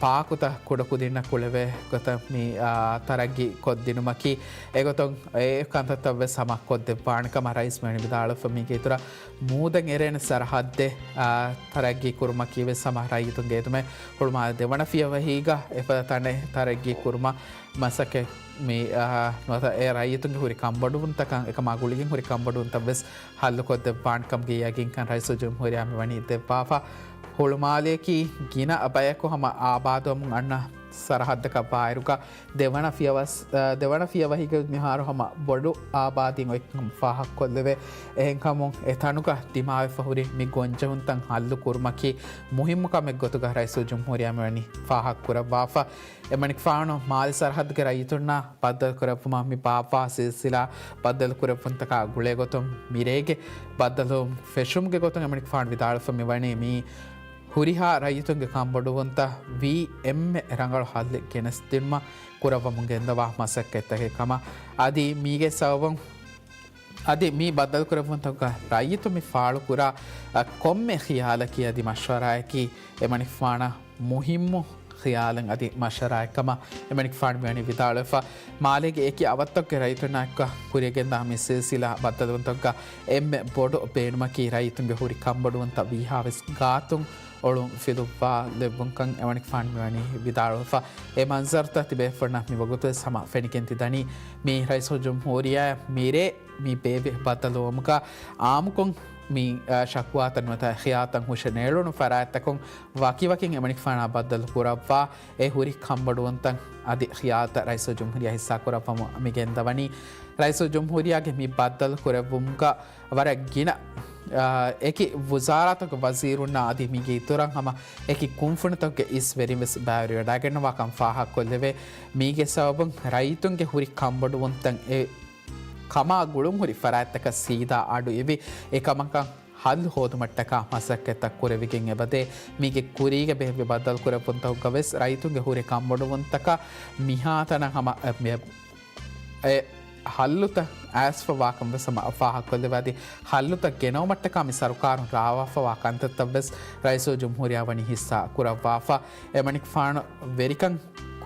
ޕާކުތައް ކުޑަކުދިންނަށް ކުޅެވޭ ގޮތަށް މި، އާ، ތަރައްގީ ކޮށްދިނުމަކީ. އެގޮތުން އެ ކަންތައްތައް ވެސް ހަމަ ކޮށްދެއްވާނެ ކަމަށް ރައީސް މިވަނީ ވިދާޅުވެފަ. މީގެ އިތުރަށް މޫދަށް އެރޭނެ ސަރަހައްދެއް، އާ، ތަރައްގީ ކުރުމަކީ ވެސް ހަމަ ރައްޔިތުންގެ އެދުމެއް. ހުޅުމާލެ ދެވަނަ ފިޔަވަހީގަ އެފަދަ ތަނެއް ތަރައްގީ ކުރުމަށް މަސައްކަތް މި، އާ، ނުވަތަ އެ ރައްޔިތުންގެ ހުރި ކަންބޮޑުވުންތަކަށް އެކަމާ ގުޅިގެން ހުރި ކަންބޮޑުވުންތައް ވެސް ހައްލުކޮށްދެއްވާނެ ކަމުގެ ޔަގީންކަން ރައީސުލްޖުމްހޫރިއްޔާ މިވަނީ ދެއްވާފަ. ހުޅުމާލެއަކީ ގިނަ ބަޔަކު ހަމަ އާބާދުވަމުން އަންނަ ސަރަހައްދަކަށް ވާއިރުގަ ދެވަނަ ފިޔަވަސް-، އަ، ދެވަނަ ފިޔަވަހީގަ މިހާރު ހަމަ ބޮޑު އާބާދީން އޮތްކަން ފާހަގަކޮށްލެވޭ. އެހެންކަމުން އެ ތަނުގަ ދިމާވެފަ ހުރި މި ގޮންޖެހުންތައް ހައްލު ކުރުމަކީ މުހިއްމު ކަމެއް ގޮތުގަ ރައީސުލްޖުމްހޫރިއްޔާ މިވަނީ ފާހަގަކުރައްވާފަ. އެމަނިކުފާނު މާލެ ސަރަހައްދުގެ ރައްޔިތުންނާ ބައްދަލުކުރެއްވުމަށް މި ބާއްވާ ސިލްސިލާ ބައްދަލުކުރެއްވުންތަކާ ގުޅޭގޮތުން މިރޭގެ ބައްދަލުވުން ފެށުމުގެ ގޮތުން އެމަނިކުފާނު ވިދާޅުވެފަ މިވަނީ މީ ހުރިހާ ރައްޔިތުންގެ ކަންބޮޑުވުންތައް ވީ އެންމެ ރަނގަޅު ހައްލެއް ގެނެސްދިނުމަށް ކުރައްވަމުން ގެންދަވާ މަސައްކަތްތަކެއް ކަމަށް. އަދި މީގެ ސަބަބުން އަދި މި ބައްދަލުކުރެއްވުންތަކުގަ ރައްޔިތުން މި ފާޅުކުރާ، އަ، ކޮންމެ ޚިޔާލަކީ އަދި މަޝްވަރާއަކީ އެމަނިކުފާނަށް މުހިއްމު ޚިޔާލެއް އަދި މަޝްވަރާއެއް ކަމަށް އެމަނިކުފާނު މިވަނީ ވިދާޅުވެފަ. މާލޭގެ އެކި އަވަށްތަކުގެ ރައްޔިތުންނާ އެކު ކުރިއަށް ގެންދާ މި ސިލްސިލާ ބައްދަލުވުންތަކުގަ އެންމެ ބޮޑު ބޭނުމަކީ ރައްޔިތުންގެ ހުރި ކަންބޮޑުވުންތައް ވީހާވެސް ގާތުން އޮޅުން ފިލުއްވާލެއްވުންކަން އެމަނިކުފާނު މިވަނީ ވިދާޅުވެފަ. އެ މަންޒަރުތައް ތިބޭފުޅުންނަށް މިވަގުތުވެސް ހަމަ ފެނިގެން ތިދަނީ. މީ ރައީސުލްޖުމްހޫރިއްޔާ މިރޭ މި ބޭއްވި ބައްދަލުވުމުގަ އާއްމުކޮށް މި، އަ، ޝަކުވާތައް ނުވަތަ ޚިޔާލުތައް ހުށަނެޅުނު ފަރާތްތަކުން ވަކިވަކިން އެމަނިކުފާނާ ބައްދަލު ކުރައްވާ އެ ހުރި ކަންބޮޑުވުންތައް އަދި ޚިޔާލުތައް ރައީސުލްޖުމްހޫރިއްޔާ ހިއްސާކުރައްވަމުން މި ގެންދަވަނީ. ރައީސުލްޖުމްހޫރިއްޔާގެ މި ބައްދަލު ކުރެއްވުމުގަ ވަރަށް ގިނަ، އާ، އެކި ވުޒާރާތަކުގެ ވަޒީރުންނާ އަދި މީގެ އިތުރަށް ހަމަ އެކި ކުންފުނިތަކުގެ އިސް ވެރިން ވެސް ބައިވެރިވެވަޑައިގަންނަވާކަން ފާހަގަކޮށްލެވޭ. މީގެ ސަބަބުން ރައްޔިތުންގެ ހުރި ކަންބޮޑުވުންތައް އެ ކަމާ ގުޅުން ހުރި ފަރާތްތަކަށް ސީދާ އަޑު އިވި އެކަމަކަށް ހައްލު ހޯދުމަށްޓަކާ މަސައްކަތްތައް ކުރެވިގެން އެބަދޭ. މީގެ ކުރީގެ ބޭއްވި ބައްދަލު ކުރެއްވުންތަކުގަ ވެސް ރައްޔިތުންގެ ހުރި ކަންބޮޑުވުންތަކަށް މިހާތަނަށް ހަމަ އެ، އެ ހައްލުތައް އައިސްފަވާކަން ވެސް ހަމަ ފާހަގަކޮށްލެވޭ. އަދި ހައްލުތައް ގެނައުމަށްޓަކާ މި ސަރުކާރުން ރާވާފަވާ ކަންތައްތައް ވެސް ރައީސުލްޖުމްހޫރިއްޔާ ވަނީ ހިއްސާ ކުރައްވާފަ. އެމަނިކުފާނު ވެރިކަން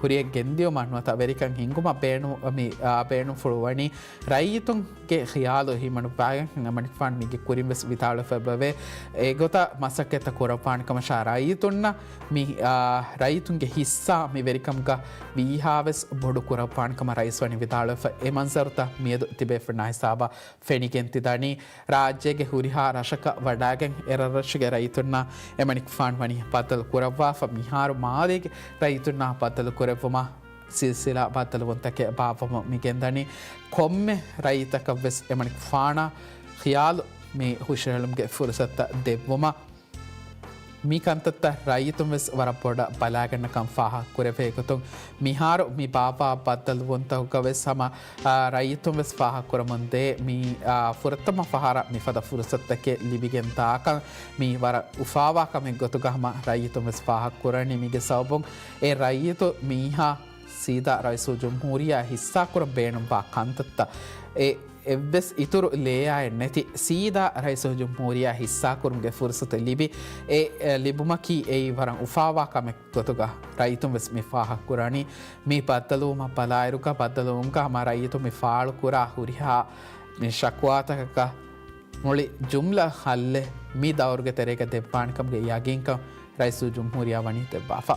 ކުރިޔަށް ގެންދިޔުމަށް ނުވަތަ ވެރިކަން ހިންގުމަށް ބޭނު-، މި، އާ، ބޭނުންފުޅު ވަނީ ރައްޔިތުންގެ ޚިޔާލު އެހީމަނު ވާގެން އެމަނިކުފާނު މީގެ ކުރިން ވެސް ވިދާޅުވެފަ އެބަވޭ. އެގޮތަށް މަސައްކަތްތައް ކުރައްވާނެ ކަމަށާ ރައްޔިތުންނަށް މި، އާ، ރައްޔިތުންގެ ހިއްސާ މި ވެރިކަމުގަ ވީހާވެސް ބޮޑު ކުރައްވާނެ ކަމަށް ރައީސް ވަނީ ވިދާޅުވެފަ. އެ މަންޒަރުތައް މިއަދު ތިބޭފުޅުންނާ ހިސާބަށް ފެނިގެން ތިދަނީ. ރާއްޖޭގެ ހުރިހާ ރަށަކަށް ވަޑާގެން އެރަށްރަށުގެ ރައްޔިތުންނާ އެމަނިކުފާނު ވަނީ ބައްދަލު ކުރައްވާފަ. މިހާރު މާލޭގެ ރައްޔިތުންނާ ބައްދަލު ކުރެއްވުމަށް ސިލްސިލާ ބައްދަލުވުންތަކެއް ބާއްވަމުން މިގެންދަނީ. ކޮންމެ ރައްޔިތަކަށްވެސް އެމަނިކުފާނާ ޚިޔާލު މި ހުށަހެޅުމުގެ ފުރުސަތުތައް ދެއްވުމަށް މި ކަންތައްތައް ރައްޔިތުން ވެސް ވަރަށް ބޮޑަށް ބަލާގަންނަކަން ފާހަގަކުރެވޭ ގޮތުން، މިހާރު މި ބާއްވާ ބައްދަލުވުންތަކުގަ ވެސް ހަމަ، އާ، ރައްޔިތުން ވެސް ފާހަގަކުރަމުންދޭ. މި، އާ، ފުރަތަމަ ފަހަރަށް މިފަދަ ފުރުސަތުތަކެއް ލިބިގެން ދާކަން މީ ވަރަށް އުފާވާ ކަމެއް ގޮތުގަ ހަމަ ރައްޔިތުން ވެސް ފާހަގަކުރަނީ. މީގެ ސަބަބުން އެ ރައްޔިތު މީހާ ސީދާ ރައީސުލްޖުމްހޫރިއްޔާ ހިއްސާކުރަން ބޭނުންވާ ކަންތައްތައް އެ އެއްވެސް އިތުރު ލޭއާއެއް ނެތި ސީދާ ރައީސުލްޖުމްހޫރިއްޔާ ހިއްސާކުރުމުގެ ފުރުސަތު ލިބި، އެ، އެ، ލިބުމަކީ އެއީ ވަރަށް އުފާވާ ކަމެއް ގޮތުގަ ރައްޔިތުން ވެސް މި ފާހަގަކުރަނީ. މި ބައްދަލުވުމަށް ބަލާއިރުގަ، ބައްދަލުވުމުގަ ހަމަ ރައްޔިތުން މި ފާޅުކުރާ ހުރިހާ މި ޝަކުވާތަކަކަށް މުޅި ޖުމްލަ ހައްލެއް މި ދައުރުގެ ތެރޭގަ ދެއްވާނެ ކަމުގެ ޔަގީންކަން ރައީސުލްޖުމްހޫރިއްޔާ ވަނީ ދެއްވާފަ.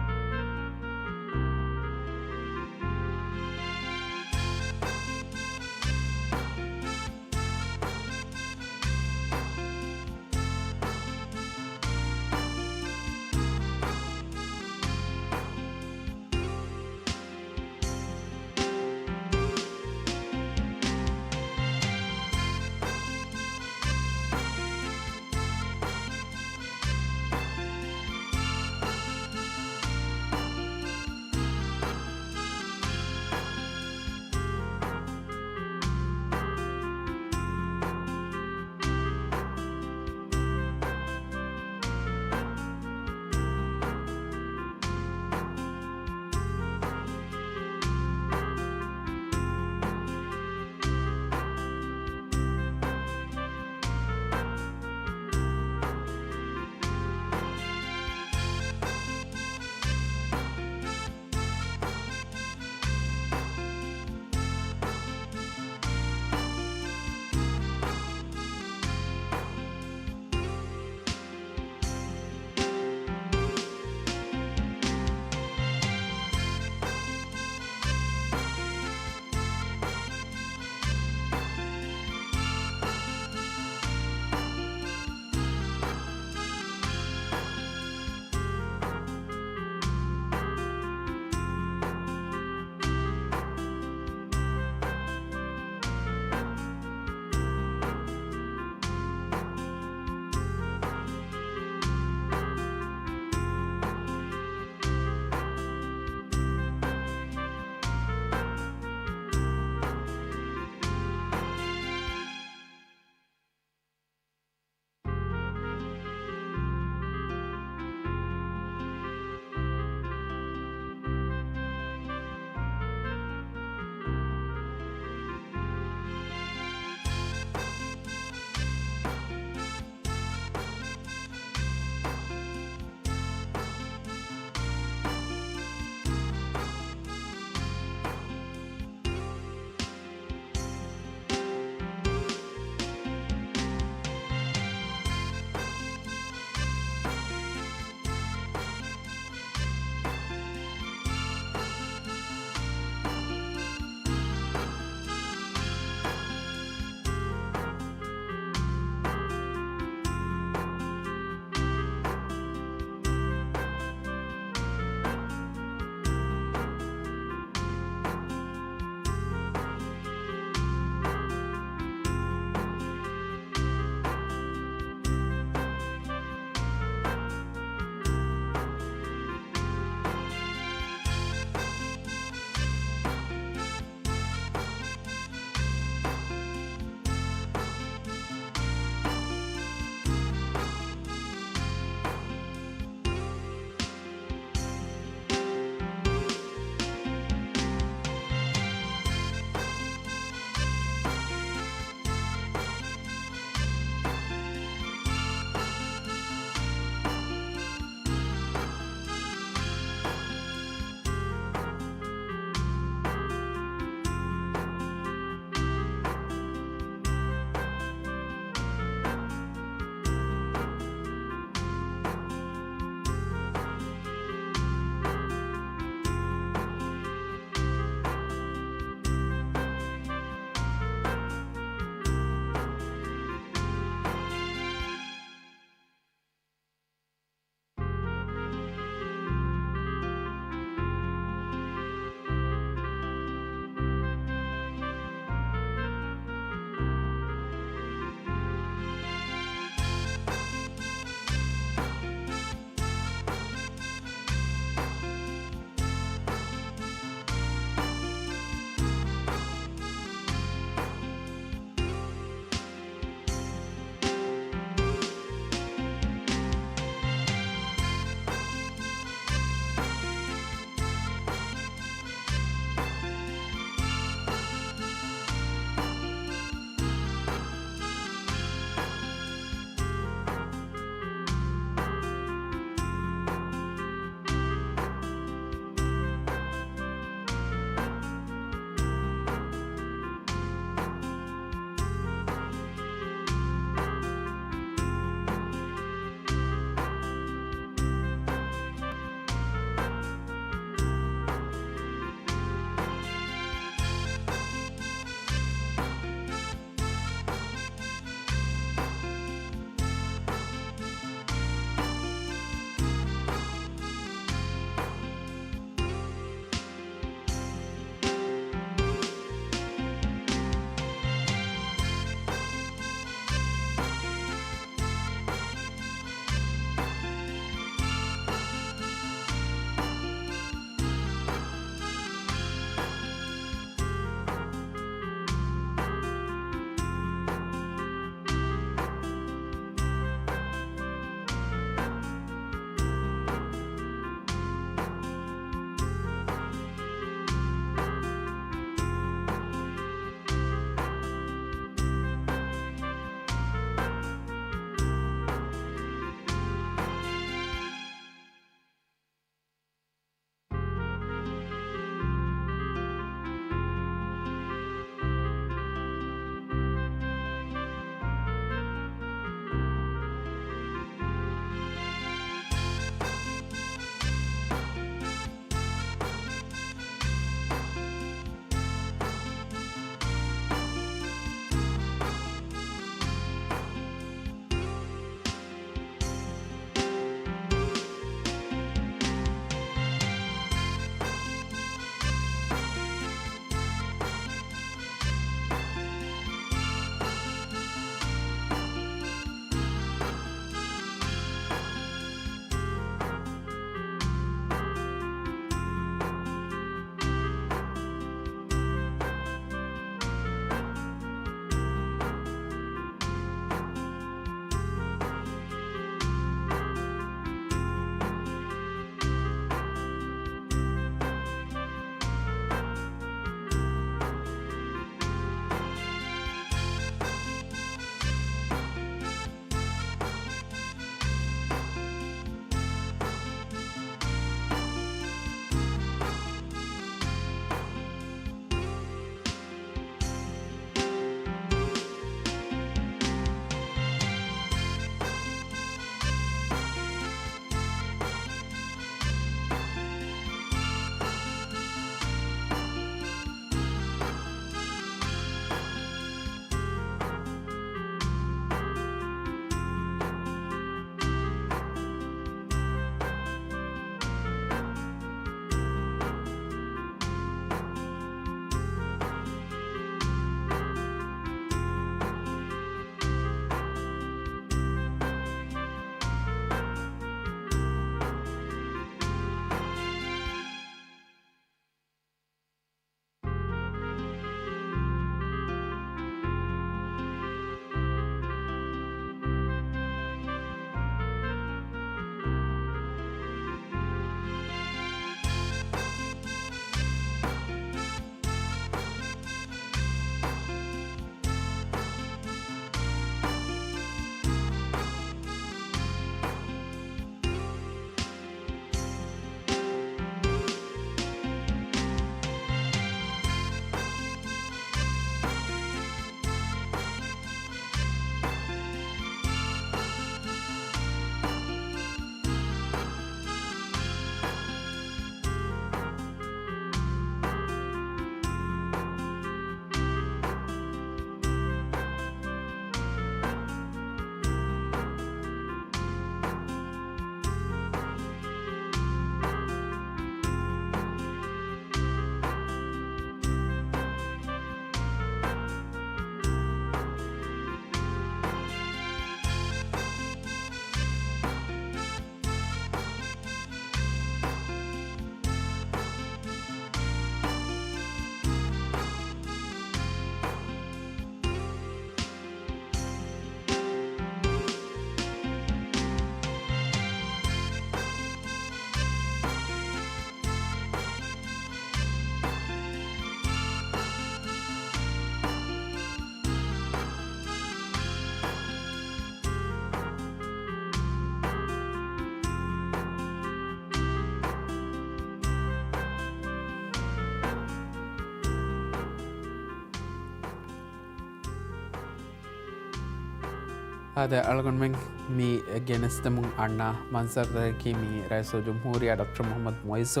އާދެ، އަޅުގަނޑުމެން މި ގެނެސްދެމުން އަންނަ މަންޒަރުތަކަކީ މި ރައީސުލްޖުމްހޫރިއްޔާ ޑޮކްޓަރ މުޙައްމަދު މުޢިއްޒު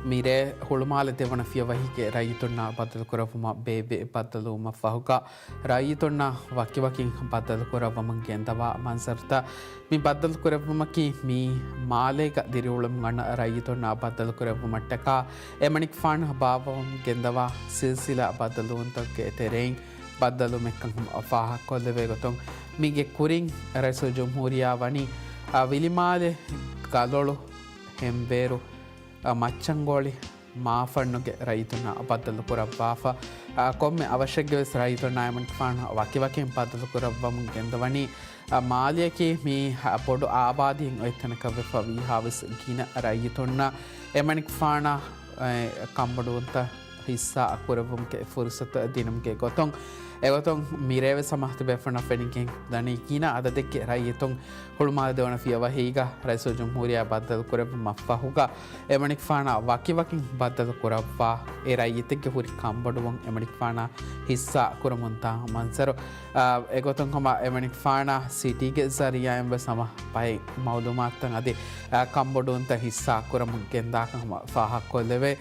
މިރޭ ހުޅުމާލެ ދެވަނަ ފިޔަވަހީގެ ރައްޔިތުންނާ ބައްދަލުކުރެއްވުމަށް ބޭއްވި. ބައްދަލުވުމަށްފަހުގަ ރައްޔިތުންނާ ވަކިވަކިން ބައްދަލުކުރައްވަމުން ގެންދަވާ މަންޒަރުތައް. މި ބައްދަލުކުރެއްވުމަކީ މީ މާލޭގަ ދިރިއުޅެމުން އަންނަ ރައްޔިތުންނާ ބައްދަލުކުރެއްވުމަށްޓަކާ އެމަނިކުފާނު ބާއްވަވަމުން ގެންދަވާ ސިލްސިލާ ބައްދަލުވުންތަކުގެ ތެރެއިން ބައްދަލުވުމެއްކަން ފާހަގަކޮށްލެވޭ ގޮތުން، މީގެ ކުރިން ރައީސުލްޖުމްހޫރިއްޔާ ވަނީ، އަ، ވިލިމާލެ، ގަލޮޅު، ހެންވޭރު، އަ، މައްޗަންގޯޅި، މާފަންނުގެ ރައްޔިތުންނާ ބައްދަލުކުރައްވާފަ. އަ، ކޮންމެ އަވަށެއްގެވެސް ރައްޔިތުންނާ އެމަނިކުފާނު ވަކިވަކިން ބައްދަލުކުރައްވަމުން ގެންދަވަނީ، އަ، މާލެއަކީ މީ ބޮޑު އާބާދީއެއް އޮތް ތަނަކަށްވެފަ ވީހާވެސް ގިނަ ރައްޔިތުންނަށް އެމަނިކުފާނާ، އެ، ކަންބޮޑުވުންތައް ހިއްސާ ކުރެއްވުމުގެ ފުރުސަތު ދިނުމުގެ ގޮތުން. އެގޮތުން މިރޭވެސް ހަމަ ތިބޭފުޅުންނަށް ފެނިގެން ދަނީ ގިނަ އަދަދެއްގެ ރައްޔިތުން ހުޅުމާލެ ދެވަނަ ފިޔަވަހީގަ ރައީސުލްޖުމްހޫރިއްޔާ ބައްދަލުކުރެއްވުމަށްފަހުގަ އެމަނިކުފާނާ ވަކިވަކިން ބައްދަލުކުރައްވާ އެ ރައްޔިތެއްގެ ހުރި ކަންބޮޑުވުން އެމަނިކުފާނާ ހިއްސާ ކުރަމުންދާ މަންޒަރު. އާ، އެގޮތުން ހަމަ އެމަނިކުފާނާ ސިޓީގެ ޒަރީއާއިން ވެސް ހަމަ ބައެއް މައުލޫމާތުތައް އަދި، އާ، ކަންބޮޑުވުންތައް ހިއްސާ ކުރަމުން ގެންދާކަން ހަމަ ފާހަގަކޮށްލެވޭ.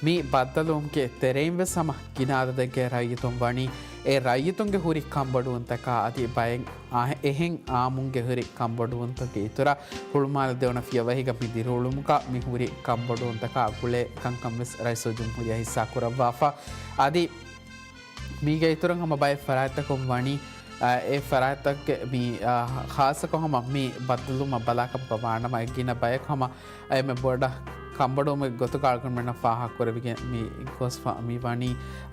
މި ބައްދަލުވުމުގެ ތެރެއިން ވެސް ހަމަ ގިނަ އަދަދެއްގެ ރައްޔިތުން ވަނީ އެ ރައްޔިތުންގެ ހުރި ކަންބޮޑުވުންތަކާ އަދި ބައެއް އާ-، އެހެން އާއްމުންގެ ހުރި ކަންބޮޑުވުންތަކުގެ އިތުރަށް ހުޅުމާލެ ދެވަނަ ފިޔަވަހީގަ މި ދިރިއުޅުމުގަ މި ހުރި ކަންބޮޑުވުންތަކާ ގުޅޭ ކަންކަން ވެސް ރައީސުލްޖުމްހޫރިއްޔާ ހިއްސާ ކުރައްވާފަ. އަދި މީގެ އިތުރުން ހަމަ ބައެއް ފަރާތްތަކުން ވަނީ، އާ، އެ ފަރާތްތަކުގެ މި، އާ، ޚާއްޞަކޮށް ހަމަ މި ބައްދަލުވުމަށް ބަލާކަމަކަށް ވާނަމަ، އެ ގިނަ ބަޔަކު ހަމަ އެންމެ ބޮޑަށް ކަންބޮޑުވުމެއް ގޮތުގަ އަޅުގަނޑުމެންނަށް ފާހަގަކުރެވިގެން މި ގޮސްފަ މި ވަނީ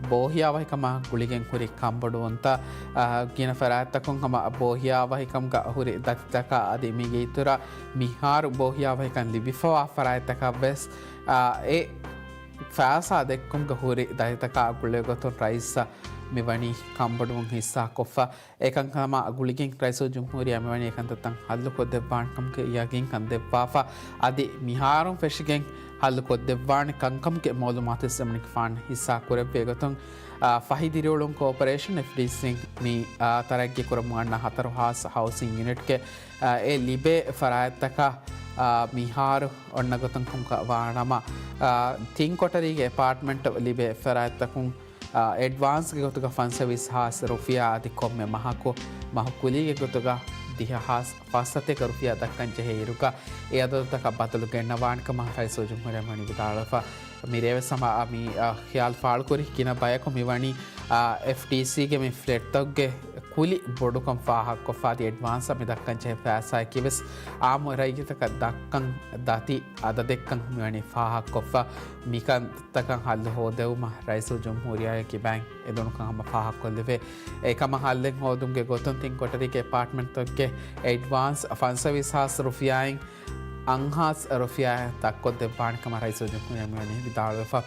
ބޯހިޔާވަހިކަމާ ގުޅިގެން ހުރި ކަންބޮޑުވުންތައް. އާ، ގިނަ ފަރާތްތަކުން ހަމަ ބޯހިޔާވަހިކަމުގަ ހުރި ދަތިތަކާ އަދި މީގެ އިތުރަށް މިހާރު ބޯހިޔާވަހިކަން ލިބިފަވާ ފަރާތްތަކަށް ވެސް، އާ، އެ ފައިސާ ދެއްކުމުގަ ހުރި ދަތިތަކާ ގުޅޭ ގޮތުން ރައީސަށް މިވަނީ ކަންބޮޑުވުން ހިއްސާކޮށްފަ. އެކަންކަމާ ގުޅިގެން ރައީސުލްޖުމްހޫރިއްޔާ މިވަނީ އެކަންތައްތައް ހައްލުކޮށްދެއްވާނެކަމުގެ ޔަގީންކަން ދެއްވާފަ. އަދި މިހާރުން ފެށިގެން ހައްލުކޮށްދެއްވާނެ ކަންކަމުގެ މައުލޫމާތު އެމަނިކުފާނު ހިއްސާ ކުރެއްވި ގޮތުން، އާ، ފަހި ދިރިއުޅުން ކޯޕަރޭޝަން އެފްޑީސީން މި، އާ، ތަރައްގީ ކުރަމުން އަންނަ ހަތަރު ހާސް ހައުސިން ޔުނިޓްގެ އާ، އެ ލިބޭ ފަރާތްތަކަށް، އާ، މިހާރު އޮންނަ ގޮތުން ކަމުގަ ވާނަމަ، އާ، ތިން ކޮޓަރީގެ އެޕާޓްމަންޓް ލިބޭ ފަރާތްތަކުން، އާ، އެޑްވާންސްގެ ގޮތުގަ ފަންސަވީސް ހާސް ރުފިޔާ އަދި ކޮންމެ މަހަކު މަހު ކުލީގެ ގޮތުގަ ދިހަ ހާސް ފައްސަތޭކަ ރުފިޔާ ދައްކަން ޖެހޭ އިރުގަ އެ އަދަދުތަކަށް ބަދަލު ގެންނަވާނެ ކަމަށް ރައީސުލްޖުމްހޫރިއްޔާ މިވަނީ ވިދާޅުވެފަ. މިރޭވެސް ހަމަ މި، އާ، ޚިޔާލު ފާޅުކުރި ގިނަ ބަޔަކު މިވަނީ، އާ، އެފްޑީސީގެ މި ފްލެޓްތަކުގެ ކުލި ބޮޑުކަން ފާހަގަކޮށްފަ އަދި އެޑްވާންސް މި ދައްކަން ޖެހޭ ފައިސާއަކީ ވެސް އާއްމު ރައްޔިތަކަށް ދައްކަން ދަތި އަދަދެއްކަން މިވަނީ ފާހަގަކޮށްފަ. މިކަންތަކަށް ހައްލު ހޯދެވުމަށް ރައީސުލްޖުމްހޫރިއްޔާގެ ކިބައިން އެދުނުކަން ހަމަ ފާހަގަކޮށްލެވޭ. އެކަމަށް ހައްލެއް ހޯދުމުގެ ގޮތުން ތިން ކޮޓަރީގެ އެޕާޓްމަންޓްތަކުގެ އެޑްވާންސް ފަންސަވީސް ހާސް ރުފިޔާއިން އަށް ހާސް ރުފިޔާ ދަށްކޮށްދެއްވާނެ ކަމަށް ރައީސުލްޖުމްހޫރިއްޔާ މިވަނީ ވިދާޅުވެފަ.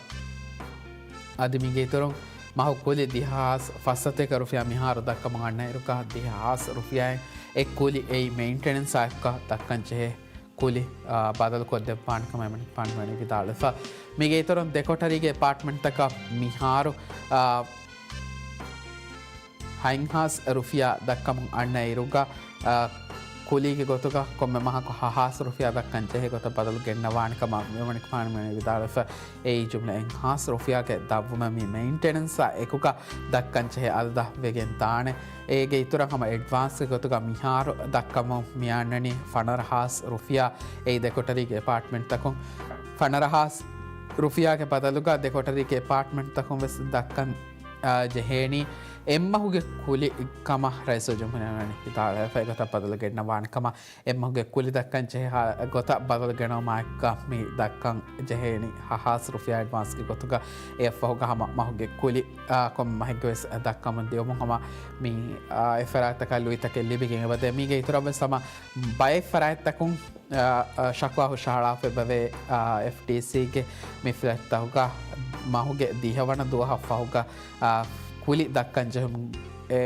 އަދި މީގެ އިތުރުން މަހު ކުލި ދިހަ ހާސް ފައްސަތޭކަ ރުފިޔާ މިހާރު ދައްކަމުން އަންނަ އިރުގަ ދިހަ ހާސް ރުފިޔާއިން އެ ކުލި އެއީ މެއިންޓެނެންސާ އެކުގަ ދައްކަން ޖެހޭ ކުލި، އާ، ބަދަލުކޮށްދެއްވާނެ ކަމަށް އެމަނިކުފާނު މިވަނީ ވިދާޅުވެފަ. މީގެ އިތުރުން ދެ ކޮޓަރީގެ އެޕާޓްމަންޓްތަކަށް މިހާރު، އާ، ހަތް ހާސް ރުފިޔާ ދައްކަމުން އަންނަ އިރުގަ، އާ، ކުލީގެ ގޮތުގަ ކޮންމެ މަހަކު ހަ ހާސް ރުފިޔާ ދައްކަން ޖެހޭ ގޮތަށް ބަދަލު ގެންނަވާނެ ކަމަށް އެމަނިކުފާނު މިވަނީ ވިދާޅުވެފަ. އެއީ ޖުމްލަ އެއް ހާސް ރުފިޔާގެ ދަށްވުމެއް މި މެއިންޓެނެންސާ އެކުގަ ދައްކަން ޖެހޭ އަދަދަށް ވެގެން ދާނެ. އޭގެ އިތުރަށް ހަމަ އެޑްވާންސްގެ ގޮތުގަ މިހާރު ދައްކަމުން މިއަންނަނީ ފަނަރަ ހާސް ރުފިޔާ. އެއީ ދެ ކޮޓަރީގެ އެޕާޓްމަންޓްތަކުން ފަނަރަ ހާސް ރުފިޔާގެ ބަދަލުގަ ދެ ކޮޓަރީގެ އެޕާޓްމަންޓްތަކުން ވެސް ދައްކަން، އާ، ޖެހޭނީ އެއްމަހުގެ ކުލި ކަމަށް ރައީސުލްޖުމްހޫރިއްޔާ ވިދާޅުވެފަ. އެގޮތަށް ބަދަލު ގެންނަވާނެ ކަމަށް އެއްމަހުގެ ކުލި ދައްކަން ޖެހޭ ހާ-، ގޮތަށް ބަދަލު ގެނައުމާއެކުގަ މި ދައްކަން ޖެހޭނީ ހަ ހާސް ރުފިޔާ އެޑްވާންސްގެ ގޮތުގަ އެއަށްފަހުގަ ހަމަ މަހުގެ ކުލި، އާ، ކޮންމެ މަހެއްގެ ވެސް ދައްކަމުން ދިޔުމުން ހަމަ މި، އާ، އެ ފަރާތްތަކަށް ލުއިތަކެއް ލިބިގެން އެބަދޭ. މީގެ އިތުރަށް ވެސް ހަމަ ބައެއް ފަރާތްތަކުން، އާ، އާ، ޝަކުވާ ހުށަހަޅާފަ އެބަވޭ، އާ، އެފްޑީސީގެ މި ފްލެޓްތަކުގަ މަހުގެ ދިހަވަނަ ދުވަހަށް ފަހުގަ، އާ، ކުލި ދައްކަން ޖެހުން އެ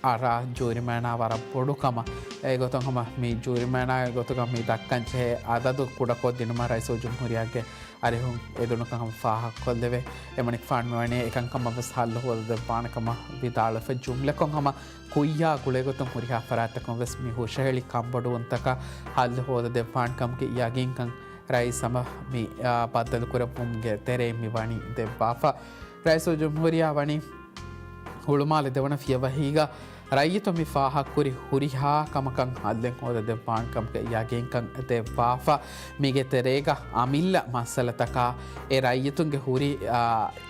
އަރާ ޖޫރިމައިނާ ވަރަށް ބޮޑު ކަމަށް. އެގޮތުން ހަމަ މި ޖޫރިމައިނާގެ ގޮތުގަ މި ދައްކަން ޖެހޭ އަދަދު ކުޑަކޮށްދިނުމަށް ރައީސުލްޖުމްހޫރިއްޔާގެ އަރިހުން އެދުނުކަން ހަމަ ފާހަގަކޮށްލެވޭ. އެމަނިކުފާނު މިވަނީ އެކަންކަމަށް ވެސް ހައްލު ހޯދަދެއްވާނެ ކަމަށް ވިދާޅުވެފަ. ޖުމްލަކޮށް ހަމަ ކުއްޔާ ގުޅޭގޮތުން ހުރިހާ ފަރާތްތަކުން ވެސް މި ހުށަހެޅި ކަންބޮޑުވުންތަކަށް ހައްލު ހޯދަދެއްވާނެ ކަމުގެ ޔަގީންކަން ރައީސް ހަމަ މި، އާ، ބައްދަލުކުރެއްވުމުގެ ތެރެއިން މި ވަނީ ދެއްވާފަ. ރައީސުލްޖުމްހޫރިއްޔާ ވަނީ ހުޅުމާލެ ދެވަނަ ފިޔަވަހީގަ ރައްޔިތުން މި ފާހަގަކުރި ހުރިހާ ކަމަކަށް ހައްލެއް ހޯދަދެއްވާނެ ކަމުގެ ޔަގީންކަން ދެއްވާފަ. މީގެ ތެރޭގަ އަމިއްލަ މައްސަލަތަކާ އެ ރައްޔިތުންގެ ހުރި، އާ،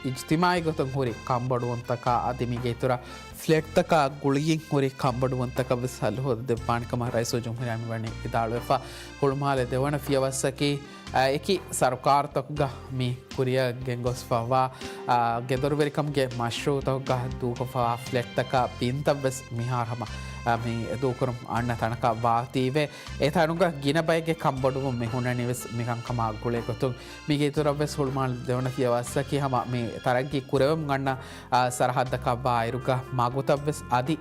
އިޖްތިމާޢީ ގޮތުން ހުރި ކަންބޮޑުވުންތަކާ އަދި މީގެ އިތުރަށް ފްލެޓްތަކާ ގުޅިގެން ހުރި ކަންބޮޑުވުންތަކަށް ވެސް ހައްލު ހޯދަދެއްވާނެ ކަމަށް ރައީސުލްޖުމްހޫރިއްޔާ މިވަނީ ވިދާޅުވެފަ. ހުޅުމާލެ ދެވަނަ ފިޔަވައްސަކީ، އާ، އެކި ސަރުކާރުތަކުގަ މި ކުރިއަށް ގެންގޮސްފަވާ، އާ، ގެދޮރުވެރިކަމުގެ މަޝްރޫޢުތަކުގަ ދޫކޮށްފަވާ ފްލެޓްތަކާ ބިންތައް ވެސް މިހާރު ހަމަ، އާ، މި ދޫކުރުން އަންނަ ތަނަކަށް ވާތީވެ. އެ ތަނުގަ ގިނަ ބައެއްގެ ކަންބޮޑުވުން މި ހުންނަނީ ވެސް މިކަންކަމާ ގުޅޭ ގޮތުން. މީގެ އިތުރަށް ވެސް ހުޅުމާލެ ދެވަނަ ފިޔަވައްސަކީ ހަމަ މި ތަރައްގީ ކުރެވެމުން އަންނަ، އާ، ސަރަހައްދަކަށް ވާއިރުގަ މަގުތައް ވެސް އަދި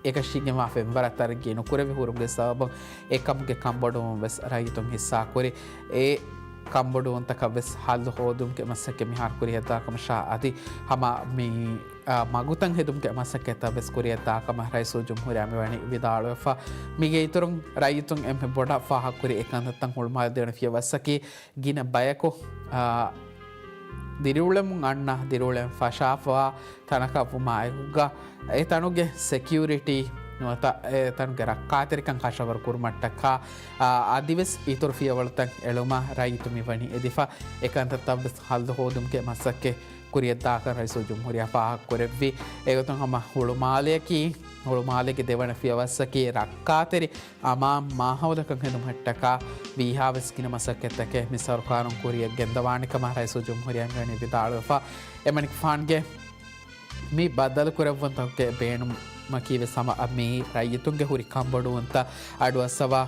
އެކަށީގެންވާ ފެންވަރަށް ތަރައްގީ ނުކުރެވި ހުރުމުގެ ސަބަބުން އެކަމުގެ ކަންބޮޑުވުން ވެސް ރައްޔިތުން ހިއްސާކުރި. އެ ކަންބޮޑުވުންތަކަށް ވެސް ހައްލު ހޯދުމުގެ މަސައްކަތް މިހާރު ކުރިއަށްދާ ކަމަށާ އަދި ހަމަ މި، އާ، މަގުތައް ހެދުމުގެ މަސައްކަތްތައް ވެސް ކުރިއަށްދާ ކަމަށް ރައީސުލްޖުމްހޫރިއްޔާ މިވަނީ ވިދާޅުވެފަ. މީގެ އިތުރުން ރައްޔިތުން އެންމެ ބޮޑަށް ފާހަގަކުރި އެކަންތައްތައް ހުޅުމާލެ ދެވަނަ ފިޔަވައްސަކީ ގިނަ ބަޔަކު، އާ، ދިރިއުޅެމުން އަންނަ ދިރިއުޅެން ފަށާފަވާ ތަނަކަށް ވުމާއެކުގަ، އެ ތަނުގެ ސެކިއުރިޓީ ނުވަތަ އެ ތަނުގެ ރައްކާތެރިކަން ކަށަވަރު ކުރުމަށްޓަކާ، އާ، އަދިވެސް އިތުރު ފިޔަވަޅުތައް އެޅުމަށް ރައްޔިތު މިވަނީ އެދިފަ. އެކަންތައްތައް ވެސް ހައްލު ހޯދުމުގެ މަސައްކަތް ކުރިއަށްދާކަން ރައީސުލްޖުމްހޫރިއްޔާ ފާހަގަކުރެއްވި. އެގޮތުން ހަމަ ހުޅުމާލެއަކީ، ހުޅުމާލޭގެ ދެވަނަ ފިޔަވައްސަކީ ރައްކާތެރި އަމާން މާހައުލަކަށް ހެދުމަށްޓަކާ ވީހާވެސް ގިނަ މަސައްކަތްތަކެއް މި ސަރުކާރުން ކުރިއަށް ގެންދަވާނެ ކަމަށް ރައީސުލްޖުމްހޫރިއްޔާ މިވަނީ ވިދާޅުވެފަ. އެމަނިކުފާނުގެ މި ބައްދަލުކުރެއްވުންތަކުގެ ބޭނުމަކީ ވެސް ހަމަ މި ރައްޔިތުންގެ ހުރި ކަންބޮޑުވުންތައް އަޑުއައްސަވާ،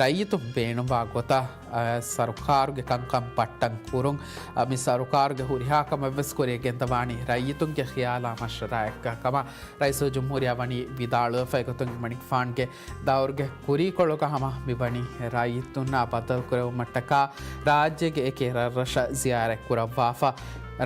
ރައްޔިތުން ބޭނުންވާ ގޮތަށް، އަ، ސަރުކާރުގެ ކަންކަން ބައްޓަން ކުރުން، އަ، މި ސަރުކާރުގެ ހުރިހާ ކަމެއް ވެސް ކުރިއަށް ގެންދަވާނީ ރައްޔިތުންގެ ޚިޔާލާ މަޝްވަރާއެއްގަ ކަމަށް ރައީސުލްޖުމްހޫރިއްޔާ ވަނީ ވިދާޅުވެފަ. އެގޮތުން އެމަނިކުފާނުގެ ދައުރުގެ ކުރީކޮޅުގަ ހަމަ މިވަނީ ރައްޔިތުންނާ ބައްދަލުކުރެވުމަށްޓަކާ ރާއްޖޭގެ އެކި ރަށްރަށަށް ޒިޔާރަތް ކުރައްވާފަ.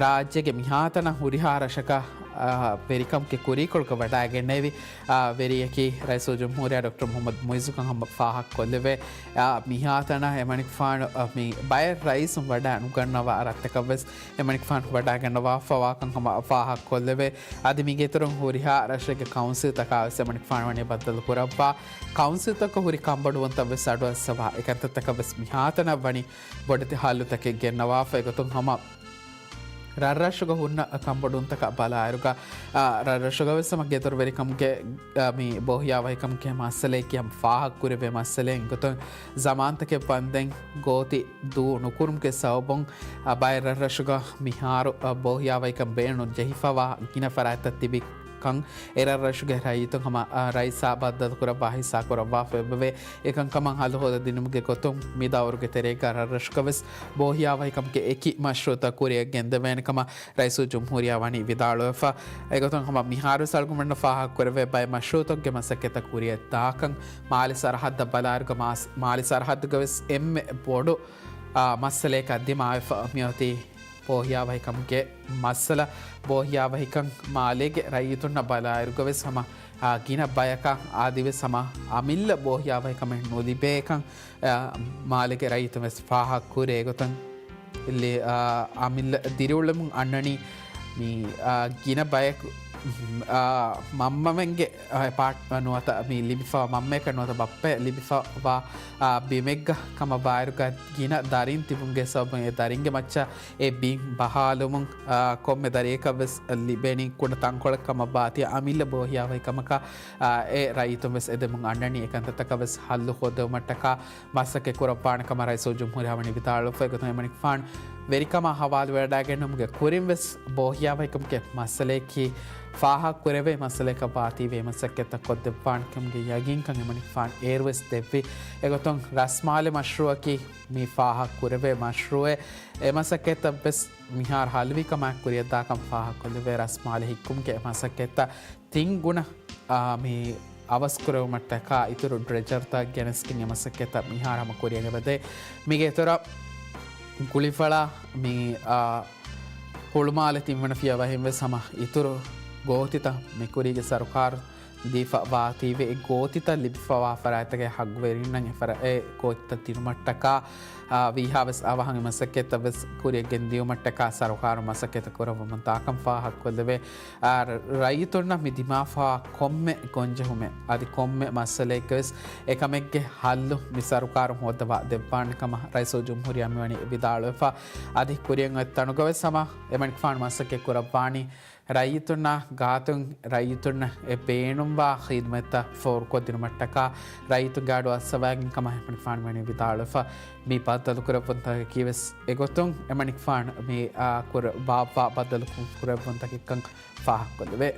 ރާއްޖޭގެ މިހާތަނަށް ހުރިހާ ރަށަކަށް، އާ، ވެރިކަމުގެ ކުރީކޮޅުގަ ވަޑައިގެންނެވި، އާ، ވެރިޔަކީ ރައީސުލްޖުމްހޫރިއްޔާ ޑޮކްޓަރ މުޙައްމަދު މުޢިއްޒުކަން ހަމަ ފާހަގަކޮށްލެވޭ. އާ، މިހާތަނަށް އެމަނިކުފާނު، އާ، މި ބައެއް ރައީސުން ވަޑައިނުގަންނަވާ ރަށްތަކަށް ވެސް އެމަނިކުފާނު ވަޑައިގަންނަވާފަވާކަން ހަމަ ފާހަގަކޮށްލެވޭ. އަދި މީގެ އިތުރުން ހުރިހާ ރަށެއްގެ ކައުންސިލްތަކާ ވެސް އެމަނިކުފާނު ވަނީ ބައްދަލު ކުރައްވާ. ކައުންސިލްތަކަށް ހުރި ކަންބޮޑުވުންތައް ވެސް އަޑުއައްސަވާ. އެކަންތައްތަކަށް ވެސް މިހާތަނަށް ވަނީ ބޮޑެތި ހައްލުތަކެއް ގެންނަވާފަ. އެގޮތުން ހަމަ ރަށްރަށުގަ ހުންނަ ކަންބޮޑުވުންތަކަށް ބަލާއިރުގަ، އާ، ރަށްރަށުގަ ވެސް ހަމަ ގެދޮރުވެރިކަމުގެ، އާ، މި ބޯހިޔާވަހިކަމުގެ މައްސަލައަކީ ހަމަ ފާހަގަކުރެވޭ މައްސަލައެއް. އެގޮތުން ޒަމާންތަކެއް ވަންދެން ގޯތި ދޫ ނުކުރުމުގެ ސަބަބުން، އާ، ބައެއް ރަށްރަށުގަ މިހާރު، އާ، ބޯހިޔާވަހިކަން ބޭނުން ޖެހިފަވާ ގިނަ ފަރާތްތައް ތިބި ކަން އެ ރަށްރަށުގެ ރައްޔިތުން ހަމަ، އާ، ރައީސާ ބައްދަލުކުރައްވާ ހިއްސާކުރައްވާފައިވެވޭ. އެކަންކަމަށް ހައްލު ހޯދަދިނުމުގެ ގޮތުން މި ދައުރުގެ ތެރޭގަ ރަށްރަށުގަ ވެސް ބޯހިޔާވަހިކަމުގެ އެކި މަޝްރޫޢުތައް ކުރިއަށް ގެންދެވޭނެ ކަމަށް ރައީސުލްޖުމްހޫރިއްޔާ ވަނީ ވިދާޅުވެފަ. އެގޮތުން ހަމަ މިހާރު ވެސް އަޅުގަނޑުމެންނަށް ފާހަގަކުރެވޭ ބައެއް މަޝްރޫޢުތަކުގެ މަސައްކަތްތައް ކުރިއަށް ދާކަން، މާލެ ސަރަހައްދަށް ބަލާއިރުގަ މާސް-، މާލެ ސަރަހައްދުގަ ވެސް އެންމެ ބޮޑު، އާ، މައްސަލައަކަށް ދިމާވެފަ މިއޮތީ ބޯހިޔާވަހިކަމުގެ މައްސަލަ. ބޯހިޔާވަހިކަން މާލޭގެ ރައްޔިތުންނަށް ބަލާއިރުގަވެސް ހަމަ، އާ، ގިނަ ބަޔަކަށް އަދިވެސް ހަމަ އަމިއްލަ ބޯހިޔާވަހިކަމެއް ނުލިބޭކަން، އާ، މާލޭގެ ރައްޔިތުން ވެސް ފާހަގަކުރޭ. އެގޮތުން ލި-، އާ، އަމިއްލަ ދިރިއުޅެމުން އަންނަނީ މި، އާ، ގިނަ ބަޔަކު، އާ، މަންމަމެންގެ އެޕާޓް ނުވަތަ މި ލިބިފަ މަންމަޔަކަށް ނުވަތަ ބައްޕަޔަށް ލިބިފަވާ، އާ، ބިމެއްގަ ކަމަށް ވާއިރުގަ ގިނަ ދަރިން ތިބުމުގެ ސަބަބުން އެ ދަރިންގެ މައްޗަށް އެ ބިން ބަހާލުމުން، އާ، ކޮންމެ ދަރިޔަކަށް ވެސް ލިބޭނީ ކުޑަ ތަންކޮޅެއް ކަމަށް ވާތީ އަމިއްލަ ބޯހިޔާވަހިކަމަކަށް، އާ، އެ ރައްޔިތުން ވެސް އެދެމުން އަންނަނީ. އެކަންތައްތަކަށް ވެސް ހައްލު ހޯދެވުމަށްޓަކާ މަސައްކަތް ކުރައްވާނެ ކަމަށް ރައީސުލްޖުމްހޫރިއްޔާ ވަނީ ވިދާޅުވެފަ. އެގޮތުން އެމަނިކުފާނު ވެރިކަމާ ހަވާލުވެވަޑައިގެންނުމުގެ ކުރިން ވެސް ބޯހިޔާވަހިކަމުގެ މައްސަލައަކީ ފާހަގަކުރެވޭ މައްސަލައަކަށް ވާތީވެ މަސައްކަތްތައް ކޮށްދެއްވާނެ ކަމުގެ ޔަގީންކަން އެމަނިކުފާނު އޭރުވެސް ދެއްވި. އެގޮތުން ރަސްމާލެ މަޝްރޫއަކީ މި ފާހަގަކުރެވޭ މަޝްރޫއެއް. އެ މަސައްކަތްތައް ވެސް މިހާރު ހަލުވި ކަމާއެކު ކުރިއަށްދާކަން ފާހަގަކޮށްލެވޭ. ރަސްމާލެ ހިއްކުމުގެ މަސައްކަތްތައް ތިން ގުނަ، އާ، މި އަވަސް ކުރެވުމަށްޓަކާ އިތުރު ޑްރެޖަރތައް ގެނެސްގެން އެ މަސައްކަތްތައް މިހާރު ހަމަ ކުރިއަށް އެބަދޭ. މީގެ އިތުރަށް ގުޅިފަޅާ މި، އާ، ހުޅުމާލެ ތިންވަނަ ފިޔަވަހިން ވެސް ހަމަ އިތުރު ގޯތިތައް މި ކުރީގެ ސަރުކާރު ދީފަ ވާތީވެ، އެ ގޯތިތައް ލިބިފަވާ ފަރާތްތަކެއް ހައްގުވެރިންނަށް އެ ފަރާ-، އެ ގޯތިތައް ދިނުމަށްޓަކާ، އާ، ވީހާވެސް އަވަހަށް އެ މަސައްކަތްތައް ވެސް ކުރިއަށް ގެންދިޔުމަށްޓަކާ ސަރުކާރުން މަސައްކަތް ކުރައްވަމުން ދާކަން ފާހަގަކޮށްލެވޭ. އާ، ރައްޔިތުންނަށް މި ދިމާފަވާ ކޮންމެ ގޮންޖެހުމެއް އަދި ކޮންމެ މައްސަލައެއްގެ ވެސް އެކަމެއްގެ ހައްލު މި ސަރުކާރުން ހޯއްދަވާ ދެއްވާނެ ކަމަށް ރައީސުލްޖުމްހޫރިއްޔާ މިވަނީ ވިދާޅުވެފަ. އަދި ކުރިއަށް އޮތް ތަނުގަ ވެސް ހަމަ އެމަނިކުފާނު މަސައްކަތް ކުރައްވާނީ ރައްޔިތުންނާ ގާތުން ރައްޔިތުންނަށް އެ ބޭނުންވާ ޚިދުމަތްތައް ފޯރުކޮށްދިނުމަށްޓަކާ ރައްޔިތުންގެ އަޑު އައްސަވައިގެން ކަމަށް އެމަނިކުފާނު މިވަނީ ވިދާޅުވެފަ. މި ބައްދަލުކުރެއްވުންތަކަކީ ވެސް އެގޮތުން އެމަނިކުފާނު މި، އާ، ކުރ-، ބާއްވާ ބައްދަލުކުރެއްވުންތަކެއްކަން ފާހަގަކޮށްލެވޭ.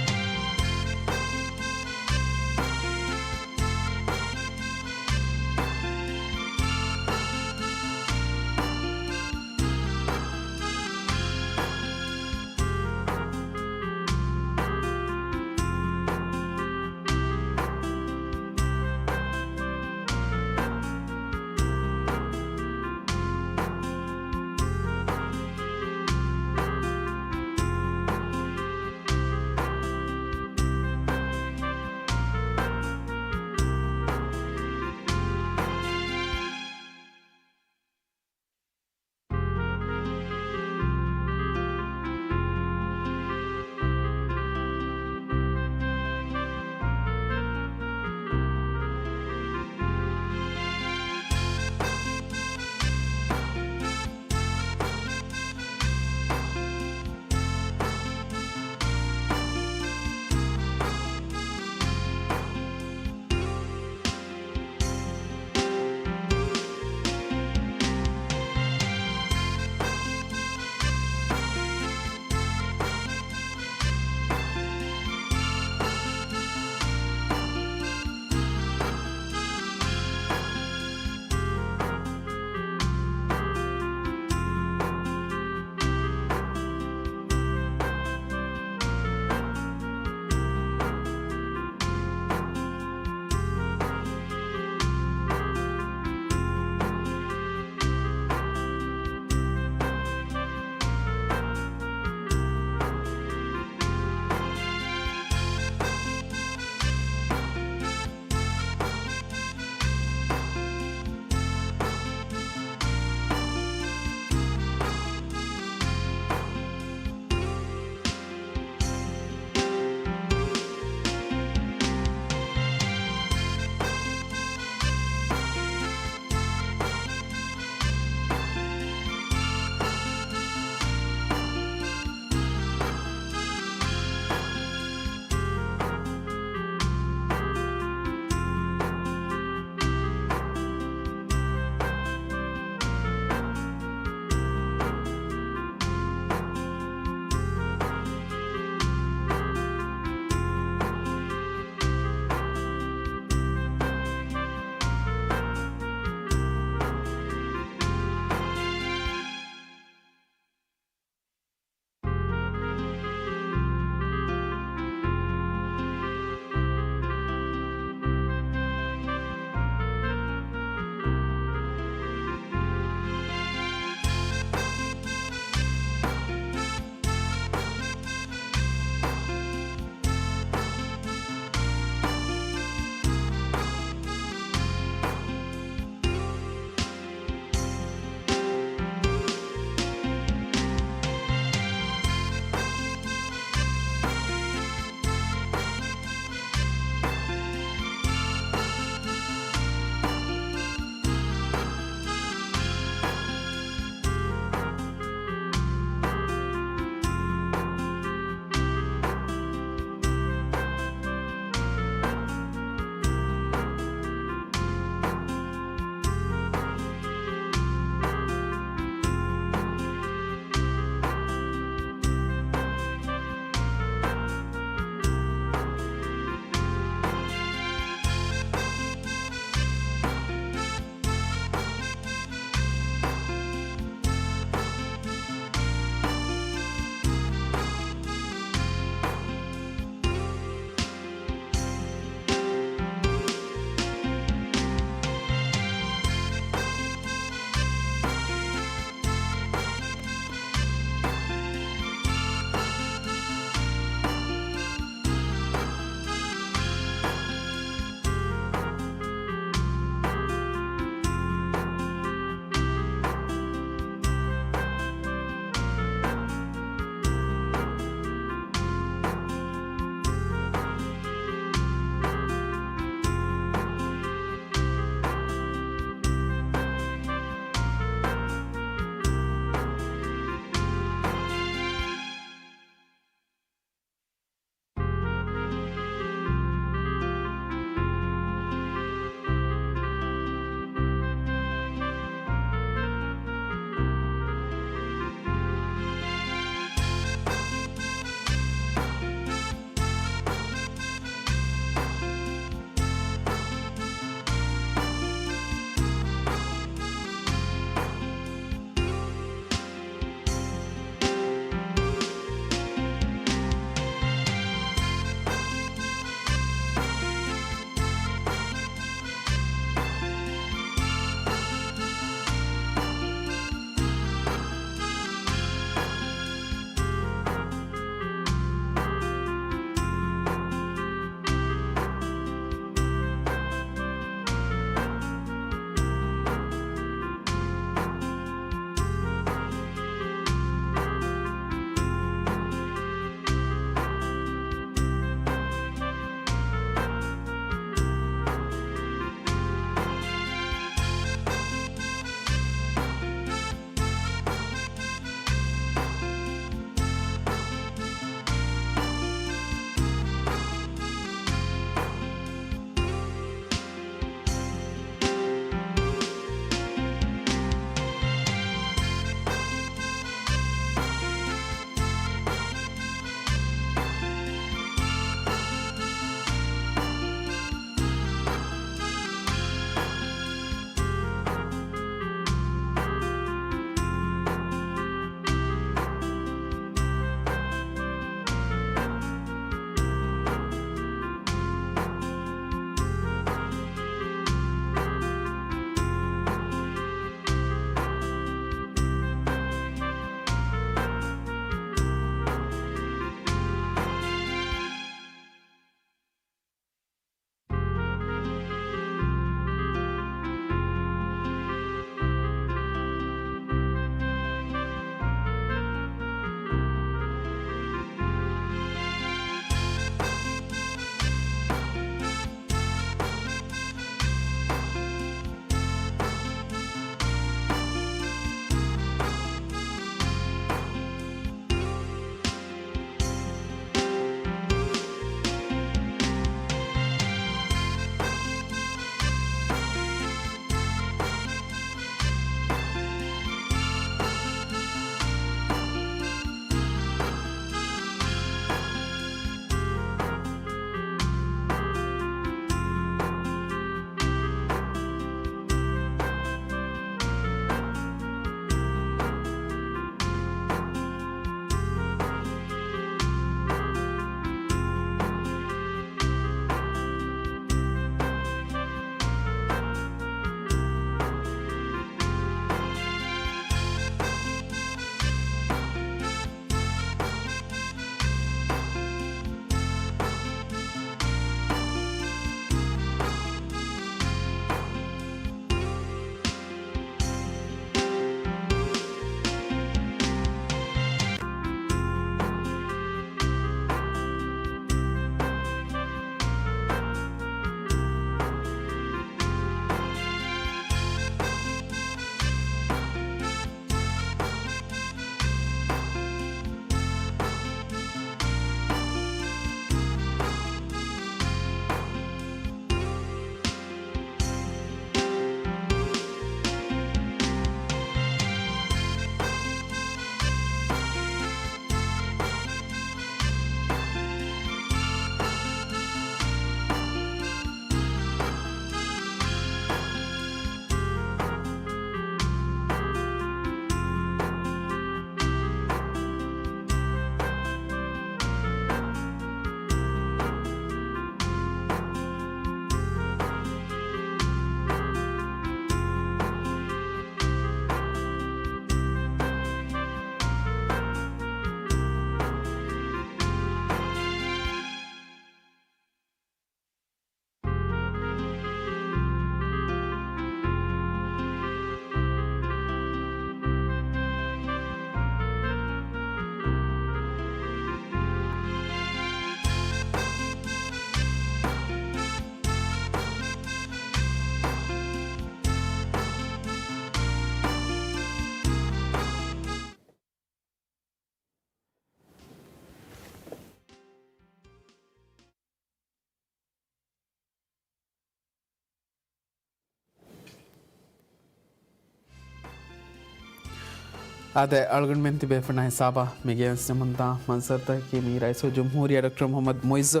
އާދެ، އަޅުގަނޑުމެން ތިބޭފުޅުންނާ ހިސާބަށް މި ގެނެސްދެމުންދާ މަންޒަރުތަކަކީ މި ރައީސުލްޖުމްހޫރިއްޔާ ޑޮކްޓަރ މުޙައްމަދު މުޢިއްޒު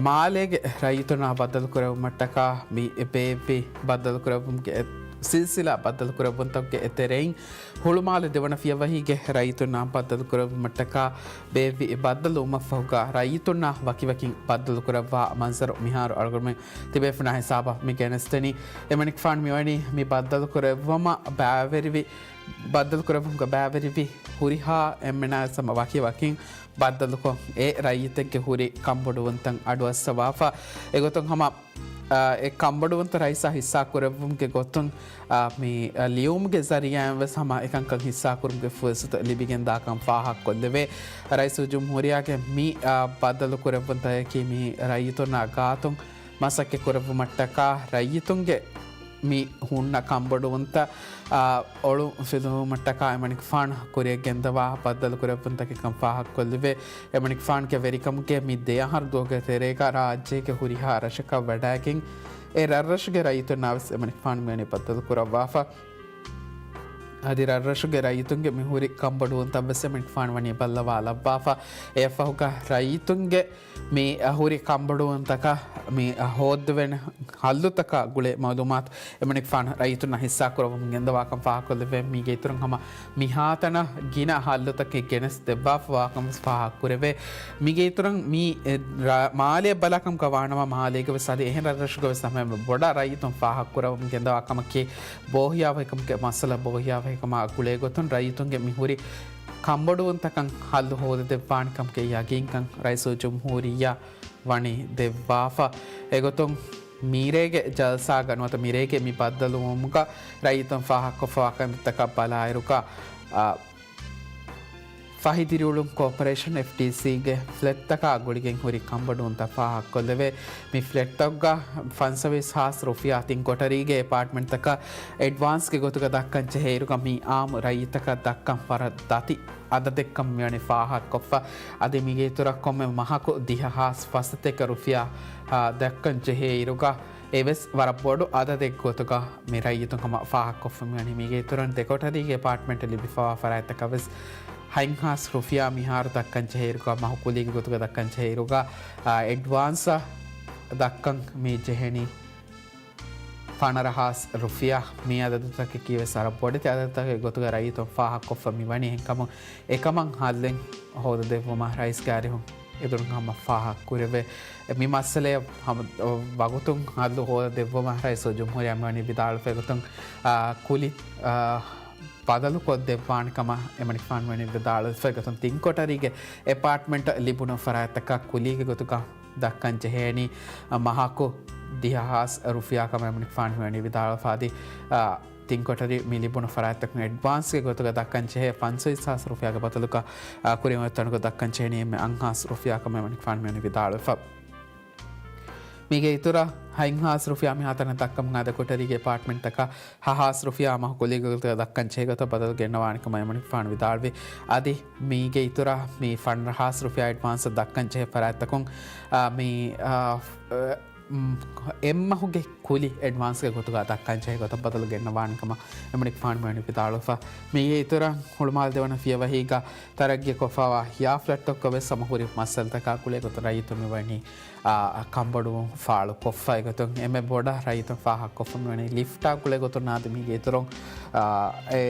މާލޭގެ ރައްޔިތުންނާ ބައްދަލުކުރެއްވުމަށްޓަކާ މި ބޭއްވި ބައްދަލުކުރެއްވުމުގެ އެ ސިލްސިލާ ބައްދަލުކުރެއްވުންތަކުގެ އެތެރެއިން ހުޅުމާލެ ދެވަނަ ފިޔަވަހީގެ ރައްޔިތުންނާ ބައްދަލުކުރެއްވުމަށްޓަކާ ބޭއްވި ބައްދަލުވުމަށްފަހުގަ ރައްޔިތުންނާ ވަކިވަކިން ބައްދަލުކުރައްވާ މަންޒަރު މިހާރު އަޅުގަނޑުމެން ތިބޭފުޅުންނާ ހިސާބަށް މި ގެނެސްދެނީ. އެމަނިކުފާނު މިވަނީ މި ބައްދަލުކުރެއްވުމަށް ބައިވެރިވި، ބައްދަލުކުރެއްވުމުގަ ބައިވެރިވި ހުރިހާ އެންމެނާވެސް ހަމަ ވަކިވަކިން ބައްދަލުކޮށް، އެ ރައްޔިތެއްގެ ހުރި ކަންބޮޑުވުންތައް އަޑުއައްސަވާފަ. އެގޮތުން ހަމަ، އާ، އެ ކަންބޮޑުވުންތައް ރައީސާ ހިއްސާކުރެއްވުމުގެ ގޮތުން، އާ، މި، އާ، ލިޔުމުގެ ޒަރީޢާއިން ވެސް ހަމަ އެކަންކަން ހިއްސާކުރުމުގެ ފުރުސަތު ލިބިގެންދާކަން ފާހަގަކޮށްލެވޭ. ރައީސުލްޖުމްހޫރިއްޔާގެ މި، އާ، ބައްދަލުކުރެއްވުންތަކަކީ މި ރައްޔިތުންނާ ގާތުން މަސައްކަތްކުރެއްވުމަށްޓަކާ ރައްޔިތުންގެ މި ހުންނަ ކަންބޮޑުވުންތައް، އާ، އޮޅުން ފިލުވުމަށްޓަކާ އެމަނިކުފާނު ކުރިއަށް ގެންދަވާ ބައްދަލުކުރެއްވުންތަކެއްކަން ފާހަގަކޮށްލެވޭ. އެމަނިކުފާނުގެ ވެރިކަމުގެ މި ދެއަހަރު ދުވަހުގެ ތެރޭގަ ރާއްޖޭގެ ހުރިހާ ރަށަކަށް ވަޑައިގެން އެ ރަށްރަށުގެ ރައްޔިތުންނާވެސް އެމަނިކުފާނު މިވަނީ ބައްދަލުކުރައްވާފަ. އަދި ރަށްރަށުގެ ރައްޔިތުންގެ މި ހުރި ކަންބޮޑުވުންތައްވެސް އެމަނިކުފާނު ވަނީ ބައްލަވާލައްވާފަ. އެއަށްފަހުގަ ރައްޔިތުންގެ މި ހުރި ކަންބޮޑުވުންތަކަށް މި ހޯއްދެވޭނެ ހައްލުތަކާ ގުޅޭ މައުލޫމާތު އެމަނިކުފާނު ރައްޔިތުންނަށް ހިއްސާކުރައްވަމުން ގެންދަވާކަން ފާހަގަކޮށްލެއްވޭ. މީގެ އިތުރުން ހަމަ މިހާތަނަށް ގިނަ ހައްލުތަކެއް ގެނެސް ދެއްވާފަވާކަން ވެސް ފާހަގަކުރެވޭ. މީގެ އިތުރުން މި، އެ، ރ-، މާލެއަށް ބަލާކަމަކަށް ވާނަމަ، މާލޭގަ ވެސް އަދި އެހެން ރަށްރަށުގަ ވެސް ހަމަ ބޮޑަށް ރައްޔިތުން ފާހަގަކުރައްވަމުން ގެންދަވާ ކަމަކީ، ބޯހިޔާވަހިކަމުގެ މައްސަލަ ބޯހިޔާވަހިކަމާ ގުޅޭ ގޮތުން ރައްޔިތުންގެ މި ހުރި ކަންބޮޑުވުންތަކަށް ހައްލު ހޯދަދެއްވާނެ ކަމުގެ ޔަގީންކަން ރައީސުލްޖުމްހޫރިއްޔާ ވަނީ ދެއްވާފަ. އެގޮތުން މިރޭގެ ޖަލްސާގަ ނުވަތަ މިރޭގެ މި ބައްދަލުވުމުގަ ރައްޔިތުން ފާހަގަކޮށްފަވާ ކަންތައްތަކަށް ބަލާއިރުގަ، އާ، ފަހި ދިރިއުޅުން ކޯޕަރޭޝަން، އެފްޑީސީގެ ފްލެޓްތަކާ ގުޅިގެން ހުރި ކަންބޮޑުވުންތައް ފާހަގަކޮށްލެވޭ. މި ފްލެޓްތަކުގަ ފަންސަވީސް ހާސް ރުފިޔާ ތިން ކޮޓަރީގެ އެޕާޓްމަންޓްތަކަށް އެޑްވާންސްގެ ގޮތުގަ ދައްކަން ޖެހޭއިރުގަ މި އާއްމު ރައްޔިތަކަށް ދައްކަން ވަރަށް ދަތި އަދަދެއްކަން މިވަނީ ފާހަގަކޮށްފަ. އަދި މީގެ އިތުރަށް ކޮންމެ މަހަކު ދިހަ ހާސް ފަސްތަކެއް ރުފިޔާ، އާ، ދައްކަން ޖެހޭއިރުގަ އެވެސް ވަރަށް ބޮޑު އަދަދެއް ގޮތުގަ މި ރައްޔިތުން ހަމަ ފާހަގަކޮށްފަ މިވަނީ. މީގެ އިތުރުން ދެކޮޓަރީގެ އެޕާޓްމަންޓަށް ލިބިފަވާ ފަރާތްތަކަށް ވެސް ހަތް ހާސް ރުފިޔާ މިހާރު ދައްކަން ޖެހޭއިރުގަ މަހު ކުލީގެ ގޮތުގަ ދައްކަން ޖެހޭއިރުގަ، އާ، އެޑްވާންސަށް ދައްކަން މި ޖެހެނީ ފަނަރަ ހާސް ރުފިޔާ. މި އަދަދުތަކަކީ ވެސް ވަރަށް ބޮޑެތި އަދަދުތަކެއް ގޮތުގަ ރައްޔިތުން ފާހަގަކޮށްފަ މިވަނީ. އެހެންކަމުން އެކަމަށް ހައްލެއް ހޯދަދެއްވުމަށް ރައީސްގެ އަރިހުން އެދުރުން ހަމަ ފާހަގަކުރެވޭ. މި މައްސަލައަށް ހަމަ ވަގުތުން ހައްލު ހޯދަދެއްވުމަށް ރައީސުލްޖުމްހޫރިއްޔާ މިވަނީ ވިދާޅުވެފަ. އެގޮތުން، އާ، ކުލި، އާ، ބަދަލުކޮށްދެއްވާނެ ކަމަށް އެމަނިކުފާނު މިވަނީ ވިދާޅުވެފަ. އެގޮތުން ތިން ކޮޓަރީގެ އެޕާޓްމަންޓަށް ލިބުނު ފަރާތްތަކަށް ކުލީގެ ގޮތުގަ ދައްކަން ޖެހޭނީ މަހަކު ދިހަ ހާސް ރުފިޔާ ކަމަށް އެމަނިކުފާނު މިވަނީ ވިދާޅުވެފަ. އަދި، އާ، ތިން ކޮޓަރި މި ލިބުނު ފަރާތްތަކުން އެޑްވާންސްގެ ގޮތުގަ ދައްކަން ޖެހޭ ފަންސަވީސް ހާސް ރުފިޔާގެ ބަދަލުގަ، އާ، ކުރިމަތި ތަނުގަ ދައްކަން ޖެހެނީ އެންމެ އަށް ހާސް ރުފިޔާ ކަމަށް އެމަނިކުފާނު މިވަނީ ވިދާޅުވެފަ. މީގެ އިތުރަށް ހަތް ހާސް ރުފިޔާ މިހާތަނަށް ދައްކަމުން އާދެ ކޮޓަރީގެ އެޕާޓްމަންޓްތަކަށް ހަ ހާސް ރުފިޔާ މަހު ކުލީގެ ގޮތުގަ ދައްކަން ޖެހޭ ގޮތަށް ބަދަލު ގެންނަވާނެ ކަމަށް އެމަނިކުފާނު ވިދާޅުވި. އަދި މީގެ އިތުރަށް މި ފަނަރަ ހާސް ރުފިޔާ އެޑްވާންސް ދައްކަން ޖެހޭ ފަރާތްތަކުން، އާ، މި، އާ، އެ، އެއްމަހުގެ ކުލި އެޑްވާންސްގެ ގޮތުގަ ދައްކަން ޖެހޭ ގޮތަށް ބަދަލު ގެންނަވާނެ ކަމަށް އެމަނިކުފާނު މިވަނީ ވިދާޅުވެފަ. މީގެ އިތުރަށް ހުޅުމާލެ ދެވަނަ ފިޔަވަހީގަ ތަރައްގީކޮށްފަވާ ހިޔާ ފްލެޓްތަކުގަ ވެސް ހަމަ ހުރި މައްސަލަތަކާ ގުޅޭ ގޮތުން ރައްޔިތުން މިވަނީ، އާ، ކަންބޮޑުވުން ފާޅުކޮށްފަ. އެގޮތުން އެންމެ ބޮޑަށް ރައްޔިތުން ފާހަގަކޮށްފަ މިވަނީ ލިފްޓާ ގުޅޭ ގޮތުން އާދެ މީގެ އިތުރުން، އާ، އެ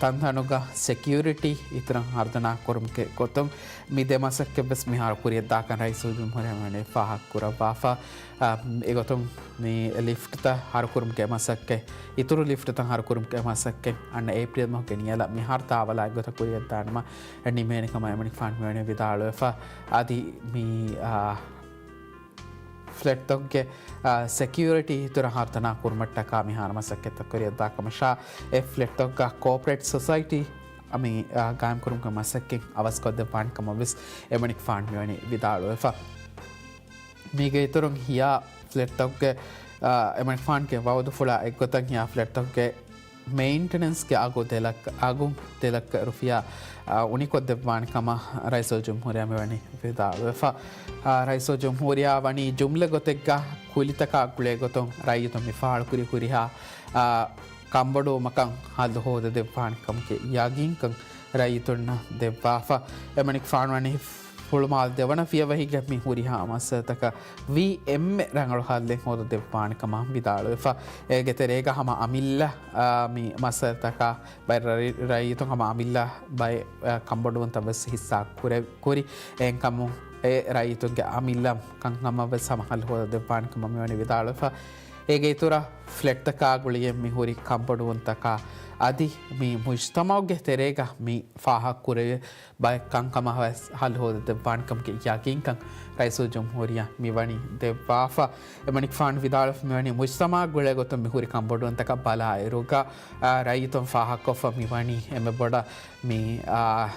ތަންތަނުގަ ސެކިއުރިޓީ އިތުރަށް ހަރުދަނާ ކުރުމުގެ ގޮތުން މި ދެ މަސައްކަތްވެސް މިހާރު ކުރިއަށްދާކަން ރައީސުލްޖުމްހޫރިއްޔާ މިވަނީ ފާހަގަކުރައްވާފަ. އާ، އެގޮތުން މި ލިފްޓްތައް ހަރުކުރުމުގެ މަސައްކަތް، އިތުރު ލިފްޓްތައް ހަރުކުރުމުގެ މަސައްކަތް އަންނަ އޭޕްރީލް މަހުގެ ނިޔަލަށް މިހާރު ތާވަލާގެ ގޮތަށް ކުރިއަށްދާނަމަ ނިމޭނެ ކަމަށް އެމަނިކުފާނު މިވަނީ ވިދާޅުވެފަ. އަދި މި، އާ، ފްލެޓްތަކުގެ، އާ، ސެކިއުރިޓީ އިތުރަށް ހަރުދަނާ ކުރުމަށްޓަކާ މިހާރު މަސައްކަތްތައް ކުރިއަށްދާ ކަމަށާ، އެ ފްލެޓްތަކުގަ ކޯޕަރޭޓް ސޮސައިޓީ މި، އާ، ގާއިމްކުރުމުގެ މަސައްކަތް އަވަސްކޮށްދެއްވާނެ ކަމަށް ވެސް އެމަނިކުފާނު މިވަނީ ވިދާޅުވެފަ. މީގެ އިތުރުން ހިޔާ ފްލެޓްތަކުގެ، އާ، އެމަނިކުފާނުގެ ވައުދުފުޅާ އެއްގޮތަށް ހިޔާ ފްލެޓްތަކުގެ މެއިންޓެނަންސްގެ އަގު ދެ ލައްކަ، އަގު ދެ ލައްކަ ރުފިޔާ، އާ، އުނިކޮށްދެއްވާނެ ކަމަށް ރައީސުލްޖުމްހޫރިއްޔާ މިވަނީ ވިދާޅުވެފަ. އާ، ރައީސުލްޖުމްހޫރިއްޔާ ވަނީ ޖުމްލަ ގޮތެއްގަ ކުލިތަކާ ގުޅޭ ގޮތުން ރައްޔިތުން މި ފާޅުކުރި ހުރިހާ، އާ، ކަންބޮޑުވުމަކަށް ހައްލު ހޯދަދެއްވާނެ ކަމުގެ ޔަގީންކަން ރައްޔިތުންނަށް ދެއްވާފަ. އެމަނިކުފާނު ވަނީ ހުޅުމާލު ދެވަނަ ފިޔަވަހީގެ މި ހުރިހާ މައްސަލަތަކަށް ވީ އެންމެ ރަނގަޅު ހައްލެއް ހޯދަ ދެއްވާނެ ކަމަށް ވިދާޅުވެފަ. އޭގެ ތެރޭގަ ހަމަ އަމިއްލަ، އާ، މި މައްސަލަތަކާ ބައެއް ރައި-، ރައްޔިތުން ހަމަ އަމިއްލަ ބައެއް، އާ، ކަންބޮޑުވުންތައް ވެސް ހިއްސާ ކުރެ-، ކުރި. އެހެންކަމުން އެ ރައްޔިތުންގެ އަމިއްލަ ކަންކަމަށް ވެސް ހަމަ ހައްލު ހޯދަ ދެއްވާނެ ކަމަށް މިވަނީ ވިދާޅުވެފަ. އޭގެ އިތުރަށް ފްލެޓްތަކާ ގުޅިގެން މި ހުރި ކަންބޮޑުވުންތަކާ އަދި މި މުޖްތަމަޢުގެ ތެރޭގަ މި ފާހަގަ ކުރެވޭ ބައެއް ކަންކަމަށް ވެސް ހައްލު ހޯދަ ދެއްވާނެ ކަމުގެ ޔަގީންކަން ރައީސުލްޖުމްހޫރިއްޔާ މިވަނީ ދެއްވާފަ. އެމަނިކުފާނު ވިދާޅުވެފަ މިވަނީ މުޖްތަމަޢަށް ގުޅޭ ގޮތުން މި ހުރި ކަންބޮޑުވުންތަކަށް ބަލާއިރުގަ، އާ، ރައްޔިތުން ފާހަގަކޮށްފަ މިވަނީ އެންމެ ބޮޑަށް މި، އާ،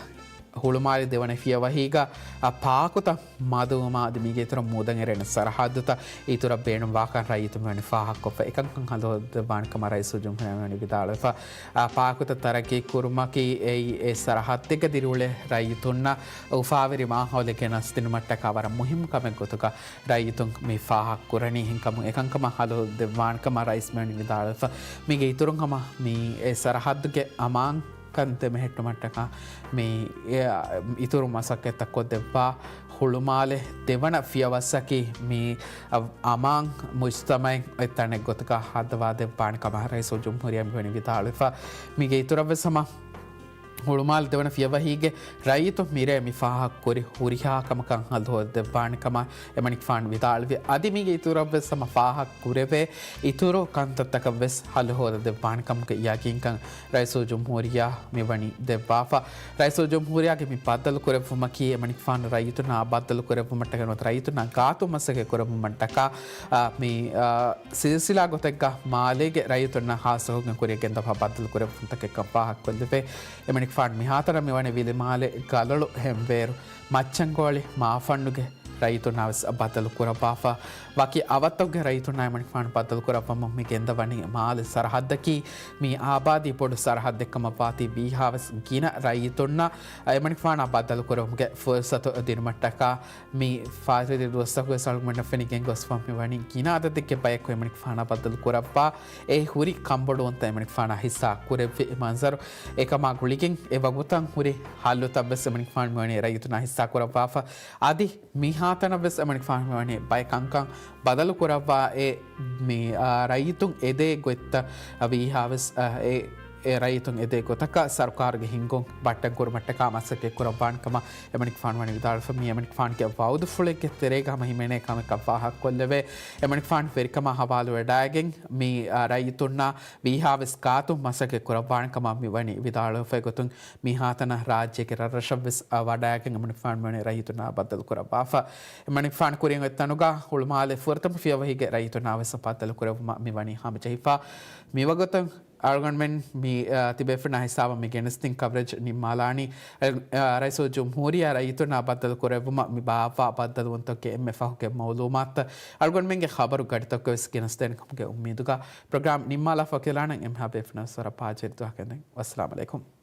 ހުޅުމާލެ ދެވަނަ ފިޔަވަހީގަ، އާ، ޕާކުތައް މަދުވުމާ އަދި މީގެ އިތުރަށް މޫދަށް އެރެން ސަރަހައްދުތައް އިތުރަށް ބޭނުންވާކަން ރައްޔިތުން މިވަނީ ފާހަގަކޮށްފަ އެކަންކަން ހައްލު ހޯދަ ދެއްވާނެ ކަމަށް ރައީސުލްޖުމްހޫރިއްޔާ މިވަނީ ވިދާޅުވެފަ. އާ، ޕާކުތައް ތަރައްގީ ކުރުމަކީ އެއީ އެ ސަރަހައްދެއްގަ ދިރިއުޅޭ ރައްޔިތުންނަށް އުފާވެރި މާހައުލެއް ގެނަސްދިނުމަށްޓަކާ ވަރަށް މުހިއްމު ކަމެއް ގޮތުގަ ރައްޔިތުން މި ފާހަގަ ކުރަނީ. އެހެންކަމުން އެކަންކަމަށް ހައްލު ދެއްވާނެ ކަމަށް ރައީސް މިވަނީ ވިދާޅުވެފަ. މީގެ އިތުރުން ހަމަ މި އެ ސަރަހައްދުގެ އަމާން ކަން ދެމެހެއްޓުމަށްޓަކާ މި، އެ، އިތުރު މަސައްކަތްތައް ކޮށްދެއްވާ ހުޅުމާލެ ދެވަނަ ފިޔަވައްސަކީ މި އަ-، އަމާން މުޖްތަމަޢެއް އޮތް ތަނެއް ގޮތަކަށް ހައްދަވާ ދެއްވާނެ ކަމަށް ރައީސުލްޖުމްހޫރިއްޔާ މިވަނީ ވިދާޅުވެފަ. މީގެ އިތުރަށްވެސް ހަމަ ހުޅުމާލެ ދެވަނަ ފިޔަވަހީގެ ރައްޔިތުން މިރޭ މި ފާހަގަ ކުރި ހުރިހާ ކަމަކަށް ހައްލު ހޯދަ ދެއްވާނެ ކަމަށް އެމަނިކުފާނު ވިދާޅުވި. އަދި މީގެ އިތުރަށްވެސް ހަމަ ފާހަގަ ކުރެވޭ އިތުރު ކަންތައްތަކަށްވެސް ހައްލު ހޯދަ ދެއްވާނެ ކަމުގެ ޔަގީންކަން ރައީސުލްޖުމްހޫރިއްޔާ މިވަނީ ދެއްވާފަ. ރައީސުލްޖުމްހޫރިއްޔާގެ މި ބައްދަލު ކުރެއްވުމަކީ އެމަނިކުފާނު ރައްޔިތުންނާ ބައްދަލު ކުރެއްވުމަށްޓަކާ ނުވަތަ ރައްޔިތުންނާ ގާތުން މަސައްކަތް ކުރެއްވުމަށްޓަކާ، އާ، މި، އާ، ސިލްސިލާ ގޮތެއްގަ މާލޭގެ ރައްޔިތުންނަށް ހާއްސަކޮށްގެން ކުރިއަށް ގެންދަވާ ބައްދަލު ކުރެއްވުންތަކެއްކަން ފާހަގަކޮށްލެވޭ. އެމަނިކުފާނު މިހާތަނަށް މިވަނީ ވިލިމާލެ، ގަލޮޅު، ހެންވޭރު، މައްޗަންގޯޅި، މާފަންނުގެ ރައްޔިތުންނާ ވެސް ބައްދަލު ކުރައްވާފަ. ވަކި އަވަށްތަކުގެ ރައްޔިތުންނާ އެމަނިކުފާނު ބައްދަލު ކުރައްވަމުން މި ގެންދަވަނީ މާލެ ސަރަހައްދަކީ މި އާބާދީ ބޮޑު ސަރަހައްދެއްކަމަށްވާތީ ވީހާވެސް ގިނަ ރައްޔިތުންނަށް އެމަނިކުފާނާ ބައްދަލު ކުރެވުމުގެ ފުރުސަތު ދިނުމަށްޓަކާ މި ފާތުރި ދުވަސްތަކުގެ ސަޅުގުމެންނަށް ފެނިގެން ގޮސްފަ މިވަނީ ގިނަ އަދަދެއްގެ ބަޔަކު އެމަނިކުފާނާ ބައްދަލު ކުރައްވާ އެ ހުރި ކަންބޮޑުވުންތައް އެމަނިކުފާނާ ހިއްސާ ކުރެއްވި މަންޒަރު. އެކަމާ ގުޅިގެން އެ ވަގުތަށް ހުރި ހައްލުތައް ވެސް އެމަނިކުފާނު މިވަނީ ރައްޔިތުންނާ ހިއްސާ ކުރައްވާފަ. އަދި މިހާތަނަށް ވެސް އެމަނިކުފާނު މިވަނީ ބައެއް ކަންކަން ބަދަލު ކުރައްވާ އެ މި، އާ، ރައްޔިތުން އެދޭ ގޮތްތައް ވީހާވެސް، އާ، އެ، އެ ރައްޔިތުން އެދޭ ގޮތަކަށް ސަރުކާރުގެ ހިންގުން ބައްޓަން ކުރުމަށްޓަކާ މަސައްކަތް ކުރައްވާނެ ކަމަށް އެމަނިކުފާނު ވަނީ ވިދާޅުވެފަ. މި އެމަނިކުފާނުގެ ވައުދުފުޅެއްގެ ތެރޭގަ ހަމަ ހިމެނޭ ކަމެއްކަން ފާހަގަކޮށްލެވޭ. އެމަނިކުފާނު ވެރިކަމާ ހަވާލުވެވަޑައިގެން މި، އާ، ރައްޔިތުންނާ ވީހާވެސް ގާތުން މަސައްކަތް ކުރައްވާނެ ކަމަށް މި ވަނީ ވިދާޅުވެފައި ގޮތުން މިހާތަނަށް ރާއްޖޭގެ ރަށްރަށަށްވެސް، އާ، ވަޑައިގެން އެމަނިކުފާނު މިވަނީ ރައްޔިތުންނާ ބައްދަލު ކުރައްވާފަ. އެމަނިކުފާނު ކުރިން އޮތް ތަނުގަ ހުޅުމާލެ ފުރަތަމަ ފިޔަވަހީގެ ރައްޔިތުންނާވެސް ބައްދަލު ކުރެއްވުމަށް މި ވަނީ ހަމަޖެހިފަ. މިވަގުތަށް އަޅުގަނޑުމެން މި، އާ، ތިބޭފުޅުންނާ ހިސާބަށް މި ގެނެސްދިން ކަވަރޭޖް ނިންމާލާނީ، އާ، ރައީސުލްޖުމްހޫރިއްޔާ ރައްޔިތުންނާ ބައްދަލު ކުރެއްވުމަށް މި ބާއްވާ ބައްދަލުވުންތަކުގެ އެންމެ ފަހުގެ މައުލޫމާތު އަޅުގަނޑުމެންގެ ޚަބަރު ގަޑިތަކުގަވެސް ގެނެސްދޭނެ ކަމުގެ އުއްމީދުގަ ޕްރޮގްރާމް ނިންމާލާފަ ކިލާނަން އެމްހާ ބޭފުޅުންނަށް ވަރަށް ބާއްޖަވެރި ދުވަހަކަށް އެންދެން. ވައްސަލާމް އަލައިކުމް.